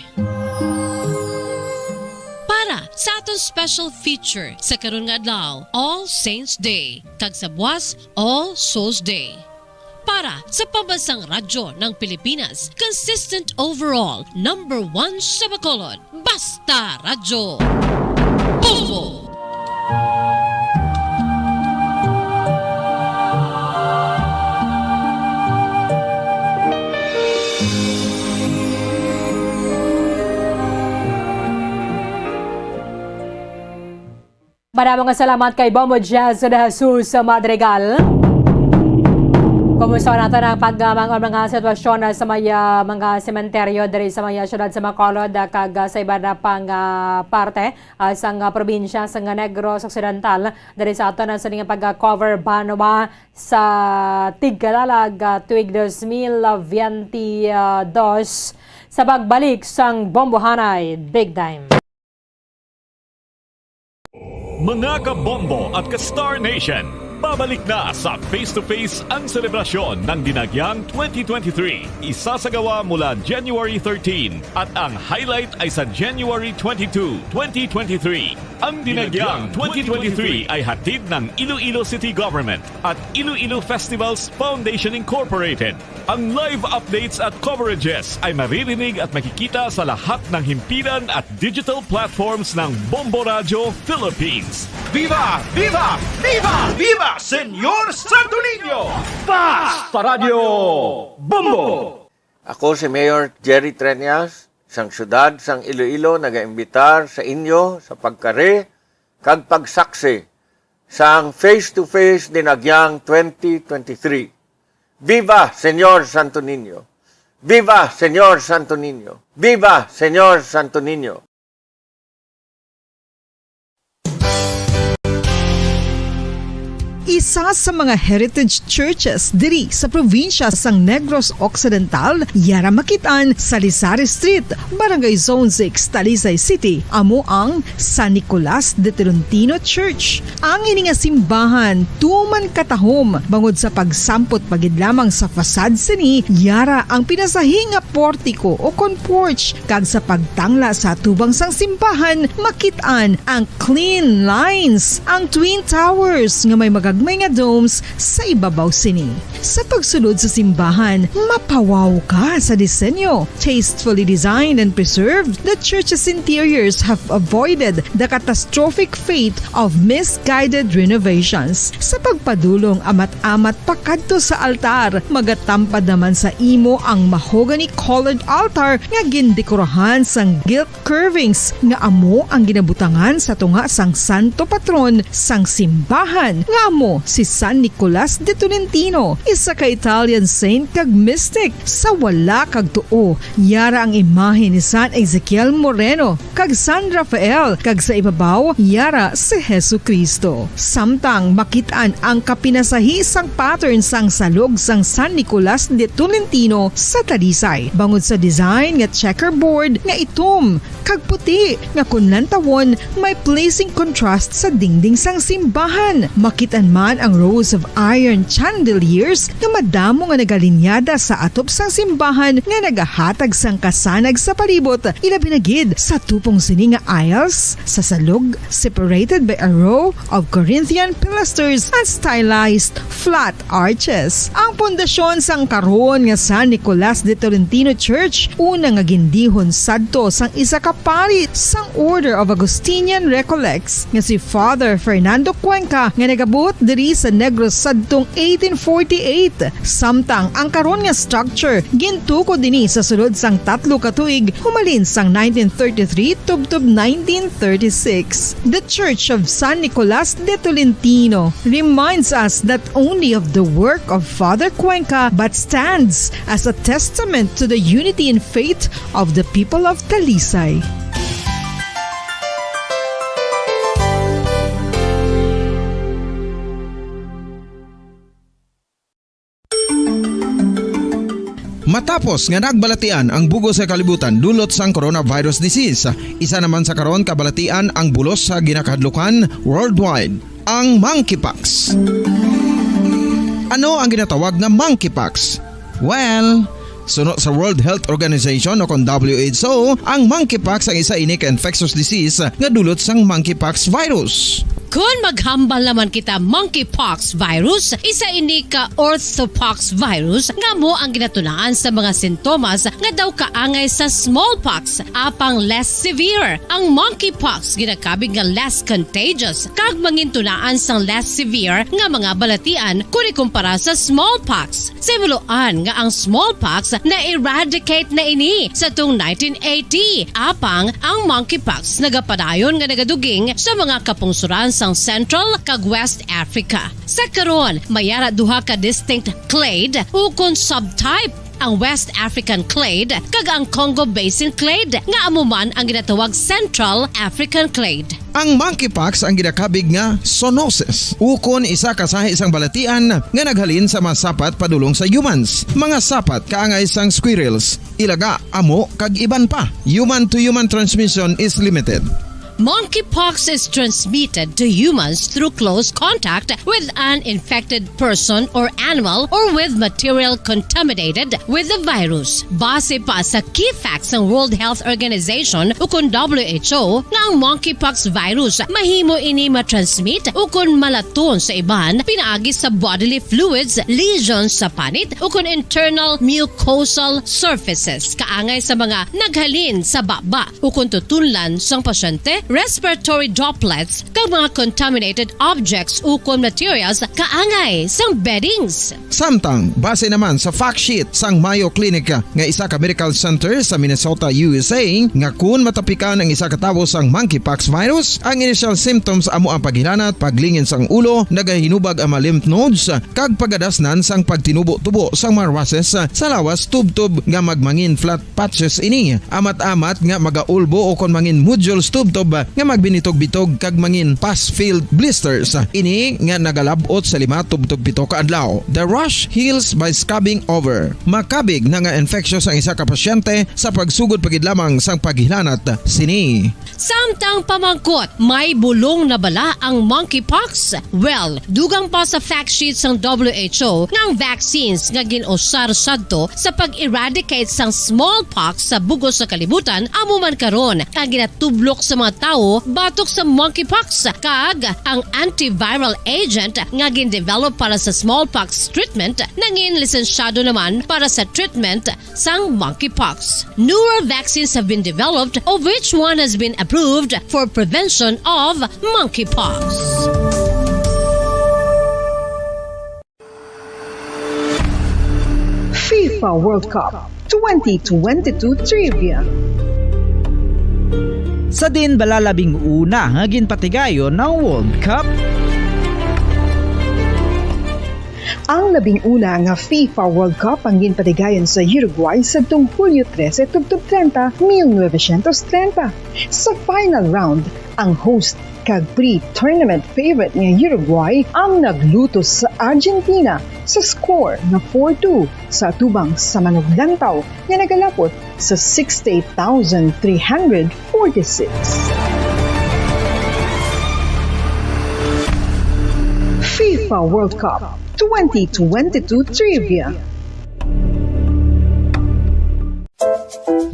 Para sa aton special feature sa karon nga adlaw, All Saints Day, kag sa buwas, All Souls Day. Para sa pambansang radyo ng Pilipinas, consistent overall, number one sa Bacolod, Basta Radyo Bombo! Madamo nga salamat kay Bombo Jazz de Jesus Madrigal. Kumusta nato ang pagmangon mga sitwasyon sa may, ah, mga sementeryo diri sa may, ah, siyudad sa Bacolod, ah, kag, ah, sa iba na pang, ah, parte, ah, sang, ah, probinsya sang Negros Occidental. Diri sa aton ang sining pag-cover banwa sa Tigkalalag, ah, tuig dos mil veinte dos sa pagbalik sang Bombohanay Big Time. Mga kabombo at ka-Star Nation, Pabalik na sa Face to Face ang selebrasyon ng Dinagyang twenty twenty-three. Isasagawa mula January thirteen at ang highlight ay sa January twenty-two, twenty twenty-three. Ang Dinagyang twenty twenty-three ay hatid ng Iloilo City Government at Iloilo Festivals Foundation Incorporated. Ang live updates at coverages ay maririnig at makikita sa lahat ng himpilan at digital platforms ng Bombo Radyo Philippines. Viva! Viva! Viva! Viva Señor Santo Niño! Paz pa Radyo Bombo! Ako si Mayor Jerry Treñas, sang siyudad sang Iloilo, nagaimbitar sa inyo sa pagkari kag pagsaksi sang Face to Face Dinagyang twenty twenty-three. Viva Señor Santo Niño! Viva Señor Santo Niño! Viva Señor Santo Niño! Isa sa mga heritage churches diri sa probinsya sang Negros Occidental, yara makit-an sa Lisari Street, Barangay Zone six, Talisay City, amo ang San Nicolas de Tolentino Church. Ang ini nga simbahan tuman katahom bangod sa pagsampot pa gid lamang sa facade sini, yara ang pinasahi nga portiko o kon porch, kag sa pagtangla sa atubang sang simbahan, makit-an ang clean lines, ang twin towers nga may magagmay nga domes sa ibabaw sini. Sa pagsulod sa simbahan, mapawaw ka sa disenyo. Tastefully designed and preserved, the church's interiors have avoided the catastrophic fate of misguided renovations. Sa pagpadulong amat-amat pakadto sa altar, magatampad naman sa imo ang mahogany-colored altar nga gindekorahan sang gilt curvings nga amo ang ginabutangan sa tunga sang santo patron sang simbahan, nga amo si San Nicolas de Tolentino, isa ka Italian saint kag mystic. Sa wala kag tuo, yara ang imahe ni San Ezekiel Moreno kag San Rafael, kag sa ibabaw, yara si Jesu-Cristo. Samtang makit-an ang kapinasahi sang pattern sang salog sang San Nicolas de Tolentino sa Talisay, bangod sa design nga checkerboard nga itom kag puti nga kon lantawon may pleasing contrast sa dingding sang simbahan. Makit-an man ang rows of iron chandeliers nga madamo nga nagalinyada sa atop sang simbahan nga nagahatag sang kasanag sa palibot, ilabi na gid sa tupong sini nga aisles sa salog, separated by a row of Corinthian pilasters and stylized flat arches. Ang pundasyon sang karon nga San Nicolas de Tolentino Church, una nga gindihon sadto sang isa ka pari sang Order of Augustinian Recollects nga si Father Fernando Cuenca, nga nagabot diri sa Negros sadtong eighteen forty-eight. Samtang ang karon nga structure gintukod dini sa sulod sang tatlo ka tuig, humalin sang nineteen thirty-three tubtob nineteen thirty-six. The Church of San Nicolas de Tolentino reminds us not only of the work of Father Cuenca, but stands as a testament to the unity in faith of the people of Talisay. Matapos nga nagbalatian ang bug-os nga kalibutan dulot sang coronavirus disease, isa naman sa karon kabalatian ang bulos sa ginakahadlukan worldwide, ang monkeypox. Ano ang ginatawag nga monkeypox? Well, suno sa World Health Organization o kon W H O, ang monkeypox ang isa ini ka infectious disease nga dulot sang monkeypox virus. Kon maghambal naman kita monkeypox virus, isa ini ka orthopox virus nga amo ang ginatunaan sa mga sintomas nga daw kaangay sa smallpox, apang less severe. Ang monkeypox ginakabig nga less contagious kag mangintunaan sang less severe nga mga balatian kon ikumpara sa smallpox. Sa himuloan nga ang smallpox na-eradicate na ini sa tung nineteen eighty, apang ang monkeypox nagapadayon nga nagaduging sa mga kapungsoran sang Central kag West Africa. Sa karon, may ara duha ka distinct clade ukon subtype, ang West African clade kag ang Congo Basin clade, nga amo man ang ginatawag Central African clade. Ang monkeypox ang ginakabig nga zoonosis, ukon isa ka sahi sang balatian nga naghalin sa mga sapat padulong sa humans. Mga sapat kaangay sang squirrels, ilaga, amo, kag iban pa. Human to human transmission is limited. Monkeypox is transmitted to humans through close contact with an infected person or animal or with material contaminated with the virus. Base pa sa key facts sang World Health Organization ukon W H O nga ang monkeypox virus mahimo ini matransmit ukon malaton sa iban pinaagi sa bodily fluids, lesions sa panit ukon internal mucosal surfaces, kaangay sa mga naghalin sa baba ukon tutunlan sang pasyente, respiratory droplets, kag mga contaminated objects ukon materials kaangay sang beddings. Samtang, base naman sa fact sheet sang Mayo Clinic nga isa ka medical center sa Minnesota, U S A, nga kun matapikan ang isa ka tawo sang monkeypox virus, ang initial symptoms amo ang paghilanat, paglingin sang ulo, nagahinubag ang mga lymph nodes, kag pagadasnan sang pagtinubo-tubo sang mga rushes sa lawas tubtob nga magmangin flat patches ini, amat-amat nga magaulbo ukon mangin nodules tubtob nga magbinitog-bitog kag mangin pus-filled blisters. Ini nga nagalab-ot sa lima tubtob pito ka adlaw. The rash heals by scabbing over. Makabig na nga infectious ang isa ka pasyente sa pagsugod pa gid lamang sang paghilanat sini. Samtang pamangkot, may bulong na bala ang monkeypox? Well, dugang pa sa fact sheet sang W H O nga ang vaccines nga gin-usar sadto sa pag-eradicate sang smallpox sa bug-os nga kalibutan amo man karon ang ginatublok sa mga tawo batok sa monkeypox, kag ang antiviral agent nga gin-develop para sa smallpox treatment nangin lisensyado naman para sa treatment sang monkeypox. Newer vaccines have been developed, of which one has been approved for prevention of monkeypox. FIFA World Cup twenty twenty-two Trivia. Sa din bala labing una nga ginpatigayon ang World Cup? Ang labing una nga FIFA World Cup ang ginpatigayon sa Uruguay sadtong Hulyo trese tubtob treinta, mil novecientos treinta. Sa final round, ang host kag pre-tournament favorite nga Uruguay ang naglutos sa Argentina sa score nga four two sa atubang sa manuglantaw nga nagalapot sa sixty-eight thousand three hundred forty-six. FIFA World Cup twenty twenty-two Trivia.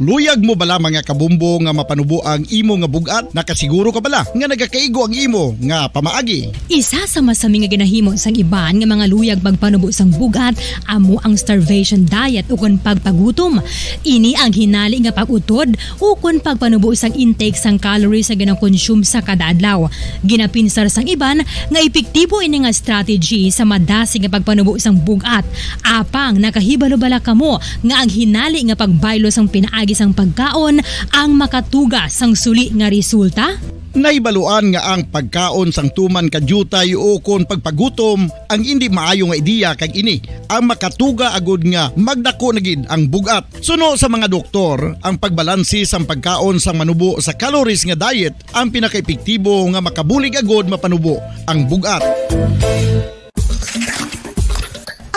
Luyag mo bala, mga kabombo, nga mapanubo ang imo nga bug-at? Nakasiguro ka bala nga nagakaigo ang imo nga pamaagi? Isa sa masami nga ginahimo sang iban nga mga luyag pagpanubo sang bug-at amo ang starvation diet ukon pagpagutom. Ini ang hinali nga pag-utod ukon pagpanubo sang intake sang calories nga ginakonsume sa kada adlaw. Ginapinsar sang iban nga epektibo ini nga strategy sa madasig nga pagpanubo sang bug-at. Apang nakahibalo bala kamo nga ang hinali nga pagbaylo sang pinaagi sang pagkaon ang makatuga sang suli nga resulta? Nahibaluan nga ang pagkaon sang tuman ka diutay ukon pagpagutom ang indi maayo nga ideya, kag ini ang makatuga agud nga magdako na gid ang bug-at. Suno sa mga doktor, ang pagbalansi sang pagkaon sang manubo sa calories nga diet ang pinakaepektibo nga makabulig agud mapanubo ang bug-at.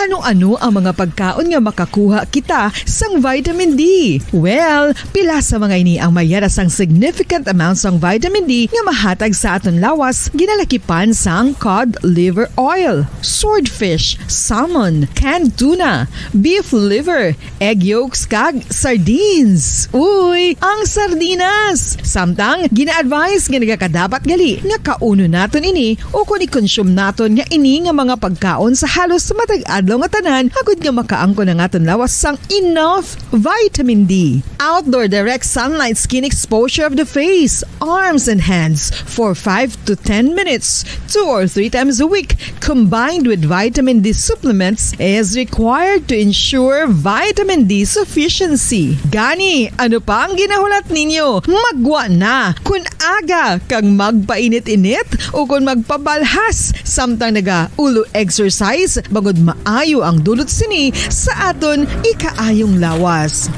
Ano-ano ang mga pagkaon nga makakuha kita sang vitamin D? Well, pila sa mga ini ang mayara sang significant amount sang vitamin D nga mahatag sa aton lawas, ginalakipan sang cod liver oil, swordfish, salmon, canned tuna, beef liver, egg yolks, kag sardines. Uy, ang sardinas! Samtang, gina-advise nga nagakadapat gali nga kaunon naton ini ukon i-consume naton nga ini nga mga pagkaon sa halos matag adlaw nga tanan, agud nga makaangkon ang aton lawas sang enough vitamin D. Outdoor direct sunlight skin exposure of the face, arms, and hands for five to ten minutes, two or three times a week, combined with vitamin D supplements, is required to ensure vitamin D sufficiency. Gani, ano pa ang ginahulat ninyo? Maggwa na! Kun aga kag magpainit-init ukon magpabalhas samtang naga-ulo exercise, bangod maayo ang dulot sini sa aton ikaayong lawas.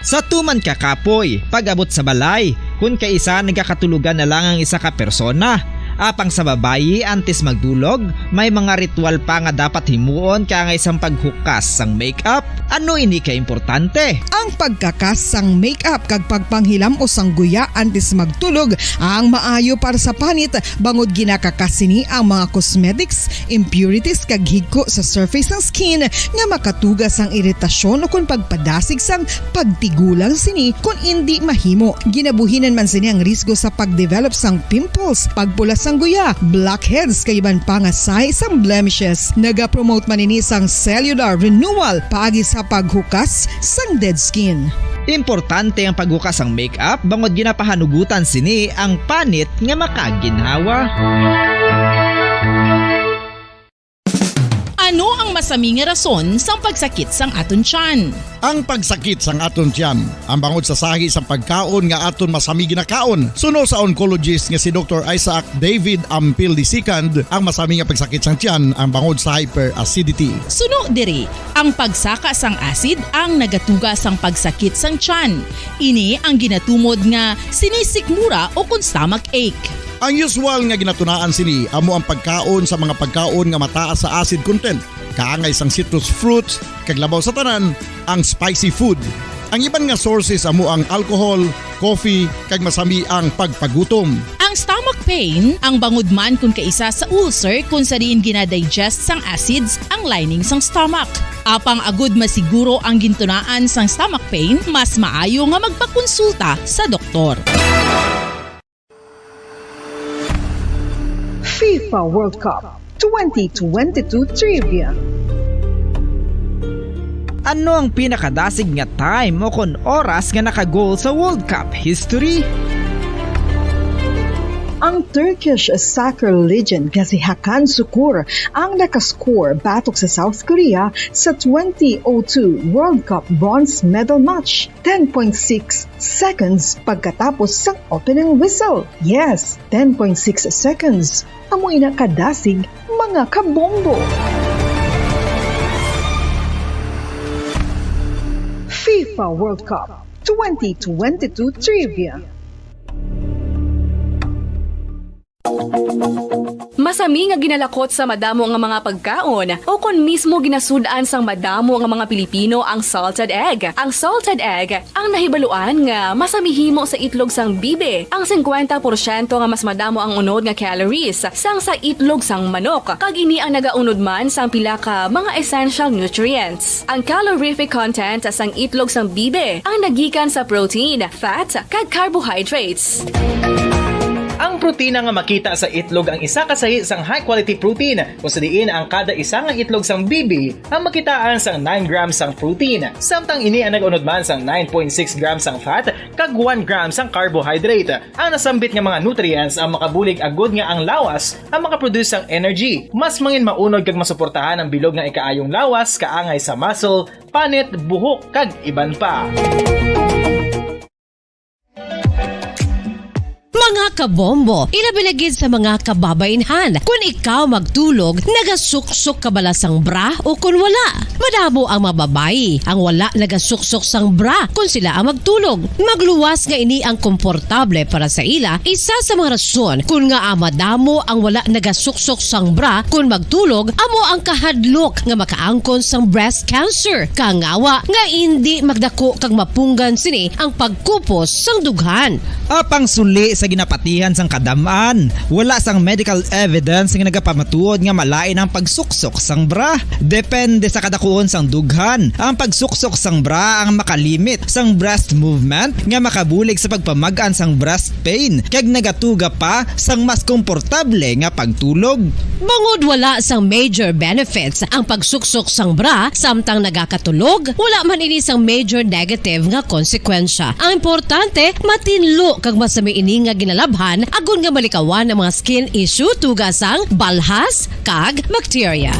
Sa tuman ka kapoy, pag-abot sa balay, kun kaisa nagakatulogan na lang ang isa ka persona, Apang sa babayi, antes magdulog, may mga ritual pa nga dapat himuon kaangay sang paghukas sang makeup. Ano ini ka importante? Ang pagkakas sang makeup kag pagpanghilam-os sang guya antes magtulog ang maayo para sa panit, bangod ginakakas sini ang mga cosmetics, impurities, kag higko sa surface sang skin nga makatuga sang iritasyon ukon pagpadasig sang pagtigulang sini kon indi mahimo. Ginabuhinan man sini ang risgo sa pagdevelop sang pimples, pagpula sang guya, blackheads, kag iban pa nga sahi sang blemishes. Nagapromote man ini sang cellular renewal paagi sa paghukas sang dead skin. Importante ang paghukas sang makeup bangod ginapahanugutan sini ang panit nga makaginhawa. Ano ang masami nga rason sang pagsakit sang aton tiyan? Ang pagsakit sang aton tiyan, ang bangod sa sahi sang pagkaon nga aton masami ginakaon. Suno sa oncologist nga si Doktor Isaac David Ampil the second, ang masami nga pagsakit sang tiyan ang bangod sa hyperacidity. Suno diri, ang pagsaka sang acid ang nagatuga sang pagsakit sang tiyan. Ini ang ginatumod nga sinisikmura ukon stomach ache. Ang usual nga ginatunaan sini amo ang pagkaon sa mga pagkaon nga mataas sa acid content, kaangay sang citrus fruits, kag labaw sa tanan, ang spicy food. Ang iban nga sources amo ang alcohol, coffee, kag masami ang pagpagutom. Ang stomach pain ang bangod man kon kaisa sa ulcer, kon sa diin ginadigest sang acids ang lining sang stomach. Apang agud masiguro ang gintunaan sang stomach pain, mas maayo nga magpakonsulta sa doktor. FIFA World Cup twenty twenty-two Trivia. Ano ang pinakadasig nga time o kon oras nga naka-goal sa World Cup history? Ang Turkish soccer legend nga si Hakan Sukur ang nakascore batok sa South Korea sa twenty oh two World Cup bronze medal match, ten point six seconds pagkatapos sang opening whistle. Yes, ten point six seconds. Amo ina kadasig, mga kabombo. FIFA World Cup twenty twenty-two Trivia. Masami nga ginalakot sa madamo nga mga pagkaon, o kon mismo ginasud-an sang madamo nga mga Pilipino ang salted egg. Ang salted egg ang nahibaluan nga masami himo sa itlog sang bibi. Ang singkwenta porsyento nga mas madamo ang unod nga calories sang sa itlog sang manok, kag ini ang nagaunod man sang pila ka mga essential nutrients. Ang calorific content sang itlog sang bibi ang nagikan sa protein, fat, kag carbohydrates. Ang protina nga makita sa itlog ang isa ka sahi sang high-quality protein, kung sa diin ang kada isa nga itlog sang bibi ang makitaan sang nine grams sang protein, samtang ini ang nag-unod man sang nine point six grams sang fat kag one gram sang carbohydrate. Ang nasambit nga mga nutrients ang makabulig agud nga ang lawas ang makaproduce sang energy. Mas mangin maunod kag masuportahan ang bilog nga ikaayong lawas kaangay sa muscle, panit, buhok, kag iban pa. Mga kabombo, ilabi na gid sa mga kababainhan, kun ikaw magtulog, nagasuksok ka bala sang bra o kun wala? Madamo ang mga babayi ang wala nagasuksok sang bra kun sila ang magtulog. Magluwas nga ini ang komportable para sa ila, isa sa mga rason kun ngaa madamo ang wala nagasuksok sang bra kun magtulog amo ang kahadlok nga makaangkon sang breast cancer, kangawa nga indi magdako kag mapunggan sini ang pagkupos sang dughan. Apang suli sa ginapatihan sang kadam-an, wala sang medical evidence nga nagapamatuod nga malain ang pagsuksok sang bra. Depende sa kadakuon sang dughan, ang pagsuksok sang bra ang makalimit sang breast movement nga makabulig sa pagpamag-an sang breast pain kag nagatuga pa sang mas komportable nga pagtulog. Bangod wala sang major benefits ang pagsuksok sang bra samtang nagakatulog, wala man ini sang major negative nga konsekwensya. Ang importante, matinlo kag masami ini nga ginalabhan agod nga malikawan ang mga skin issue tuga sang balhas kag bacteria.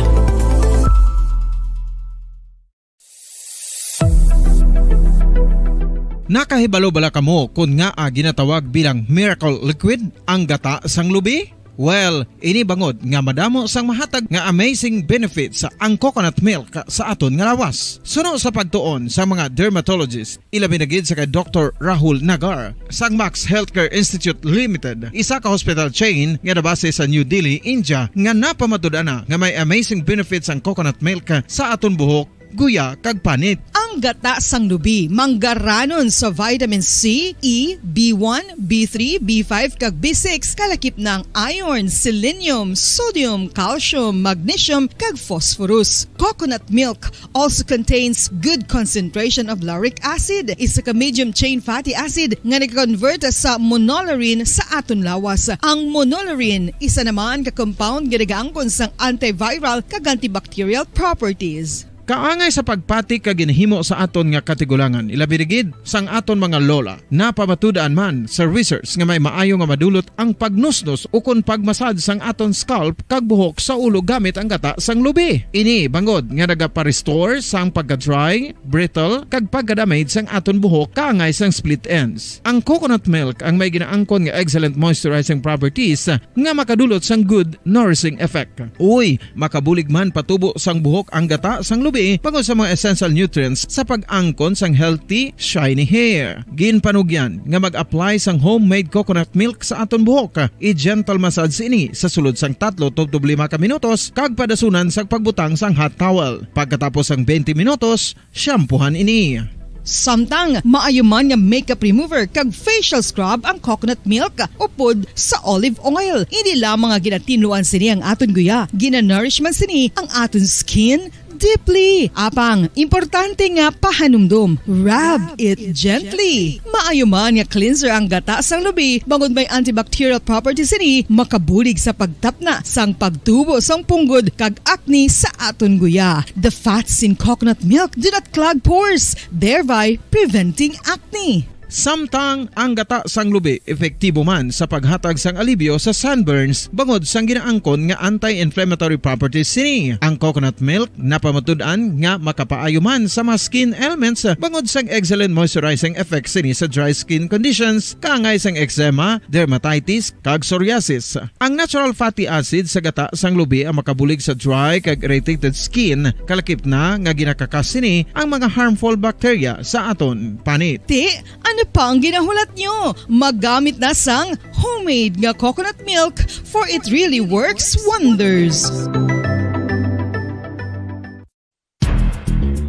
Nakahibalo bala kamo kon ngaa ginatawag bilang miracle liquid ang gata sang lubi? Well, ini bangod nga madamo sang mahatag nga amazing benefits ang coconut milk sa aton nga lawas. Suno sa pagtuon sa mga dermatologist, ilabi na gid sa kay Doktor Rahul Nagar sang Max Healthcare Institute Limited, isa ka hospital chain nga nabase sa New Delhi, India, nga napamatud-an na nga may amazing benefits ang coconut milk sa aton buhok, guya, kag panit. Ang gata sang lubi manggaranon sa vitamin C, E, B one, B three, B five, kag B six, kalakip na ang iron, selenium, sodium, calcium, magnesium, kag phosphorus. Coconut milk also contains good concentration of lauric acid, isa ka medium chain fatty acid nga nag-convert sa monolaurin sa aton lawas. Ang monolaurin, isa naman ka compound nga nagaangkon sang antiviral kag antibacterial properties. Kaangay sa pagpati kag ginhimo sa aton nga katigulangan, ilabi na gid sang aton mga lola. Napamatud-an man sa research nga may maayo nga madulot ang pagnusnos ukon pag-massage sang aton scalp kag buhok sa ulo gamit ang gata sang lubi. Ini bangod nga nagapa-restore sang pagka-dry, brittle, kag pagka-damage sang aton buhok kaangay sang split ends. Ang coconut milk ang may ginaangkon nga excellent moisturizing properties nga makadulot sang good nourishing effect. Uy, makabulig man patubo sang buhok ang gata sang lubi bangod sa mga essential nutrients sa pag-angkon sang healthy, shiny hair. Ginpanugyan nga mag-apply sang homemade coconut milk sa aton buhok. I-gentle massage ini sa sulod sang tatlo tubtob lima ka minutos kag padasunan sang pagbutang sang hot towel. Pagkatapos sang twenty minutos, shampoohan ini. Samtang maayo man nga makeup remover kag facial scrub ang coconut milk upod sa olive oil. Hindi lamang nga ginatinluan sini ang aton guya, ginanourish man sini ang aton skin deeply. Apang, importante nga pahanumdom, rub it gently. Maayo man nga cleanser ang gata sang lubi, bangod may antibacterial properties sini, makabulig sa pagtapna sang pagtubo sang punggod kag acne sa aton guya. The fats in coconut milk do not clog pores, thereby preventing acne. Samtang ang gata sang lubi epektibo man sa paghatag sang alibyo sa sunburns bangod sang ginaangkon nga anti-inflammatory properties sini. Ang coconut milk napamatud-an nga makapaayo man sa mga skin ailments bangod sang excellent moisturizing effect sini sa dry skin conditions, kaangay sang eczema, dermatitis, kag psoriasis. Ang natural fatty acid sa gata sang lubi ang makabulig sa dry kag irritated skin, kalakip na nga ginakakas sini ang mga harmful bacteria sa aton panit. Ti, ano pa ang ginahulat nyo? Magamit na sang homemade nga coconut milk, for it really works wonders.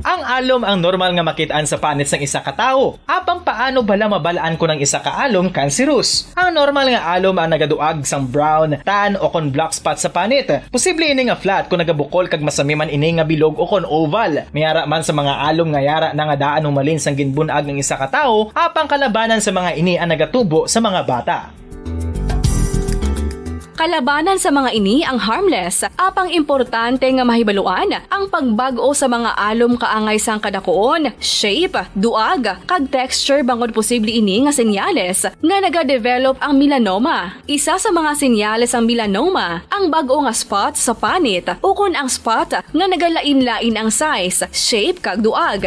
Ang alom ang normal nga makit-an sa panit sang isa ka tawo. Apang paano bala mabal-an kon ang isa ka alom kanserus? Ang normal nga alom ang nagaduag sang brown, tan, o kon black spot sa panit. Posible ini nga flat kon nagabukol kag masami man ini nga bilog o kon oval. May ara man sa mga alom nga yara na nga daan humalin sang ginbun-ag ang isa ka tawo, apang kalabanan sa mga ini ang nagatubo sa mga bata. Kalabanan sa mga ini ang harmless, apang importante nga mahibaluan ang pagbag-o sa mga alom kaangay sang kadakuon, shape, duag, kag texture bangod posible ini nga senyales nga nagadevelop ang melanoma. Isa sa mga senyales sang melanoma ang bag-o nga spot sa panit ukon ang spot nga nagalain-lain ang size, shape, kag duag.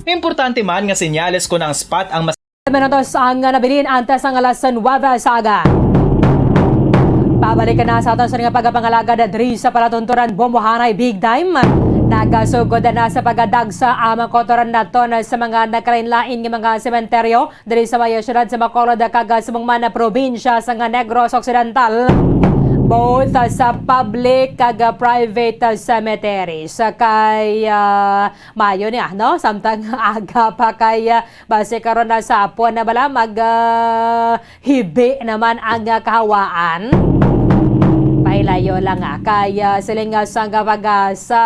Importante man nga senyales kon ang spot ang mas Minutos ang nabilin antes ang alas nuwebe sa aga. Pabalik na sa aton sa nga pagpangalagad diri sa palatunturan, bumuhanay big time. Nagasugod na sa pagdagsa ang mga kotoran naton sa mga nagkalain-lain nga mga sementeryo diri sa may siyudad sa Bacolod kag sa mga mga probinsya sa nga Negros Occidental, both sa public kag private cemeteries. Kay, ah, maayo niya, no? Samtang aga pa kay, ah, basi karon na sa hapon na bala mag, ah, hibi naman ang, ah, kahawaan. Pailayo lang, ah, kay, ah, siling nga sang, ah, pag, ah, sa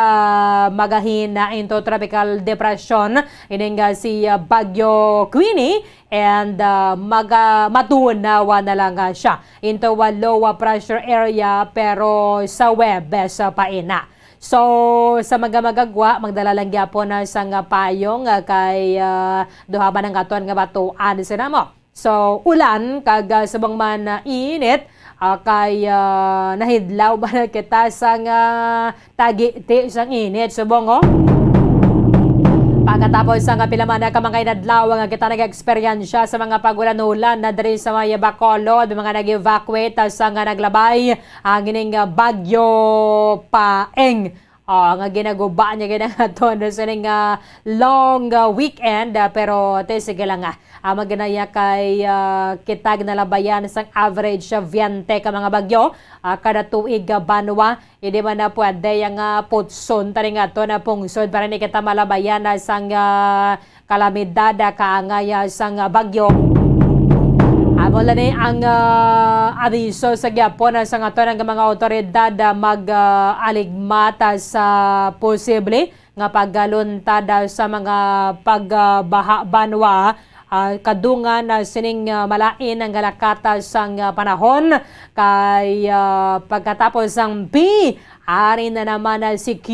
magahin na into tropical depression, ining, ah, si, ah, Bagyo Queenie, and, ah, maga-, matunawa na lang, ah, siya into a low, ah, pressure area, pero sa Huwebes, ah, pa ina. So, sa mga magagwa, magdala lang gyapon na sang payong, ah, kay, ah, duha man ang aton nga batuan sila mo. So, ulan kag, ah, subong man, ah, init, ah, kay, ah, nahidlaw ba na kita sang, ah, tagiti sang init, subong, oh? Pagkatapos sang pila man ka mga inadlaw nga kita nag-eksperyensya sa mga pag-ulan-ulan na diri sa may Bacolod, may mga nag-evacuate sa nga naglabay ang ining, ah, Bagyo Paeng. Oh, nga ginaguba niya gid ang aton sining, ah, long, ah, weekend, ah, pero te, sige lang, ah. Ah, maganaya kay, ah, kita ginalabayan sang average, ah, veinte ka mga bagyo, ah, kada tuig, ah, banwa. Hindi man na pwede yang, ah, putson tani nga ato na pungsod para hindi kita malabayan na sang, ah, kalamidad, ah, kaangay, ah, sang, ah, bagyo. Amo lang ni ang, ah, abiso sa gyapon, ah, sang ato nga mga awtoridad, ah, mag, ah, aligmat, ah, sa posible nga pagluntad, ah, sa mga pagbaha banwa, ah, kadungan, ah, sining, ah, malain ang galakata sang, ah, panahon kay, ah, pagkatapos sang B, ari na naman, ah, si Q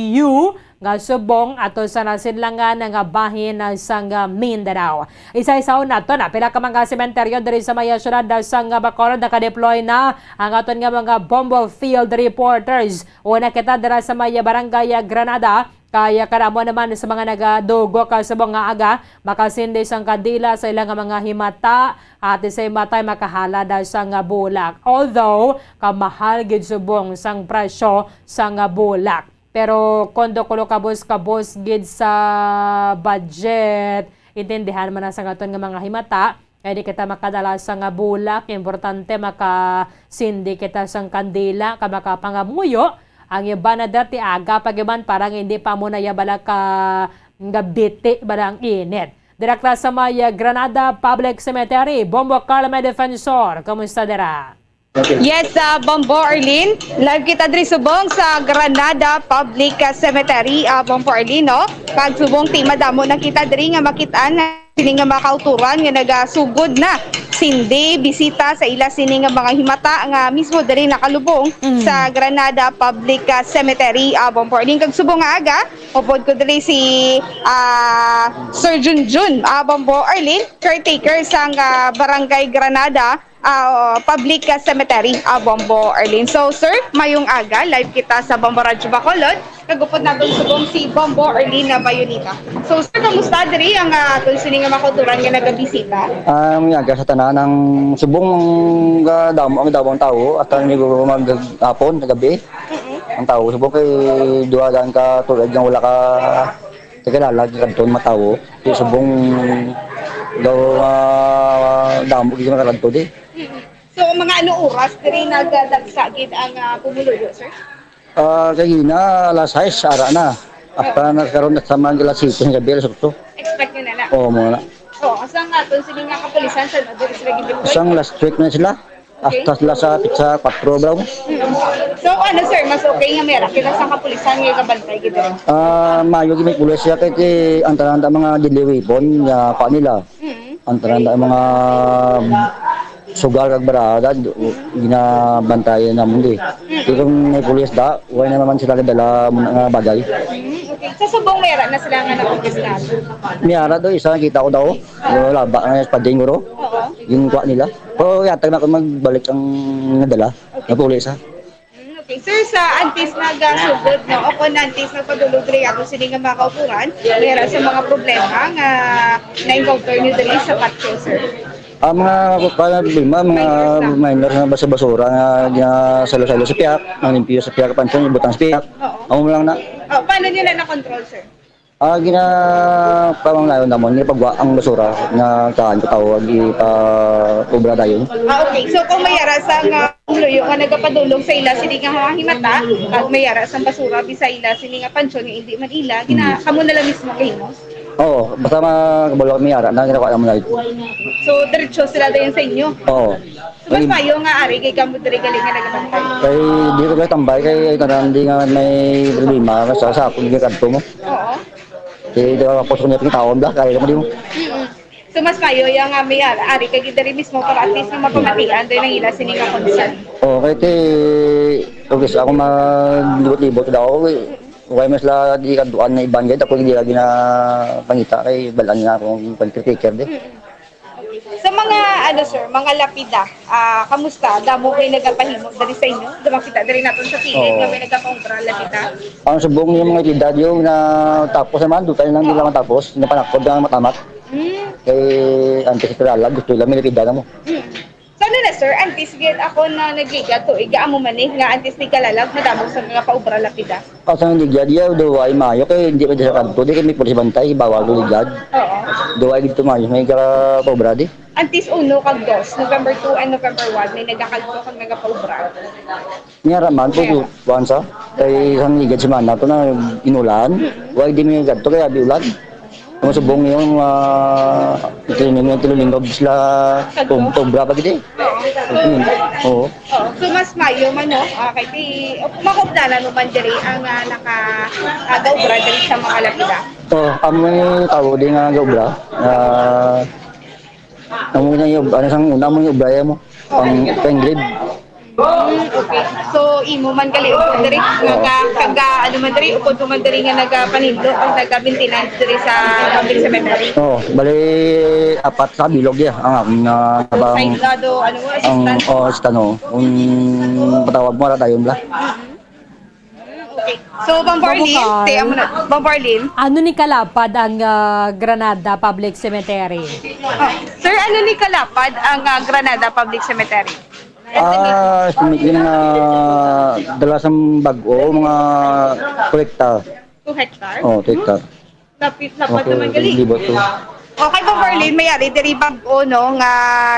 nga subong ato sa nasidlangan nga bahin, ah, sang, ah, Mindanao. Isa-isaon nato na pila ka mga sementeryo diri sa may, ah, siyudad, ah, sang, ah, Bacolod nakadeploy na ang aton nga mga Bombo Field Reporters. Una kita dira sa may, ah, Barangay, ah, Granada, kaya karamo naman sa mga nagadugok, ah, sa mga aga, makasindi sang kandila sa ilang mga himata, at sa matay makahalad sang bulak. Although, kamahal gid subong sang presyo sang bulak. Pero kung daw kulo kabos-kabos gid sa budget, intindihan man na sa aton nga mga himata, kay di kita makadala sa nga bulak, importante makasindi kita sang kandila, ka makapangamuyo. Ang iba na dati aga pa gyud man, parang hindi pa mo na yabala ka nga biti ba ang init. Direkta sa may Granada Public Cemetery, Bombo Carl, may defensor. Kumusta dira? Yes, ah, Bombo Arlene. Live kita diri subong sa Granada Public, ah, Cemetery, ah, Bombo Arlene, no? Kag subong ti madamo na kita diri nga makit-an na sini nga mga kauturan nga nagasugod na sindi bisita sa ila sini nga mga himata nga mismo diri nakalubong Mm. sa Granada Public, ah, Cemetery, ah, Bombo Arlene. Kag subong nga aga, upod ko diri si, ah, Sir Junjun, ah, Bombo Arlene, caretaker sang, ah, Barangay Granada, ah, Public, ah, Cemetery, ah, Bombo Arlene. So, sir, mayong aga, live kita sa Bombo Radyo Bacolod. Kag upod naton subong si Bombo Arlene na Bayonita. So, sir, kamusta diri ang, ah, aton sini nga mga kauturan nga nagabisita? Ah, mayong aga sa tanan, ang subong nga damo ang damo ang tawo, at ang mag-, hapon, gabi. Mm-mm. Ang tawo subong kay duha daan ka tuig nga wala ka kakilala, kadto ang mga tawo. Di subong daw, ah, damo gid makakadto di. Mm-mm. So, mga ano oras diri nagdagsa gid ang, ah, pumuluyo, sir? Ah, kay gina, alas sais, ara na. Hasta na karon, sa mga alas siyete nga gabi, alas otso. Expect nyo na na? Oo, muna. Oo, asa nga aton sila nga kapulisan sa diri sila gid? Isang last week na sila. Okay. Hasta sila sa pitsa kwatro, bro. Mm. So, ano, sir, mas okay nga may kita sa kapulisan nga ikabantay gid diri? Ah, mayo gid may pulis siya kay, kay ang tanan ta mga deadly weapon nga pa nila. Mm. Ang tanan ta mga sugal kag barada, ginabantayan namon di. Mm. Kay kung may pulis da, wala na naman sila kadala mo nga bagay. Mm, okay. Sa subong, mayara na sila nga nakumpiskado? Mayara do, isa nakita ko daw. Wala ba nga pa dinguro? Oo. Yung kuha nila. Pero yata na ako magbalik ang nadala. Okay. Napuli sa. Mm, okay. Sir, sa antes nagasugod, no, o kung antes nagpadulog diri ato sini nga mga kauturan, mayara sa mga problema nga na-encounter nyo diri sa patio, sir? Ang mga problema, mga minor na basa-basura nga ginasalo-salo sa piyak, ang limpyo sa piyak, pansin, ibutang sa piyak. Oo. Amo lang na. Oh, paano nyo na na-control, sir? Ah, gina-, pamanglayon namon, gipagwa ang basura nga kaan ko tao, ag ipa-obra dayon. Ah, okay. So, kung may ara sa nga luyo nga nagapadulong sa ila, sini nga mga himata, ag may ara sa basura, bisa ila, sini nga pansyon nga hindi man ila, gina-, Hmm. kamo na lang mismo kahimos? Oo, basta ma-, kabalo kami ara, na ginakuha namon na. So, diretso sila dayon sa inyo? Oo. So, mas Ayun. mayo nga ari kay kamo diri gali nga nagabantay. Kay di ko kay tambay, kay tanan di nga may problema, sa, sa akong gikadto mo. Oo. Kay di ako sa kanya taon ba, kaya mo di mo. Mm-mm. So, mas mayo ya nga may ar-, ari kay diri mismo para at least nga mapamatian din ang ila sini nga concern. Oo, kay ti, okay, sa ako maglibot-libot daw ako, eh. Kaya mas la di kaduan na iban, kay ako hindi lagi na pangita, kay balaan nga akong pag-critiker di. Mm-mm. Okay. So, Mga, ano, sir, mga lapida, ah, kamusta? Damo may nagapahimo diri sa inyo? Dumakita diri naton sa kilid Oo. nga may nagapa-obra lapida? Ang subong yung mga lapida, yung na tapos naman, doon tayo lang nila matapos, yung panakod na matamat. Hmm. Kay Auntie Estrella, gusto lang may lapida na mo. Hmm. So, ano na, sir? Antes gid ako na nagligad tuig, amo man eh, nga antes ni kalalag, madamo sa mga paubra lapida. Asa nga ligad, iya, duwa ay maayo, kay hindi pwede sa kanto, di kami pulis bantay, bawal mo ligad. Oo. Duwa ay dito maayo, may ka-, paubra di. Antes uno kag dos, November two and November one, may nagakagto kag nagapaubra. Nga ra man, po, Nga ra. Kuwan sa, kay isang ligad semana to na inulan, Mm-mm. Wa di may ligad to, kay abi ulan. Ang subong yung, ah, training yung tilulingkod sila, Tagpo? Pub-, Pobra pa gid eh. Oo. Mm. Oo. Oo. So, mas mayo man, no? Ah, kay ti-, makupdanan mo man diri ang, ah, naka, ah, gaobra diri sa mga lapida. Oo, amo ni tawo di nga gaobra. Ah, amo na yung, ano sang una mo yung obra mo? Pang, pang grade. Hmm, okay. So, imo man gali upod diri, nga ka-, kaga, ano man diri, upod mo man diri nga nagapanindot o naga-maintenance diri sa public cemetery? Oh, bali, apat sa bilog ya, ang akong na So, abang, side nga do, ano mo, ang, assistant? Oh, assistant, oh. Kung patawag mo, ara dayon bala. Mm-hmm. Hmm, okay. So, Bang Barlin, Bang Carl. Te, amo na. Bang Barlin. Ano ni kalapad ang, ah, Granada Public Cemetery? Oh, sir, ano ni kalapad ang, ah, Granada Public Cemetery? Ah, estimate yun nga dala sa bag-o, mga two hectare. Two hectare? Oh, two hectare. Lapit, lapad Okay, naman gali. Libot to. Okay, Bang Marlene, may ari diri bag-o, no, nga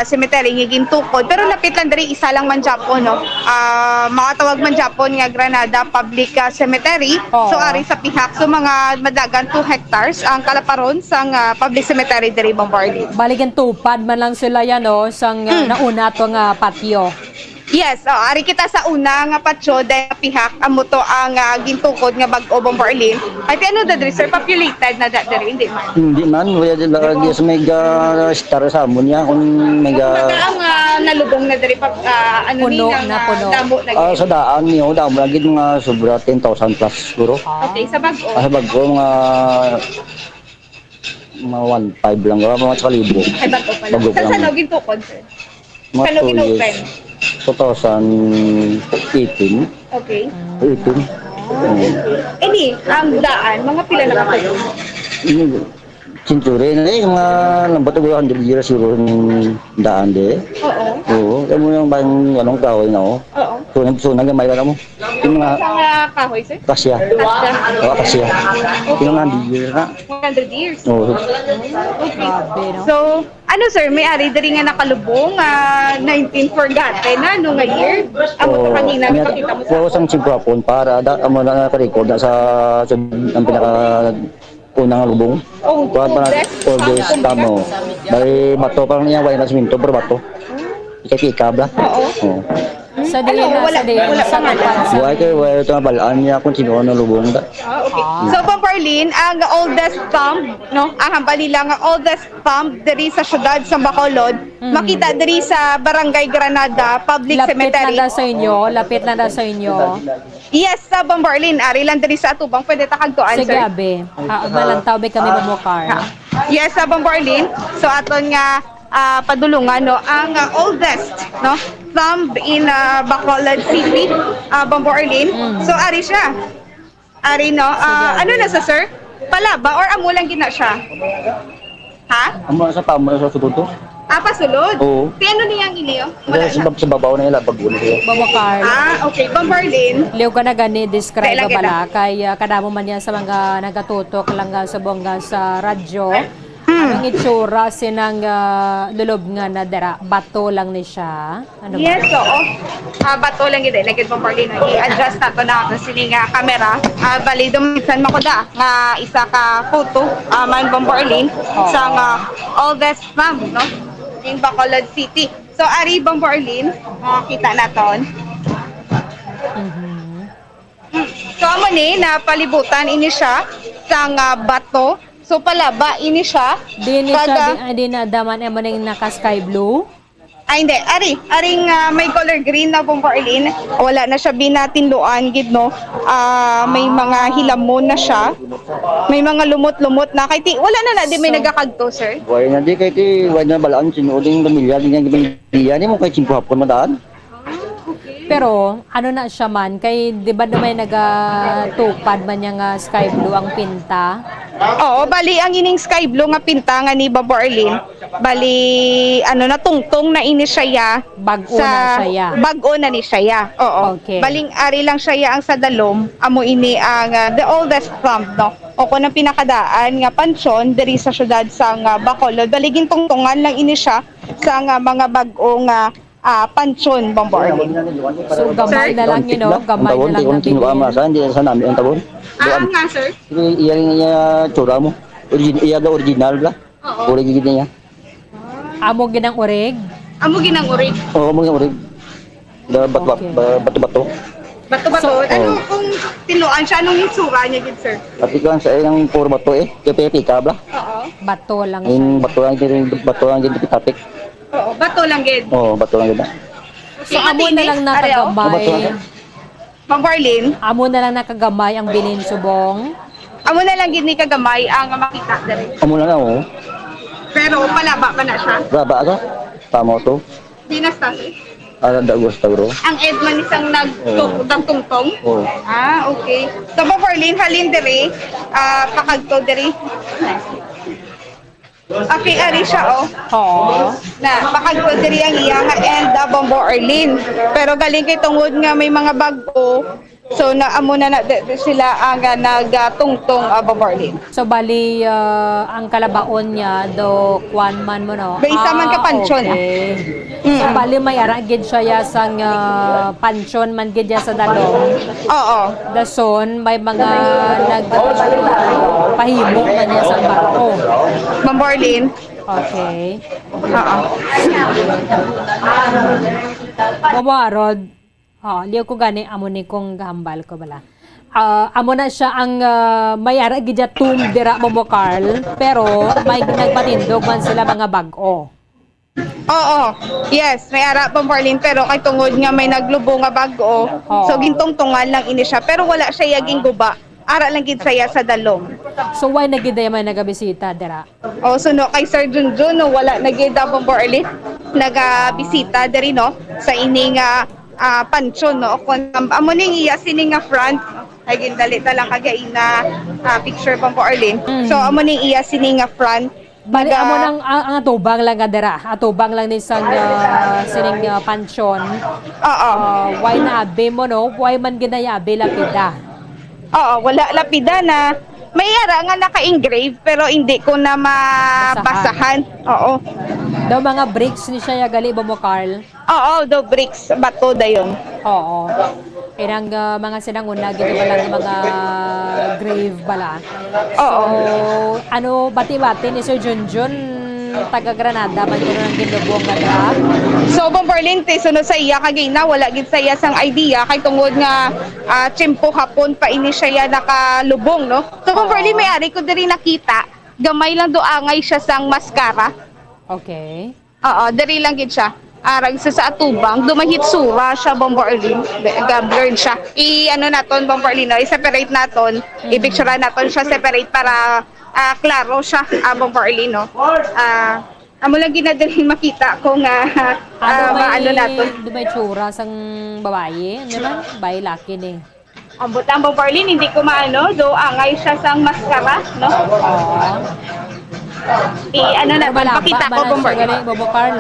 cemetery nga gintukod, pero lapit lang diri, isa lang man gyapon, no. Ah, makatawag man gyapon nga Granada Public, ah, Cemetery. Oo. So, ari sa pihak, so mga madagan two hectares ang kalaparon sang, ah, public cemetery diri, Bang Marlene. Bali, gintupad man lang sila yan, no, sang, ah, Mm. nauna to nga patio. Yes, oh, ari kita sa una nga patio, dahil pihak, amo to ang, ah, gintukod nga bag-o, Bang Marlene. Ay, ti ano da diri, sir? Populated na da diri, hindi man? Hindi man, wala di lagi sa may ga-, star sa amon niya, kung may ga- Ang, ah, nalubong na diri, pag, ah, ano ni, Puno nga, na, ah, puno. Damo na Ah, gid. Sa daan niyo, damo na gid, mga sobra ten thousand plus siguro. Ah. Okay, sa bag-o. Ah, sa bag-o, mga, mga one five lang, mga sa kalibo. Ay, bag-o pa lang. Bag-o Sa pa lang. San-o gintukod, sir? Mga Kano two gin-open? Years. Two thousand eighteen. Okay. Eighteen. Ah, okay. Ini, ang daan, mga pila na ka tuig? Ini, century na eh, mga lambot og hundred years siguro yung daan di. Oo. Oo, kaya mo yung bang, anong kahoy na, oh. Oo. So, nag-, so, nag-, may alam mo. Yung mga Sa mga kahoy, sir? Kasya. Kasya. Oo, kasya. Okay. Yung mga hundred years na. One hundred years? Oo. Okay. Grabe, no? So, ano, sir, may ari diri nga nakalubong, ah, nineteen forgotten na, no, nga year? Amo to Oo. kanina, May, nakita mo sa oo, sang ako. Singkwapon, para, da, amo na naka-record na sa, sa, ang pinaka unang lubong. Oh, Kuwan pa na, oldest. Oldest, tamo. Bali, bato pa lang niya, wala na siminto, pero bato. Ika-ika, bla? Oo. Oo. Sa Ano, diin na, wala, sa diin, wala sa pa nga Tupad, na. sa Wala kay, wala ito nga balaan niya kung sino ang lubong da. Ah, okay. Ah. So, Pamparlin, ang oldest tomb, no? Ang hambal nila nga oldest tomb diri sa syudad sa Bacolod, Mm. makita diri sa Barangay Granada Public Lapit Cemetery. na da sa inyo, lapit na da sa inyo. Yes, sa Bombarlin, ari lang diri sa atubang, pwede ta kagtuan, Sige, sir? Abi. Ah, malantaw, bi kami Ah. mamukar. Ah. Yes, sa Bombarlin. So, aton nga, ah, padulungan, no, ang, ah, oldest, no, tomb in, ah, Bacolod City, ah, Bombarlin. Mm. So, ari siya. Ari, no? Sige, Ah, ano abi. na sa, sir? Palaba or amo lang gina siya? Ha? Amo sa pamo sa subuto. Ah, pasulod? Oo. Ti ano niyang iliyo? Wala Sa, sa, na. Sa babaw na ila, bago na sila. Baba Carl. Ah, okay. Bombarlin. Liw ka na gani, describe Kailan ka bala? kita? Kay, ah, kadamo man yan sa mga nagatutok lang, ah, sa bongga sa radyo. Hmm. Ang itsura sinang, ah, lulubngan na dira. Bato lang ni siya. Ano ba? Yes, oo. Ah, bato lang gid eh. Lagid mo, Marlene, no? I-adjust nato na ato sini nga camera. Ah, bali, dumisan mo ko da nga isa ka photo, ah, man, Bombo Arlene, Oo. sa nga oldest tomb, no? Ning Bacolod City. So, ari, Bombo Arlene, makita naton. Mhm. Hmm. So, amo ni, napalibutan ini siya sa nga bato. So, palaba ini siya. Di ni siya, Kada di, ah, di na daman, amo ning naka sky blue. Ay, hindi. Ari, aring, ah, may color green na, Bombo Arlene. Wala na siya binatinluan gid, no? Ah, may mga hilamon na siya. May mga lumot-lumot na. Kay ti, wala na na di may So nagakagto, sir? Wala na di, kay ti, wala na balaan, sinuling pamilya, di niya gibigyan mo kay singko hapon madaan. Pero, ano na siya man, kay di ba daw may nagatupad man niya nga sky blue ang pinta? Oo, bali, ang ining sky blue nga pinta nga ni Bombo Arlene, bali, ano, natungtong na ini siya ya Bag-o sa na siya ya. Bag-o na ni siya ya. Oo. Okay. Baling ari lang siya ya ang sa dalom, amo ini ang, ah, the oldest thumb, no? O kung ang pinakadaan nga pansyon diri sa siyudad sa nga Bacolod, bali gintungtungan lang ini siya sa nga mga bag-o nga, ah, pansyon, Bombo Arlene. So, gamay Sir? na lang, you know, Ang gamay tawon, na di lang ko na kinuha binuyan. Masa, hindi sa nami ang tawon. Ah, Doon. Nga, sir? Iya, iya, tsura mo. Origin, iya ga original bla. Oo. Uri gid niya. Amo gid ang urig? Amo gid ang urig? Oo, amo gid ang urig. Da, bat, bat, Okay. ba, bato-bato. Bato-bato? So, Ano Oo. kung tinuan siya? Anong itsura niya gid, sir? Pati ko sa iyang puro bato eh. Kaya pipika bla. Oo. Bato lang Yung siya. Bato lang din, bato lang din tapik. Oo, bato lang gid. Oo, bato lang gid. So, Okay, amo na matindi. lang Are, oh. nakagamay. Bato lang. Ma'am Marlene? Amo na lang nakagamay ang bilin subong. Amo na lang gid ni kagamay ang makita diri. Amo na lang, oh. Pero palaba pa na siya. Laba ka? Tama to. Di na sa, sir. Ala, dagos ta, bro. Ang ed man isang nag-, Oo. nagtungtong? Oo. Ah, okay. So, Ma'am Marlene, halin diri, ah, pakagto diri. Okay, ari siya, oh. Oo. Na, pakagto diri ang iya nga end, ah, Bombo Arlene. Pero galing kay tungod nga may mga bag-o, so na, amo na, na di, di sila ang, ah, nagtungtong, ah, Bombo Arlene. So, bali, ah, ang kalabaon niya, do, kwan man mo, no? May isa man Ah, kapansyon, ah. okay. Mm. So, bali, may ara gid siya ya sang, ah, pansyon man gid ya sa dalom. Oo. Dason, may mga nag, ah, pahimo man niya sa bag-o. Ma'am Marlene? Okay. Oo. Ma'am Harold, oh, liw ko gani, amo ni kung gahambal ko bala. Ah, amo na siya ang, ah, may ara gid ya tomb dira, Momo Carl, pero may nagpatindog man sila mga bag-o. Oo. Yes, may ara, Ma'am Marlene, pero kay tungod nga may naglubo nga bag-o, Oo. so gintungtungan lang ini siya. Pero wala siya ya ginguba. Ara lang gid saya sa dalom. So, why na gid may nagabisita dira? Oh, so no, kay Sir Junjun, no, wala na gid, ah, Ma'am Marlene, nagabisita diri, no, sa ini nga, ah, pansyon, no. Kung, um, amo ning iya sini nga front, ay gindali ta lang kagay na, ah, picture, Ma'am Marlene. Mm. So, amo ning iya sini nga front, Bali, Baga- amo nang, ang, ang atubang lang nga dira. Atubang lang ni sang, ah, sining, ah, pansyon. Oo. Ah, why na abi mo, no? Why man ginayabi lapida? Oo, wala lapida na. May ara nga naka-engrave, pero hindi ko na mabasahan. Basahan. Oo. Daw mga bricks ni siya, ya gali ba mo, Carl? Oo, do bricks, bato dayon. Oo. Inang, ah, mga sinanguna, gid pala nga mga grave pala. Oo. So, ano, bati-bati ni Sir Junjun, taga Granada man yun ang ginlubong na dira? So, Bomberlin, ti, sunod sa iya, kagina, wala gid sa iya sang idea, kay tungod nga, ah, tiyempo hapon pa ini siya ya nakalubong, no? So, Bomberlin, Oo. may ari ko diri nakita, gamay lang do angay siya sang maskara. Okay. Oo, diri lang gid siya. Arag sa, sa atubang, do may hitsura siya, Bombo Arlene. Ga-blurred siya. I-ano naton, Bombo Arlene, no? I-separate naton. Mm. I-picture naton siya separate para, ah, klaro siya, ah, Bombo Arlene, no? Ah, amo lang ginadaling makita ko nga, ah, Ano may, maano naton. Do may tsura sang babayi? Ano man? Bayi, laki ni. Ambot lang, Bombo Arlene, hindi ko maano, do angay siya sang maskara, no? Oo. I-, ano na, Pero malaba pakita man ko, na Bombo siya Arlene. gali, Bombo Carl.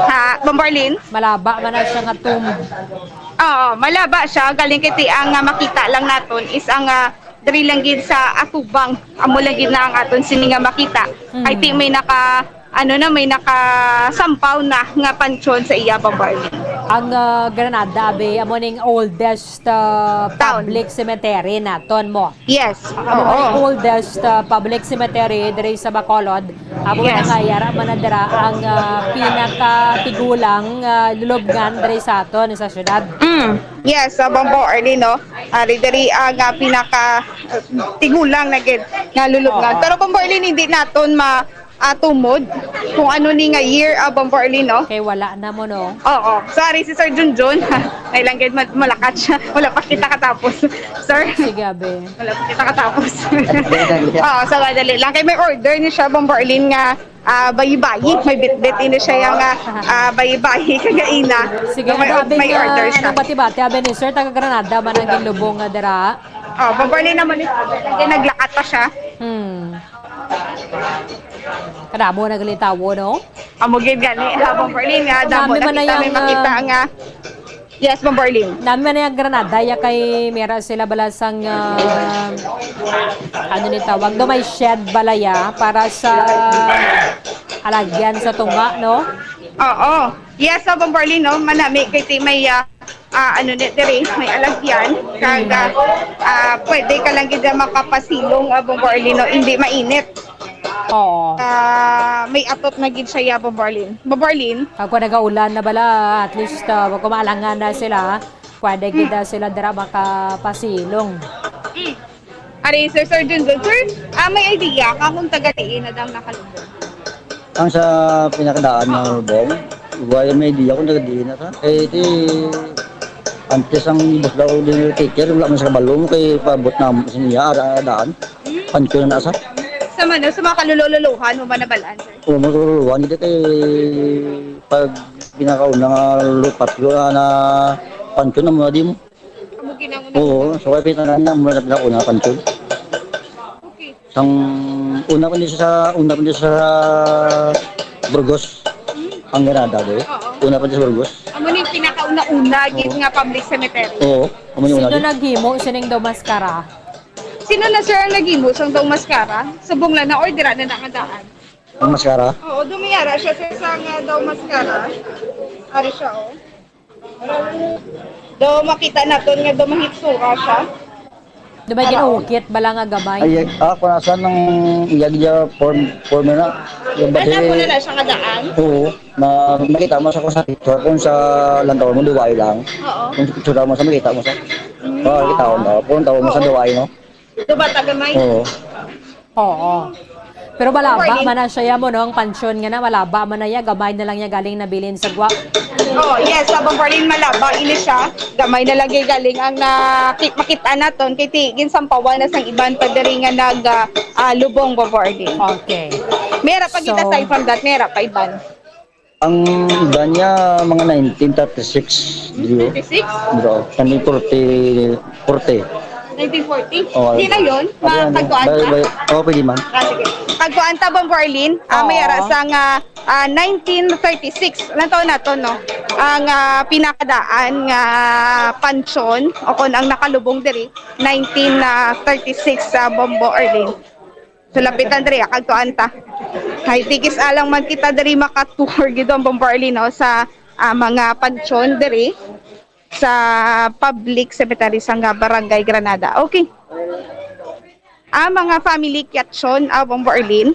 Ha, Bombo Arlene? Malaba man na siya nga tomb. Oo, malaba siya. Galing kiti ang, ah, makita lang naton is ang, ah, diri lang gid sa atubang. Amo lang gid na ang aton sini nga makita. Mm. I think may naka, ano na, may nakasampaw na nga pansyon sa iya, Bombo Arlene. Ang, ah, Granada, abi, amo ning oldest, ah, Town. public cemetery naton mo. Yes. Amo Oo. ning oldest, ah, public cemetery diri sa Bacolod. Amo Yes. na nga, yara man na dira ang, ah, pinakatigulang, ah, lulubngan diri sa aton sa syudad. Mm. Yes, sa Bombo Arlene, no? Ari diri ang, ah, pinaka, ah, tigulang na gid nga lulubngan. Oo. Pero, Bombo Arlene, hindi naton ma-, ah, tumod kung ano ni nga year, ah, Bombo Arlene, no? Kay wala na mo, no? Oo. Sorry, si Sir Junjun. May lang gid ma-, malakat siya. Wala pa kita katapos. Sir? Sige, abi. Wala pa kita katapos. Oo, sa madali lang. Kay may order ni siya, Bombo Arlene, nga, ah, bayi-bayi. May bitbit ini siya yung, ah, ah, bayi-bayi. Kagaina. Sige, may, ano, abi may nga, order siya. Ano, bati-bati, abi ni Sir, taga Granada man ang ginlubong nga dira. Oh, Bombo Arlene naman ni Sir. Kaya naglakat pa siya. Hmm. Kadamo na gali tawo, no? Amo gid gani, ha, Bombo Arlene, nga damo Nami na man na kita, may yang, makita ah, nga. Yes, Bombo Arlene. Nami man na yang Granada, ya kay mera sila bala sang, ah, ano ni tawag do, may shed bala ya para sa alagyan sa tunga, no? Oo. Yes, so, Bombo Arlene, no, manami kay ti may, ah, ah, ano ni diri, may alagyan, kag, ah, ah, pwede ka lang gid makapasilong, ah, Bombo Arlene, no, hindi mainit. Oo. Ah, may atot na gid siya, Bombo Arlene. Bombo Arlene? Ako nagaulan na bala, at least, ah, wag ko maalangan na sila. Pwede gid, ah, sila dira makapasilong. Mm. Ari, Sir, Sir Junjun. Sir, ah, may idea ka kung taga diin na dang nakalubong? Ang sa pinakadaan nga lubong, wala may idea kung taga diin na sa. Eh, di, antes ang bus daw din yung teacher, wala man sa kabalo mo kay paabot na sa niya, ara, daan. Pancho na sa. Sa man, sa mga kalululuhan mo ba nabalaan, sir? Oo, mga kalululuhan, hindi kay pag pinakauna nga lupat, yun, ah, na Pancho na muna di mo. Amo ginangon na Oo, so kaya pinangalan mo na pinauna, Pancho. Okay. Sang una pa ni sa, una pa ni sa Burgos, Hmm? ang Granada, di? Oo. Una pa ni sa Burgos. Amo ni pinakauna-una gid Oo. nga public cemetery. Oo, amo ni una Sino di. naghimo sining daw maskara? Sino na, sir, ang naghimo sang daw maskara? Subong lang na or dira na nakadaan? Ang maskara? Oo, dumiyara siya, sir, sa nga daw maskara. Ari siya, oh. Do makita naton nga do mahitsura siya. Do may Ano? Ginuukit bala nga gamay? Ay, ah, kung asan ang iyag niya form, form na. Yung Ay, bati- napo na na siya nga daan? Oo. Na makita mo sa kung sa picture, kung sa lantaw mo, duway lang. Oo. Kung sa picture mo sa makita mo sa. Mm. Oo, kita mo. Kung tawag mo sa Oo. Duway, no? Duba, taga may? Oo. Oo. Pero malaba Morning. Man na siya ya mo, no? Ang pansyon nga na, malaba man na ya. Gamay na lang ya galing nabilin sa gwa. Oh, yes, sa Bombo Arlene, malaba ini siya. Gamay na lang ya galing ang na, ki-, makita naton kay ti-, ginsampawan na sang iban pa diri nga nag, ah, ah, lubong, Bombo Arlene. Okay. Mera pa gid So, aside from that, mera pa iban. Ang iba niya, mga nineteen thirty-six, di ba? Thirty-six? Di ba? Nineteen forty, forty. Nineteen forty? Oh, Di na yun? Ano yan? Makagkuan Bay-, ka? bay-, oh, pwede man. Ah, sige. Pagkuan ta, Bombo Arlene, ah, may Oo. ara sa nga, ah, nineteen thirty-six. Ilang taon na to, no? Ang, ah, pinakadaan nga pansyon o kung ang nakalubong diri, nineteen thirty-six sa Bombo Arlene. So, lapitan diri, ah, kagtuan ta. Kay tigis alang man kita diri maka-tour gid ang Bombo Arlene, no, sa, ah, mga pansyon diri sa public cemetery sa nga Barangay Granada. Okay. Ang mga family Kiatson, ah, Bombo Arlene,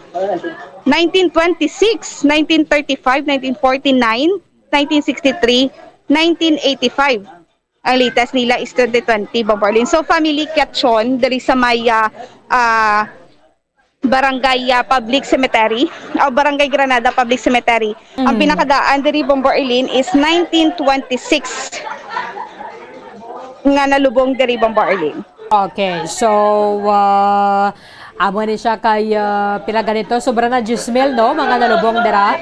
nineteen twenty-six, nineteen thirty-five, nineteen forty-nine, nineteen sixty-three, nineteen eighty-five. Ang latest nila is twenty twenty, Bombo Arlene. So, family Kiatson, diri sa may, ah, ah, Barangay, ah, Public Cemetery, o Barangay Granada Public Cemetery. Ang Mm. pinakadaan diri, Bombo Arlene, is nineteen twenty-six nga nalubong diri, Bombo Arlene. Okay, so, ah, amo ni siya kay, ah, pila ganito? Sobra na diyes mil, no? Mga nalubong dira.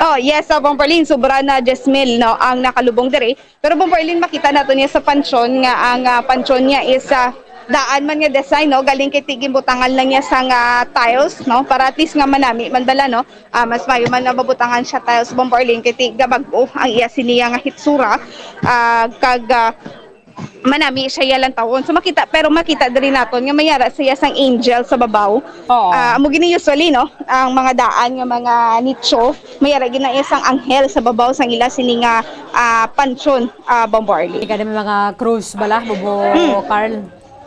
Oh, yes, sa Bombo Arlene, sobra na diyes mil, no, ang nakalubong diri. Pero, Bombo Arlene, makita nato niya sa pansyon nga ang, ah, pansyon niya is, ah, daan man nga design, no? Galing kay ti-, ginbutangan lang niya sang tiles, no? Para at least nga manami man bala, no? Ah, mas mayo man nga mabutangan siya tiles, Bombo Arlene, kay ti-, gabag-o ang iya siniya nga hitsura. Ah, kag, ah, manami siya ya lantawon. So, makita, pero makita diri naton nga may ara siya sang angel sa babaw. Oo. Ah, amo gini usually, no? Ang mga daan nga mga nicho, may ara gina iya sang anghel sa babaw sang ila sini nga, ah, pansyon, ah, Bombo Arlene. Ika may mga cross bala, Bobo Hmm. Carl?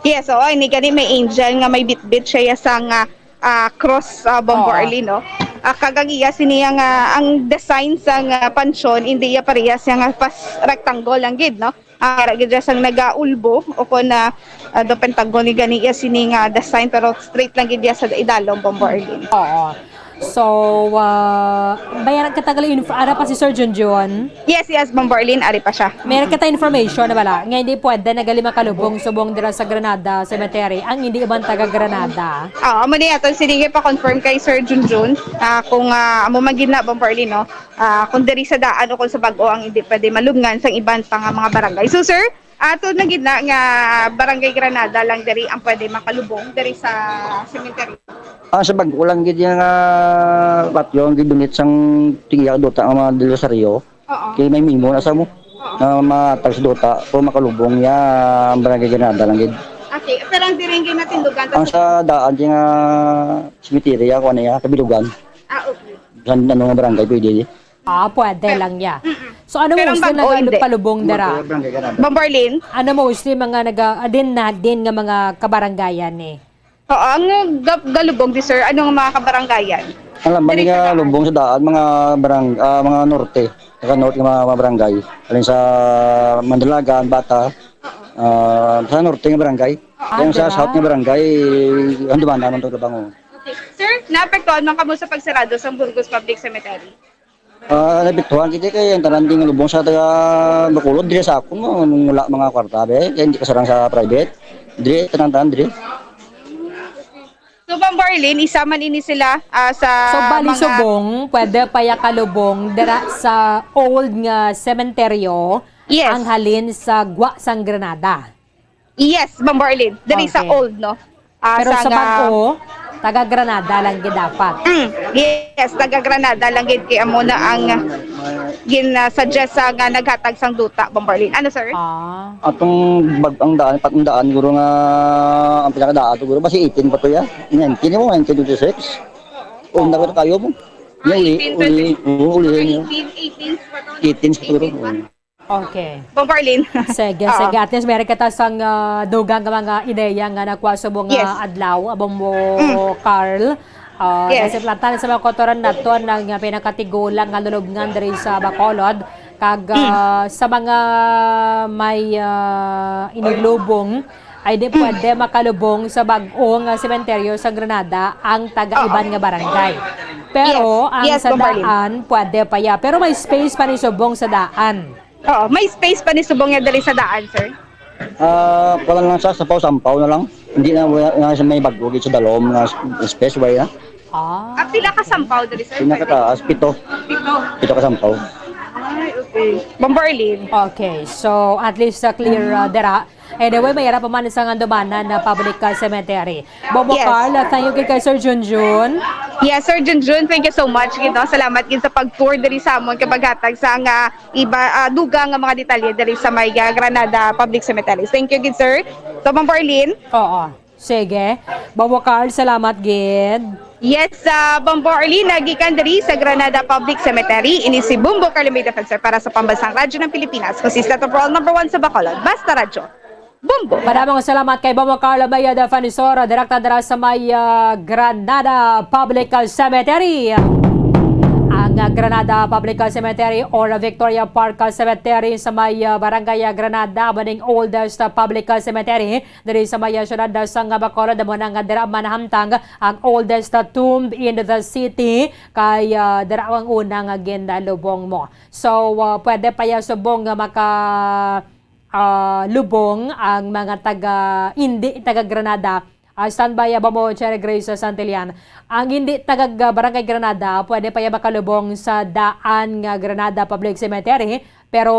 Yes, oo, ini gani may angel nga may bitbit siya ya sang, ah, ah, cross, ah, Bombo Oo. Arlene, no? Ah, kag ang iya sini nga, ang design sang, ah, pansyon, hindi iya parehas siya nga pas rectangle lang gid, no? Ah, ara gid siya sang nagaulbo o kon, ah, ah, do pentagon ni gani iya sini nga design, pero straight lang gid iya sa idalom, Bombo Arlene. Oo. So, ah, may ara kita gali inf-, ara pa si Sir Junjun. Yes, yes, Bombo Arlene, ari pa siya. May ara kita information na bala nga hindi pwede na gali makalubong subong dira sa Granada Cemetery ang hindi iban taga Granada. Ah, amo ni aton sining pa-confirm kay Sir Junjun, ah, kung, ah, amo man gid na, Bombo Arlene, no? Ah, kung diri sa daan o kung sa bag-o ang hindi pwede malubngan sang iban pa nga mga barangay. So, sir, ato na gid na nga Barangay Granada lang diri ang pwede makalubong diri sa cemetery. Ah, sa bag-o lang gid nga patio ang gidunit sang tingya duta nga mga Del Rosario. Oo. Kay may memo na sa mo. Oo. Nga matag sa duta o makalubong ya ang Barangay Granada lang gid. Okay, pero ang diri ang ginatindugan ta Ang sa sa daan di nga cemetery ako ano ya, kabilugan. Ah, okay. Sa ano nga barangay pwede di. Ah, pwede Pero lang ya. Mm-mm. So, ano Pero ang mostly bag-o, hindi. Nagapalubong dira? Barangay Granada. Bombo Arlene? Ano mostly mga naga-, ah, din na, din nga mga kabarangayan eh? Oo, ang gab-, galubong di, sir, anong mga kabarangayan? Alam ba Diri niya sa daan. Lubong sa daan, mga barang-, ah, mga norte, taga norte nga mga, mga barangay. Alin sa Mandalagan, Bata, ah, sa norte nga barangay. Ah, Yung sa dira. South nga barangay, ang dumanan ng Tabango. Okay. Sir, naapektuhan man kamo sa pagsarado sa Burgos Public Cemetery? Ah, naapektuhan kita kay ang tanan din lubong sa taga Bacolod, dire sa akon, no, nung wala mga kwarta, be, kaya hindi kasarang sa private. Dire, tanan-tanan, dire. So, Bombo Arlene, isa man ini sila, ah, sa So, bali mga subong, pwede pa ya kalubong dira sa old nga sementeryo Yes. ang halin sa Gwa sang Granada. Yes, Bombo Arlene. Diri sa Okay. old, no? Ah, Pero sa sa nga bag-o, taga Granada lang gid dapat. Mm, yes, taga Granada lang gid kay amo na ang gin-, ah, suggest sa nga naghatag sang duta, Bombo Arlene. Ano, sir? Ah. Atong bag-, ang daan, patong daan, guro nga, ang pinakadaan, guro, basi eighteen pa to, ya? Nineteen mo, nineteen twenty-six? Oo, na kayo mo. Ah, Yung uli, eighteen uli, twenty-six. uli, uli, Eighteen, eighteen pa to. Eighteen siguro. Eighteen pa. Oo. Okay. Bombo Arlene. Sige, Oo. sige. At least meron kita sang, ah, dugang nga mga ideya nga nakuha subong nga Yes. adlaw, Bombo Mm. Carl. Ah, Yes. nasiplatan sa mga kotoran naton ang, ah, pinakatigulang nga lulubngan diri sa Bacolod. Kag, Mm. ah, sa mga may, ah, inilubong, ay di Mm. pwede makalubong sa bag-o nga sementeryo sa Granada ang taga-iban Oo. nga barangay. Pero Yes. ang Yes, sa Bombo Arlene. daan, pwede pa ya. Pero may space pa ni subong sa daan. Oo, may space pa ni subong niya diri sa daan, sir? Ah, wala lang sa sampaw-sampaw na lang. Hindi na, wala na sa may bag-o, sa dalom nga space, wala na. Ah. Ah, pila ka sampaw diri, sir? Pinakataas, pito. Pito. Pito ka sampaw. Ay, okay. Bombo Arlene. Okay, so at least, uh, clear, uh, dira. Anyway, may ara pa man sa nga dumanan na public, uh, cemetery. Bombo Yes. Carl, uh, thank you kay Sir Junjun. Yes, Sir Junjun, thank you so much gid, no? Salamat gid sa pag-tour diri sa amon kay paghatag sa nga iba, ah, dugang nga mga detalye diri sa may, ah, Granada Public Cemetery. Thank you gid, sir. So, Bombo Arlene? Oo. Sige. Bombo Carl, salamat gid. Yes, ah, Bombo Arlene, nagikan diri sa Granada Public Cemetery. Ini si Bombo Carl, may defensor para sa Pambansang Radyo ng Pilipinas. Consistent overall number one sa Bacolod. Basta Radyo. Bombo. Madamong salamat kay Bombo Carl Maya Defensor, direkta dira sa may, ah, Granada Public Cemetery. Ang, ah, Granada Public Cemetery or Victoria Park Cemetery sa may, ah, Barangay, ah, Granada, amo ning oldest, ah, public, ah, cemetery diri sa may, ah, siyudad, ah, sang Bacolod. Amo na nga dira man nahamtang ang oldest, ah, tomb in the city, kay, ah, dira ang una nga ginlubong mo. So, ah, pwede pa ya subong nga maka, ah, lubong ang mga taga, hindi taga Granada. Ah, standby, ah, Bombo Cherry Grace Santillan. Ang hindi taga, ah, Barangay Granada, pwede pa ya makalubong sa daan nga Granada Public Cemetery, pero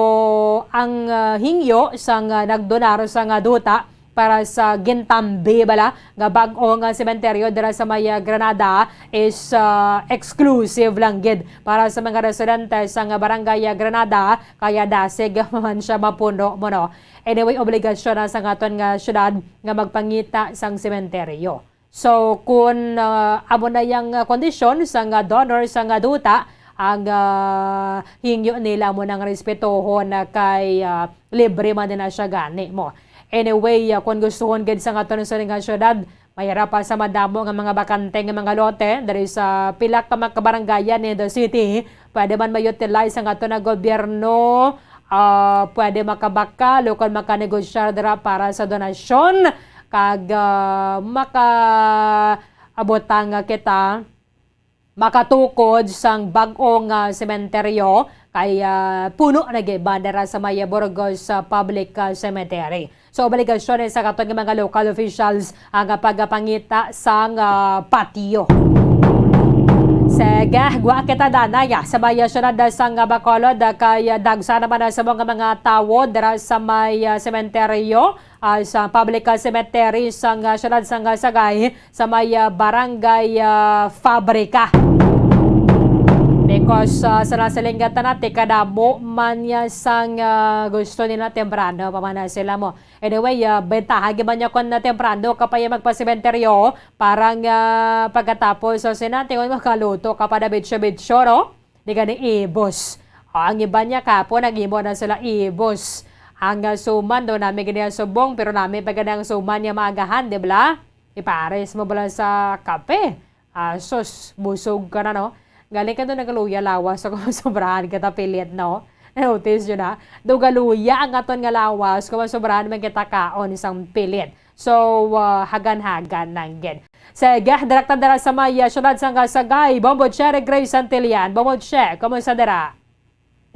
ang, ah, hingyo sang, ah, nagdonar sang, ah, duta para sa gintambi bala nga bag-o nga sementeryo dira sa may, ah, Granada is, ah, exclusive lang gid para sa mga residente sang, ah, Barangay, ah, Granada, kaya dasig man siya mapuno mo, no? Anyway, obligasyon na sa aton nga syudad nga magpangita sang sementeryo. So, kun, ah, amo na yang, ah, kondisyon sang, ah, donor sang, ah, duta, ang, ah, hingyo nila amo nang respetohon na kay, ah, libre man din na siya gani mo. Anyway, ah, kun gustuhon gid sa aton sa nga syudad, may ara pa sa madamo nga mga bakante nga mga lote diri sa pila ka mga kabarangayan in the city. Pwede man ma-utilize ang aton nga gobyerno, ah, pwede makabakal o kon makanegosyar dira para sa donasyon kag, ah, makaabot ang kita makatukod sang bag-o nga sementeryo kay, ah, puno na gid banda ra sa may Burgos, ah, Public, ah, Cemetery. So, obligasyon sa katon nga mga local officials ang pagpangita sang, ah, patio. Sige, gwa kita danay, ah, sa may, ah, syudad sang, ah, Bacolod, ah, kay, ah, dagsa naman ang subong nga mga tawo dira sa may, ah, sementeryo, ah, sa public, ah, cemetery sang, ah, syudad sang, ah, Sagay, sa may, ah, barangay, ah, Fabrica. Because, ah, sa nasilingan ta na, ti kadamo man niya sang, ah, gusto nila temprano pa man na sila mo. Anyway, ah, bentaha gid man niya kon na temprano ka pa ya magpasementeryo, parang, ah, pagkatapos sa sinati, makaluto ka pa na bitso-bitso, no? Di gani ibos. O, ang iban niya kapon, nag-imo na sila ibos. Ang, ah, suman daw nami gani ang subong, pero nami pa gani ang suman niya maagahan, di bala? Ipares mo bala sa kape? Ah, sus, busog ka na, no? Galing ka doon nagaluya lawas, so kung sobrahan kita pilit, no? Notice yun, ha? Daw galuya ang aton nga lawas, kung sobrahan man kita kaon isang pilit. So, ah, hagan-hagan lang gid. Sige, direkta dira sa may, ah, syudad sang Sagay, Bombo Che, Grace Santillan. Bombo Che, kumusta dira?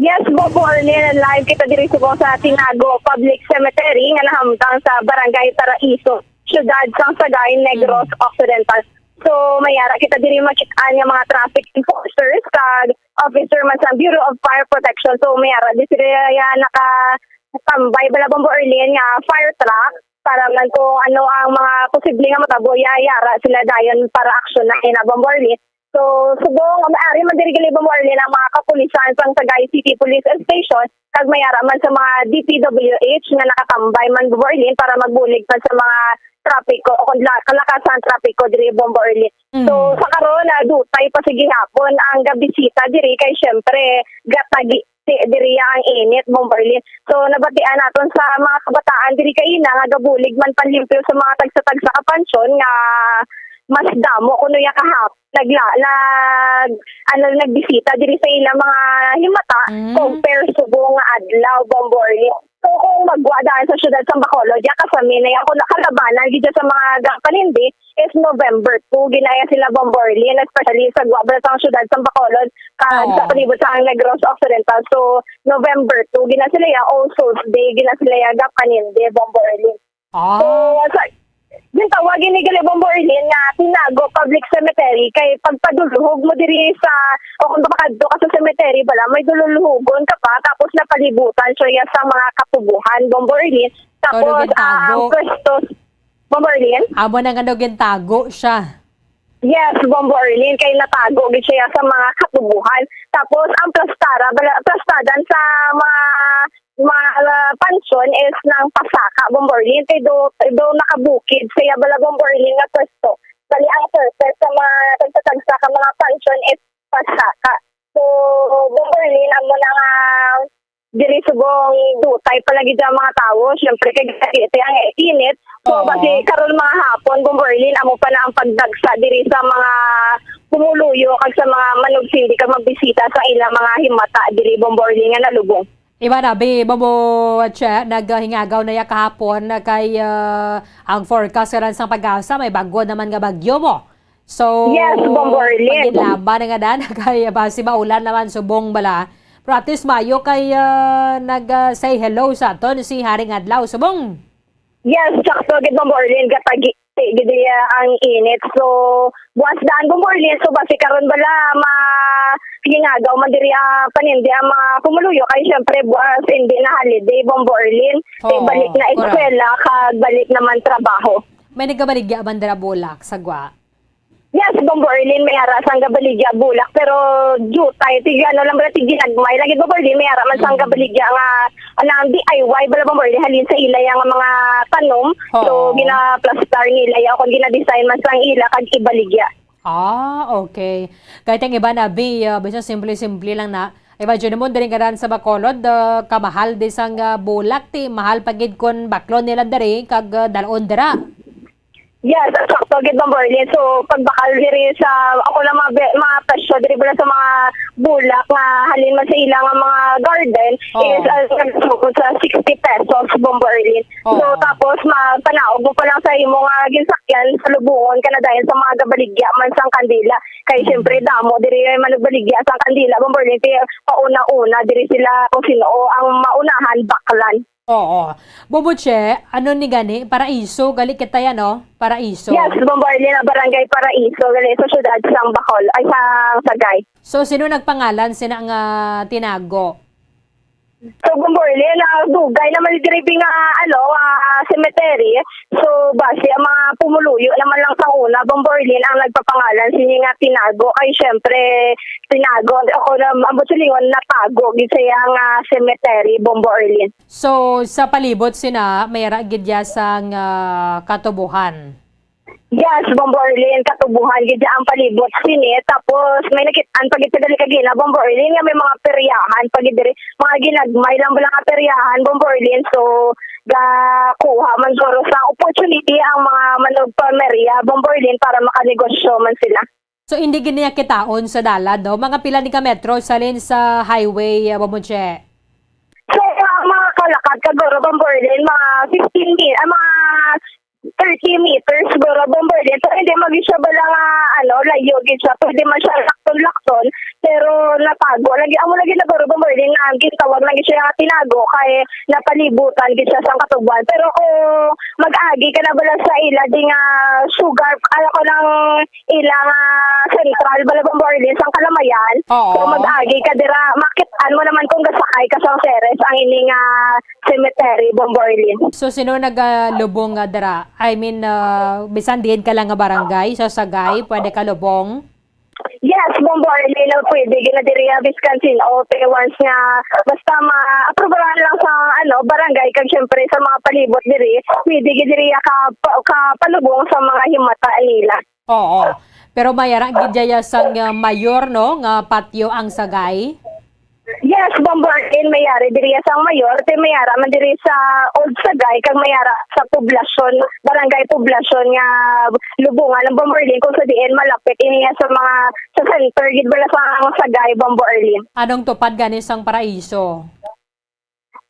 Yes, Bombo Arlene, live kita diri subong sa Tinago Public Cemetery nga nahamtang sa Barangay Paraiso, siyudad sang Sagay, Negros Mm. Occidental. So, may ara kita diri makit-an nga mga traffic enforcers kag officer man sa Bureau of Fire Protection. So, may ara di sila ya nakatambay bala, Bombo Arlene, nga fire truck para man kung ano ang mga posible nga matabo, ya-, yara sila dayon para aksyon na ina, Bombo Arlene. So, subong, may ari man diri gali, Bombo Arlene, ang mga kapulisan sang Sagay City Police Station, kag may ara man sa mga D P W H nga nakatambay man, Bombo Arlene, para magbulig pa sa mga trapiko o kung la-, kalakasan trapiko diri, Bombo Arlene. Mm. So, sa karon, ah, dutay pa sa gihapon ang gabisita diri kay, syempre, gatagi ti-, diri ang init, Bombo Arlene. So, nabatian naton sa mga kabataan diri kaina nga gabulig man panlimpyo sa mga tagsa-tagsa ka pansyon nga mas damo kuno ya kahap-, nagla-, nag-, ano, nagbisita diri sa ilang mga himata Mm. compare subong nga adlaw, Bombo Arlene. So, kung magwa daan sa siyudad sang Bacolod, ya kasami na ya, kung nakalabanan gid sa mga gapanindi, is November two, ginaya sila, Bombo Arlene, especially sa gwa bala sang siyudad sang Bacolod, kag Oo. sa palibot sang Negros Occidental. So, November two, gina sila ya, All Souls Day, gina sila ya, gapanindi, Bombo Arlene. Ah. So, sa, yung tawag ini gali, Bombo Arlene, nga Tinago Public Cemetery, kay pagpadulhog mo diri sa, o kung makadto ka sa cemetery bala, may dululuhogon ka pa, tapos napalibutan siya ya sa mga katubuhan, Bombo Arlene. Tapos, Pero gintago. ang pwesto, Bombo Arlene? Amo na nga daw gintago siya. Yes, Bombo Arlene, kay natago gid siya sa mga katubuhan. Tapos, ang plastara, bala-, plastadan sa mga, mga, ah, pansyon is nang pasaka, Bombo Arlene, kay do, do nakabukid siya bala, Bombo Arlene, nga pwesto. Bali, ang surface sa mga tagsa-tagsa ka mga pansyon is pasaka. So, Bombo Arlene, amo na nga diri subong dutay pa lagi dyan mga tawo. Siyempre, kay gatagiti ang init. So, Oo. basi karon mga hapon, Bombo Arlene, amo pa na ang pagdagsa diri sa mga pumuluyo kag sa mga manugsindi kag magbisita sa ilang mga himata diri, Bombo Arlene, nga nalubong. Iba na, bi, Bombo Che, naghingagaw na ya kahapon na kay, ah, ang forecast karon sang PAGASA, may bag-o naman nga bagyo mo. So, Yes, Bombo Arlene. Pagin laban nga dan, kay basi maulan naman subong bala. Pero at least mayo kay, ah, nag, ah, say hello sa aton si Haring Adlaw. Subong. Yes, sakto gid, Bombo Arlene, gatagi gid iya ang init. So, buwas daan, Bombo Arlene, so basi karon bala ma-, hingagaw man diri, ah, panindi ang mga pumuluyo kay syempre buwas hindi na holiday, Bombo Arlene. Kay Oo, balik na correct. eskwela, kag balik naman trabaho. May nagabaligya man dira bulak sa gwa? Yes, Bombo Arlene, may ara sang gabaligya bulak, pero dutay, tig ano lang bala, tig ginagmay. Lagi, Bombo Arlene, may ara man sang Mm. gabaligya nga, anang D I Y bala, Bombo Arlene, halin sa ila yang mga tanom. So, Oo. ginaplastar nila ya, o kung ginadesign man sang ila, kag ibaligya. Ah, okay. Kay ting iban abi, ah, bisan simple-simple lang na. Imagine mo, diri nga dan sa Bacolod, ah, kamahal di sang, ah, bulak, ti mahal pa gid kon baklon nila diri, kag, ah, dalon dira. Yes, sakto gid, Bombo Arlene. So, pagbakal diri sa, ako na mga be-, mga presyo diri bala sa mga bulak nga halin man sa ila nga mga garden Oo. is, ah, nagsugod sa sixty pesos, Bombo Arlene. So, Oo. tapos magpanaog mo pa lang sa imo nga ginsakyan sa lubungon ka na dayon sa mga gabaligya man sang kandila. Kay Mm. siyempre, damo diri ay managbaligya sang kandila, Bombo Arlene. Kaya pauna-una diri sila kung sino ang maunahan, baklan. Oo. Bombo Che, ano ni gani? Paraiso, gali kita yan, no? Paraiso. Yes, Bombo Arlene, ang barangay Paraiso, gali sa syudad sang Bacolod, ay, sa Sagay. So, sino nagpangalan sina nga tinago? So, Bombo Arlene, ah, dugay naman diri nga, ano, ah, cemetery. So, basi ang mga pumuluyo naman lang sa una, Bombo Arlene, ang nagpapangalan sini nga tinago. Kay, syempre, tinago, ako na, ang busilingon, natago gid sa iya nga cemetery, Bombo Arlene. So, sa palibot sina, may ara gid ya sang, ah, katubuhan? Yes, Bombo Arlene, katubuhan gid ya ang palibot sini. Tapos, may nakit-an pa gid sa gali kagina, Bombo Arlene, nga may mga peryahan pa gid diri. Mga ginagmay lang bala nga peryahan, Bombo Arlene. So, gakuha man siguro sa opportunity ang mga manugpamerya, Bombo Arlene, para makanegosyo man sila. So, hindi gid niya kitaon sa dalan, no? Mga pila ni ka metro sa lane sa highway, ah, Bombo Che? So, ah, mga kalakat ka, guro, Bombo Arlene, mga fifteen mi-, ah, mga thirty meters, guro, Bombo Arlene. Pero hindi man gid siya bala nga, ano, layo gid siya. Pwede man siya lakton-lakton, pero natago. Lagi, amo lagi na, guro, Bombo Arlene, nga ang gintawag lang gid siya nga tinago kay napalibutan gid siya sang katubuan. Pero kung mag-agi ka na bala sa ila di nga sugar, ano ko nang ilang, ah, sentral, bala, Bombo Arlene, sang Kalamayan. Oo. So, mag-agi ka dira, makit-an mo naman kung gasakay ka sa Ceres, ang ini nga cemetery, Bombo Arlene. So, sino nagalubong nga dira? I mean, ah, bisan diin ka lang nga barangay, sa Sagay, pwede ka lubong? Yes, Bombo Arlene, pwede gina diri, ah, biskan sin-o, pero once nga, basta ma-aprobahan lang sa, ano, barangay, kag syempre sa mga palibot diri, pwede gid diri ka, ka palubong sa mga himata nila. Oo. Pero may ara gid ya sang, ah, mayor, no, nga patio ang Sagay? Yes, Bombo Arlene, may ari diri sang mayor, te may ara man diri sa Old Sagay, kag may ara sa Poblacion, Barangay Poblacion nga lubungan ang Bombo Arlene, kung sa diin malapit ini sa mga, sa center gid bala sa Sagay, Bombo Arlene. Anong tupad gani sang Paraiso?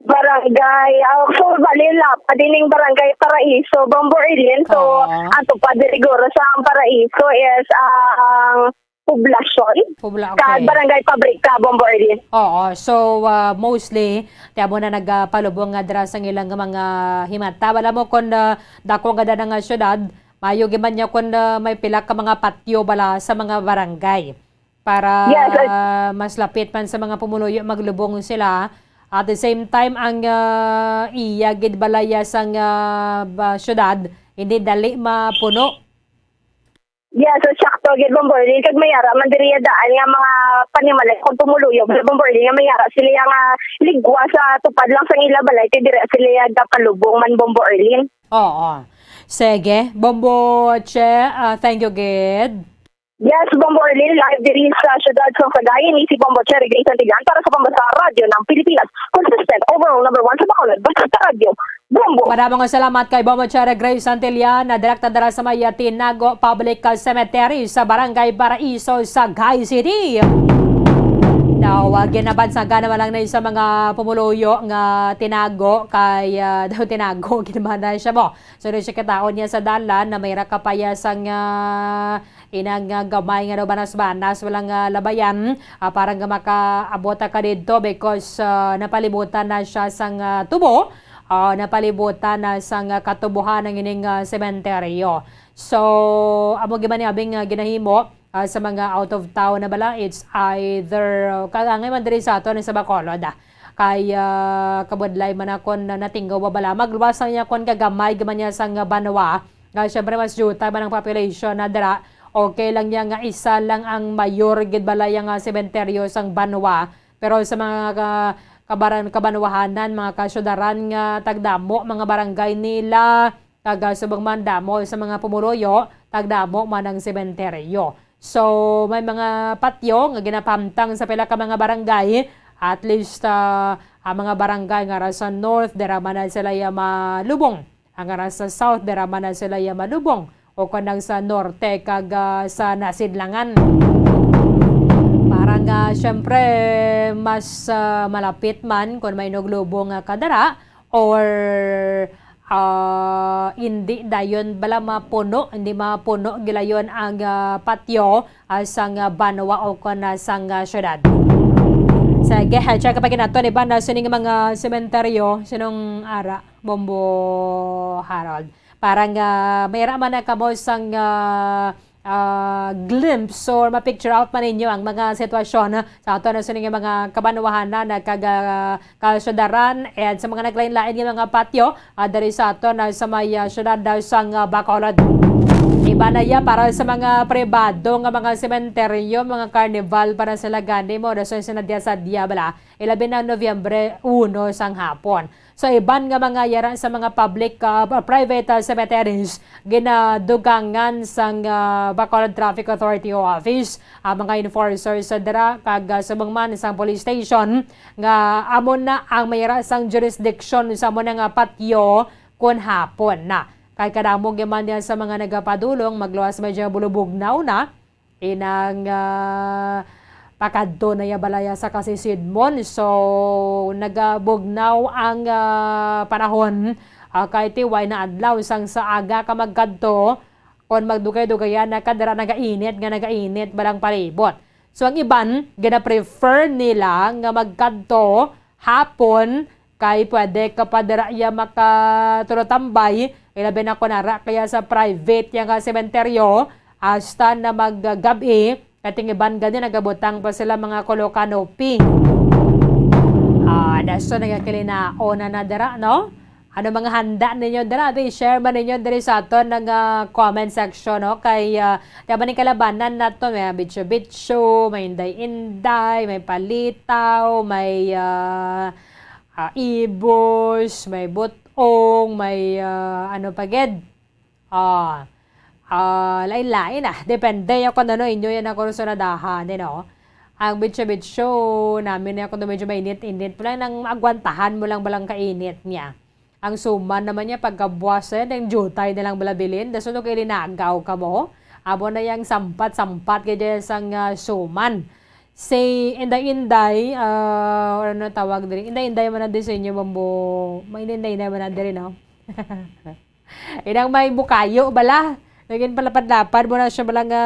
Barangay, ah, so, bali, lapad ining Barangay Paraiso, Bombo Arlene. So, Oo. ang tupad diri guro sa ang Paraiso is ang Poblacion. Pobla-, Kag okay. Barangay Pabrika, Bombo Arlene. Oo, so, ah, mostly, ti amo na nagapalubong nga dira sa ilang mga himata. Wala mo kung, ah, dako nga dana nga syudad, mayo gid man niya kung, ah, may pila ka mga patio bala sa mga barangay. Para Yes, I mas lapit man sa mga pumuluyo, maglubong sila. At the same time, ang, ah, iya gid balaya sang, ah, ba-, syudad, hindi dali mapuno. Yes, so sakto gid, Bombo Arlene. Kag may ara man diri daan nga mga panimalay kung pumuluyo, Bombo Arlene, nga may ara sila nga ligwa sa tupad lang sang ila balay, kay diri sila gapalubong man, Bombo Arlene. Oo. Sige, Bombo Che, ah, thank you gid. Yes, Bombo Arlene, live diri sa siyudad sa Sagay, ini si Bombo Cherry Grace Santillan para sa Pambasa Radyo ng Pilipinas. Consistent, overall number one sa Bacolod, basta sa radyo. Bombo! Maraming salamat kay Bombo Cherry Grace Santillan, na direkta dira sa may Tinago Public Cemetery sa Barangay Paraiso, Sagay City. Now, uh, ginabansagan naman lang na sa mga pumuluyo nga tinago kay, ah, daw tinago, ginabahan na siya mo. So, doon siya kataon niya sa dalan na may rakapaya sang, ah, inang, ah, gamay nga daw banas-banas, walang, ah, labayan, ah, para nga makaabot ka didto because, ah, napalibutan na siya sang, ah, tubo, ah, napalibutan na sang, ah, katubuhan ang ining, ah, sementeryo. So, amo gid man ni abing, ah, ginahimo, ah, sa mga out of town na bala, it's either, ah, kaangay man diri sa aton sa Bacolod, ah. Kay, ah, kabudlay man akon na natinggaw ba bala, magluwas ang iya kon gagamay gid man niya sang banwa. Nga, syempre, mas diutay man ang population na dira. Okay lang niya nga isa lang ang mayor gid bala yang, ah, sementeryo sang banwa. Pero sa mga ka-, kabaran-, kabanwahanan, mga kasyudaran nga tagdamo, mga barangay nila, kag, ah, subong man damo sa mga pumuluyo, tagdamo man ang sementeryo. So, may mga patyo nga ginapahamtang sa pila ka mga barangay. At least, ah, ang mga barangay nga ara sa north, dira man na sila ya malubong. Ang ara sa south, dira man na sila ya malubong. o kon ang sa norte kag, ah, sa nasidlangan. Para nga, syempre, mas, ah, malapit man kon may inuglubong nga kadara or, ah, indi dayon bala mapuno, hindi mapuno gilayon ang, ah, patio, ah, sang, ah, banwa o kon, ah, sang, ah, syudad. Sige, check pa ginato ni banda sining mga sementeryo, sinong ara, Bombo Harold. Para nga may ra man na kamo sang, ah, ah, glimpse or ma-picture out man ninyo ang mga sitwasyon, ah, sa ato na sining mga kabanwahanan, ah, kag, ah, kasyudaran, and sa mga naglain-lain nga mga patio, ah, diri sa ato na sa may, ah, syudad daw sang, ah, Bacolod. Iba na ya para sa mga pribado nga mga sementeryo, mga carnival para sila gani mo, daw sa sinadya-sadya bala, ilabi na Nobyembre uno sang hapon. So, iban nga mga yara sa mga public, ah, private, ah, cemeteries, ginadugangan sang, ah, Bacolod Traffic Authority Office ang mga enforcers sa dira kag, ah, subong man sang police station nga amo na ang may yara sang jurisdiction sa amo na nga patio kon hapon na. Kay kadamo gyud man niya sa mga nagapadulong, magluwas medyo bulubugnaw na, inang, ah, pakadto na ya balaya sa kasisidmon. So, nagabugnaw ang, ah, panahon, ah, kay tiway na adlaw sang sa aga ka magkadto, kon magdugay-dugayan na kadara nagainit nga nagainit balang palibot. So, ang iban, gina-prefer nila nga magkadto hapon kay pwede ka pa dira iya makatulotambay, ilabi na kon ara kaya sa private ya nga sementeryo, hasta na maggab-i, kay tingiban gani nagabutang pa sila mga kulo canopy. Ah, daso nagakilinaon na na dira, no? Ano mga handa ninyo dira? Abi, share man ninyo diri sa aton nga, ah, comment section, no? Kay, ah, di ba ning kalabanan nato, may bitso-bitso, may inday-inday, may palitaw, may, ah, ah, ibos, may butong, may, ah, ano pa gid? Ah, ah, lain-lain, ah. Depende ya kon ano inyo yan ang kursunadahan, you know. Ang bitso-bitso namin ya kon medyo mainit-init, wala nang agwantahan mo lang balang kainit niya. Ang suman naman niya, pagkabuwas na yan, ang jutay na lang balabilin. Daso no kay linagaw ka mo. Abo na yang sampat-sampat kay dyan sang, ah, suman. Say, inday-inday, ah, ano tawag diri? Inday-inday man ang disenyo, mambo. May inday-inday man ang diri, no? Inang may bukayo bala. Naging palapad-lapad mo na siya bala nga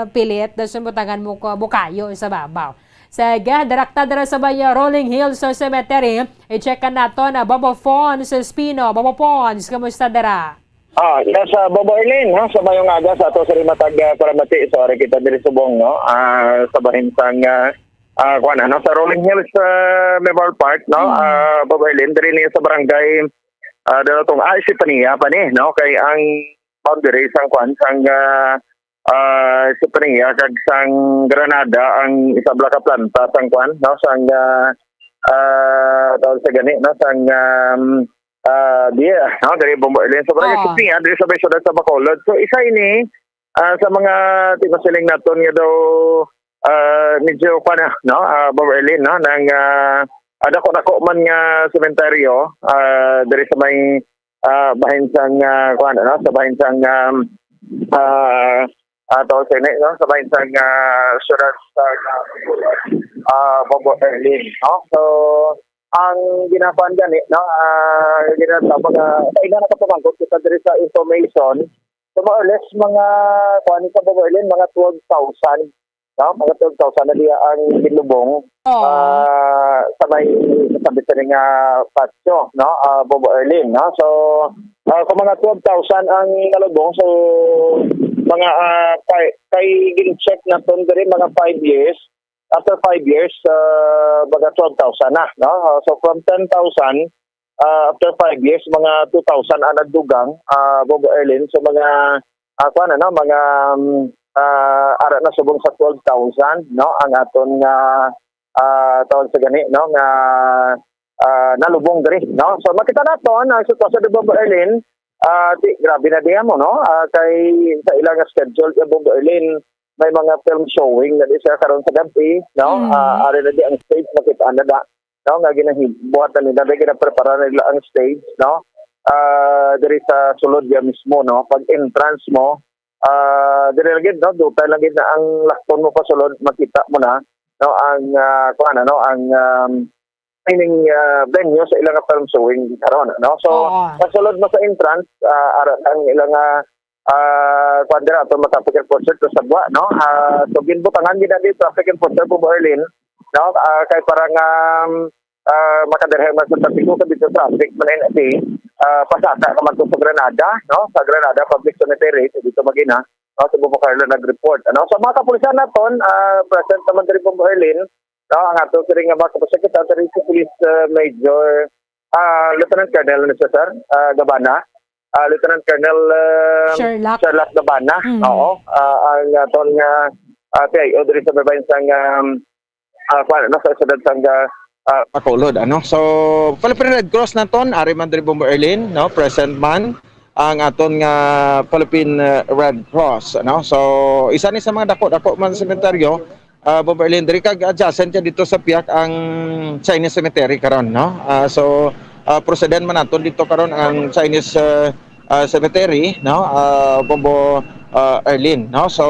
pilit. Daso butangan mo ko bukayo sa babaw. Sige, direkta dira sa may, ah, Rolling Hills Cemetery. I-check ka nato na Bobo Fons Espino. Bobo Fons, kamusta dira? Ah, yes, ah, Bobo Arlene, ha, sa mayong aga sa ato sa rin matag, ah, paramati. So, ari kita diri subong, no? Ah, sa bahin sang, ah, ah, kuwan, ano, sa Rolling Hills, ah, Memorial Park, no? Mm. Ah, Bobo Arlene, diri niya sa barangay, ah, Dalatong, ah, si Pania pa ni, no? Kay ang boundary sang kuwan, sang, ah, ah, si Pania kag sang Granada, ang isa bala ka planta sang kuwan, no? Sang, ah, ah, tawag sa gani, no? Sang, um, ah, di, ah, no? Diri Bobo Arlene. So, barangay Ah. Sipinga, diri sa may syudad sa Bacolod. So, isa ini, ah, sa mga tinasiling naton nga daw, ah, medyo pa na, no? Ah, Bobo Arlene, no? Nang, ah, ah, dako-dako man nga sementeryo, ah, diri sa may, ah, bahin sang, ah, kuwan, ano? Sa bahin sang, um, ah, ah, tawag sa ini, no? Sa bahin sang, ah, syudad sa, ah, Bobo Arlene, no? So, ang ginakuan gani, no? Ah, ginatawag, ah, sa ina nakapamangkot kita diri sa information. So, more or less, mga, kuan sa Bobo Arlene, mga twelve thousand, no? Mga twelve thousand na diya ang gilubong, Oh. ah, sa may, sabi sa nga patio, no? Ah, Bobo Arlene, no? So, ah, kung mga twelve thousand ang nalubong, so, mga, ah, kay, kay gin-check naton diri, mga five years, after five years, ah, mga twelve thousand na, no? Ah, so, from ten thousand, ah, after five years, mga two thousand ang nagdugang, ah, Bobo Arlene. So, mga, ah, kuwan, ano, mga, um, ah, ara na subong sa twelve thousand, no? Ang aton nga, ah, tawag sa gani, no? Nga, ah, nalubong diri, no? So, makita nato ang sitwasyon ni Bobo Arlene, ah, di, grabe na diha mo, no? Ah, kay sa ilang schedule, yung Bobo Arlene, may mga film showing na di siya karon sa gabi, no? Mm. Ah, ari na di ang stage, makita na da, no? Nga ginahi-, buhat na nila, may ginaprepara na nila ang stage, no? Ah, diri sa sulod ya mismo, no? Pag entrance mo, Ah, diri lang gid, no, dutay lang gid na ang lakton mo pasulod, makita mo na, no, ang, ah, kuan, ano, ang, um, ining, ah, venue sa ilang film showing karon, no? So, Oo. Pasulod mo sa entrance, ah, ara ang ilang, ah, ah, kuan dira, ato mo traffic enforcer to sa Buwa, no? Ah, so, ginbutangan gid ang traffic enforcer, Bombo Erlin, no? Ah, kay parang, um, ah, makadirhe man sa trapiko, sa dito traffic man na di, ah, pasaka ka man to sa Granada, no? Sa Granada Public Cemetery, sa dito Magina, no? Sa Bombo Carlo nag-report, ano? Sa mga kapulisan naton, ah, present naman diri, Bombo Erlin, no? Ang ato siring nga mga kapulisan, kita diri si Police, ah, Major, ah, Lieutenant Colonel, ano siya, sir? Ah, Gabana. Ah, Lieutenant Colonel, ah, Sherlock. Sherlock Gabana. Mm. Oo. Ah, ang aton nga, ah, P I O diri sa babayan sang, um, ah, kuwan, ano, sa siyudad sang, ah, ah, Bacolod, ano? So, Philippine Red Cross naton, ari man diri, Bombo Erlin, no? Present man ang aton nga Philippine, uh, Red Cross, ano? So, isa ni sa mga dako-dako man sementeryo, ah, Bombo Erlin, diri kag adjacent siya dito sa piyak ang Chinese Cemetery karon, no? Ah, so, ah, procedan man naton dito karon ang Chinese, ah, ah, Cemetery, no? Ah, Bombo, ah, Erlin, no? So,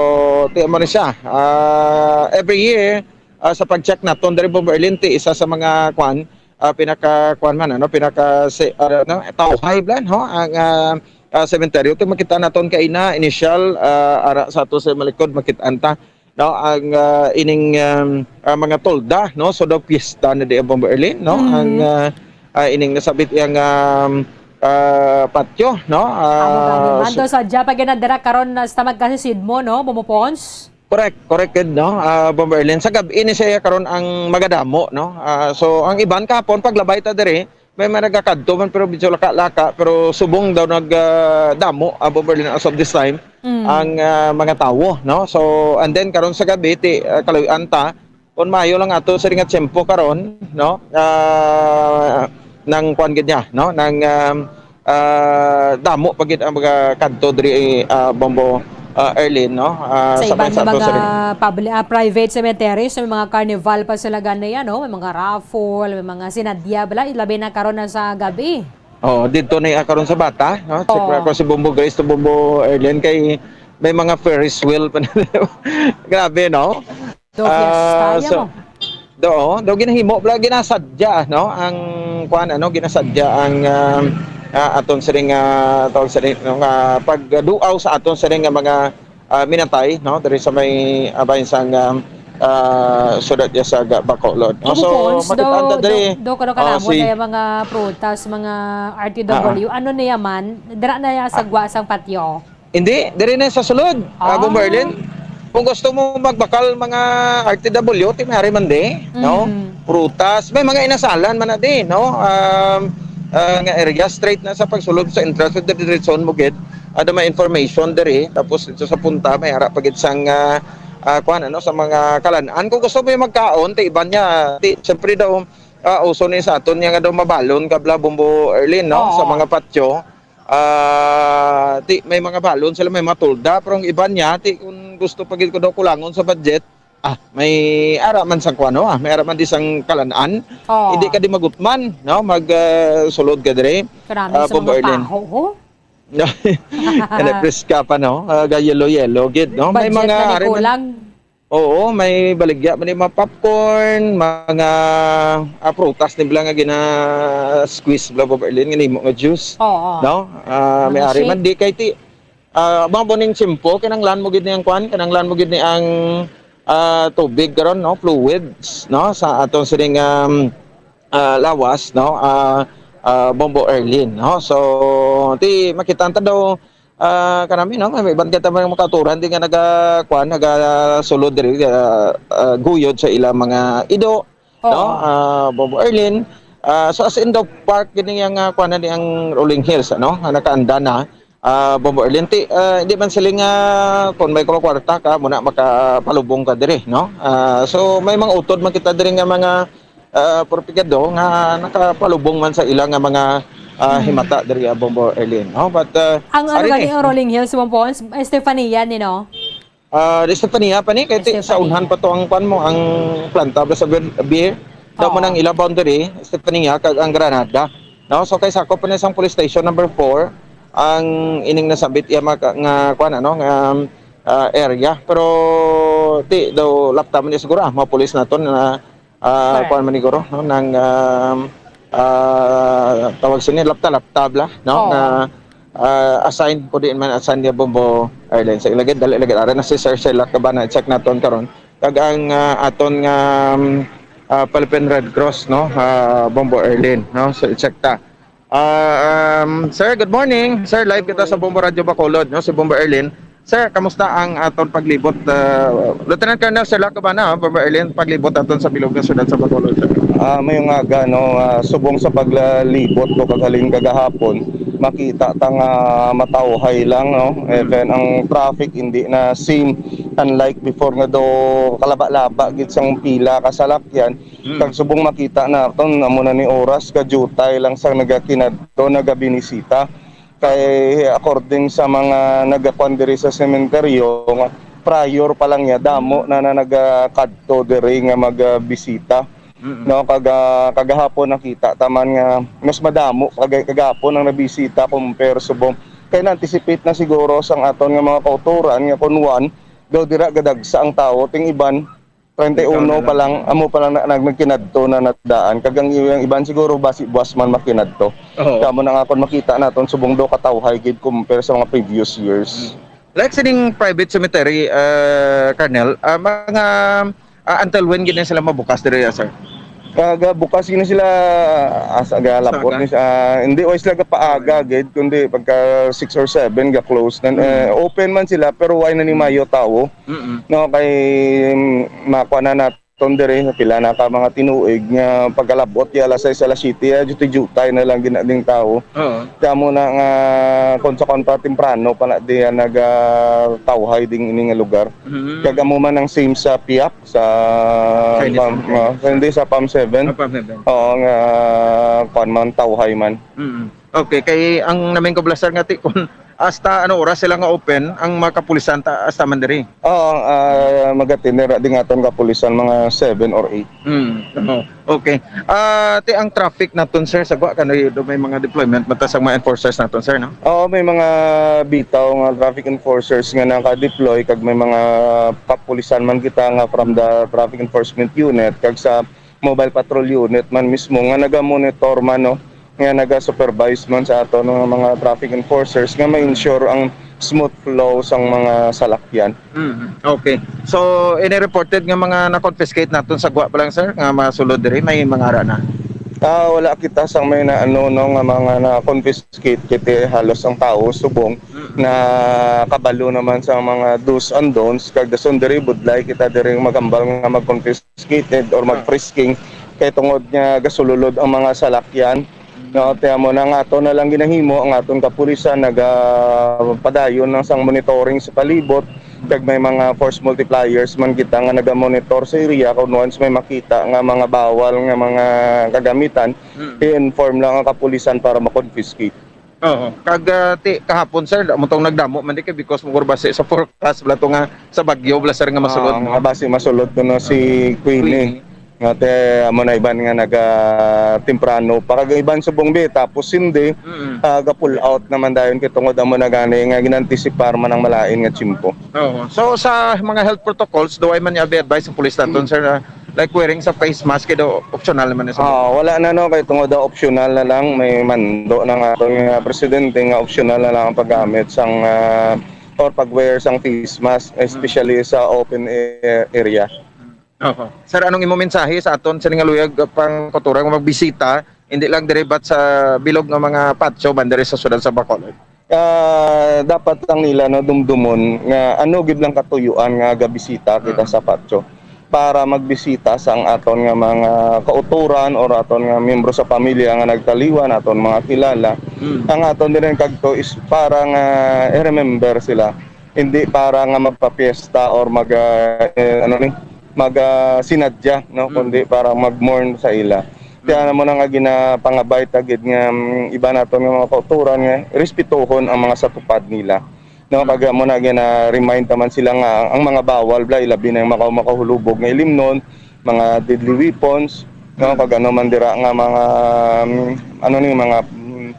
ti-, amo ni siya. Ah, every year, ah, sa pag-check naton diri, Bombo Erlin, ti isa sa mga kwan, ah, pinaka kwan man, ano, pinaka se-, ah, ano, tawhay bala, no? Ang, ah, ah, sementeryo. Ti makita naton kay na initial, ah, ara sa ato sa malikod, makit-an ta, no, ang, ah, ining, um, ah, mga tolda, no? So, daw piyesta na di, Bombo Erlin, no? Mm. Ang, ah, ah, ining nasabit iyang, um, ah, patyo, no? Amo gani, ah, man. So, to sadya pa gina dira karon na sa magkasisid mo, no, Bombo Pons? Correct, correct gid, no? Ah, Bombo Erlin, sa gab-i ni siya karon ang magadamo, no? Ah, so, ang iban kahapon, paglabay ta diri, may mga nagakadto man, pero medyo laka-laka, pero subong daw nag, ah, damo, ah, Bombo Erlin, as of this time, Mm. ang, ah, mga tawo, no? So, and then, karon sa gabi, ti, ah, kaluy-an ta, kung maayo lang ato sa ring nga tiyempo karon, no? Ah, nang kuwan gid niya, no? Nang, um, ah, damo pa gid ang mga kadto diri, ah, Bombo, ah, Erlin, no? Ah, Sa sabay iban sa nga ato sa mga ring publi-, ah, private cemeteries, may mga carnival pa sila gani, ano? May mga raffle, may mga sinadya, bala, labi na karon na sa gabi. Oo, dito na, ah, karon sa bata, no? Check Oo. Ko si Bombo Grace to Bombo Erlin kay may mga Ferris wheel pa na. Grabe, no? Do Ah, fiesta, so, mo. do, do ginahimo bala, ginasadya, no? Ang, kuan, ano, ginasadya ang, ah, ah, aton siring, ah, tawag siring, no, nga pagduaw sa aton siring nga mga, ah, minatay, no? Diri sa may, ah, bahin sang, ah, ah, siyudad niya sa Ga-, Bacolod. No? Opo, So, Pons, makita do, ta diri. do, do, kano Oh, kanamo si na yung mga prutas, mga R T W, Ah, ah. ano na yaman? Dira na ya sa Ah. gwa sang patio. Hindi, diri na sa sulod, ah, Ah. Bombo Erlin. Kung gusto mo magbakal mga R T W, ti may ari man di, no? Mm. Prutas, may mga inasalan man na di, no? Um, ah, nga area, straight na sa pagsulod sa entrance, diretson mo gid. Ada may information diri, tapos ito sa punta, may ara pa gid sang, ah, ah, kuwan, ano, sa mga kalan-an. Kung gusto mo yung magkaon, ti iban niya, ti, siyempre daw, ah, uso ni sa aton niya nga daw mabalon, kabla Bombo Erlin, no? Sa Oo. mga patyo. Ah, ti, may mga balon sila, may mga tolda, pero ang iban niya, ti, kung gusto pa gid ko daw kulangon sa budget, ah, may ara man sang kuwano, ah, may ara man di sang kalan-an. Oo. Hindi ka di magutman, no? Mag, ah, sulod ka dire. Karami Ah, sa Bombo mga Erlin. paho, ho? Kani, preska pa, no? Ah, ga yellow-yellow gid, no? May Budget mga na ni ari man. kulang. Oo, may baligya man yung mga popcorn, mga, ah, prutas ni bala nga gina-squeeze bala, Bombo Erlin, nga nimo nga juice. Oo. No? Ah, may Mga ari man shake. di kay ti, ah, mga buning tiyempo, kinanglan mo gid ni ang kwan, kinanglan mo gid ni ang, ah, tubig karon, no? Fluids, no? Sa atong sining, um, ah, lawas, no? Ah, ah, Bombo Erlin, no? So, ti, makita ta daw, ah, kanami, no? May iban kita mga makaturan di nga naga, kuan, nagasulod diri, ah, ah, guyod sa ilang mga ido, no? Oo. Ah, Bombo Erlin. Ah, so, as in the park, gini ang, ah, kuan na ni ang Rolling Hills, ano? Nga nakaanda na. Ah, Bombo Erlin, ti, ah, hindi man sila nga, kung may kwarta ka, muna makapalubong ka diri, no? Ah, so, may mga utod man kita diri nga mga, ah, propagado nga nakapalubong man sa ila nga mga, ah, Hmm. himata diri, ah, Bombo Erlin, no? But, ah, Ang ano ari gani ni. ang Rolling Hills, Bombo? Estefania ni, no? Ah, di Estefania pa ni, kay ti-, sa Estefania. unhan pa to ang kwan mo, ang planta ba sa beer, beer. Daw mo Oo. nang ila boundary, Estefania, kag ang Granada. No? So, kay sakop pa ni sang police station number four, ang ining nasambit iya mga ka-, nga kuan, ano, nga, ah, area. Pero ti daw lapta man ni siguro, ah, mga pulis naton na, ah, Correct. kuan man ni guro, no, nang, um, ah, tawag sini, lapta-lapta bla, no, Oo. nga, ah, assign ko diin man assign niya Bombo Arlene. Sa ilagid, dali lagi, ara na si Sir Sherlock Cabana, check naton karon. Kag ang, ah, aton nga, um, ah, Philippine Red Cross, no, ah, Bombo Arlene, no, so i-check ta. Ah, um, sir, good morning. Sir, live kita sa Bombo Radio Bacolod, no, si Bombo Erlin. Sir, kamusta ang aton paglibot, ah, Lieutenant Colonel Sir Laco Bana, ah, Bombo Erlin, paglibot aton sa bilog nga syudad sa Bacolod, sir? Ah, may nga aga, no, ah, subong sa paglibot ko kag halin kagahapon, makita ta nga matawhay lang, no? Mm. Even ang traffic hindi na same, unlike before nga do kalaba-laba gid sang pila ka salakyan. Mm. Kag subong makita naton, amo na ni oras ka jutay lang sa nagakinadto, nagabinisita. Kay according sa mga nagakuan diri sa sementeryo, nga prior pa lang niya, damo na, na nagakadto diri nga magbisita. Mm-mm. No, kag, ah, kagahapon nakita ta man nga mas madamo kag kagahapon ang nabisita compare subong. Kay na-anticipate na siguro sang aton nga mga kautoran nga kun one, daw dira gadagsa ang tawo, ting iban, treinta y uno Ikaw na pa lang. lang, amo pa lang na, nag-, nagkinadto na nadaan. Kag ang iyang iban siguro basi buwas man makinadto. Oo. Kamo na nga kon makita naton subong daw katawhay gid compare sa mga previous years. Mm. Like sining private cemetery, uh, Colonel, ah, mga, ah, until when gid na sila mabukas diri, sir? Kaga bukas gid na sila, asa ga lapot Sa aga? ni sa, ah, hindi, way sila gapaaga gid, kundi pagka six or seven ga-close na. Mm. Eh, open man sila, pero way na ni Mm. mayo tawo. Mm-mm. No, kay, mm, makuha na naton diri, pila na ka mga tinuig nga pagkalabot, ya alas sais, alas siyete, ah, jutay-jutay na lang gina-, ding tawo. Oo. Kaya mo na nga, kung sa kwan pa, temprano pa na diyan nag, ah, tawhay ding ini nga lugar. Mm. Kag amo man ang same sa Piak, sa Chinese Pam-, Center. ah, hindi, sa Pam seven. Ah, Pam seven. Oo, nga, kwan man, tawhay man. Mm. Okay, kay ang namin ko, Blaster, nga ti-, kung hasta ano oras sila nga open, ang mga kapulisan ta, hasta man diri? Oo, ah, mag-attend ra ding aton kapulisan mga seven or eight. Mm, oo. Okay. Ah, ti ang traffic naton, sir, sa gwa kano do may mga deployment mata sa mga enforcers naton, sir, no? Oo, may mga bitaw nga traffic enforcers nga naka-deploy kag may mga kapulisan man kita nga from the traffic enforcement unit kag sa mobile patrol unit man mismo nga naga-monitor man, no, nga naga-supervise man sa aton nga mga traffic enforcers nga ma-ensure ang smooth flow sang mga salakyan. Mhm. Okay. So, any reported nga mga na-confiscate naton sa gwa pa lang, sir, nga masulod diri, may mga ara na? Ah, wala kita sang may na, ano, no, nga mga na-confiscate, kiti halos ang tao subong Mm. na kabalo naman sa mga do's and don'ts, kag dason diri budlay kita diri magambal nga mag-confiscate. confiscated or Ah. mag-frisking kay tungod nga gasululod ang mga salakyan. Mm. No, tiyan mo na nga ato na lang ginahimo ang aton kapulisan nagapadayon lang sang monitoring sa palibot kag may mga force multipliers man kita nga nagamonitor sa area kung once may makita nga mga bawal nga mga kagamitan, Mm. i-inform lang ang kapulisan para ma-confiscate. Oo. Kag, ah, ti, kahapon, sir, amo tong nagdamo man di kay because mo base sa forecast bala to nga sa bagyo bala, sir, nga masulod, Ah, no? nga base masulod to, no, si Ah, Queenie. Queenie. Nga te, amo na iban nga naga temprano pa. Kag iban subong bi, tapos hindi, Mm. ah, ga-pull out naman dayon kay tungod amo na gani nga ginantisipar man ang malain nga tiyempo. Oo. So, sa mga health protocols, do ay man ni abi advice sa pulis naton, Mm. sir, na Like wearing sa face mask, kay daw optional naman na sa Ah, wala na, no, kay tungod daw optional na lang, may mando na nga aton nga presidente nga optional na lang ang paggamit sang, ah, or pag-wear sang face mask, Mm. especially sa open air area. Oho. Sir, anong imo mensahe sa aton sa ningaluyag pang kauturan nga magbisita, hindi lang diri but sa bilog nga mga patio man diri sa siyudad sa Bacolod? Ah, dapat lang nila, no, dumdumon nga ano gid lang katuyuan nga gabisita kita Mm. sa patio para magbisita sa ang aton nga mga kauturan or aton nga miyembro sa pamilya nga nagtaliwan, aton mga kilala. Mm. Ang aton din kagto is para nga i-remember sila, hindi para nga magpapiesta or mag, ah, eh, ano ni, mag, ah, sinadya, no, Mm. kundi para mag-mourn sa ila. Kaya Mm. mo na nga ginapangabay ta gid nga, mm, iba naton nga mga kauturan nga respetuhon ang mga satupad nila. No, Mm. kag mo na gina-remind naman sila nga ang mga bawal bala, ilabi na yung maka-, makahulubog nga ilimnon, mga deadly weapons, no, Mm. kag ano man dira nga mga, mm, ano ni, mga, mm,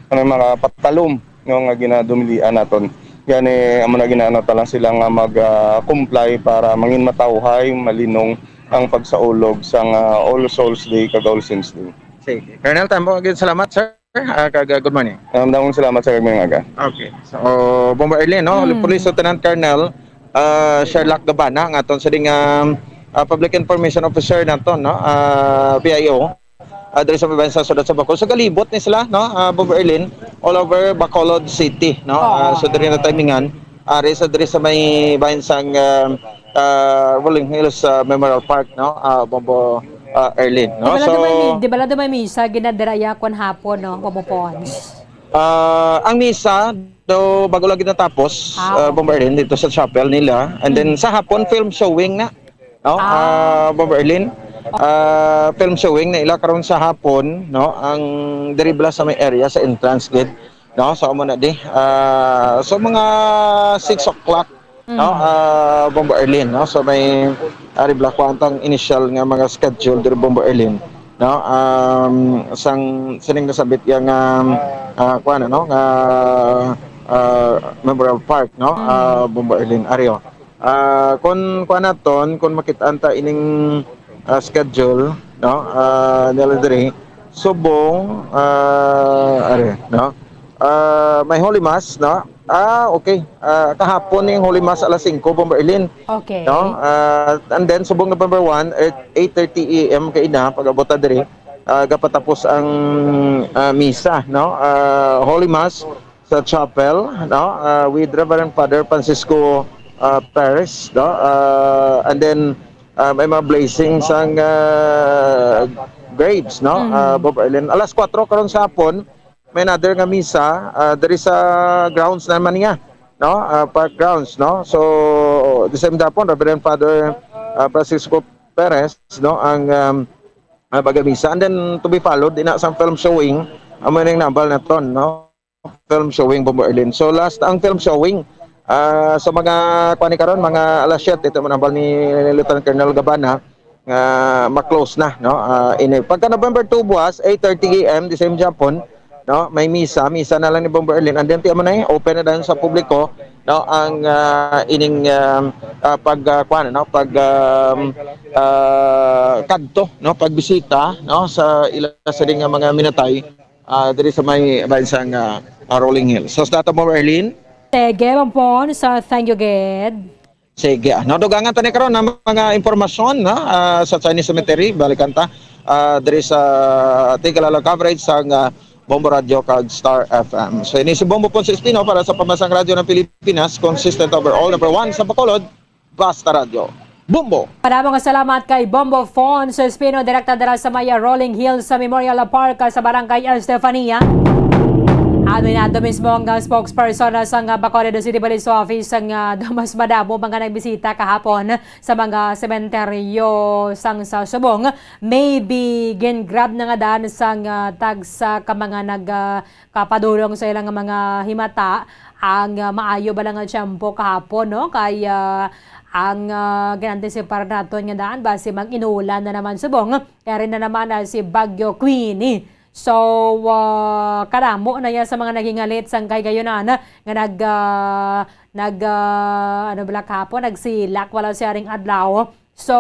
ano, mga patalom. no, nga ginadumilian naton. Gani, amo na, ginaanad ta lang sila nga mag, ah, comply para mangin matawhay, malinong ang pagsaulog sang, ah, All Souls Day kag All Saints Day. Sige. Colonel, tamo gyud, salamat, sir. Ah, kag, ah, good morning. Um, damo nga salamat, sir, kag maayong aga. Okay. So, Bomber Erlin, no? Mm. Police Lieutenant Colonel, ah, Sherlock Gabana, nga aton sa ding, um, ah, Public Information Officer naton, no? Ah, P I O. Ah, diri sa may bahin sa siyudad sa Bacolod. So, galibot ni sila, no? Ah, Bomber Erlin, all over Bacolod City, no? Ah, Oo. So, diri na timingan, ari sa, diri sa may bahin sang, ah, ah, Rolling Hills, ah, Memorial Park, no? Ah, Bombo, ah, Erlin, no? Di bala So, daw may mi-, di bala daw may misa ginadira iya kon hapon, no? Bombo Pons. Ah, ang misa daw bago lang ginatapos, Ah, ah, Bombo okay. Erlin, dito sa chapel nila. And then, Mm. sa hapon, film showing na. No? Ah. Ah, Bomber Erlin, ah, film showing na ila karon sa hapon, no? Ang diri bala sa may area sa entrance gate, no? So, amo na di. Ah, so, mga six o'clock, no? Mm. Ah, Bomber Erlin, no? So, may ari bala, kuwan, tang initial nga mga schedule diri, Bomber Erlin, no? Um, sang sining nasabit yang, um, ah, kuwan, ano, nga, ah, Memorial Park, no? Mm. Ah, Bomber Erlin, ari, oh. Ah, kun kuan naton, kun makit-an ta ining, ah, schedule, no? Ah, nila diri, subong, ah, are, no? Ah, may Holy Mass, no? Ah, okay. Ah, kahapon ning Holy Mass alas singko, Bomber Erlin. Okay. No? Ah, and then, subong November one, er, eight thirty A M kaina, pag-abot ta diri, ah, gapatapos ang, ah, misa, no? Ah, Holy Mass, sa chapel, no? Ah, with Reverend Father Francisco, ah, Perez, no? Ah, and then, ah, may mga blessing sang, ah, grapes, no? Mm. Ah, Bomber Erlin. Alas kuwatro karon sa hapon, may another nga misa, ah, diri sa grounds naman niya, no? Ah, park grounds, no? So, the same dapon, Reverend Father, ah, Francisco Perez, no? Ang, um, ah, baga misa. And then, to be followed, ina sang film showing, amo ning nambal naton, no? Film showing, Bombo Erlin. So, last ang film showing, ah, sa mga, kuwan ni karon, mga alas siyete, ito man ang bal ni Lieutenant Colonel Gabana, nga ma-close na, no? Ah, ini, pagka November two buwas, eight thirty A M, the same Japon, no? May misa, misa na lang ni Bombo Erlin. And then, tiyan mo na eh, open na dayon sa publiko, no? Ang, ah, ining, ah, ah, pag, ah, kuwan, no? Pag, um, ah, kadto, no? Pagbisita, no? Sa ila sa nga mga minatay, ah, diri sa may bahin sang, ah, ah, Rolling Hills. So, sa data mo, Erlin? Sige, Mampon, sa thank you, gid. Sige, ah. No, dugangan ta ni karon ang mga impormasyon, no? Ah, sa Chinese Cemetery, balikan ta, ah, diri sa Tigalalag coverage sang, ah, Bombo Radio kag Star F M. So, ini si Bombo Ponce Espino para sa Pambansang Radyo ng Pilipinas, consistent overall, number one sa Bacolod, Basta Radyo. Bombo! Para mga salamat kay Bombo Fons Espino, direkta dira sa maya Rolling Hills sa Memorial Park sa Barangay Estefania. Aminado mismo ang, uh, spokesperson sa, uh, Bacolod City Police Office nga, uh, daw mas madamo mga nagbisita kahapon sa mga sementeryo sang sa Subong. Maybe gin-grab na nga dan sang, uh, tagsa ka mga nag, uh, kapadulong sa ilang mga himata ang, ah, maayo bala nga tiyempo kahapon, no? Kay, ah, ang, ah, gin-antisipar naton nga daan basi mag-inulan na naman subong. Yari na naman, ah, si Bagyo Queenie. So, ah, kadamo na ya sa mga naghingalit sang kahigayunan nga nag, ah, nag, ah, ano bala kahapon, nagsilak wala siya ring adlaw. So,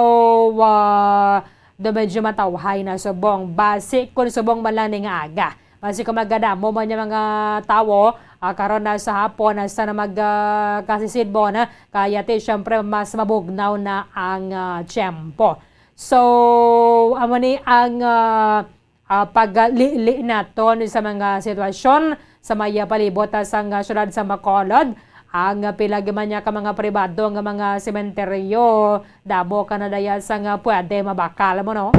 ah, do medyo matawhay na subong. Basi kun subong man lang ning aga. Basi kun magadamo man yung mga tawo, ah, karon na sa hapon, hasta na mag, ah, kasisidbon, ah, kaya ti, syempre, mas mabugnaw na ang, ah, tiyempo. So, amo ni ang, ah, ah, paglili naton sa mga sitwasyon sa may palibot, ah, sang, ah, syudad sa Bacolod. Ang, ah, pila man niya ka mga pribado nga mga sementeryo, damo ka na daya sang, ah, pwede mabakal mo, no?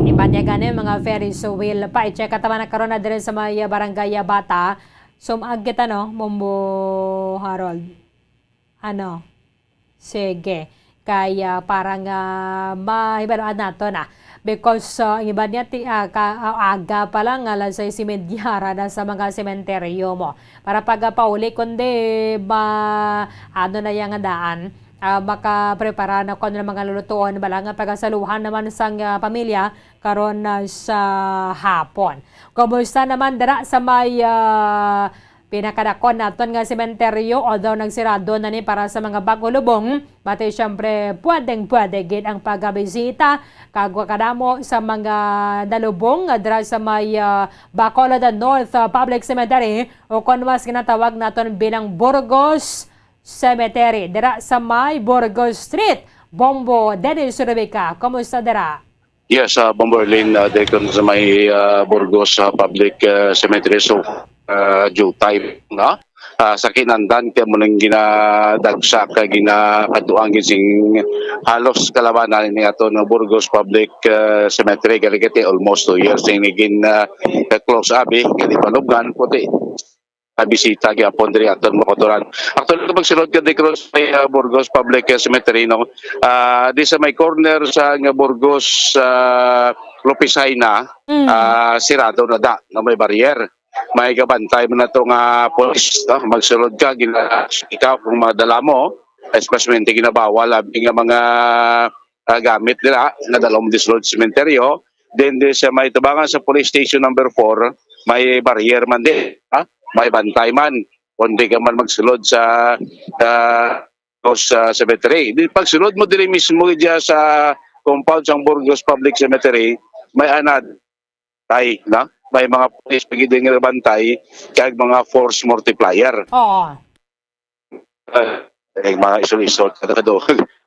Iban niya gani mga Ferris wheel pa. I-check ka tama na karon na diri sa may, ah, Barangay, ah, Bata. Sumag kita, no, Bombo Harold. Ano? Sige. Kay, ah, para nga mahibaluan nato na. Because, ah, ang iba niya, ti, ah, ka, ah, aga pa lang, alas sais y media ra na sa mga sementeryo mo. Para pag, ah, pauli, kundi ma-, ano na yang daan, ah, makaprepara na kung ano ang mga lulutuon, bala nga pagasaluhan naman sang, ah, pamilya karon, ah, sa hapon. Kumusta naman dira sa may, ah, pinakadakon naton nga sementeryo, although nagsirado na ni para sa mga bag-o lubong, bati siyempre pwedeng-pwede gid ang pagabisita kag kadamo sa mga nalubong dira sa may, ah, Bacolod North, ah, Public Cemetery, o kon mas ginatawag naton bilang Burgos Cemetery, dira sa may Burgos Street. Bombo, Dennis, Rebecca, kumusta dira? Yes, ah, Bombo Erlin, ah, diri ko sa may, ah, Burgos, ah, Public, ah, Cemetery. So, ah, due time, no? Ah, sa kinandan, kaya mo nang ginadagsa ka, ginakatuang sing halos kalabanan ni ato ng Burgos Public, ah, Cemetery. Galigati, almost two years yung naging, ah, close abi, gali panubgan, puti. Ah, bisita gyapon diri aton makotoran. Actually, kung magsulod ka di cross may, ah, Burgos Public, ah, Cemetery, no? Ah, di sa may corner sa nga Burgos, ah, Lupisaina, Mm. ah, sirado na da, no, may barrier. May gabantay mo na to nga pulis, no? Magsulod ka, gina-, ikaw kung madala mo, especially ginabawal abi nga mga, ah, gamit nila nga dala mo disulod sa sementeryo. Then, di sa may tubangan sa police station number four, may barrier man din, ha? May bantay man. Kung di ka man magsulod sa, sa, sa cemetery. Di, pagsulod mo diri mismo diya sa compound sang Burgos Public Cemetery, may anad, tay, no? May mga police pa gid nga bantay, kag mga force multiplier. Oo. Ah, eh, mga isol-isol, kada kadto,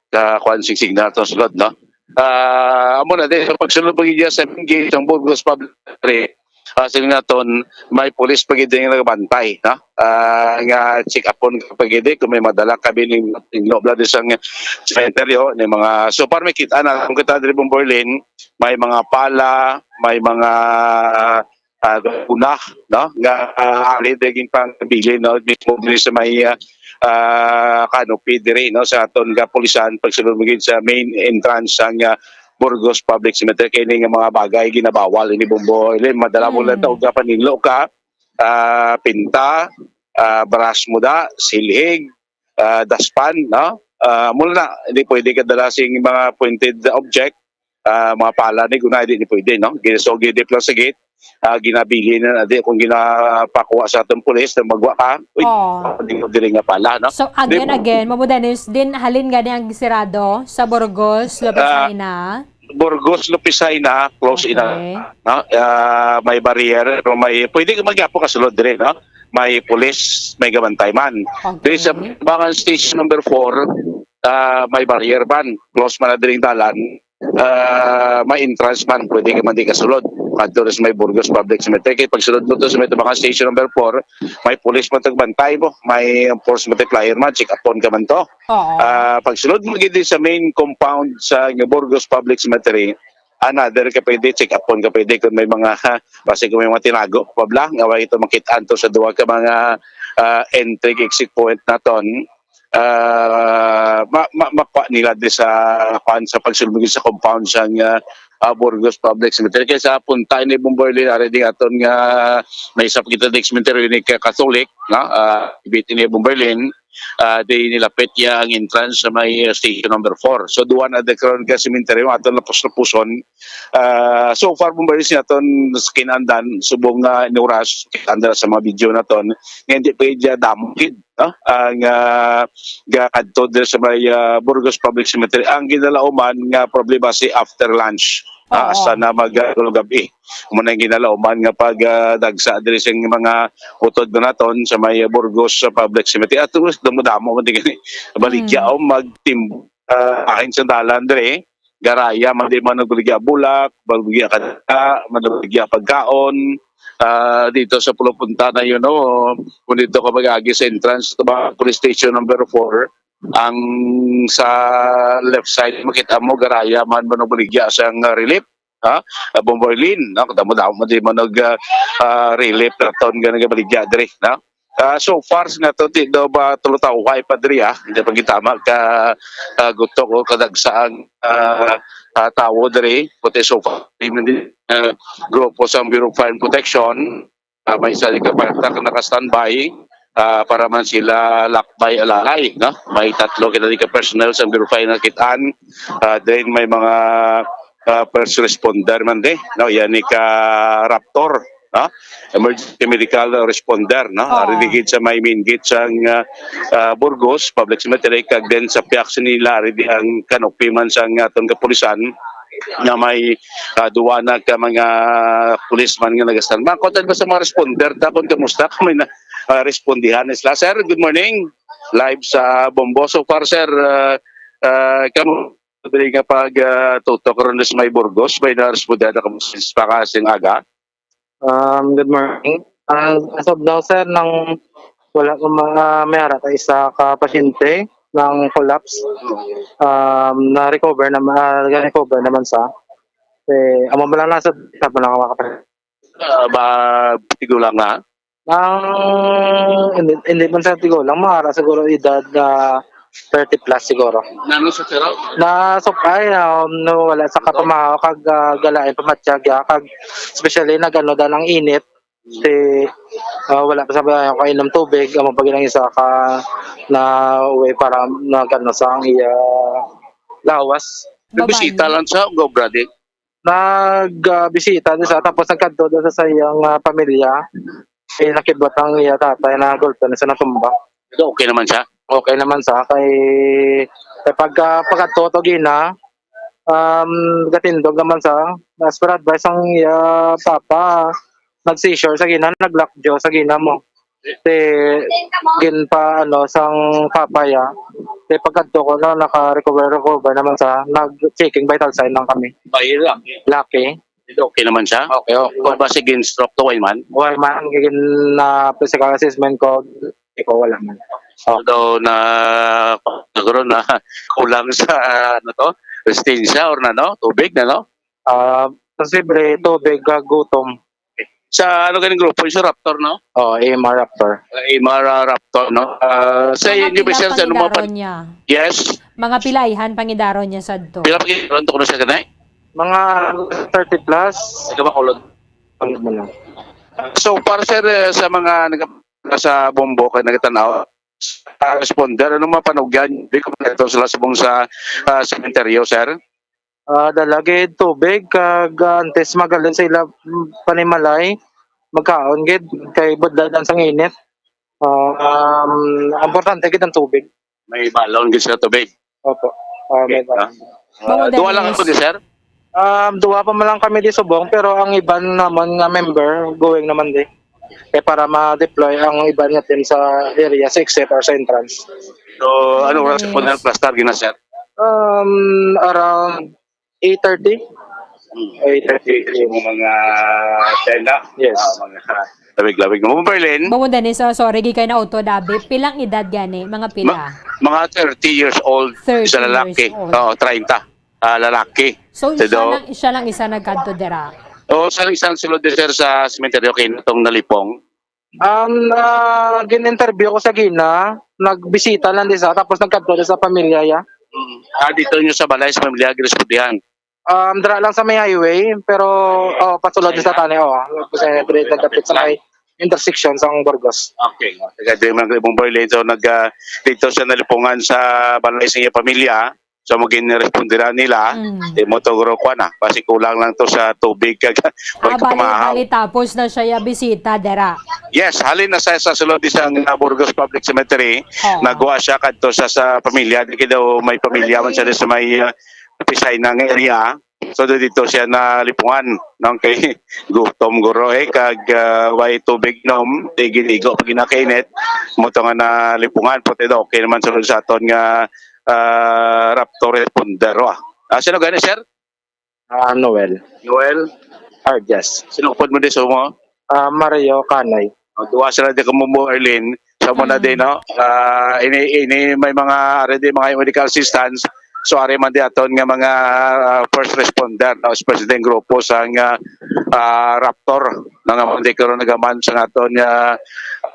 ka kuan sing signal to sulod, no? Ah, amo na din, sa pagsulod pa gid sa main gate sang Burgos Public Library, ah, sing naton, may pulis pa gid nga nagabantay, no? Ah, nga check upon ka pa gid kung may madala ka bining, bining loob lang di sang sementeryo, ni mga, so, para makita na, kung kita diri, Bombo Erlin, may mga pala, may mga, ah, una, no? Nga, ah, ali daging pangabilin, no? Mismo diri sa may, ah, ah, canopy diri, no? Sa aton kapulisan, pagsulod mo gid sa main entrance sang, ah, Burgos Public Cemetery, kini nga mga bagay ginabawal ini, Bombo Erlin. Madala mo lang Mm. ta og paninlo ka, ah, pinta, ah, brush mo da, silhig, ah, daspan, no? Ah, mula na, hindi pwede ka dala sing mga pointed object, ah, mga pala ni guna, hindi pwede, no? Gina-, so, gidip lang sa gate, ah, ginabilin na, di, kung ginapakuha sa atong pulis na magwa ka, uy, Oo. Hindi mo diri nga pala, no? So, again, Di- again, Mamo Dennis, din halin gani ang sirado sa Burgos, Lopez Ah, Aina? Burgos, Lopez Aina, close Okay. ina, no? Ah, may barrier, pero may, pwede ka magyapo ka sulod diri, no? May pulis, may gabantay man. Okay. Diri sa Bangan Station number four, ah, may barrier man. Close man na diri ang dalan. Ah, may entrance man, pwede ka man di kasulod. Kadto rin sa may Burgos Public Cemetery. Kaya pagsulod mo to sa may Bangan Station number four, may pulis man tagbantay mo, may force multiplier man, check upon ka man to. Oo. Ah, pagsulod mo gid sa main compound sa Burgos Public Cemetery, another ka pwede, check upon ka pwede kung may mga, ha, basi kung may mga tinago pa bla, nga way ito makit-an to sa duha ka mga, ah, entry exit point naton. Ah, ma-, ma-, makuha nila di sa, kuan, sa pagsulod sa compound sa, ah, ah, Burgos Public Cemetery. Kaya sa punta ni Bombo Erlin, ari di aton nga may isa pa kita di cemetery ni ka-, Catholic, no? Ah, ibit ni Bombo Erlin, ah, di nilapit niya ang entrance sa may, ah, station number four. So, duwa na di karon ka sementeryo, aton lapos-lapuson. Ah, so far, Bombo Erlin, sa aton sa kinandan, subong nga inuras, kita sa mga video naton, nga hindi pa iya damo gid, no? Ang, ah, ga-, kadto diri sa may, ah, Burgos Public Cemetery. Ang ginalauman nga problema si after lunch, ah, Oo. Hasta na mag, ah, gabi. Muna yung ginalauman nga pag, ah, dagsa diri sa mga utod mo naton sa may Burgos sa Public Cemetery. At damo-damo man din gani. Baligya Mm. o magtim-, ah, ahin sa dalan diri. Garaya man di man nagbaligya bulak, baligya ka, man nagbaligya pagkaon. Ah, dito sa Pulo Punta na yun, no? Kung dito ka mag-agi sa entrance sa mga police station number four, ang sa left side, makita mo, garaya man mo nagbaligya sa nga relief, ha? Ah, Bombo Erlin, no? Damo-damo man di man nag, ah, ah, relief na taon nga nagbaligya diri, no? Ah, so far nga to, di daw ba tulo tawhay pa diri, ah? Hindi pa gitama ka, ah, gutok o kadagsa ang, ah, ah, tawo diri. Puti so far, di man di, ah, grupo sa Bureau of Fire and Protection, ah, may isa di ka patak naka-standby. ah, para man sila lakbay alalay, no? May tatlo kita di ka personnel sa Bureau of Fire nakit-an. Ah, then may mga, ah, first responder man di, no? Yan ni ka Raptor, no? Emergency medical responder, no? Oo. Ari di gid sa may main gate sang, ah, ah, Burgos Public Cemetery, kag then sa piyak sa nila, ari di ang kanopi man sang aton kapulisan, nga may, ah, duwa na ka mga policeman nga nagastand. Makutan ba sa mga responder ta kung kamusta kami na, ah, respondihan sila? Sir, good morning. Live sa Bombo. So far, sir, ah, ah, kamo diri nga pag, ah, tutok ron sa may Burgos, may na-responder na kamo sa pagkasing aga? Um, good morning. Ah, as of now, sir, nang wala ko ma-, ah, may ara ka isa ka pasyente ng collapse. Um, na-recover naman, ah, na-recover naman sa. Eh, amo ba lang nasa, sa pa lang mga kapatid? Ah, ba, tigulang na? Ang, hindi, hindi man sa tigulang, mga ara siguro edad na thirty plus siguro. Nano sa tiro? Na, so, ay, um, no, wala sa kapamahaw, kag, ah, galain pamatyag, ya, kag especially nag-ano da ng init, si, ah, wala pa sa ba kainom tubig, amo pa gid ang isa ka na way para nag-ano sa ang iya lawas. Nagbisita Babae. lang sa, go, brother. Nag, ah, bisita di sa, tapos nagkadto doon sa, sa iyang, ah, pamilya. Eh, nakibot ang iya tatay na gulto na sa natumba. So, okay naman siya? Okay naman sa kay, kay pagka, pagkadto to gina, um, gatindog naman sa, as per advice ang iya papa, nag-seizure sa gina, nag-lockjaw sa gina mo. Ti ginpa-, ano, sang papa ya. Ti pagkadto ko na naka-recover, recover naman sa, nag-checking vital sign lang kami. Ay, lucky. Lucky. Ito, okay naman siya? Okay, okay. Kung ba sige, stroke to, why man? Why man, gin, na physical assessment ko, ikaw wala man. So, na, siguro na kulang sa, ano to, resistensya or na, no? Tubig na, no? Ah, posible tubig, ah, gutom. Sa ano ganing grupo? Yung sa Raptor, no? Oh, A M R Raptor. Uh, A M R, uh, Raptor, no? Uh, sa Mga inyo ba, pila sir, sa anong mga pangidaron pan-, niya? Yes? Mga pila ihan pangidaron niya sadto? Pila pangidaron to kuno sa kanay? Mga thirty plus. Ikaw ba, kulod? Ano mo lang? So, para, sir, eh, sa mga nag-, sa Bombo, kay nagtanaw, sa responder, ano mga panugyan? Di ko na ito sila subong sa, ah, sementeryo, sir? Ah, dala gid tubig kag, ah, antes magaling sa ila, mm, panimalay, magkaon gid kay budladan sang init. Ah, um, importante gid ang tubig. May balon gid sa tubig. Opo. Ah, may Okay, balon. Ah. Ah, Mao duha lang din ako is di, sir? Um, duha pa man lang kami di subong, pero ang iban naman nga member, going naman di. Kay para ma-deploy ang iban nga team sa area, sa exit or sa entrance. So, ano oras Yes. po na plastar gina, sir? Um, around eight thirty. Hmm. Eight thirty. Yung mga tenda. Yes. Ah, mga labig-labig mo, Berlin. Bawon din, so, sorry, gikay na auto, dabi. Pilang edad gani? Mga pila? Ma-, mga thirty years old. Thirty Isa lalaki. years old. Oo, treinta. Ah, lalaki. So, So, siya do- lang, siya lang isa nagkadto dira? Oo, siya lang isang sulod, sir, sa sementeryo kay natong nalipong. Um, ah, gin-interview ko sa gina, nagbisita lang di sa, tapos nagkadto di sa pamilya ya. Mm. Ah, dito nyo sa balay, sa pamilya, girespondihan? Um, dira lang sa may highway, pero, oh, pasulod di sa tani, oh. Kasi dire nagdapit sa may intersection sa Burgos. Okay. Taga di man ibang Berlin, so nag, ah, dito sa nalipungan sa balay sa iyang pamilya, so magin respondihan nila, Mm. di mo to guro kuan na, basi kulang lang to sa tubig kag Ah, bali, pamahaw. bali, tapos na siya ya bisita dira. Yes, halin na sa, sa sulod isang, ah, Burgos Public Cemetery, Oh. nagwa siya kadto sa, sa pamilya, di kay daw may pamilya man siya sa may, ah, Pisay nga area. So, do dito siya nalipungan, no? Kay gutom guro, eh, kag, ah, way tubig nom, di ginigo pag ginakainit, mo to nga nalipungan, pati daw, okay naman sulod sa aton nga, ah, Raptor responder, oh. Ah, sino gani, sir? Ah, Noel. Noel? Arjas. Sino upod mo di sa mo? Ah, Mario Canoy. Oh, duwa sila di ka mo, Arlene. Sa mo na Mm. din, no? Ah, ini, ini may mga, ari di, mga medical assistance. So, ari man di aton nga mga, ah, first responder, no? Especially din grupo sa nga, ah, Raptor, no? Nga man di karon nagaman sa aton nga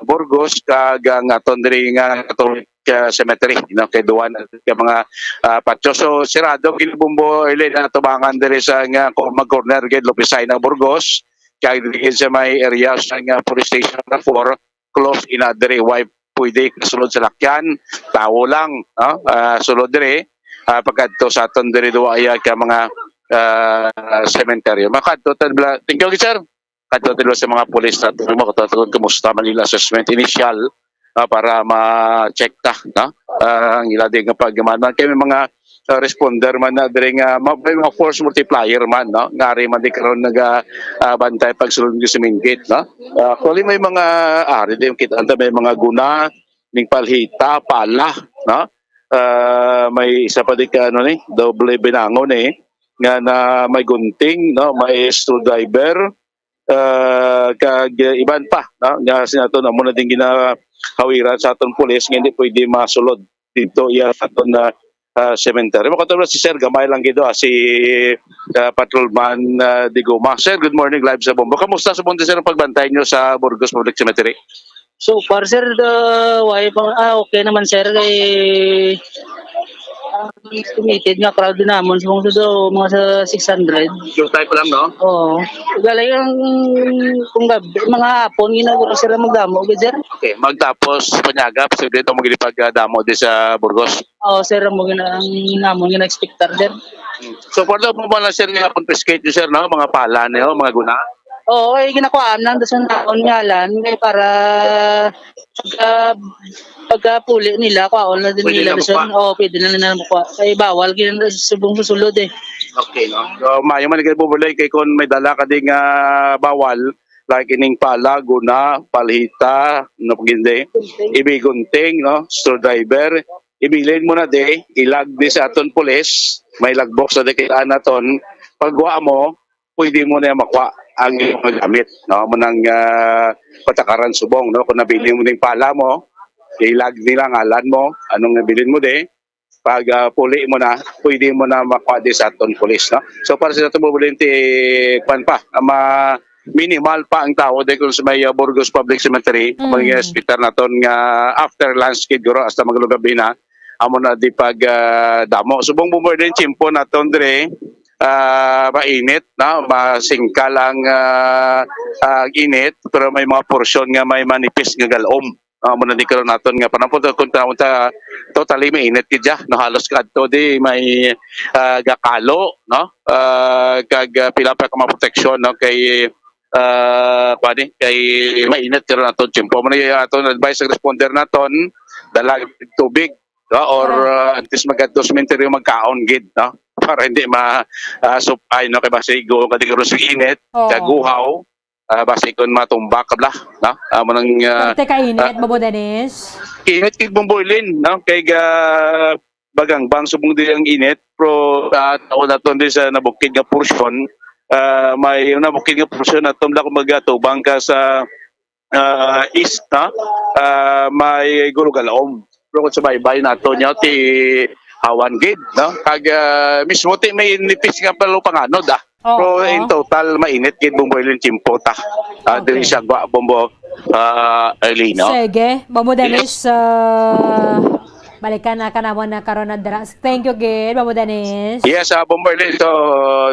Burgos, kag ang aton diri nga Catholic, ah, Cemetery, no? Kay duwa na ka mga, ah, patio. So, sirado, ginibumbo, Arlene, na tubangan diri sa nga, kung mag-corner, gid, Lupisay na Burgos. Kag diri sa may area sa nga police station na four, close ina diri, way pwede kasulod sa lakyan, tawo lang, no? Ah, sulod diri, ah, pagkadto sa aton diri duwa iya ka mga, ah, sementeryo. Makadto ta bla-, thank you, sir. Kadto ta sa mga pulis nato, makadto kumusta man ila assessment initial, ah, para ma-check ta, no? Ah, ang ila di nga pagmanman kay may mga, ah, responder man na diri nga ma-, may mga force multiplier man, no? Nga ari man di karon naga, ah, bantay pagsulod sa main gate, no? Ah, actually, may mga ari di kita anta may mga guna, ning palhita, pala, no? Ah, may isa pa di ka, ano ni, doble binangon eh, nga na may gunting, no? May screwdriver, ah, kag, eh, iban pa, no? Nga sinato na muna din ginahawiran sa aton pulis nga hindi pwede masulod dito iya sa aton, ah, ah, cemetery. Makatulog si Sir, gamay lang gid, ah, si, ah, Patrolman, ah, Diguma. Sir, good morning, live sa Bombo. Kamusta sa Bombo, sir, ang pagbantay nyo sa Burgos Public Cemetery? So far, sir, the, why pa, ah, okay naman, sir, kay ang estimated nga crowd din namon sa mga sudo, mga sa six hundred. Yung type lang, no? Oo. Galing ang, kung gab-, mga hapon, ginagawa sila magdamo, okay, sir? Okay, magtapos panyaga, posible ito magiging pagdamo di sa Burgos. Oo, sir, ang mga gina-, ang namon gina-expectar, sir. So, for the moment, sir, nga confiscate nyo, sir, no? Mga pala niyo, mga guna? Oo, eh, ginakuhaan lang sa naon nga lan, eh, para pagka, pagka puli nila, kuhaon na din Pwede nila, na sir. Makuha? Oo, pwede na nila makuha. Kay bawal gina-, subong sa sulod, eh. Okay, no? So, mayo man kayo bubulay kay kung may dala ka ding, ah, bawal, like ining pala, guna, palhita, no, pag hindi, ibigunting, no, screwdriver, ibilin mo na di, ilag di sa aton pulis, may logbook sa di kita naton, pagwa mo, pwede mo na makuha ang iyong mga gamit, no? Mo nang, ah, patakaran subong, no? Kung nabilin mo ning pala mo, ilag nila ngalan mo, anong nabilin mo di, pag, ah, puli mo na, pwede mo na makuha di sa aton pulis, no? So, para sa aton bulente, kwan pa, ah, ma-, minimal pa ang tao di kung sa may, ah, Burgos Public Cemetery, Mm. mga hospital naton nga after lunch, siguro, hasta maglugabi na, amo na di pag, ah, damo. Subong mo din, tiyempo naton dire, ah, mainit, no? Masingkal ang, ah, ah, init, pero may mga porsyon nga may manipis nga galom. Ah, amo na di karon naton nga panahon, kung ta-, ta-, totally mainit gid siya, no? Halos kadto di may, ah, gakalo, no? Ah, kag, ah, pila pa ka mga proteksyon, no? Kay, ah, kuwan ni, kay mainit karon aton tiyempo. Amo na yung aton advice sa responder naton, dala tubig, no? Or, Ah. ah, at least magkadto sa cemetery, magkaon gid, no? Para hindi ma-, ah, supay, no? Kay basi igo ka di karon sa init, Oo. kaguhaw, ah, basi kon matumba ka bla, no? Amo nang, ah, Perte ka init, ah, Bobo Dennis? Init kay Bomboylin, no? Kay ga-, bagang bang subong di ang init, pero, ah, tao naton di sa nabukid nga porsyon, ah, may nabukid nga porsyon naton bla kung magatubang ka sa, ah, east, no? Ah, may gulugalaom. Pero kung sa baybay nato niya, ti hawan gid, no? Kag, ah, mismo ti may nipis nga palupanganod, ah. Oo. Pero in total, mainit gid, Bombo Elin, tiyempo ta. Ah, Okay. diri sa Gwa, Bombo, ah, Elin, no? Sige, Bombo Dennis, Yes. ah, balikan na ka namon na karon na dira. Thank you gid, Bombo Dennis. Yes, ah, Bombo Elin, so,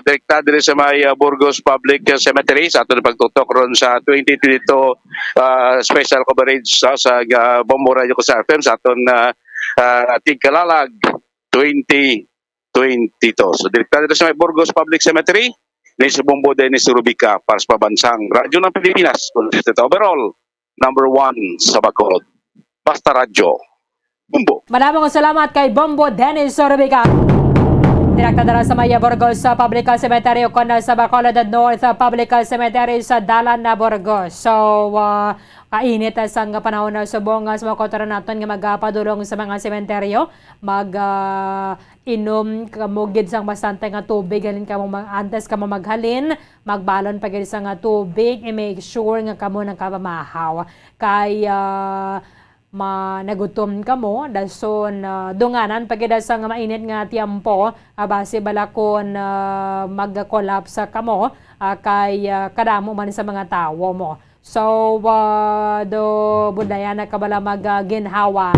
direkta diri sa may, ah, Burgos Public Cemetery sa aton pagtutok ron sa twenty twenty-two, ah, special coverage, ah, sa, ah, Bombo Radio Kusar F M sa aton, ah, ah, Tigkalalag twenty twenty-two. So, direkta dito sa may Burgos Public Cemetery, ni si Bombo Dennis Rubica para sa Pabansang Radyo ng Pilipinas, consistent overall, number one sa Bacolod. Basta Radyo, Bombo. Maraming salamat kay Bombo Dennis Rubica. Direkta dala sa may Burgos sa Public Cemetery, kon sa Bacolod North Public Cemetery sa Dalan na Burgos. So, ah, kainit, ah, sang panahon na subong, ah, sa mga kautoran naton nga magapadulong sa mga sementeryo, mag, ah, inom kamo gid sang bastante nga tubig, halin kamo mag-, antes kamo maghalin, magbalon pa gid sa nga tubig, i-make sure nga kamo nagkapamahaw. Kay, ah, ma-, nagutom kamo, dason, ah, dunganan pa gid sa nga mainit nga tiyempo, ah, basi bala kon, ah, mag-collapse kamo, ah, kay, ah, kadamo man sa mga tawo mo. So, ah, do budlayan na ka bala mag, ah, ginhawa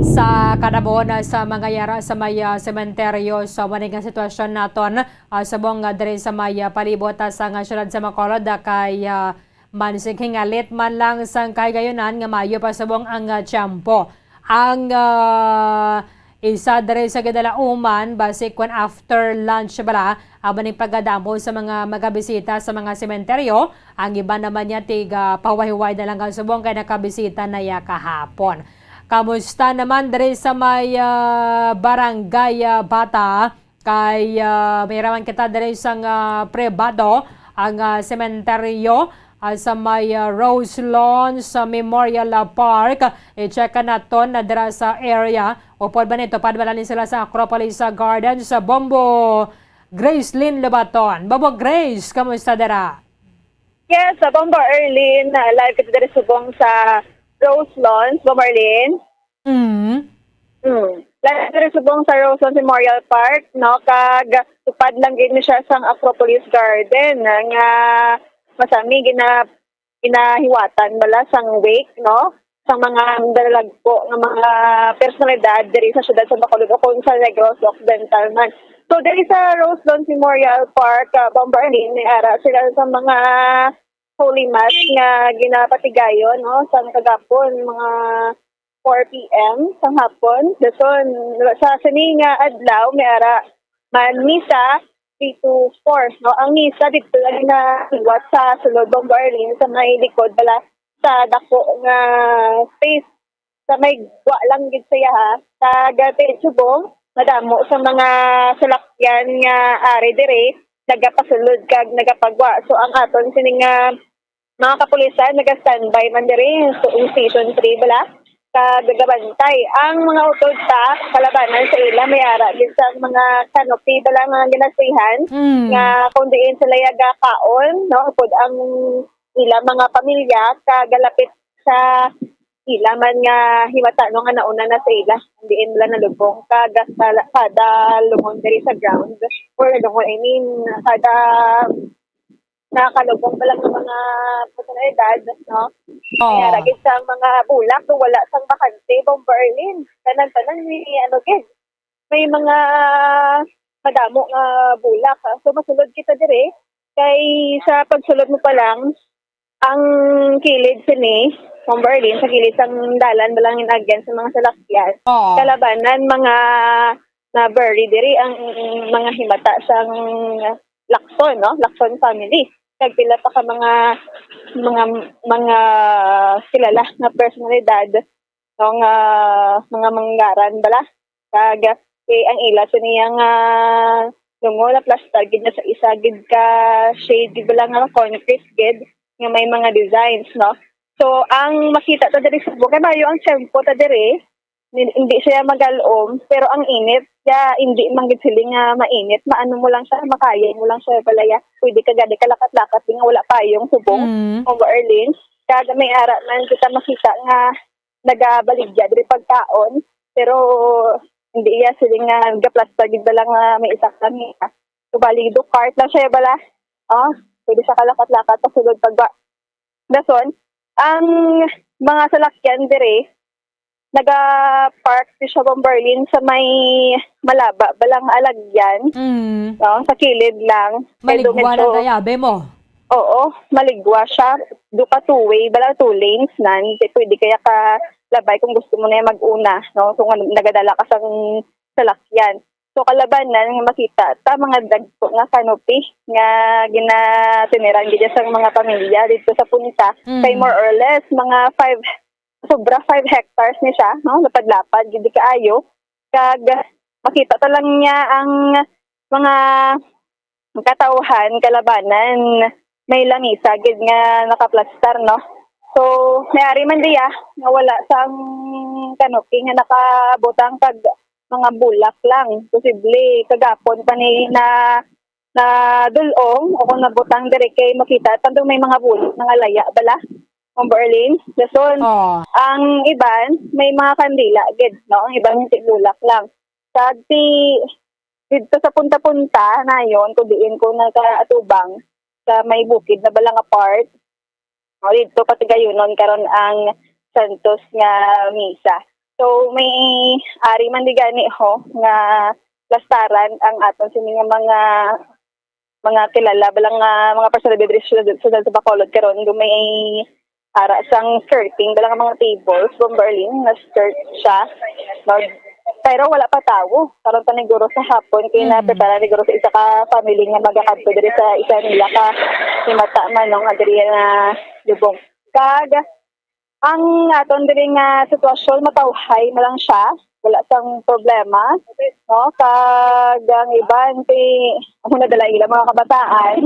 sa kadamo na sa mga yara sa may, ah, sementeryo. So, mani nga sitwasyon naton, ah, subong nga diri sa may, ah, palibot, ah, sa nga siyudad sa Bacolod, ah, kay, ah, Man, sige, hingalit man lang sang kahigayunan nga maayo pa subong ang, ah, tiyempo. Ang, ah, isa diri sa ginalauman, basi kwan after lunch bala, amo ning pagkadamo sa mga magabisita sa mga sementeryo. Ang iba naman niya tiga pahuway-huway na lang ang subong kay nakabisita na ya kahapon. Kamusta naman diri sa may, ah, barangay, ah, Bata? Kay, ah, may raman kita diri sang, ah, pribado, ang, ah, sementeryo, ah, sa may, ah, Rose Lawns, sa Memorial, ah, Park. I-check naton na dira sa area. Upod ba nito, padwala ni sila sa Acropolis, ah, Gardens, sa Bombo Grace Lynn Lobaton. Bombo Grace, kamusta dira? Yes, sa Bombo Arlene, ah, live kita diri subong sa Rose Lawns, Bombo Arlene. Mm. Mm. Lahat diri subong sa Roseland Memorial Park, no? Kag tupad lang gid ni siya sang Acropolis Garden nga masami gina-, ginahiwatan bala sang wake, no? Sang mga dalagpo nga mga personalidad diri sa siyudad sa Bacolod o kung sa Negros Occidental man. So, diri sa Roseland Memorial Park, ah, Bombo Arlene, may ara sila sa mga Holy Mass nga ginapatigayon, no? Sang kagapon, mga four P M sang hapon. Dason, sa sini nga adlaw, may ara man misa three to four, no? Ang misa dito lang na liwat sa sulod Bombo Arlene sa may likod bala sa dako nga space sa may gwa lang gid siya, ha. Sa Gate Chubong, madamo sa mga salakyan nga ari diri nagapasulod kag nagapagwa. So, ang aton sini nga mga kapulisan naga-standby man diri sa Station three bala, kag nagabantay. Ang mga utod pa, kalabanan sa ila, may ara gid sa mga canopy bala nga ginasihan, Mm. nga kung diin sila yagakaon, no, upod ang ila mga pamilya, kag galapit sa ila man nga himata, no, nga nauna na sa ila, diin bala nalubong, kag kada, kada lungon diri sa ground, or lungon, I mean, kada nakalubong pa lang ng mga personalidad, no? Oo. Kaya lagi sa mga bulak, kung wala sang bakante, Bombo Arlene. Tanan-tanan, may ano, gid. May mga madamo nga bulak, ha? So, masulod kita dire. Kay sa pagsulod mo pa lang, ang kilid sini, Bombo Arlene, sa kilid sang dalan, balang in against sa mga salakyan. Oo. Kalabanan, mga na-bury diri ang mga himata sang Lacson, no? Lacson family. Kag pila pa ka mga, mga, mga kilala nga personalidad, no, nga mga manggaran bala. Kag, eh, ang ila sa niya nga lungo, naplastar gid na sa isa gid ka shade gid bala nga concrete gid nga may mga designs, no? So, ang makita ta diri sa bukid, maayo ang tiyempo ta diri, Hin-, hindi siya magal-om, pero ang init, ya, hindi man gid siling nga mainit. Maano mo lang siya, makaya mo lang siya, balaya. Pwede ka gani kalakat-lakat, di nga wala payong subong Mm. o Berlin. Kag may ara man kita makita nga nagabaligya diri pagkaon, pero hindi iya siling nga gaplastar gid bala nga may isa ka niya. So, bali, do cart lang siya, bala. Oh, pwede siya kalakat-lakat, pasulod pagba. Dason, ang mga salakyan diri, naga-park di siya, Bombo Arlene, sa may malaba balang alagyan, Mm. no? Sa kilid lang. Kay Maligwa doon na ito, kaya, be mo? Oo, maligwa siya. Do ka two-way, bala two lanes nan. Kay pwede kaya ka labay kung gusto mo na yung mag-una, no? Kung ano, nagadala ka sa salakyan. So, kalabanan nga makita ta mga dagko nga canopy nga ginatiniran gid sang mga pamilya dito sa punta. Mm. Kay more or less, mga five, sobra five hectares ni siya, no? Lapad-lapad gid kaayo. Kag makita ta lang niya ang mga katawhan, kalabanan, may lamisa gid nga nakaplastar, no? So, may ari man diya nga wala sang canopy nga nakabutang kag mga bulak lang. Posible kagapon pa ni na, na dul-ong o kung nabutang diri kay makita ta may mga bulak nga laya bala. Ang Berlin, dason. Oh. Ang iban, may mga kandila gid, no? Ang iban, hindi bulak lang. Kag si, dito sa punta-punta nayon, kung diin ko nakaatubang sa may bukid na bala nga part, o, dito patigayunon karon ang Santos nga Misa. So, may ari man di gani, ho, nga plastaran ang aton sini nga mga mga kilala, bala nga mga personalidad diri sa siyudad, siyudad sa Bacolod karon, do may ara sang skirting, bala nga mga tables, Bombo Arlene, na skirt siya. No? Pero wala pa tawo. Karon pa niguro sa hapon, kay Mm. na-prepare niguro sa isa ka family nga magakadto diri sa isa nila ka himata man, no, nga diri na lubong. Kag ang aton diri nga sitwasyon, matawhay na lang siya. Wala sang problema, no? Kag ang iban, ti, amo na dala ila mga kabataan,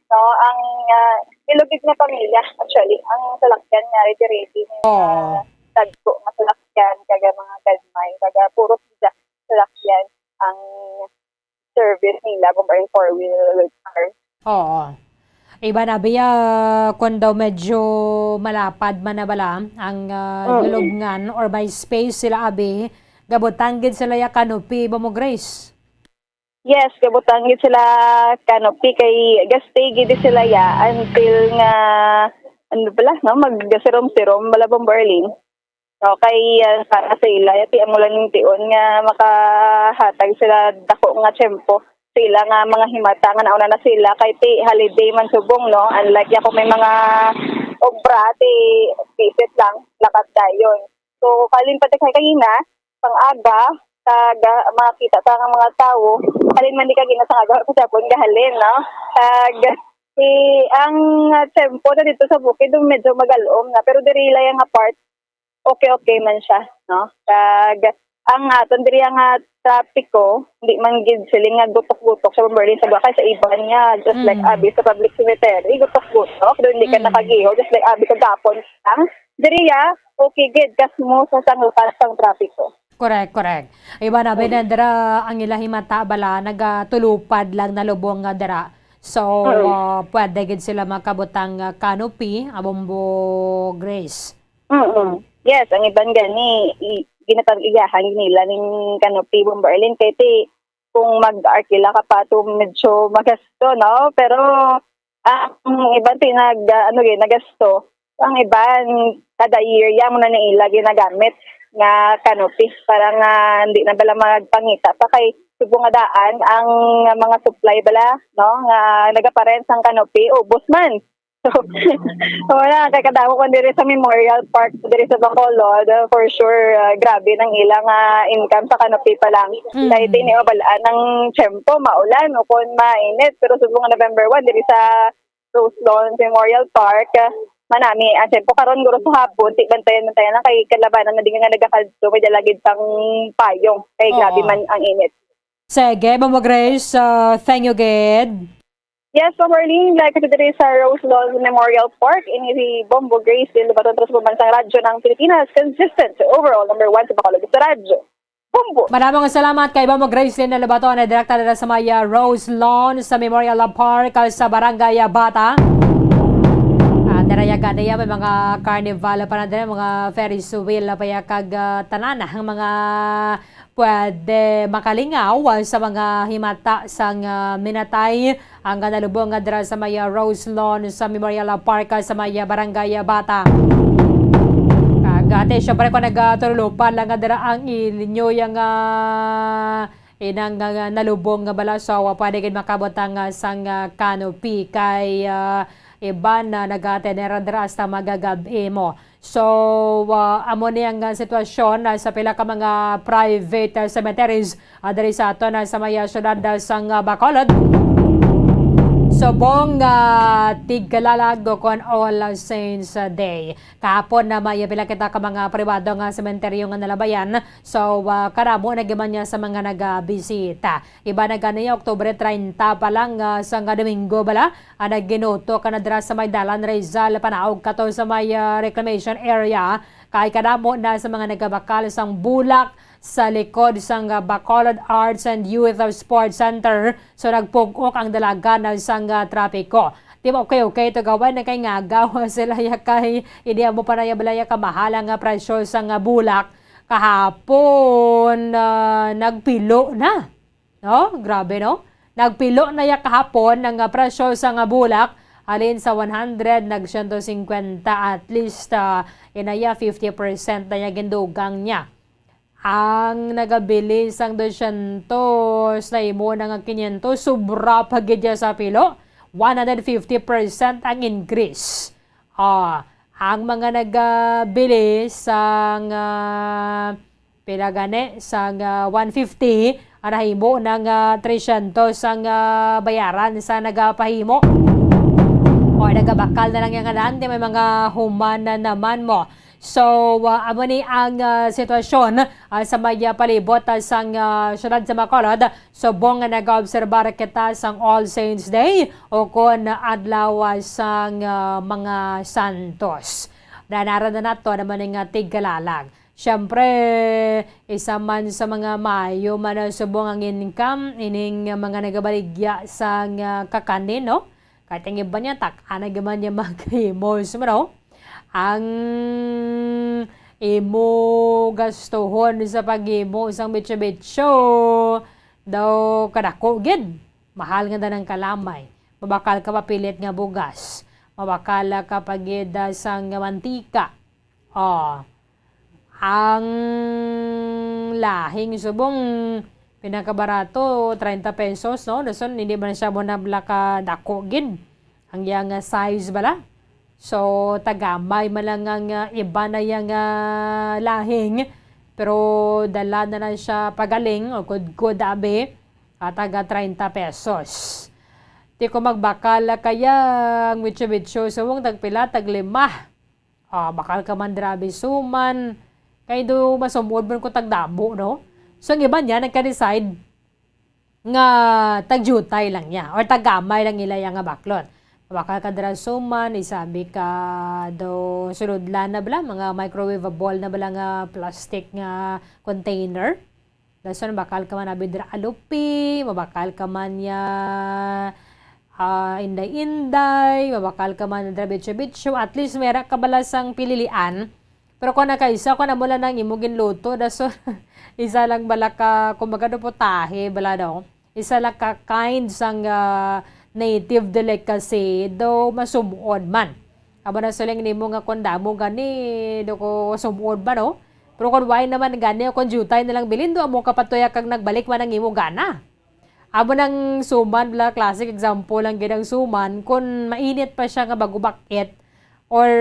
no? Ang, ah, ilugid nga pamilya, actually, ang salakyan nga ready-ready nga Oo. tagko nga salakyan, kag mga gagmay, kag puro sila salakyan ang service nila, kung may four-wheel car. Oo. Iban abi, ah, kung daw medyo malapad man na bala ang, ah, Mm. lulubngan or may space sila abi, gabutang gid sila ya canopy, Bombo Grace. Yes, gabutang gid sila canopy kay gastay gid sila ya until nga, ano bala, no, magsirom-sirom bala, Bombo Arlene. No, kay, ah, para sa ila, ti amo lang ning tion nga makahatag sila dako nga tiyempo sa ila nga mga himata nga nauna na sila kay ti holiday man subong, no? Unlike ya kung may mga obra, ti visit lang, lakad dayon. So, kalin pa ti kay kagina, sang aga, kag makita ta nga mga tawo, kalin man di kagina sang aga, wala pa sa hapon gahalin, no? Kag, si, ang, ah, tiyempo na dito sa bukid, medyo magal-om na, pero diri lang nga part, okay, okay man siya, no? Kag ang aton diri nga trapiko, di man gid siling nga gutok-gutok sa Bombo Arlene sa Boracay, sa iban nga, just like Mm. abi sa public cemetery, gutok-gutok, doon di ka Mm. nakagiho, just like abi kagapon lang. Diri ya, okay gid, kasmo sa sanglukan sang trapiko. Correct, correct. Iban abi Mm. na dira ang ila himata bala, nagatulupad lang na lubong nga dira. So, Mm. ah, pwede gid sila makabutang, ah, canopy, ah, Bombo Grace. Mm-mm. Yes, ang iban gani, i-, ginatag-iyahan nila ning canopy, Bombo Arlene, kay ti, kung mag-arkila ka pa, to medyo magasto, no? Pero ang iban ti nag-, ah, ano, eh, nagasto. Ang iban, kada year, ya mo na nila ginagamit nga canopy para nga hindi na bala magpangita pa kay subong nga daan ang mga supply bala, no, nga nagaparent sang canopy, ubos man. So, wala, kay kadamo kon diri sa Memorial Park, diri sa Bacolod, uh, for sure, uh, grabe nang ilang, uh, income sa canopy pa lang. Mm. Dahil tini, oh, balaan ang tiyempo, maulan o kon mainit, pero subong nga November one, diri sa Rose Lawns Memorial Park, uh, manami ang tiyempo. Karon, guro sa hapon, ti bantayan, bantayan lang kay kalabanan na di nga nagakadto, may dala gid sang payong, kay grabe Oo. man ang init. Sige, Bombo Grace, uh, thank you gid. Yes, Bombo Arlene, like ko diri sa Rose Lawns Memorial Park, ini si Bombo Grace Del Baton, Trans Pambansang Radyo ng Pilipinas, consistent, overall, number one sa Bacolod sa radyo. Bombo! Maraming salamat kay Bombo Grace Del Baton, na direkta dira sa may, ah, Rose Lawns sa Memorial Park, ah, sa Barangay, ah, Bata. Ah, dira ya gani, ah, may mga carnival pa na dira, mga Ferris wheel pa ya kag, ah, tanan ang mga pwede makalingaw, ah, sa mga himata sang, ah, minatay ang, ah, nalubong nga dira sa may, ah, Rose Lawn sa Memorial Park, ah, sa may, ah, Barangay, ah, Bata. Kag, ah, ti, syempre, kung nagatululupan lang nga dira ang inyo yang, ah, inang, ah, nalubong nga bala, so, ah, pwede gid makabutang, ah, sang, ah, canopy kay, ah, iban na nagatener dira hasta magagab-i mo. So, ah, amo ni ang, ah, sitwasyon, ah, sa pila ka mga private, ah, cemeteries, ah, diri sa aton, ah, sa may, ah, syudad, ah, sang, ah, Bacolod. Subong, ah, tigkalalag kon All Saints, ah, Day. Kahapon na may pila kita ka mga pribado nga sementeryo nga nalabayan. So, ah, kadamo na gid man niya sa mga nagabisita. Iba na gani, Oktubre treinta pa lang, ah, sa nga Domingo bala, ah, naginuto ka na dira sa may Dalan Rizal, panaog kato sa may, ah, reclamation area. Kay kadamo na sa mga nagabakal sang bulak sa likod sang, ah, Bacolod Arts and Youth Sports Center. So, nagpug-ok ang dalagan sang, ah, trapiko. Di ba, okay, okay, to gawin na kay ngagaw sila ya kay hindi mo pa na ya balaya kamahal ang, ah, presyo sang, ah, bulak. Kahapon, ah, nagpilo na. No? Grabe, no? Nagpilo na ya kahapon ang, ah, presyo sa nga bulak. Halin sa one hundred, nag siyento singkwenta, at least, ah, inaya fifty percent na ya gindugang niya. Ang nagabili sang dosyentos nahimo na nga kinyentos, sobra pa gid ya sa pilo. One hundred fifty percent ang increase. Ah, ang mga nagabili sang, ah, pila gani? Sang, ah, one fifty, ang nahimo na nga tresyentos ang, ah, bayaran sa nagapahimo. O, nagabakal na lang yan nga lang, di may mga human na naman mo. So, ah, amo ni ang, ah, sitwasyon, ah, sa may, ah, palibot, ah, sang, ah, siyudad sa Bacolod. Subong nga nagaobserbar kita sang All Saints Day o kon adlaw, ah, sang, ah, mga santos. Nanara na nato naman nga tigkalalag. Siyempre, isa man sa mga maayo man, ah, subong ang income, ining, ah, mga nagabaligya sang, ah, kakanin, no? Kahit ang iba niya, tak-, ana gyud man niya maghimo, no? Ang imo gastuhon sa paghimo sang bitso-bitso, daw kadako gid. Mahal nga danang kalamay. Mabakal ka papilit nga bugas. Mabakal ka pa gid, ah, sang mantika. Oh. Ang lahing subong pinakabarato, treinta pesos, no? Dason, hindi man siya mo na bala ka dako gid. Ang iya nga size bala. So, tagamay man lang ang, ah, iba na iya nga lahing, pero dala na lang siya pagaling o kudkod abi, ah, taga treinta pesos. Di ko magbakal kaya ang mitsu-mitsu subong tagpila, taglima. Ah, bakal ka man dira abi suman. Kay do masumod man ko tagdamo, no? So, ang iba niya nagka-decide nga tagjutay lang niya or tagamay lang ila iya nga baklot. Mabakal ka dira suman, isabi ka do sulodlan na bala, mga microwavable na bala nga plastic nga container. Dason bakal ka man abi dira alupi, mabakal ka man ya, ah, inday-inday, mabakal ka man dira bitso-bitso. At least, mera ka bala sang pililian. Pero kung nakaisa, kung amo lang ang imo ginluto, dason isa lang bala ka, kumbaga, do putahe bala, no? Isa lang ka kind sang, ah, native delicacy, do masumod man. Amo na siling nimo nga kung damo gani, do ko sumod ba, no? Pero kung why naman gani, kung jutay na lang bilin, do amo ka patuya kag nagbalik man ang imo gana. Amo nang suman, bala, classic example lang gid ang suman, kung mainit pa siya nga bago bak-it, or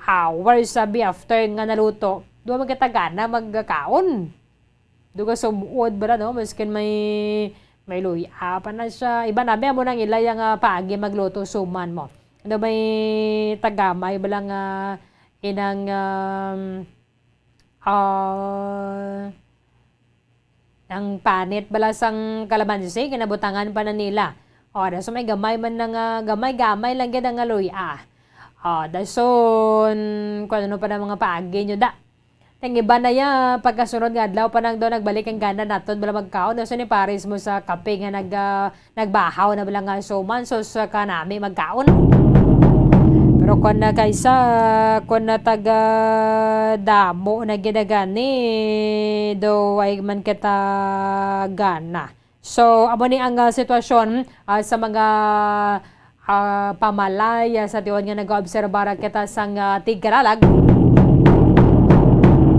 hours sabi after nga naluto, do man kita gana magkaon. Do ka sumuod bala, no? Maskin may, may luya pa na siya. Iba na, may amo nang ila yang, ah, paagi magluto suman mo. Ano may tagamay bala nga inang, um, ah, ang panit bala sang kalamansi, kinabutangan pa na nila. O, da, so may gamay man na nga, gamay-gamay lang gid ang nga luya. O, dason, kung ano pa na mga paagi nyo, da. Ang iba na ya, pagkasunod nga adlaw pa nang daw nagbalik ang gana naton bala magkaon. Dason ni pares mo sa kape nga nag, ah, nagbahaw na bala nga suman, so sa kanami magkaon. Pero kung na kaysa, kung na taga damo na gid na gani, do ay man kita gana. So, amo ni ang, ah, sitwasyon, ah, sa mga, ah, pamalay, ah, sa tiwan nga nag-obserbar kita sang, ah, tigkalalag.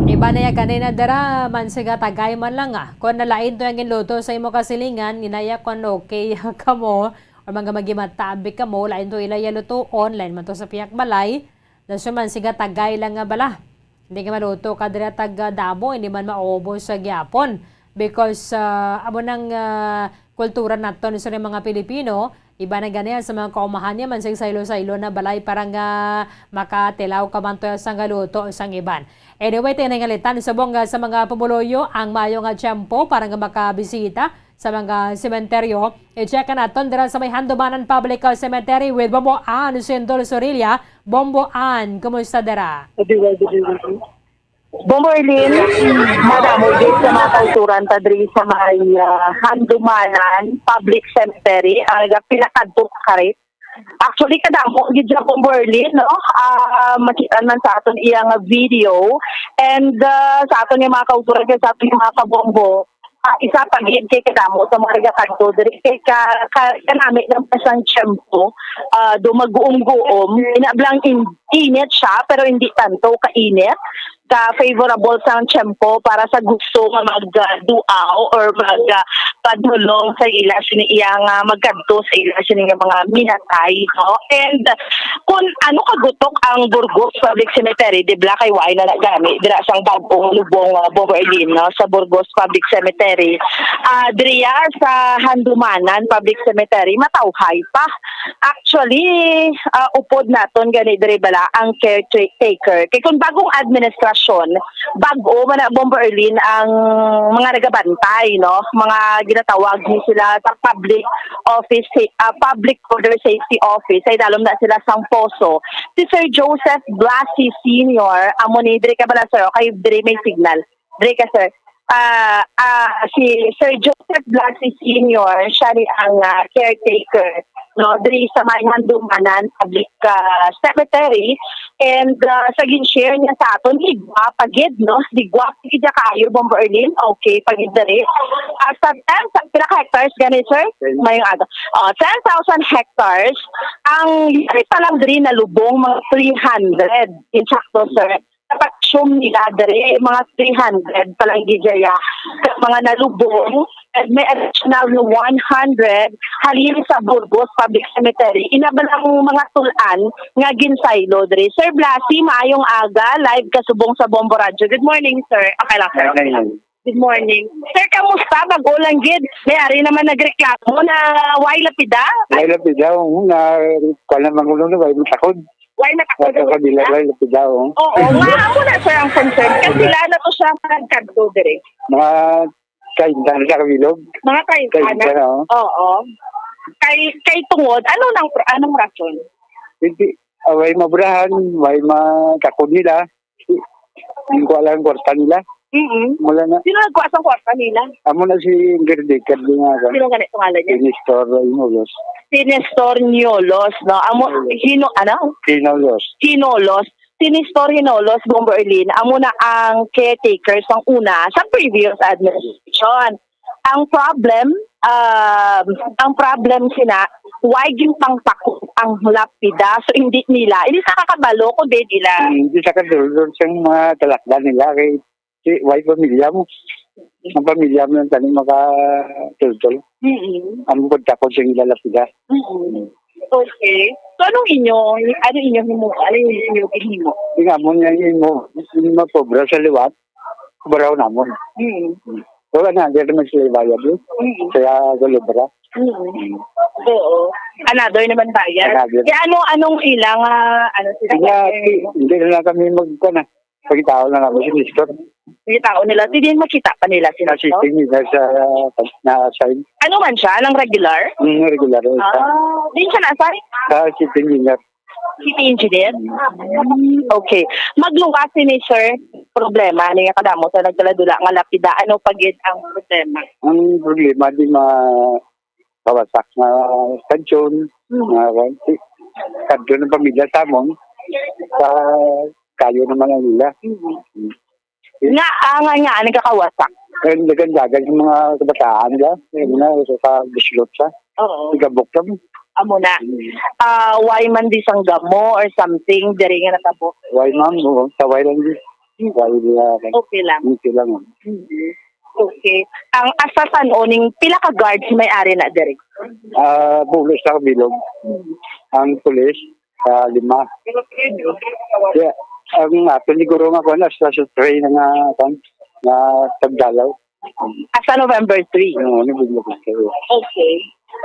Iba na ya kanina dira, man siga tagay man lang, ah. Kung nalain to ang ginluto sa imo kasilingan, inaya kung okay kamo, o mga magimatabi kamo, lain to ila ya lutuon, lain man to sa piyak balay. Dason man siga tagay lang nga bala. Hindi ka maluto ka dira tag, ah, damo, hindi man maubos sa gyapon. Because, ah, amo nang, ah, kultura naton sa mga Pilipino, iba na gani sa mga kaumahan niya man sing saylo-saylo na balay para nga makatilaw ka man to sang galuto sang iban. Anyway, tinangalitan subong nga sa mga pumuluyo ang maayo nga tiyempo para nga makabisita sa mga sementeryo. I-check naton dira sa may Handumanan Public Cemetery with Bombo Ann Sindol Sorilla. Bombo Ann, kumusta dira? Bombo Erlin, madamo gid sa mga kauturan ta diri sa may, ah, Handumanan Public Cemetery, ang pinakadto sa Karit. Actually, kadamo gid siya, Bombo Erlin, no? Ah, makita man sa aton iyang video and, ah, sa aton nga mga kauturan kag sa aton nga mga kabombo, ah, isa pa gid kay kadamo sa mga nagakadto diri kay ka, ka, kanami lang pa siyang tiyempo, ah, do maguom-guom, ina blang in-, init siya pero hindi tanto kainit. ka favorable sang tiyempo para sa gusto nga magduaw or mag, ah, padulong sa ila sini iya nga magkadto sa ila sini nga mga minatay, no? And kun ano kagutok ang Burgos Public Cemetery, di bala kay wala na gani dira sang bag-ong lubong, ah, Bomber Arlene, no, sa Burgos Public Cemetery. Ah, diriya sa Handumanan Public Cemetery, matawhay pa. Actually, ah, upod naton gani diri bala ang caretaker. Kay kung bagong administrasyon, bag-o man na, Bomber Arlene, ang mga nagabantay, no? Mga ginatawag ni sila sa public office, ah, public order safety office. Ay dalom na sila sang poso. Si Sir Joseph Blasi Senior, amo ni, diri ka bala, sir, okay, diri may signal. Diri ka, sir. Ah, ah, si Sir Joseph Blasi Senior, siya ni ang, ah, caretaker, no, diri sa may Handumanan Public, ah, Cemetery. And, ah, sa gin-share niya sa aton, ligwa pa gid, no? Ligwa pa gid kaayo, Bomber Arlene. Okay, pa gid diri. Ah, sa ten, sa pila ka hectares gani, sir? Ten. Mayong aga. Oh, ten thousand hectares. Ang yari pa lang diri na lubong, mga three hundred. Insakto, sir. Sa pag-assume nila diri, mga three hundred pa lang gid diri, ah, mga nalubong, and may additional nga one hundred halin sa Burgos Public Cemetery. Ina ba lang mga tul-an nga ginsaylo diri? Sir Blasi, maayong aga, live ka subong sa Bombo Radyo. Good morning, sir. Okay lang, sir. Okay lang. Good morning. Sir, kamusta? Bag-o lang gid. May ari naman nagreklamo na way lapida? Way lapida, oo, na, kuwan naman ko nun, way matakod. Way matakod. Way matakod, way lapida, oo. Oo, nga ako na, sir, ang concern. Kasi sila na to siya nagkadto diri. Mga treinta na sa kabilog. Mga treinta na? Treinta na, oo. Oo. Kay, kay tungod, ano nang, anong rason? Hindi, ah, way maburahan, way matakod nila. Yung kuha lang ang kwarta nila. Mm-mm. Wala na. Sino nagkuha sa kwarta nila? Amo na si Gerdeker, di nga ka. Sino ganit pangalan niya? Si Nestor Inolos. Si Nestor Niolos, no? Amo, Hino-, ano? Hinolos. Hinolos. Si Nestor Hinolos, Bombo Erlin, amo na ang caretaker sang una, sa previous administration. Ang problem, um, ang problem sina, why ginpangtakop ang lapida? So, hindi nila, hindi sa kakabalo, kundi nila. Hmm, hindi sa kadulod sa mga talakdan nila, kay si, why pamilya mo? Ang pamilya mo lang tani makatultol. Mm-mm. Ang pagtakop sa ila lapida. Mm-mm. Okay. So, anong inyo, ano inyo himo? Ano yung inyo gihimo? Yung amon nga himo, yung mga pobre sa liwat, baraw namon. Mm. Wala na, di naman sila bayad, eh. Mm. Kaya galubra. Mm. Oo. Another naman bayad. Another. Kaya ano, anong ilang, ah, ano sila? Kaya, eh, hindi na lang kami mag-, kuwan, ah. Pagkitao na namin si Nestor. Pagkitao nila. Di din makita pa nila si Nestor? Sa sitting nila sa, na-assign. Ano man siya? Nang regular? Mm, regular. Ah, di siya na-assign? Sa sitting nila. City engineer? Mm, okay. Magluwas ni sir, problema ni nga kadamo sa nagdala-dula nga lapida. Ano pa gid ang problema? Ang problema, di ma-, kawasak nga kansyon, mm, nga kadto ng pamilya sa amon, sa kayo naman ang nila. Mm. Nga, ah, nga, nga, nagkakawasak? Kaya nagandagan yung mga kabataan nila. Kaya na, sa, sa bislot sa. Oo. Igabok kami. Amo na. Mm. Ah, why man di sang gamo or something, diri nga natabo? Why, ma'am? Oo, sa why lang di. Mm. Why, ah, okay lang. Okay lang. Mm. Okay. Ang asa san-o ning pila ka guards may ari na diri? Ah, pulis sa bilog. Mm. Ang pulis, ah, lima. Yeah. Ang ato ni guro nga kuwan, sa, sa train nga, kuwan, nga pagdalaw. Asa November three? Oo, November three. Okay.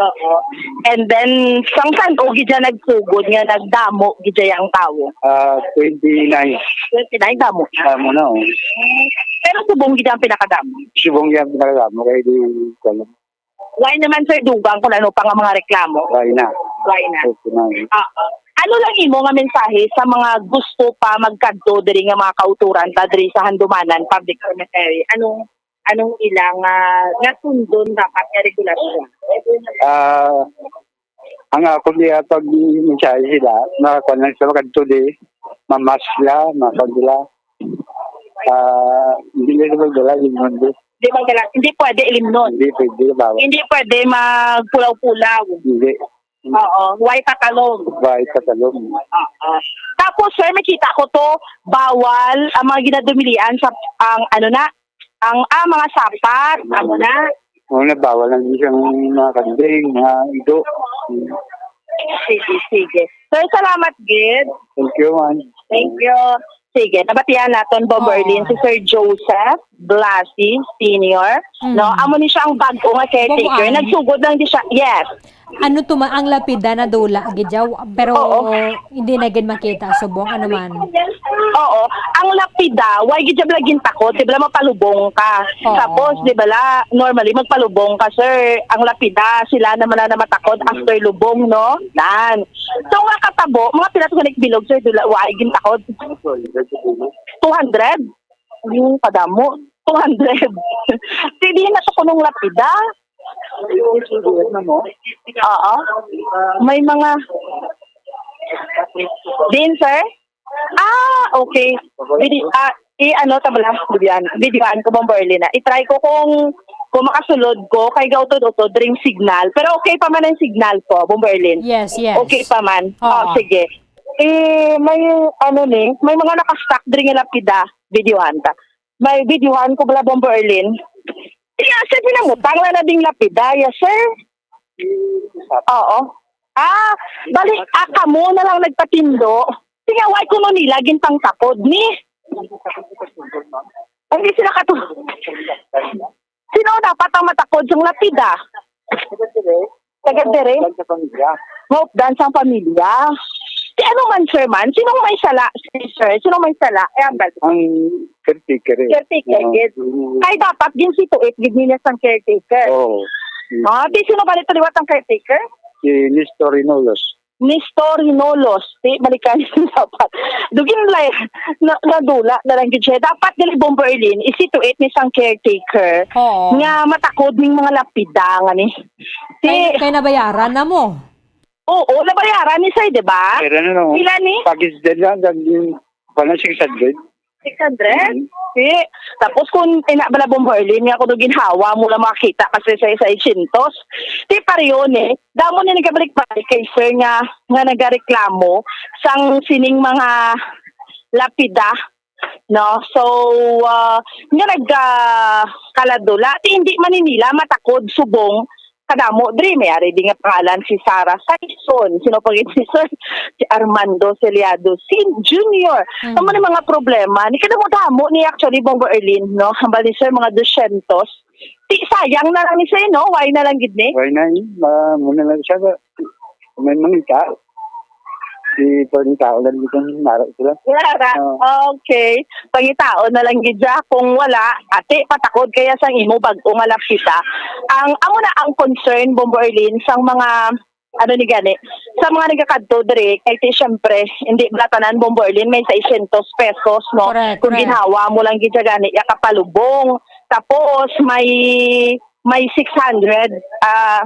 Oo. And then, sang san-o gid siya nagsugod nga nagdamo gid siya ang tawo? Ah, twenty-nine. Twenty-nine, damo na. Damo na, oh. Pero subong gid ang pinakadamo? Subong gid ang pinakadamo, kaya di ko alam. Why naman, sir, dugang kung ano pa nga mga reklamo? Why na? Why na? Okay na. Oo. Ano lang imo nga mensahe sa mga gusto pa magkadto diri nga mga kauturan ta diri sa Handumanan Public Cemetery? Anong, anong ilang, ah, nga sundon dapat nga regulasyon? Ah, ang ako niya pag mensahe sila, makakuha lang sila magkadto di, mamas sila, makuha sila. Ah, hindi nila magdala yung mundo. Di magdala, hindi pwede ilimnon. Hindi pwede, bawal. Hindi pwede magpulaw-pulaw. Hindi. Oo, way tatalog. Way tatalog. Oo. Tapos, sir, makita ko to, bawal ang mga ginadumilian sa, ang ano na, ang, ah, mga sapat, amo na. Oo na, bawal ang isang mga kanding, mga ido. Sige, sige. Sir, salamat gid. Thank you, man. Thank you. Sige, nabatian naton, Bombo Oo. Erlin, si Sir Joseph Blasi Senior. Mm. No, amo ni siya ang bag-o nga caretaker. Baguan. Nagsugod lang di siya. Yes. Ano to, ma-, ang lapida na dula gid yaw, pero Oo. hindi na gid makita subong ano man. Oo, ang lapida, why gid siya laging takot, di ba, mapalubong ka. Oo. Tapos, di ba, la, normally, magpalubong ka, sir. Ang lapida, sila naman na namatakod after lubong, no? Nan. So, nga katabo, mga pila to ka bilog, sir, dula, why gid takot? Two hundred? Yung kadamo, two hundred. Pwede na sa kunong lapida. Oo. May mga, din, sir? Ah, okay. Bidi, ah, i-ano ta bala? Videoan. Videoan ko, Bombo Erlin, ah. I-try ko kung, kung makasulod ko, kay gautod-utod ring signal. Pero okay pa man ang signal ko, Bombo Erlin. Yes, yes. Okay pa man. Oo. Oh, sige. Eh, may, ano ni, may mga naka-stuck diri nga lapida. Videohan ta. May videohan ko bala, Bombo Erlin. Iya, sir, pinamutang na na ding lapida, ya, sir. Oo. Ah, bali, ah, kamo na lang nagpatindo. Tinga, why kuno nila gintangkapod ni? Hindi sila katu-, sino dapat ang matakod sa lapida? Taga dire? Maupdan sang pamilya. Di ano man, sir, man? Sinong may sala, sir? Sinong may sala? Eh, ang bal-, Ang caretaker eh. Caretaker, Oo. yes. Mm. Kay dapat gin-situate gid nila sang caretaker. Oo. Ah, di sino ba nito liwat ang caretaker? Si Nestor Rinolos. Nestor Rinolos. Di, balikan dapat. Dugin lay, na, nadula na lang gid siya. Dapat gali, Bombo Erlin, i-situate ni sang caretaker Oo. nga matakod ning mga lapida nga ni. Si Kay, kay nabayaran na mo. Oo, nabayaran ni, sir, di ba? Pero ano, no? Pila ni? Package din lang, ang, pala, six hundred. Six hundred? Mm. Si, tapos kung ina bala, Bombo Erlin, nga kuno ginhawa mo lang makita kasi sa isa, seiscientos. Ti pareho ni, damo ni nagabalik-balik kay sir nga, nga nagareklamo sang sining mga lapida, no? So, ah, nga nag, ah, kaladula. Ti hindi man ni nila matakod subong kadamo diri, may ari di nga pangalan si Sarah Sison, sino pa gid si Sir? Si Armando Celiado Sin Junior. Mm. Amo ni mga problema ni kadamo-damo ni, actually, Bombo Erlin, no? Hambal ni sir, mga dosyentos. Ti sayang na lang ni sir, no? Why na lang gid ni? Why na, eh? Ma-, muna lang siya. May mga tao. Si pangitao lang dito, nara sila. Wala ra. Oo. Okay. Pangitao na lang gid siya. Kung wala, ate, patakod kaya sang imo bag-o nga lapida. Ang, amo na ang concern, Bombo Erlin, sang mga, ano ni gani, sa mga nagakadto diri, kay ti, syempre, hindi bala tanan, Bombo Erlin, may seiscientos pesos, no? Correct, Kung correct. ginhawa mo lang gid siya gani, ya kapalubong. Tapos, may may six hundred, ah,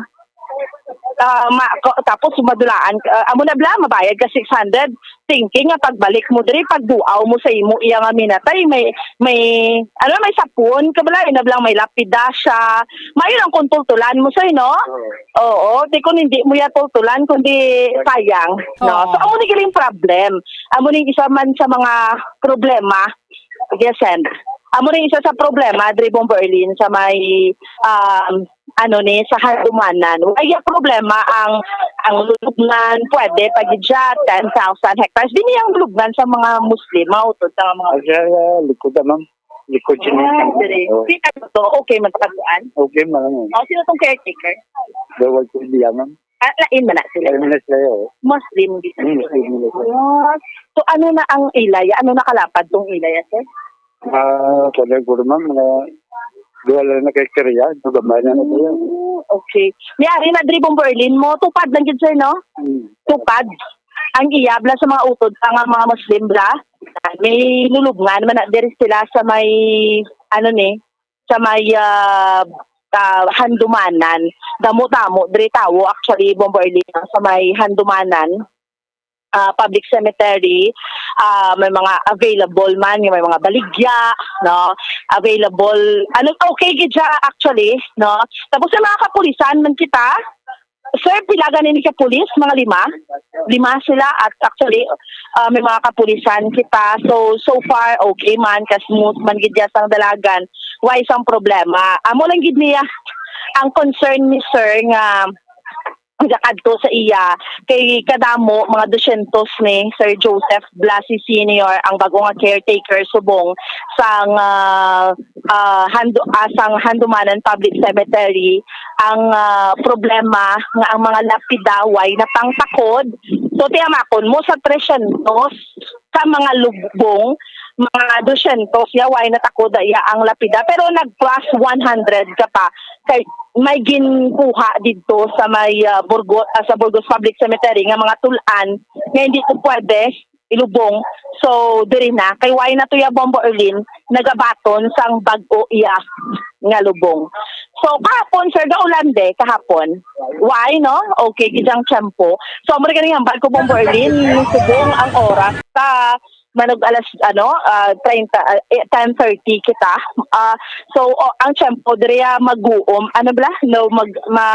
ah, ma-, ko-, tapos madulaan ka, ah, amo na bala, mabayad ka six hundred. Thinking nga pagbalik mo diri, pagduaw mo sa imo iya nga minatay, may, may, ano, may sapon ka bala, ina bala, may lapida siya. Mayo lang kung tultulan mo sa, no? Oo. Oo, di kung hindi mo ya tultulan, kundi sayang, no? Oo. So, amo ni galing problem. Amo ni isa man sa mga problema. Yes, and amo ni isa sa problema, diri, Bombo Erlin, sa may, um, ano ni, sa handumanan. Ay, ang problema ang, ang lubngan, pwede pa gid siya, ten thousand hectares. Di niya ang lubngan sa mga Muslim, mautod sa mga Ay, siya, ah, likod, ah, ma'am. Likod siya ng Ah, diri. Oo. Di, ano to? Okay man to katuan? Okay, ma'am. Oh, sino tong caretaker? Dawag ko diya, ma'am. Ah, lain man na sila. Lain man na sila, oh. Muslim, di Mm, sila. Muslim nila. Ah, so, ano na ang ilaya? Ano nakalapad tong ilaya, sir? Ah, kaya guro, ma'am, mga duha lang na kay Korea, dugamay na na sila. Mm, okay. May ari na diri, Bombo Erlin, mo tupad lang gid, sir, no? Mm. Tupad. Ang iya bala sa mga utod, ang mga Muslim bala, may lulubngan man na diri sila sa may, ano ni, sa may, ah, ah, handumanan. Damo-damo diri tawo, actually, Bombo Erlin, sa may handumanan, ah, public cemetery, ah, may mga available man, may mga baligya, no? Available, ano, okay gid siya, actually, no? Tapos sa mga kapulisan man kita, Sir, pila gani ni ka pulis? Mga lima? Lima sila at actually, ah, may mga kapulisan kita. So, so far, okay man, ka-smooth man gid ya sang dalagan. Why sang problema? Amo lang gid niya ang concern ni sir nga nagakadto sa iya kay kadamo, mga dosyentos ni Sir Joseph Blasi Senior, ang bago nga caretaker subong sang, ah, ah, Hando-, ah, sang Handumanan Public Cemetery. Ang, ah, problema nga ang mga lapida way na pangtakod. So, tiyamakon mo sa tresyentos ka mga lubong, mga dosyentos ya way na takod ya ang lapida, pero nag plus one hundred ka pa kay may ginkuha didto sa may, ah, Burgos, ah, sa Burgos Public Cemetery nga mga tul-an nga hindi ko pwede ilubong. So, diri na. Kay why na to ya Bombo Erlin, nagabaton sang bag-o iya nga lubong. So, kahapon, sir, gaulan de, kahapon. Why, no? Okay, gid ang tiyempo. So, amo rin ganyan, barko Bombo Erlin, subong ang oras sa manog alas, ano, ah, treinta, ah, eh, ten thirty kita. Ah, so, o, ang tiyempo, diri, ah, maguom, ano bala? No, mag, ma,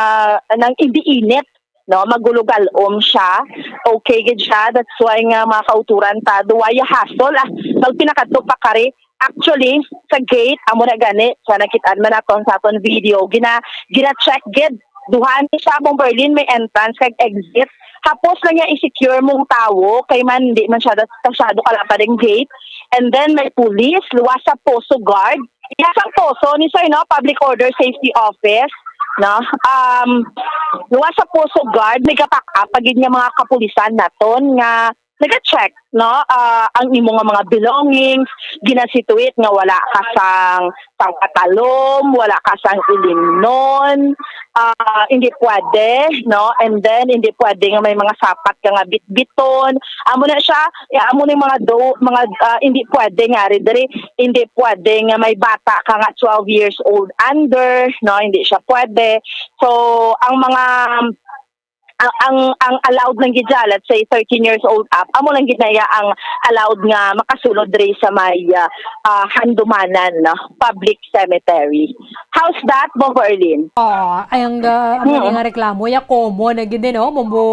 nang hindi init, no? Magulugalom siya. Okay, gid siya. That's why nga mga kauturan ta, duwa ya hassle, ah. Pag pinakadto pa kari, actually, sa gate, amo na gani, sa nakit-an man naton sa aton video, gina, gina-check gid. Duha ni siya, Bombo Erlin, may entrance kag exit. Hapos lang niya i-secure mong tawo, kay man, di man siya dat-, masyado kalapad ang gate. And then, may police, luwas sa poso guard. Iya sang poso ni sir, no, Public Order Safety Office, no? Um, luwas sa poso guard, may kapak-, pagid nga mga kapulisan naton nga naga-check, no? Ah, ang imo nga mga belongings, ginasituate nga wala ka sang, sang patalom, wala ka sang ilimnon, ah, hindi pwede, no? And then, hindi pwede nga may mga sapat ka nga bitbiton. Amo na siya, ya, amo na yung mga do, mga, ah, hindi pwede nga, ri-, diri, hindi pwede nga may bata ka nga twelve years old under, no? Hindi siya pwede. So, ang mga ang, ang, ang allowed lang gid dyan, let's say, thirteen years old up, amo lang gid na iya ang allowed nga makasulod diri sa may, ah, ah, Handumanan, no? Public Cemetery. How's that, Bombo Erlin? Oh, ay ang, ah, amo Mm. nga reklamo, ya common na gid, no? Bombo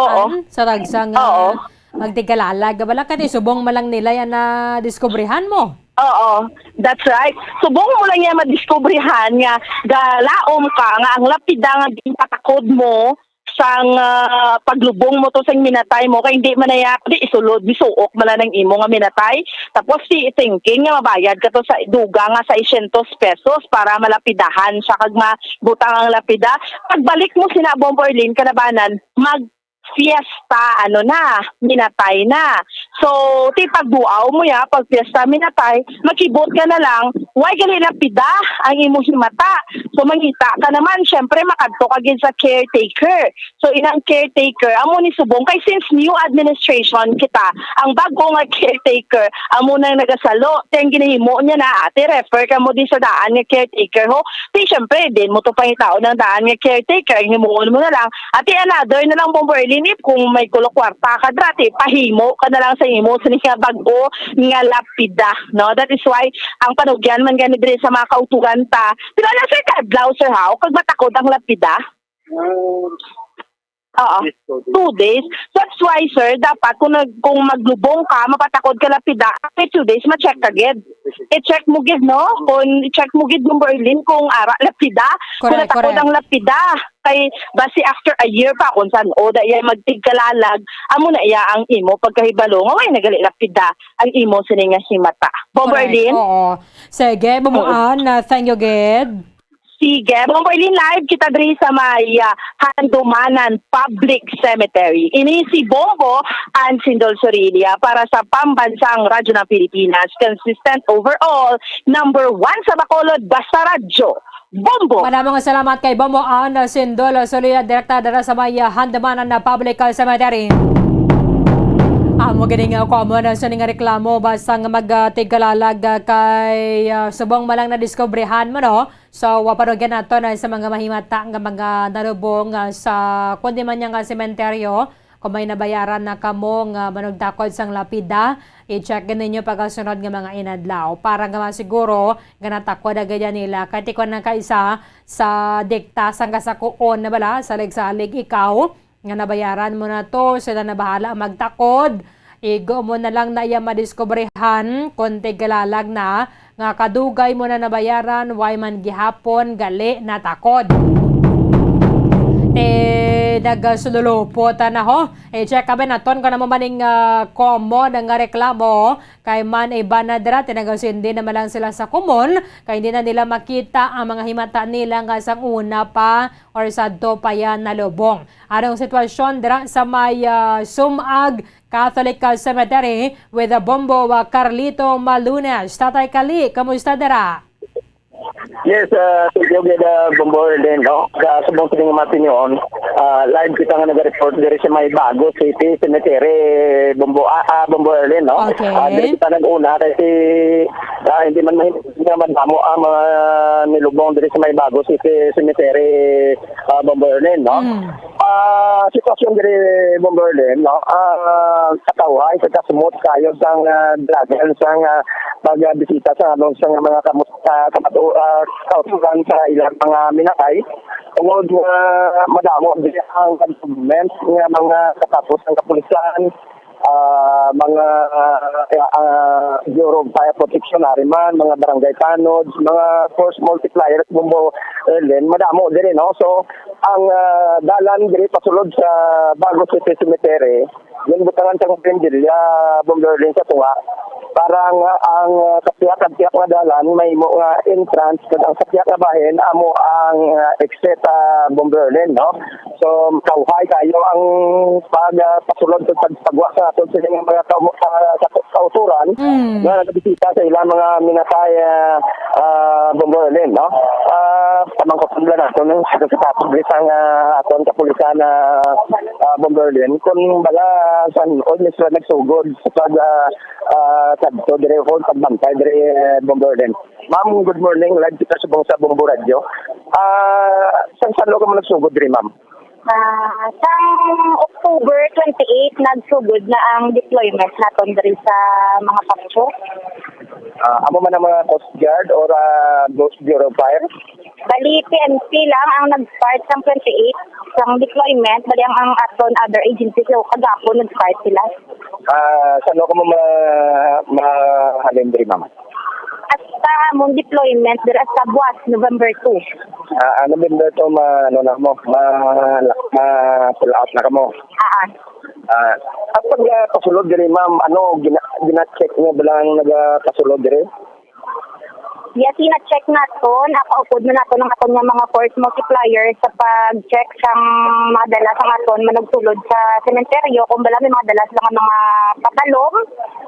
Oo. An, sa tagsa nga Oo. magtigalalag. Bala ka, di subong man lang nila yan na diskubrihan mo. Oo, that's right. Subong mo lang yan madiskubrihan nga galaom ka nga ang lapida nga ginpatakod mo sang, ah, paglubong mo to sang minatay mo, kay hindi man na ya, di isulod, misuok man lang ang imo nga minatay. Tapos si thinking nga mabayad ka to sa dugang nga seiscientos pesos para malapidahan siya kag mabutang ang lapida. Pagbalik mo sina Bombo Erlin, kalabanan, mag fiesta, ano na, minatay na. So, ti pagbuaw mo ya, pag fiesta minatay, makibot ka na lang, why gali lapida ang imo himata? So, mangita ka naman, syempre, makadto ka gid sa caretaker. So, inang caretaker, amo ni subong, kay since new administration kita, ang bago nga caretaker, amo nang nagasalo, ti ang ginahimo niya na, ate, refer ka mo din sa daan nga caretaker, ho. Ti, syempre, din mo to pangitaon ang daan nga caretaker, ang himuon mo na lang, Ati another na lang, Bombo Erlin, if kung may kulo kwarta ka dra, ti pahimo ka na lang sa imo sini nga bag-o nga lapida, no? That is why ang panugyan man gani diri sa mga kauturan ta, pila na, sir, ka adlaw, sir, ha? O kag matakod ang lapida? Mm. Oo. Yes, two days. Two days. That's why, sir, dapat kung nag-, kung maglubong ka, mapatakod ka lapida, after two days, ma-check ka gid. I-check mo gid, no? Kung i-check mo gid, Bombo Erlin, kung ara lapida, kung Correct, natakod correct. ang lapida, kay basi after a year pa kung san-o da iya magtigkalalag, amo na iya ang imo pagkahibalo nga way nagali lapida ang imo sini nga himata. Bombo Correct. Erlin? Oo. Sige, Bombo Oo. Ann, ah, thank you gid. Sige, Bombo Erlin, live kita diri sa may, ah, Handumanan Public Cemetery. Ini si Bombo Ann Sindol Sorilia para sa Pambansang Radyo ng Pilipinas, consistent overall, number one sa Bacolod, basta radyo. Bombo! Madamo nga salamat kay Bombo Ann Sindol Sorilia, direkta dira sa may, ah, Handumanan na Public Cemetery. Amo gini nga common, ah, sa ning reklamo, basta nga mag, ah, tigkalalag, ah, kay, ah, subong man lang nadiskubrihan mo, no? So, wa pa rin nato na sa mga mahimata nga mga nalubong, ah, sa kundi man niya nga sementeryo, Kung may nabayaran na kamo nga manugtakod sang lapida, i-check gid ninyo pagkasunod nga mga inadlaw para nga masiguro nga natakod na gid nila. Kay tikon na kaisa sa dikta sang kasakuon na bala, salig-salig ikaw nga nabayaran mo na to, sila na bahala magtakod. Igo mo na lang na iya madiskubrehan kung tigkalalag na nga kadugay mo na nabayaran, way man gihapon gali natakod. Te, nagasululupot na ho. I-check kami naton kung ano man ning, ah, common nga reklamo. Kay man iban na dira, tinagasindi naman lang sila sa common, kay hindi na nila makita ang mga himata nila nga sang una pa or sadto pa yan nalubong. Anong sitwasyon dira sa may, ah, Sumag Catholic, ah, Cemetery with the Bombo, ah, Carlito Malunes? Tatay Kali, kamusta dira? Yes, ah, thank you, Geda Bombo Erlen, no? Sa subong sining matinyoon, ah, live kita nga nag-report diri sa may Bago City Cemetery, Bombo, ah, ah, Bombo Erlen, no? Okay. Ah, diri kita nag-una kay si, ah, hindi man mahin-, nga madamo ang mga nilubong diri sa may Bago City Cemetery, ah, Bombo Erlen, no? Mm. Ah, sitwasyon diri, Bombo Erlen, no? Ah, katawhay sa kasmot kayo sang, ah, dalagan sang, ah, pagbisita sa, ano, sa mga kamot-, ah, kamatu-, ah, kauturan sa ilang mga minatay. Tungod nga madamo diri ang movement nga mga katapos ang kapulisan, ah, mga, ah, ah, Bureau of Fire Protection, ari man, mga barangay tanod, mga force multiplier, Bombo Erlen, madamo diri, no? So, ang, ah, dalan diri pasulod sa Bago City Cemetery, yung butangan sa Bendilla, Bombo Erlen, sa tunga, para nga ang, ah, kapiyak-kapiyak nga dalan mahimo nga entrance, kag ang kapiyak nga bahin amo ang, ah, exit, ah, Bombo Erlen, no? So, kauhay kayo ang pag, ah, pasulod sa pagpagwa sa aton sila nga mga kau-, ah, sa kauturan Mm. nga nagabisita sa ilang mga minatay, ah, ah, Bombo Erlen, no? Ah, tamang ko pala nato, no? Sa katapos, isang, ah, aton kapulisan na, ah, Bombo Erlen, kung bala, san, o, mismo nagsugod sa pag, ah, ah, kadto, dire, o pagbantay, dire, Bombo Erlen. Ma'am, good morning. Live kita subong sa Bombo Radyo. Ah, sang sano ka mo nagsugod diri, ma'am? Ah, sang October twenty-eight, nagsugod na ang deployment naton diri sa mga patio. Ah, amo man ang mga Coast Guard or, ah, Bu-, Bureau of Fire? Bali, P N P lang ang nag-start sang twenty-eight, sang deployment. Bali, ang, ang aton other agencies, so, kagapon nag-start sila. Ah, sano ka mo ma-, mahalin diri, ma'am? Hasta among deployment dira sa buwas, November two. Ah, ah, November two, ma-, ano na mo, ma-, ma-, pull out na kamo. Ah, ah. Ah, ang pag, ah, pasulod diri, ma'am, ano, gina-, gina-check niyo ba lang nagapasulod diri? Yes, gina-check naton, nakaupod na naton ang aton nga mga force multiplier sa pag-check sang mga dala sang aton manugsulod sa sementeryo, kung bala may mga dala sila nga mga patalom,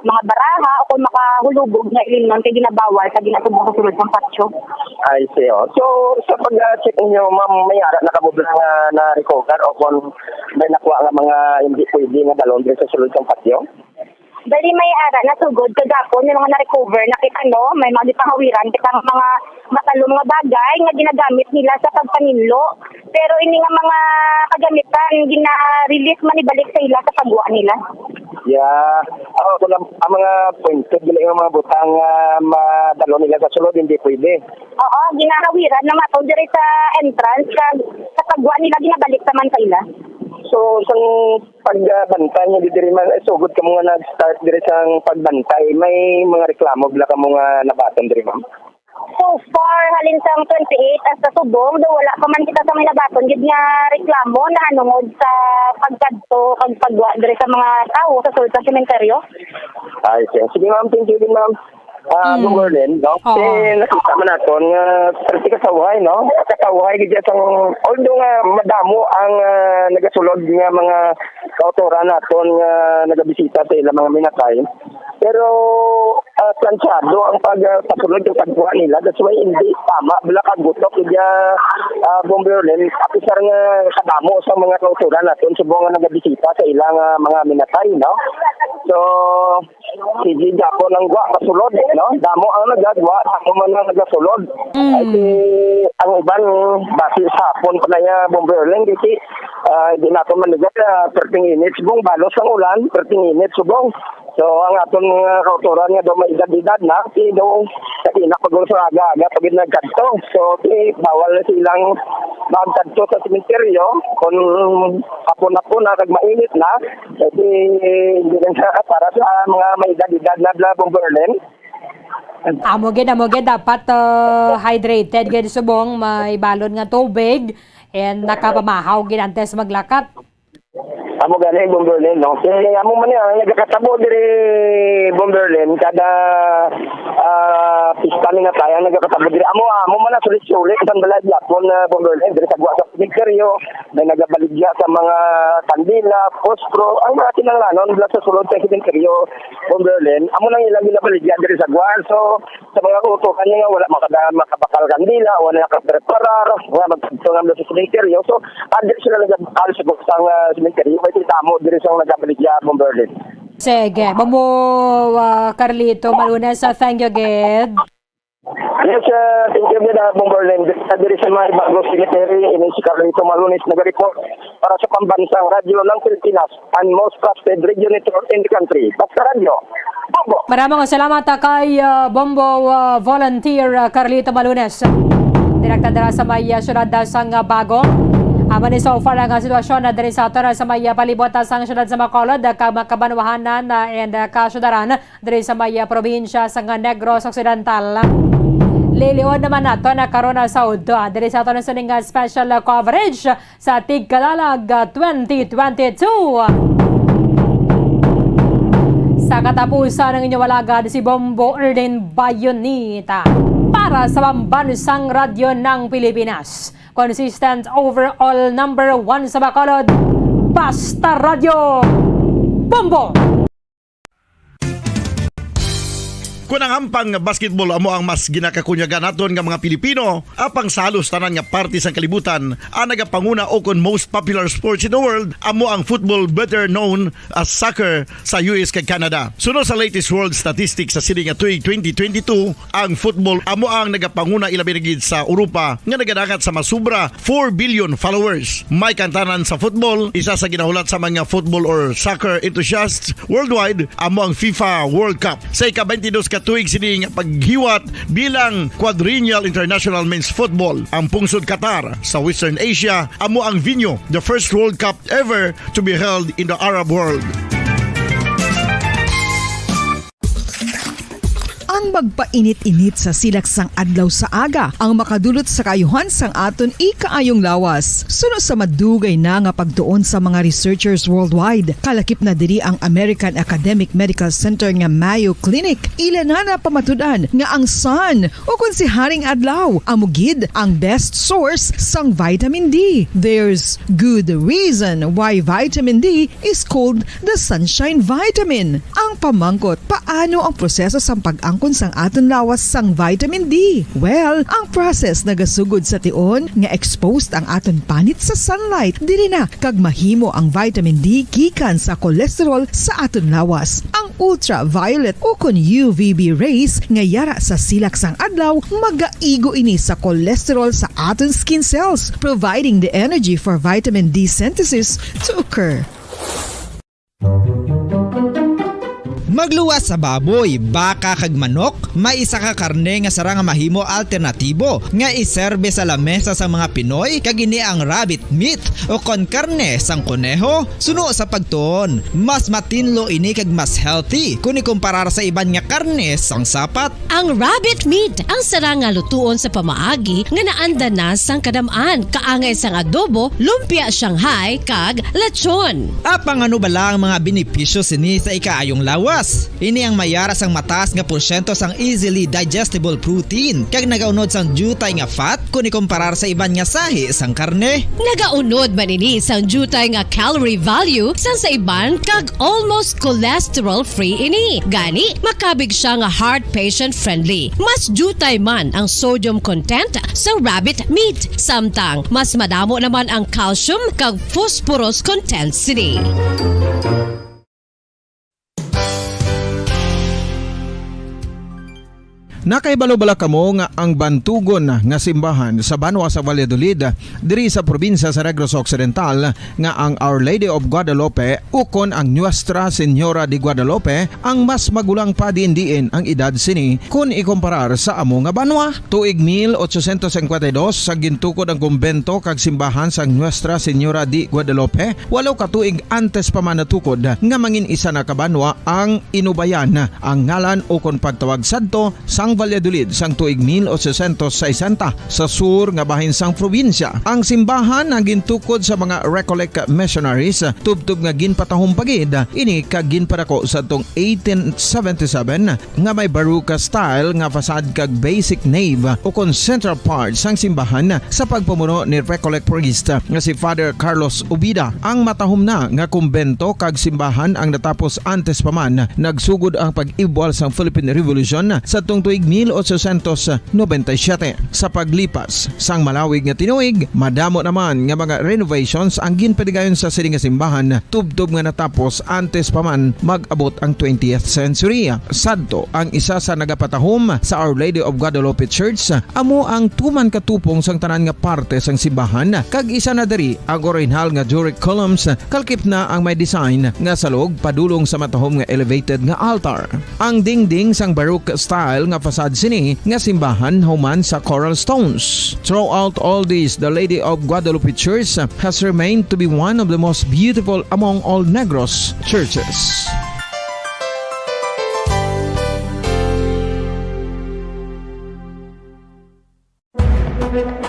mga baraha, o kung makahulubog nga ilimnon kay ginabawal sa ginatubong sa sulod sang patio. I see, oh. So, sa pag-check ninyo, ma'am, may ara na kamo ba nga na-recover o kung may nakuha nga mga hindi pwede nga balon diri sa sulod sang patio? Dali may ara na sugod kagapon, may mga na-recover na kita, no? May mga gipangawiran kita nga mga matalom nga bagay nga ginagamit nila sa pagpaninlo. Pero ini nga mga kagamitan, gina-release man ibalik sa ila sa pagwa nila. Yeah. Ah, kung ang, ang mga printed, dili ang mga butang nga madalo nila sa sulod, hindi pwede. Oo, ginahawiran na mato diri sa entrance, kag sa pagwa nila, ginabalik naman sa ila. So, sang pagbantay niyo diri, ma'am, eh, sugod kamo nga nag-start diri sang pagbantay, may mga reklamo bala kamo nga nabaton diri, ma'am? So far, halin sang twenty-eight hasta subong, do wala pa man kita sa may nabaton gid nga reklamo nahanungod sa pagkadto kag pagwa diri sa mga tawo sa sulod sa sementeryo. Ay, sige. Sige, ma'am. Thank you din, ma'am. Ah, Mm. Gov. Erlen, no? Oo. Eh, nakita man naton nga perti kasawhay, no? Kasawhay gid sang, although nga madamo ang, ah, nagasulod nga mga kautoran naton nga nagabisita sa ilang mga minatay. Pero, ah, plansyado ang pag, ah, pasulod, ang pagkuha nila. That's why hindi tama. Bala ka gutok, kaya, ah, Bombo Erlen, apisar nga kadamo sa mga kautoran naton, subong nga nagabisita sa ilang, ah, mga minatay, no? So, Sige, gihapon ang gwa, pasulod, no? Damo ang nagagwa, damo man ang nagasulod. Mm. Ay, si, ang iban, basi sa hapon pa na iya, Bomber Erlin, kasi, ah, di nato man nagad, ah, perting init, subong, balos ang ulan, perting init, subong. So, ang aton mga kautoran nga daw may edad-edad na, si daw, sa ina, pag sa aga-aga, pag nagkadto. So, si, bawal na silang magkadto sa sementeryo, kung hapon-hapon na, kag mainit na, kasi hindi lang siya para sa mga may edad-edad na, bla, Bomber Erlin. Amo gid, amo gid, dapat, uh, hydrated gid subong, may balon nga tubig, and nakapamahaw gid antes maglakat. Amo gani, Bomber Erlin, no? Kay amo man yan, ang nagakatabo diri, Bomber Erlin, kada, ah, pista ni nga tayo, ang nagakatabo diri. Amo, amo man ang sulit-sulit, ang balay yapon, ah, Bomber Erlin, diri sa gwa sa sementeryo, may nagabaligya sa mga kandila, pospro, ang mga kinahanglanon, bla sa sulod sa sementeryo, Bomber Erlin, amo nang ilang ginabaligya diri sa gwa. So, sa mga kautoran nga wala makada-, makabakal kandila, wala nakapreparar, nga magkadto nga sa sementeryo. So, adi sila nagabakal sa gustang, ah, sementeryo. May titamo diri sa nagabaligya, Bomber Erlin. Sige, Bombo, ah, Carlito Malunes, ah, thank you, gid. Yes, ah, thank you, gid, ah, Bomber Erlin. Diri sa may Bago Cemetery, ini si Carlito Malunes, nagareport para sa Pambansang Radyo ng Pilipinas, and most trusted radio network in the country. Basta Radyo, Bombo! Maraming salamat, ah, kay, ah, Bombo, ah, Volunteer, ah, Carlito Malunes. Direkta dira sa may, ah, siyudad, ah, sang, ah, Bago. Amo ni so far ang, ah, sitwasyon na diri sa aton, ah, sa may, ah, palibot, ah, sang siyudad sa Bacolod, ah, ka-, kabanwahanan, ah, and, ah, kasyudaran diri sa may, ah, probinsya sang, ah, Negros Occidental. Lilion naman nato na karon, ah, sa udto, ah, diri sa aton sining, ah, special, ah, coverage sa Tigkalalag, ah, twenty twenty-two. Sa katapusan, ang inyong alagad, si Bombo Erlin Bayonita para sa Pambansang Radyo ng Pilipinas. Consistent overall number one sa Bacolod, Basta Radyo, Bombo! Kon ang hampang nga basketball amo ang mas ginakakunyagan naton nga mga Pilipino, apang sa halos tanan nga parte sang kalibutan, ang nagapanguna o kon most popular sports in the world amo ang football, better known as soccer, sa U S kag Canada. Suno sa latest world statistics sa sini nga tuig twenty twenty-two, ang football amo ang nagapanguna, ilabi na gid sa Europa nga nagadangat sa mas sobra four billion followers. May kantanan sa football, isa sa ginahulat sa mga football or soccer enthusiasts worldwide amo ang FIFA World Cup. Sa ika-twenty-dos ka tuig sini nga paghiwat bilang Quadrennial International Men's Football, ang pungsod Qatar sa Western Asia amo ang venue, the first World Cup ever to be held in the Arab world. Ang magpainit-init sa silak sang adlaw sa aga ang makadulot sa kaayuhan sang aton ikaayong lawas. Suno sa madugay na nga pagtuon sa mga researchers worldwide, kalakip na diri ang American Academic Medical Center nga Mayo Clinic. Ila na napamatud-an nga ang sun, o kon si Haring Adlaw, amo gid ang best source sang vitamin D. There's good reason why vitamin D is called the sunshine vitamin. Ang pamangkot, paano ang proseso sang pag-angkon sang aton lawas sang vitamin D? Well, ang process nagasugod sa tion nga exposed ang aton panit sa sunlight. Diri na kag mahimo ang vitamin D gikan sa cholesterol sa aton lawas. Ang ultraviolet o kon U V B rays nga yara sa silak sang adlaw, magaigo ini sa cholesterol sa aton skin cells, providing the energy for vitamin D synthesis to occur. Magluwas sa baboy, baka kag manok, may isa ka karne nga sarang nga mahimo alternatibo nga iserbe sa lamesa sa mga Pinoy, kag ini ang rabbit meat o kon karne sang kuneho. Suno sa pagtuon, mas matinlo ini kag mas healthy kon ikumparar sa iban nga karne sang sapat. Ang rabbit meat ang sarang nga lutuon sa pamaagi nga naanda na sang kadam-an, kaangay sang adobo, lumpia Shanghai, kag lechon. Apang ano bala ang mga benepisyo sini sa ikaayong lawas? Ini ang mayara sang mataas nga porsyento sang easily digestible protein, kag nagaunod sang diutay nga fat kon ikumparar sa iban nga sahi sang karne. Nagaunod man ini sang diutay nga calorie value sang sa iban, kag almost cholesterol-free ini. Gani, makabig siya nga heart patient-friendly. Mas diutay man ang sodium content sa rabbit meat, samtang mas madamo naman ang calcium kag phosphorus content sini. Nakahibalo bala kamo nga ang bantugon nga simbahan sa banwa sa Valladolid, diri sa probinsya sa Negros Occidental, nga ang Our Lady of Guadalupe ukon ang Nuestra Señora de Guadalupe ang mas magulang pa diin-diin ang edad sini kun ikumparar sa amo nga banwa? Tuig mil ochocientos cincuenta y dos, sa gintukod ang kumbento kag simbahan sang Nuestra Señora de Guadalupe, walo ka tuig antes pa man natukod nga mangin isa na ka banwa ang Inubayan, ang ngalan ukon pagtawag sadto sang Valladolid sang tuig mil ochocientos sesenta, sa sur nga bahin sang probinsya. Ang simbahan ang gintukod sa mga Recollect missionaries, tubtob nga ginpatahom pa gid ini kag ginpadako sadtong eighteen seventy-seven, nga may Baroque style nga facade kag basic nave ukon central part sang simbahan sa pagpamuno ni Recollect priest nga si Father Carlos Ubida. Ang matahom na nga kumbento kag simbahan ang natapos antes pa man nagsugod ang pag-ibwal sang Philippine Revolution sadtong tuig mil ochocientos noventa y siete. Sa paglipas sang malawig nga tinuig, madamo naman nga mga renovations ang ginpadigayon sa sini nga simbahan, tubtob nga natapos antes pa man mag-abot ang twentieth century. Sadto, ang isa sa nagapatahom sa Our Lady of Guadalupe Church amo ang tuman ka tupong sang tanan nga parte sang simbahan, kag isa na diri ang orihinal nga Doric columns, kalkip na ang may design nga salog padulong sa matahom nga elevated nga altar. Ang dingding sang Baroque style nga facade sini nga simbahan human sa coral stones. Throughout all this, the Lady of Guadalupe Church has remained to be one of the most beautiful among all Negros churches.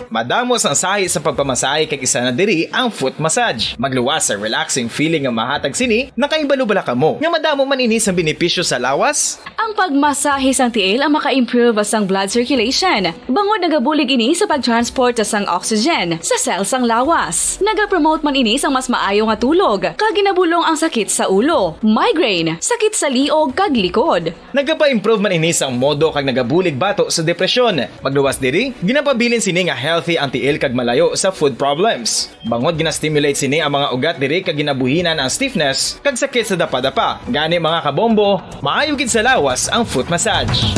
Madamo sang sahi sa pagpamasahe, kag isa na diri ang foot massage. Magluwas sa relaxing feeling nga mahatag sini. Nakahibalo bala kamo nga madamo man ini sang benepisyo sa lawas? Ang pagmasahe sang tiil ang maka-improve sang blood circulation, bangod nagabulig ini sa pag-transport sang oxygen sa cell sang lawas. Nagapromote man ini sang mas maayo nga tulog, kag ginabulong ang sakit sa ulo, migraine, sakit sa liog, kag likod. Nagapa-improve man ini sang modo kag nagabulig bato sa depresyon. Magluwas diri, ginapabilin sini nga healthy ang tiil kag malayo sa foot problems. Bangod gina-stimulate sini ang mga ugat diri kag ginabuhinan ang stiffness kag sakit sa dapadapa. Gani, mga kabombo, maayo gid sa lawas ang foot massage.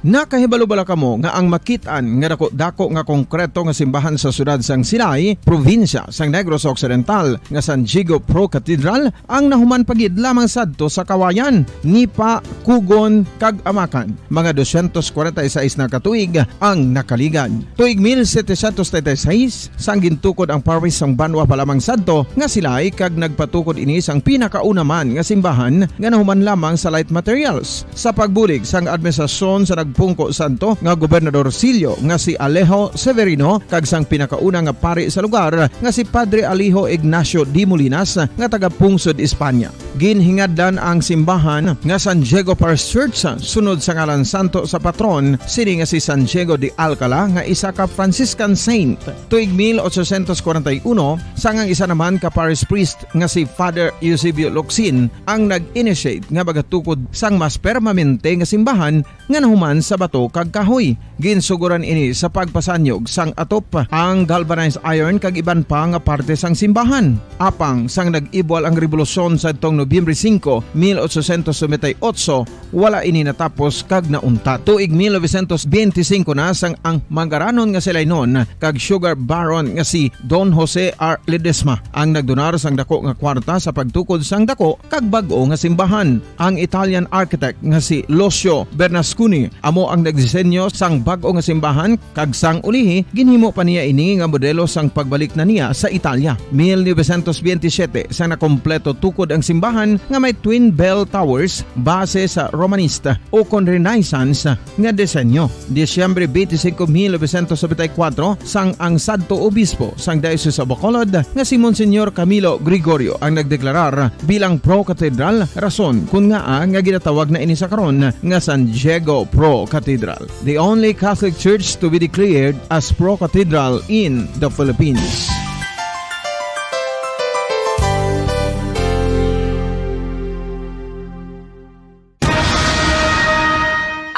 Nakahibalo bala kamo nga ang makit-an nga dako-dako nga konkreto nga simbahan sa siyudad sang Silay, probinsya sang Negros Occidental, nga San Diego Pro Cathedral, ang nahuman pa gid lamang sadto sa Kawayan, Nipa, Cogon, kag Amacan, mga dosyentos kwarenta y seis na ka tuig ang nakaligad. Tuig mil setecientos treinta y seis, sang gintukod ang parish sang banwa pa lamang sadto nga Silay, kag nagpatukod ini sang pinakauna man nga simbahan nga nahuman lamang sa light materials. Sa pagbulig sang administrasyon sa nagpungko sadto nga Gobernador Sillo nga si Alejo Severino kag sang pinakauna nga pari sa lugar nga si Padre Alejo Ignacio de Molinas nga taga-pungsod Espanya. Ginhingadlan ang simbahan nga San Diego Parish Church sunod sa ngalan santo sa patron sini nga si San Diego de Alcala, nga isa ka Franciscan saint. Tuig mil ochocientos kwarenta y uno, sang ang isa naman ka parish priest nga si Father Eusebio Locsin ang nag-initiate nga magatukod sang mas permanente nga simbahan nga nahuman sa bato kag kahoy. Ginsugoran ini sa pagpasanyog sang atop, ang galvanized iron kag iban pa nga parte sang simbahan. Apang sang nag-ibwal ang rebolusyon sadtong Nobyembre singko, mil ochocientos noventa y ocho, wala ini natapos kag nauntat. Tuig mil novecientos benti singko na sang ang mangaranon nga Silaynon kag sugar baron nga si Don Jose R. Ledesma ang nagdonar sang dako nga kwarta sa pagtukod sang dako kag bag-o nga simbahan. Ang Italian architect nga si Lucio Bernasconi amo ang nagdisenyo sang bag-o nga simbahan, kag sang ulihi ginhimo pa niya ini nga modelo sang pagbalik na niya sa Italia. Mil novecientos benti siyete, sang nakompleto tukod ang simbahan nga may twin bell towers base sa Romanista ukon Renaissance nga disenyo. Disyembre benti singko, mil novecientos nobenta y kuwatro, sang ang sadto obispo sang Diocese of Bacolod nga si Monsignor Camilo Gregorio ang nagdeklarar bilang pro-cathedral, rason kon ngaa nga ginatawag na ini sa karon nga San Diego Pro Cathedral, the only Catholic church to be declared as pro-cathedral in the Philippines.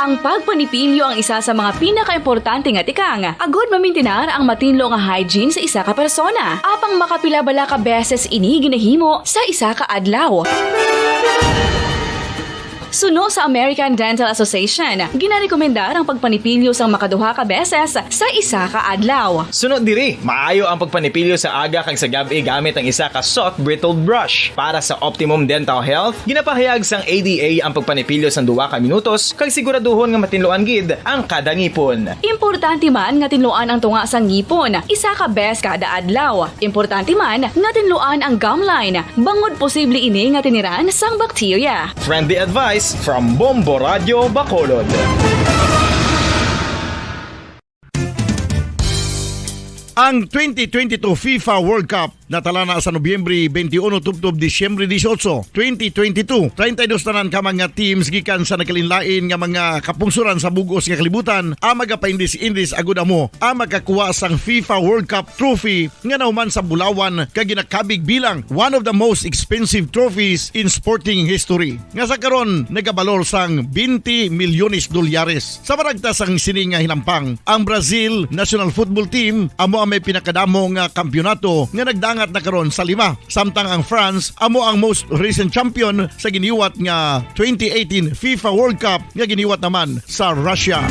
Ang pagpanipilyo ang isa sa mga pinakaimportante nga tikang agud mamintinar ang matinlo nga hygiene sa isa ka persona. Apang makapila bala ka beses ini ginahimo sa isa ka adlaw? Suno sa American Dental Association, ginarekomendar ang pagpanipilyo sang makaduha ka beses sa isa ka adlaw. Suno diri, maayo ang pagpanipilyo sa aga kag sa gab-i gamit ang isa ka soft bristled brush. Para sa optimum dental health, ginapahayag sang A D A ang pagpanipilyo sang duha ka minutos kag siguraduhon nga matinluan gid ang kada ngipon. Importante man nga tinluan ang tunga sang ngipon isa ka bes kada adlaw. Importante man nga tinluan ang gum line, bangod posible ini nga tiniran sang bakterya. Friendly advice from Bombo Radio Bacolod. Ang twenty twenty-two FIFA World Cup natala na sa Nobyembre twenty-one tubtob Disyembre dieciocho, twenty twenty-two. Treinta y dos tanan ka mga teams gikan sa nagkalainlain nga mga kapungsoran sa bug-os nga kalibutan ang magapaindis-indis agud amo ang makakuha sang FIFA World Cup trophy nga nahuman sa bulawan kag ginakabig bilang one of the most expensive trophies in sporting history, nga sa karon nagabalor sang twenty milyones dolyares. Sa maragta sang sini nga hinampang, ang Brazil national football team amo ang may pinakadamo nga kampiyonato nga nagdangat na karon sa lima, samtang ang France amo ang most recent champion sa giniwat nga twenty eighteen FIFA World Cup nga giniwat naman sa Russia.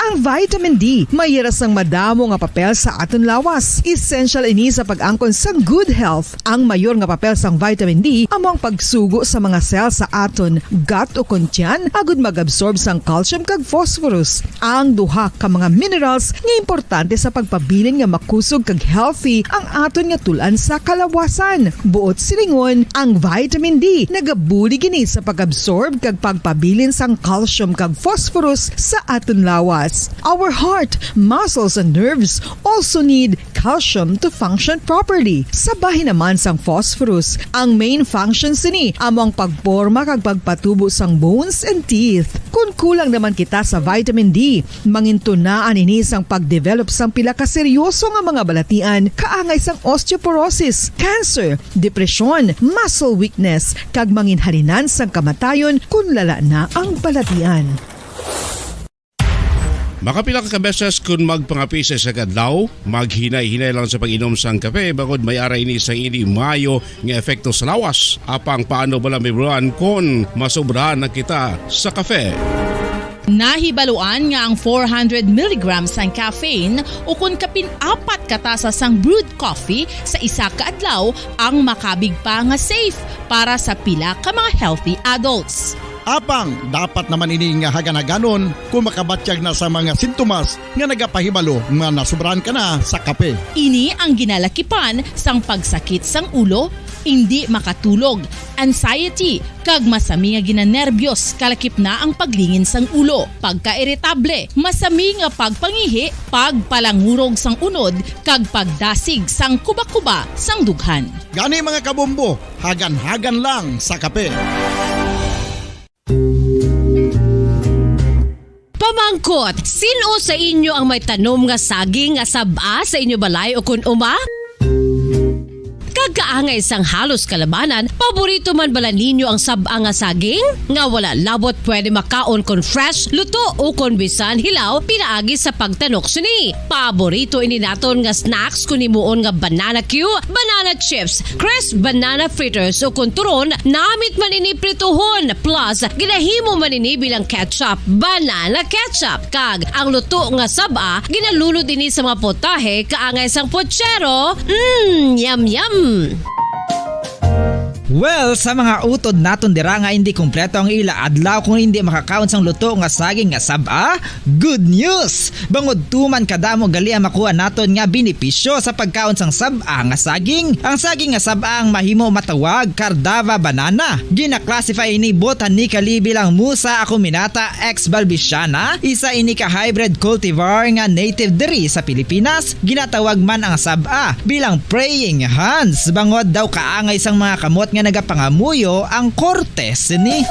Ang vitamin D may hira sang madamo nga papel sa aton lawas. Essential ini sa pag-angkon sang good health. Ang mayor nga papel sang vitamin D amo ang pagsugo sa mga cell sa aton gut o kon tiyan agud mag-absorb sang calcium kag phosphorus, ang duha ka mga minerals nga importante sa pagpabilin nga makusog kag healthy ang aton nga tul-an sa kalawasan. Buot silingon, ang vitamin D nagabulig ini sa pag-absorb kag pagpabilin sang calcium kag phosphorus sa aton lawas. Our heart, muscles, and nerves also need calcium to function properly. Sa bahin naman sang phosphorus, ang main function sini amo ang pagporma kag pagpatubo sang bones and teeth. Kon kulang naman kita sa vitamin D, mangintunaan ini sang pagdevelop sang pila ka seryoso nga mga balatian, kaangay sang osteoporosis, cancer, depresyon, muscle weakness, kag manginhalinan sang kamatayon kon lala na ang balatian. Makapila ka beses kon magpangapi sa isa ka adlaw, maghinay-hinay lang sa pag-inom sang kape, bangod may ara ini sang hindi maayo nga epekto sa lawas. Apang paano bala mahibaluan kon masobrahan na kita sa kape? Nahibaluan nga ang four hundred milligrams sang caffeine o kon kapin apat ka tasa sang brewed coffee sa isa ka adlaw ang makabig pa nga safe para sa pila ka mga healthy adults. Apang dapat naman ini nga hagan-haganon kon makabatyag na sa mga sintomas nga nagapahibalo nga nasobrahan ka na sa kape. Ini ang ginalakipan sang pagsakit sang ulo, indi makatulog, anxiety, kag masami nga ginanerbyos, kalakip na ang paglingin sang ulo, pagkairitable, masami nga pagpangihi, pagpalangurog sang unod, kag pagdasig sang kuba-kuba sang dughan. Gani, mga kabombo, hagan-hagan lang sa kape. Pamangkot, sin-o sa inyo ang may tanom nga saging nga sab-a sa inyo balay o kon uma? Kag kaangay sang halos kalabanan, paborito man bala ninyo ang sab-a nga saging? Nga wala labot pwede makaon kon fresh, luto, o kon bisan hilaw pinaagi sa pagtanok sini. Paborito ini naton nga snacks kon himuon nga banana cue, banana chips, crisp banana fritters, o kon turon, namit man ini prituhon, plus ginahimo man ini bilang ketchup, banana ketchup, kag ang luto nga sab-a ginalunod ini sa mga potahe kaangay sang pochero. Mm, yum yum. Well, sa mga utod naton dira nga hindi kompleto ang ila adlaw kung hindi makakaon sang luto nga saging nga sab-a, good news! Bangod tuman kadamo gali ang makuha naton nga benepisyo sa pagkaon sang sab-a nga saging. Ang saging nga sab-a ang mahimo matawag Cardava banana. Gina-classify ini botanically bilang Musa acuminata ex balbisiana, isa ini ka hybrid cultivar nga native diri sa Pilipinas. Ginatawag man ang sab-a bilang praying hands, bangod daw kaangay sang mga kamot nga nagapangamuyo ang korte sini.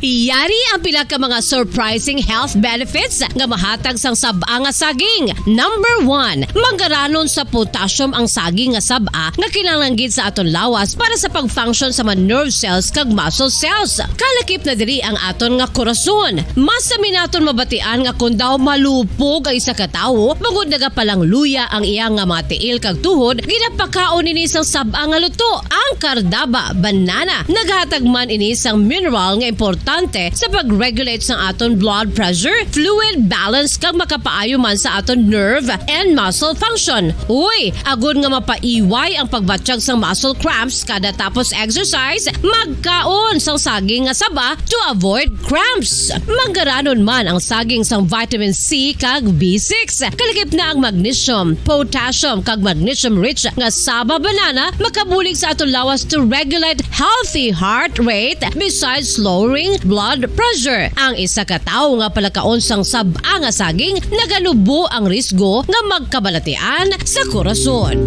Yari ang pila ka mga surprising health benefits nga mahatag sang sab-a nga saging. Number one, manggaranon sa potassium ang saging nga sab-a nga kinahanglan gid sa aton lawas para sa pag-function sa mga nerve cells kag muscle cells. Kalakip na diri ang aton nga korason. Mas sami naton mabatian nga kon daw malupog ang isa ka tawo, bangod nagapalangluya ang iya nga mga tiil kag tuhod, ginapakaon ini sang sab-a nga luto. Ang kardaba, banana, naghatag man ini sang mineral nga importante sa pag-regulate sang aton blood pressure, fluid balance, kag makapaayo man sa aton nerve and muscle function. Uy, agod nga mapaiway ang pagbatyag sang muscle cramps kada tapos exercise, magkaon sang saging nga saba to avoid cramps. Manggaranon man ang saging sang vitamin C kag B six. Kalakip na ang magnesium, potassium, kag magnesium-rich nga saba banana makabulig sa aton lawas to regulate healthy heart rate besides lowering blood pressure. Ang isa ka tawo nga palakaon sang sab-a nga saging naganubo ang risgo nga magkabalatian sa korason.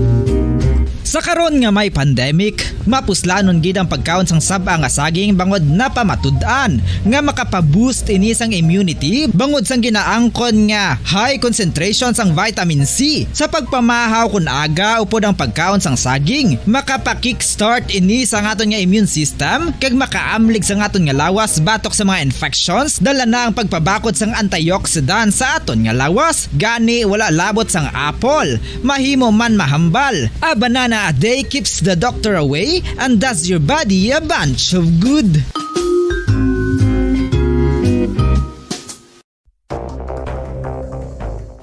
Sa karon nga may pandemic, mapuslanon gid ang pagkaon sang sab-a nga saging bangod napamatud-an nga makapa-boost ini sang immunity bangod sang ginaangkon nga high concentration sang vitamin C. Sa pagpamahaw kon aga upod ang pagkaon sang saging, makapa-kickstart ini sa aton nga immune system kag makaamlig sa aton nga lawas batok sa mga infections. Dala na ang pagpabakod sang antioxidant sa aton nga lawas, gani wala labot sang apple. Mahimo man mahambal. A banana a day keeps the doctor away and does your body a bunch of good.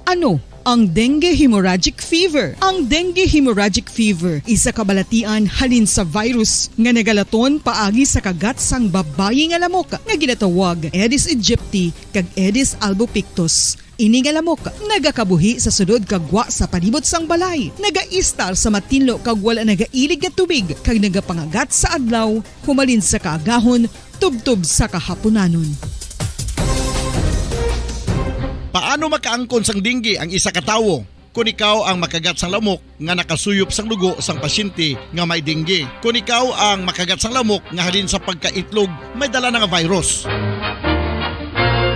Ano ang dengue hemorrhagic fever? Ang dengue hemorrhagic fever isa ka balatian halin sa virus nga nagalaton paagi sa kagat sang babayi nga lamok nga ginatawag Aedes aegypti kag Aedes albopictus. Ini nga lamok nagakabuhi sa sulod kag gwa sa palibot sang balay, nagaistar sa matinlo kag wala nagailig nga tubig, kag nagapangagat sa adlaw humalin sa kaagahon tubtob sa kahapunanon. Paano makaangkon sang dengue ang isa ka tawo? Kon ikaw ang makagat sang lamok nga nakasuyop sang dugo sang pasyente nga may dengue. Kon ikaw ang makagat sang lamok nga halin sa pagkaitlog may dala na nga virus.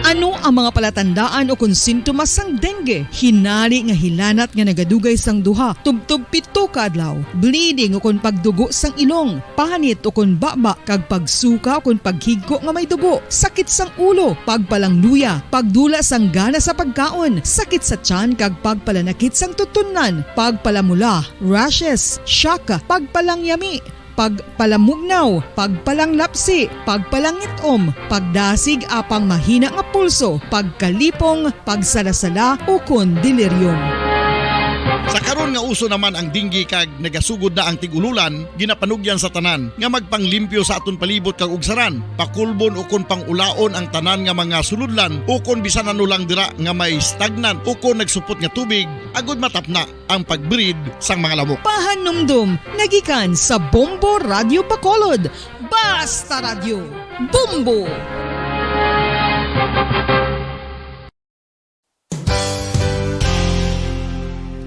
Ano ang mga palatandaan ukon sintomas sang dengue? Hinari nga hilanat nga nagadugay sang duha tubtob pito ka adlaw, bleeding ukon pagdugo sang ilong, panit ukon baba, kag pagsuka ukon paghigko nga may dugo, sakit sang ulo, pagpalangluya, pagdula sang gana sa pagkaon, sakit sa tiyan kag pagpalanakit sang tutunlan, pagpalamula, rashes, shock, pagpalangyami, pagpalamugnaw, pagpalanglapsi, pagpalangit-om, pagdasig apang mahina nga pulso, pagkalipong, pagsalasala, ukon delirium. Sa karon nga uso naman ang dengue kag nagasugod na ang tig-ululan, ginapanugyan sa tanan nga magpanglimpyo sa aton palibot kag ugsaran, pakulbon ukon pang-ulaon ang tanan nga mga sulodlan ukon bisan ano lang dira nga may stagnant ukon nagsupot nga tubig agod matapna ang pag-breed sang mga lamok. Pahanumdom nga gikan sa Bombo Radyo Bacolod. Basta Radyo, Bombo!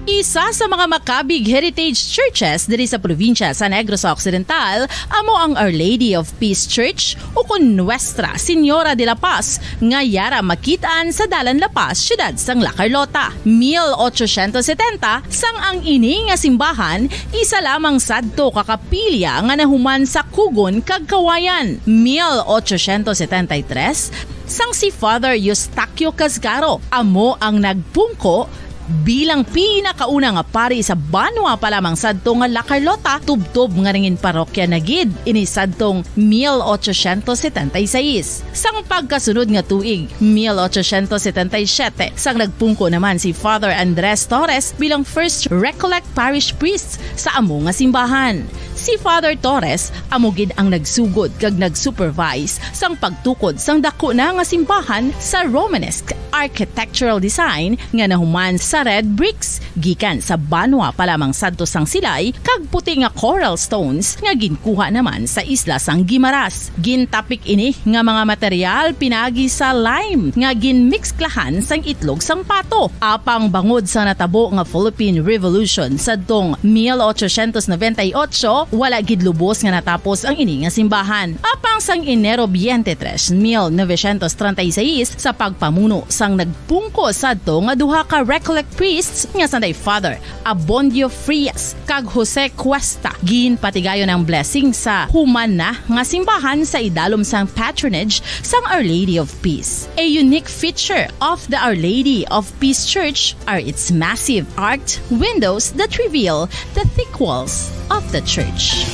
Isa sa mga Macabig Heritage Churches diri sa probinsya sa Negros Occidental amo ang Our Lady of Peace Church, ukon Nuestra Señora de la Paz, nga yara makit-an sa Dalan La Paz, siyudad sang La Carlota. Mil ochocientos setenta, sang ang ini nga simbahan isa lamang sadto ka kapilya nga nahuman sa kugon kag kawayan. Mil ochocientos setenta y tres, sang si Father Eustaquio Casgaro amo ang nagpungko bilang pinakauna nga pari sa banwa pa lamang sadto nga La Carlota, tubtob nga nangin parokya na gid ini sadtong mil ochocientos setenta y seis. Sang pagkasunod nga tuig, mil ochocientos setenta y siete, sang nagpungko naman si Father Andres Torres bilang First Recollect Parish Priest sa amo nga simbahan. Si Father Torres amo gid ang nagsugod kag nag-supervise sang pagtukod sang dako na nga simbahan sa Romanesque architectural design nga nahuman sa red bricks gikan sa banwa pa lamang sadto sang silay kag puti nga coral stones nga ginkuha naman sa isla sang Guimaras. Gintapik ini nga mga material pinaagi sa lime nga ginmixklahan sang itlog sang pato. Apang bangod sa natabo nga Philippine Revolution sadtong mil ochocientos noventa y ocho, Wala gid lubos nga natapos ang ini nga simbahan. Apang sang Enero twenty-three, mil novecientos treinta y seis, sa pagpamuno sang nagpungko sadto nga duha ka Recollect priests nga sanday Father Abondio Frias kag Jose Cuesta, ginpatigayon ang blessing sa human na nga simbahan sa idalom sang patronage sang Our Lady of Peace. A unique feature of the Our Lady of Peace Church are its massive arched windows that reveal the thick walls of the church.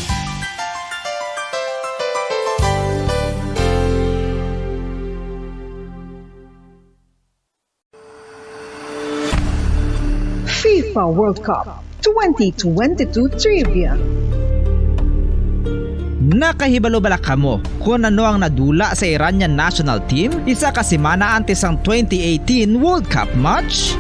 FIFA World Cup twenty twenty-two Trivia. Nakahibalo bala kamo kon ano ang nadula sa Iranian national team isa ka semana antes sang twenty eighteen World Cup match?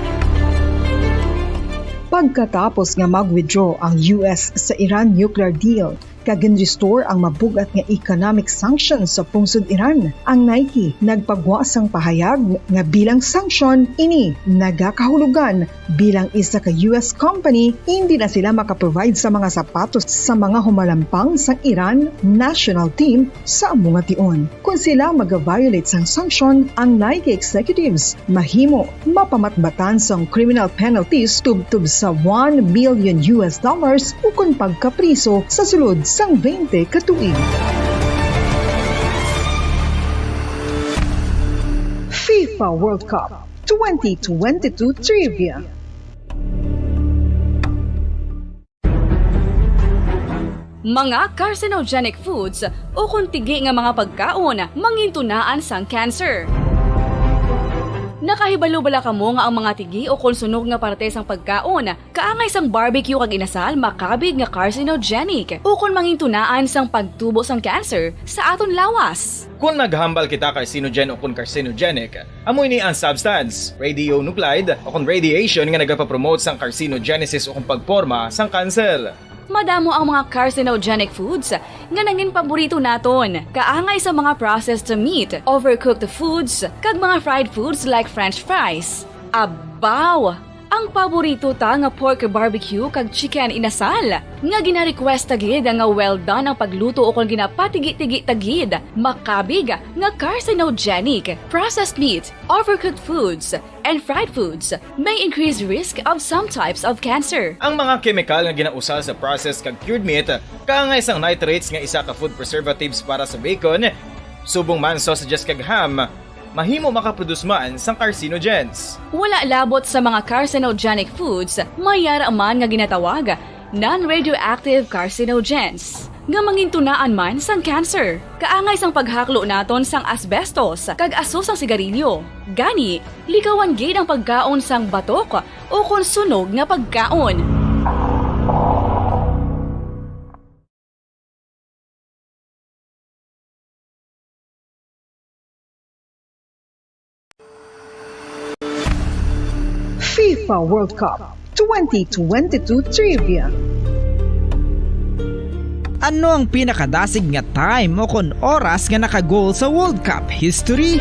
Pagkatapos nga mag-withdraw ang U S sa Iran nuclear deal, kag gin-restore ang mabug-at nga economic sanctions sa pungsod Iran. Ang Nike nagpagwa sang pahayag nga bilang sanction ini nagakahulugan bilang isa ka U S company, hindi na sila makaprovide sa mga sapatos sa mga humalampang sang Iran national team sa amo nga tion. Kon sila maga-violate sang sanction, ang Nike executives mahimo mapamatbatan sang criminal penalties tubtob sa one million U S dollars ukon pagkapriso sa sulod sang twenty ka tuig. FIFA World Cup twenty twenty-two Trivia. Mga carcinogenic foods ukon tigi nga mga pagkaon mangintunaan sang cancer. Nakahibalo bala kamo nga ang mga tigi ukon sunog nga parte sang pagkaon, kaangay sang barbecue kag inasal, makabig nga carcinogenic ukon mangintunaan sang pagtubo sang cancer sa aton lawas? Kon naghambal kita carcinogen ukon carcinogenic, amo ini ang substance, radionuclide ukon radiation, nga nagapapromote sang carcinogenesis ukon pagporma sang kanser. Madamo ang mga carcinogenic foods nga nangin paborito naton, kaangay sa mga processed meat, overcooked foods, kag mga fried foods like French fries. Abaw! Ang paborito ta nga pork barbecue kag chicken inasal, nga gina-request ta gid nga well done ang pagluto ukon ginapatigi-tigi ta gid, makabig nga carcinogenic. Processed meat, overcooked foods, and fried foods may increase risk of some types of cancer. Ang mga kemikal nga ginausal sa processed kag cured meat, kaangay sang nitrates nga isa ka food preservatives para sa bacon, subong man sausages kag ham, mahimo makaproduce man sang carcinogens. Wala labot sa mga carcinogenic foods, may yara man nga ginatawag non-radioactive carcinogens, nga mangintunaan man sang cancer. Kaangay sang paghaklo naton sang asbestos kag aso sang sigarilyo. Gani, likawan gid ang pagkaon sang batok ukon sunog nga pagkaon. FIFA World Cup twenty twenty-two Trivia. Ano ang pinakadasig nga time ukon oras nga naka-goal sa World Cup history?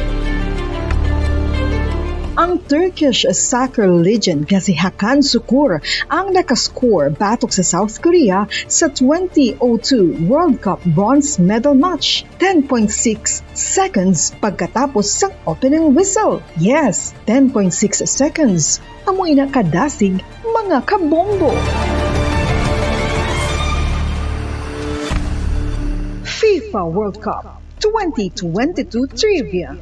Ang Turkish soccer legend nga si Hakan Sukur ang nakascore batok sa South Korea sa twenty oh two World Cup bronze medal match, ten point six seconds pagkatapos sang opening whistle. Yes, ten point six seconds. Amo ina kadasig, mga kabombo. FIFA World Cup twenty twenty-two Trivia.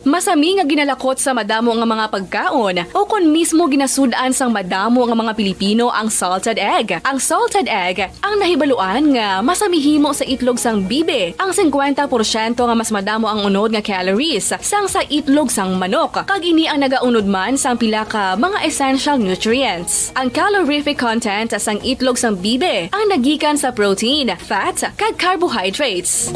Masami nga ginalakot sa madamo nga mga pagkaon, ukon mismo ginasud-an sang madamo nga mga Pilipino ang salted egg. Ang salted egg ang nahibaluan nga masami himo sa itlog sang bibe, ang singkwenta porsyento nga mas madamo ang unod nga calories sang sa itlog sang manok, kag ini ang nagaunod man sang pila ka mga essential nutrients. Ang calorific content sang itlog sang bibe ang nagikan sa protein, fat, kag carbohydrates.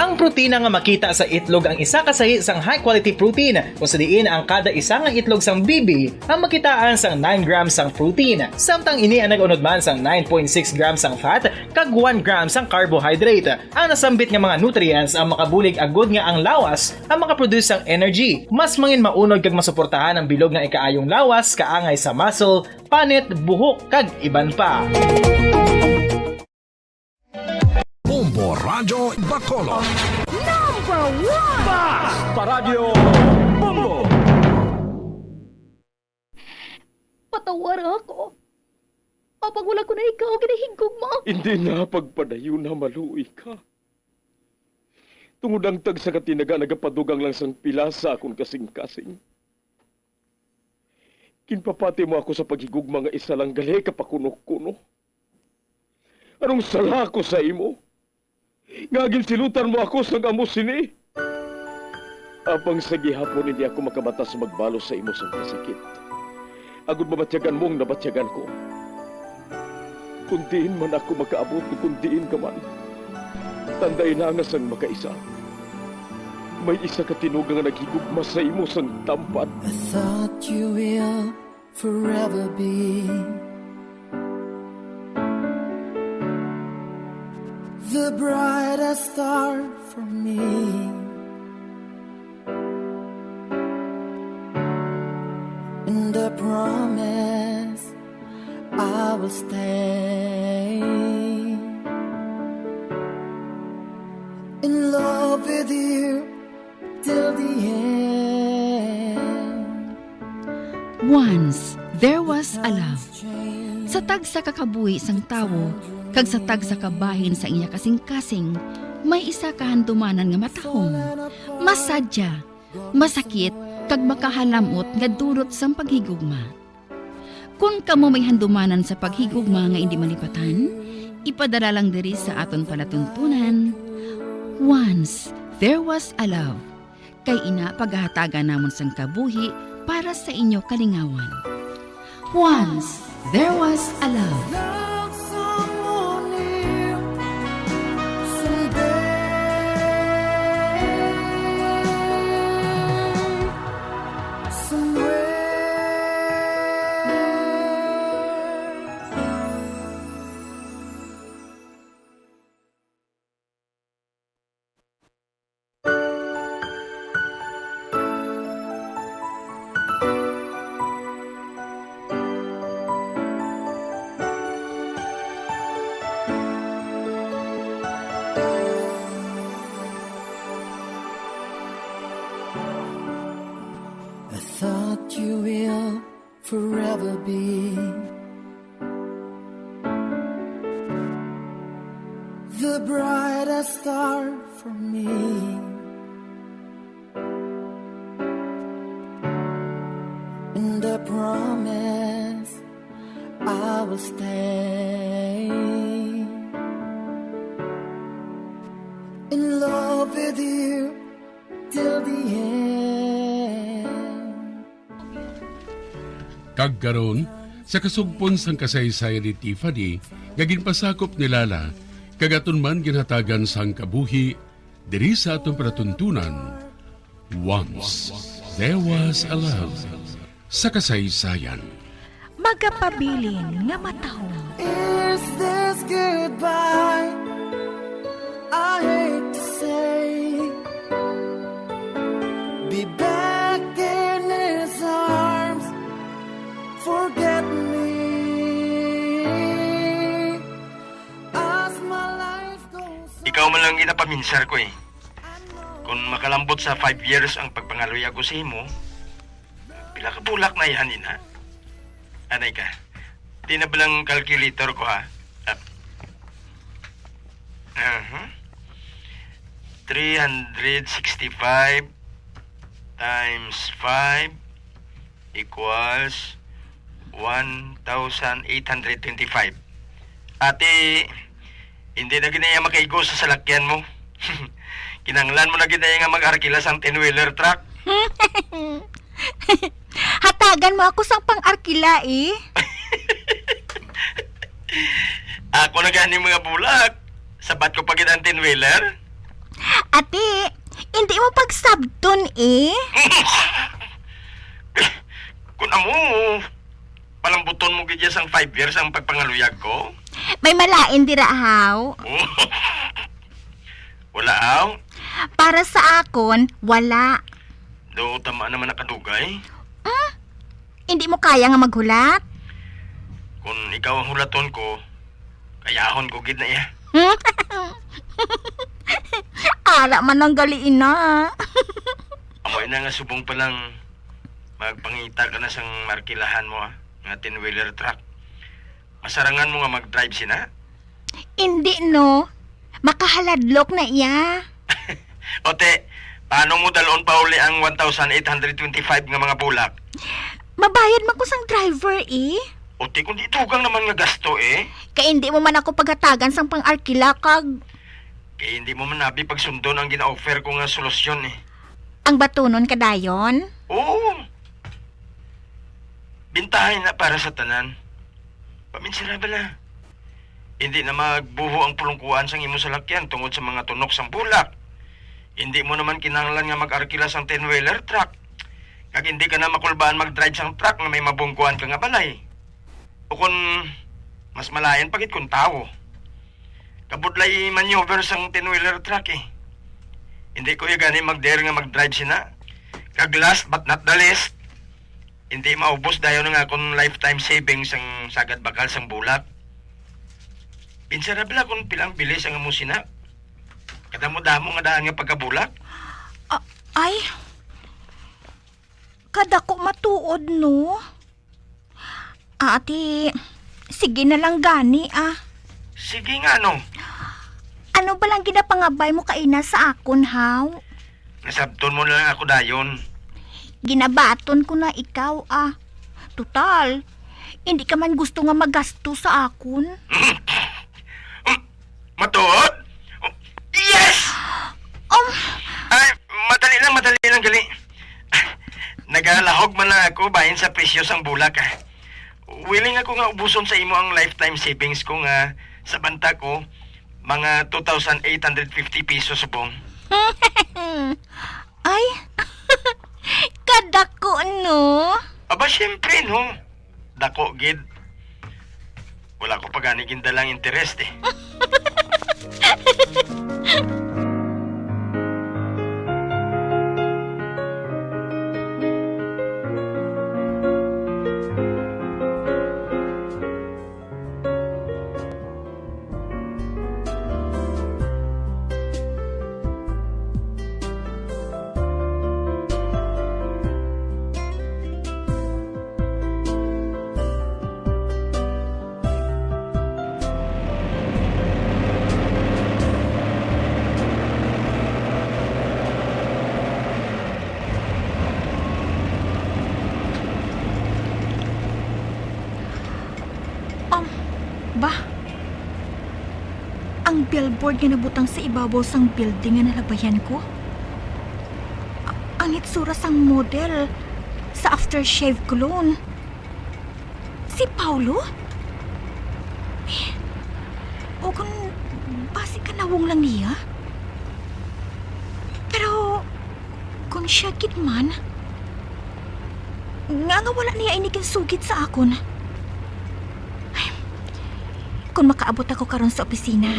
Ang protina nga makita sa itlog ang isa ka sahi sang high-quality protein, kung sa diin ang kada isa nga itlog sang bibi ang makitaan sang nine grams sang protein, samtang ini ang nag-unod man sang nine point six grams sang fat kag one gram sang carbohydrate. Ang nasambit nga mga nutrients ang makabulig agud nga ang lawas ang makaproduce sang energy, mas mangin maunod kag masuportahan ang bilog nga ikaayong lawas, kaangay sa muscle, panit, buhok, kag iban pa. Bombo Radyo Bacolod. Number one! Basta Radyo Bombo! Patawara ako. Apang wala ko na ikaw ginahigugma. Hindi na pagpadayon na maluoy ka. Tungod ang tagsa ka tinaga nagapadugang lang sang pila sa akon kasing-kasing. Ginpapati mo ako sa paghigugma nga isa lang gali ka pakuno-kuno. Anong sala ko sa imo? Nga ginsilutan mo ako sang amo sini? Apang sa gihapon hindi ako makabatas magbalos sa imo sang kasakit. Agud mabatyagan mo ang nabatyagan ko. Kung diin man ako makaabot, kung diin ka man, tandai na nga sang makaisa, may isa ka tinuga nga naghigugma sa imo sang tampad. I thought you will forever be the brightest star for me. And I promise I will stay in love with you till the end. Once there was a love. Sa tagsa ka kabuhi sang tawo kag sa tagsa ka bahin sa iya kasing-kasing, may isa ka handumanan nga matahom, masadya, masakit, kag makahalam-ot nga dulot sang paghigugma. Kon kamo may handumanan sa paghigugma nga indi malipatan, ipadala lang diri sa aton palatuntunan, Once There Was a Love. Kay ina pagahatagan namon sang kabuhi para sa inyo kalingawan. Once There Was a Love. Love someone new someday, somewhere. I thought you will forever be the brightest star for me. And I promise I will stay in love with you till the end. Kag karon, sa kasugpon sang kasaysayan ni Tiffany nga ginpasakop ni Lala, kag aton man ginhatagan sang kabuhi diri sa aton palatuntunan, Once There Was a Love sa kasaysayan. Magapabilin nga matahom. Is this goodbye? I hate to say, be back in his arms. Forget me as my life goes on. Ikaw man lang ginapaminsar ko eh. Kung makalambot sa five years ang pagpangaluya ko sa imo, pila ka bulak na yan, ina? Anay ka. Di na balang calculator ko, ha? Ah. Aha. Three hundred sixty-five times five equals one thousand eight hundred twenty-five. Ate, hindi na gid na iya makaigo sa salakyan mo. Kinahanglan mo na gid na iya nga mag-arkila sang ten-wheeler truck. Hatagan mo ako sang pang-arkila, eh. Ako na gani mga bulak. Sabat ko pa gid ang ten-wheeler. Ate, hindi mo pagsabton eh. Kun amo, palambuton mo gid ya sang five years ang pagpangaluyag ko? May malain dira, haw? Wala, haw? Para sa akon, wala. Do, tama naman na kadugay. Hmm? Hindi mo kaya nga maghulat? Kung ikaw ang hulaton ko, kayahon ko gid na iya. Ara man ang gali ina. Amo ina nga subong pa lang, magpangita ka na sang markilahan mo, ah, nga ten-wheeler truck. Masarangan mo nga mag-drive sina? Hindi, no. Makahaladlok na iya. O, te, paano mo dalon pa uli ang one thousand eight hundred twenty-five nga mga bulak? Mabayad man ko sang driver, eh. O, te, kung di dugang naman nga gasto, eh. Kay hindi mo man ako paghatagan sang pang-arkila kag Kay hindi mo man abi pagsundon ang gina-offer ko nga solusyon, eh. Ang batunon ka dayon? Oo. Bintahay na para sa tanan. Paminsara bala. Hindi na magbuho ang pulungkuan sang imo salakyan tungod sa mga tunok sang bulak. Hindi mo naman kinahanglan nga mag-arkila sang ten-wheeler truck. Kag hindi ka na makulbaan mag-drive sang truck nga may mabungkuan ka nga balay. O kon mas malain pa gid kon tawo. Kabudlay maneuver sang ten-wheeler truck, eh. Hindi ko ya gani mag-dare nga mag-drive sina. Kag last but not the least, hindi maubos dayon ang akon lifetime savings sang sagad bakal sang bulak. Pinsara bala kung pila ang bili sang amo sina. Kadamo-damo nga daan nga pagkabulak. Ah, ay, kadako matuod, no? Ate, sige na lang gani, ah. Sige nga, no? Ano ba lang ginapangabay mo kaina sa akon, haw? Nasabton mo na lang ako dayon. Ginabaton ko na ikaw, ah. Total, hindi ka man gusto nga magasto sa akon. Matuod? Yes! Um, Ay, madali lang, madali lang, gali. Nagalahog man lang ako bahin sa presyo sang bulak, ah. Willing ako nga ubuson sa imo ang lifetime savings ko nga sa banta ko, mga two thousand eight hundred fifty pesos subong. Ay, kadako, no? Aba, siyempre, no? Dako gid. Wala ko pa gani gindalang interest, eh. Um, ba? Ang billboard nga nabutang sa ibabaw sang building nga nalabayan ko? A-, ang itsura sang model sa aftershave cologne. Si Paulo? Eh, o kung basi kanawong lang niya? Pero kung siya gid man, nga nga wala niya ini ginsugid sa akon? Ay, kung makaabot ako karon sa opisina,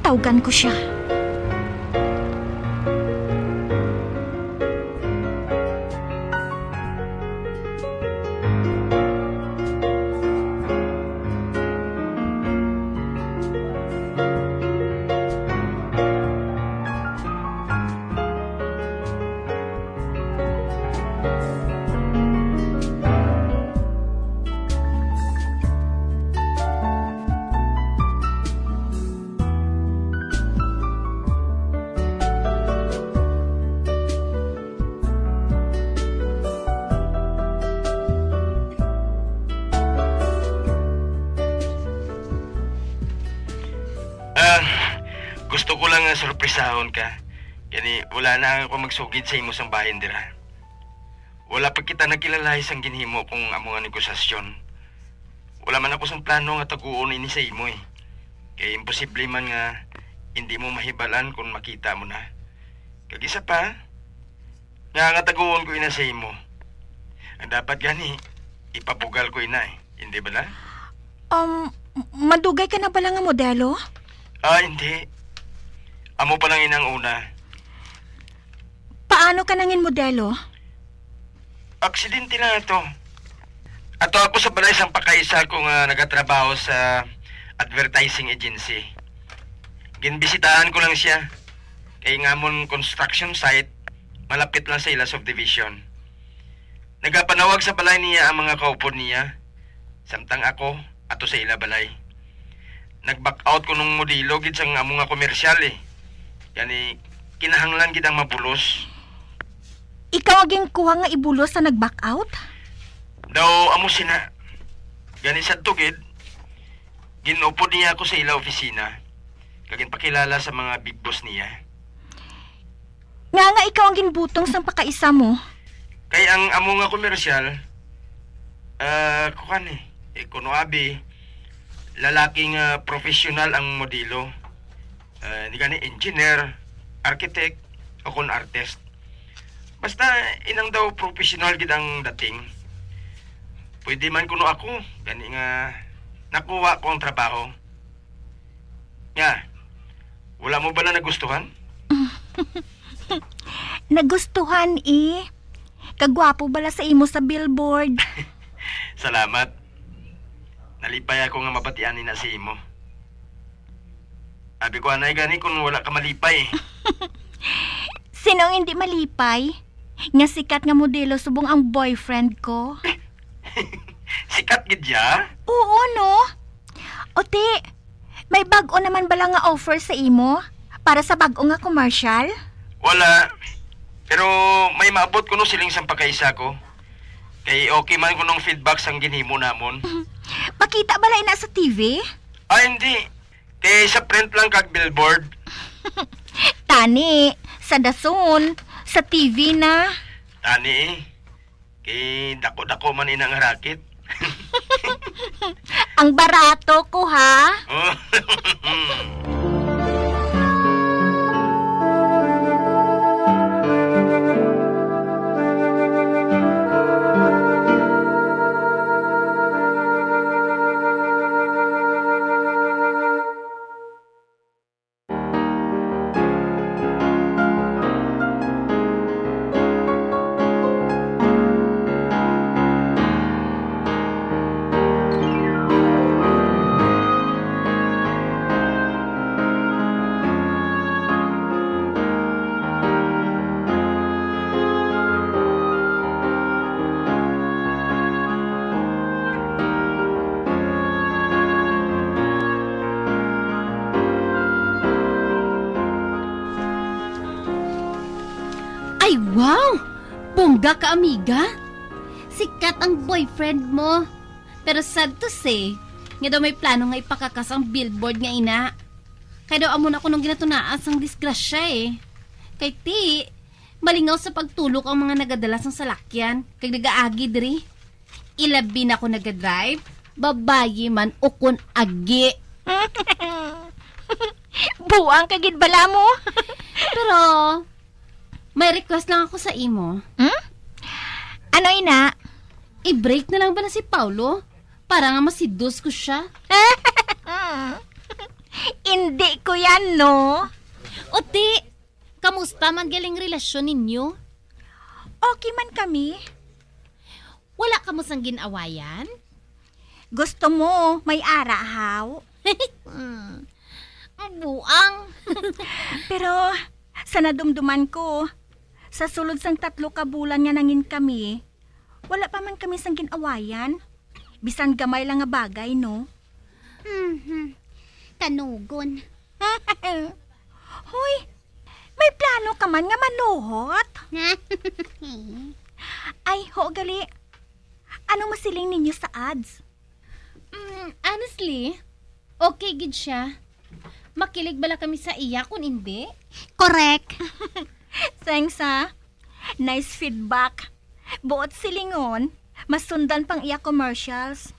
tawgan ko siya. Ah, gusto ko lang nga sorpresahon ka. Gani, wala na ako magsugid sa imo sang bahin dira. Wala pa kita nagkilalahi sang ginhimo kong amo nga negosasyon. Wala man ako sang plano nga taguon ini sa imo, eh. Kay imposible man nga hindi mo mahibal-an kon makita mo na. Kag isa pa, nga nga taguon ko ina sa imo. Ang dapat gani, ipabugal ko ina eh. Hindi bala? Um, madugay ka na bala nga modelo? Ah, hindi. Amo pa lang inang una. Paano ka nangin modelo? Aksidente lang ito. Ato ako sa balay sang pakaisa ko nga nagatrabaho sa advertising agency. Ginbisitahan ko lang siya. Kay ngamon construction site, malapit lang sa ila subdivision. Nagapanawag sa balay niya ang mga kaupod niya, samtang ako ato sa ila balay. Nag-back out ko nung modelo gid sang amo nga komersyal eh. Gani, kinahanglan gid ang mabulos. Ikaw ang ginkuha nga ibulos sa nag-back out? Daw amo sina. Gani sadto gid, ginupod niya ako sa ila opisina, kag ginpakilala sa mga big boss niya. Nga nga ikaw ang ginbutong sang pakaisa mo? Kay ang amo nga komersyal, ah, kuan eh, eh, kuno abi, lalaki nga professional ang modelo. Ah, di gani engineer, architect, o kon artist. Basta inang daw professional gid ang dating. Pwede man kuno ako, gani nga nakuha ko ang trabaho. Nga, wala mo bala nagustuhan? Nagustuhan, eh. Kagwapo bala sa imo sa billboard. Salamat. Nalipay ako nga mabatian ni na si imo. Abi ko anay gani kung wala ka malipay. Sino ang hindi malipay? Nga sikat nga modelo subong ang boyfriend ko. Sikat gid siya? Oo, no? Ote, may bag-o naman bala nga offer sa imo para sa bag-o nga commercial? Wala. Pero may maabot kuno siling sang pakaisa ko. Kay okay man kunong feedback sang ginhimo namon. Makita bala ina sa T V? Ah, hindi. Kay sa print lang kag billboard. Tani, sa dason, sa T V na. Tani eh. Kay dako-dako man ina nga racket. Ang barato ko, ha? Oh. Ay, wow! Bongga ka, amiga! Sikat ang boyfriend mo. Pero sad to say, nga daw may plano nga ipakakas ang billboard nga ina. Kay daw amo na kuno ang ginatunaan sang disgrasya, eh. Kay ti, malingaw sa pagtulok ang mga nagadala sang salakyan kag nagaagi diri. Ilabi na kon nagadrive, babayi man ukon agi. Buang ka gid bala mo. Pero may request lang ako sa imo. Hmm? Ano ina? I-break na lang bala si Paulo para nga masidus ko siya. Hindi ko yan, no? O ti, kamusta man galing relasyon ninyo? Okay man kami. Wala kamo sang gin-awayan? Gusto mo may ara, haw? Hmm. Ang buang. Pero sa nadumduman ko, sa sulod sang tatlo ka bulan nga nangin kami, wala pa man kami sang gin-awayan. Bisan gamay lang nga bagay, no? Mhm. Kanugon. Hoy, may plano ka man nga manuhot? Ay, ho, gali. Anong masiling ninyo sa ads? Mm, honestly, okay gid siya. Makilig bala kami sa iya kung hindi? Correct. Thanks, ha. Nice feedback. Buot silingon, masundan pang iya commercials.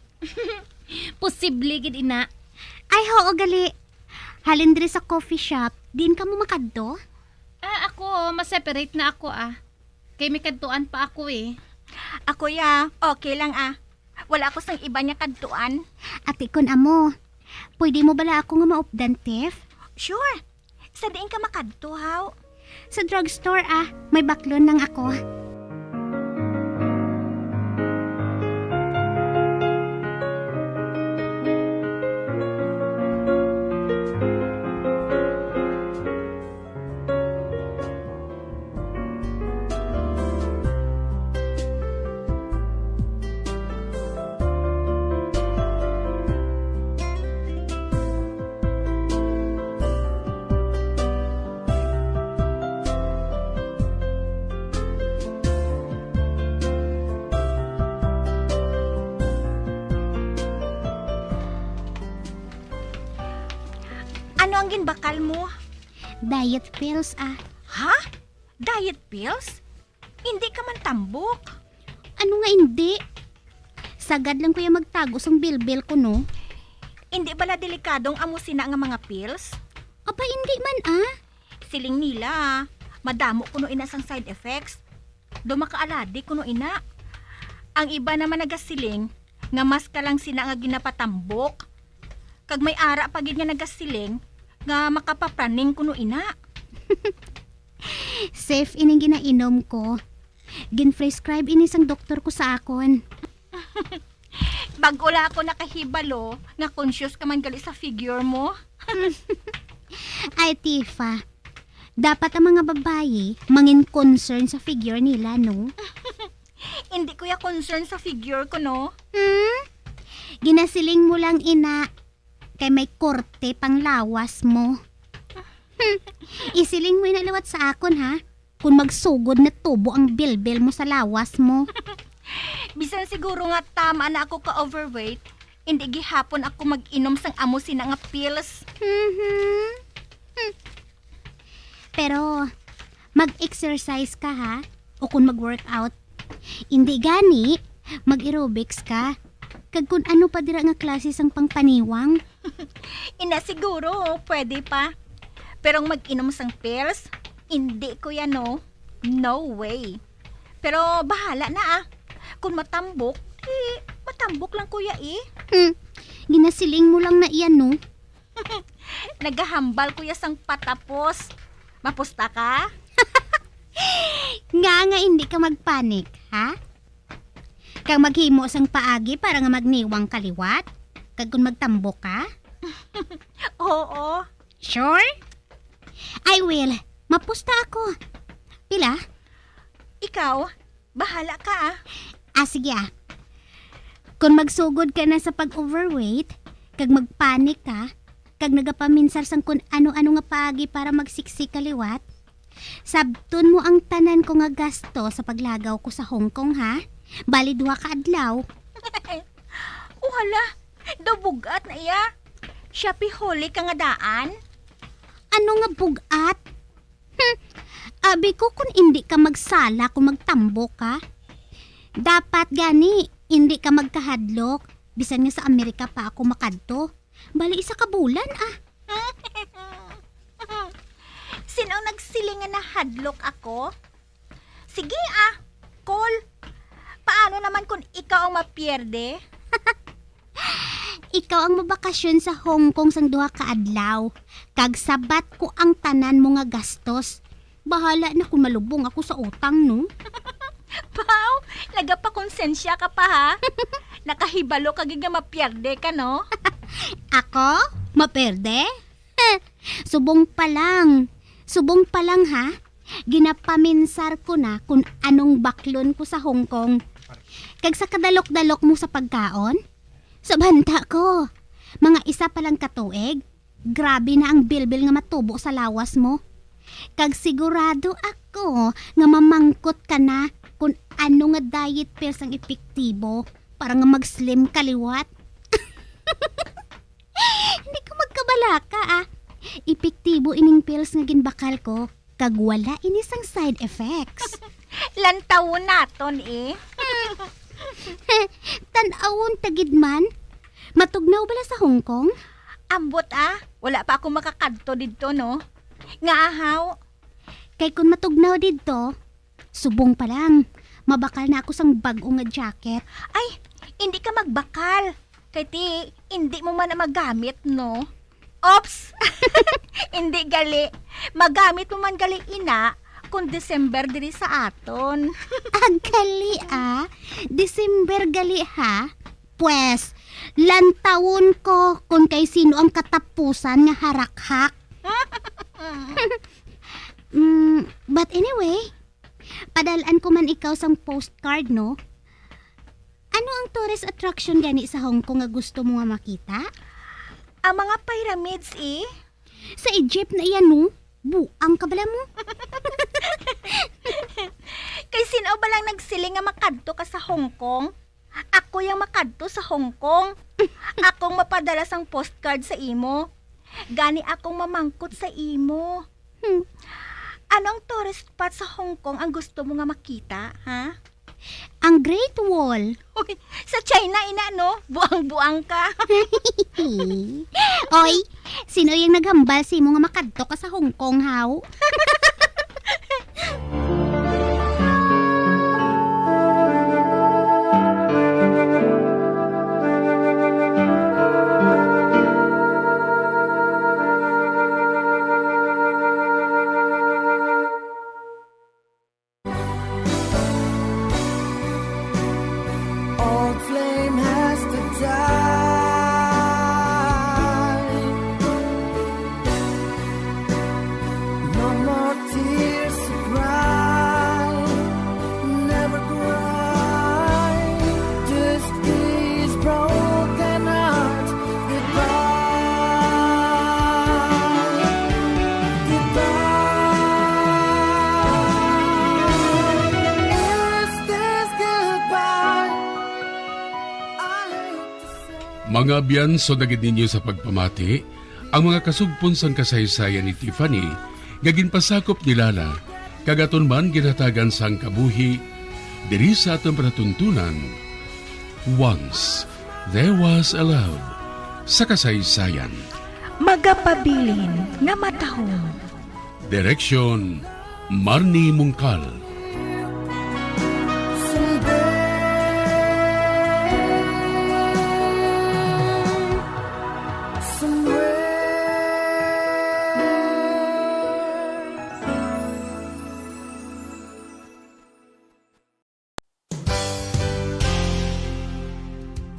Posible gid ina. Ay, ho, gali. Halin diri sa coffee shop, diin kamo makadto? Ah, Ako, ma-separate na ako, ah. Kay may kadtuan pa ako, eh. Ako, ya, okay lang, ah. Wala ako sang iban nga kadtuan. Ati, kun amo, pwede mo bala ako nga maupdan, Tiff? Sure. Sa diin ka makadto, haw? Sa drugstore, ah. May baklon lang ako. Ano ang ginbakal mo? Diet pills, ah. Ha? Diet pills? Hindi ka man tambok. Ano nga hindi? Sagad lang ko ya magtago sang bilbil ko, no? Hindi bala delikado ang amo sina nga mga pills? Aba, hindi man, ah. Siling nila, madamo kuno ina sang side effects. Daw makaaladi kuno ina. Ang iba naman nagasiling nga mas ka lang sina nga ginapatambok. Kag may ara pa gid nga nagasiling nga makapapraning kuno ina. Safe ining ginainom ko. Gin-prescribe ini sang doktor ko sa akon. Bag-o lang ako nakahibalo nga conscious ka man gali sa figure mo. Ay, Tifa, dapat ang mga babayi mangin concern sa figure nila, no? Hindi ko ya concern sa figure ko, no? Hmm? Ginasiling mo lang ina, kay may korte pang lawas mo. Hmm. Isiling mo ina liwat sa akon, ha? Kung magsugod na tubo ang bilbil mo sa lawas mo. Bisan siguro nga tama na ako ka-overweight, hindi gihapon ako mag-inom sang amo sina nga pills. Mhm. Hmm. Pero, mag-exercise ka, ha? O kung mag-workout. Indi gani, mag-aerobics ka. Kag kung ano pa dira nga klase sang pangpaniwang. Ina, siguro, pwede pa. Pero ang mag-inom sang pills, indi ko yan, no. No way. Pero bahala na, ah. Kung matambok, eh, matambok lang ko ya, eh. Hmm. Ginasiling mo lang na iyan, no? Nagahambal ko ya sang patapos. Mapusta ka? Nga nga hindi ka magpanik, ha? Kag maghimo sang paagi para nga magniwang ka liwat? Kag kung magtambok ka? Oo. Sure? I will. Mapusta ako. Pila? Ikaw? Bahala ka, ah. Ah, sige, ah. Kung magsugod ka na sa pag-overweight, kag magpanik ka, kag nagapaminsar sang kun ano-ano nga paagi para magsiksi ka liwat, sabton mo ang tanan ko nga gasto sa paglagaw ko sa Hong Kong, ha? Bali, duha ka adlaw. O hala, daw bug-at na iya. Shopee holic ka nga daan? Ano nga bug-at? Hmm, abi ko, kung indi ka magsala kung magtambok ka. Dapat gani, indi ka magkahadlok, bisan nga sa Amerika pa ako makadto. Bali, isa ka bulan, ah. Sino ang nagsiling nga nahadlok ako? Sige, ah, Col. Paano naman kung ikaw ang mapierde? Ikaw ang mabakasyon sa Hong Kong sang duha ka adlaw, kag sabat ko ang tanan mo nga gastos. Bahala na kung malubong ako sa utang, no? Pau, nagapakonsensya ka pa, ha? Nakahibalo ka gid nga mapierde ka, no? Ako? Maperde? Subong pa lang. Subong pa lang, ha? Ginapaminsar ko na kung anong baklon ko sa Hong Kong. Kag sa kadalok-dalok mo sa pagkaon, sa banta ko, mga isa pa lang ka tuig, grabe na ang bilbil nga matubo sa lawas mo. Kag sigurado ako nga mamangkot ka na kung ano nga diet pills ang epektibo para nga mag-slim ka liwat. Hindi ka magkabalaka, ah. Epektibo ining pills nga ginbakal ko, kag wala ini sang side effects. Lantawon naton, eh. Tan-awon ta gid man. Matugnaw bala sa Hong Kong? Ambot, ah. Wala pa ako makakadto didto, no? Nga ahaw, Kay kon matugnaw didto, subong pa lang, mabakal na ako sang bag-o nga jacket. Ay, indi ka magbakal. Kay ti, indi mo man na magamit, no? Ops! Indi gali. Magamit mo man gali ina kung December diri sa aton. Agali, ah. December gali, ha? Pwes, lantawon ko kung kay sino ang katapusan nga harakhak. Mm, but anyway, padal-an ko man ikaw sang postcard, no? Ano ang tourist attraction gani sa Hong Kong nga gusto mo nga makita? Ang mga pyramids, eh. Sa Egypt na iya, no? Buang ka bala mo? Kay sino ba lang nagsiling nga makadto ka sa Hong Kong? Ako yang makadto sa Hong Kong. Akong mapadala sang postcard sa imo. Gani akong mamangkot sa imo. Hmm. Anong tourist spot sa Hong Kong ang gusto mo nga makita, ha? Ang Great Wall. Uy, sa China, ina, no? Buang-buang ka. Oy, sino yung naghambal sa imo nga makadto ka sa Hong Kong, haw? Old flame has to die. No more tears to cry. Never cry. This is broken heart. Goodbye. Goodbye. Is this goodbye? I hate to say. Mga abyan, sugad gid ninyo sa pagpamati, ang mga kasugpon sang kasaysayan ni Tiffany nga ginpasakop ni Lala, kag aton man ginhatagan sang kabuhi diri sa aton palatuntunan. Once There Was a Love sa kasaysayan. Magapabilin nga matahom. Direksyon, Marnie Mungkal.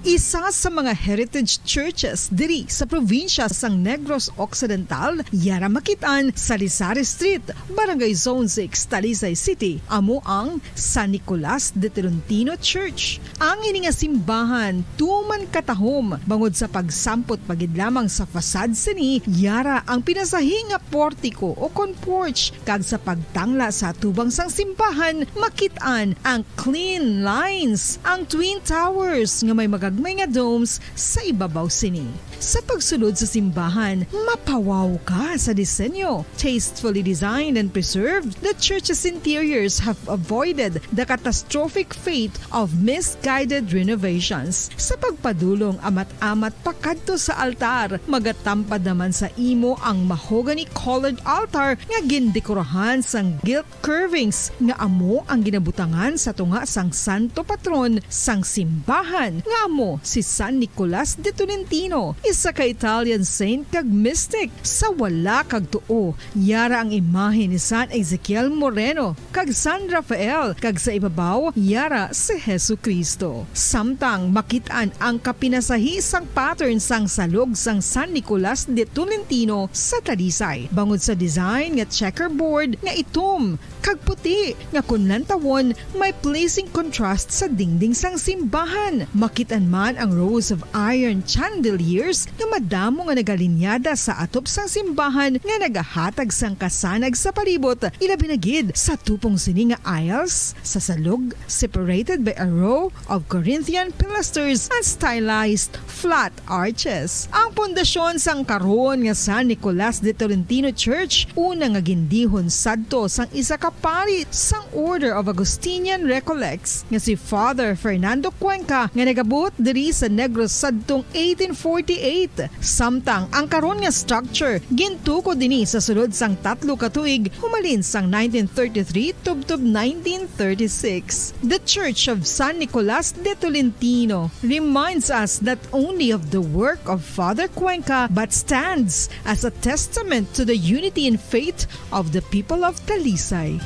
Isa sa mga heritage churches diri sa probinsya sang Negros Occidental, yara makit-an sa Lizares Street, Barangay Zone six, Talisay City, amo ang San Nicolas de Tolentino Church. Ang ini nga simbahan tuman katahom bangod sa pagsampot pa gid lamang sa facade sini, yara ang pinasahi nga portiko o kon porch, kag sa pagtangla sa atubang sang simbahan, makit-an ang clean lines, ang twin towers nga may magagmay nga domes sa ibabaw sini. Sa pagsulod sa simbahan, mapawaw ka sa disenyo. Tastefully designed and preserved, the church's interiors have avoided the catastrophic fate of misguided renovations. Sa pagpadulong amat-amat pakadto sa altar, magatampad naman sa imo ang mahogany-colored altar nga gindekorahan sang gilt curvings nga amo ang ginabutangan sa tunga sang santo patron sang simbahan, nga amo si San Nicolas de Tolentino, isa ka Italian saint kag mystic. Sa wala kag tuo, yara ang imahe ni San Ezekiel Moreno kag San Rafael, kag sa ibabaw, yara si Jesu-Cristo. Samtang makit-an ang kapinasahi sang pattern sang salog sang San Nicolas de Tolentino sa Talisay, bangod sa design nga checkerboard nga itom kag puti nga kon lantawon may pleasing contrast sa dingding sang simbahan. Makit-an man ang rows of iron chandeliers nga madamo nga nagalinyada sa atop sang simbahan nga nagahatag sang kasanag sa palibot, ilabi na gid sa tupong sini nga aisles sa salog, separated by a row of Corinthian pilasters and stylized flat arches. Ang pundasyon sang karon nga San Nicolas de Tolentino Church, una nga gindihon sadto sang isa ka pari sang Order of Augustinian Recollects nga si Father Fernando Cuenca, nga nagabuot diri sa Negros sadtong eighteen forty-eight. eight, samtang ang karon nga structure gintukod ini sa sulod sang tatlo ka tuig, humalin sang nineteen thirty-three tubtob nineteen thirty-six. The Church of San Nicolas de Tolentino reminds us not only of the work of Father Cuenca but stands as a testament to the unity in faith of the people of Talisay.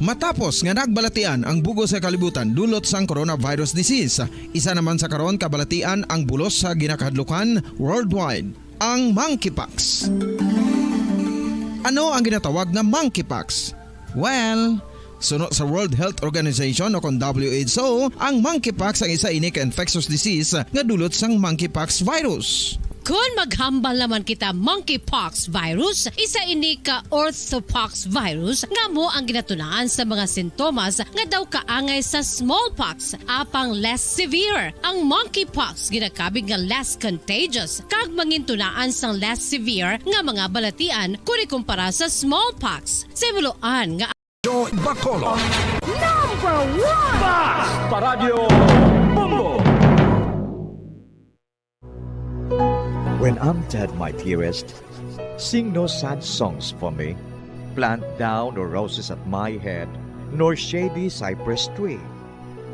Matapos nga nagbalatian ang bug-os nga kalibutan dulot sang coronavirus disease, isa naman sa karon kabalatian ang bulos sa ginakahadlukan worldwide, ang monkeypox. Ano ang ginatawag nga monkeypox? Well, suno sa World Health Organization o kon W H O, ang monkeypox ang isa ini ka infectious disease nga dulot sang monkeypox virus. Kon maghambal naman kita monkeypox virus, isa ini ka orthopox virus nga amo ang ginatunaan sa mga sintomas nga daw kaangay sa smallpox, apang less severe. Ang monkeypox ginakabig nga less contagious kag mangintunaan sang less severe nga mga balatian kon ikumpara sa smallpox. Sa himuloan nga Joy Bacolod. Number one! Basta Radyo Bombo! When I'm dead, my dearest, sing no sad songs for me. Plant thou no roses at my head, nor shady cypress tree.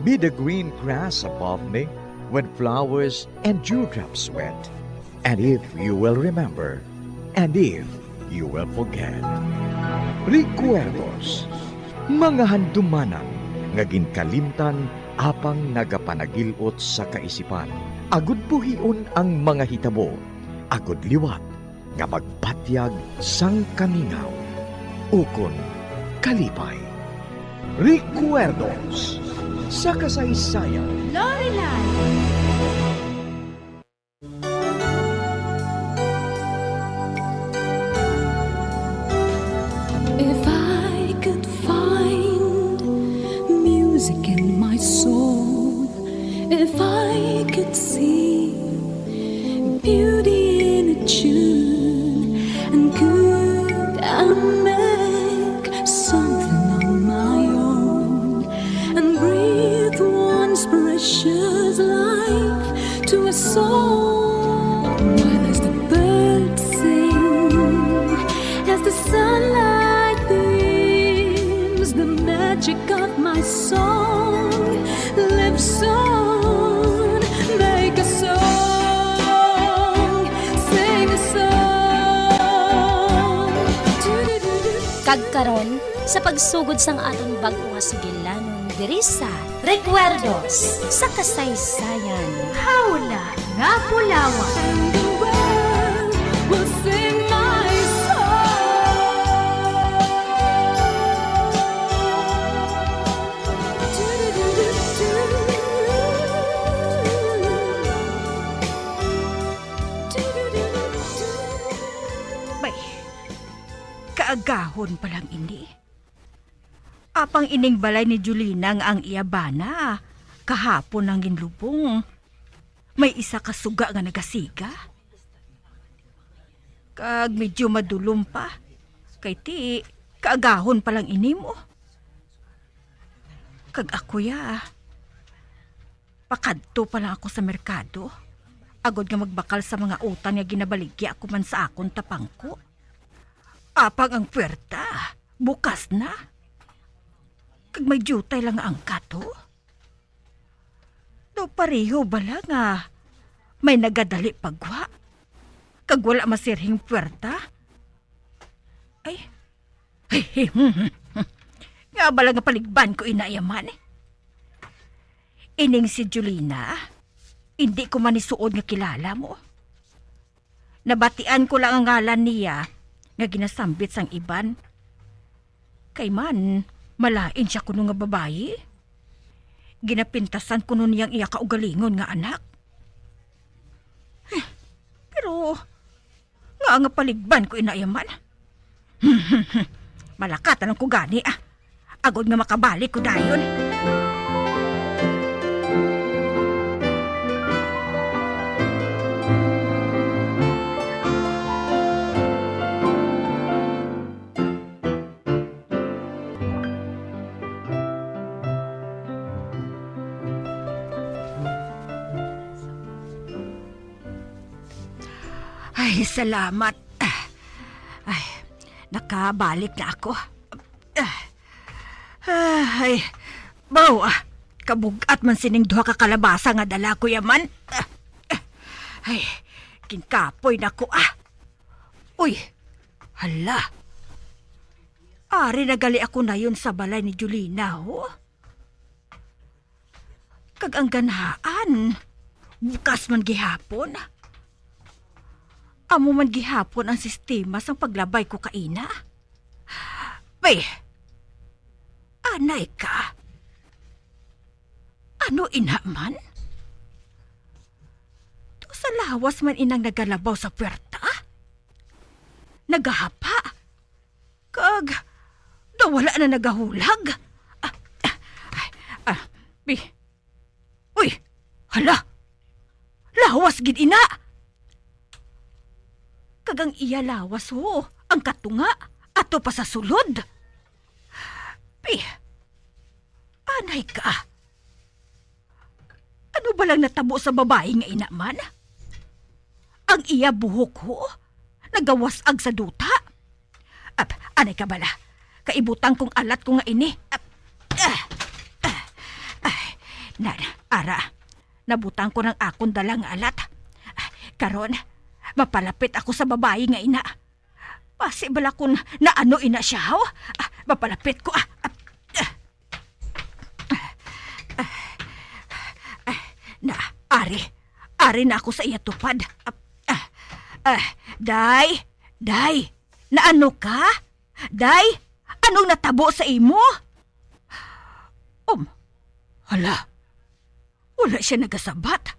Be the green grass above me when flowers and dewdrops wet. And if you will remember, and if you will forget. Recuerdos, mga handumanan nga ginkalimtan apang nagapanagil-ot sa kaisipan, agud buhion ang mga hitabo, agud liwat nga magbatyag sang kamingaw ukon kalipay. Recuerdos sa kasaysayan. Lorelai. If I could find music in my soul, if I could see beauty in a tune, and could I make something on my own, and breathe once precious life to a soul. While as the birds sing, as the sunlight beams, the magic of my song lives on. Make a song, sing a song. Kag karon, sa pagsugod sang aton bag-o nga sugilanon diri sa Recuerdos sa Kasaysayan. Hawla nga Bulawan. And the world will sing my song. Bay, kaagahon pa lang ini. Apang ining balay ni Julina nga ang iya bana kahapon lang ginlubong, may isa ka suga nga nagasiga. Kag medyo madulom pa, kay ti kaagahon pa lang ini mo. Kag ako, ya, pakadto pa lang ako sa merkado, agod nga magbakal sa mga utan nga ginabaligya ko man sa akon tapangko. Apang ang puwerta bukas na, kag may diutay lang nga angkat, oh. Daw pareho bala nga may nagadali pagwa, kag wala masirhing puwerta? Ay, nga bala nga paligban ko ina iya man. Ining si Julina, indi ko man ni suod nga kilala mo. Nabatian ko lang ang ngalan niya nga ginasambit sang iban. Kay man, malain sia kuno nga babayi. Ginapintasan kuno niya ang iya kaugalingon nga anak. Pero, nga nga paligban ko ina iya man. Malakatan ko gani, ah. Agod nga makabalik ko dayon. Ay, salamat. Ah, ay, nakabalik na ako. Ah, ay, baw, ah, kabug-at man sining duha ka kalabasa nga dala ko yaman. Ah, ah, ay, ginkapoy na ko, ah. Uy, hala. Ari na gali ako nayon sa balay ni Julina, ho. Kag ang ganhaan, bukas man gihapon. Amo man gihapon ang sistema sang paglabay ko kaina. Be, anay ka. Ano ina man? Daw sa lawas man inang nagalabaw sa puwerta? Nagahapa? Kag daw wala na nagahulag? Ah, ah, ah, ah, bi-, uy, hala! Lawas gid ina! Kag ang iya lawas, ho, ang katunga, ato pa sa sulod. Pi-, anay ka. Ano ba lang natabo sa babayi nga ina man? Ang iya buhok, ho, nagawas-ag sa duta. Ap, anay ka bala. Kaibutang kong alat ko nga ini. Ap, ah, ah, ah, na, ara, nabutang ko ng akon dala nga alat. Ah, karon, mapalapit ako sa babayi nga ina. Basi bala kun naano ina siya, ho? Ah, mapalapit ko, ah. Ah, ah, ah, ah, na, ari. Ari na ako sa iya tupad. Ah, ah, ah, day, day, naano ka? Day, anong natabo sa imo? Um, hala, wala siya nagasabat.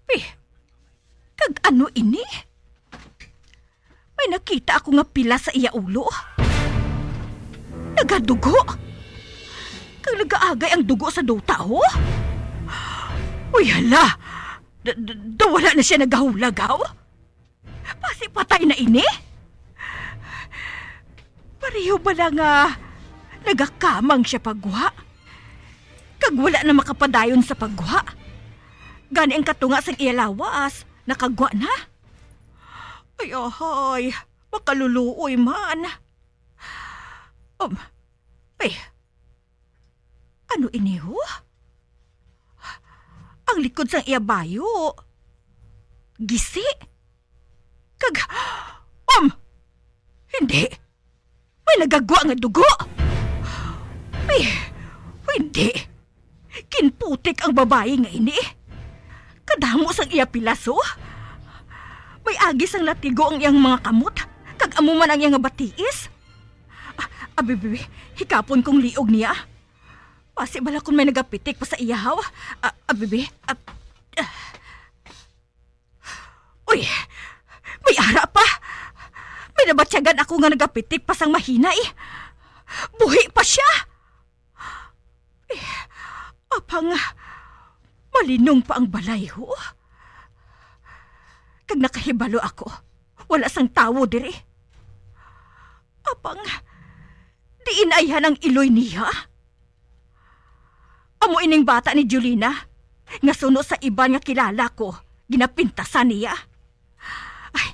Pi, kag ano ini? May nakita ako nga pila sa iya ulo. Nagadugo. Kag nagaagay ang dugo sa duta, ho? Uy, hala! D-, d-, d-, wala na siya nagahulag, haw? Basi patay na ini? Pareho bala nga nagakamang siya pagwa, kag wala na makapadayon sa pagwa. Gani ang katunga sang iya lawas, nakagwa na. Ay, ahay, makaluluoy man. Um, ay, ano ini, ho? Ang likod sang iya bayo. Gisi. Kag, um, hindi. May nagagwa nga dugo. Ay, hindi. Ginputik ang babayi nga ini. Kadamo sang iya pilas, oh. May agi sang latigo ang iyang mga kamot, kag amo man ang iyang batiis. Ah, abibi, hikapon kong liog niya. Basi bala kun may nagapitik pa sa iya, haw. Ah, abibi, ah, ah. Uy, may ara pa. May nabatyagan ako nga nagapitik pa sang mahinay. Buhi pa siya. Eh, apang malinong pa ang balay, ho? Kag nakahibalo ako, wala sang tawo diri. Apang diin ayhan ang iloy niya? Amo ining bata ni Julina, nga suno sa iban nga kilala ko, ginapintasan niya. Ay,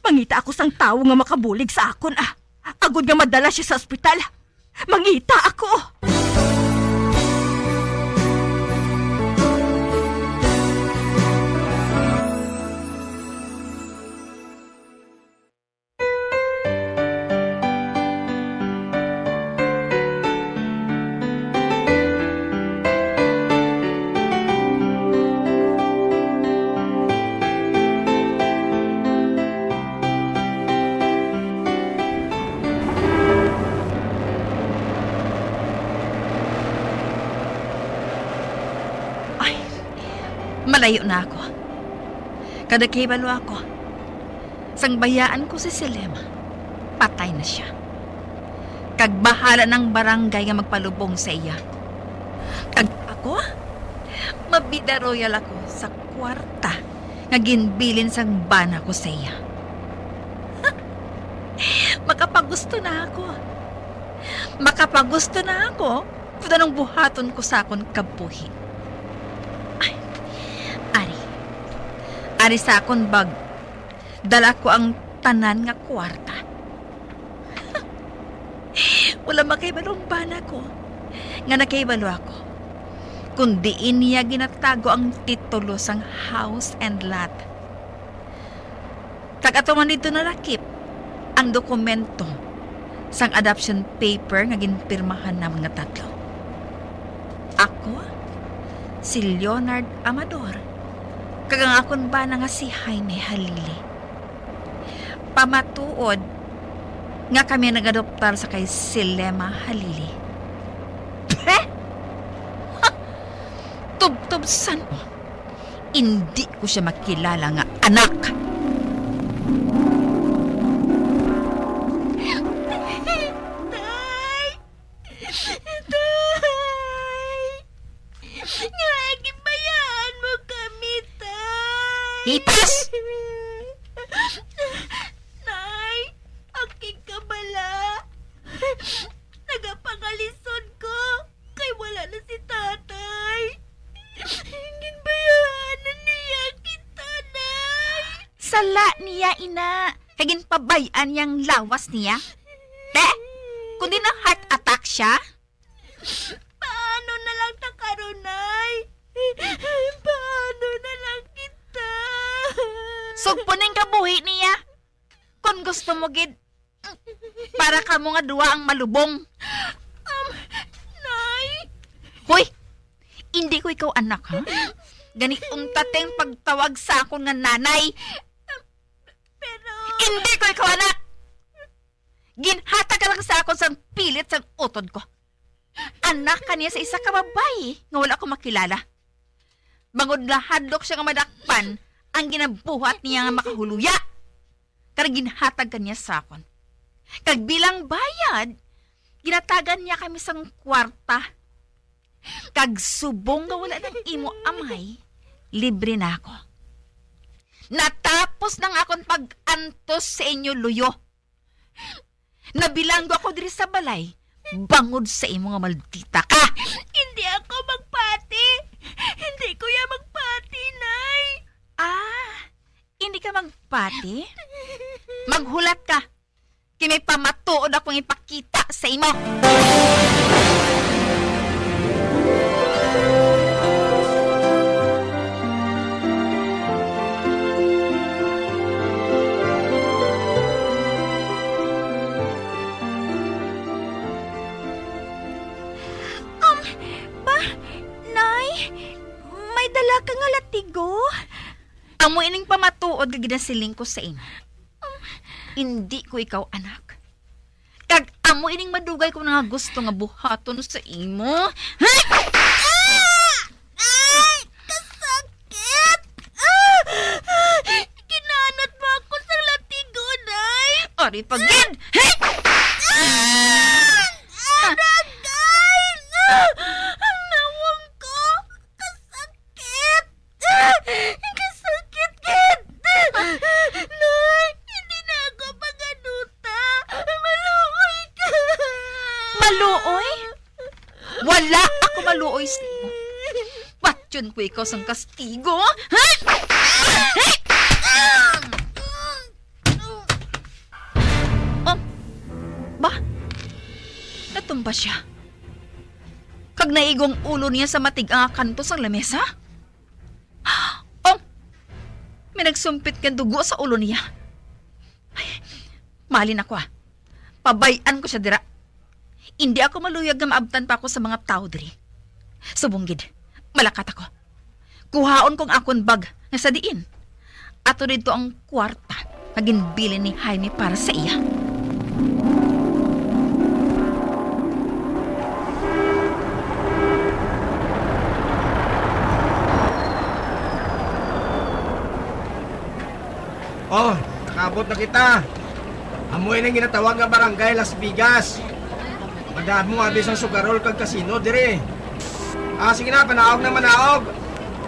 mangita ako sang tawo nga makabulig sa akon, ah. Agod nga madala siya sa ospital. Mangita ako! Ay, malayo na ako. Kada kahibalo ako, sang bayaan ko si Selema, patay na siya. Kag bahala nang barangay nga magpalubong sa iya. Kag ako, mabida royal ako sa kwarta nga ginbilin sang bana ko sa iya. Makapagusto na ako. Makapagusto na ako kung anong buhaton ko sa akon kabuhi. Ay, ari. Ari sa akon bag Dala ko ang tanan nga kwarta. Wala makahibalo ang bana ko nga nakahibalo ako, kung diin niya ginatago ang titulo sang house and lot. Kag ato man didto nalakip ang dokumento sang adoption paper nga ginpirmahan namon nga tatlo. Ako, si Leonard Amador, kag ang akon bana nga si Jaime Halili. Pamatuod nga kami nag-adoptar sa kay Silema Halili. Heh! Ha! Tubtob san-o? Indi ko sia makilala nga anak. Tay! Tay! Nga ginbayaan mo kami, Tay! Hipas! Nay, akig kabala. Nagapangalisod ko kay wala na si Tatay. Ginbayaan na niya kita, Nay. Sala niya, ina, kay ginpabay-an niya ang lawas niya. Te, kundi na-heart attack siya? Paano na lang ta karon, Nay? Paano na lang kita? Sugpon ang kabuhi niya. Kon gusto mo gid, para kamo nga duha ang malubong. Um, Nay? Hoy! Indi ko ikaw anak, ha? Gani unta teng pagtawag sa akon nga nanay. Pero indi ko ikaw anak! Ginhatag ka lang sa akon sang pilit sang utod ko. Anak ka niya sa isa ka babayi nga wala ko makilala. Bangod nahadlok siya nga madakpan ang ginabuhat niya nga makahuluya, kag ginhatag ka niya sa akon. Kag bilang bayad, ginatagan niya kami sang kwarta. Kag subong nga wala nang imo amay, libre na ako. Natapos nang akon pag-antos sa inyo luyo. Nabilanggo ako diri sa balay bangod sa imo nga maldita ka. Hindi ako magpati. Hindi ko ya magpati, Nay. Ah, hindi ka magpati? Maghulat ka. Kay may pamatuod akong ipakita sa imo. Um, ba, Nay, may dala ka nga latigo? Amo ining pamatuod nga ginasiling ko sa imo. Um, hindi ko ikaw anak. Kag amo ining madugay ko na nga gusto nga buhaton sa imo. Hay! Ah! Ay! Kasakit! Ah! Ginanat mo ako sa latigo, Nay! Ari pa gid! Hey! Ah! Aragay! Ah! Ang nawong ko! Kasakit! Ah! Kasakit gid! Nay, hindi na ako paganuta! Maluoy ka! Maluoy? Wala ako maluoy sa imo. Patyon ko ikaw sang kastigo. Ha? Oh, ba? Natumba siya. Kag naigo ang ulo niya sa matig-ang nga kanto sang lamesa. Oh, may nagsumpit nga dugo sa ulo niya. Ay, malin ako, ah. Pabay-an ko siya dira. Indi ako maluyag nga maabtan pa ako sa mga tawo diri. Subong gid, malakat ako. Kuhaon ko ang akon bag nga sa diin ato didto ang kwarta nga ginbilin ni Jaime para sa iya. Oh, nakaabot na kita. Amo ini ang ginatawag nga Barangay Las Vegas. Madamo abi sang sugarol kag kasino diri. Ah, sige na, panaog na, manaog.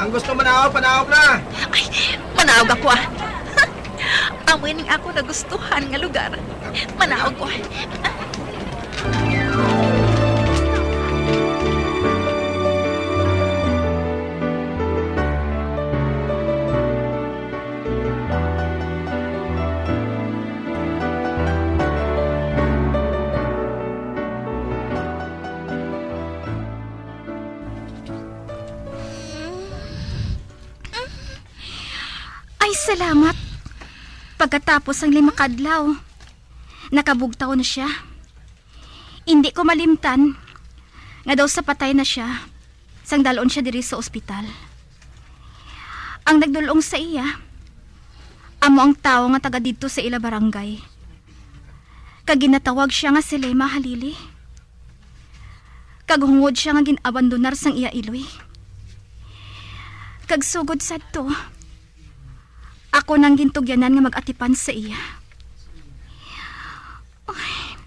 Ang gusto manaog, panaog na. Ay, manaog ako, ah. Amo ining ako nagustuhan nga lugar. Manaog ko, ah. Salamat. Pagkatapos sang lima ka adlaw, nakabugtaw na sia. Indi ko malimtan nga daw sa patay na sia sang dal-on sia diri sa ospital. Ang nagdul-ong sa iya, amo ang tawo nga taga didto sa ila barangay, kag ginatawag sia nga si Lema Halili. Kag hungod sia nga gin-abandonar sang iya iloy. Kag sugod sadto, ako nang gintugyanan nga mag-atipan sa iya. Ay,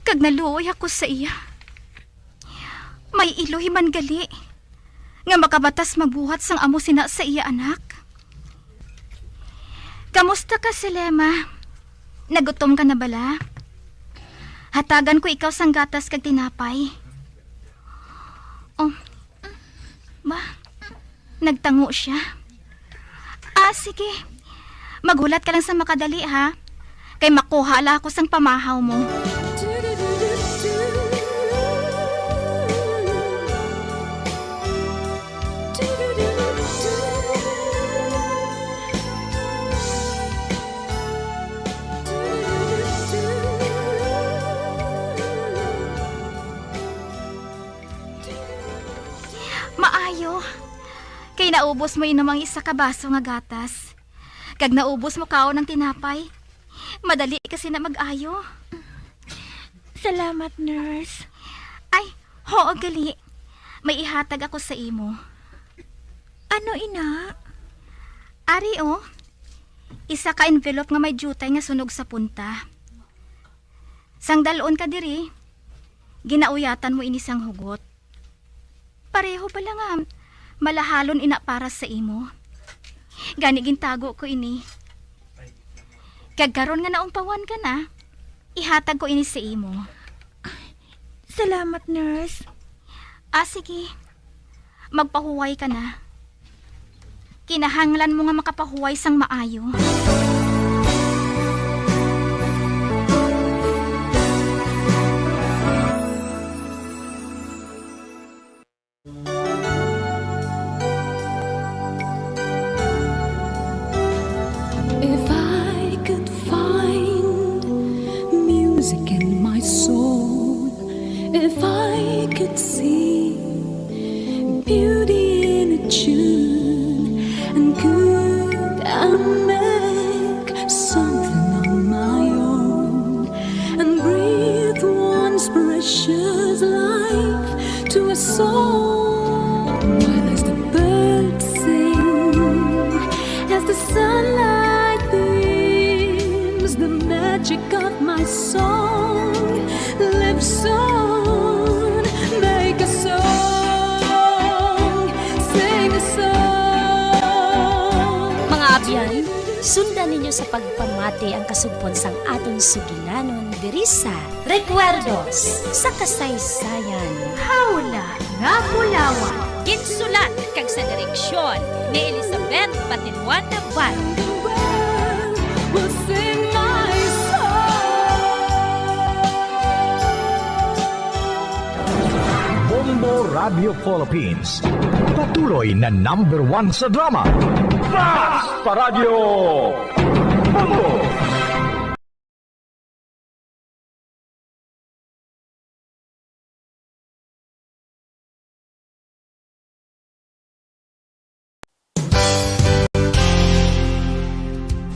kag naluoy ako sa iya. May iloy man gali nga makabatas magbuhat sang amo sina sa iya anak. Kamusta ka, Selema? Nagutom ka na bala? Hatagan ko ikaw sang gatas kag tinapay. Oh, ba? Nagtango sia. Ah, sige. Maghulat ka lang sa makadali, ha? Kay makuha la ako sang pamahaw mo. Maayo, kay naubos mo inom ang isa ka baso nga gatas, kag naubos mo kaon ang tinapay. Madali ka sina mag-ayo. Salamat, nurse. Ay, hoo, gali. May ihatag ako sa imo. Ano ina? Ari, oh. Isa ka envelope nga may diutay nga sunog sa punta. Sang dal-on ka diri, ginauyatan mo ini sang hugot. Pareho bala nga malahalon ina para sa imo. Gani gintago ko ini. Kag karon nga naumpawan ka na, ihatag ko ini sa imo. Salamat, nurse. Ah, sige. Magpahuway ka na. Kinahanglan mo nga makapahuway sang maayo. If I could find music in my soul, if I could see beauty in a tune, and could I make something on my own and breathe once precious life to a soul? While as the birds sing, as the sunlight beams, the magic of my song lives on. Make a song, sing a song. Mga abyan, sundan ninyo sa pagpamati ang kasugpon sang aton sugilanon diri sa Recuerdos sa Kasaysayan. Hawla nga Bulawan. Ginsulat kag sa direksyon ni Elizabeth Patinuan Navarro. Will sing my song. Bombo Radio Philippines, patuloy na number one sa drama. Fast Paradyo! Bombo!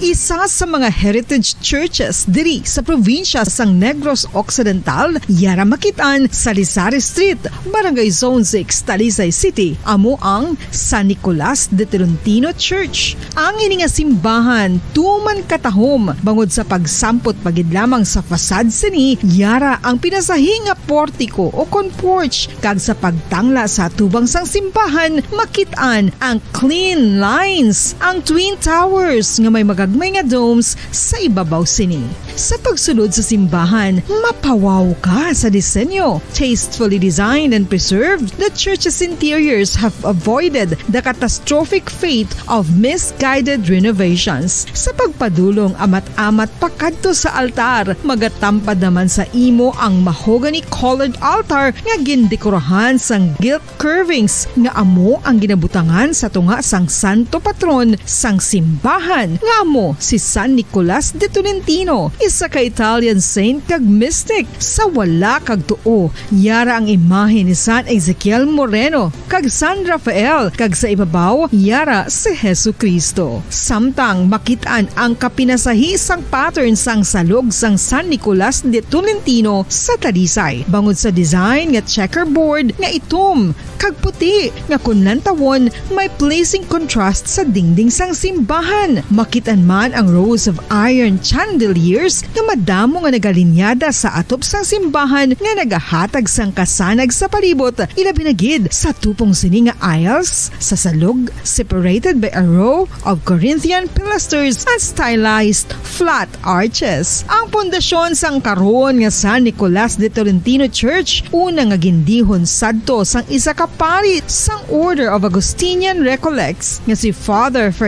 Isa sa mga heritage churches diri sa probinsya sang Negros Occidental, yara makit-an sa Lisari Street, Barangay Zone six, Talisay City, amo ang San Nicolas de Tolentino Church. Ang ini nga simbahan tuman katahom bangod sa pagsampot pa gid lamang sa facade sini, yara ang pinasahi nga portiko o kon porch, kag sa pagtangla sa atubang sang simbahan, makit-an ang clean lines, ang twin towers nga may magag- may nga domes sa ibabaw sini. Sa pagsulod sa simbahan, mapawaw ka sa disenyo. Tastefully designed and preserved, the church's interiors have avoided the catastrophic fate of misguided renovations. Sa pagpadulong amat-amat pakadto sa altar, magatampad naman sa imo ang mahogany-colored altar nga gindekorahan sang gilt curvings nga amo ang ginabutangan sa tunga sang santo patron sang simbahan, nga amo si San Nicolas de Tolentino, isa ka Italian saint kag mystic. Sa wala kag tuo, yara ang imahe ni San Ezekiel Moreno kag San Rafael, kag sa ibabaw yara si Jesu-Cristo. Samtang makit-an ang kapinasahi sang pattern sang salog sang San Nicolas de Tolentino sa Talisay, bangod sa design nga checkerboard nga itom kag puti nga kon lantawon may pleasing contrast sa dingding sang simbahan. Makit-an man ang rows of iron chandeliers nga madamo nga nagalinyada sa atop sang simbahan nga nagahatag sang kasanag sa palibot, ilabi na gid sa tupong sini nga aisles sa salog, separated by a row of Corinthian pilasters and stylized flat arches. Ang pundasyon sang karon nga San Nicolas de Tolentino Church, una nga gindihon sadto sang isa ka pari sang Order of Augustinian Recollects nga si Father Fernando